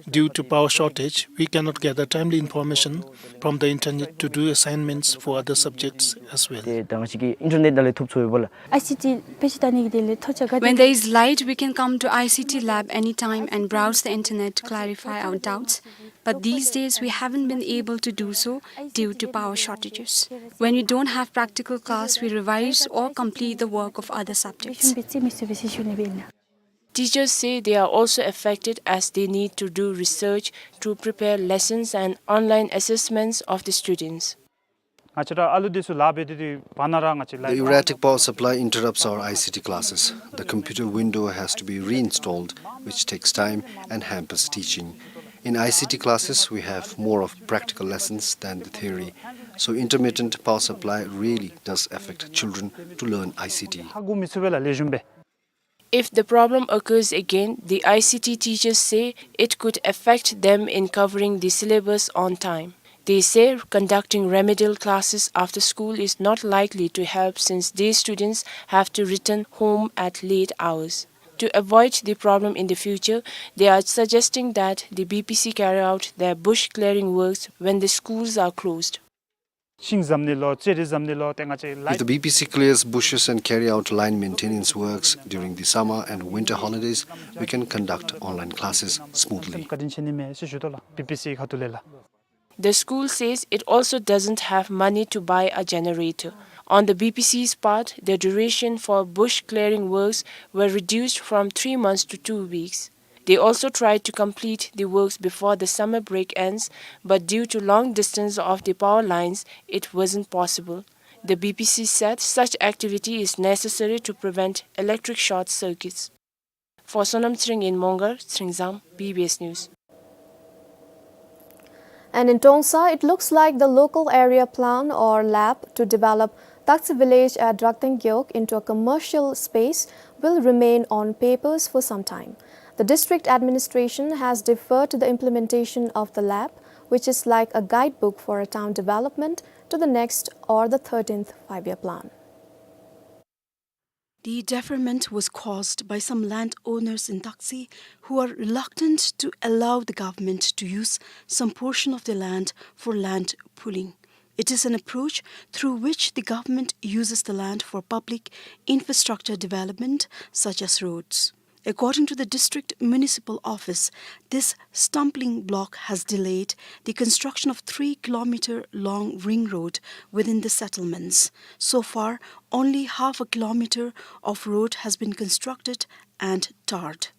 due to power shortage, we cannot gather timely information from the internet to do assignments for other subjects as well. Te tangchi ki internet dale thup choi bola. I C T pechi tani ki dele thocha ga. When there is light, we can come to I C T lab anytime and browse the internet to clarify our doubts. But these days, we haven't been able to do so due to power shortages. When we don't have practical class, we revise or complete the work of other subjects. Teachers say they are also affected as they need to do research to prepare lessons and online assessments of the students. ང་བཅས་ར་ཨ་ལུ་འདི་ཚུ་ལཱ་འབད་དེ་དེ་བར་ན་ར་ང་བཅས་ལཱ། The erratic power supply interrupts our I C T classes. The computer window has to be reinstalled, which takes time and hampers teaching. In I C T classes, we have more of practical lessons than the theory. So intermittent power supply really does affect children to learn I C T. ཧ་གོ་མི་ཚུགས་པས་ལགས་ལེགས་ཤོམ་སྦེ། If the problem occurs again, the I C T teachers say it could affect them in covering the syllabus on time. They say conducting remedial classes after school is not likely to help since these students have to return home at late hours. To avoid the problem in the future, they are suggesting that the B P C carry out their bush clearing works when the schools are closed. ཤིང་བཟོ་ནི་ལུ་ཙེ་རི་བཟོ་ནི་ལུ་ཏེ་ང་བཅས་ལཱ། If the B P C clears bushes and carry out line maintenance works during the summer and winter holidays, we can conduct online classes smoothly. བཀའ་དྲིན་ཆེ་ནི་མས་ཟེར་ཞུ་དོ་ལགས། B P C ཁ་ཐུག་ལས་ལགས། The school says it also doesn't have money to buy a generator. On the B P C's part, the duration for bush clearing works were reduced from three months to two weeks. They also tried to complete the works before the summer break ends, but due to long distance of the power lines, it wasn't possible. The B P C said such activity is necessary to prevent electric short circuits. For Sonam Tshering in Mongar, Tshering Zam, B B S News. And in Tongsa, it looks like the local area plan or lab to develop Taksi village at Drakteng Gewog into a commercial space will remain on papers for some time. The district administration has deferred the implementation of the lab, which is like a guidebook for a town development, to the next or the thirteenth five-year plan. The deferment was caused by some landowners in Taksi who are reluctant to allow the government to use some portion of their land for land pooling. It is an approach through which the government uses the land for public infrastructure development such as roads. According to the district municipal office, this stumbling block has delayed the construction of three kilometer long ring road within the settlements. So far, only half a kilometer of road has been constructed and tarred.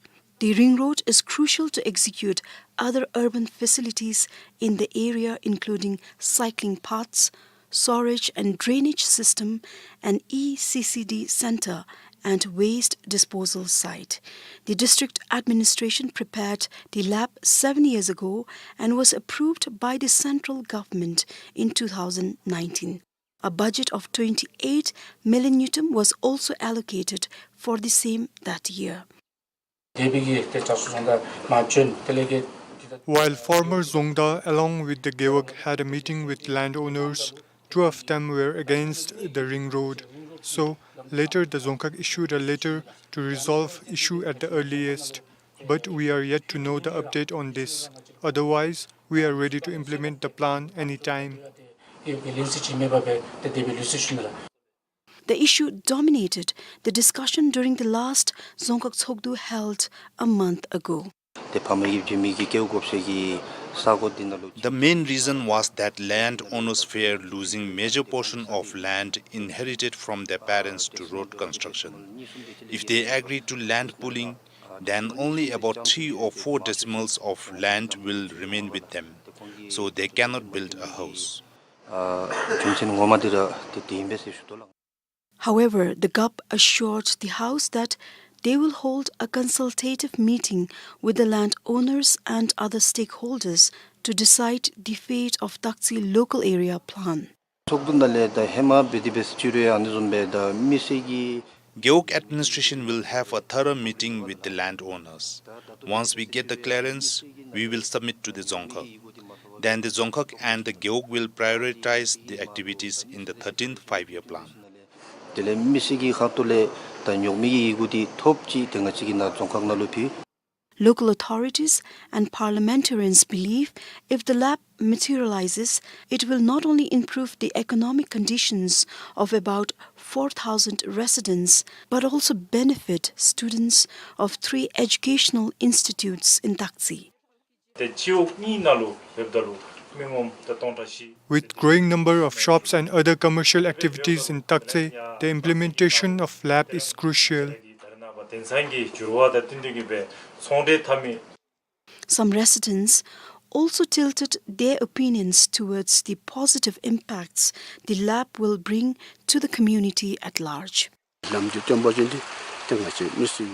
The ring road is crucial to execute other urban facilities in the area, including cycling paths, sewerage and drainage system, an E C C D center, and waste disposal site. The district administration prepared the lab seven years ago and was approved by the central government in two thousand nineteen. A budget of twenty-eight million ngultrum was also allocated for the same that year. While former Dzongda along with the Gewog had a meeting with landowners, two of them were against the ring road. So, later the Dzongkhag issued a letter to resolve issue at the earliest. But we are yet to know the update on this. Otherwise, we are ready to implement the plan anytime. The issue dominated the discussion during the last Dzongkhag Tshogdu held a month ago. The main reason was that landowners fear losing major portion of land inherited from their parents to road construction. If they agree to land pooling, then only about three or four decimals of land will remain with them, so they cannot build a house. However, the G O P assured the House that they will hold a consultative meeting with the landowners and other stakeholders to decide the fate of Taksi local area plan. Gewog administration will have a thorough meeting with the landowners. Once we get the clearance, we will submit to the Dzongkhag. Then the Dzongkhag and the Gewog will prioritize the activities in the thirteenth five-year plan. དེ་ལས་མི་སེར་གྱི་ཁ་ཐུག་ལས་ད་ཉོག་མེད་ཀྱི་ཡི་གུ་འདི་ཐོབ་ཅི། དེ་ང་བཅས་ཀྱིས་ནཱ་རྫོང་ཁག་ནང་ལུ་ཕུལ། Local authorities and parliamentarians believe if the lab materializes, it will not only improve the economic conditions of about four thousand residents, but also benefit students of three educational institutes in Taksi. ཏེ་སྤྱི་འོག་གཉིས་ནང་ལུ་འབདཝ་ད་ལུ་མི་ངོམ་ད་སྟོང་ཕྲག་བཞི། With growing number of shops and other commercial activities in Taksi, the implementation of lab is crucial. ད་རེས་ནངས་པ་དེང་སང་གི་འགྱུར་བ་དང་བསྟུན་ཏེ་གིས་སྦེ་ཚོང་འབྲེལ་འཐབ་མི། Some residents also tilted their opinions towards the positive impacts the lab will bring to the community at large.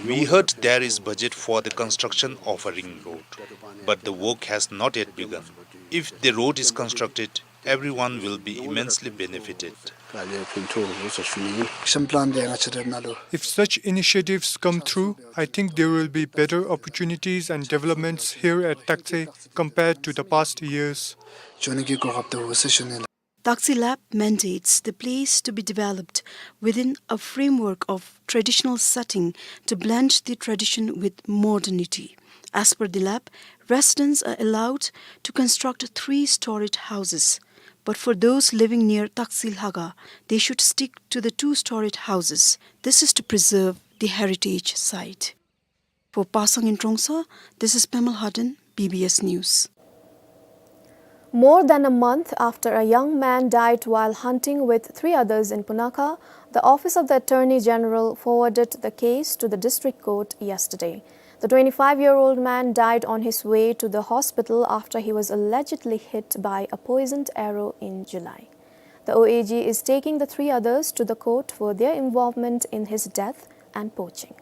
We heard there is budget for the construction of a ring road, but the work has not yet begun. If the road is constructed, everyone will be immensely benefited. If such initiatives come through, I think there will be better opportunities and developments here at Taktse compared to the past years. Taktse Lab mandates the place to be developed within a framework of traditional setting to blend the tradition with modernity. As per the lab, residents are allowed to construct three-storied houses. But for those living near Taktse Lhaga, they should stick to the two-storied houses. This is to preserve the heritage site. For Pasang in Trongsa, this is Pemal Haden, B B S News. More than a month after a young man died while hunting with three others in Punakha, the Office of the Attorney General forwarded the case to the district court yesterday. The twenty-five-year-old man died on his way to the hospital after he was allegedly hit by a poisoned arrow in July. The O A G is taking the three others to the court for their involvement in his death and poaching.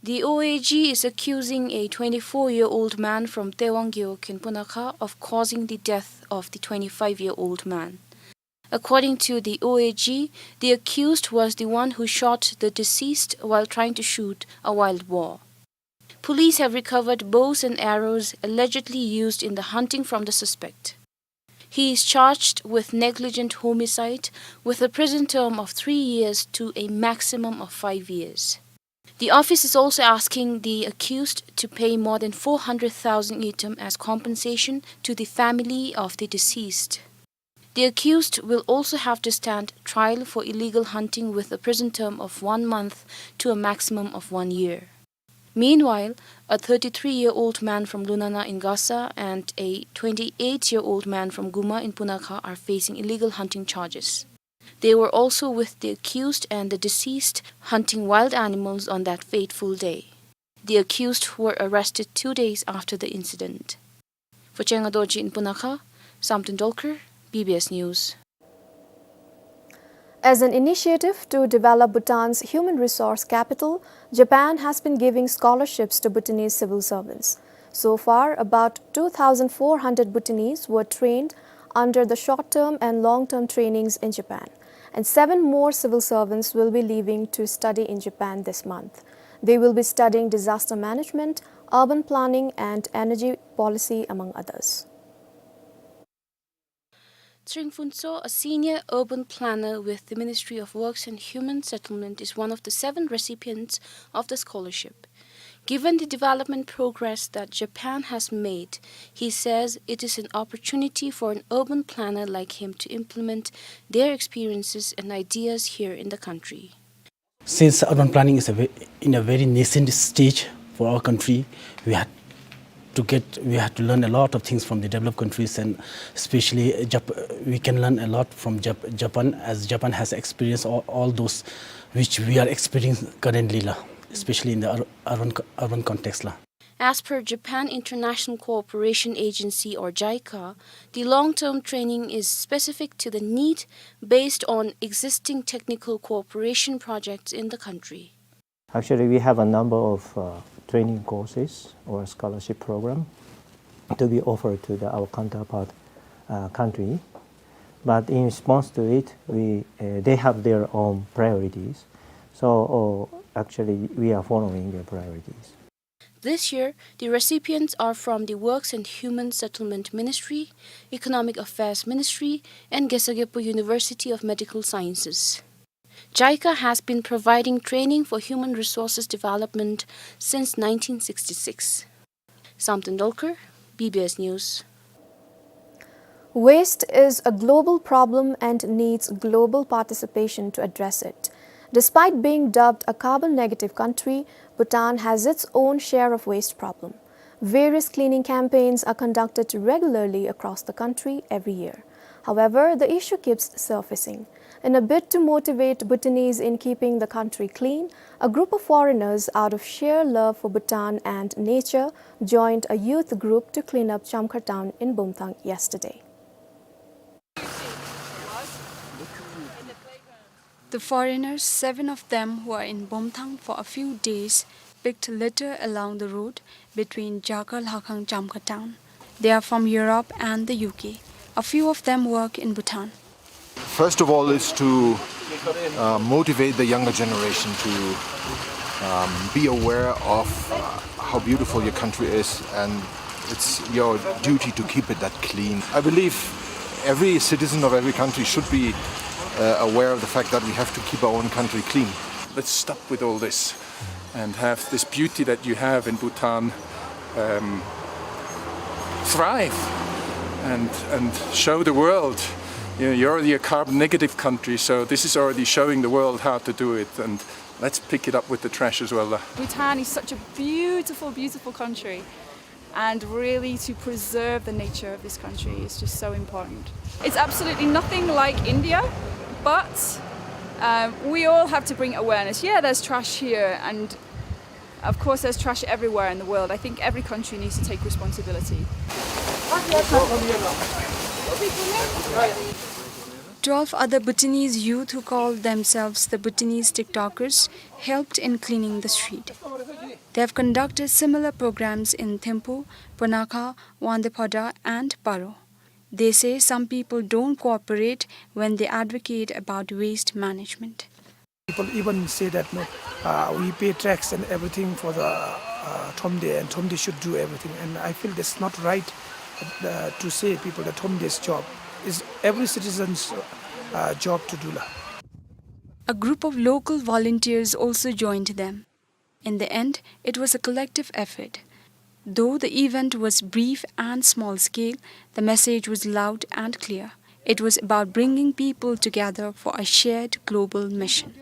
The O A G is accusing a twenty-four-year-old man from Tewang Gewog in Punakha of causing the death of the twenty-five-year-old man. According to the O A G, the accused was the one who shot the deceased while trying to shoot a wild boar. Police have recovered bows and arrows allegedly used in the hunting from the suspect. He is charged with negligent homicide with a prison term of three years to a maximum of five years. The office is also asking the accused to pay more than four hundred thousand ngultrum as compensation to the family of the deceased. The accused will also have to stand trial for illegal hunting with a prison term of one month to a maximum of one year. Meanwhile, a thirty-three-year-old man from Lunana in Gasa and a twenty-eight-year-old man from Guma in Punakha are facing illegal hunting charges. They were also with the accused and the deceased hunting wild animals on that fateful day. The accused were arrested two days after the incident. For Chenga Dorji in Punakha, Samten Dolkar, B B S News. As an initiative to develop Bhutan's human resource capital, Japan has been giving scholarships to Bhutanese civil servants. So far, about two thousand four hundred Bhutanese were trained under the short-term and long-term trainings in Japan, and seven more civil servants will be leaving to study in Japan this month. They will be studying disaster management, urban planning, and energy policy, among others. Tshering Phuntsho, a senior urban planner with the Ministry of Works and Human Settlement, is one of the seven recipients of the scholarship. Given the development progress that Japan has made, he says it is an opportunity for an urban planner like him to implement their experiences and ideas here in the country. Since urban planning is a ve-, in a very nascent stage for our country, we had to get, we had to learn a lot of things from the developed countries, and especially Jap-, we can learn a lot from Jap-, Japan, as Japan has experienced all, all those which we are experiencing currently la, especially in the ur-, urban co-, urban context la. As per Japan International Cooperation Agency, or JICA, the long-term training is specific to the need based on existing technical cooperation projects in the country. Actually, we have a number of, uh, training courses or scholarship program to be offered to the, our counterpart, uh, country. But in response to it, we, uh, they have their own priorities. So, uh, actually, we are following their priorities. This year, the recipients are from the Works and Human Settlement Ministry, Economic Affairs Ministry, and Gesa Gyalpo University of Medical Sciences. JICA has been providing training for human resources development since nineteen sixty-six. Samten Dolkar, B B S News. Waste is a global problem and needs global participation to address it. Despite being dubbed a carbon negative country, Bhutan has its own share of waste problem. Various cleaning campaigns are conducted regularly across the country every year. However, the issue keeps surfacing. In a bid to motivate Bhutanese in keeping the country clean, a group of foreigners, out of sheer love for Bhutan and nature, joined a youth group to clean up Chamkhar town in Bomthang yesterday. The foreigners, seven of them who are in Bomthang for a few days, picked litter along the road between Jakarlakhang Chamkhar town. They are from Europe and the U K. A few of them work in Bhutan. First of all is to, uh, motivate the younger generation to, um, be aware of, uh, how beautiful your country is, and it's your duty to keep it that clean. I believe every citizen of every country should be, uh, aware of the fact that we have to keep our own country clean. Let's stop with all this and have this beauty that you have in Bhutan, um, thrive and, and show the world. You know, you're already a carbon negative country, so this is already showing the world how to do it, and let's pick it up with the trash as well. Bhutan is such a beautiful, beautiful country, and really to preserve the nature of this country is just so important. It's absolutely nothing like India, but, um, we all have to bring awareness. Yeah, there's trash here, and of course there's trash everywhere in the world. I think every country needs to take responsibility. Twelve other Bhutanese youth who call themselves the Bhutanese TikTokers helped in cleaning the street. They have conducted similar programs in Thimphu, Punakha, Wangdue Phodrang, and Paro. They say some people don't cooperate when they advocate about waste management. People even say that, no, uh, we pay tax and everything for the, uh, Thromde, and Thromde should do everything. And I feel that's not right, uh, to say people that Thromde's job is every citizen's, uh, job to do la. A group of local volunteers also joined them. In the end, it was a collective effort. Though the event was brief and small scale, the message was loud and clear. It was about bringing people together for a shared global mission.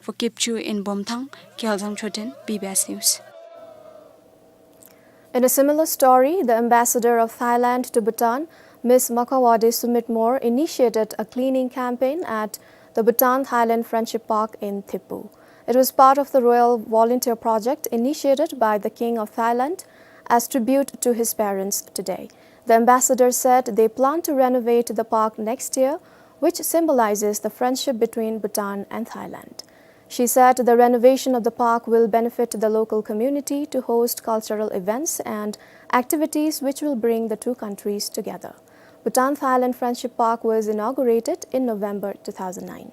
For Kipchu in Bomthang, Khyalzang Choden, B B S News. In a similar story, the ambassador of Thailand to Bhutan, Miss Makhawade Sumitmor, initiated a cleaning campaign at the Bhutan-Thailand Friendship Park in Thimphu. It was part of the Royal Volunteer Project initiated by the King of Thailand as tribute to his parents today. The ambassador said they plan to renovate the park next year, which symbolizes the friendship between Bhutan and Thailand. She said the renovation of the park will benefit the local community to host cultural events and activities which will bring the two countries together. Bhutan-Thailand Friendship Park was inaugurated in November two thousand nine.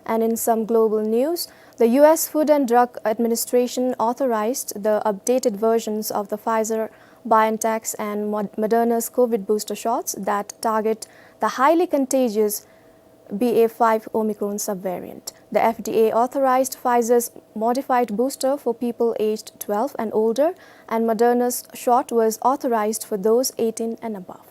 And in some global news, the U S Food and Drug Administration authorized the updated versions of the Pfizer-BioNTech's and Mod-, Moderna's COVID booster shots that target the highly contagious B A five Omicron subvariant. The F D A authorized Pfizer's modified booster for people aged twelve and older, and Moderna's shot was authorized for those eighteen and above.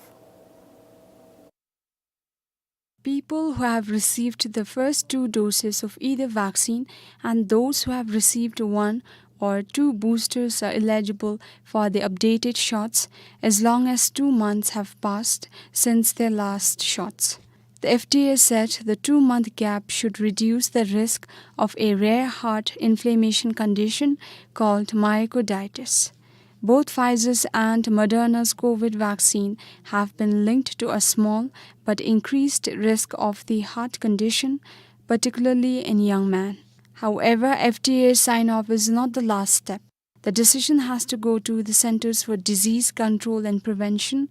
People who have received the first two doses of either vaccine and those who have received one or two boosters are eligible for the updated shots as long as two months have passed since their last shots. The F D A said the two-month gap should reduce the risk of a rare heart inflammation condition called myocarditis. Both Pfizer's and Moderna's COVID vaccine have been linked to a small but increased risk of the heart condition, particularly in young men. However, F D A sign-off is not the last step. The decision has to go to the Centers for Disease Control and Prevention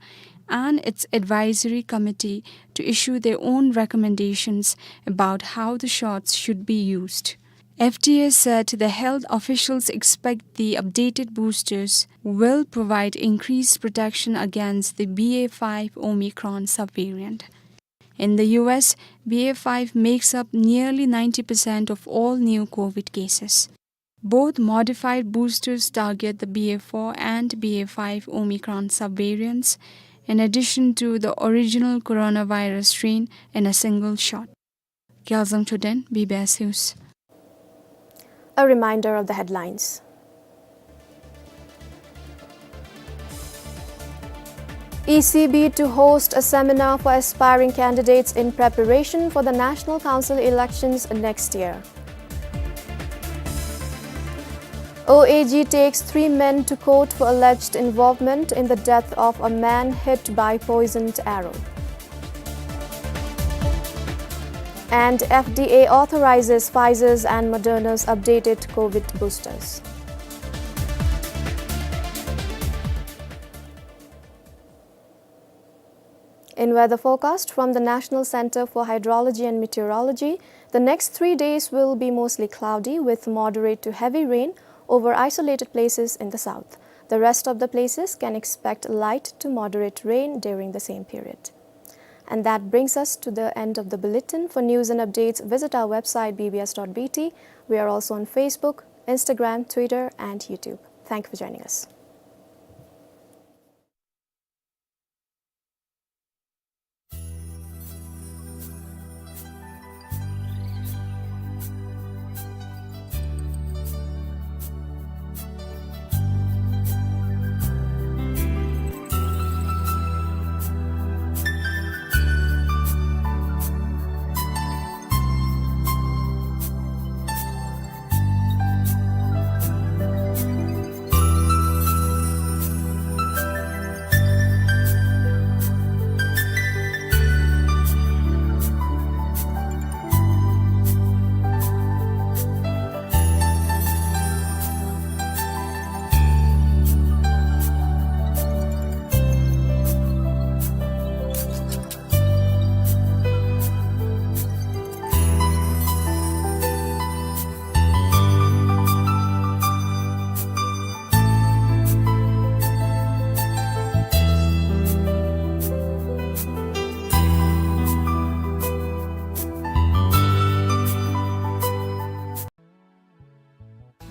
and its advisory committee to issue their own recommendations about how the shots should be used. F D A said the health officials expect the updated boosters will provide increased protection against the B A five Omicron subvariant. In the U S, B A five makes up nearly ninety percent of all new COVID cases. Both modified boosters target the B A four and B A five Omicron subvariants, in addition to the original coronavirus strain, in a single shot. Kyaljang Choden, B B S News. A reminder of the headlines. E C B to host a seminar for aspiring candidates in preparation for the National Council elections next year. O A G takes three men to court for alleged involvement in the death of a man hit by poisoned arrow. And F D A authorizes Pfizer's and Moderna's updated COVID boosters. In weather forecast from the National Center for Hydrology and Meteorology, the next three days will be mostly cloudy with moderate to heavy rain over isolated places in the south. The rest of the places can expect light to moderate rain during the same period. And that brings us to the end of the bulletin. For news and updates, visit our website B B S dot B T. We are also on Facebook, Instagram, Twitter, and YouTube. Thank you for joining us.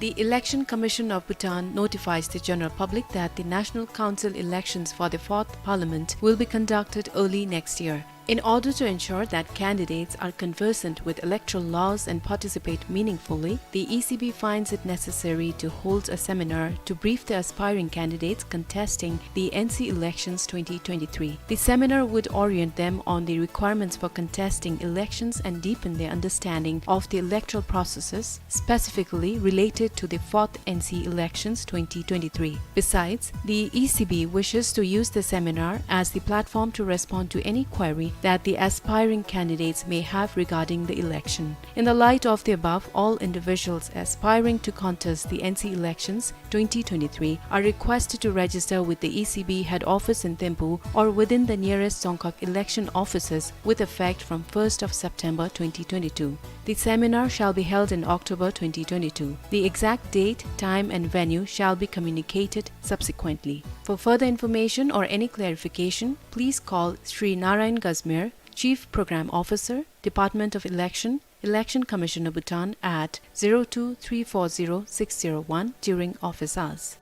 The Election Commission of Bhutan notifies the general public that the National Council elections for the fourth Parliament will be conducted early next year. In order to ensure that candidates are conversant with electoral laws and participate meaningfully, the E C B finds it necessary to hold a seminar to brief the aspiring candidates contesting the N C elections twenty twenty-three. The seminar would orient them on the requirements for contesting elections and deepen their understanding of the electoral processes, specifically related to the fourth N C elections twenty twenty-three. Besides, the E C B wishes to use the seminar as the platform to respond to any query that the aspiring candidates may have regarding the election. In the light of the above, all individuals aspiring to contest the N C elections twenty twenty-three are requested to register with the E C B head office in Thimphu or within the nearest Dzongkhag election offices with effect from first of September twenty twenty-two. The seminar shall be held in October twenty twenty-two. The exact date, time and venue shall be communicated subsequently. For further information or any clarification, please call Shri Narayan Gazmer, Chief Program Officer, Department of Election, Election Commission of Bhutan at zero two three four zero six zero one during office hours.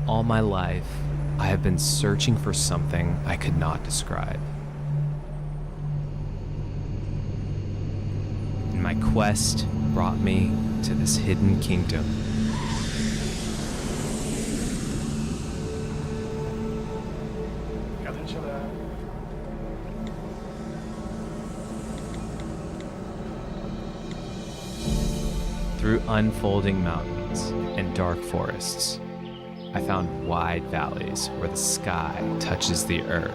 All my life, I have been searching for something I could not describe. And my quest brought me to this hidden kingdom. Through unfolding mountains and dark forests, I found wide valleys where the sky touches the earth.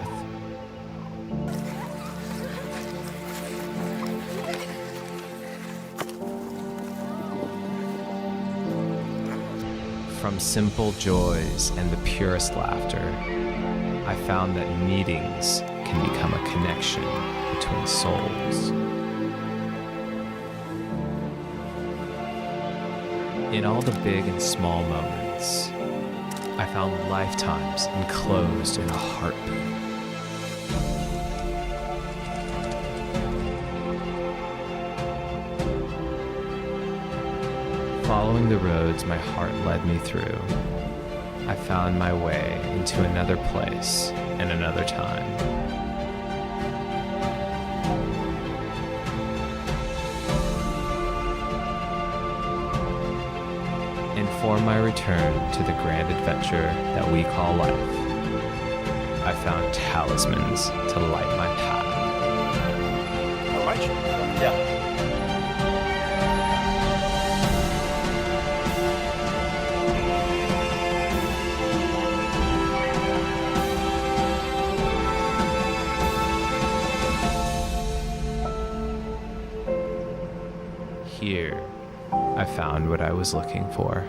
From simple joys and the purest laughter, I found that meetings can become a connection between souls. In all the big and small moments, I found lifetimes enclosed in a heartbeat. Following the roads my heart led me through, I found my way into another place and another time. In Before my return to the grand adventure that we call life, I found talismans to light my path. All right. Yeah. Here, I found what I was looking for.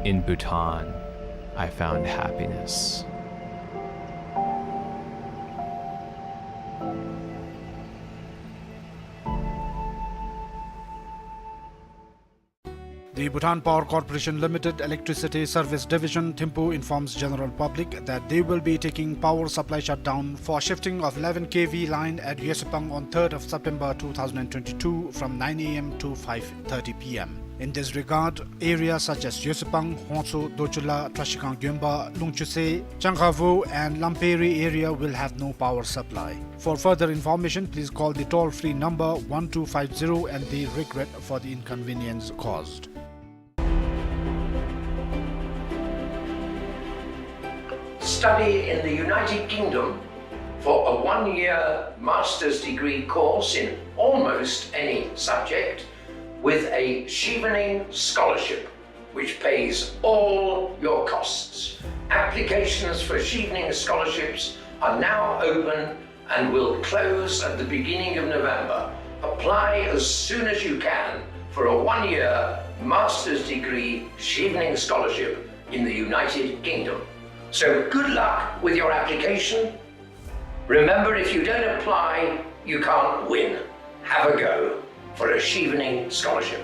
In Bhutan, I found happiness. The Bhutan Power Corporation Limited Electricity Service Division, Thimphu, informs general public that they will be taking power supply shutdown for shifting of eleven K V line at Yesupang on third of September two thousand twenty-two from nine A M to five thirty P M. In this regard, areas such as Yesupang, Hongtso, Dochula, Trashikang Gyonba, Lungchuse, Changkhavu and Lamperi area will have no power supply. For further information, please call the toll-free number one two five zero and they regret for the inconvenience caused. Study in the United Kingdom for a one-year master's degree course in almost any subject with a Chevening scholarship, which pays all your costs. Applications for Chevening scholarships are now open and will close at the beginning of November. Apply as soon as you can for a one-year master's degree Chevening scholarship in the United Kingdom. So good luck with your application. Remember, if you don't apply, you can't win. Have a go for a Chevening scholarship.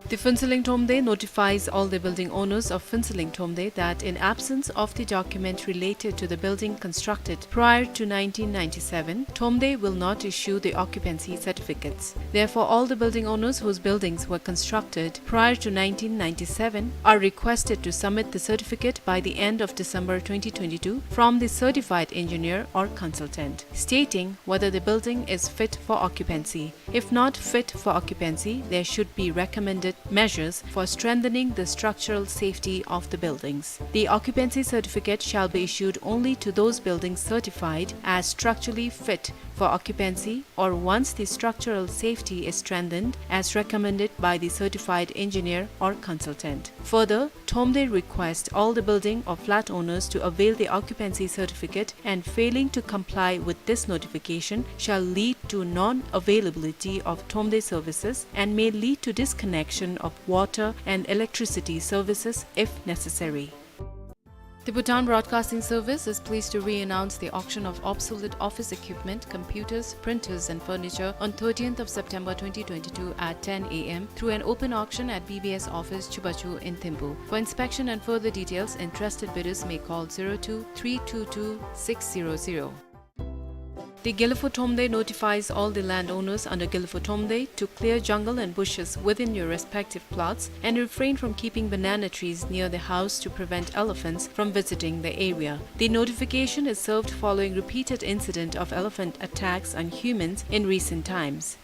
The Phuentsholing Thromde notifies all the building owners of Phuentsholing Thromde that in absence of the document related to the building constructed prior to nineteen ninety-seven, Thromde will not issue the occupancy certificates. Therefore, all the building owners whose buildings were constructed prior to nineteen ninety-seven are requested to submit the certificate by the end of December twenty twenty-two from the certified engineer or consultant, stating whether the building is fit for occupancy. If not fit for occupancy, there should be recommended measures for strengthening the structural safety of the buildings. The occupancy certificate shall be issued only to those buildings certified as structurally fit for occupancy or once the structural safety is strengthened as recommended by the certified engineer or consultant. Further, Thromde requests all the building or flat owners to avail the occupancy certificate and failing to comply with this notification shall lead to non-availability of Thromde services and may lead to disconnection of water and electricity services if necessary. The Bhutan Broadcasting Service is pleased to re-announce the auction of obsolete office equipment, computers, printers and furniture on thirtieth of September twenty twenty-two at ten A M through an open auction at B B S office, Chubachu in Thimphu. For inspection and further details, interested bidders may call zero two three two two six zero zero. The Gelufo Thromde notifies all the landowners under Gelufo Thromde to clear jungle and bushes within your respective plots and refrain from keeping banana trees near the house to prevent elephants from visiting the area. The notification is served following repeated incident of elephant attacks on humans in recent times.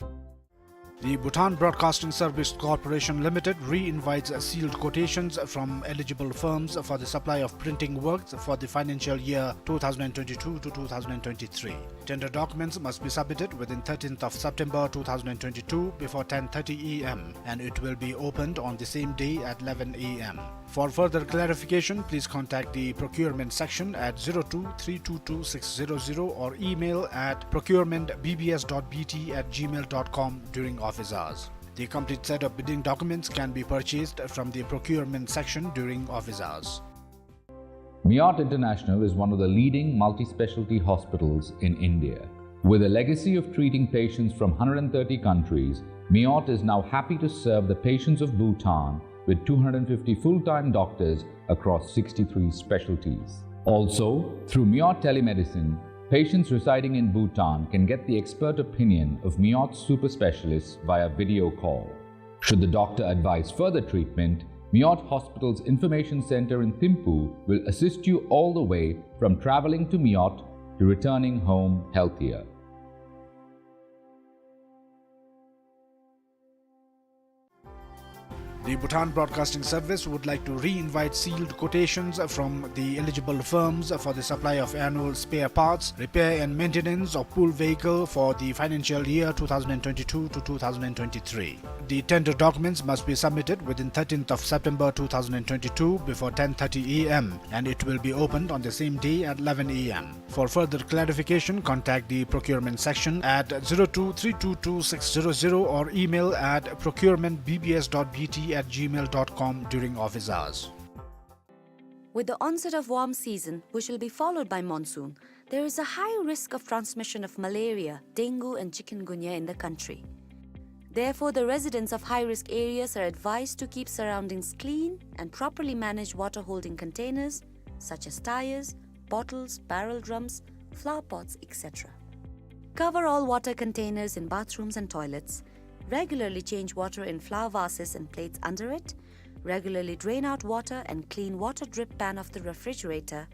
The Bhutan Broadcasting Service Corporation Limited re-invites sealed quotations from eligible firms for the supply of printing works for the financial year two thousand twenty-two to two thousand twenty-three. Tender documents must be submitted within thirteenth of September two thousand twenty-two before ten thirty A M, and it will be opened on the same day at eleven A M. For further clarification, please contact the procurement section at zero two three two two six zero zero or email at procurement B B S dot B T at gmail dot com during office hours. The complete set of bidding documents can be purchased from the procurement section during office hours. Meot International is one of the leading multi-specialty hospitals in India. With a legacy of treating patients from hundred and thirty countries, Meot is now happy to serve the patients of Bhutan with two hundred fifty full-time doctors across sixty-three specialties. Also, through Meot Telemedicine, patients residing in Bhutan can get the expert opinion of Meot super specialists via video call. Should the doctor advise further treatment, Meot Hospital's Information Center in Thimphu will assist you all the way from traveling to Meot to returning home healthier. The Bhutan Broadcasting Service would like to re-invite sealed quotations from the eligible firms for the supply of annual spare parts, repair and maintenance of pool vehicle for the financial year two thousand twenty-two to two thousand twenty-three. The tender documents must be submitted within thirteenth of September two thousand twenty-two before ten thirty A M, and it will be opened on the same day at eleven A M. For further clarification, contact the procurement section at zero two three two two six zero zero or email at procurement B B S dot B T at gmail dot com during office hours. With the onset of warm season, which will be followed by monsoon, there is a high risk of transmission of malaria, dengue and chikungunya in the country. Therefore, the residents of high-risk areas are advised to keep surroundings clean and properly manage water-holding containers such as tires, bottles, barrel drums, flower pots, et cetera. Cover all water containers in bathrooms and toilets. Regularly change water in flower vases and plates under it. Regularly drain out water and clean water drip pan of the refrigerator,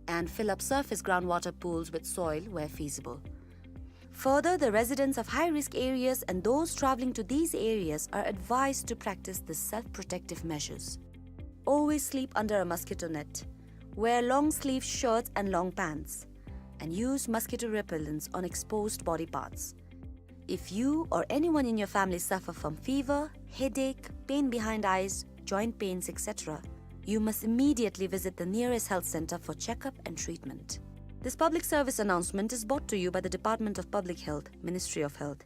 and fill up surface groundwater pools with soil where feasible. Further, the residents of high-risk areas and those traveling to these areas are advised to practice the self-protective measures. Always sleep under a mosquito net. Wear long-sleeve shirts and long pants. And use mosquito repellents on exposed body parts. If you or anyone in your family suffer from fever, headache, pain behind eyes, joint pains, et cetera, you must immediately visit the nearest health center for checkup and treatment. This public service announcement is brought to you by the Department of Public Health, Ministry of Health.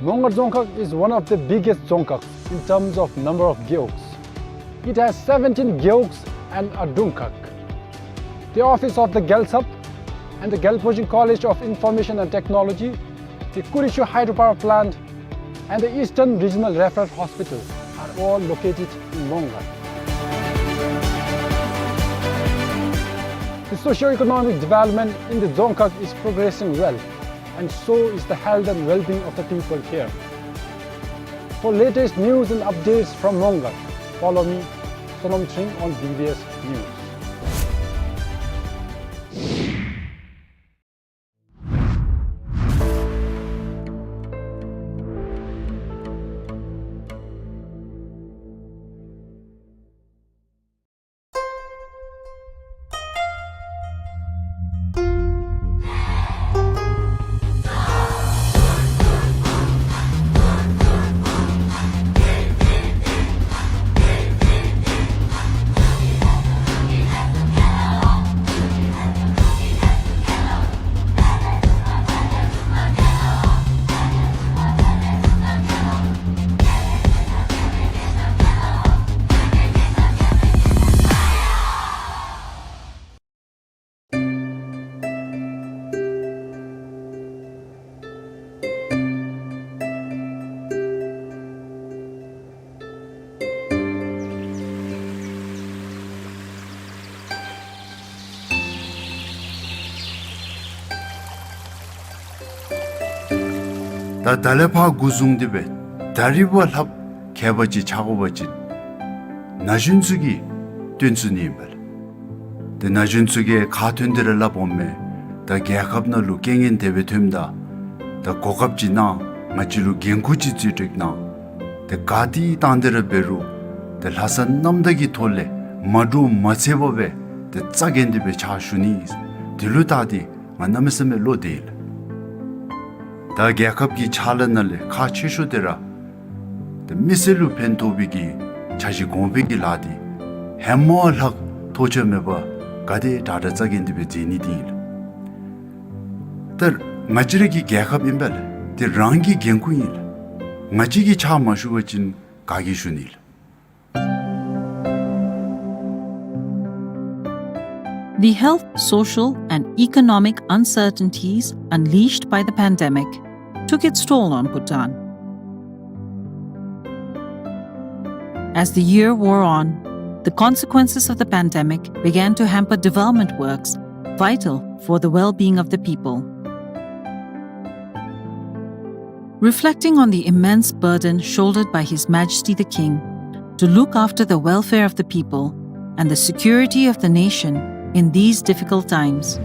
Mongar Dzongkhag is one of the biggest dzongkhags in terms of number of gewogs. It has seventeen gewogs and a dungkhag. The office of the Gyaltsab and the Gyalpo-Jin College of Information and Technology, the Kurichu Hydropower Plant, and the Eastern Regional Referral Hospital are all located in Mongar. The socio-economic development in the dzongkhag is progressing well, and so is the health and well-being of the people here. For latest news and updates from Mongar, follow me, Sonom Tring, on B B S News. ད་ད་ལས་ཕར་འགོ་བཟུང་སྟེ་སྦེ་ད་རིས་བ་ལྷགཔ་མཁས་པ་ཅིག་ཆགས་དགོ་པ་ཅིན་ན་གཞོན་ཚུ་གིས་སྟོན་ཚུགས་ནི་ཨིན་པས་ལགས། ཏེ་ན་གཞོན་ཚུ་གིས་ཁ་ཐོན་ཏེ་ར་སླབ་འོང་མས། ད་རྒྱལ་ཁབ་ནང་ལུ་རྐྱེན་ངན་དེ་སྦེ་ཐོནམ་ད་ད་གོ་སྐབས་ཅིག་གནང་། ང་བཅས་ལུ་འགན་ཁུར་ཅིག་རྩིས་སྤྲོད་གནང་། ཏེ་ག་ཏེ་བཏང་སྟེ་ར་འབད་རུང་ཏེ་ལྷག་བསམ་རྣམ་དག་གི་ཐོག་ལས་མ་འདྲོག་མ་འཚེར་བར་སྦེ་ཏེ་རྩ་འགེངས་ཏེ་སྦེ་ཕྱག་ཞུ་ནི། དེ་ལུ་བལྟ་སྟེ་ང་གནམ་མེད་ས་མེད་བློ་བདེ་ཡི་ལགས། ད་རྒྱལ་ཁབ་ཀྱི་ཕྱག་ལཱ་ནང་ལས་ཁག་ཆེ་ཤོས་དེ་ར་ཏེ་མི་སེར་ལུ་ཕན་ཐོགས་པའི་གི་འཆར་གཞི་གོང་འཕེལ་གྱི་ལཱ་འདི་ཧེ་མ་ལྷག་ཐོགས་ཆགས་མེད་པར་ག་དེ་དྲག་དྲག་རྩ་འགེངས་ཏེ་སྦེ་མཛད་ནི་འདི་ཨིན་ལགས། ད་ང་བཅས་ར་གི་རྒྱལ་ཁབ་ཨིན་པས་ལགས། དེ་རང་གི་འགན་ཁུར་ཨིན་ལགས། ང་བཅས་ཀྱིས་ཕྱག་མ་ཞུ་བ་ཅིན་ག་གིས་ཞུ་ནི་ལགས། The health, social, and economic uncertainties unleashed by the pandemic took its toll on Bhutan. As the year wore on, the consequences of the pandemic began to hamper development works vital for the well-being of the people. Reflecting on the immense burden shouldered by His Majesty the King to look after the welfare of the people and the security of the nation, in these difficult times.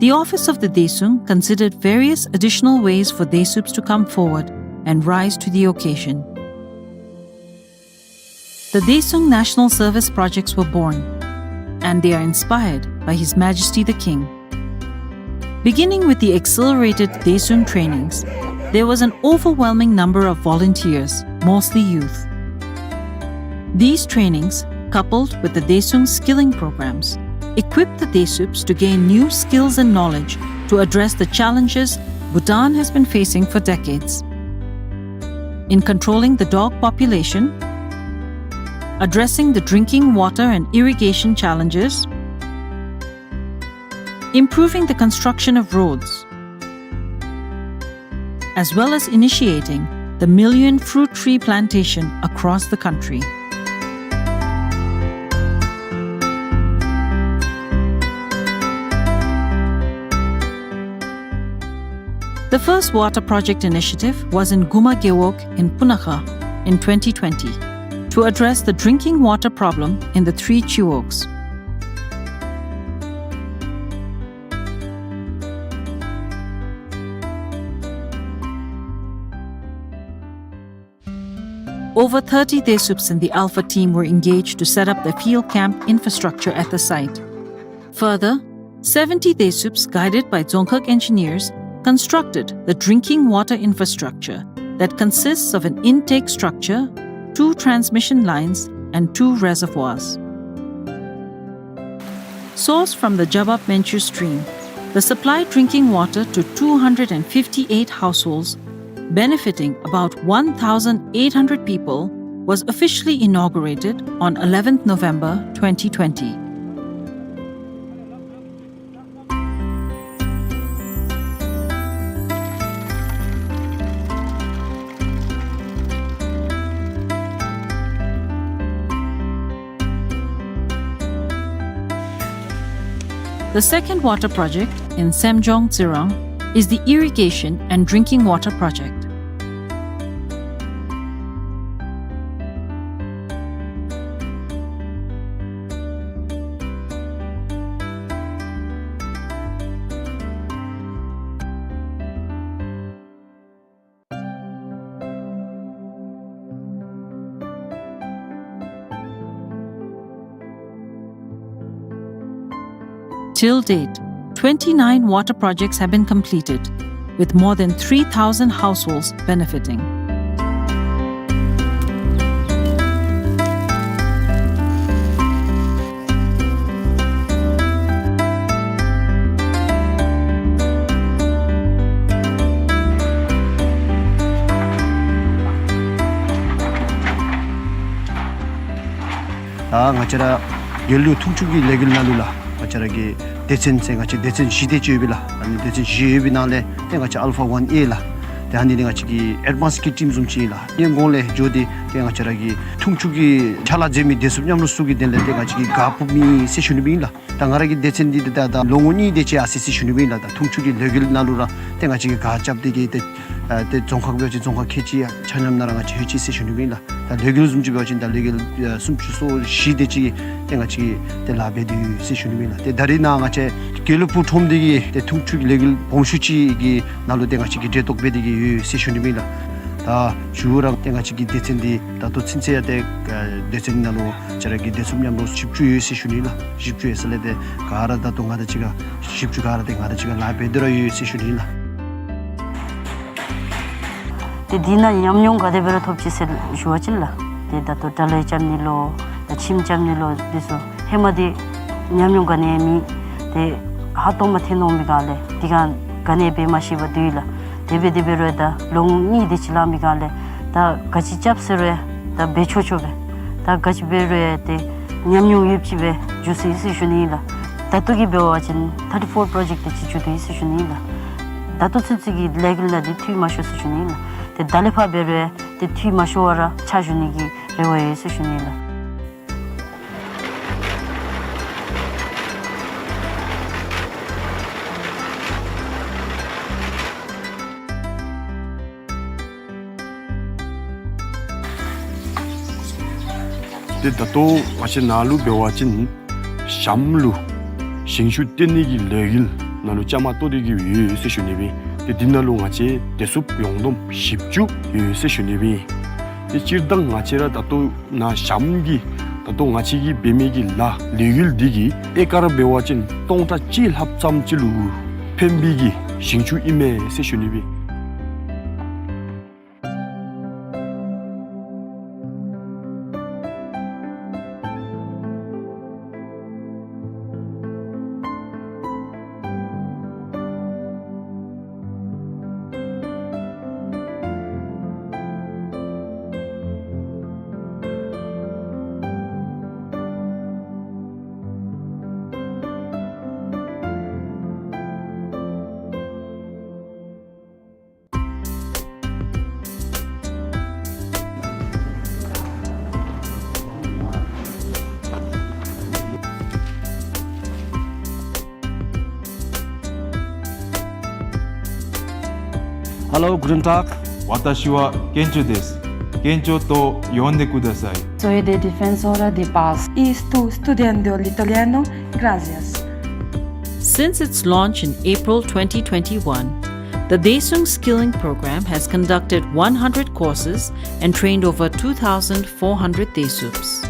The office of the Daesung considered various additional ways for Daesups to come forward and rise to the occasion. The Daesung National Service Projects were born, and they are inspired by His Majesty the King. Beginning with the accelerated Daesung trainings, there was an overwhelming number of volunteers, mostly youth. These trainings, coupled with the Daesung skilling programs, equipped the Daesups to gain new skills and knowledge to address the challenges Bhutan has been facing for decades. In controlling the dog population, addressing the drinking water and irrigation challenges, improving the construction of roads, as well as initiating the million fruit tree plantation across the country. The first water project initiative was in Guma Gewog in Punakha in twenty twenty to address the drinking water problem in the three Chiwogs. Over thirty Daesups in the Alpha team were engaged to set up the field camp infrastructure at the site. Further, seventy Daesups, guided by Dzongkhag engineers, constructed the drinking water infrastructure that consists of an intake structure, two transmission lines, and two reservoirs. Sourced from the Jabab Menchu stream, the supplied drinking water to two hundred and fifty-eight households, benefiting about one thousand eight hundred people, was officially inaugurated on eleventh November twenty twenty. The second water project in Semjong Tsirang is the irrigation and drinking water project. Till date, twenty-nine water projects have been completed, with more than three thousand households benefiting. ད་ང་བཅས་ར་དགེ་ལུགས་འཐུང་ཆུ་གི་ལས་འགུལ་ནང་ལུ་ལགས་ང་བཅས་ར་གི་སྡེ་ཚན་ཟེར་ང་བཅས་སྡེ་ཚན་བཞི་དེ་ཅིག་ཡོད་པས་ལགས། ཨ་ནི་སྡེ་ཚན་བཞི་ཡོད་པའི་ནང་ལས་ཏེ་ང་བཅས་ཨལ་ཕ་ཝན་ཨེ་ལགས། ཏེ་ཨ་ནི་འདི་ང་བཅས་ཀྱི་ཨེཌ་ཝཱནསི་ཀི་ཊིམ་བཟུམ་ཅིག་ཨིན་ལགས། ཨ་ནི་གོང་ལས་འགྱོ་སྟེ་ཏེ་ང་བཅས་ར་གི་འཐུང་ཆུ་གི་ཕྱག་ལཱ་མཛད་མི་སྡེ་ཚན་མཉམ་རོགས་ཚུ་གི་དོན་ལས་ཏེ་ང་བཅས་ཀྱིས་ག་ཕུལ་མི་ཟེར་ཞུ་ནི་ཨིན་ལགས། ད་ང་ར་གི་སྡེ་ཚན་འདི་ཏེ་ད་ད་ལོ་ངོ་གཉིས་དེ་ཅིག་ཡར་སོ་ཡི་ཟེར་ཞུ་ནི་ཨིན་ལགས། ད་འཐུང་ཆུ་གི་ལས་འགུལ་ནང་ལུ་ར་ཏེ་ང་བཅས་ཀྱིས་ག་རྐྱབ་སྟེ་གི་ཏེ་ཨ་ཏེ་རྫོང་ཁག་འབད་བ་ཅིན་རྫོང་ཁག་ཁལ་གཅིག་ཆ་མཉམ་ནང་ར་ང་བཅས་ལྷོད་ཅི་ཟེར་ཞུ་ནི་ཨིན་ལགས། ད་ལས་འགུལ་བཟུམ་ཅིག་འབད་བ་ཅིན་ད་ལས་འགུལ་ཨ་སུམ་ཅུ་སོ་བཞི་དེ་ཅིག་ཏེ་ང་བཅས་ཀྱིས་ཏེ་ལཱ་འབད་དེ་ཡོད་ཟེར་ཞུ་ནི་ཨིན་ལགས། ཏེ་ད་རེས་ནཱ་ང་བཅས་དགེ་ལུགས་སྤུངས་ཁྲོམ་འདི་གི་ཏེ་འཐུང་ཆུ་གི་ལས་འགུལ་སྦོམ་ཤོས་ཅིག་གི་ནང་ལུ་ཏེ་ང་བཅས་ཀྱིས་གྲལ་གཏོགས་འབད་དེ་གི་ཡོད་ཟེར་ཞུ་ནི་ཨིན་ལགས། ད་མཇུག་ར་ཏེ་ང་བཅས་ཀྱི་སྡེ་ཚན་འདི་ད་ལྟོ་ཚུན་ཚོད་ཡང་ཏེ་ཨ་སྡེ་ཚན་ནང་ལུ་ང་བཅས་ར་གི་སྡེ་ཚན་མཉམ་རོགས་བཞི་བཅུ་ཡོད་ཟེར་ཞུ་ནི་ཨིན་ལགས། བཞི་བཅུ་ཡོད་ཟེར་ལས་ཏེ་ག་ར་ད་ལྟོ་ང་དང་གཅིག་ཁར་བཞི་བཅུ་ག་ར་ཏེ་ང་དང་གཅིག་ཁར་ལཱ་འབད་དེ་ར་ཡོད་ཟེར་ཞུ་ནི་ཨིན་ལགས། ཏེ་འདི་ནང་ཉམས་མྱོང་ག་དེ་སྦེ་ར་ཐོབ་ཅི་ཟེར་ཞུ་བ་ཅིན་ལགས། ཏེ་ད་ལྟོ་དགྲ་ལས་རྐྱབ་ནི་ལོ་ད་ཁྱིམ་རྐྱབ་ནི་ལོ་འདི་ཚུ་ཧེ་མ་འདི་ཉམས་མྱོང་ག་ནི་ཡང་མེད། ཏེ་ཧ་སྟོང་མ་ཐོན་འོང་མི་སྒང་ལས་འདི་སྒང་ག་ནི་ཡང་འབད་མ་ཤེས་པར་སྡོད་ཡི་ལགས། དེ་སྦེ་དེ་སྦེ་རུང་ད་ལོ་ངོ་གཉིས་དེ་ཅིག་ལང་མི་སྒང་ལས་ད་ག་ཅི་རྐྱབ་ཟེར་རུང་ད་འབད་ཆོག་ཆོག་སྦེ་ད་ག་ཅི་འབད་རུང་ཏེ་ཉམས་མྱོང་ཡོདཔ་ཅིག་སྦེ་འགྱོ་སོ་ཡི་ཟེར་ཞུ་ནི་ཨིན་ལགས། ད་ལྟོ་གི་འབད་བ་ཅིན་ཐར་ཊི་ཕོར་པོ་རོ་ཇེཀཊ་དེ་ཅིག་མཇུག་བསྡུ་ཡི་ཟེར་ཞུ་ནི་ཨིན་ལགས། ད་ལྟོ་ཚུན་ཚོད་ཀྱི་ལས་འགུལ་ནང་འདི་འཐུས་མ་ཤོར་ཟེར་ཞུ་ནི་ཨིན་ལགས། ཏེ་ད་ལས་ཕར་འབད་རུང་ཏེ་འཐུས་མ་ཤོར་བར་ར་ཕྱག་ཞུ་ནི་གི་རེ་བ་ཡོད་ཟེར་ཞུ་ནི་ཨིན་ལགས། ཏེ་ད་ལྟོ་ང་བཅས་ནཱ་ལུ་འབད་བ་ཅིན་ཞྭམོ་ལུ་ཞིང་ཆུ་བཏོན་ནི་གི་ལས་འགུལ་ནང་ལུ་བཅའ་མར་གཏོགས་ཏེ་གི་ཡོད་ཟེར་ཞུ་ནི་སྦེ། ཏེ་འདི་ནང་ལུ་ང་བཅས་བདེ་སྲུངཔ་ཡོངས་བསྡོམས་བཞི་བཅུ་ཡོད་ཟེར་ཞུ་ནི་སྦེ། ཏེ་སྤྱིར་བཏང་ང་བཅས་ར་ད་ལྟོ་ནཱ་ཞྭམོ་གི་ད་ལྟོ་ང་བཅས་ཀྱིས་འབད་མི་གི་ལཱ་ལས་འགུལ་འདི་གིས་ཨེ་ཀར་འབད་བ་ཅིན་སྟོང་ཕྲག་གཅིག་ལྷགཔ་ཙམ་ཅིག་ལུ་ཕན་པའི་གི་ཞིང་ཆུ་ཨིན་མས་ཟེར་ཞུ་ནི་སྦེ། Hallo, guten Tag. Watashi wa Kencho desu. Kencho to yonde kudasai. Soy de Defensora de Paz. Y estoy estudiando el italiano. Gracias. Since its launch in April twenty twenty-one, the Daesung Skilling Program has conducted one hundred courses and trained over two thousand four hundred Daesups.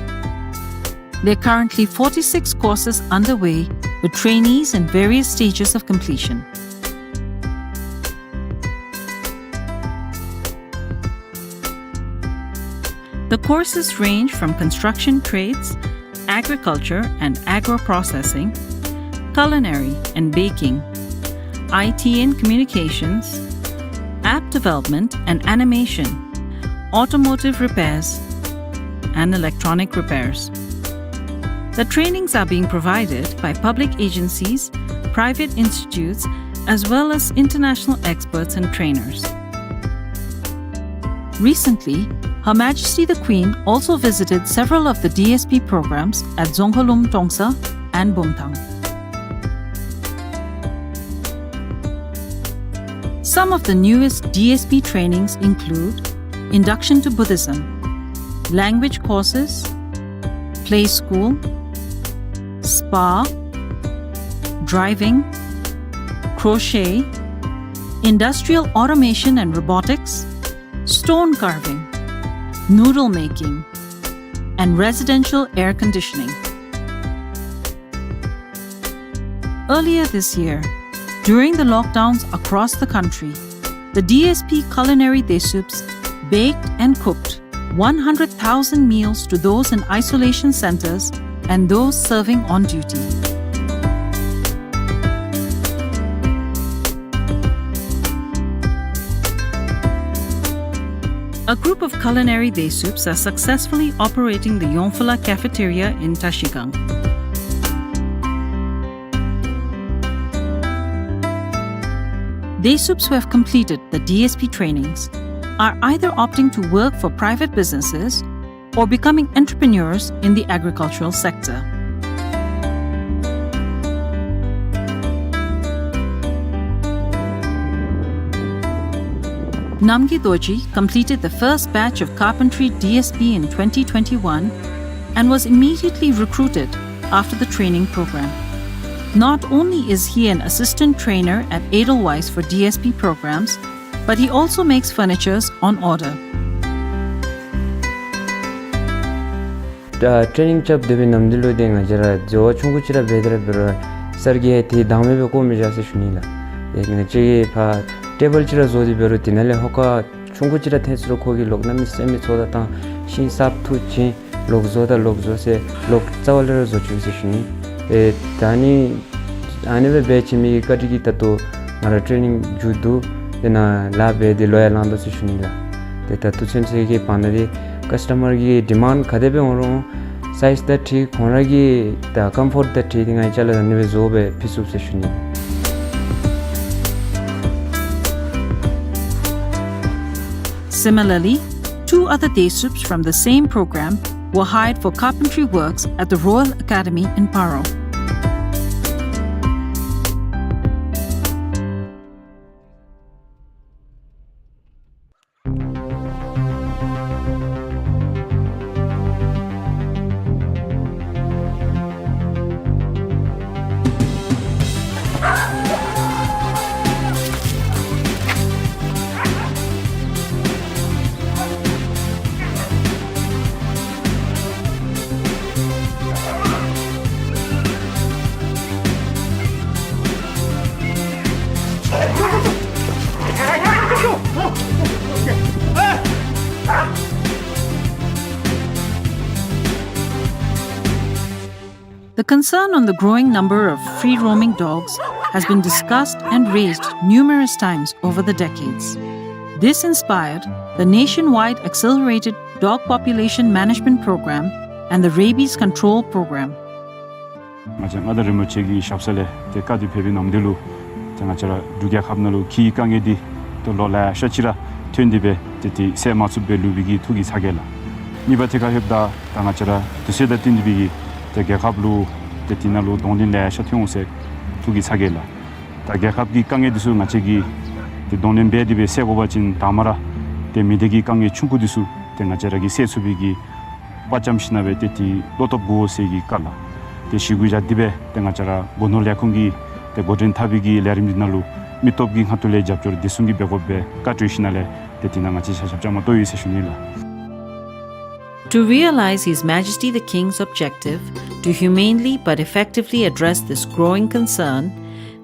There are currently forty-six courses underway, with trainees in various stages of completion. The courses range from construction trades, agriculture and agro-processing, culinary and baking, I T and communications, app development and animation, automotive repairs, and electronic repairs. The trainings are being provided by public agencies, private institutes, as well as international experts and trainers. Recently, Her Majesty the Queen also visited several of the D S P programs at Dzongkhalum Tongsa and Bumthang. Some of the newest D S P trainings include induction to Buddhism, language courses, play school, spa, driving, crochet, industrial automation and robotics, stone carving, noodle making, and residential air conditioning. Earlier this year, during the lockdowns across the country, the D S P culinary Daesups baked and cooked one hundred thousand meals to those in isolation centers and those serving on duty. A group of culinary Daesups are successfully operating the Yongphula cafeteria in Trashigang. Daesups who have completed the D S P trainings are either opting to work for private businesses or becoming entrepreneurs in the agricultural sector. Namgay Dorji completed the first batch of carpentry D S P in twenty twenty-one and was immediately recruited after the training program. Not only is he an assistant trainer at Edelweiss for D S P programs, but he also makes furnitures on order. ཨ་ཊེ་ནིང་རྐྱབ་སྡོད་པའི་ནམ་དུས་ལུ་ཏེ་ང་བཅས་ར་འཛོལ་བ་ཆུང་ཀུ་ཅིག་ར་འབད་དེ་ར་འབད་རུང་སར་གྱིས་ཏེ་དང་མེད་པའི་བཀོ་མི་བཞག་ཟེར་ཞུ་ནི་ལགས། ཏེ་ང་བཅས་ཀྱིས་ཕར་ཊེ་བཱལ་ཅིག་ར་བཟོ་སྟེ་འབད་རུང་དེ་ནང་ལས་ཧོ་ཀ་ཆུང་ཀུ་ཅིག་ར་འཐེན་ས་ལུ་ཁོ་གིས་ལོག་གནམ་མེད་ས་མེད་ཚོད་ལྟ་བཏང་ཤིང་གསརཔ་འཐུ་བྱིན་ལོག་བཟོ་ད་ལོག་བཟོ་ཟེར་ལོག་རྩ་བ་ལས་ར་བཟོ་བཅུག་ཟེར་ཞུ་ནི། ཨེ་ད་ནི་ཨ་ནི་སྦེ་འབད་བྱིན་མི་གི་བཀའ་དྲིན་གྱིས་ད་ལྟོ་ང་ར་ཊེ་ནིང་མཇུག་བསྡུ་ཏེ་ནཱ་ལཱ་འབད་དེ་ལོ་ཡང་ལང་དོ་ཟེར་ཞུ་ནི་ལགས། ཏེ་ད་ལྟོ་ཚུན་ཚོད་ཀྱི་བར་ན་འདི་ཀསི་ཊ་མར་གྱི་ཌི་མཱནཌ་ག་དེ་སྦེ་འོང་རུང་སའིཛ་དང་འཁྲིལ་ཁོང་ར་གི་ད་ཀམ་ཕོརཊ་དང་འཁྲིལ་ཏེ་ང་གིས་ཅ་ལ་ཨ་ནི་སྦེ་བཟོ་སྦེ་ཕུལ་ཚུགས་ཟེར་ཞུ་ནི། Similarly, two other Daesups from the same program were hired for carpentry works at the Royal Academy in Paro. Concern on the growing number of free-roaming dogs has been discussed and raised numerous times over the decades. This inspired the nationwide Accelerated Dog Population Management Program and the Rabies Control Program. ང་བཅས་མངའ་བདག་རིན་པོ་ཆེ་གི་ཞབས་ས་ལས་ཏེ་བཀའ་དྲིན་ཕེབས་པའི་ནམ་དུས་ལུ་ཏེ་ང་བཅས་ར་འབྲུག་རྒྱལ་ཁབ་ནང་ལུ་ཁྱིའི་དཀའ་ངལ་འདི་ཏེ་ལོ་ལེ་ཤ་ཅིག་ར་ཐོན་ཏེ་སྦེ་ཏེ་ཏེ་སེལ་མ་ཚུགསཔ་སྦེ་ལུས་པའི་གི་ཐུགས་ཀྱི་ཚ་གྱང་ལགས། གཉིས་པ་ཐད་ཁར་ལྷོདཔ་ད་ད་ང་བཅས་ར་དུས་ཚོད་དང་བསྟུན་ཏེ་སྦེ་གི་ཏེ་རྒྱལ་ཁབ་ལུ་ཏེ་དེ་ནང་ལུ་གདོང་ལེན་ལེ་ཤ་ཐོན་འོང་ཟེར་ཐུགས་ཀྱི་ཚ་གྱང་ལགས། ད་རྒྱལ་ཁབ་ཀྱི་དཀའ་ངལ་འདི་ཚུ་ང་བཅས་ཀྱིས་ཏེ་གདོང་ལེན་འབད་དེ་སྦེ་སེལ་དགོ་པ་ཅིན་དང་པ་ར་ཏེ་མི་སྡེ་གི་དཀའ་ངལ་ཆུང་ཀུ་འདི་ཚུ་ཏེ་ང་བཅས་ར་གིས་སེལ་ཚུགས་པའི་གི་དཔའ་བཅམ་ཞིན་ན་སྦེ་ཏེ་ཏེ་བློ་སྟོབས་དགོ་ཟེར་གྱི་བཀའ་ལགས། ཏེ་ཞི་གུ་བཞག་སྟེ་སྦེ་ཏེ་ང་བཅས་ར་སྒོ་ནོར་ལས་ཁུངས་ཀྱིས་ཏེ་འགོ་འདྲེན་འཐབ་པའི་གི་ལས་རིམ་འདི་ནང་ལུ་མི་སྟོབས་ཀྱི་ཁ་ཐུག་ལས་རྒྱབ་སྐྱོར་བདེ་སྲུང་གིས་འབད་དགོཔ་སྦེ་བཀའ་གྲོས་ཞིན་ན་ལས་ཏེ་དེ་ནང་ང་བཅས་ཆ་ཁྱབ་བཅའ་མར་གཏོགས་ཡི་ཟེར་ཞུ་ནི་ལགས། To realize His Majesty the King's objective to humanely but effectively address this growing concern,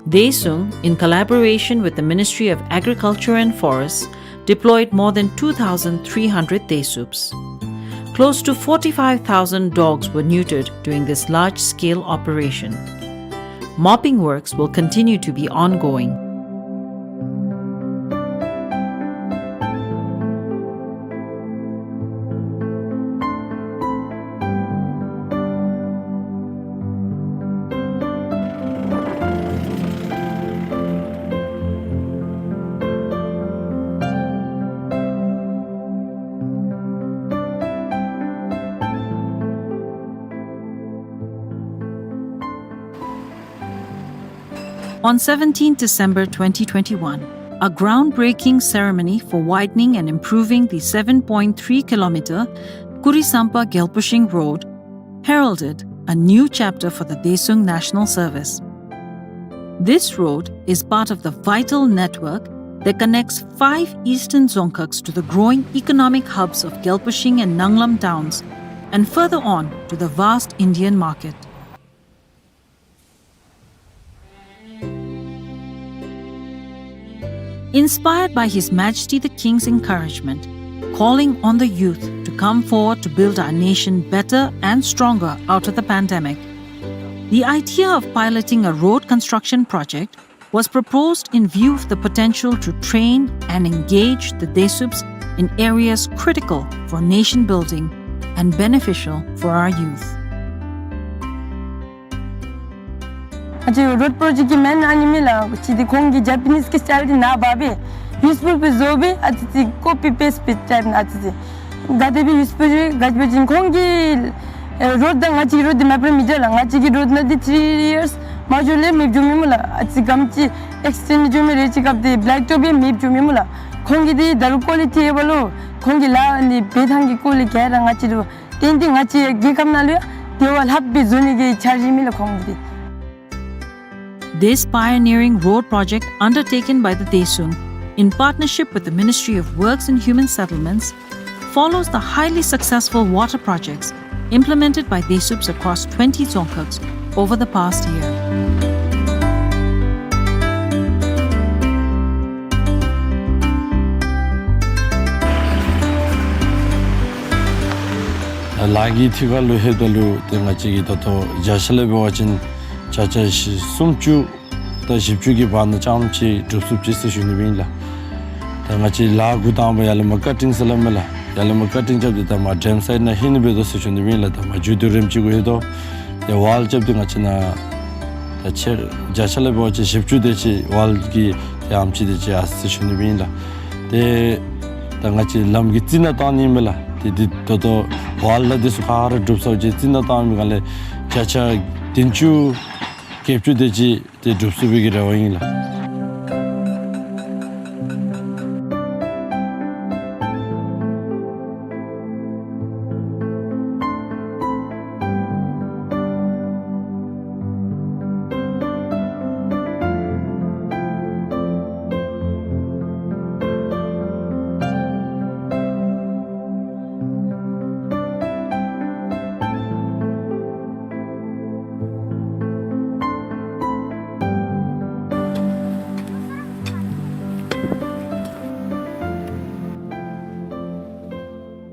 Daesung, in collaboration with the Ministry of Agriculture and Forests, deployed more than two thousand three hundred Daesups. Close to forty-five thousand dogs were neutered during this large-scale operation. Mopping works will continue to be ongoing. On seventeenth December twenty twenty-one, a groundbreaking ceremony for widening and improving the seven point three kilometer Kurisampa Gyalpushing Road heralded a new chapter for the Daesung National Service. This road is part of the vital network that connects five eastern Dzongkhags to the growing economic hubs of Gyalpushing and Nanglam towns, and further on to the vast Indian market. Inspired by His Majesty the King's encouragement, calling on the youth to come forward to build our nation better and stronger out of the pandemic, the idea of piloting a road construction project was proposed in view of the potential to train and engage the Daesups in areas critical for nation building and beneficial for our youth. ང་བཅས་road project གི་main ཨ་ནི་མེན་ལགས། གཅིག་འདི་ཁོང་གིས་Japanese གི་style འདི་ནཱ་འབག་སྦེ་ཡུས་པུལ་སྦེ་བཟོ་སྦེ་ཨ་ཙི་ཙི་copy paste སྦེ་type ཨ་ཙི་ཙི་ག་དེ་སྦེ་ཡུས་པུལ་ག་ཅི་སྦེ་ཅིན་ཁོང་གི་ཨེ་road དང་ང་བཅས་ཀྱི་road འདི་མ་པ་མི་འདྲ་ལགས། ང་བཅས་ཀྱི་road ནང་འདི་three years མ་འགྱོ་ལས་མེདཔ་འགྱོ་མི་སྨོ་ལགས། ཨ་ཙི་གམ་ཅིག་accident འགྱོ་མི་རེ་ཅིག་སྐབས་འདི་black top ཡང་མེདཔ་འགྱོ་མི་སྨོ་ལགས། ཁོང་གི་འདི་ད་རུང་quality ཡོད་པ་ལོ། ཁོང་གི་ལཱ་ཨ་ནི་འབད་ཐངས་ཀྱི་སྐོར་ལས་ག་ར་ང་བཅས་ར་ཏན་ཏན་ང་བཅས་རྒྱལ་ཁབ་ནང་ལུ་ཡང་དེ་བ་ལྷགཔ་སྦེ་བཟོ་ནི་གི་འཆར་གཞི་ཨིན་མས་ལགས་ཁོང་གི་འདི། This pioneering road project undertaken by the Daesung in partnership with the Ministry of Works and Human Settlements follows the highly successful water projects implemented by Daesups across twenty Dzongkhags over the past year. ལཱ་གི་ཐད་ཁར་ལུ་ལྷོདཔ་ད་ལུ་ཏེ་ང་བཅས་ཀྱིས་ད་ལྟོ་བརྒྱ་ཆ་ལས་འབད་བ་ཅིན་བརྒྱ་ཆ་བཞི་སུམ་ཅུ་དང་བཞི་བཅུ་གི་བར་ན་རྐྱངམ་ཅིག་གྲུབ་ཚུགས་ཅི་ཟེར་ཞུ་ནི་ཨིན་ལགས། ད་ང་བཅས་ལཱ་འགོ་དང་པ་ཡར་ལས་མར་cutting ཟེར་སླབ་མས་ལགས། ཡར་ལས་མར་cutting རྐྱབ་སྟེ་ད་མར་drain side ནང་ལྷོད་ནི་འབད་དོ་ཟེར་ཞུ་ནི་ཨིན་ལགས། ད་མར་མཇུག་བསྡུ་རནམ་ཅིག་གུ་ལྷོད་དོ། ཏེ་wall རྐྱབ་སྟེ་ང་བཅས་ནཱ་ད་ཆ་བརྒྱ་ཆ་ལས་འབད་བ་ཅིན་བཞི་བཅུ་དེ་ཅིག་wall གི་ཏེ་ཨ་ཙི་དེ་ཅིག་ཡར་སོ་ཡི་ཟེར་ཞུ་ནི་ཨིན་ལགས། ཏེ་ད་ང་བཅས་ལམ་གྱི་རྩི་ནག་བཏང་ནི་ཨིན་མས་ལགས། ཏེ་འདི་ད་ལྟོ་wall ལགས་འདི་ཚུ་ག་ར་གྲུབ་ཚར་བ་ཅིན་རྩི་ནག་བཏང་མི་ག་ལས་བརྒྱ་ཆ་བདུན་ཅུ་བརྒྱད་ཅུ་དེ་ཅིག་ཏེ་གྲུབ་ཚུགས་པའི་གི་རེ་བ་ཨིན་ལགས།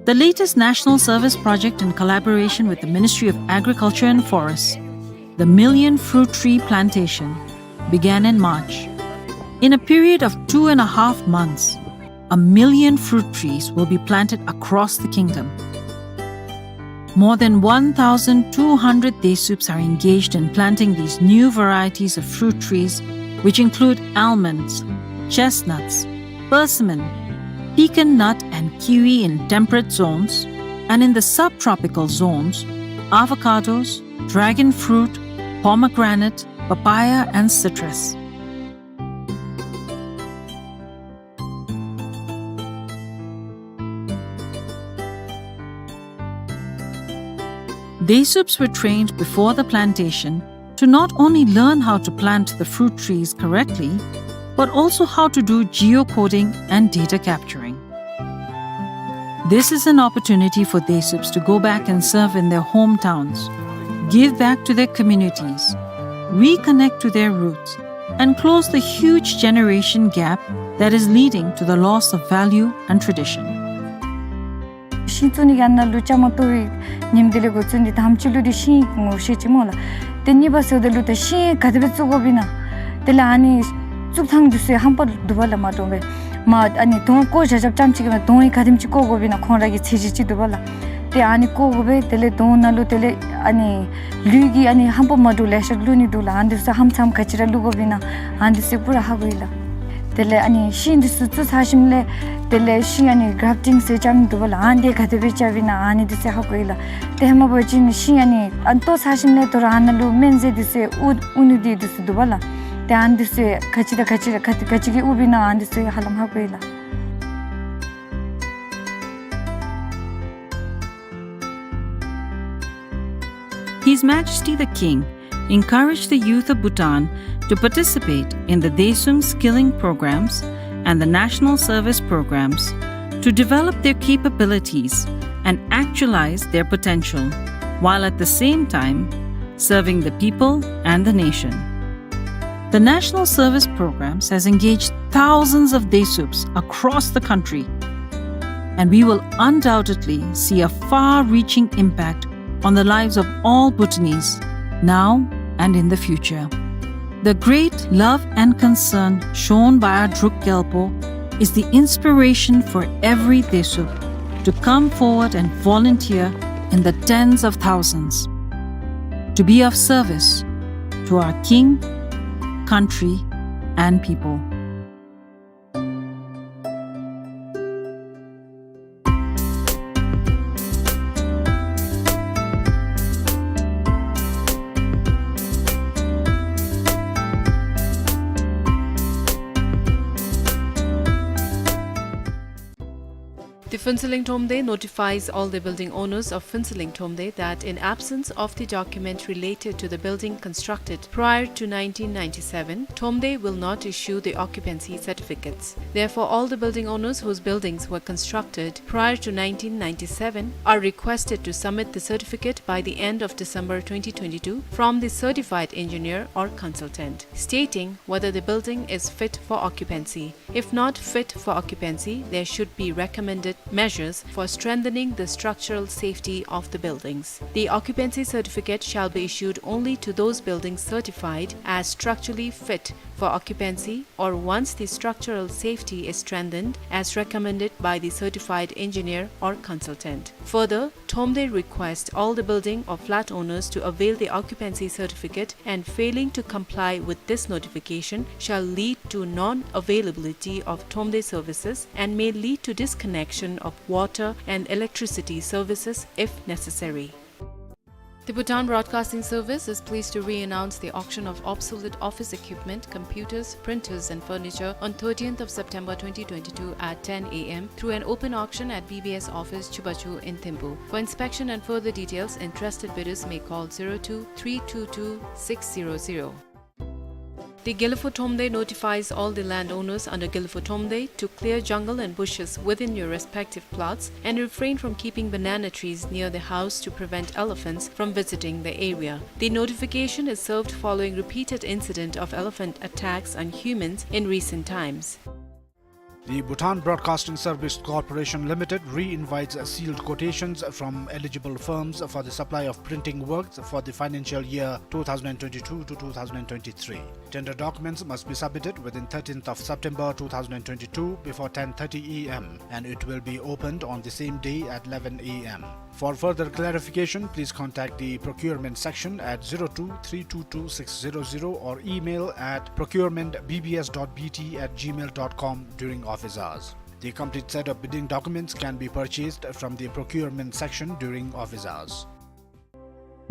The latest national service project in collaboration with the Ministry of Agriculture and Forests The Million Fruit Tree Plantation began in March. In a period of two and a half months, a million fruit trees will be planted across the kingdom. More than one thousand two hundred Desuups are engaged in planting these new varieties of fruit trees, which include almonds, chestnuts, persimmon, pecan nut and kiwi in temperate zones, and in the subtropical zones, avocados, dragon fruit, pomegranate, papaya, and citrus. Desuups were trained before the plantation to not only learn how to plant the fruit trees correctly, but also how to do geocoding and data capturing. This is an opportunity for Desuups to go back and serve in their hometowns, give back to their communities, reconnect to their roots, and close the huge generation gap that is leading to the loss of value and tradition. ཤིང་བཙུགས་ནི་གི་ཨ་ནཱ་ལུ་བཅའ་མར་གཏོགས་པའི་ཉིནམ་དེ་ལས་འགོ་བཙུགས་ནི་དང་པ་ཅིག་ལུ་འདི་ཤིང་ངོ་ཤེས་ཅི་སྨོ་ལགས། ཏེ་གཉིས་པ་ཟེརཝ་ད་ལུ་ད་ཤིང་ག་དེ་སྦེ་བཙུགས་དགོཔ་ཨིན་ན། དེ་ལས་ཨ་ནི་བཙུགས་ཐངས་འདི་ཚུ་ཧམ་པ་འདུག་པ་ལགས། མ་འདྲཝ་སྦེ་མ་ཨ་ནི་དོང་བརྐོ་བཞག་བཞགཔ་ཙམ་ཅིག་གིས་མེན། དོང་ཡང་ག་དེམ་ཅིག་བརྐོ་དགོཔ་ཨིན་ན་ཁོང་ར་གི་ཚད་གཞི་ཅིག་འདུག་པ་ལགས། ཏེ་ཨ་ནི་བརྐོ་དགོ་པས། དེ་ལས་དོང་ནང་ལུ་དེ་ལས་ཨ་ནི་ལུད་ཀྱིས་ཨ་ནི་ཧམ་པ་མ་འདྲཝ་ལེ་ཤ་བླུག་ནི་འདུག་ལགས། ཨ་ནི་འདི་ཚུ་ཧམ་ཚམ་ག་ཅི་ར་བླུག་དགོཔ་ཨིན་ན་ཨ་ནི་འདི་ཚུ་པུ་ར་ཧ་གོ་ཡི་ལགས། དེ་ལས་ཨ་ནི་ཤིང་འདི་ཚུ་བཙུགས་ཚར་ཞིནམ་ལས་དེ་ལས་ཤིང་ཨ་ནི་གྲབ་ཊིང་ཟེར་རྐྱབ་ནི་འདུག་པ་ལགས། ཨ་ནི་འདི་ག་དེ་སྦེ་རྐྱབ་ཨིན་ན་ཨ་ནི་འདི་ཚུ་ཧ་གོ་ཡི་ལགས། ཏེ་ཧེ་མ་འབད་བ་ཅིན་ཤིང་ཨ་ནི་ཨ་ནི་བཏོག་ཚར་ཞིནམ་ལས་དོ་རུང་ཨ་ནཱ་ལུ་སྨན་རྫས་འདི་ཚུ་དབུར་དབུར་ནི་འདི་འདི་ཚུ་འདུག་པ་ལགས། ཏེ་ཨ་ནི་འདི་ཚུ་ག་ཅི་དང་ག་ཅི་ར་ག་ཅི་ག་ཅི་གིས་དབུརཝ་ཨིན་ན་ཨ་ནི་འདི་ཚུ་ཧ་ལམ་ཧ་གོ་ཡི་ལགས། His Majesty the King encouraged the youth of Bhutan to participate in the Desuum skilling programs and the national service programs to develop their capabilities and actualize their potential, while at the same time serving the people and the nation. The national service programs has engaged thousands of Desuups across the country, and we will undoubtedly see a far-reaching impact on the lives of all Bhutanese, now and in the future. The great love and concern shown by our Druk Gyalpo is the inspiration for every Desuup to come forward and volunteer in the tens of thousands to be of service to our king, country, and people. The Phuentsholing Thromde notifies all the building owners of Phuentsholing Thromde that in absence of the document related to the building constructed prior to nineteen ninety-seven, Thromde will not issue the occupancy certificates. Therefore, all the building owners whose buildings were constructed prior to nineteen ninety-seven are requested to submit the certificate by the end of December twenty twenty-two from the certified engineer or consultant, stating whether the building is fit for occupancy. If not fit for occupancy, there should be recommended measures for strengthening the structural safety of the buildings. The occupancy certificate shall be issued only to those buildings certified as structurally fit for occupancy or once the structural safety is strengthened as recommended by the certified engineer or consultant. Further, Thromde requests all the building or flat owners to avail the occupancy certificate, and failing to comply with this notification shall lead to non-availability of Thromde services and may lead to disconnection of water and electricity services if necessary. The Bhutan Broadcasting Service is pleased to re-announce the auction of obsolete office equipment, computers, printers and furniture on thirtieth of September twenty twenty-two at ten A M through an open auction at B B S office Chubachu in Thimphu. For inspection and further details, interested bidders may call zero two three two two six zero zero. The Gelufo Thromde notifies all the landowners under Gelufo Thromde to clear jungle and bushes within your respective plots and refrain from keeping banana trees near the house to prevent elephants from visiting the area. The notification is served following repeated incident of elephant attacks on humans in recent times. The Bhutan Broadcasting Service Corporation Limited re-invites sealed quotations from eligible firms for the supply of printing works for the financial year two thousand twenty-two to two thousand twenty-three. Tender documents must be submitted within thirteenth of September two thousand twenty-two before ten thirty A M, and it will be opened on the same day at eleven A M. For further clarification, please contact the procurement section at zero two three two two six zero zero or email at procurement B B S dot B T at gmail dot com during office hours. The complete set of bidding documents can be purchased from the procurement section during office hours.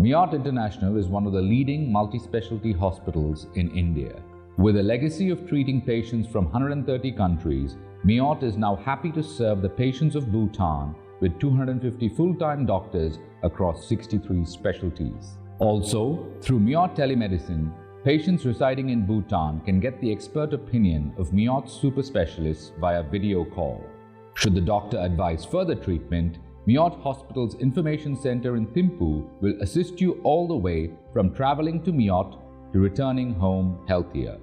Meerut International is one of the leading multi-specialty hospitals in India. With a legacy of treating patients from hundred and thirty countries, Meerut is now happy to serve the patients of Bhutan with two hundred fifty full-time doctors across sixty-three specialties. Also, through Meerut Telemedicine, patients residing in Bhutan can get the expert opinion of Meerut super specialists via video call. Should the doctor advise further treatment, Meerut Hospital's Information Center in Thimphu will assist you all the way from traveling to Meerut to returning home healthier.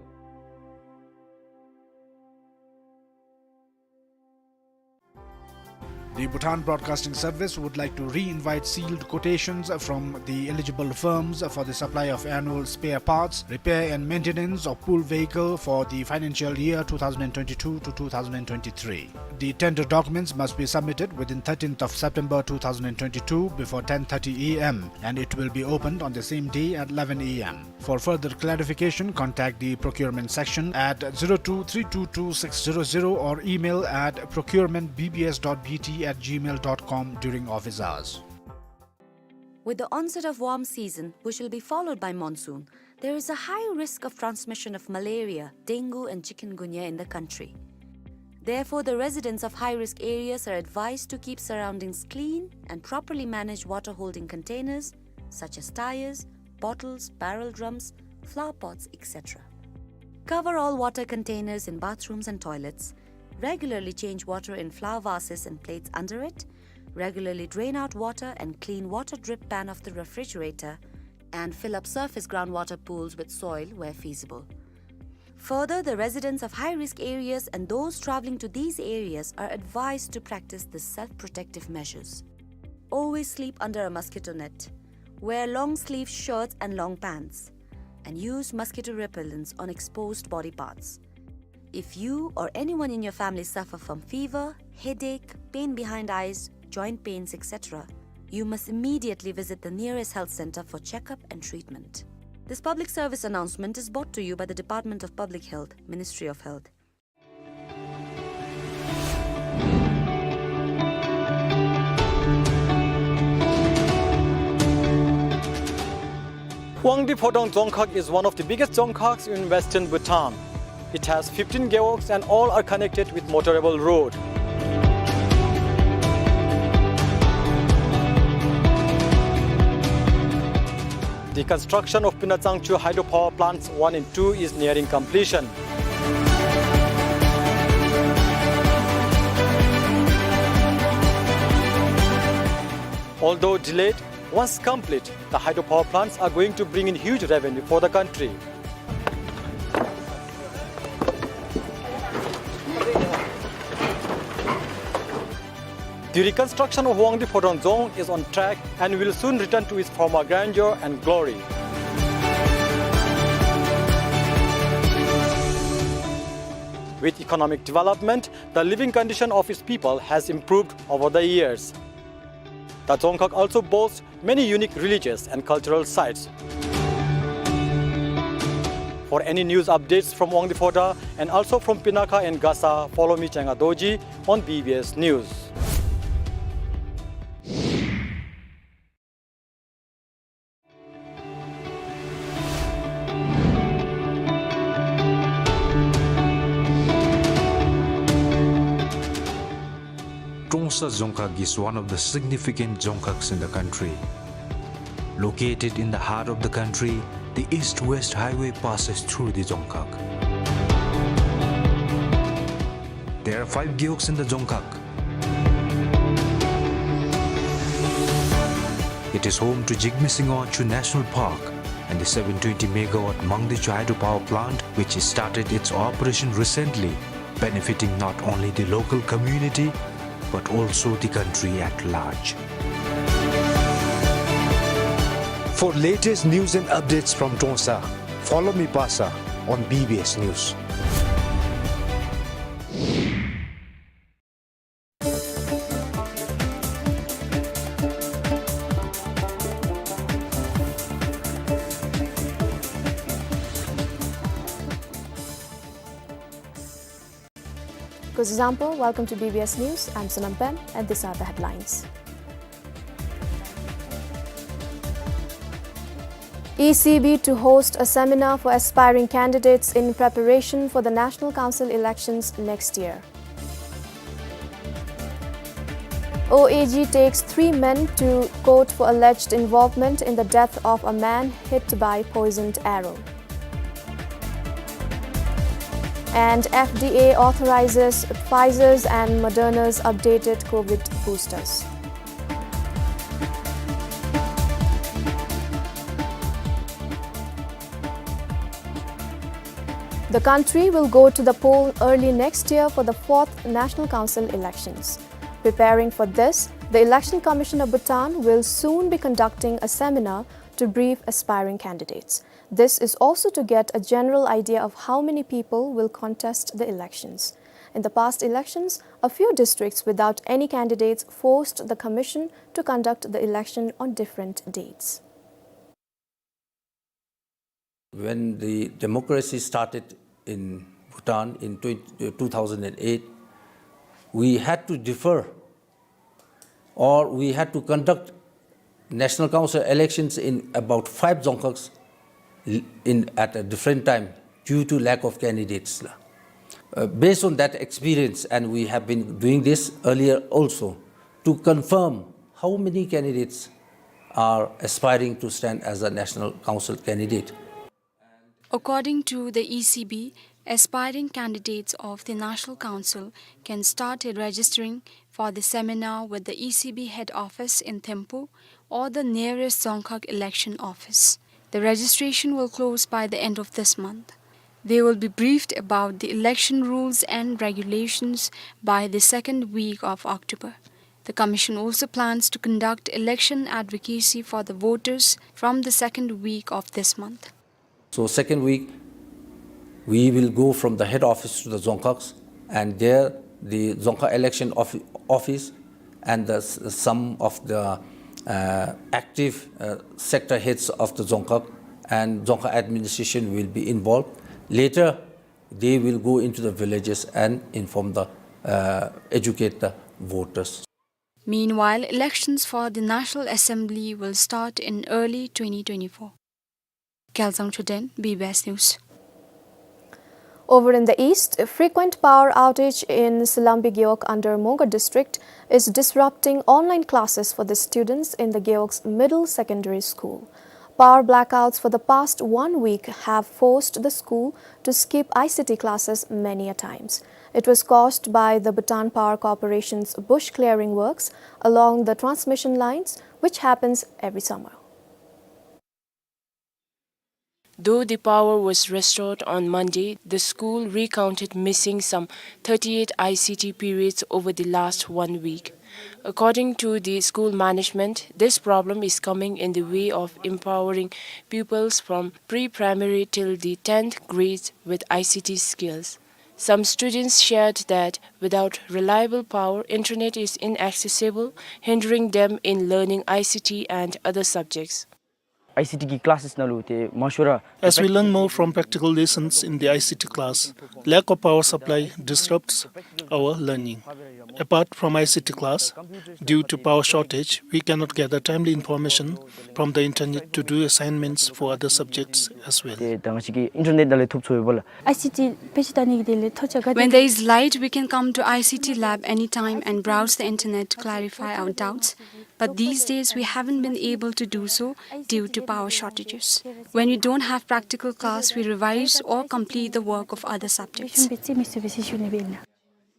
The Bhutan Broadcasting Service would like to re-invite sealed quotations from the eligible firms for the supply of annual spare parts, repair and maintenance of pool vehicle for the financial year two thousand twenty-two to two thousand twenty-three. The tender documents must be submitted within thirteenth of September two thousand twenty-two before ten thirty A M, and it will be opened on the same day at eleven A M. For further clarification, contact the procurement section at zero two three two two six zero zero or email at procurement B B S dot B T at gmail dot com during office hours. With the onset of warm season, which will be followed by monsoon, there is a high risk of transmission of malaria, dengue and chikungunya in the country. Therefore, the residents of high-risk areas are advised to keep surroundings clean and properly manage water-holding containers such as tires, bottles, barrel drums, flower pots, et cetera. Cover all water containers in bathrooms and toilets. Regularly change water in flower vases and plates under it. Regularly drain out water and clean water drip pan of the refrigerator, and fill up surface groundwater pools with soil where feasible. Further, the residents of high-risk areas and those traveling to these areas are advised to practice the self-protective measures. Always sleep under a mosquito net. Wear long-sleeve shirts and long pants, and use mosquito repellents on exposed body parts. If you or anyone in your family suffer from fever, headache, pain behind eyes, joint pains, et cetera, you must immediately visit the nearest health center for checkup and treatment. This public service announcement is brought to you by the Department of Public Health, Ministry of Health. Wangdue Phodrang Dzongkhag is one of the biggest dzongkhags in western Bhutan. It has fifteen gewogs and all are connected with motorable road. The construction of Pina Tsangchu hydropower plants one and two is nearing completion. Although delayed, once complete, the hydropower plants are going to bring in huge revenue for the country. The reconstruction of Wangdue Phodrang Dzong is on track and will soon return to its former grandeur and glory. With economic development, the living condition of its people has improved over the years. The Dzongkhag also boasts many unique religious and cultural sites. For any news updates from Wangdue Phodrang and also from Pinakha and Gasa, follow me, Changa Dorji, on B B S News. Trongsa Dzongkhag is one of the significant dzongkhags in the country. Located in the heart of the country, the East-West Highway passes through the dzongkhag. There are five gewogs in the dzongkhag. It is home to Jigme Singye Wangchuck National Park and the seven twenty megawatt Mangdechu hydropower plant, which started its operation recently. benefiting not only the local community, but also the country at large. For latest news and updates from Trongsa, follow me, Pasa, on B B S News. Kuzuzangpo, welcome to B B S News. I'm Sonam Pem, and these are the headlines. E C B to host a seminar for aspiring candidates in preparation for the National Council elections next year. O A G takes three men to court for alleged involvement in the death of a man hit by poisoned arrow. And F D A authorizes Pfizer's and Moderna's updated COVID boosters. The country will go to the poll early next year for the fourth National Council elections. Preparing for this, the Election Commission of Bhutan will soon be conducting a seminar to brief aspiring candidates. This is also to get a general idea of how many people will contest the elections. In the past elections, a few districts without any candidates forced the commission to conduct the election on different dates. When the democracy started in Bhutan in twenty, uh, two thousand and eight, we had to defer, or we had to conduct National Council elections in about five Dzongkhags in, at a different time due to lack of candidates. Uh, based on that experience, and we have been doing this earlier also, to confirm how many candidates are aspiring to stand as a National Council candidate. According to the E C B, aspiring candidates of the National Council can start registering for the seminar with the E C B head office in Thimphu or the nearest Dzongkhag election office. The registration will close by the end of this month. They will be briefed about the election rules and regulations by the second week of October. The commission also plans to conduct election advocacy for the voters from the second week of this month. So second week, we will go from the head office to the Dzongkhags, and there the Dzongkhag election offi-, office and the s-, some of the, uh, active, uh, sector heads of the Dzongkhag and Dzongkhag administration will be involved. Later, they will go into the villages and inform the, uh, educate the voters. Meanwhile, elections for the National Assembly will start in early twenty twenty-four. Gyaltsang Choden, B B S News. Over in the east, frequent power outage in Sulambi Gewog under Mongar district is disrupting online classes for the students in the Gewog's middle secondary school. Power blackouts for the past one week have forced the school to skip I C T classes many a times. It was caused by the Bhutan Power Corporation's bush clearing works along the transmission lines, which happens every summer. Though the power was restored on Monday, the school recounted missing some thirty-eight I C T periods over the last one week. According to the school management, this problem is coming in the way of empowering pupils from pre-primary till the tenth grades with I C T skills. Some students shared that without reliable power, internet is inaccessible, hindering them in learning I C T and other subjects. I C T की classes नालू ते माशुरा As we learn more from practical lessons in the I C T class, lack of power supply disrupts our learning. Apart from I C T class, due to power shortage, we cannot gather timely information from the internet to do assignments for other subjects as well. ते तंग चिकी internet नाले थुप छोए बोला। I C T पेश तानी के लिए थोचा गति When there is light, we can come to I C T lab anytime and browse the internet to clarify our doubts. But these days, we haven't been able to do so due to power shortages. When we don't have practical class, we revise or complete the work of other subjects.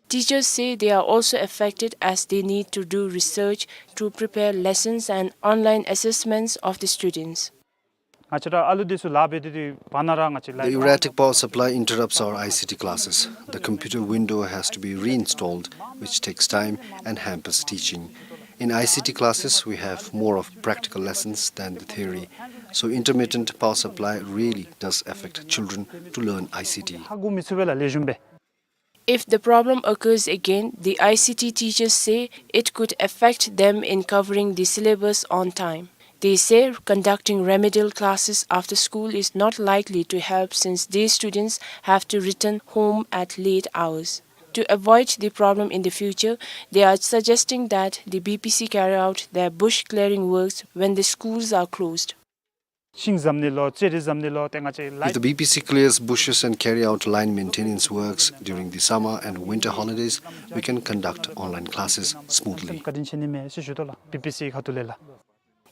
Teachers say they are also affected as they need to do research to prepare lessons and online assessments of the students. ང་བཅས་ར་ཨ་ལུ་འདི་ཚུ་ལཱ་འབད་དེ་དེ་བར་ན་ར་ང་བཅས་ལཱ། The erratic power supply interrupts our I C T classes. The computer window has to be reinstalled, which takes time and hampers teaching. In I C T classes, we have more of practical lessons than the theory. So intermittent power supply really does affect children to learn I C T. ཧ་གོ་མི་ཚུགས་པས་ལགས་ལེགས་ཤོམ་སྦེ། If the problem occurs again, the I C T teachers say it could affect them in covering the syllabus on time. They say conducting remedial classes after school is not likely to help since these students have to return home at late hours. To avoid the problem in the future, they are suggesting that the B P C carry out their bush clearing works when the schools are closed. ཤིང་བཟོ་ནི་ལུ་ཙེ་རི་བཟོ་ནི་ལུ་ཏེ་ང་བཅས་ལཱ། If the B P C clears bushes and carry out line maintenance works during the summer and winter holidays, we can conduct online classes smoothly. བཀའ་དྲིན་ཆེ་ནི་མས་ཟེར་ཞུ་དོ་ལགས། B P C ཁ་ཐུག་ལས་ལགས།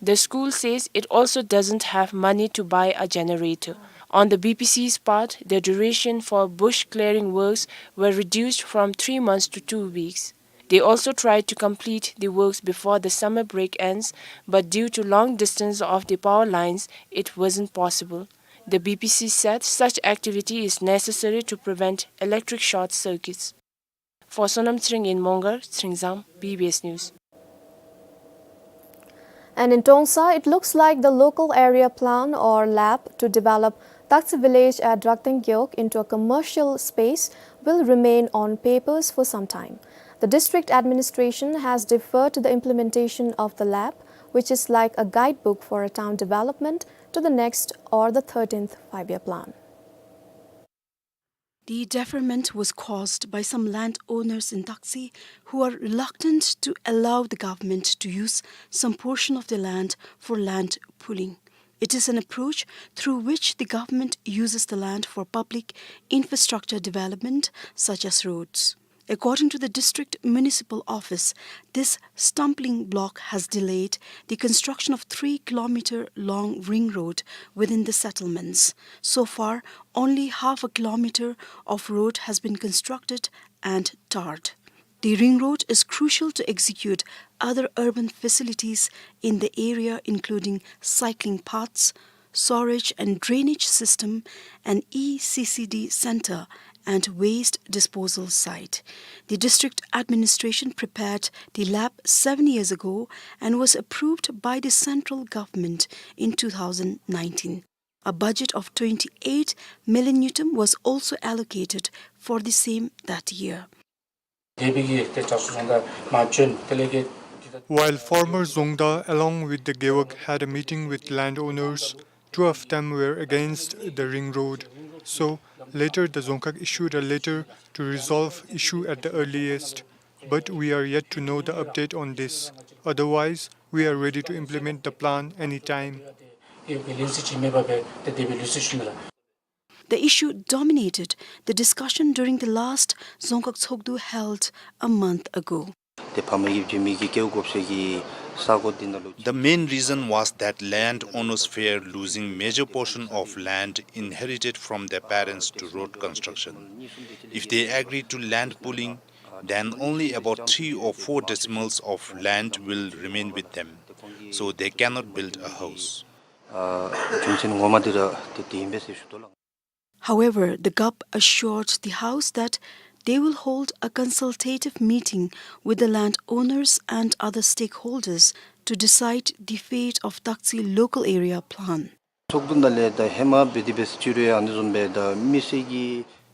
The school says it also doesn't have money to buy a generator. On the B P C's part, the duration for bush clearing works were reduced from three months to two weeks. They also tried to complete the works before the summer break ends, but due to long distance of the power lines, it wasn't possible. The B P C said such activity is necessary to prevent electric short circuits. For Sonam Tshering in Mongar, Tshering Zam, B B S News. And in Tongsa, it looks like the local area plan or lab to develop Taksi village at Rakteng Gewog into a commercial space will remain on papers for some time. The district administration has deferred the implementation of the lab, which is like a guidebook for a town development, to the next or the thirteenth five-year plan. The deferment was caused by some landowners in Taksi who are reluctant to allow the government to use some portion of their land for land pooling. It is an approach through which the government uses the land for public infrastructure development such as roads. According to the district municipal office, this stumbling block has delayed the construction of three kilometer long ring road within the settlements. So far, only half a kilometer of road has been constructed and tarred. The ring road is crucial to execute other urban facilities in the area, including cycling paths, sewerage and drainage system, an E C C D center, and waste disposal site. The district administration prepared the lab seven years ago and was approved by the central government in two thousand nineteen. A budget of twenty-eight million ngultrum was also allocated for the same that year. While former Dzongda along with the Gewog had a meeting with landowners, two of them were against the ring road. So, later the Dzongkhag issued a letter to resolve issue at the earliest. But we are yet to know the update on this. Otherwise, we are ready to implement the plan anytime. The issue dominated the discussion during the last Dzongkhag Tshogdu held a month ago. The main reason was that landowners fear losing major portion of land inherited from their parents to road construction. If they agree to land pooling, then only about three or four decimals of land will remain with them, so they cannot build a house. However, the G O P assured the House that they will hold a consultative meeting with the landowners and other stakeholders to decide the fate of Taksi local area plan.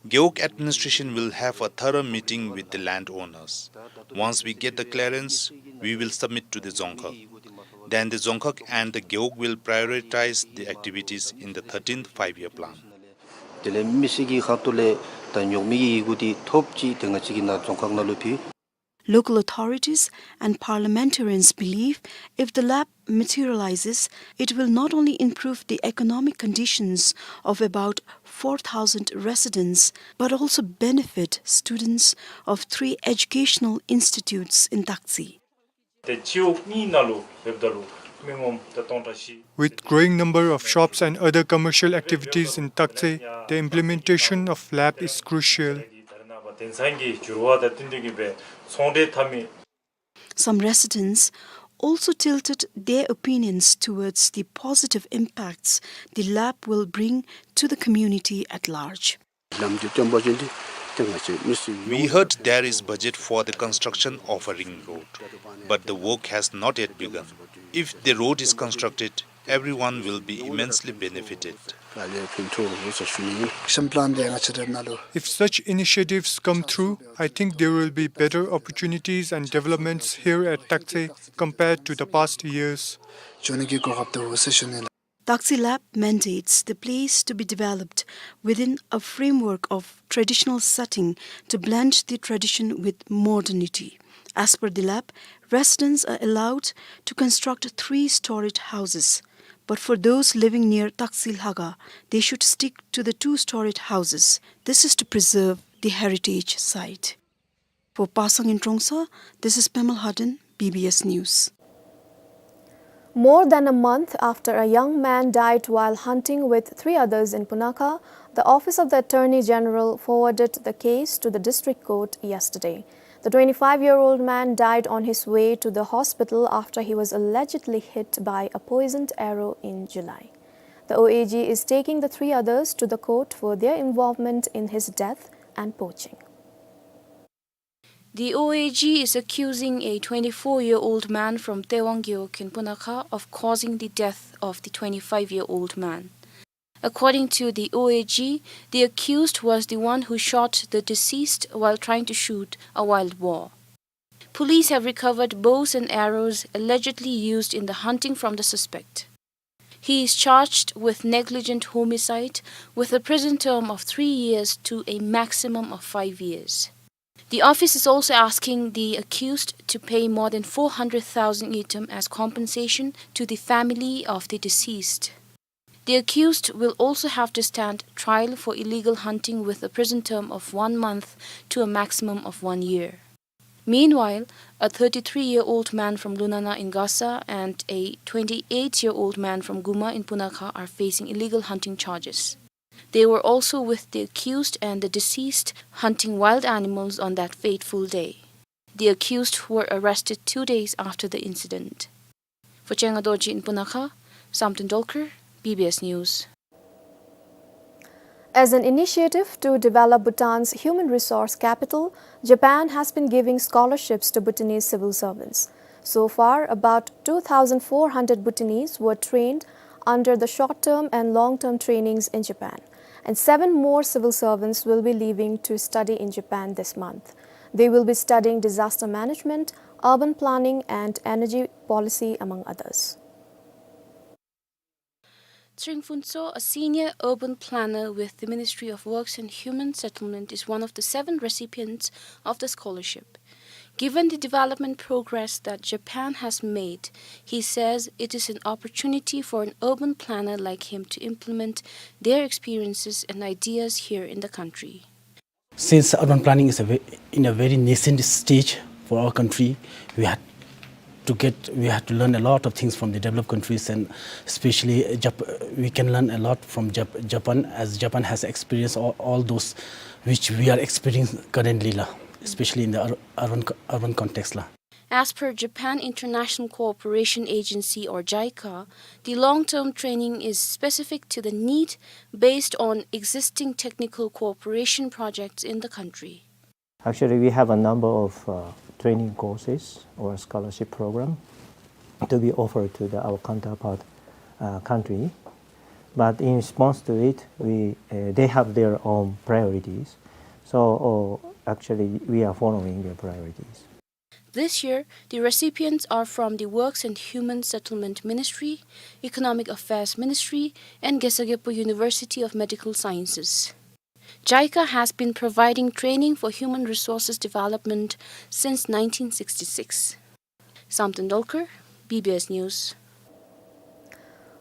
Gewog administration will have a thorough meeting with the landowners. Once we get the clearance, we will submit to the Dzongkhag. Then the Dzongkhag and the Gewog will prioritize the activities in the thirteenth five-year plan. དེ་ལས་མི་སེར་གྱི་ཁ་ཐུག་ལས་ད་ཉོག་མེད་ཀྱི་ཡི་གུ་འདི་ཐོབ་ཅི། དེ་ང་བཅས་ཀྱིས་ནཱ་རྫོང་ཁག་ནང་ལུ་ཕུལ། Local authorities and parliamentarians believe if the lab materializes, it will not only improve the economic conditions of about four thousand residents, but also benefit students of three educational institutes in Taksi. ཏེ་སྤྱི་འོག་གཉིས་ནང་ལུ་འབདཝ་ད་ལུ་མི་ངོམ་ཏེ་སྟོང་ཕྲག་བཞི། With growing number of shops and other commercial activities in Taksi, the implementation of lab is crucial. ད་རེས་ནངས་པ་དེང་སང་གི་འགྱུར་བ་དང་བསྟུན་ཏེ་གིས་སྦེ་ཚོང་འབྲེལ་འཐབ་མི། Some residents also tilted their opinions towards the positive impacts the lab will bring to the community at large. We heard there is budget for the construction of a ring road, but the work has not yet begun. If the road is constructed, everyone will be immensely benefited. If such initiatives come through, I think there will be better opportunities and developments here at Taktse compared to the past years. Taktse Lab mandates the place to be developed within a framework of traditional setting to blend the tradition with modernity. As per the lab, residents are allowed to construct three-storied houses. But for those living near Taktse Lhaga, they should stick to the two-storied houses. This is to preserve the heritage site. For Pasang in Trongsa, this is Pemal Haden, B B S News. More than a month after a young man died while hunting with three others in Punakha, the Office of the Attorney General forwarded the case to the district court yesterday. The twenty-five-year-old man died on his way to the hospital after he was allegedly hit by a poisoned arrow in July. The O A G is taking the three others to the court for their involvement in his death and poaching. The O A G is accusing a twenty-four-year-old man from Tewang Gewog in Punakha of causing the death of the twenty-five-year-old man. According to the O A G, the accused was the one who shot the deceased while trying to shoot a wild boar. Police have recovered bows and arrows allegedly used in the hunting from the suspect. He is charged with negligent homicide with a prison term of three years to a maximum of five years. The office is also asking the accused to pay more than four hundred thousand ngultrum as compensation to the family of the deceased. The accused will also have to stand trial for illegal hunting with a prison term of one month to a maximum of one year. Meanwhile, a thirty-three-year-old man from Lunana in Gasa and a twenty-eight-year-old man from Guma in Punakha are facing illegal hunting charges. They were also with the accused and the deceased hunting wild animals on that fateful day. The accused were arrested two days after the incident. For Chenga Dorji in Punakha, Samten Dolkar, B B S News. As an initiative to develop Bhutan's human resource capital, Japan has been giving scholarships to Bhutanese civil servants. So far, about two thousand four hundred Bhutanese were trained under the short-term and long-term trainings in Japan. And seven more civil servants will be leaving to study in Japan this month. They will be studying disaster management, urban planning, and energy policy, among others. Tshering Phuntsho, a senior urban planner with the Ministry of Works and Human Settlement, is one of the seven recipients of the scholarship. Given the development progress that Japan has made, he says it is an opportunity for an urban planner like him to implement their experiences and ideas here in the country. Since urban planning is a ve-, in a very nascent stage for our country, we had to get, we had to learn a lot of things from the developed countries, and especially Jap-, we can learn a lot from Jap-, Japan, as Japan has experienced all, all those which we are experiencing currently la, especially in the ur-, urban co-, urban context la. As per Japan International Cooperation Agency, or JICA, the long-term training is specific to the need based on existing technical cooperation projects in the country. Actually, we have a number of uh, training courses or scholarship program to be offered to the, our counterpart uh, country. But in response to it, we, uh, they have their own priorities. So uh, actually, we are following their priorities. This year, the recipients are from the Works and Human Settlement Ministry, Economic Affairs Ministry, and Gesagepo University of Medical Sciences. JICA has been providing training for human resources development since nineteen sixty-six. Samten Dolkar, B B S News.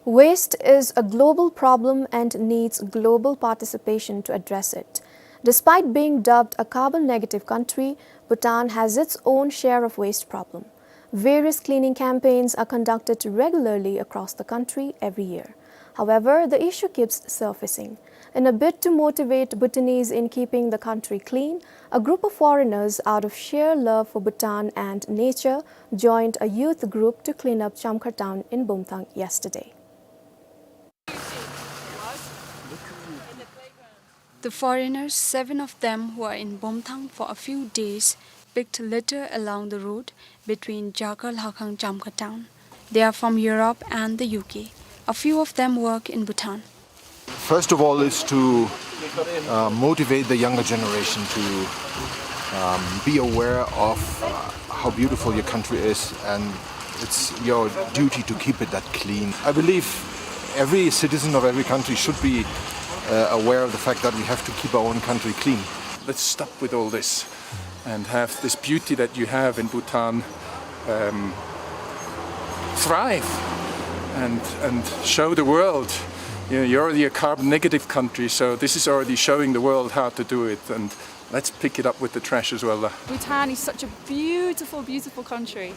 Waste is a global problem and needs global participation to address it. Despite being dubbed a carbon negative country, Bhutan has its own share of waste problem. Various cleaning campaigns are conducted regularly across the country every year. However, the issue keeps surfacing. In a bid to motivate Bhutanese in keeping the country clean, a group of foreigners, out of sheer love for Bhutan and nature, joined a youth group to clean up Chamkhar town in Bomthang yesterday. The foreigners, seven of them who are in Bomthang for a few days, picked litter along the road between Jakar Lhakhang Chamkhar town. They are from Europe and the U K. A few of them work in Bhutan. First of all is to, uh, motivate the younger generation to, um, be aware of, uh, how beautiful your country is, and it's your duty to keep it that clean. I believe every citizen of every country should be, uh, aware of the fact that we have to keep our own country clean. Let's stop with all this and have this beauty that you have in Bhutan, um, thrive and, and show the world. You know, you're already a carbon negative country, so this is already showing the world how to do it, and let's pick it up with the trash as well. Bhutan is such a beautiful, beautiful country,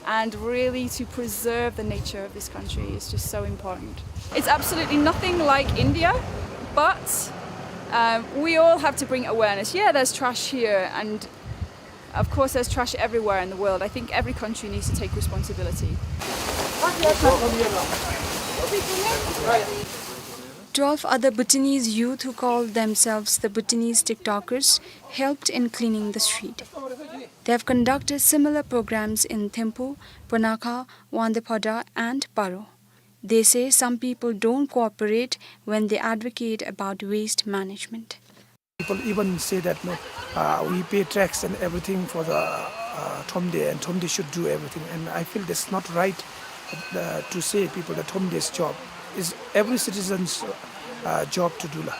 and really to preserve the nature of this country is just so important. It's absolutely nothing like India, but, um, we all have to bring awareness. Yeah, there's trash here, and of course there's trash everywhere in the world. I think every country needs to take responsibility. Twelve other Bhutanese youth who call themselves the Bhutanese TikTokers helped in cleaning the street. They have conducted similar programs in Thimphu, Punakha, Wangdue Phodrang, and Paro. They say some people don't cooperate when they advocate about waste management. People even say that, no, uh, we pay tax and everything for the, uh, Thromde, and Thromde should do everything. And I feel that's not right, uh, to say people that Thromde's job is every citizen's, uh, job to do la.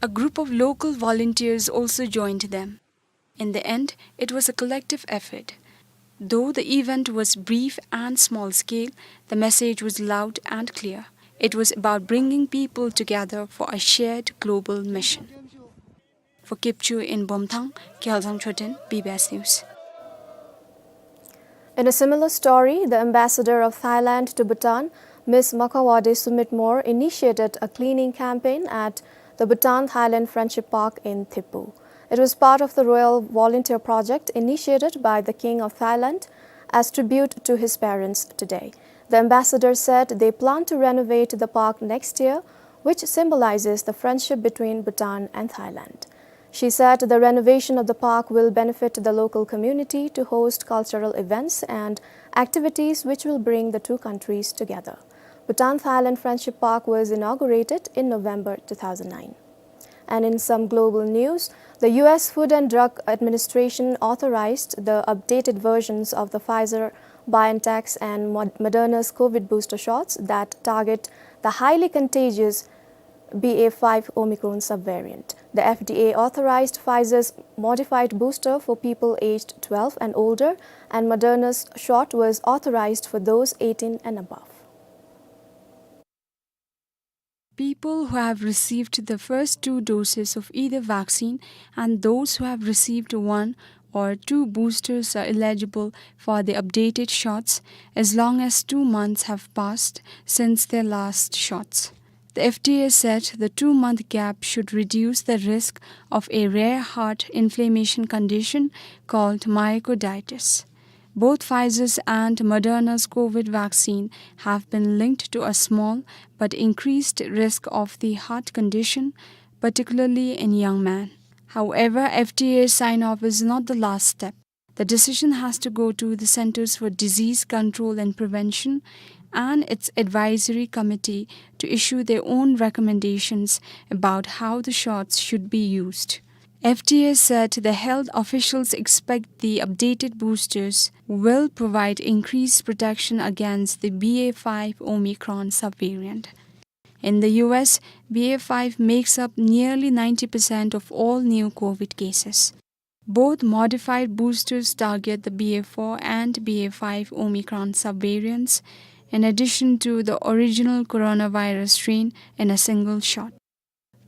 A group of local volunteers also joined them. In the end, it was a collective effort. Though the event was brief and small scale, the message was loud and clear. It was about bringing people together for a shared global mission. For Kipchoo in Bomthang, Kyaljang Choden, B B S News. In a similar story, the ambassador of Thailand to Bhutan, Miss Makhawade Sumitmore, initiated a cleaning campaign at the Bhutan-Thailand Friendship Park in Thimphu. It was part of the Royal Volunteer Project initiated by the King of Thailand as tribute to his parents today. The ambassador said they plan to renovate the park next year, which symbolizes the friendship between Bhutan and Thailand. She said the renovation of the park will benefit the local community to host cultural events and activities which will bring the two countries together. Bhutan-Thailand Friendship Park was inaugurated in November two thousand nine. And in some global news, the U S Food and Drug Administration authorized the updated versions of the Pfizer-BioNTech's and Mod-, Moderna's COVID booster shots that target the highly contagious B A five Omicron subvariant. The F D A authorized Pfizer's modified booster for people aged twelve and older, and Moderna's shot was authorized for those eighteen and above. People who have received the first two doses of either vaccine and those who have received one or two boosters are eligible for the updated shots as long as two months have passed since their last shots. The F D A said the two-month gap should reduce the risk of a rare heart inflammation condition called myocarditis. Both Pfizer's and Moderna's COVID vaccine have been linked to a small but increased risk of the heart condition, particularly in young men. However, F D A sign-off is not the last step. The decision has to go to the Centers for Disease Control and Prevention and its advisory committee to issue their own recommendations about how the shots should be used. F D A said the health officials expect the updated boosters will provide increased protection against the B A five Omicron subvariant. In the U S, B A five makes up nearly ninety percent of all new COVID cases. Both modified boosters target the B A four and B A five Omicron subvariants, in addition to the original coronavirus strain, in a single shot.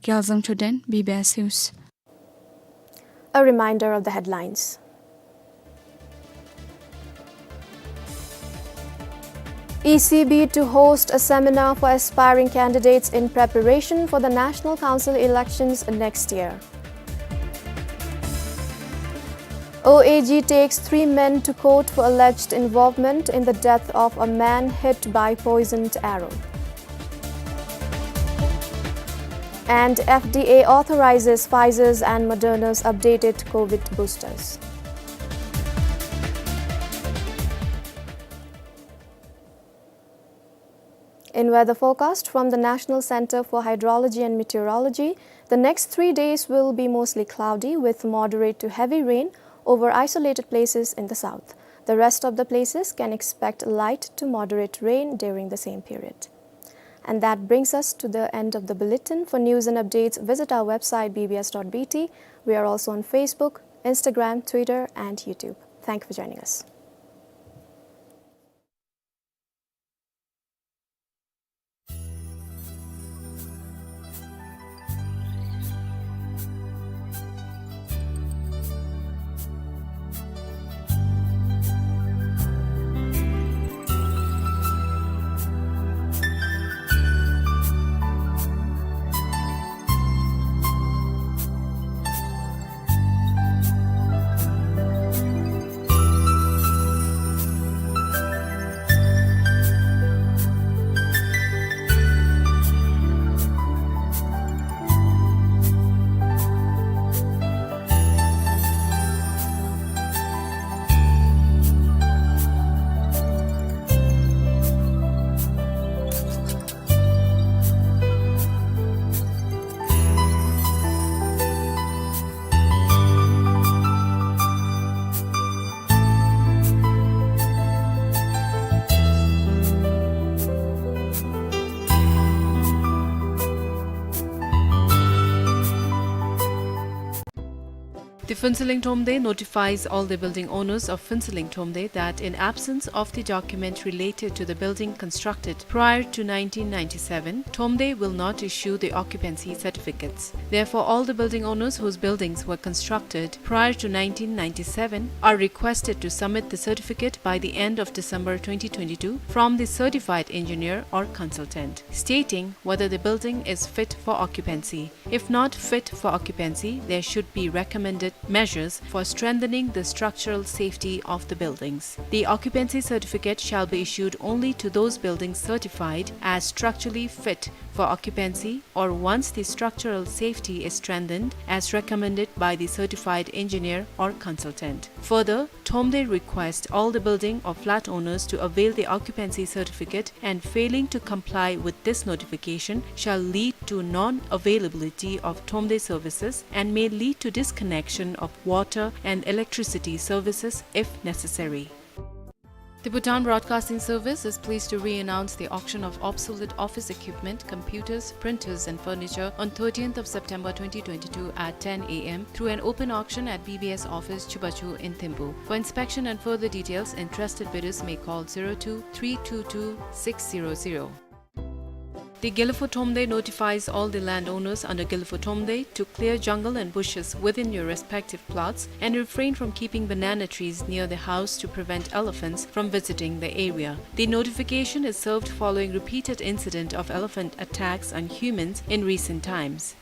Kyaljang Choden, B B S News. A reminder of the headlines. E C B to host a seminar for aspiring candidates in preparation for the National Council elections next year. O A G takes three men to court for alleged involvement in the death of a man hit by poisoned arrow. And F D A authorizes Pfizer's and Moderna's updated COVID boosters. In weather forecast from the National Center for Hydrology and Meteorology, the next three days will be mostly cloudy with moderate to heavy rain over isolated places in the south. The rest of the places can expect light to moderate rain during the same period. And that brings us to the end of the bulletin. For news and updates, visit our website B B S dot B T. We are also on Facebook, Instagram, Twitter, and YouTube. Thank you for joining us. The Phuentsholing Thromde notifies all the building owners of Phuentsholing Thromde that in absence of the document related to the building constructed prior to nineteen ninety-seven, Thromde will not issue the occupancy certificates. Therefore, all the building owners whose buildings were constructed prior to nineteen ninety-seven are requested to submit the certificate by the end of December twenty twenty-two from the certified engineer or consultant, stating whether the building is fit for occupancy. If not fit for occupancy, there should be recommended measures for strengthening the structural safety of the buildings. The occupancy certificate shall be issued only to those buildings certified as structurally fit for occupancy or once the structural safety is strengthened as recommended by the certified engineer or consultant. Further, Thromde requests all the building or flat owners to avail the occupancy certificate, and failing to comply with this notification shall lead to non-availability of Thromde services and may lead to disconnection of water and electricity services if necessary. The Bhutan Broadcasting Service is pleased to re-announce the auction of obsolete office equipment, computers, printers and furniture on thirteenth of September twenty twenty-two at ten A M through an open auction at B B S office Chubachu in Thimphu. For inspection and further details, interested bidders may call zero two three two two six zero zero. The Gelufo Thromde notifies all the landowners under Gelufo Thromde to clear jungle and bushes within your respective plots and refrain from keeping banana trees near the house to prevent elephants from visiting the area. The notification is served following repeated incident of elephant attacks on humans in recent times.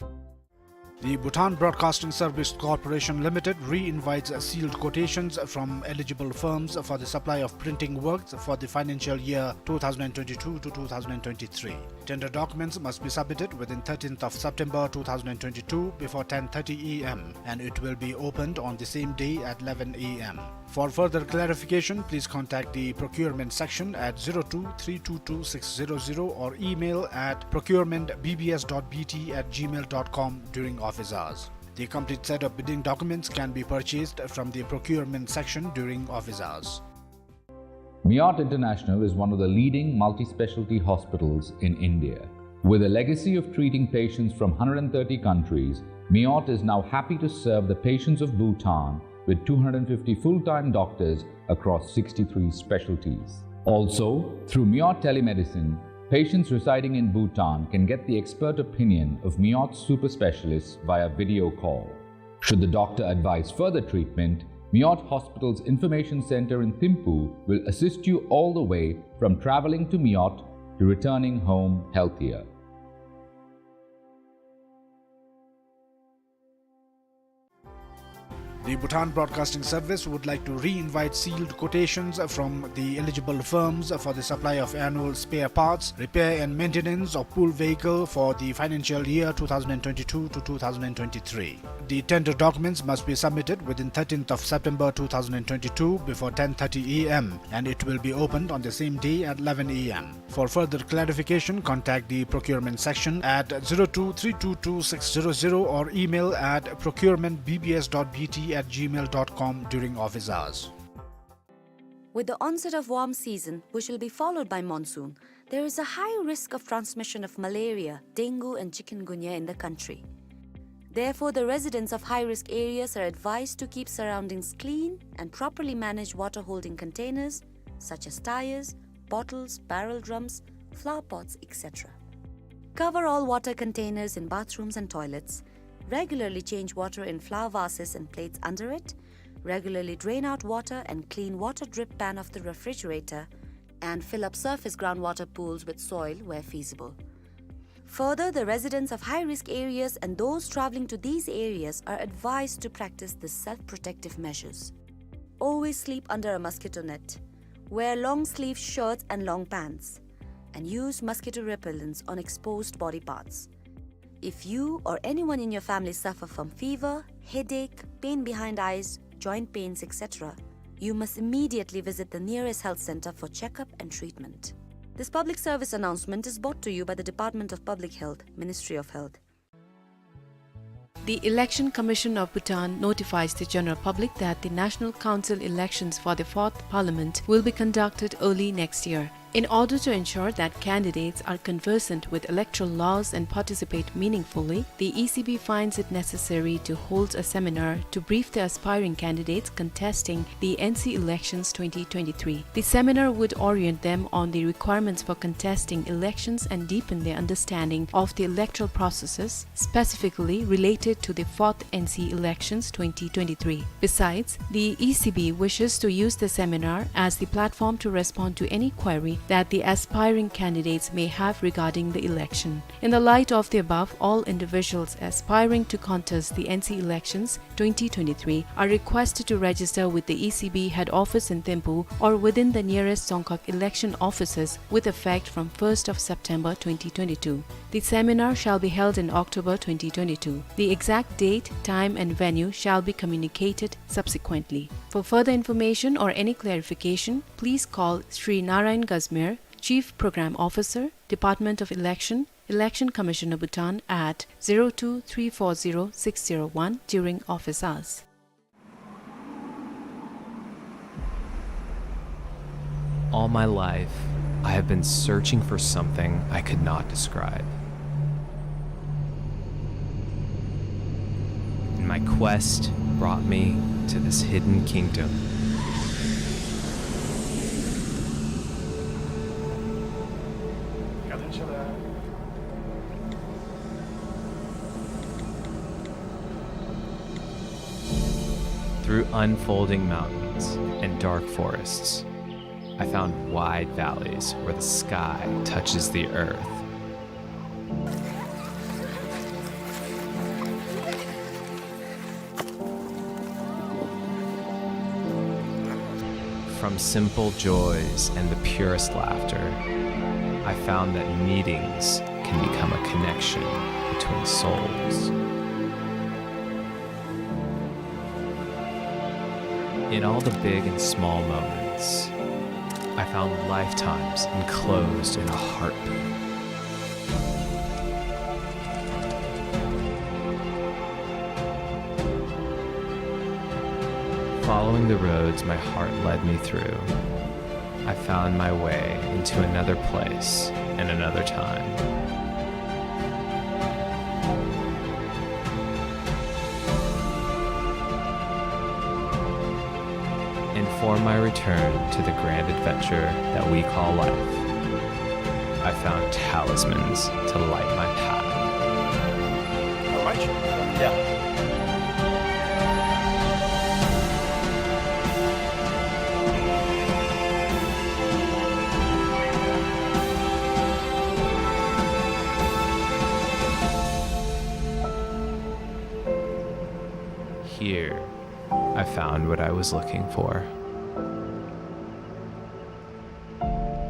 The Bhutan Broadcasting Service Corporation Limited re-invites sealed quotations from eligible firms for the supply of printing works for the financial year two thousand twenty-two to two thousand twenty-three. Tender documents must be submitted within thirteenth of September two thousand twenty-two before ten thirty A M, and it will be opened on the same day at eleven A M. For further clarification, please contact the procurement section at zero two three two two six zero zero or email at procurement B B S dot B T at gmail dot com during office hours. The complete set of bidding documents can be purchased from the procurement section during office hours. Meot International is one of the leading multi-specialty hospitals in India. With a legacy of treating patients from hundred and thirty countries, Meot is now happy to serve the patients of Bhutan with two hundred fifty full-time doctors across sixty-three specialties. Also, through Meot Telemedicine, patients residing in Bhutan can get the expert opinion of Meot super specialists via video call. Should the doctor advise further treatment, Miot Hospital's Information Center in Thimphu will assist you all the way from traveling to Miot to returning home healthier. The Bhutan Broadcasting Service would like to re-invite sealed quotations from the eligible firms for the supply of annual spare parts, repair and maintenance of pool vehicle for the financial year two thousand twenty-two to two thousand twenty-three. The tender documents must be submitted within thirteenth of September two thousand twenty-two before ten thirty A M, and it will be opened on the same day at eleven A M. For further clarification, contact the procurement section at zero two three two two six zero zero or email at procurement B B S dot B T at gmail dot com during office hours. With the onset of warm season, which will be followed by monsoon, there is a high risk of transmission of malaria, dengue and chikungunya in the country. Therefore, the residents of high-risk areas are advised to keep surroundings clean and properly manage water-holding containers such as tires, bottles, barrel drums, flower pots, et cetera. Cover all water containers in bathrooms and toilets. Regularly change water in flower vases and plates under it. Regularly drain out water and clean water drip pan of the refrigerator, and fill up surface groundwater pools with soil where feasible. Further, the residents of high-risk areas and those traveling to these areas are advised to practice the self-protective measures. Always sleep under a mosquito net. Wear long-sleeve shirts and long pants. And use mosquito repellents on exposed body parts. If you or anyone in your family suffer from fever, headache, pain behind eyes, joint pains, et cetera, you must immediately visit the nearest health center for checkup and treatment. This public service announcement is brought to you by the Department of Public Health, Ministry of Health. The Election Commission of Bhutan notifies the general public that the National Council elections for the fourth Parliament will be conducted early next year. In order to ensure that candidates are conversant with electoral laws and participate meaningfully, the E C B finds it necessary to hold a seminar to brief the aspiring candidates contesting the N C elections twenty twenty-three. The seminar would orient them on the requirements for contesting elections and deepen their understanding of the electoral processes, specifically related to the fourth N C elections twenty twenty-three. Besides, the E C B wishes to use the seminar as the platform to respond to any query that the aspiring candidates may have regarding the election. In the light of the above, all individuals aspiring to contest the N C elections twenty twenty-three are requested to register with the E C B head office in Thimphu or within the nearest Dzongkhag election offices with effect from first of September twenty twenty-two. The seminar shall be held in October twenty twenty-two. The exact date, time and venue shall be communicated subsequently. For further information or any clarification, please call Shri Narayan Gazmer, Chief Program Officer, Department of Election, Election Commission of Bhutan at zero two three four zero six zero one during office hours. All my life, I have been searching for something I could not describe. And my quest brought me to this hidden kingdom. Through unfolding mountains and dark forests, I found wide valleys where the sky touches the earth. From simple joys and the purest laughter, I found that meetings can become a connection between souls. In all the big and small moments, I found lifetimes enclosed in a heartbeat. Following the roads my heart led me through, I found my way into another place and another time. And for my return to the grand adventure that we call life, I found talismans to light my path. How much? Yeah. Found what I was looking for.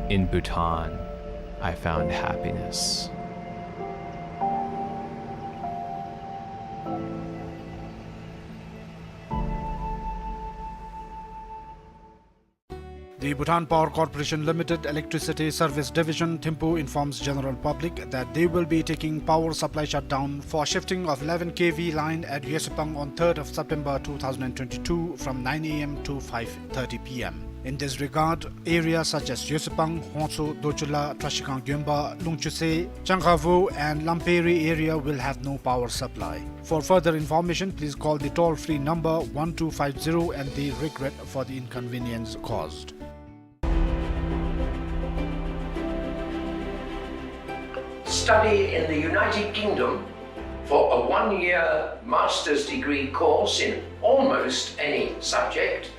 In Bhutan, I found happiness. The Bhutan Power Corporation Limited Electricity Service Division, Thimphu, informs general public that they will be taking power supply shutdown for shifting of eleven K V line at Yesupang on third of September two thousand twenty-two from nine A M to five thirty P M. In this regard, areas such as Yesupang, Hongtso, Dochula, Trashikang Gyonba, Lungchuse, Changkhavu and Lamperi area will have no power supply. For further information, please call the toll-free number one two five zero and they regret for the inconvenience caused. Study in the United Kingdom for a one-year master's degree course in almost any subject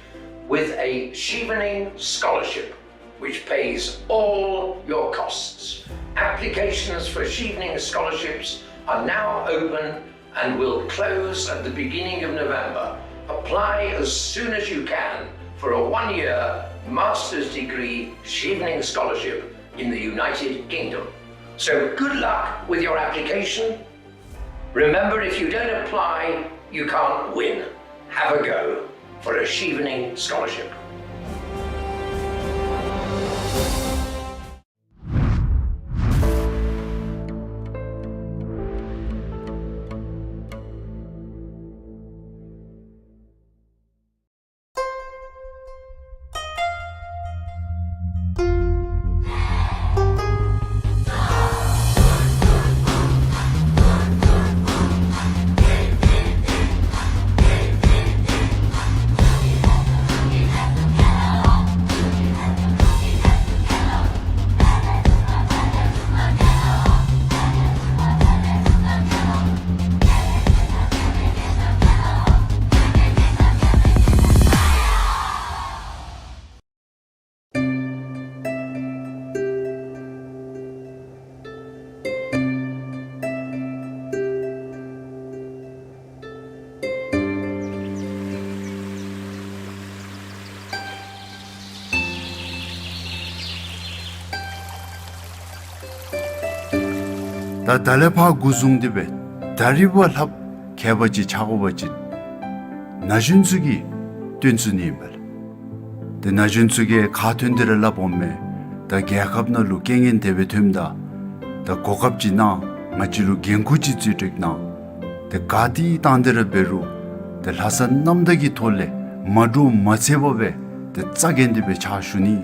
with a Chevening scholarship, which pays all your costs. Applications for Chevening scholarships are now open and will close at the beginning of November. Apply as soon as you can for a one-year master's degree Chevening scholarship in the United Kingdom. So good luck with your application. Remember, if you don't apply, you can't win. Have a go for a Chevening scholarship. ད་ད་ལས་ཕར་འགོ་བཟུང་སྟེ་སྦེ་ད་རིས་བ་ལྷགཔ་ཁྱད་པར་ཅིག་ཆགས་དགོ་པ་ཅིན་ན་གཞོན་ཚུ་གིས་སྟོན་ཚུགས་ནི་ཨིན་པས་ལགས། ཏེ་ན་གཞོན་ཚུ་གིས་ཁ་ཐོན་ཏེ་ར་སླབ་འོང་མས། ད་རྒྱལ་ཁབ་ནང་ལུ་རྐྱེན་ངན་དེ་སྦེ་ཐོནམ་ད་ད་གོ་སྐབས་ཅིག་གནང་། ང་བཅས་ལུ་འགན་ཁུར་ཅིག་བརྩི་སྤྲོད་གནང་། ཏེ་ག་ཏེ་བཏང་སྟེ་ར་འབད་རུང་ཏེ་ལྷག་བསམ་རྣམ་དག་གི་ཐོག་ལས་མ་འདྲོག་མ་འཚེར་བར་སྦེ་ཏེ་རྩ་འགེངས་ཏེ་སྦེ་ཕྱག་ཞུ་ནི།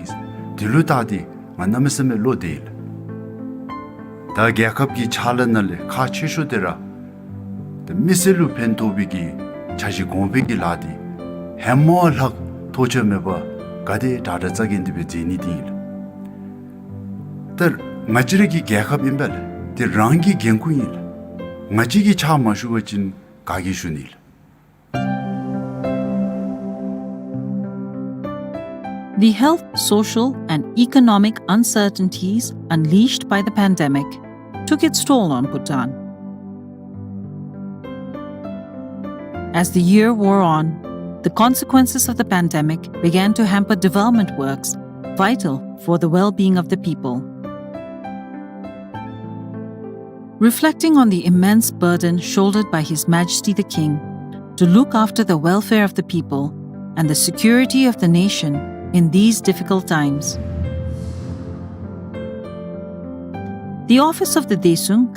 དེ་ལུ་བལྟ་སྟེ་ང་གནམ་མེད་ས་མེད་བློ་བདེ་ཡི་ལགས། ད་རྒྱལ་ཁབ་ཀྱི་ཕྱག་ལཱ་ནང་ལས་ཁག་ཆེ་ཤོས་དེ་ར་ཏེ་མི་སེར་ལུ་ཕན་ཐོགས་པའི་གི་འཆར་གཞི་གོང་འཕེལ་གྱི་ལཱ་འདི་ཧེ་མ་ལྷག་ཐོགས་ཆགས་མེད་པར་ག་དེ་དྲག་དྲག་རྩ་འགེངས་ཏེ་སྦེ་མཛད་ནི་འདི་ཨིན་ལགས། ད་ང་བཅས་ར་གི་རྒྱལ་ཁབ་ཨིན་པས་ལགས། དེ་རང་གི་འགན་ཁུར་ཨིན་ལགས། ང་བཅས་ཀྱིས་ཕྱག་མ་ཞུ་བ་ཅིན་ག་གིས་ཞུ་ནི་ལགས། The health, social, and economic uncertainties unleashed by the pandemic took its toll on Bhutan. As the year wore on, the consequences of the pandemic began to hamper development works vital for the well-being of the people. Reflecting on the immense burden shouldered by His Majesty the King to look after the welfare of the people and the security of the nation in these difficult times, the office of the Daesung